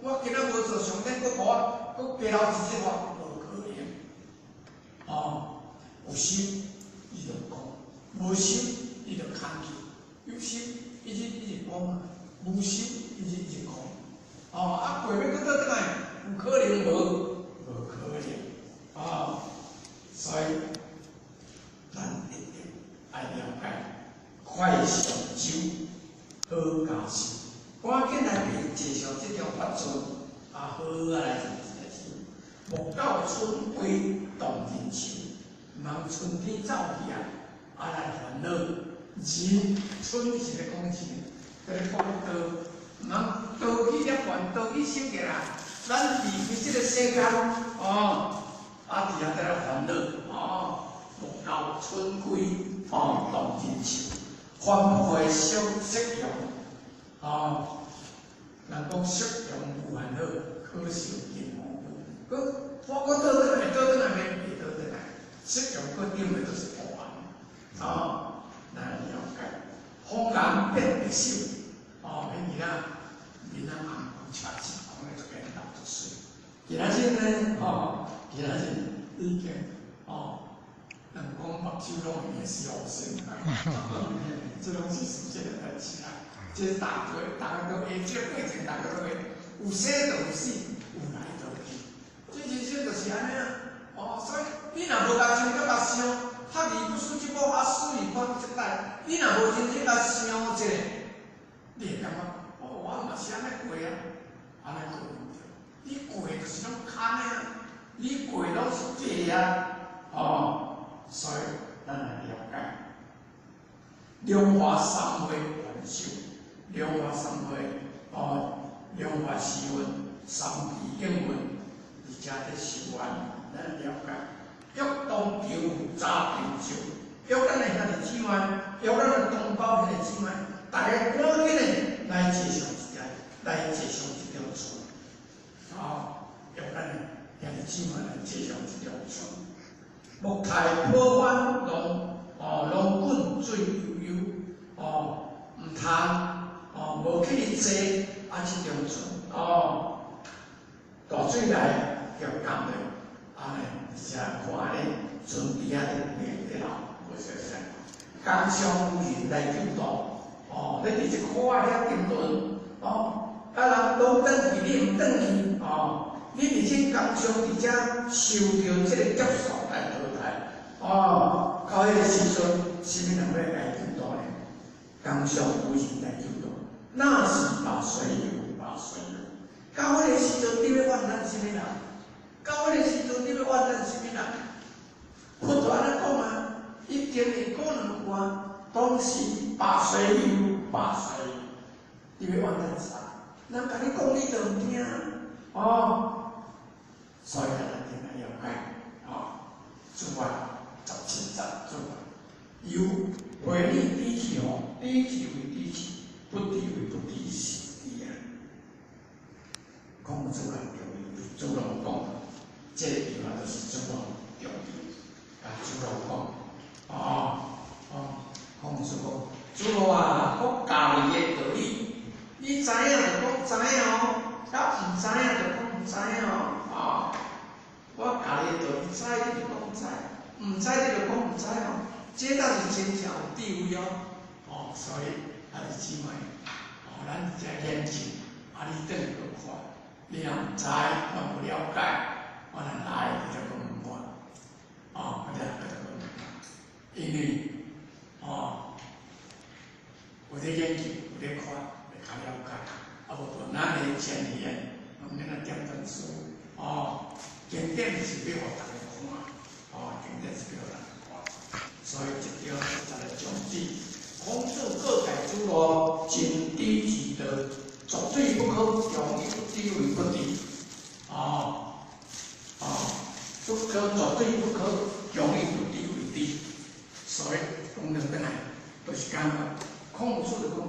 我今仔无做上帝，阁予我阁加留一日活，无可能。哦，有心你就讲，无心你就空去，有心一日一日讲啊，无心一日一日讲。哦，啊过欲阁倒转来，有可能无？无可能。哦，所以咱一定爱了解，快上舟，好加寿，赶紧来坐上这条法船，啊好啊来做一个事。莫到春归动人愁，毋通春天走去啊，啊来烦恼。人春是咧讲钱，在咧讲道，毋通道去了烦，道去生起来，咱离开这个世间，哦，啊伫遐在咧烦恼，哦，莫到春归哦动人愁，凡会相适用，哦，人讲适用无烦恼，可受尽无苦。阁我阁倒转来，倒转来袂？会倒转来，适用阁顶的就是无烦，哦，咱来了解。风岩变白首，哦，彼囡仔面仔红，赤舌，讲咧足缘投足媠。今仔日呢，吼，今仔日已经，哦，人讲目睭拢会变小生，这拢是事实的代志啦。这大家大家都会，这个过程大家都会，有生就有死，有来就有去。这人生就是按呢啊，哦，所以你若无共真正共想，学而不思则罔，啊思而不学则殆。你若无认真共想一下，你会感觉，哦，我嘛是按呢过啊，按呢过毋对。你过就是拢空的啊，你过拢是假啊，哦，所以咱来了解，龙华三会元首，龙华三会，哦，龙华时运，三期应运，而且伫修愿，咱了解。欲当求早成就，欲咱的兄弟姊妹，欲咱的同胞兄弟姊妹，大家赶紧的来坐上一条，来坐上这条船，哦，欲咱的兄弟姊妹来坐上这条船。莫太破翻浪，哦，浪滚水悠悠，哦，毋通，哦，无去坐啊这条船，哦，大水来就干了，按呢，而且看咧船伫遐咧伫流，无小声。江上有人来救度，哦，你伫这苦海遐沉沦，哦，啊人都转去，你毋转去，哦，你伫这江上伫遮受著这个劫数来淘汰，哦，到彼个时阵，啥物人欲来救度呢？江上有人来救度，若是把谁由，把谁由。到彼个时阵，你欲怨咱啥物人？到彼个时阵，你欲怨咱啥物人？佛陀按呢讲啊，一定会可能有啊。当时把谁由，把谁由，你欲怨咱啥？人共你讲，你就毋听，哦。所以咱一定爱了解，哦，诸啊，17节诸啊，由为你知去吼，知去为知去，不知为不知是知啊。孔子较重要，子路讲，这个地方就是子路重要。共子路讲，哦哦，孔子讲，子路啊，我教你的道理，你知影就讲知影哦，啊毋知影就讲毋知影哦，哦，我教你的道理，知你就讲知，毋知你就讲毋知哦，这才是真正有智慧哦，哦，所以兄弟姊妹，哦，咱伫遮研究，啊，你转去看，你若毋知，若无了解，我若来，你就讲问我，哦，我就讲问我，因为，哦，有咧研究，有咧看，会较了解，啊无就咱的前言，毋免来点本书，哦，经典是欲予逐家看，哦，经典是欲予逐家看，所以这张十个种子，孔子告诫子路，尽知其道，绝对不可强以不知为不知，哦，哦，不可绝对不可强以不知为知，所以讲到转来，就是感觉孔子就讲，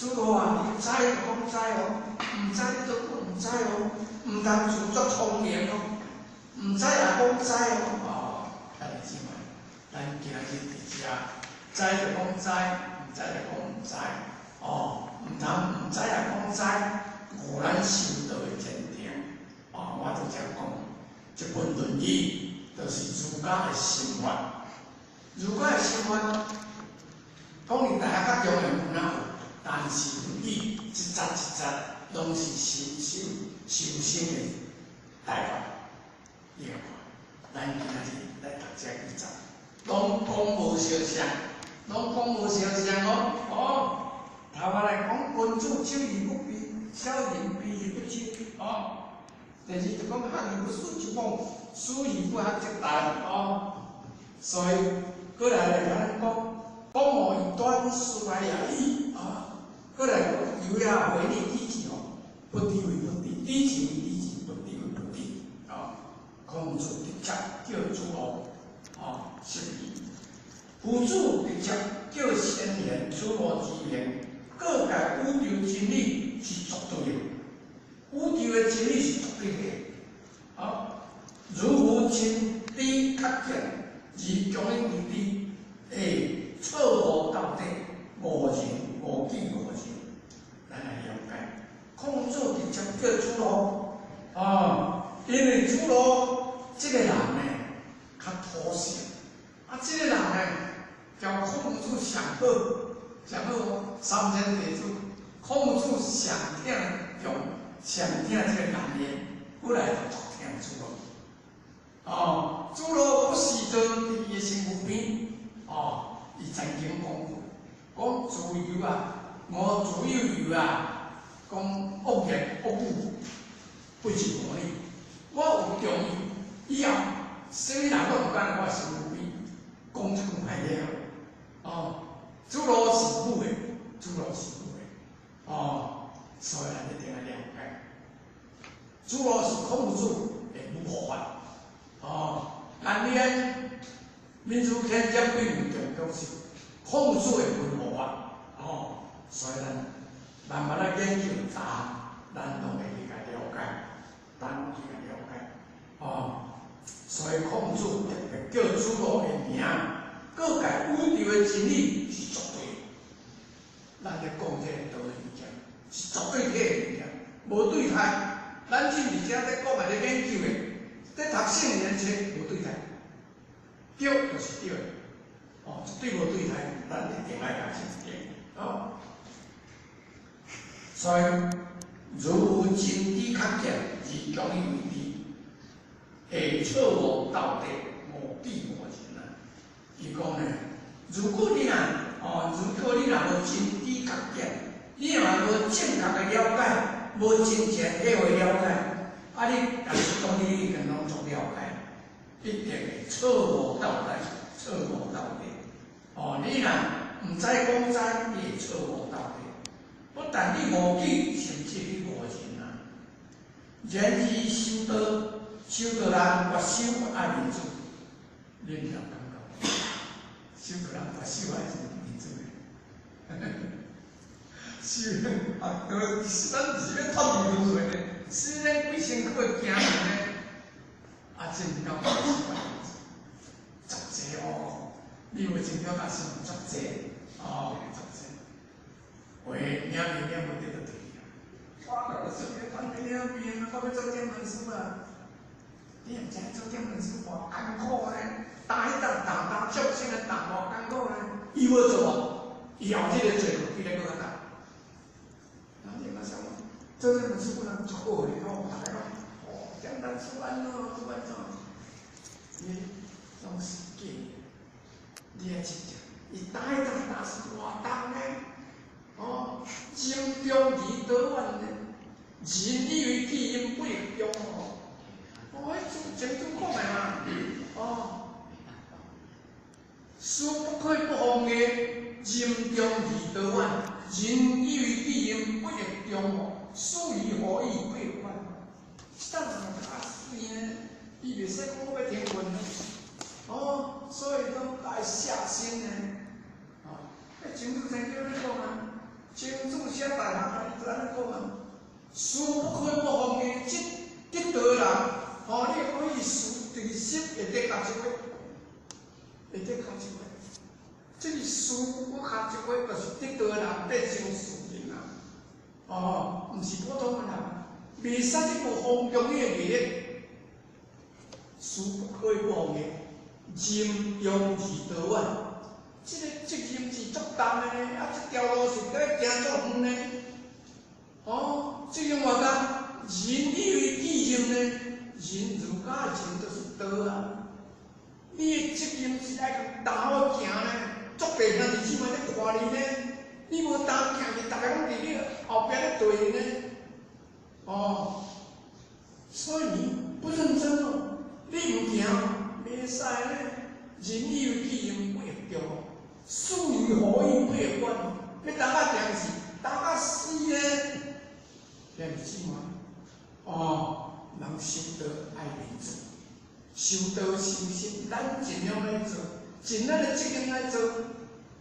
主罗啊，你知就講知哦，毋知你就講毋知哦，毋通自作聰明哦，毋知也講知哦。哦，兄弟姊妹，咱今日佇遮，知就講知，毋知就講毋知，哦，毋通毋知也講知，誤咱修道的前程。哦，我拄才講，這本《論語》就是儒家的心法，儒家的心法，講伊大學較重要有哪有？但是論語一節一節攏是修修修身的大法，你看，咱今仔日來讀這幾節，攏講無相像，攏講無相像哦。哦，頭仔來講，君子羞而不鄙，小人鄙而不羞。哦，第二就講學而不思則罔，思而不學則殆。哦，所以過來來咱講，講無以短，斯來也矣。啊，過來講，由也為你知其哦，不知為不知，知其為知其，不知為不知。啊，孔子直接叫子路，啊，釋疑。夫子直接叫先賢子路之言，告誡宇宙真理是絕對的，宇宙的真理是絕對的。啊，如夫真知確見，而強以為知，會錯誤到底，誤人誤己誤人，咱來了解。孔子直接叫子路，啊，因為子路這個人呢，較土性，啊，這個人呢，交孔子上好，上好哦，三千弟子，孔子上聽用，上聽這個言言，本來就足聽子路。哦，子路不時陣佇伊的身軀邊，哦，伊曾經講過，講自由啊，我自由由啊，講惡言惡語，不是無理。我有重要，以後啥物人攏毋敢來我身軀邊講這句歹話。哦，子路是母的，子路是母的，哦，所以咱一定愛了解，子路是孔子的母護法。哦，安尼民主天接比如重要是孔子的文化哦，所以咱慢慢來研究查，咱攏會去共了解，咱去共了解，哦，所以孔子特別叫子路的名，告誡宇宙的真理是絕對的。咱咧講這個道理物件，是絕對體的物件，無對待。咱今佇遮咧講的、咧研究的，咧讀聖賢冊無對待，對就是對的，哦，絕對無對待，咱一定愛共承認，哦。所以，如真知確見，而強以為知，會錯誤到底，誤己誤人啊！伊講呢，如果你若哦，如果你若無真知確見，你若無正確的了解，無真正體會了解，啊，你但是當你已經攏總了解，一定會錯誤到底，錯誤到底。哦，你若毋知講知，你會錯誤到底。不但你誤己，甚至你誤人啊！然而修道，修道人越修越愛面子，恁有感覺？修道人越修愛面子的，修啊，咱是欲脫離輪迴的，雖然規身軀驚人呢，啊，真感覺是愛面子，足濟哦！你有真了解是足濟哦，足濟。話領面領無得就對啊！我就是要當領面，我欲做點文書啊！你毋知做點文書偌艱苦呢？擔彼重重擔足重的擔偌艱苦呢？伊無做啊，伊後這個做比咱閣較重。啊，你嘛想做點文書本來足好的吼，逐个講哦，點文書按怎做按怎，伊攏是假的。你愛知影，伊擔彼重擔是偌重呢？哦，任重而道遠呢，人以為己任不亦重哦。哦，彼祖前祖講的嘛，哦，事不可以不防的，任重而道遠，人以為己任不亦重哦，事以何以不亦遠？這當然較水呢，伊袂使講我欲停困呢。哦，所以講愛下心呢。哦，彼前祖先叫你講啊。曾子写大学啊，伊就按呢讲啊。事不可以不防的，这得道人，吼，你讲伊事就是心会得合一话，会得合一话。这个事不合一话，就是得道人变成事人啊。哦，毋是普通的人，袂使你无放纵你的利益，事不可以不防的，任重而道远。这个责任是足重的呢，啊，这条路是得行足远呢。哦，这种话讲，仁以为己任呢，仁儒家仁就是道啊。你的责任是爱共担好行呢，足济兄弟姊妹咧看你呢，你无担行去，逐个拢伫你后壁咧对呢。哦，所以你不认真哦，你毋行，袂使呢。仁以为己任不会中，事于何以不会远？欲担到定是担到死呢？兄弟姊妹，哦，人修道爱认做，修道修心，咱尽量来做，尽咱的责任来做。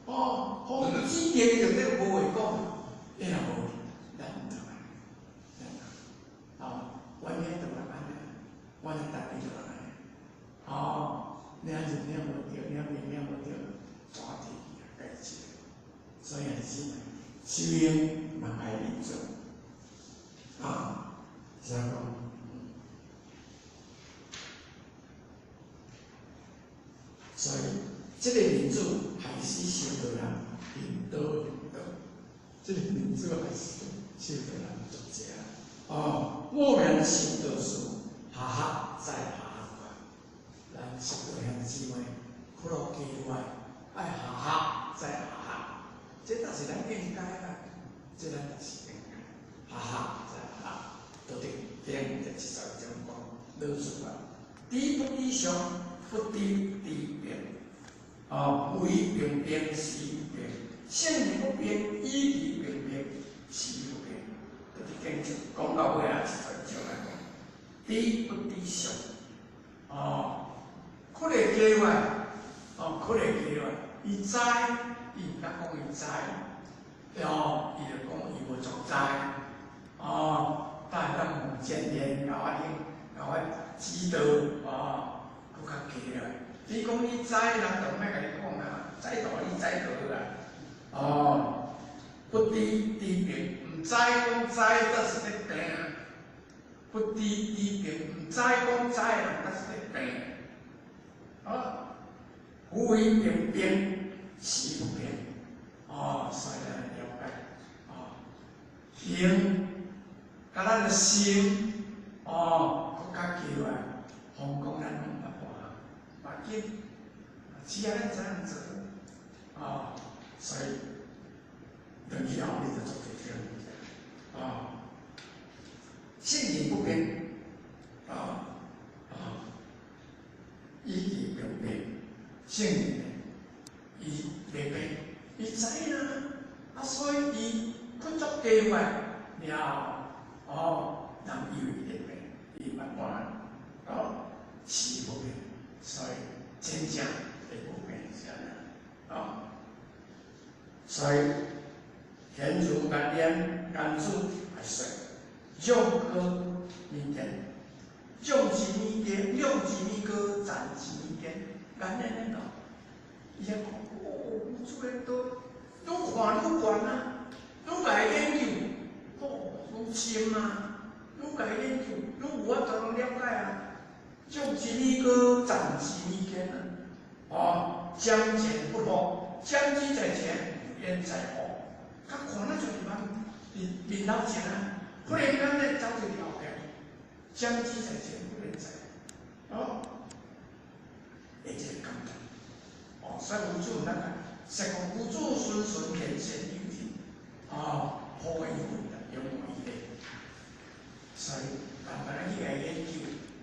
哦，防止业就这无话讲，你若无，咱转来，咱哦，阮遐就来按呢，阮遐逐日就来按呢。哦，你若认领无对，你若认领无对，抓提去啊，解释。所以兄弟姊妹，修行嘛爱认做。啊，是按讲，所以这个民主害死修道人，行道行道，这个民主害死修道人足济啊！哦，蓦然修道士，下学再下学。咱修道兄弟姊妹，苦乐机会，爱下学再下学，这倒是咱应该啦，这咱是应该下学再下学。都伫经第72章讲，老师啊，知不知上，不知知变，哦，为平平是不变，性义不变，以其平平是不变。都伫经上讲到尾啊，72章来讲，知不知上，哦，苦个机会，哦，苦个机会，伊知，伊毋敢讲伊知，哦，伊就讲伊无足知，哦。但会当用经验共我领，共我指导，哦，阁较加落。你讲你知，人就毋爱共你讲啊，知道你知就好啊。哦，不知知变，毋知讲知，才是咧病。不知知变，毋知讲知，人才是咧病。啊，夫为平平，是不变。哦，所以咱了解，哦，行。佮咱的心，哦，阁较强啊！方讲咱拢毋捌半项，无要紧，只要咱知影做，哦，所以转去后你就做这种物件，哦，性情不变，哦，哦，以其平变，性情伊袂变，伊知影啊，所以伊去做计划了。哦，人以为伊咧变，伊毋捌半项，哦，是无变，所以真正会无变是按呢，哦，所以贤如颜念，颜子来说，用歌民间，用一米低，用一米高，站一米坚，颜念咧喏，伊讲哦，主的道，愈看愈悬啊，愈共研究。哦，愈深啊，愈共研究，愈有法度通了解啊。用一米高，站一米坚啊。哦，将前不破，将之在前，焉在后？较看咱就是面面头前啊，忽然间咧走伫后壁，将之在前，不焉在后。哦，会这个感觉。哦，所以有主咱看，说讲有主顺顺天善有人，哦，好个有缘。永无伊的，所以慢慢去共研究，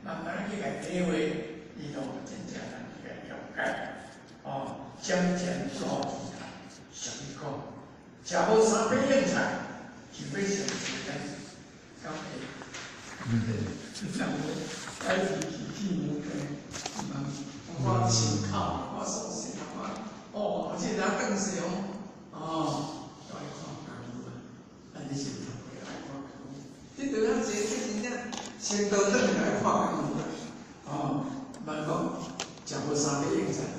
慢慢去共体会，伊拢真正通去共了解。哦，将前所俗语讲，食无三杯硬菜，就欲上时间，敢会？这样我开始起起无病，我亲口，我所说，我哦，这个转世哦，哦，来看功夫。先倒轉來看看哦，莫講食無三個應菜就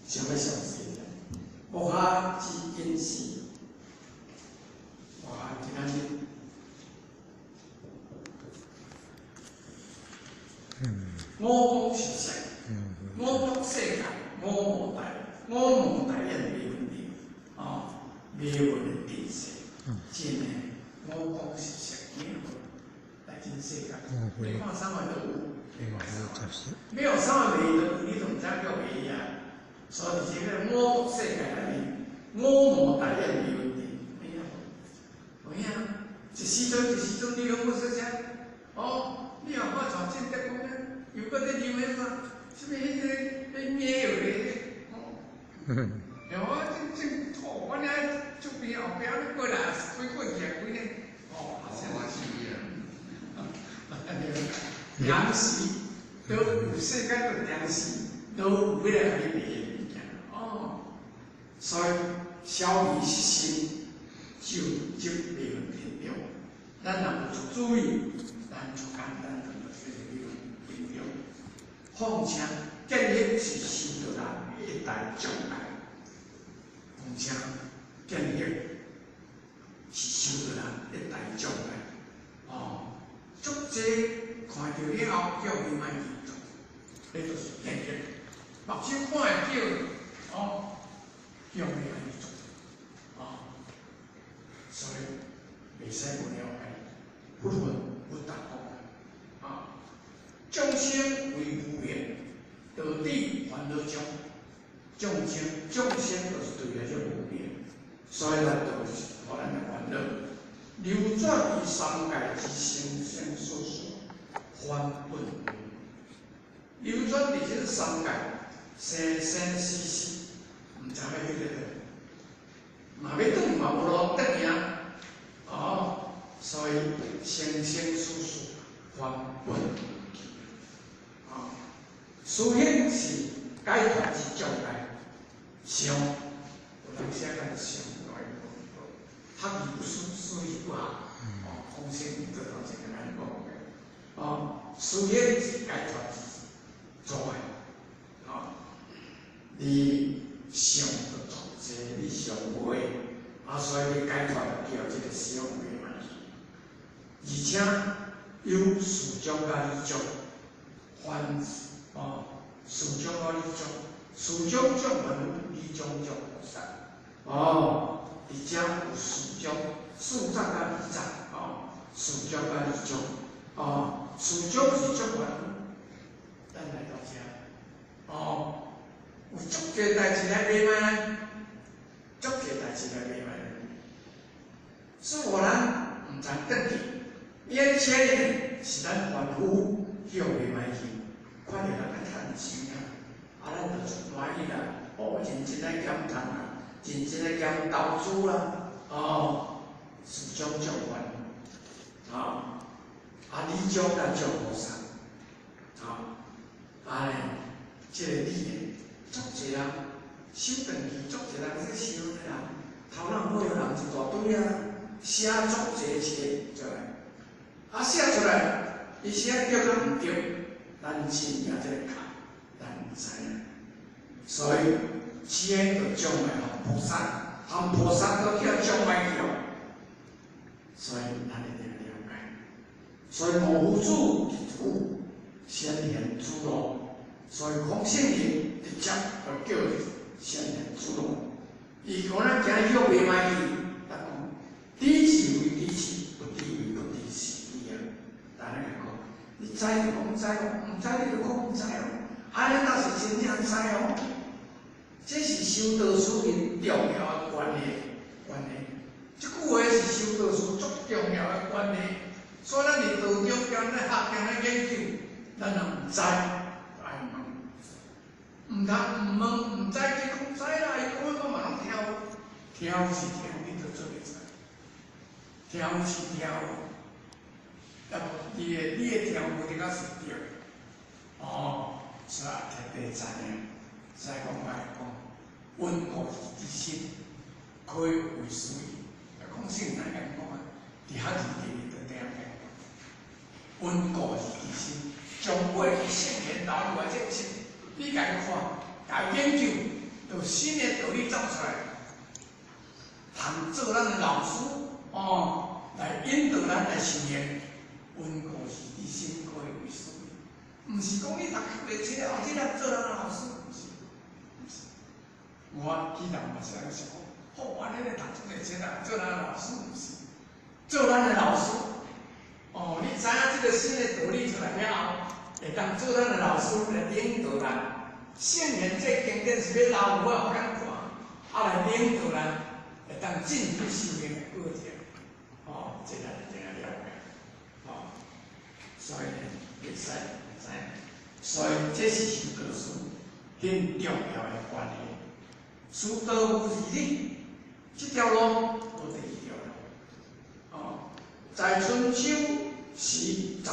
想欲上死，無下之因時，哇！今仔日，五穀是啥？五穀世界，五無大，五無大雁沒問題，哦，沒問題是，真的，五穀是啥物？來真世界，你看啥物都有，你看啥物，沒有啥物賣都有，你都毋知叫賣啊。所以這個五穀世界內面，五無大雁沒問題，沒有，有影，一時陣一時陣，你講我說啥？哦，你又看像正德講咧，又閣咧認為啥？啥物彼個彼貓咧？哦，有啊，正正哦，我爾這邊後壁咧過來開過去開咧，哦，糧食都有世間的糧食都有欲來共你賣的物件，哦，所以消弭失心就就袂用天中。咱若有注意，咱就簡單就會用天中。況且見業是修道人一大障礙。況且見業是修道人一大障礙。哦，足濟看著以後叫伊莫去做，彼就是見業。目睭看會著，哦，叫伊莫去做，哦，所以袂使無了解。佛法佛達講，啊，眾生為無明，導致煩惱障。眾生，眾生就是對來這無明，所以來導致予咱的煩惱。流轉於三界之生生死死，還本。流轉佇這三界，生生死死，毋知欲去佗落，嘛欲轉嘛無路轉去啊！哦，所以生生死死還本。啊，思行是解脫之障礙，想，有人寫講想，學而不思，思而不學。哦，空性做頭前安呢講的。哦，思行是解脫之障礙。哦，你想就足濟，你想袂，啊，所以你解脫就叫這個想袂嘛。而且有事障佮理障，凡哦，事障佮理障，事障障凡夫，理障障菩薩。哦，而且有事障，事障佮理障，哦，事障佮理障，哦，事障是障凡夫，咱來到遮，哦，有足濟代誌來賣賣，足濟代誌來賣賣，是予咱毋通轉去。眼前的是咱凡夫叫袂歹去，看著人較趁錢啊，啊，咱就足歡喜啦，哦，認真來減趁啊，認真來減投資啦，哦，事障障凡，啊，啊，理障咱障菩薩，啊，啊呢，這個理呢，足濟人收轉去，足濟人去收的人，頭腦好的人一大堆啊，寫足濟冊出來。啊，寫出來，伊寫對較毋對，咱真正這個卡，咱毋知影。所以，這就障礙含菩薩，含菩薩都叫障礙去。所以，咱一定了解。所以，無夫子一夫，先賢之路。所以，孔聖人直接就叫先賢之路。伊講咱行向袂歹去，他講知是為知是，不知為不知是。但來講，你知就講知哦，毋知你就講毋知哦。按呢才是真正知哦。這是修道士因重要的觀念，觀念。這句話是修道士足重要的觀念。所以咱佇道中間咧學間咧研究，咱若毋知，愛問。毋通毋問毋知，去講知啦，伊講我嘛攏聽有，聽是聽，你都做會知。聽是聽。啊，你的聽無得較是對，哦，所以特別知影，所以講來講，溫故知新，可以為思維。講聖人講啊，佇學字佇就定定。穩固是其心，將過去聖賢留落來這個心，你共伊看，共伊研究，就新的道理走出來，通做咱的老師哦，來引導咱來修行。穩固是其心，可以為師。毋是講你讀較濟冊後，這來做咱的老師，毋是，毋是。我以前嘛是按呢想講，好，我咧咧讀這濟冊來做咱的老師，毋是，做咱的老師。哦，你知影這個新的道理出來了後，會當做咱的老師來領導咱。聖賢這經典是欲留有法予咱看，啊來領導咱，會當進入修行的過程。哦，這咱一定愛了解。哦，所以呢，會使知影，所以這是修道士很重要的關係。師道無二理，這條路無第二條路。哦，在春秋時18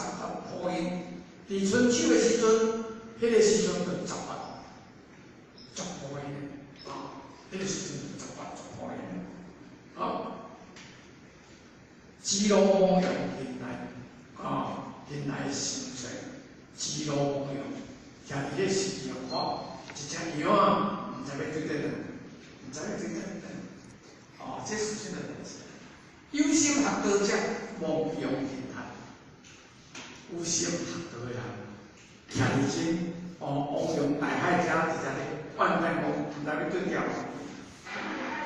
破音，佇春秋的時陣，彼個時陣就18族破音，啊，彼個時陣就18族破音，好，其樂無用仁愛，啊，仁愛心善，其樂無用，徛佇咧時用看，一隻羊仔，毋知欲對佗轉，毋知欲對佗轉，哦，這是啥物代誌？有心學道者，無用仁愛。有心學道的人，徛佇這哦，汪洋大海遮直直咧怨嘆講，毋知欲對佗。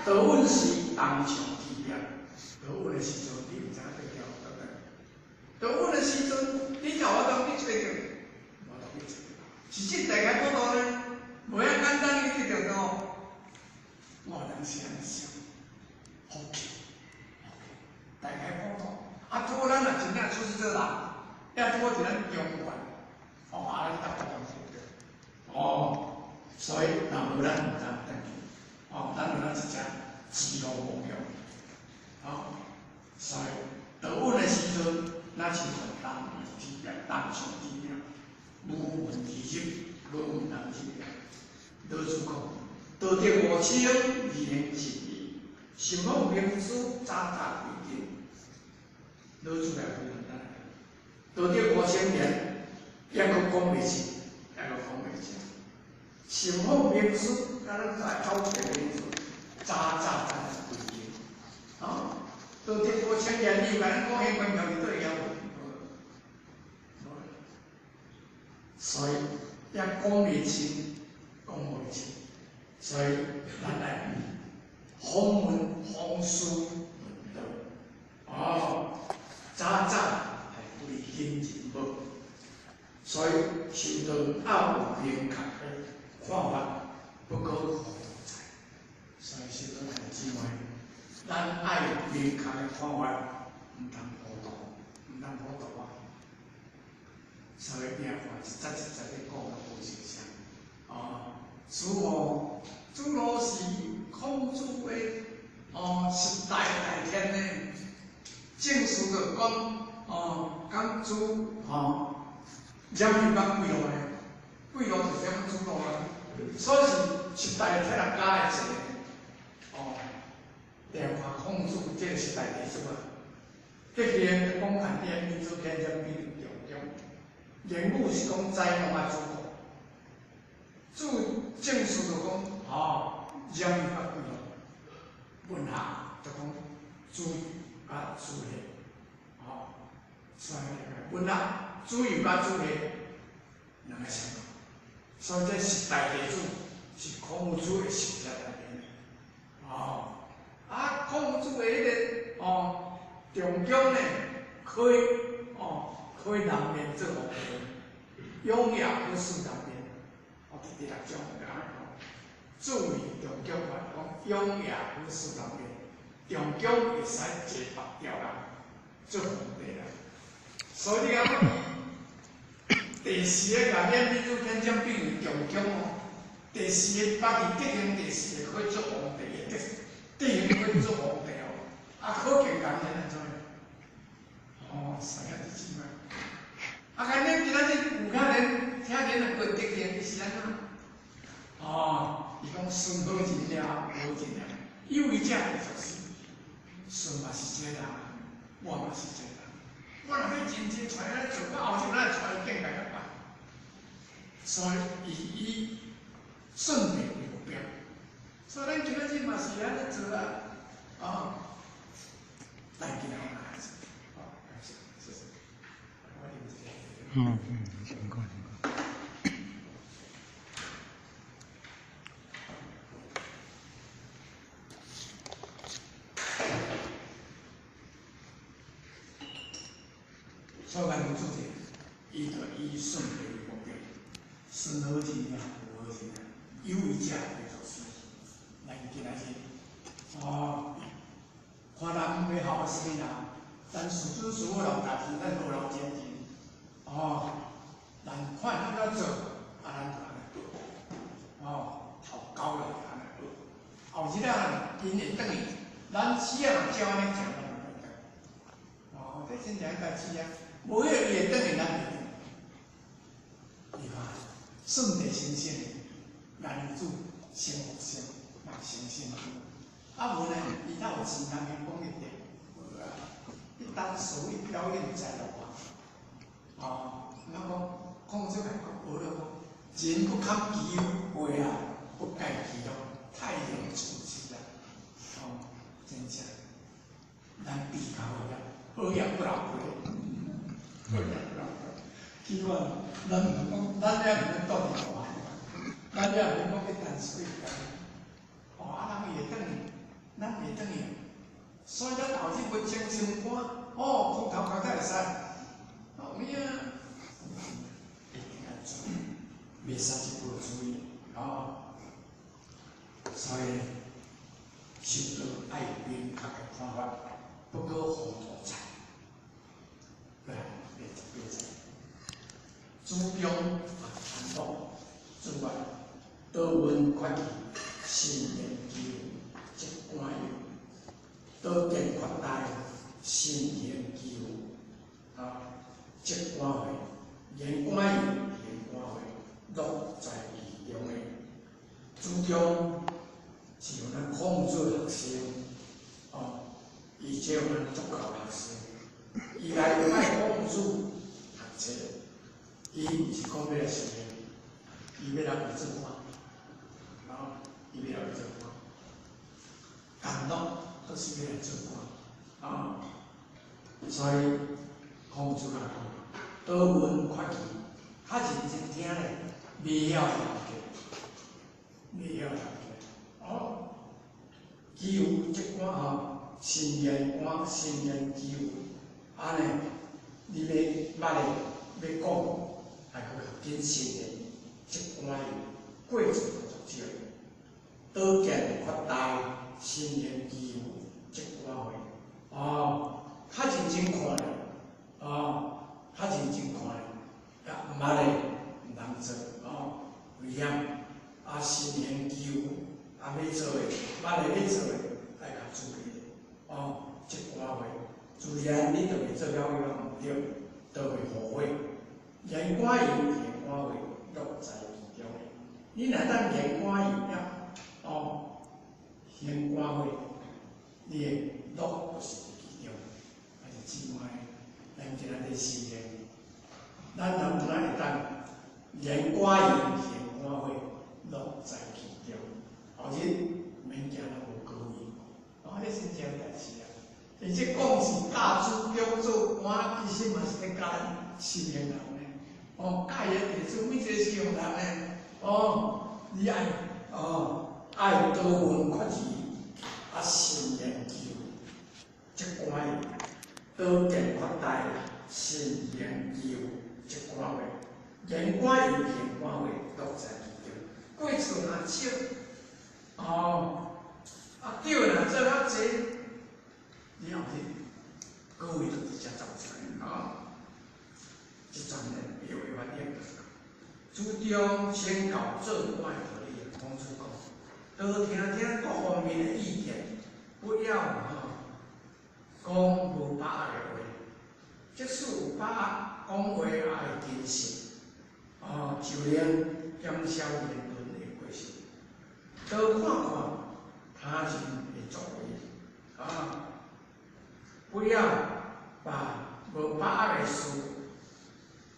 道穩時銅牆鐵壁，道穩的時陣，你毋知影對佗倒轉。道穩的時陣，你才有法度去揣著，無法度去揣。是這大開普度呢，無遐簡單去得著哦。我有當時按呢想，福氣，福氣，大開普度。啊，拄好咱若真正出世做人，也拄好佇咱中原，哦，啊，咱搭哦，所以若無咱毋通轉去，哦，咱有咱一隻其樂無用，哦，所以道穩的時陣，咱是銅鐵壁，銅牆鐵壁，無門而入，無門通入。老子講，道德無清，而言盡意；心無明師，早早歸根。老子來非常簡單，道德無清言，抑閣講袂清，抑閣講袂清。心無明師，敢若在走別名詞，早早咱就歸根。啊，道德無清言，你有共咱講彼關鍵佇佗位無？無。所以也講袂清，講袂清。所以咱來訪問訪師問道。哦，早早來歸根認無。所以修道愛有明確的看法，不可糊塗在。所以修道兄弟姊妹，咱愛有明確的看法，毋通糊塗，毋通糊塗啊！所以你看，一節一節咧講啊，無相像。哦，子路，子路是孔子的哦十大大天呢。正史就講哦，講子吼，冉有講幾路呢？幾路就是講子路啊。所以是十大天啊加的一個哦。連看孔子這個十大弟子啊，德行講看點，民族天將比重中。言語是講宰農啊，子路。子正史就講吼，冉有甲幾路，文學就講子甲子夏，吼，所以文學子游佮子夏兩个相同，所以這十大弟子是孔子的十大大弟，哦，啊，孔子的彼個哦，仲姜呢，可以哦，可以南面做皇帝，雍也可使南面，哦，佇第六章共咱講，注意仲姜話講，雍也可使南面，仲姜會使坐北朝人做皇帝啦，所以你講第四个共晏閔子天將比喻仲姜哦，第四個把伊德行第四個可以做皇帝的德德行可以做皇帝哦，啊可見共晏按怎？哦，三兄弟姊妹，啊，共恁今仔日有遐人聽恁兩個德行是按怎？哦，伊講孫好人了，無人了，有為者就是孫嘛是這個人，我嘛是這個人，我若欲真正揣按呢做，我后日咱揣伊境界较悬。所以伊以顺利为目标，所以咱今仔日嘛是按呢做啊，哦，咱今仔日来做，好，感谢，谢谢。我啉一下。嗯嗯，辛苦辛苦。所以咱主题，伊就以顺利为目标，顺好钱啊，无好钱啊，有为者为做事。咱今仔日，哦，看咱欲学啥物人，咱师尊师母留家己，咱无留前进。哦，咱看按怎做，啊，咱就按呢学。哦，头交落来按呢学。后日啊，𪜶会转去，咱死啊若照按呢行，咱就袂转。哦，这真正代志啊！无彼个伊会转去，咱袂转。你看，算地先生的，男子先福生，嘛先生。啊无呢，伊哪有钱通去讲一点？无啊，你单属于表演在落啊。哦，咱讲孔子来讲，学了讲，人不堪其话啊，不盖其乐，太阳出世啊。哦，真正，咱比较好啊，好业不留皮。希望咱毋讲，咱也毋免倒伫大，咱也毋免讲去谈水表演。哦，啊，人伊会转去，咱袂转去，所以咱后日袂穿心肝，哦，空头壳才会使。哦，有影，一定爱注意，袂使一步注意，哦。所以修道爱有明确的看法，不可糊涂菜。对，别再。主张啊，传统之外，多闻决志，心研究则官有；多见扩大，心研究啊，则官会，言官有，言官会，乐在其中的。主张是用咱孔子学生，哦，伊这用咱足够学生，伊来拜孔子学册。伊毋是讲欲来修行，伊欲来为做官，啊，伊欲来为做官，甘乐都是欲来做官，啊，所以孔子讲，多闻决志，较认真听咧，袂晓了解，袂晓了解，哦，求这官吼，心言官，心言求，按呢，你欲捌的，欲讲。还阁较谨慎的，这官有过错足少，多见扩大，心言求这官会，哦，较认真看咧，哦，较认真看咧，也毋捌的毋通做，哦，危险，啊，心言求，啊，欲做的，捌的欲做的，爱较注意，哦，这官会，自然你就会做了伊毋对，就会后悔。言官有，言官会，乐在其中的。你若当言官有了，哦，言官会，你的乐就是伫其中。啊是姊妹，咱今仔日修炼，咱若毋会当言官有，言官会，乐在其中。后日毋免惊咱无果位，哦，这真正代志啊！而且讲是教主张做官，其实嘛是咧教咱修炼人。哦，教伊弟子每一个修行人呢，哦，你爱哦，爱多闻决志，啊，心研究，这官多见扩大，心研究这官话，言官有言官话，乐在其中。过错若少，哦，啊对若做较济，你后日各位就直接走出来啊。这阵呢，有会发现就是讲，主张先教做官的道理。孔子讲，多听听各方面的意见，不要吼讲无把握的话。即使有把握，讲话也会谨慎，哦，就能减少言论的过失。多看看他人的作为，啊，不要把無把握的事，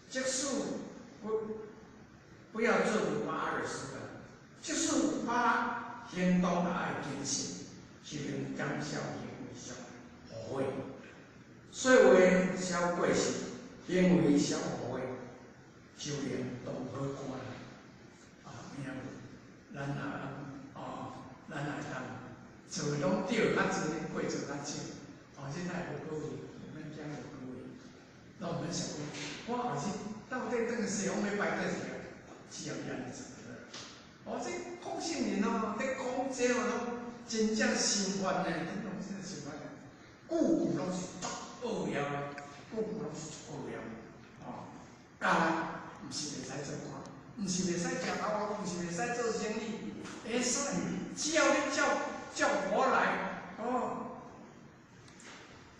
即使不要做無把握的事啦。即使有把握，行動也愛謹慎，就能減少行為上誤會。說話少過失，行為少誤會，就能當好官啦。啊，有影無？咱啊，哦，咱會當做攏對，較濟過做較少。哦，這太無可謂，毋免講無可謂。那我們想講，我後日到底轉西方欲拜佗一個，只要伊按呢做。哦，這講聖人哦，咧講這哦，攏真正心煩呢，真正真心煩的，句句攏是足奧妙的，句句攏是足奧妙的。哦，教咱毋是袂使做官，毋是袂使食頭路，毋是袂使做生意，會使，只要你照照我來，哦。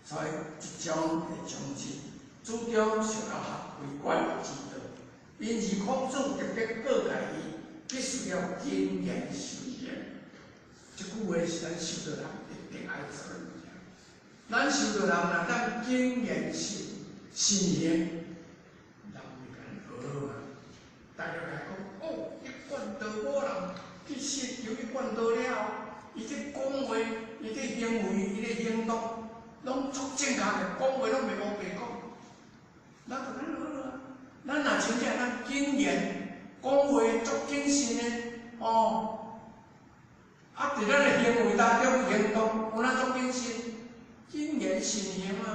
所以這種的宗旨，主張修道學為官之道。因而孔子特別告誡伊，必須要謹言慎行。這句話是咱修道人一定愛做的物件。咱修道人若當謹言慎慎行，人會共咱學好啊。大家來講，哦，一貫道某人，其實有一貫道了後，伊這講話，伊這行為，伊這行動，攏足正確的，講話攏袂烏白講。咱就咱學啊，咱若真正咱謹言講話足謹慎的，哦，啊，佇咱的行為當中行動，有咱足謹慎，謹言慎行啊，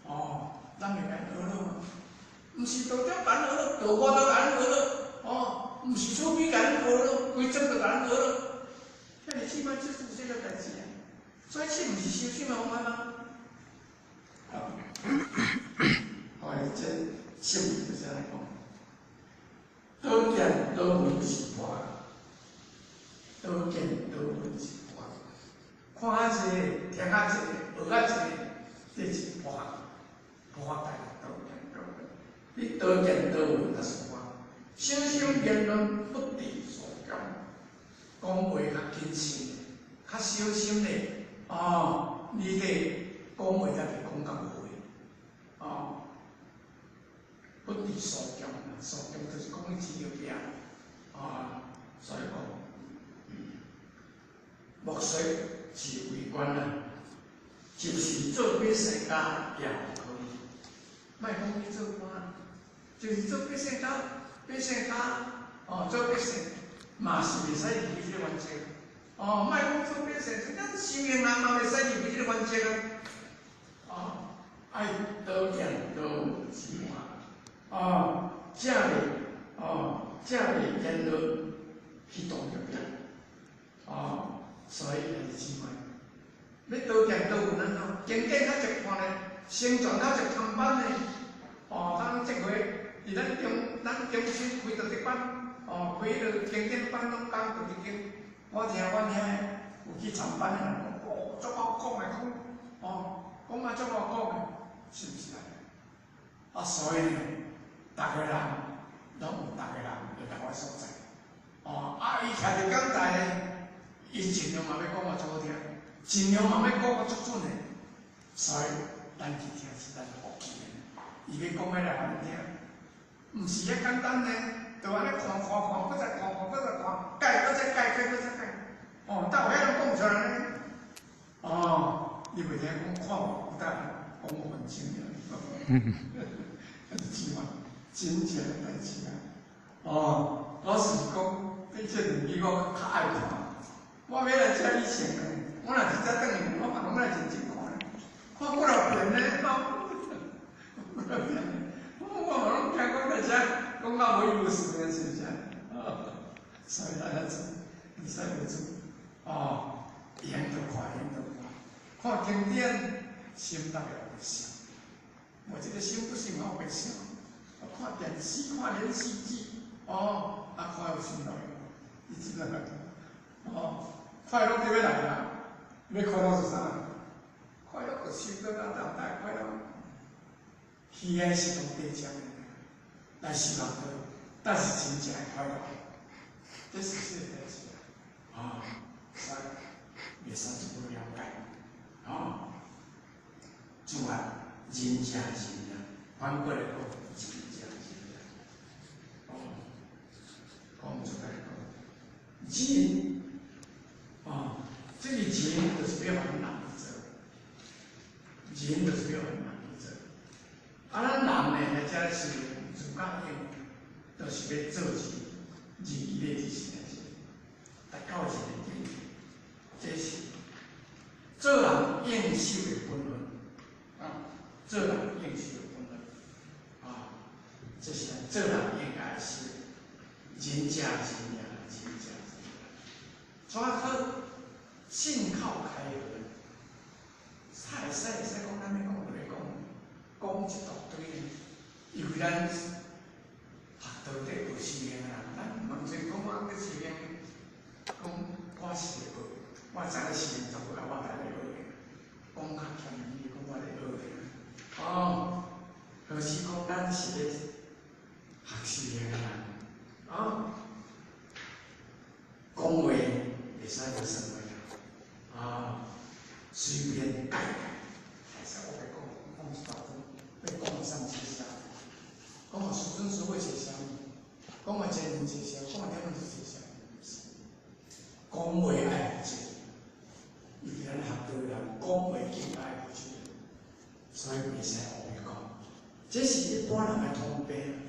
哦，咱會共學咯。毋是道長共咱學咯，道我都共咱學咯，哦，毋是厝邊共咱學咯，規莊都共咱學咯，遐爾姊妹這做這個代誌啊，所以這毋是修心的方法嗎？好，好，這聖人就是按呢講，多見多聞是破，多見多聞是破，看較濟，聽較濟，學較濟，這是破，破大多見多聞。你多見多聞才是破，小心言論不致所窮，講話較謹慎，較小心咧。哦，你這講話才袂講到話，哦，不致所窮，所窮就是講你飼著命，啊，所以講，莫說是為官啦，就是做百姓家也可以，莫講去做官，就是做百姓家，百姓家，哦，做百姓嘛是袂使離開這個原則。哦，莫講做百姓，咱修行人嘛袂使離開這個原則啊。哦，愛多見多聞之外，哦，才會哦，才會言論去動著變。哦，所以兄弟姊妹，欲多見多聞按怎？經典較濟看咧，聖傳較濟參班咧。哦，咱這回佇咱中心開特別班，哦，開彼个經典班攏講特別經。我聽阮遐有去參班的人講，哦，足好講的講，哦，講啊足好講的，是毋是按呢？啊，所以呢，逐个人攏有逐个人的仝款所在。哦，啊，伊徛佇講台的，伊盡量嘛欲講啊足好聽，盡量嘛欲講啊足準的，所以咱去聽是咱福氣的。伊欲講欲來予咱聽，毋是遐簡單呢，就按呢看看看，閣再看看，閣再看，改閣再改，改閣再改。哦，哪有遐人講出來呢？哦，你袂聽講看無有當講5分鐘爾，是這款真正的代誌啊！哦，老實講，你這兩句我較愛看。我欲來遮以前呢，我若是才轉去，我嘛攏愛認真看咧，看幾若遍呢，幾若遍，我嘛攏驚講來遮講到無意思呢，是毋是啊？所以大家做，會使袂做，哦，會曉就看，會曉就看，看經典，心內會想，無這個心不是嘛會想，看電視，看連續劇，哦，啊看有心內，你知影哦，快樂佇欲來啊？欲快樂是啥？快樂就修道啊，當大快樂。虛的是講短暫的，但是人但是真正的快樂，這是事實代誌啊！啊，所以袂使做不了解，啊，主啊，仁者仁也，反过来讲，真正真正，哦，讲出来讲，人，哦，这个人就是要互人做，人就是要予人做。啊，咱人呢，来遮是自觉用，就是欲做事，人义的是安怎？达到一个境界，这是做人应守的本分，啊，做人应守的本分，啊，这是咱做人应该是仁者仁也，仁者仁也。怎好信口开河？会使会使讲，咱欲讲就欲讲，讲一大堆呢。因为咱学道底无修行啊，咱毋通说讲我咧修行，讲我是咧学，我知影修行做好啊，我来咧学的，讲较谦虚，讲我咧学的。哦，可是讲咱是咧学修行的人，啊，讲话袂使无算话啊，随便改改，会使我来讲，讲一大堆，欲讲啥物是啥？讲予师尊师父是啥物？讲予前人是啥？讲予了门是啥？毋是，讲话爱负责，尤其咱学道人讲话更爱负责，所以袂使乌白讲。这是一般人的通病，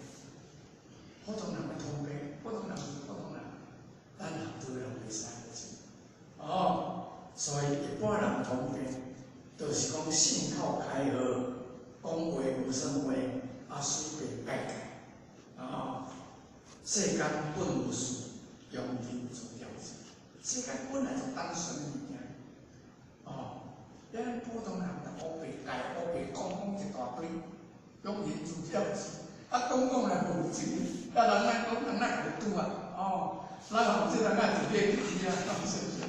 普通人的通病，普通人是普通人，咱学道人袂使安怎。哦，所以一般人通病，就是讲信口开河，讲话无算话，啊随便改改，啊，世间本无事，庸人自扰之。世间本来就单纯的物件，哦，咱普通人就乌白改乌白讲讲一大堆，庸人自扰之。啊，讲讲来无钱，啊，人爱讲人爱有拄啊，哦，咱吼这人爱特别去啊，是不是？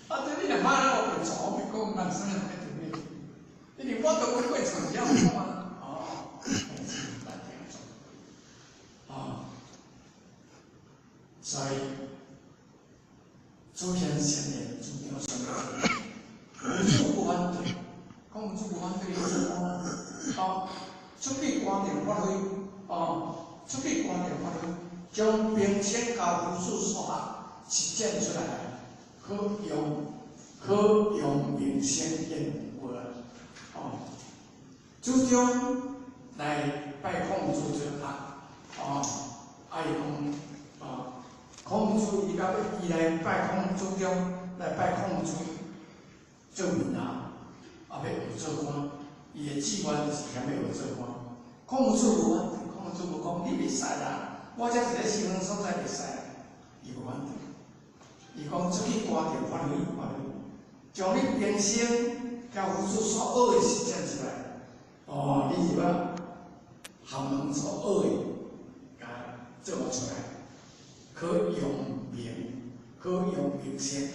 啊，这你若骂咱乌白错，乌白讲，人啥人爱特别去？因为我都过过场了讲啊，哦，咱这样做，哦，所以祖先先人主张什么？无主不反对，讲无主不反对，意思讲哦，出去官场发挥，哦，出去官场发挥，将兵迁交夫子所学实践出来，可用名声显过来，哦，主张来拜孔子做学，哦，啊伊讲，哦，孔子伊到伊来拜孔主张来拜孔子做门下，啊欲学做官，伊的志愿就是嫌欲学做官。孔子无反对，孔子无讲你袂使啦，我这一个身份所在袂使啦，伊无反对。伊讲出去官场发挥发挥，将你平生交夫子所学的实践出来。哦，你入啊学门所学的，共做出来，可用名，可用名声，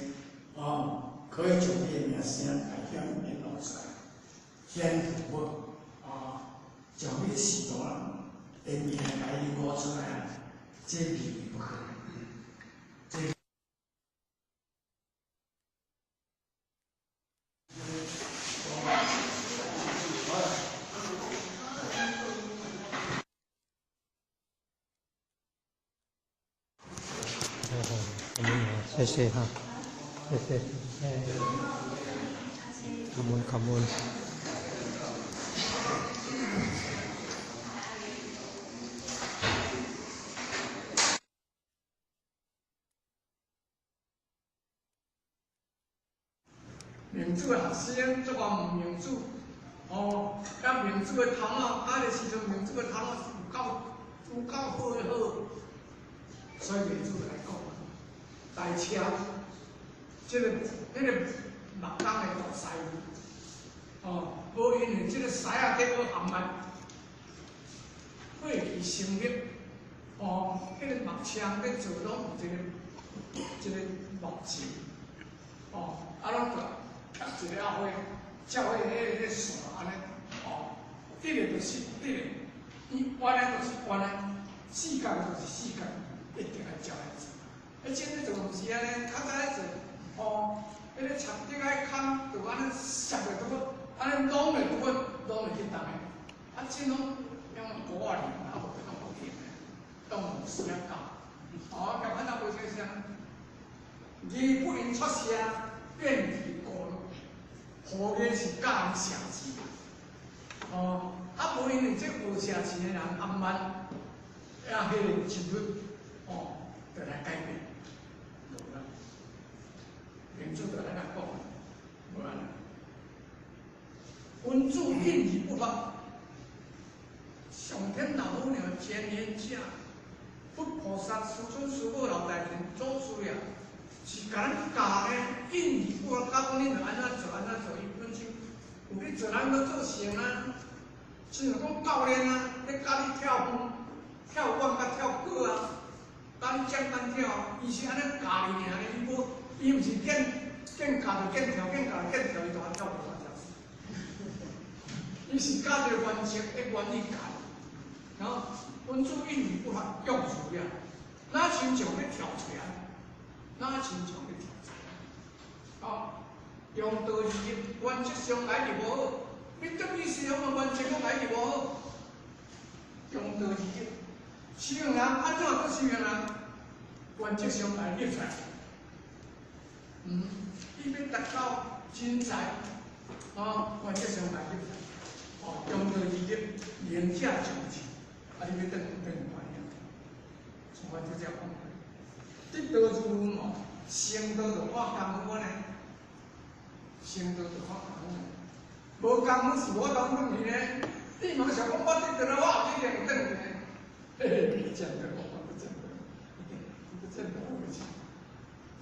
哦，可以将你的名声来显露出来，显富哦，将你仕途人的名来露出来，这未不可。这。谢谢哈，谢谢，感恩感恩。民主的学生足够毋民主，哦，啊民主的头脑，啊，个时阵民主的头脑有够好的好，所以民主来讲，台车，这个彼个木工的大师傅，哦，无因为这个师仔伫学含麦，火气生力，哦，彼个木枪咧做拢有一个木质，哦，啊拢就夹一个仔花，照彼个线按呢，哦，直的就是直的，伊弯的就是弯的，四角就是四角，一定爱照来做。彼种咧做毋是按呢，较早咧做，哦，彼个插顶爱空，就按呢摄的拄好，按呢拢会拄好，拢会去动的。啊，这拢用鼓仔念，啊无当无念的，当无师仔教。哦，甲潘大无先生，义不应出声，便于过路。何个是教你写字？哦，啊无因为这学写字的人暗慢，啊，彼个进入，哦，就来改变，无啦。民主就来讲，无啦。君子隐而不发，上天老母娘前言者，佛菩萨、师尊、师母、老大人、祖师爷，是共咱教的隐而不发，教讲恁著按怎做，按怎做，伊本身有咧做，咱咧做成啊。亲像讲教练啊，咧教你跳远、跳远佮跳高啊，教你简单跳，伊是按呢教你尔，伊无，伊毋是见见教就见跳，见教就见跳，伊就按跳无法跳。伊是教一个原则，的原理教，然后君子隐而不发，用处了，哪亲像咧跳锤啊？哪亲像咧跳锤？哦，中道义原则上来就无好，你等于是用原则讲来就无好。中道义，修行人按怎做修行人？原则上来立出来。伊欲达到真才，哦，原则上来立出来。哦，中道义能者上智，啊，你欲转转观念，像我这只讲，得道如哦，成道就看功夫呢，成道就看功夫，无功夫是我当转去呢。你莫想讲我得道了，我一定转去呢。嘿嘿，不见得，我不见得，不见得我会去。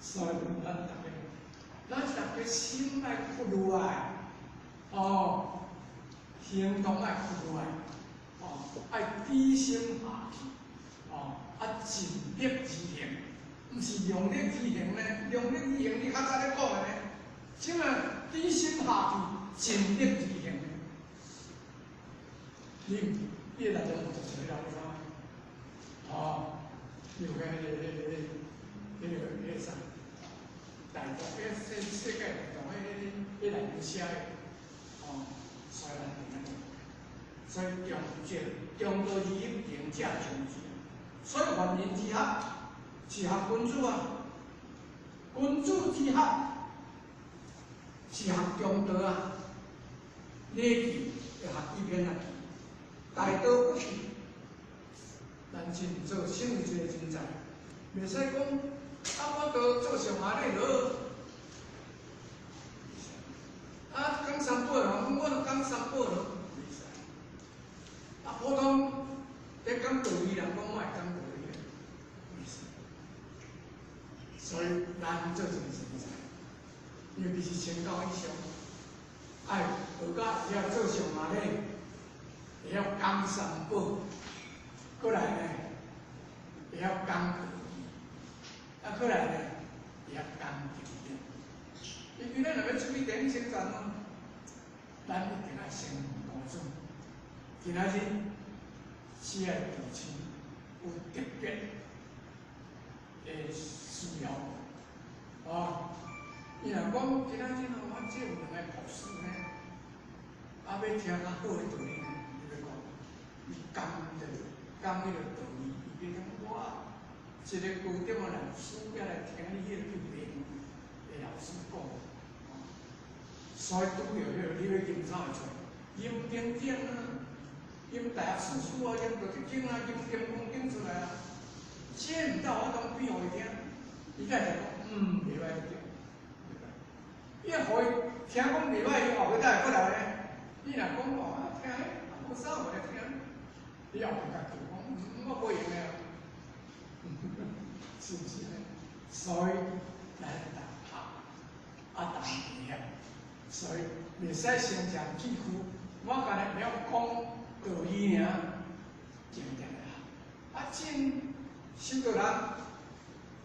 所以咱逐家，咱逐家心爱屈落来，哦。行动爱屈落来，哦，爱低声下气，哦，啊尽力而行，毋是量力而行呢？量力而行，你较早咧讲的呢？这个低声下气，尽力而行。你内中有一个人，你知影？哦，有彼个啥？大陆彼世界大陆彼内面写的，哦。所以咱就按呢，所以中正中道义能者上智，所以凡人之学是学君子啊，君子之学是学中道啊，礼记会学几篇啊？大道不去，咱真做成为一个人才，袂使讲啊，我都做上下咧落。啊，讲三宝人，我都讲三宝咯，袂使。啊，普通咧讲道理人讲我会讲道理，袂使。所以咱做一个人才，尤其是千高以上，爱学甲会晓做上下咧，会晓讲三宝，过来呢，会晓讲道理，啊，过来呢，会晓讲经典。因为咱若欲出去点生产咯，咱一定爱先问主。今仔日这个地区有特别的需要，哦，伊若讲今仔日哦，我这有两个牧师呢，啊，欲听较好的道理呢，你欲讲，伊讲着讲彼个道理，伊欲讲我一个高中的老师欲来听你彼个叫灵的老师讲。所以拄著彼个，你欲吟啥会出来？吟经典啊，吟大学四书啊，吟道德经啊，吟金刚经出来啊。这毋得我当比予伊听，伊才会讲，袂歹对，袂歹。你予伊听讲袂歹，伊后尾才会过来咧。你若讲哦，啊听彼，无啥无咧听，你后壁家己讲，我无闲的啊，是毋是呢？所以来大学啊，大学。所以袂使先讲句句，我干焦会晓讲道理尔，经典的啊，真修道人，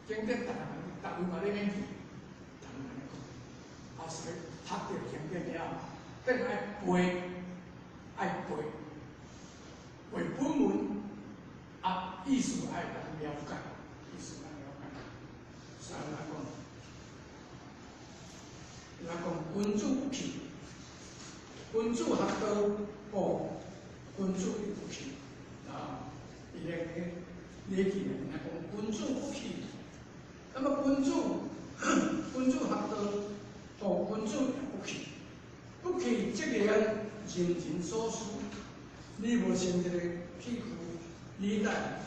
经典逐个逐位嘛咧免记，逐位嘛咧讲，啊，所以读著经典了后，等爱背，爱背，背本文，啊，意思爱通了解，意思爱了解，所以来讲。来讲，君子不器，君子学道，哦，君子不器。啊，伊咧咧记咧，讲君子不器。那麼君子，君子學道，哦，君子不器，不器則言人人所需。你無成一個器具，你來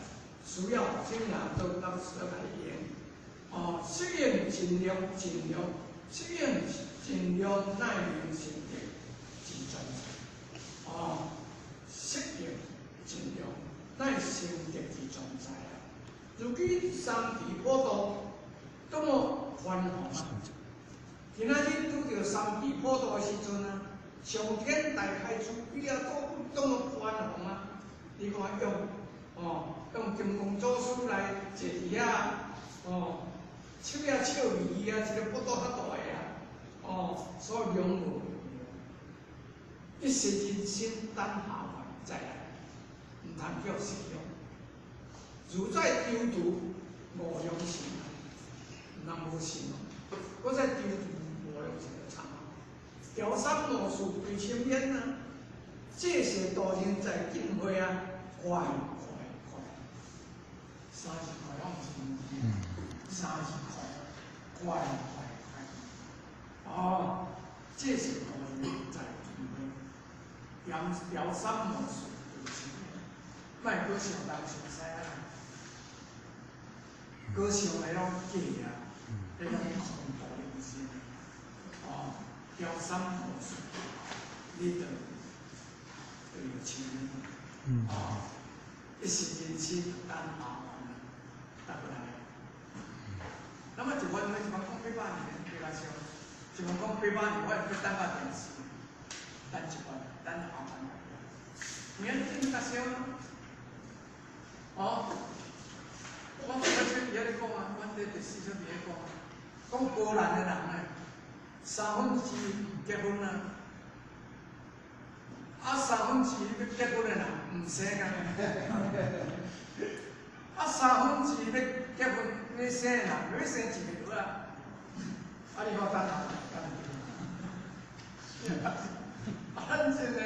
需要怎樣都當需要來用。哦，適應盡量盡量，適應盡量耐能成德之專才。哦，適應盡量耐成德之專才啊！如今三地普渡多麼繁榮啊！今仔日拄著三地普渡的時陣啊，上天大開慈悲啊，多多麼繁榮啊！你看用哦，用金剛祖師來坐佇遐，哦，笑啊笑眯啊，一個腹肚較大的啊，哦，所以勇無一時人心等下還再來，毋通叫適用。如在丟途無良心，毋通無信哦。閣再丟途無良心就慘啊！朝三暮四歸青煙啊！這是大人在進會啊，快快快！三十塊攏是，30塊，快快快！哦，這是大人在進會，朝三暮四歸青煙，莫閣想東想西啊！閣想的攏假啊，彼種空度人生。哦，朝三暮四，你就就有錢。哦，一時人心等下還啊，答過來。那麼一般一般講800年比較少，一般講800年，我會去等到電視，等一般，等下還。明天較少啊。哦。我我先佇遐咧講啊，阮伫第四章佇咧講，講波蘭的人啊，1/3毋結婚啊，啊1/3欲結婚的人毋生啊，啊1/3欲結婚欲生的人欲生一個啊，啊你看等下等下，啊咱這個，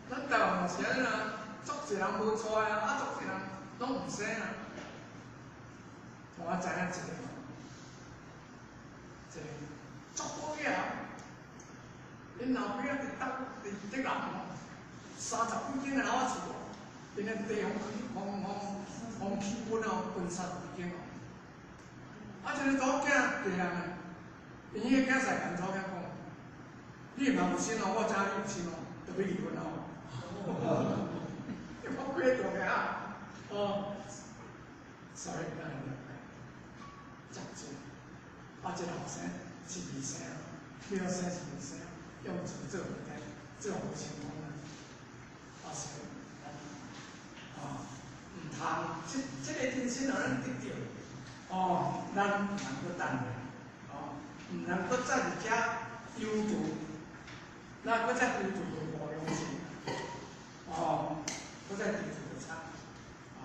咱台灣嘛是按呢啊，足濟人無娶啊，啊足濟人攏毋生啊。我知影一個，一個足好囝，𪜶老爸仔佇東佇竹南哦，30幾間的樓仔厝哦，𪜶的地方風風風氣分哦，分30幾間哦。啊，一個查某囝嫁人啊，𪜶彼个囝婿共查某囝講，你若有心哦，我知影你有心哦，就欲離婚哦。你講幾個大個啊？哦，所以咱了解。食濟，啊，這個後生是未生，欲生是未生，用錢做毋知，做無成功啊！啊，所以咱啊，毋通，這個人生予咱得著，哦，咱毋通閣等咧，哦，毋通閣再佇遮憂愁，咱閣再憂愁就無良心，哦，閣再憂愁就慘，哦，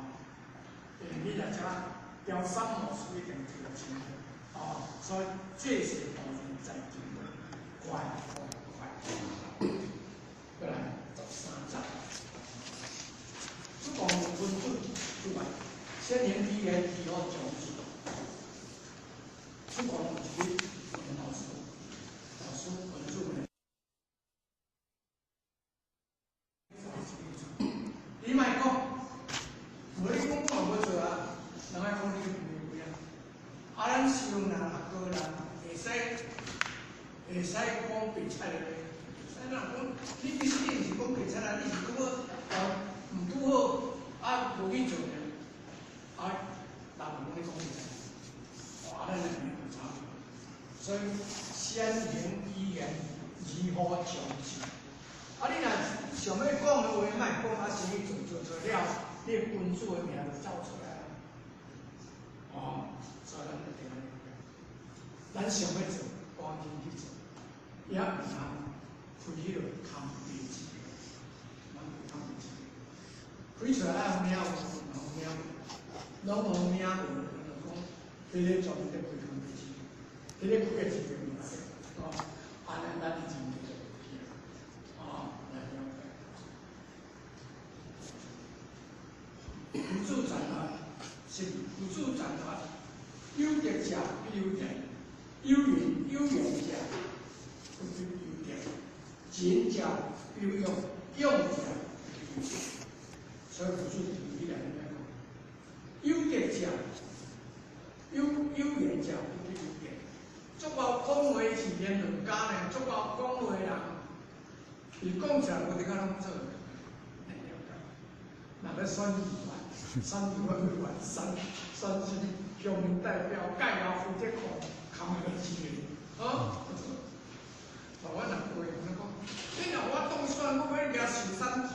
因為你若遮。朝三暮四一定做清楚，哦，所以這是當然在經快快快，過來13節，主講君子主啊，先行語言如何講解？主講一個老師，老師君子呢？你莫講，無你講我無做啊，人愛講你唔對啊。啊，咱想人學過人會使講白菜的，會使人講，你其實你毋是講白菜啦，你是拄好哦，毋拄好啊，無去做爾。啊，人講你講白菜，哇，咱兩個有差別。所以先行語言如何講解？啊，你若想欲講的話，莫講啊，先去做做做了，你的君子的名就走出來啊。哦，所以咱一定愛了解。咱想欲做，趕緊去做，也毋通開彼落空白紙，咱開空白紙，開出來愛有名有，有名，攏無名有，就講，彼個專門佇開空白紙，彼個開的一個名字，哦，按呢咱真就去哦，來了解。是佛祖传法，有德者必有缘，有缘有缘者不必有德，仁者必有勇，勇者必有智。所以佛祖伫彼来讲，有德者有缘者不必有德。足够讲话是言论家呢，足够讲话人，伊讲出来无得甲拢做。若欲选议员，选议员委员，选什物乡民代表、界头负责看，看个钱的，啊？我若话安呢讲，你若我当选，我欲举寿山团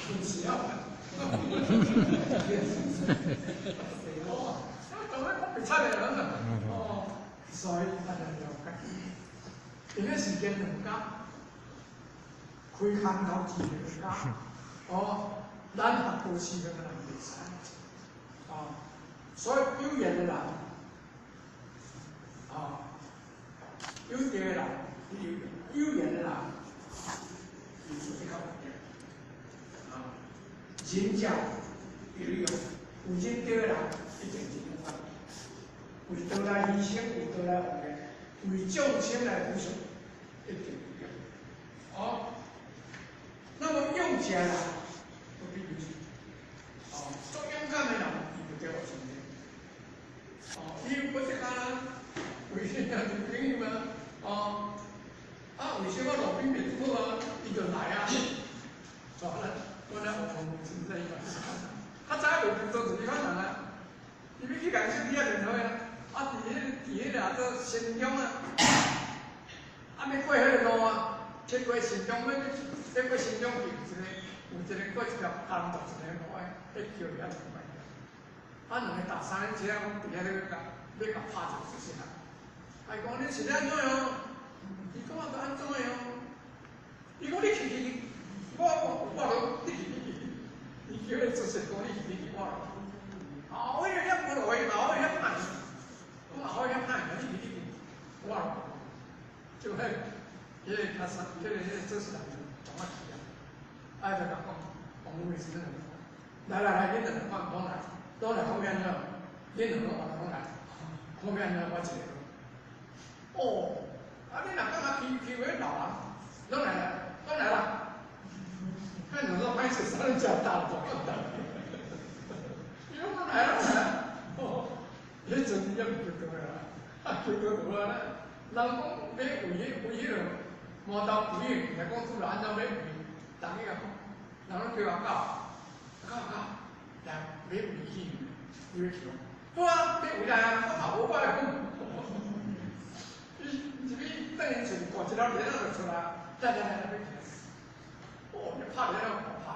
吞死啊！哦，当然讲袂出来人啊，哦，所以大家了解，因为时间两家，开空头钱两家，哦。咱学过时个人袂使，啊，所以有缘的人，啊，有德的人，有缘的人，伊就比较有德，啊，仁者有勇，有仁德的人一定真勇敢，为道来牺牲，为道来奉献，为众生来付出，一定有勇。哦，那么勇者人。哦，足勇敢的人，伊就得学圣人。哦，伊不是干为什么女朋友啊？哦，啊，为什么路边袂好啊？伊就来啊。所以咱我咧学问真济嘛是较难。较早袂做就是较难啊。伊欲去共手机仔电话啊，啊，伫彼个啊做新疆啊，啊，欲过彼个路啊，去过新疆，欲过新疆去有一个。有一个过一条江，就一个路诶，彼桥遐就歹。啊，两个踏三轮车，阮伫遐咧共欲共拍一就是啦。啊，伊讲你是咧按怎样？伊讲啊，按怎样？伊讲你去去去，我落你去你去，伊叫伊做事讲你去你去，我落。啊，我遐无落去，嘛我遐歹，我嘛我遐歹，你去你去，我落。就彼，彼个较三，彼个做事人从我去啊。啊，就共讲，讲有的时阵就讲，来来来，恁两个讲讲来，拢来讲欲按怎？恁两个话讲来，讲欲按怎？我一个。哦，啊，你若感觉欺负彼老人，拢来来，拢来啦。彼两个歹势，啥人食大大大。伊讲来啦来啦，哦，彼阵伊也毋叫过来啦，啊，叫过无啊，人讲欲为彼落毛豆肥，来讲主人按怎欲肥，人去共讲。人拢叫我狗，狗狗，来买围去，你欲去无？好啊，买围来啊，我嘛无我来讲。伊入去等于厝，挂一粒链仔就出来，来来来来，欲去。哦，你拍链仔拍，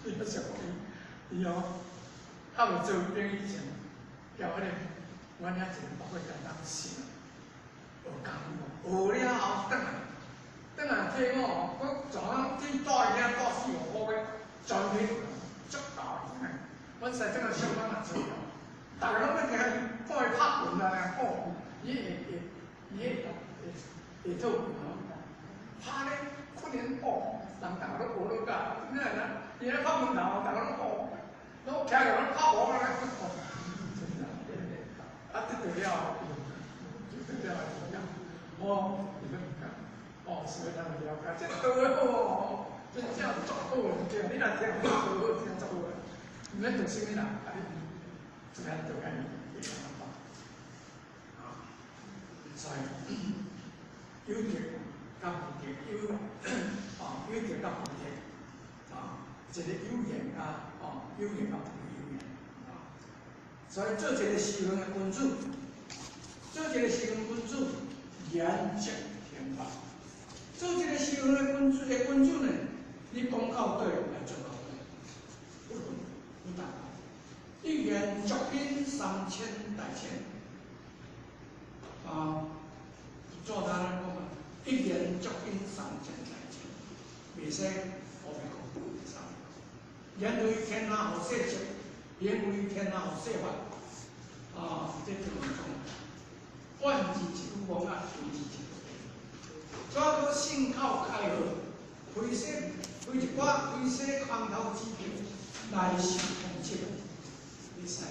你犹想伊，伊哦，较未做兵以前，交彼个阮遐一个包括台东省，学功夫，学了后转来。转来替我哦，阁昨昏去带囝带四五个月，全体足够的。阮西转来上班也做了，逐家拢欲听伊看伊拍拳啊，哦，伊会会伊会会做拳哦，拍咧可能哦，人逐家拢学落甲，真正啊，伊咧拍门头，逐家拢哦，拢徛起来拢拍我咧，哦，真正，啊，得到了，得到了就哦，伊拢讲。哦，所以咱就了解，这道好哦，真正足好的，对，你若听有道好，真正足好的，毋免做啥物人，啊你怎样做安尼会安怎办？啊，所以有德佮无德，有啊有德佮无德，啊，一个有缘啊，哦，有缘佮无有缘啊，所以做一个修行的君子，做一个修行君子，言足天法。做这个修行的君子的君子呢，你讲到底来做到底，不不达。一言足品三千大千，啊，做咱讲啊，一言足品三千大千，袂使乌白讲，袂使。言为天下好说者，言为天下好说法，啊，这就是讲，万字一句讲啊，一字一句。怎阁信口开河，开说开一寡开说空头支票来受通缉？你会使，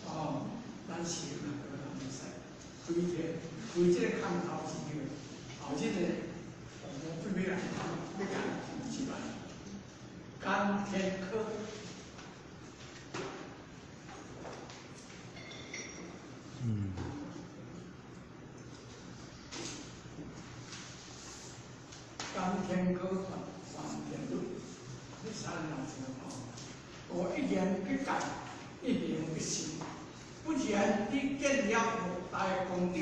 哦，咱是嘛个会使，开这开这个空头之后，后这个我对尾来要讲一万，甘天科。甘天科还天律，你啥人知吼？我一言不改，一言不修，不然你建立无大功德，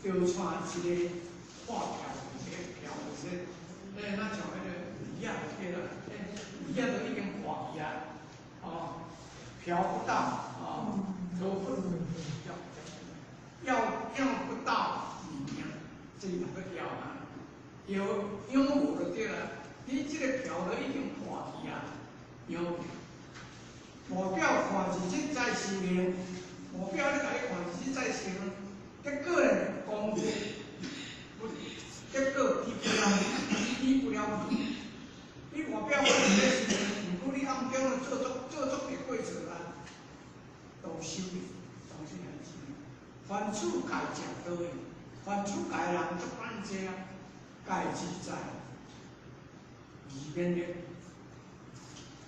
就像一个破票，一个票就是，咱像彼个鱼仔对啦，鱼仔都已经破去啊，哦，嫖不到，哦，都不要要不到你命，这两个要啊。有养无就对啦，你这个票都已经破去啊，有外表看是这在修行，外表咧共你看是这在修行，结果咧功夫，结果抵不了，抵不了你。你外表看是在修行，毋过你暗中咧做足做足个过程啊，都修炼，当时很修。凡处界正道义，凡处界人足咱这啊。盖自在，二免力，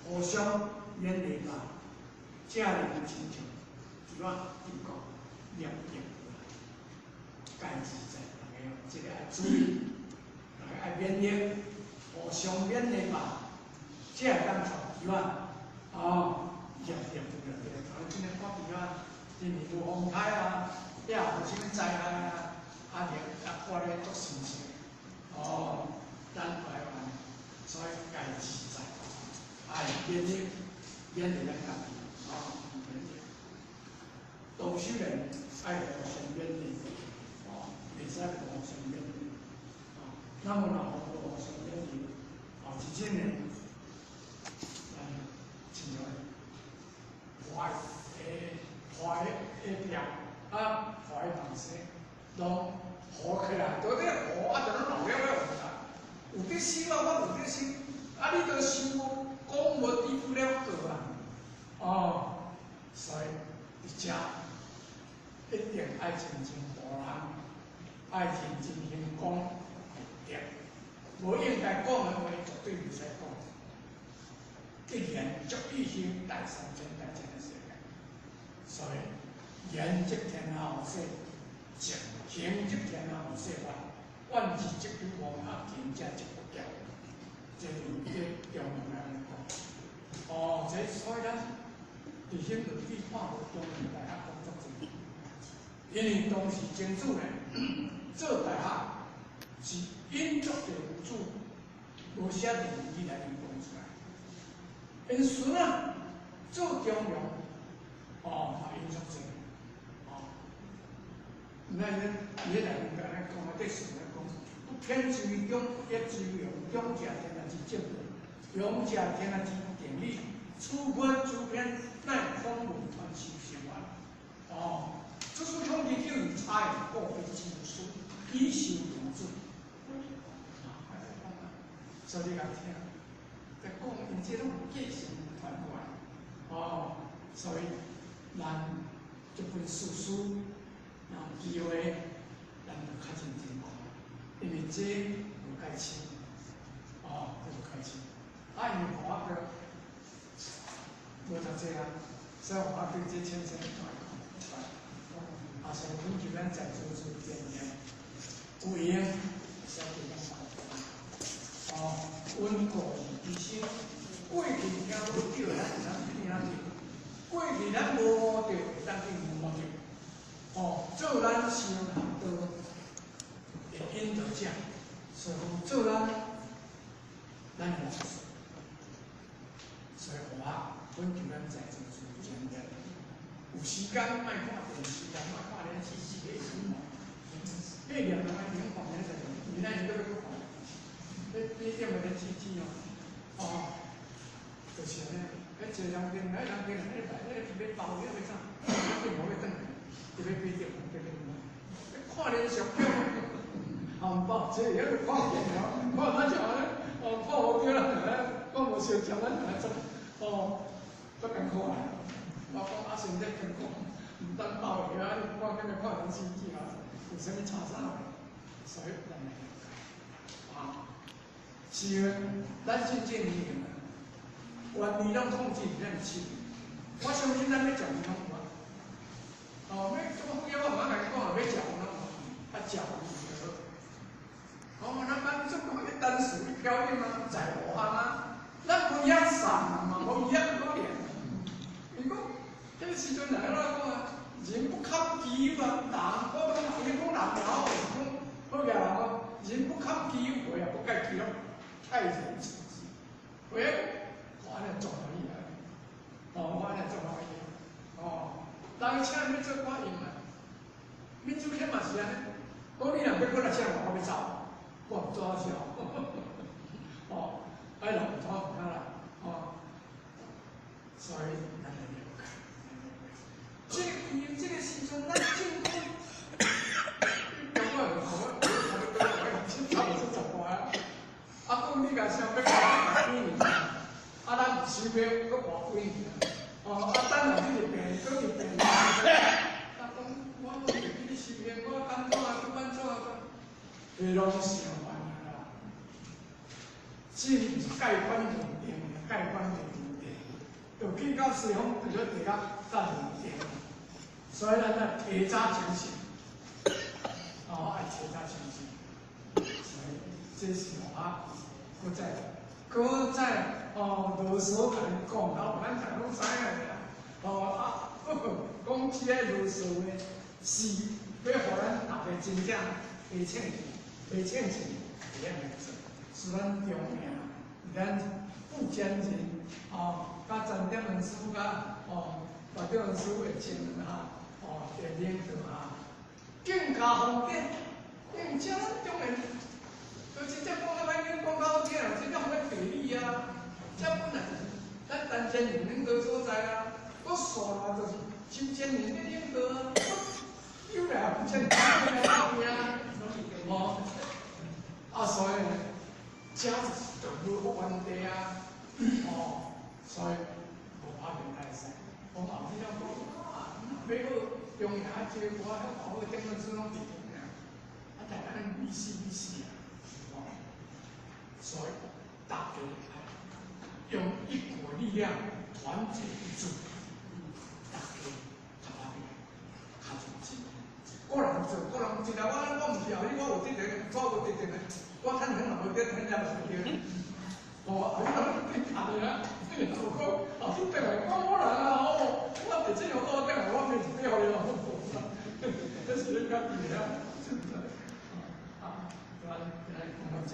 互相勉励吧，这样亲像一我点讲，念念盖自在，大家这个爱注意，大家爱勉励，互相勉励吧，这样当错一我哦，念念对对对，今日看见啊，今年有风台啊，也有啥物灾害啊，啊，啊，看咧足心情。哦，咱台湾，所以该自在，爱勉励，勉励咱家己，哦，勉励。读书人爱互相勉励，哦，袂使互相勉励，哦，那么若互相勉励，哦，是真的，咱亲像破破的票，啊，破的东西，拢。糊起来，到底糊啊，就拢老了了啊。有得收啊，我有得收，啊，你都收讲无抵不了过啊。哦，所以伫遮一定爱认真护人，爱认真行讲对，无应该讲的话绝对袂使讲。一言足以行大三千大千的世界，所以言则天下无说。行则天下无说法，万事则有无啊，行者则不教。这是这中庸来讲。哦，这所以咱伫兴落去看无中庸大学工作者，因为当时曾子呢做大学是引足着有主，无写论文来面讲出来。因孙啊做中庸，哦，嘛引足济。那伊伊内面甲咱讲啊，对顺来讲，不偏执于中，不执于用，中者天下之正道，用者天下之定理。此分诸偏，乃空无传修成完。哦，这是统治者有差异，过非之书，以修养子。啊，所以你共听，在讲因这拢有继承传过来。哦，所以咱这本书书。有机会，咱就较认真看，因为这无解深，哦，这无解深。啊，因为我个无读册啊，所以我对这浅浅来讲，啊，所以恳求咱在座诸点点，有闲会使对咱看。哦，温故而知新，过去听无对，咱会当听著；过去咱无悟著，会当去悟著。哦，做咱修行道的引导者，所以讲做咱，咱会出事。所以我恳求咱在座诸真的，有时间莫看电视啦，莫看连续剧，迄什么，迄念人爱点看连续剧，明仔日阁欲阁看，彼彼点的连续剧哦，哦，就是按呢，彼一个人顶，彼人顶，彼个彼个要包，彼个啥，彼个无欲转来。伊欲买电，买电，看连续剧，红包这个看见了，看咱就安尼，哦，看无对啦，看无相像，咱就来做，哦，足艰苦啊！我講啊，先咧聽講，毋當包去啊！你看今日看電視機啊，有啥物差啥貨？所以咱來了解啊，是咱真正理啊，原理攏控制佇咱的手。我相信咱欲食有攏有啊。哦，欲做副業我毋通共你講啊，欲食有攏有，啊食有就好。哦，咱滿足講一單數一飄一嘛，在無項啊，咱無遐散嘛，無遐可憐。伊講，彼个時陣來怎講啊？人不堪其辱啊，人我講伊講人吼，是講好額人哦，人不堪其辱啊，不蓋其辱，太人之至。喂，我按呢做歡喜啊！哦，我按呢做歡喜。哦，人請你做我應啊，民主黨嘛是按呢，講你若欲閣來請我，我欲走，我毋做好笑。哦，哎，人毋通毋通啦，哦，所以咱來了解。這個時陣，咱政府，中國人講我，我差不多十外啊。啊，講你共想欲活幾年，啊，咱毋收票，閣活幾年啊？哦，啊，等下你入病，閣入病。啊，講我會記你收票，我安怎啊，閣安怎啊？彼攏想完啊啦。這毋是蓋棺論定，蓋棺論定，就去到西方，就咧提較較認定。所以咱愛提早清醒，哦，愛提早清醒。所以這是我閣再閣再哦，啰嗦共你講，哦，咱逐家攏知影啦。哦啊，講這个啰嗦的，是欲予咱逐家真正提醒，提醒起會按呢做，是咱中營，咱傅先生哦，佮陳點恩師佮哦，白點恩師的情啊。哦，的領導啊，更加方便，因為這咱中營，就真正講較歹聽，講較好聽，真正予咱地理啊，這本來就是咱陳建仁領導所在啊，閣煞來就是周建仁的領導啊，又來吳建仁來打拼啊，哦，啊所以呢，這就是就無問題啊，哦，所以無拍面來使，講後尾了講啊，欲好。中營啊，這個歌遐好，點樣子攏佇中營，啊，大家攏彼此彼此啊，哦，所以大家用一股力量團結一致，大家較打拼，較認真。個人做，個人真啊，我毋是後日我有得個，我無得個，我趁錢若無得，趁錢嘛是對。哦，啊，你若你拍的啊，你若講後日轉來講我人啊，哦，我佇這樣我轉來我買一塊予你哦。這是恁家己的啊，是毋是？啊，咱今日講到這，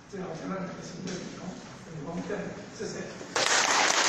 最後請咱大家身體健康，健康點，謝謝。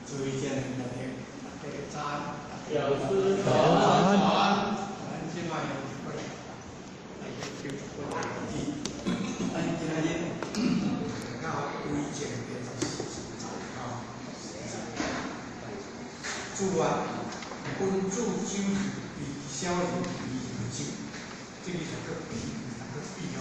注意健康，大家主啊，君子酒比小人比酒，这个就叫比，叫比哦。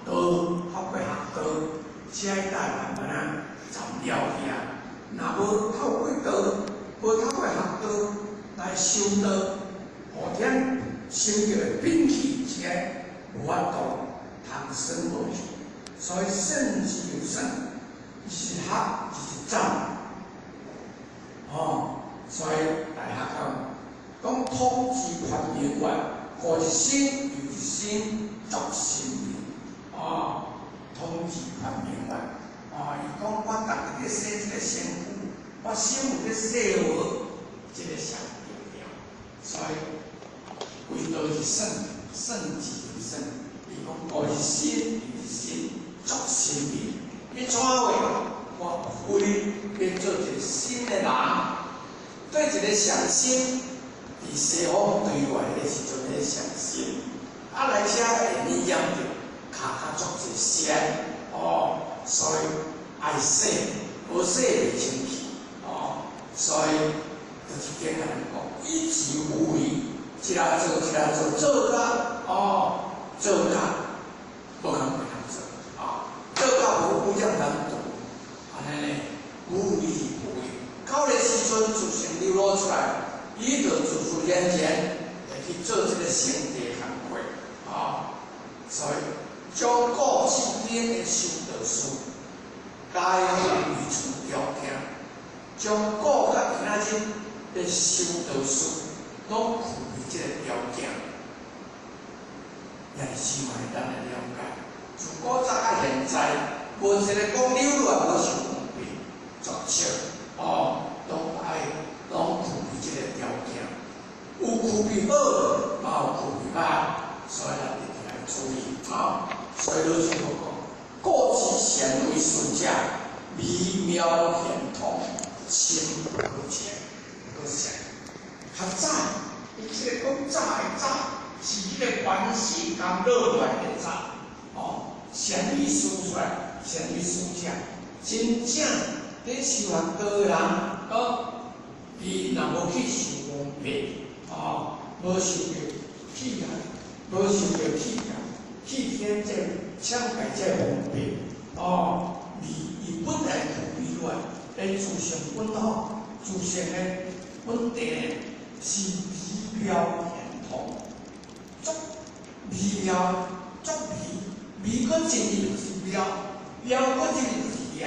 道透过学道，才会慢慢啊斩了去啊。若无透过道，无透过学道来修道，后天修著的秉气，才无法度通算无去。所以圣之又圣，一是学，一是斩。哦，所以大学讲，讲统治权明月，过一生又一生，作神明。哦，统治权明月。哦，伊讲我逐日咧洗这个身躯，我心有咧洗无，这个上重要。所以为道是圣，圣之又圣。伊讲过一生又一生，作神明。你怎话？我非欲做一个新的人，对一个上心，伫西方对外的时阵，咧上心，啊来遮会染着，跤跤足济线哦，所以爱洗，无洗袂清气哦，所以就是经人讲，以己无为，一下做一下做，做到哦，做到无共袂通做啊，做到无污染难度。安尼呢，无为而无为。到个时阵，自性流露出来，伊就自自然然会去做这个圣地工课啊。所以，将古至今的修道士，皆为出条件，将古甲今仔日的修道士，拢具备这个条件。也是希望咱来了解，自古早到现在，无一个讲流落来无受方便，绝少哦，拢爱拢具备这个条件，有具备好，嘛有具备歹，所以咱一定爱注意啊。所以老师讲，古之贤为顺者，微妙玄通，深不可测，可测。较早，伊这个讲早的早，是迄个原始刚落来的早，哦，善于思出来，善于思者，真正伫修学道的人，哦，伊若无去受蒙蔽，哦，无受著气啊，无受著气啊，去天这抢界这蒙蔽，哦，伊本来具备落来，的自性本好，自性的本体呢，是微妙玄通，足微妙，足微，微阁进去就是妙，妙阁进去就是玄，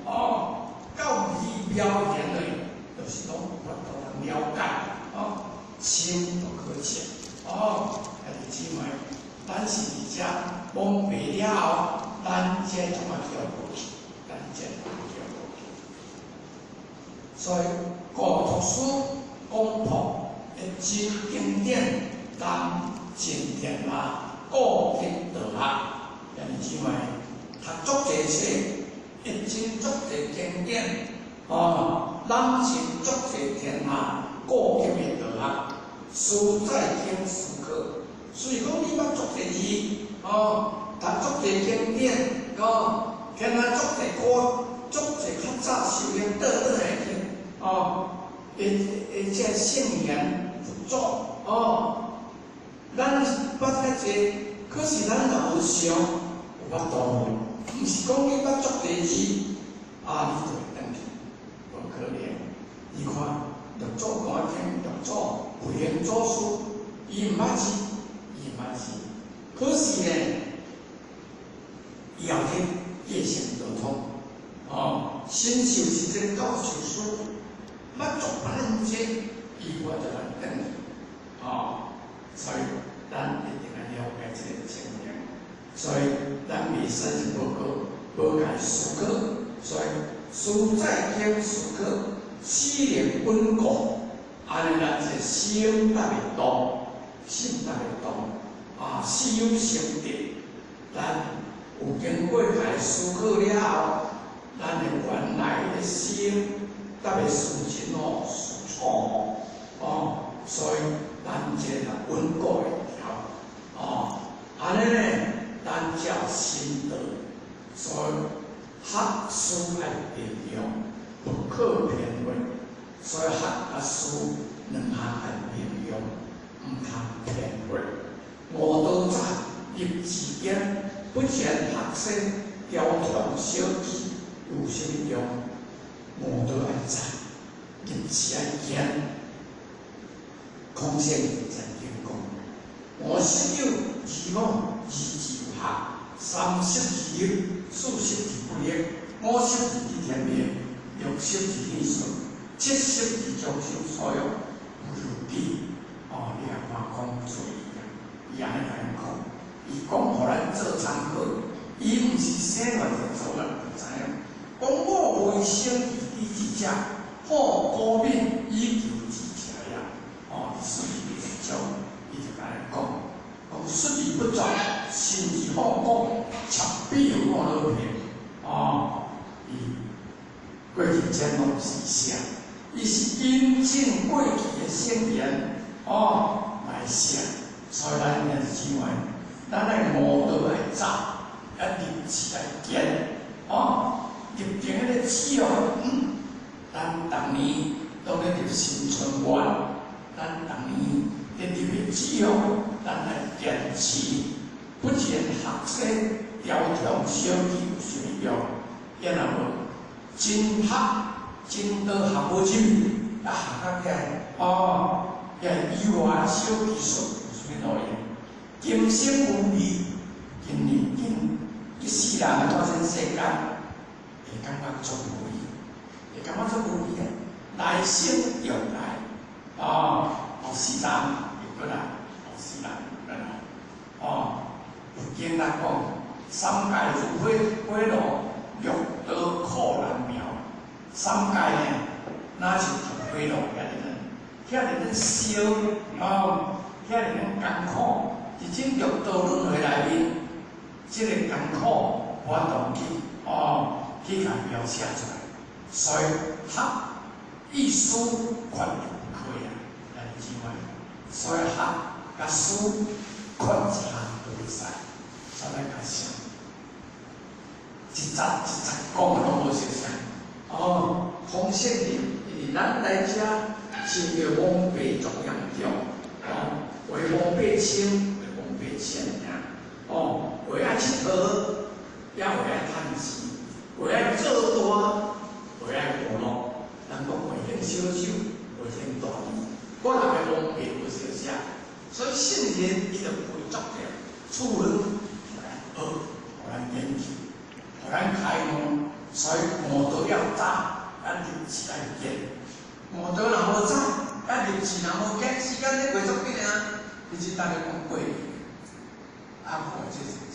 哦，到微妙玄的，就是拢有法度通了解，哦，深不可测，哦，兄弟姊妹，咱是伫遮蒙蔽了后，咱这怎啊叫无去？咱这怎啊叫无去？所以古读书讲破的真经典，当真天下，古今道学，兄弟姊妹，读足济册，一真足济经典，哦，揽尽足济天下古今的道学，实在经思考。所以讲，你捌足济字，哦，读足济经典，哦，听啊足济歌，足济较早修行倒转来去，哦，会会这圣贤佛祖，哦，咱捌较济，可是咱若无想，有法度无？毋是讲你捌足济字，啊，你就会转去，无可能。你看，六祖坛经，六祖慧能祖师，伊毋捌字，伊毋捌字，可是呢，伊后天继承道统，哦，新受是这个教授师，捌足半这，伊我就来转去，哦，所以咱一定爱了解这个情形，所以咱袂使是无过无共思考，所以思在经思考，思能稳固，按呢咱这心才袂动，心才袂动，啊，事有成得，咱有经过家思考了后，咱的原来的心特别思真哦，思错误哦，所以咱这个稳固会调哦，按呢呢，咱才有心道，所以思两项爱平用，毋通偏废。悟道早，立志坚，不前学说，雕虫小技有啥物用？悟道爱早，立志爱坚。孔圣曾经讲：吾昔有二母，二子有学，三十而立，四十而不惑，五十而知天命，六十而耳顺，七十而将心所欲，无如己。哦，你来看孔子伊啊，伊按呢共咱讲，伊讲予咱做参考，伊毋是生来就做咱就知影。讲我未生而知之者，好古敏以求之者也。哦，伫说文第一章，伊就共咱讲，讲述而不作，信而好古，窃比有我老平。哦，伊过去前拢是写，伊是引证过去的圣言，哦，来写。所以咱兄弟姊妹，咱爱悟道爱早，爱立志爱坚，哦，立定彼个志哦。咱逐年拢咧入新春愿，咱逐年咧立的志哦，咱爱坚持，不前学说，雕虫小技有啥物用？也若无真学真道学无入去，啊学甲起来哦，遐以外小技术有啥物路用？今生无味，今年今一世人来到这世间，会感觉足无味，会感觉足无味啊！来生又来，哦，后世人又阁来，后世人又阁来，哦，佛经来讲，三界如火火炉，六道苦难苗。三界呢，若像火炉遐尔呢，遐尔咧烧，哦，遐尔咧艰苦。伫这六道轮回内面，这个艰苦无法度去哦，去共描写出来。所以学意思缺一不可啊，兄弟姊妹。所以学佮思缺一项都袂使，所以咱较想，一节一节讲的拢无相像。哦，孔圣人伊伫咱来遮是叫蒙蔽足严重，哦，话蒙蔽清，话蒙蔽浅尔，哦，话爱𨑨迌，也话爱趁钱，话爱做大，话爱娱乐。人讲话显小手，话显大字，我人的蒙蔽无相像，所以圣人伊就开足着处方，予咱学，予咱研究，予咱开悟。所以悟道要早，咱立志爱坚。悟道若无早，咱立志若无坚，时间咧过足紧啊！你只等咧讲过去，啊，五这是一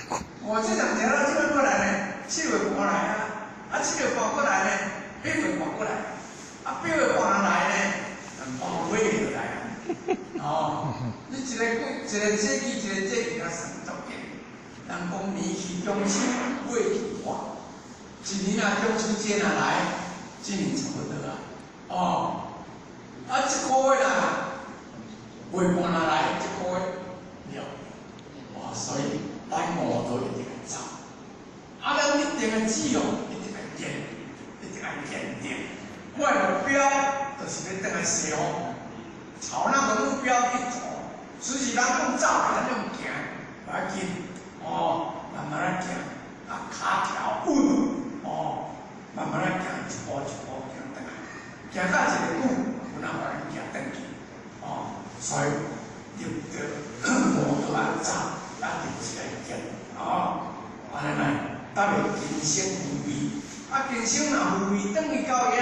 个，五这人听了这摆过来呢，7月半来啊，啊7月半过来呢，8月半过来，啊8月半来呢，半尾就来啊。哦，你一个季，一个节气，一个节气，较算足紧。人讲年去中秋，月去半。一年啊，中秋节若来，这年差不多啊。哦，啊，这个月啦，月半若来，这个月了。哦，所以咱悟道一定爱早，啊，咱一定的志哦，一定爱坚，一定爱坚定。我的目标就是欲转来西方，朝那个目标去走。只是咱讲走，咱用行，无要紧。哦，慢慢仔行，啊，跤条稳。哦，慢慢仔行，一步一步行转来，行到一个久，有哪予咱行转去？哦，所以入著悟道爱早，啊，立志爱坚，哦，按呢来，才袂今生无味。啊，今生若无味，转去到遐，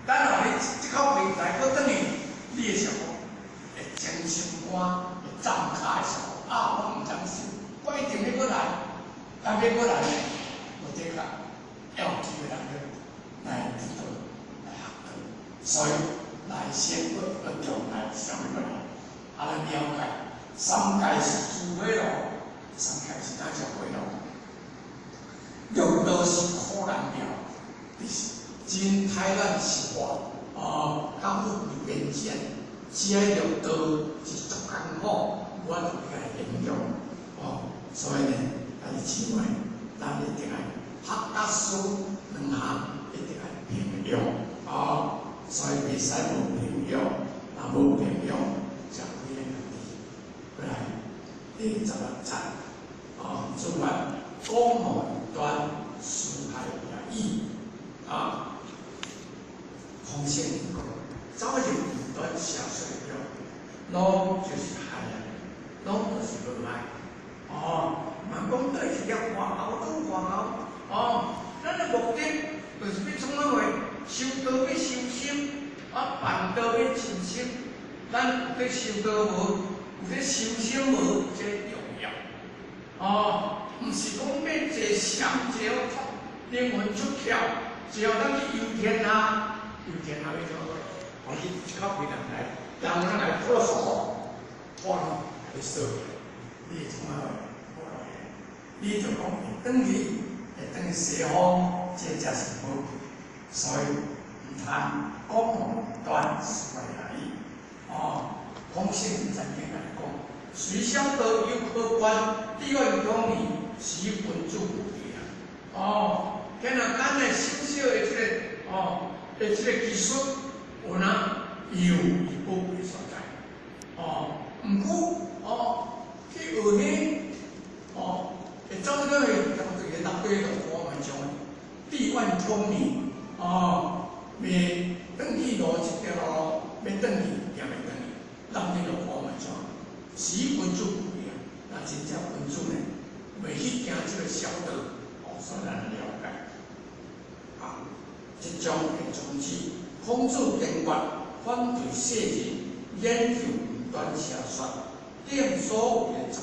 等候你这口气来阁转去，你会想讲，会精心肝，会站跤会想讲，啊，我毋甘心，我一定欲阁来，啊，欲阁来呢，无这个。要机会人来得道，来学道，所以来生阁阁重来，想欲阁来，啊，咱了解三界是诸火炉，三界是哪只火炉？六道是苦难苗，就是真歹咱生活，哦，较富贵边贱，这个六道是足艰苦，无法度去形容，哦，所以呢，兄弟姊妹，咱一定爱学佮思两项一定爱平用，哦，所以袂使无平。第16节，哦，主啊，讲无端，辞害也已，啊，空性讲，走入异端邪说中，拢就是害啊，拢就是无爱，哦，嘛讲对是要外后拄外后，哦，咱的目的就是欲创啥货？修道欲修心，啊，办道欲尽心。咱有咧修道无？有咧修心无？这重要。哦，毋是讲欲坐禅坐予灵魂出窍，只要咱去游天下，游天下欲怎？我去一口气人来，人人来拖手，拖去去扫，你会创啥？你就讲会转去，会转去西方，这才是宝贵。所以毋通讲无端辞害而已。哦，空性曾经来讲，虽小道有可观，志愿勇义，是君子无敌啊！哦，今仔咱来小小的这个哦的这个技术，有哪有伊宝贵所在？哦，毋过哦去学彼哦，会走到去，当对个六对路我嘛将志愿聪明哦，袂转去路一条路，欲转去也袂转去，落去路我嘛将死君子无敌啊！那真正君子呢，袂去行这个小道，哦，所以咱了解。啊，这种的宗旨，孔子坚决反对世人研究异端邪说，定所谓的杂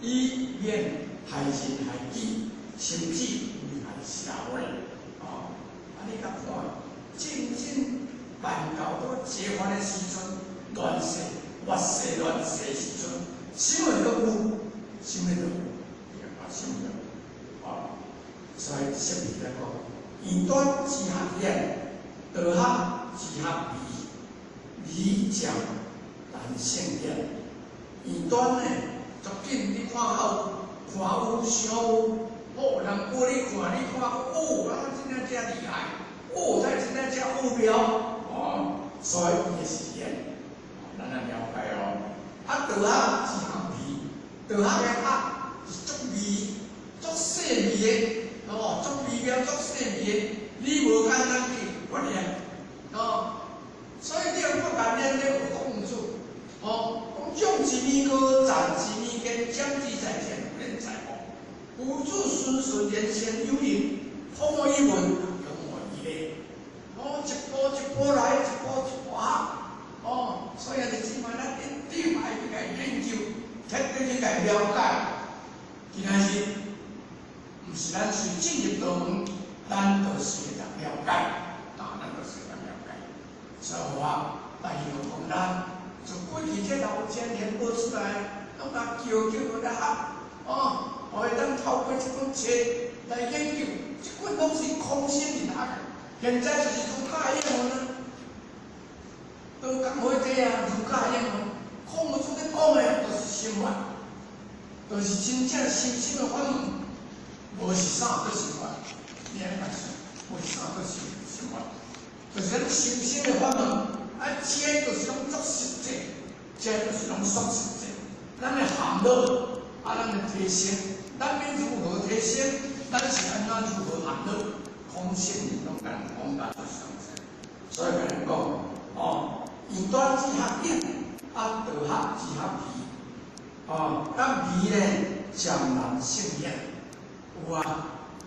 学，以免害人害己，甚至危害社会。哦，啊，你甲看，正正办道拄解放的时阵，乱世、末世、乱世时阵，啥物都有，啥物都有，啊，啥物都有，啊，所以释义来讲，异端之学显，道学之学微，微渐难胜显。异端呢，足紧你看好，看有想有，哦，人教你看，你看，哦，啊，真正遮厉害，哦，这真正遮奥妙，哦，所以伊是显，咱来了解哦。啊，道学之学微，道学的学是足微、足细微的，哦，足微妙、足细微的，你无简单去发现，哦，所以你要发现咧学孔子，哦，讲种一米高，长一米坚，讲之在前，无人在后。夫子循循言先有应，通我一文，用我一例。哦，一步一步来，一步一步学。哦，所以啊，你这摆咱一定爱去共研究，彻底去共了解。今仔日毋是咱随进入道门，咱就是会当了解，啊，咱就是会当了解。所以话，大希望讲咱从过去这老前贤播出来，拢共叫叫落来学，哦，予会当透过这本册来研究，这本拢是空性灵学。现在就是儒家英文啊，都讲伙体啊，儒家英文，孔子咧讲的，就是心法，就是真正修心的法门，无是啥叫心法，你按呢想，无是啥叫修心法，就是咱修心的法门，啊，这就是拢足实际，这就是拢足实际。咱的含乐，啊，咱的提升，咱欲如何提升？咱是按怎如何含乐？空性拢共讲甲足详细，所以共咱讲，哦，异端之学隐，啊，道学之学微，哦，啊微呢，渐难胜显。有啊，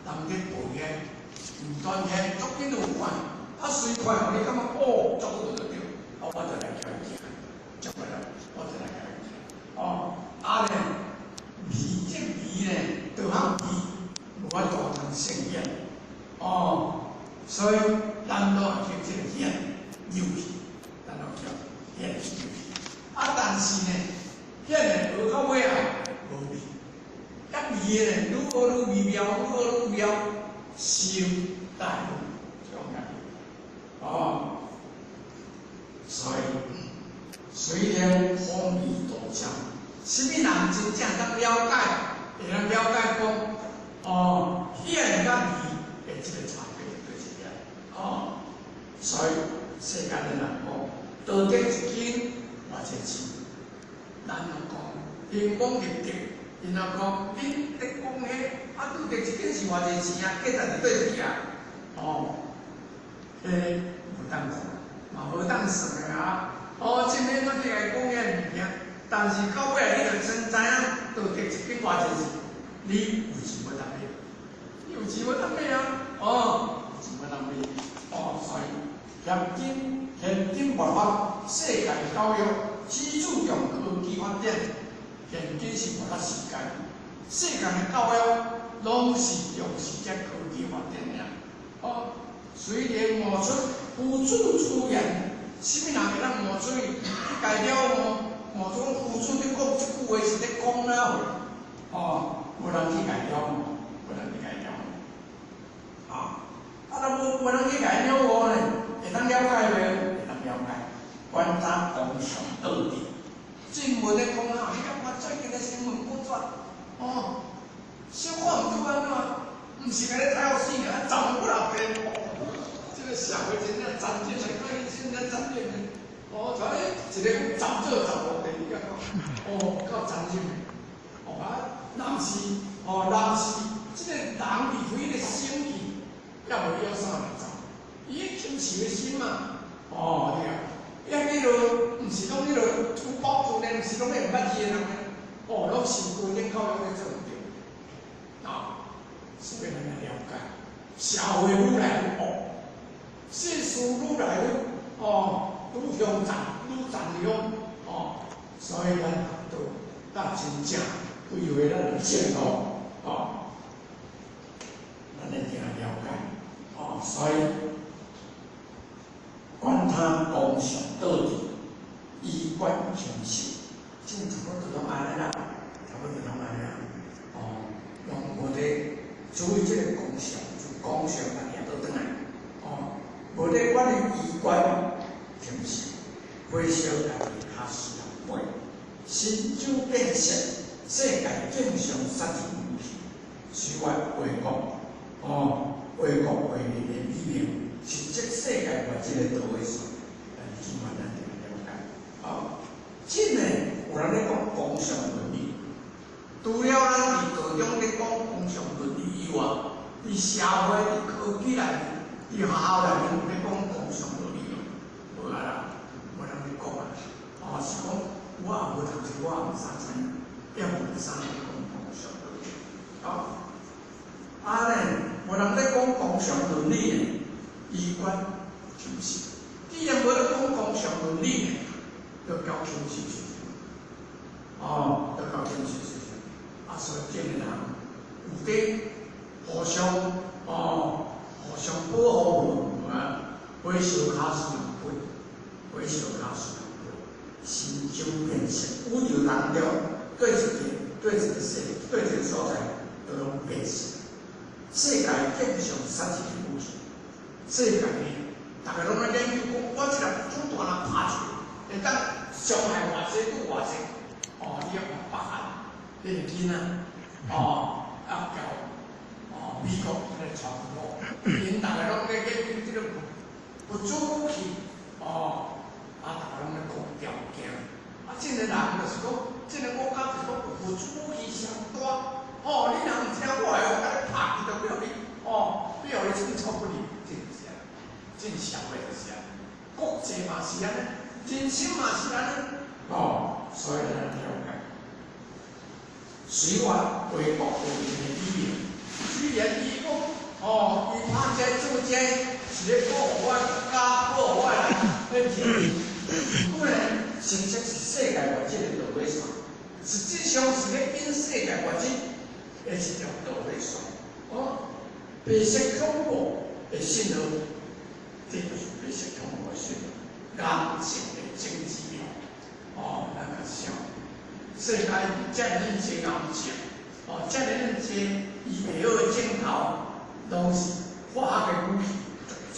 人咧道显，异端显，足紧就有看，啊，随看予你感觉哦，足好就对，啊，我就来共伊行，足过来，我就来共伊行，哦，啊呢，微这微呢，道学微，无法度通胜显。哦，所以咱拢会叫这个显入去，咱拢叫显入去。啊，但是呢，显呢学到尾啊，无味。啊，微的呢，愈学愈微妙，愈学愈妙，心大悟这种感觉。哦，所以虽然风味道渐，啥物人真正当了解，会当了解讲，哦，显佮微。这个差别就是遐，哦，所以世间的人讲，道德一斤，偌济钱，咱拢讲行功立德，然後講恁咧講彼，啊，拄著一間是偌濟錢啊？價值佇佗一去啊？哦，彼無當看，嘛無當算的啊。哦，這面我去共伊講遐物件，但是到尾你就先知影，道德一間偌濟錢，你有錢無當買？你有錢無當買啊？哦，有錢無當買。哦，所以現今現今末法世界教育只注重科技發展，現今是末法時間，世間的教育攏是重視這科技發展爾。哦，雖然冒出輔助資源，啥物人會當冒出去去共了悟？冒出講輔助你講這句話是咧講哪貨？哦，無人去共了悟，無人去共了悟。啊，啊，若無無人去共了悟呢？會當了解袂？會當了解。觀察功上道理，正文咧講啊，你感覺最近的新聞報紙，哦，小可毋對按怎？毋是共你睇予死啊，走幾若遍。這個社會真正殘忍的，真正殘忍的。哦，像一個講走做走落地，你感覺？哦，夠殘忍的。哦啊，人是，哦，人是，這個人離開彼個生氣，猶無要啥來走？伊禽獸的心嘛。哦，對啊。遐彼落，毋是講彼落土包子呢，毋是攏彼毋捌字的人呢。哦，攏是高等教育咧做毋對。啊，所以咱來了解，社會愈來愈惡，世事愈來愈哦，愈凶殘，愈殘忍，哦，所以咱學道，才真正歸回咱的正路，哦，咱一定要了解，哦，所以管他功上道理，依觀窮實，這差不多攏按呢啦，差不多攏按呢啦，哦，攏無咧注意這個功上，就功上家己也倒轉來，哦，無咧管伊依觀窮實，火燒家己跤死人背，神州變色，世界景象殺人武器，隨願為國，哦，為國為民的理念，實質世界末這個導火線，但是這馬咱就了解。哦，真的有人咧講功上倫理，除了咱佇道中咧講功上倫理以外，佇社會、佇科技內面、佇學校內面有咧講功上倫理無？無啊啦，無人咧講啊。哦，是講我也無讀冊，我也毋啥知影，也無啥咧講功上倫理。哦，啊咧，無人咧講功上倫理的，依觀求實。既然無咧講功上倫理呢，就交禽獸思想。哦，就交禽獸思想。啊，所以這個人有佇互相哦，互相保護無啊，火燒跤死人背，火燒跤死人背，神州變色，宇宙當中對一個對一個世對一個所在都攏變色。世界景象殺一個武器，世界呢，逐家攏咧研究講，我這粒子彈若拍出去，會當傷害偌濟對偌濟。哦，你看北韓彼個囡仔，哦，啊交哦美國咧傳播，𪜶逐家攏咧研究這個核子武器，哦，啊，逐家攏咧講條件，啊，這個人就是講，這個國家就是講核子武器上大，哦，你若毋聽我的，我共你拍去就欲予你，哦，欲予你寸草不離，這就是按呢，這社會就是按呢，國際嘛是按呢，人生嘛是按呢，哦，所以咱了解，隨願為國為民的理念，雖然伊講，哦，伊拍這做這，是咧保護我的國家，保護我的人，彼毋是，不過呢，實質是世界末日的導火線，實際上是咧引世界末日的一條導火線。哦，白色恐怖的信號，這就是白色恐怖的信號，癌症的種子苗。哦，咱較想，世界遮爾濟癌症，哦，遮爾濟醫袂好的症頭，攏是化學的武器造成。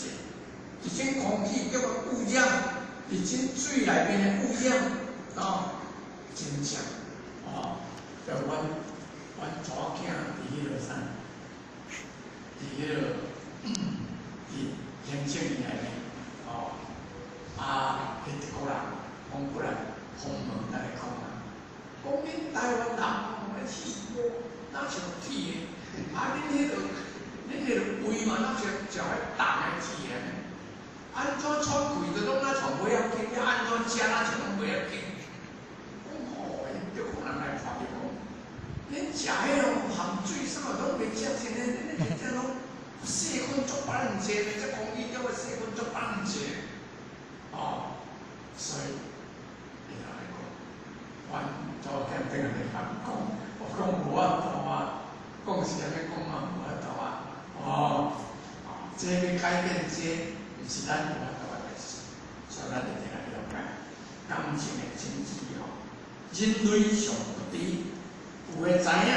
一種空氣叫做污染，一種水內面的污染，哦，真正，哦，就阮查某囝佇彼個啥，佇彼個佇行政院內面，哦，啊，彼德國人講過來訪問咱咧講啊，講恁恁台湾人哦，咧铁锅若像铁的，啊，恁迄个胃嘛，若像像彼重的铁的，按怎喘气都拢若像袂要紧，你按怎食若像拢袂要紧。讲吼，𪜶足可能来看著讲，恁食彼哦含水啥物拢袂食清的，恁恁这拢细菌足百分济呢，这空气中的细菌足百分济，哦，所以伊就来讲，阮昨天顶下咧讲，我讲无法度啊，讲是按呢讲嘛，无法度啊，哦，这欲改变这，毋是咱有法度的代志，所以咱一定爱了解感情的真谛吼。人类上不知，有的知影，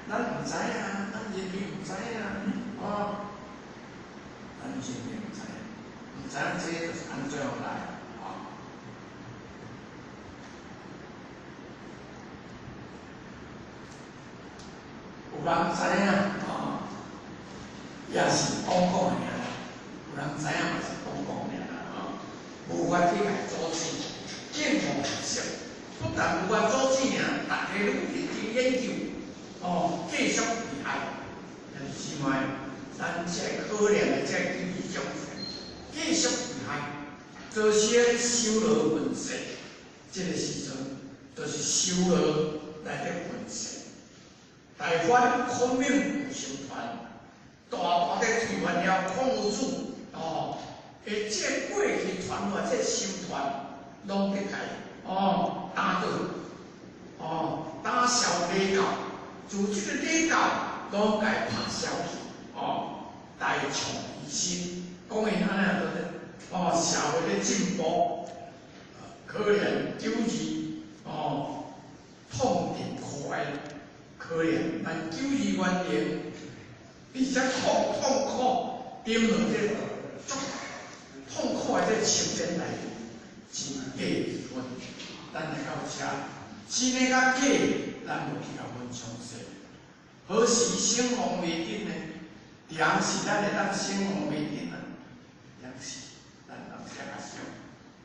咱毋知影，咱人类毋知影，哦，咱人类毋知影，毋知影这就是按怎来，哦。有人知影，哦，也是講講的爾啦。有人知影嘛是講講爾啦，哦，無法去共阻止，見無色。不但無法阻止爾，逐家攏認真研究，哦，繼續佇愛。但是姊妹，咱這可憐的這個救世眾生，繼續佇愛，做些修羅分世，這個時陣就是修羅來咧分世。大梵孔明有成團，大大咧推翻了孔夫子，哦，而這過去傳來這神團，攏咧共哦打倒，哦打消禮教，自這個禮教攏共拍消去，哦，大創其心，講𪜶按呢對咧，哦，社會咧進步，可憐久義，哦，痛定苦哀。可憐，但久義原因，而且痛痛苦，沉落這足痛苦的這深淵內底，真假二分。咱來到遮，真的佮假，咱無去共分詳細。何時生亡未定呢？當時咱會當生亡未定啊？當時咱當時較想，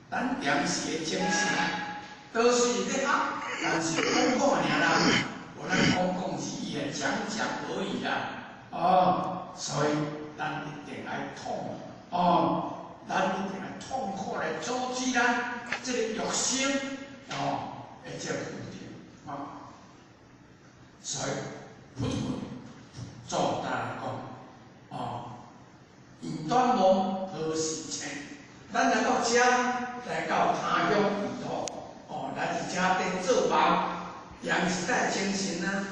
咱當時的精神都是咧學，但是講講爾啦。無咱講講是伊來講講而已啦，哦，所以咱一定愛痛，哦，咱一定愛痛苦來阻止咱這個肉身，哦，會這個問題，哦，所以佛陀做大講，哦，緣斷夢何時清？咱來到遮，來到他鄉異土，哦，來佇遮佇做夢。楊時代精神啊，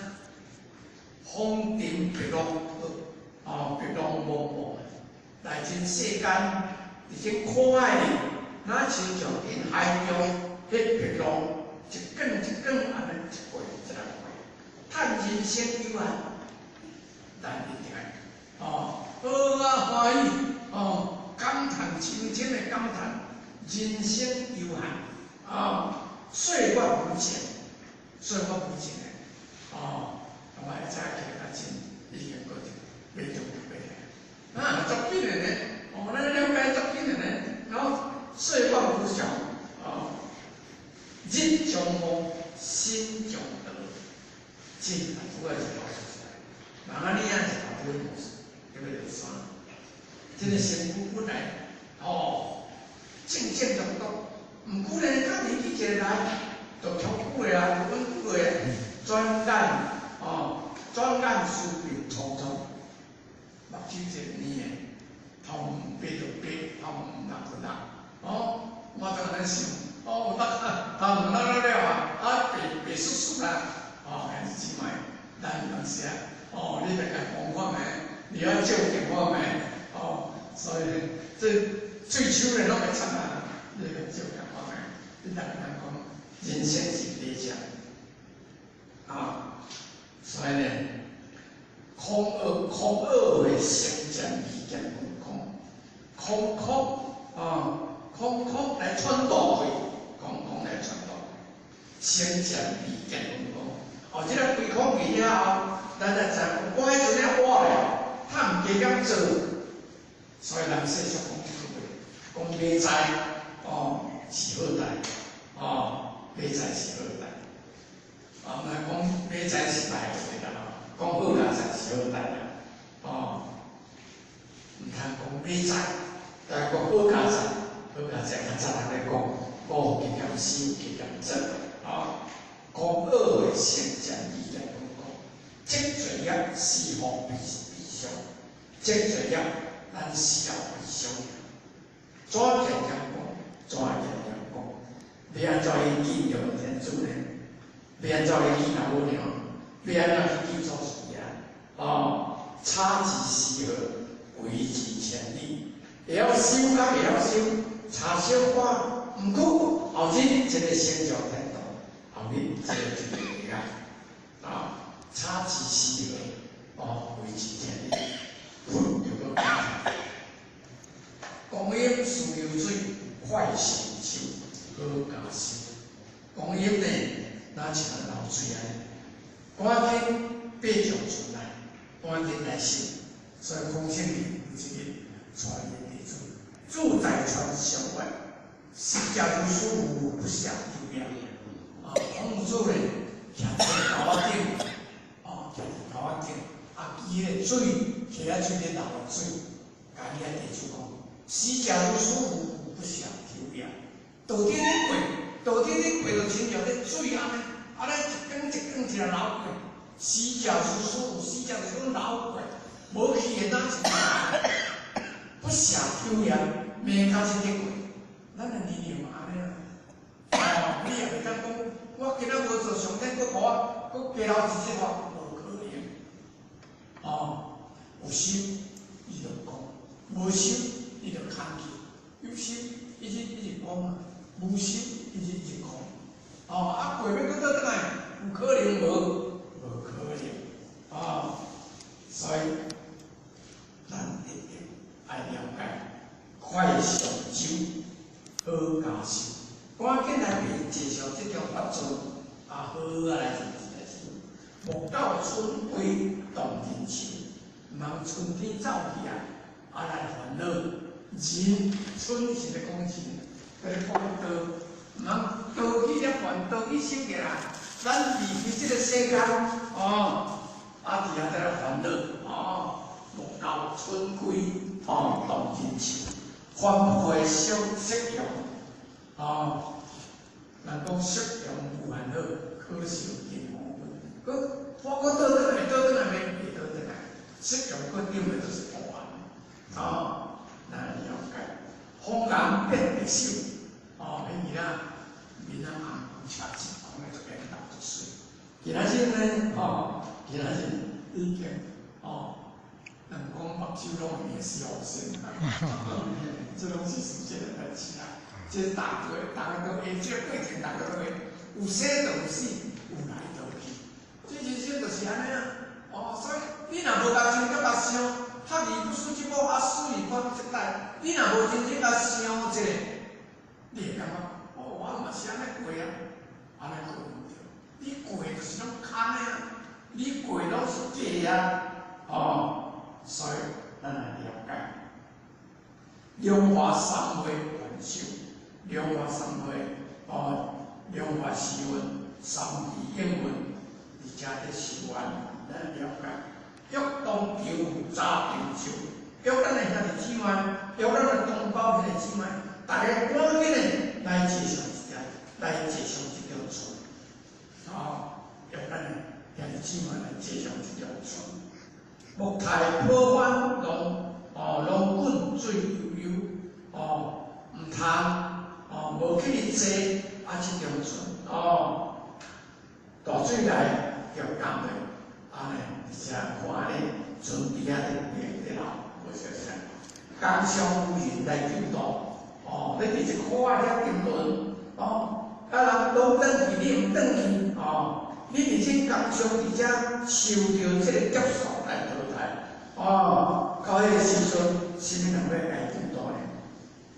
風塵白浪，哦，白浪茫茫，來真世間，佇這苦海裡，若親像佇海中，彼白浪一卷一卷按呢一過一來過，嘆人生有限，咱一定愛哦，好啊歡喜，哦，感嘆深深的感嘆，人生有限，哦，歲月無情。歲月無情的，哦，我會早起來較真，已經過去，袂中就袂來。啊，足緊的呢，哦，咱了解足緊的呢，然後歲月無常，哦，日將暮，心將老，真啊，主要是老實在，人啊，你啊是頭拄模式，叫做啥？這個身軀本來，哦，正正常常，毋過呢，較年紀一個來。就強久的啊，就穩久的，轉眼哦，轉眼思變匆匆，目睭一个年的，頭毛白就白，頭毛綠就綠，哦，我就按呢想，哦，有當頭毛綠了了啊，啊白白雪雪啦，哦，兄弟姊妹，咱有當時啊，哦，你著共講看覓，你愛照鏡看覓，哦，所以這水手咧攏會插啊，你共照鏡看覓，你逐個人講。人生是短暫，啊，所以呢，空惡空惡會成見二見分空，空空啊，空空來穿透去，空空來穿透，成見二見分空。哦，這個歸空去了後，咱才知講，我彼陣咧活咧，趁加減做，所以人世俗講這句話，講未知哦是好代，哦。未知是好代，啊，毋通讲马仔是歹的啦，讲好佳哉是好代啦，哦，毋通讲马仔，但讲好佳哉，好佳哉，较早人咧讲，五加减四加减十，啊，讲恶的圣贤语来讲讲，积罪业死后必必伤，积罪业咱死后必伤。怎见讲讲？怎见讲讲？欲按怎去见著天主呢？欲按怎去见老母娘？欲按怎去见祖师爷？哦，差之丝毫，为之千里。会晓修甲袂晓修，差小可。毋过后日一个成就天道，后日这个就会啊，啊，差之丝毫，哦，为之千里。佛又阁讲，光阴似流水，快成舟，好佳修。光阴呢，若像流水按呢，赶紧爬上船来，赶紧来修。所以孔圣人有一日带伊的弟子，住在船上外，死食如斯夫，不舍昼夜。啊，孔子呢，徛伫头仔顶，哦，徛伫头仔顶，啊，举彼个水，摕仔喙咧流水，共伊的弟子讲：死食如斯夫，不舍昼夜。道顶咧过，道顶咧过，就亲像咧水按呢，按呢一工一工一个流过。死食如斯夫，死食就是讲流过，无去的哪一个？不舍昼夜，命较这个过。咱的年龄嘛按呢啊，哦，你也袂当讲，我今仔无做上天，阁予我阁加留一日活，无可能。哦，有心伊就讲，无心伊就空去；有心一直一直讲啊，无心一直一直讲。哦，啊，过欲阁倒转来，有可能无？无可能。啊，所以咱一定爱了解，快上舟，好佳修，赶紧来坐上这条法船，啊，好啊来来修。莫到春归动人愁，毋通春天走去啊，啊来烦恼。人春是咧讲人，咧讲道，毋通道去了烦，道去修起来，咱离开这个世间，哦，啊，伫遐在咧烦恼，哦，莫到春归，哦，动人愁，翻破色色容，哦，人讲色容有烦恼，可受金黄粉。阁我阁倒转来，倒转来袂会倒转来，色容阁顶的就是乌暗，哦，咱了解。风岩变白首，哦，彼囡仔面仔红，车子讲的足缘投足媠。今仔日呢，哦，今仔日已经，哦，人讲目睭拢会变小仙啊，这拢是事实的代志啊。这大家大家都会，这个过程大家都会，有生就有死，有来就有去。这人生就是按呢啊，哦，所以你若无共真正共想，学而不思则罔，啊思而不学则殆。你若无真正共想一下，你会感觉，哦，我嘛是按呢过啊，按呢过毋对。你过就是拢空的啊，你过拢是假啊，哦，所以咱来了解，龙华三昧愿修，龙华三昧，哦，龙华誓愿，三昧应愿，而且咧修愿，咱了解，欲当求早成就，约咱的兄弟姊妹，约咱的同胞兄弟姊妹，大家赶紧的来坐上一条，来坐上这条船，哦，约咱的兄弟姊妹来坐上这条船。木太破翻浪，哦，浪滚水悠悠，哦，毋通，哦，无去坐啊，这条船，哦，大水来就干的，按呢，而且看咧船边仔伫伫流，无相啥。江上无人来救度，哦，你伫一苦海遐沉沦，哦，啊人拢转去，你毋转去，哦，你伫这江上伫遮受著这个劫数来淘汰，哦，到彼个时阵，啥物人欲来救度呢？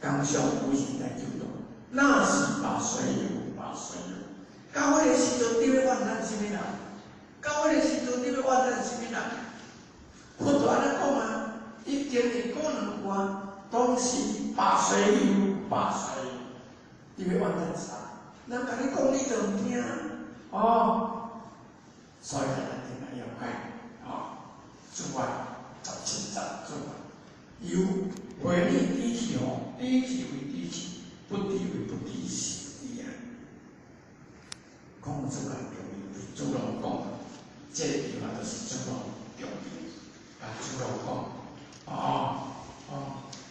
江上无人来救度，若是白水游，白水游。到彼个时阵，你欲怨咱啥物人？到彼个时阵，你欲怨咱啥物人？佛就按呢讲啊，伊经历讲两句啊，当时白水游，白水游，你欲怨咱啥？人共你讲，你就毋听，哦，所以咱一定愛了解，哦，主啊，17節主啊，由為你知去哦，知去為知去，不知為不知是啊。孔子講中醫，子路講，這個地方就是子路中醫，啊，子路講，哦，哦，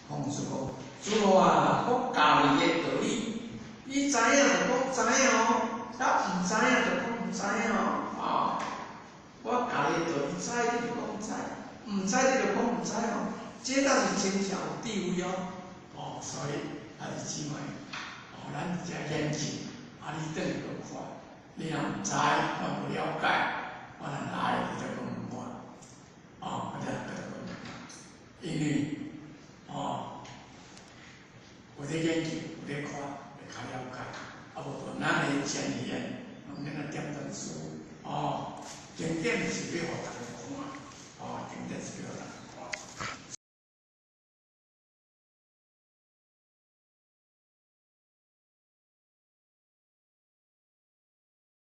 孔子講，子路啊，我教你的道理，你知影就講知影哦，啊，毋知影就講毋知影哦，哦，我教你的道理，知你就講知，毋知你就講毋知哦，這倒是真正有智慧哦，哦，所以兄弟姊妹，哦，咱遮研究，啊，你轉去閣看。你若毋知，我無了解，我若來你就閣問我，哦，我就閣問我，因為哦，有咧研究，有咧看，會較了解，啊無就咱的前言，毋免來點陣書，哦，經典是欲予逐家看，哦，經典是欲予逐家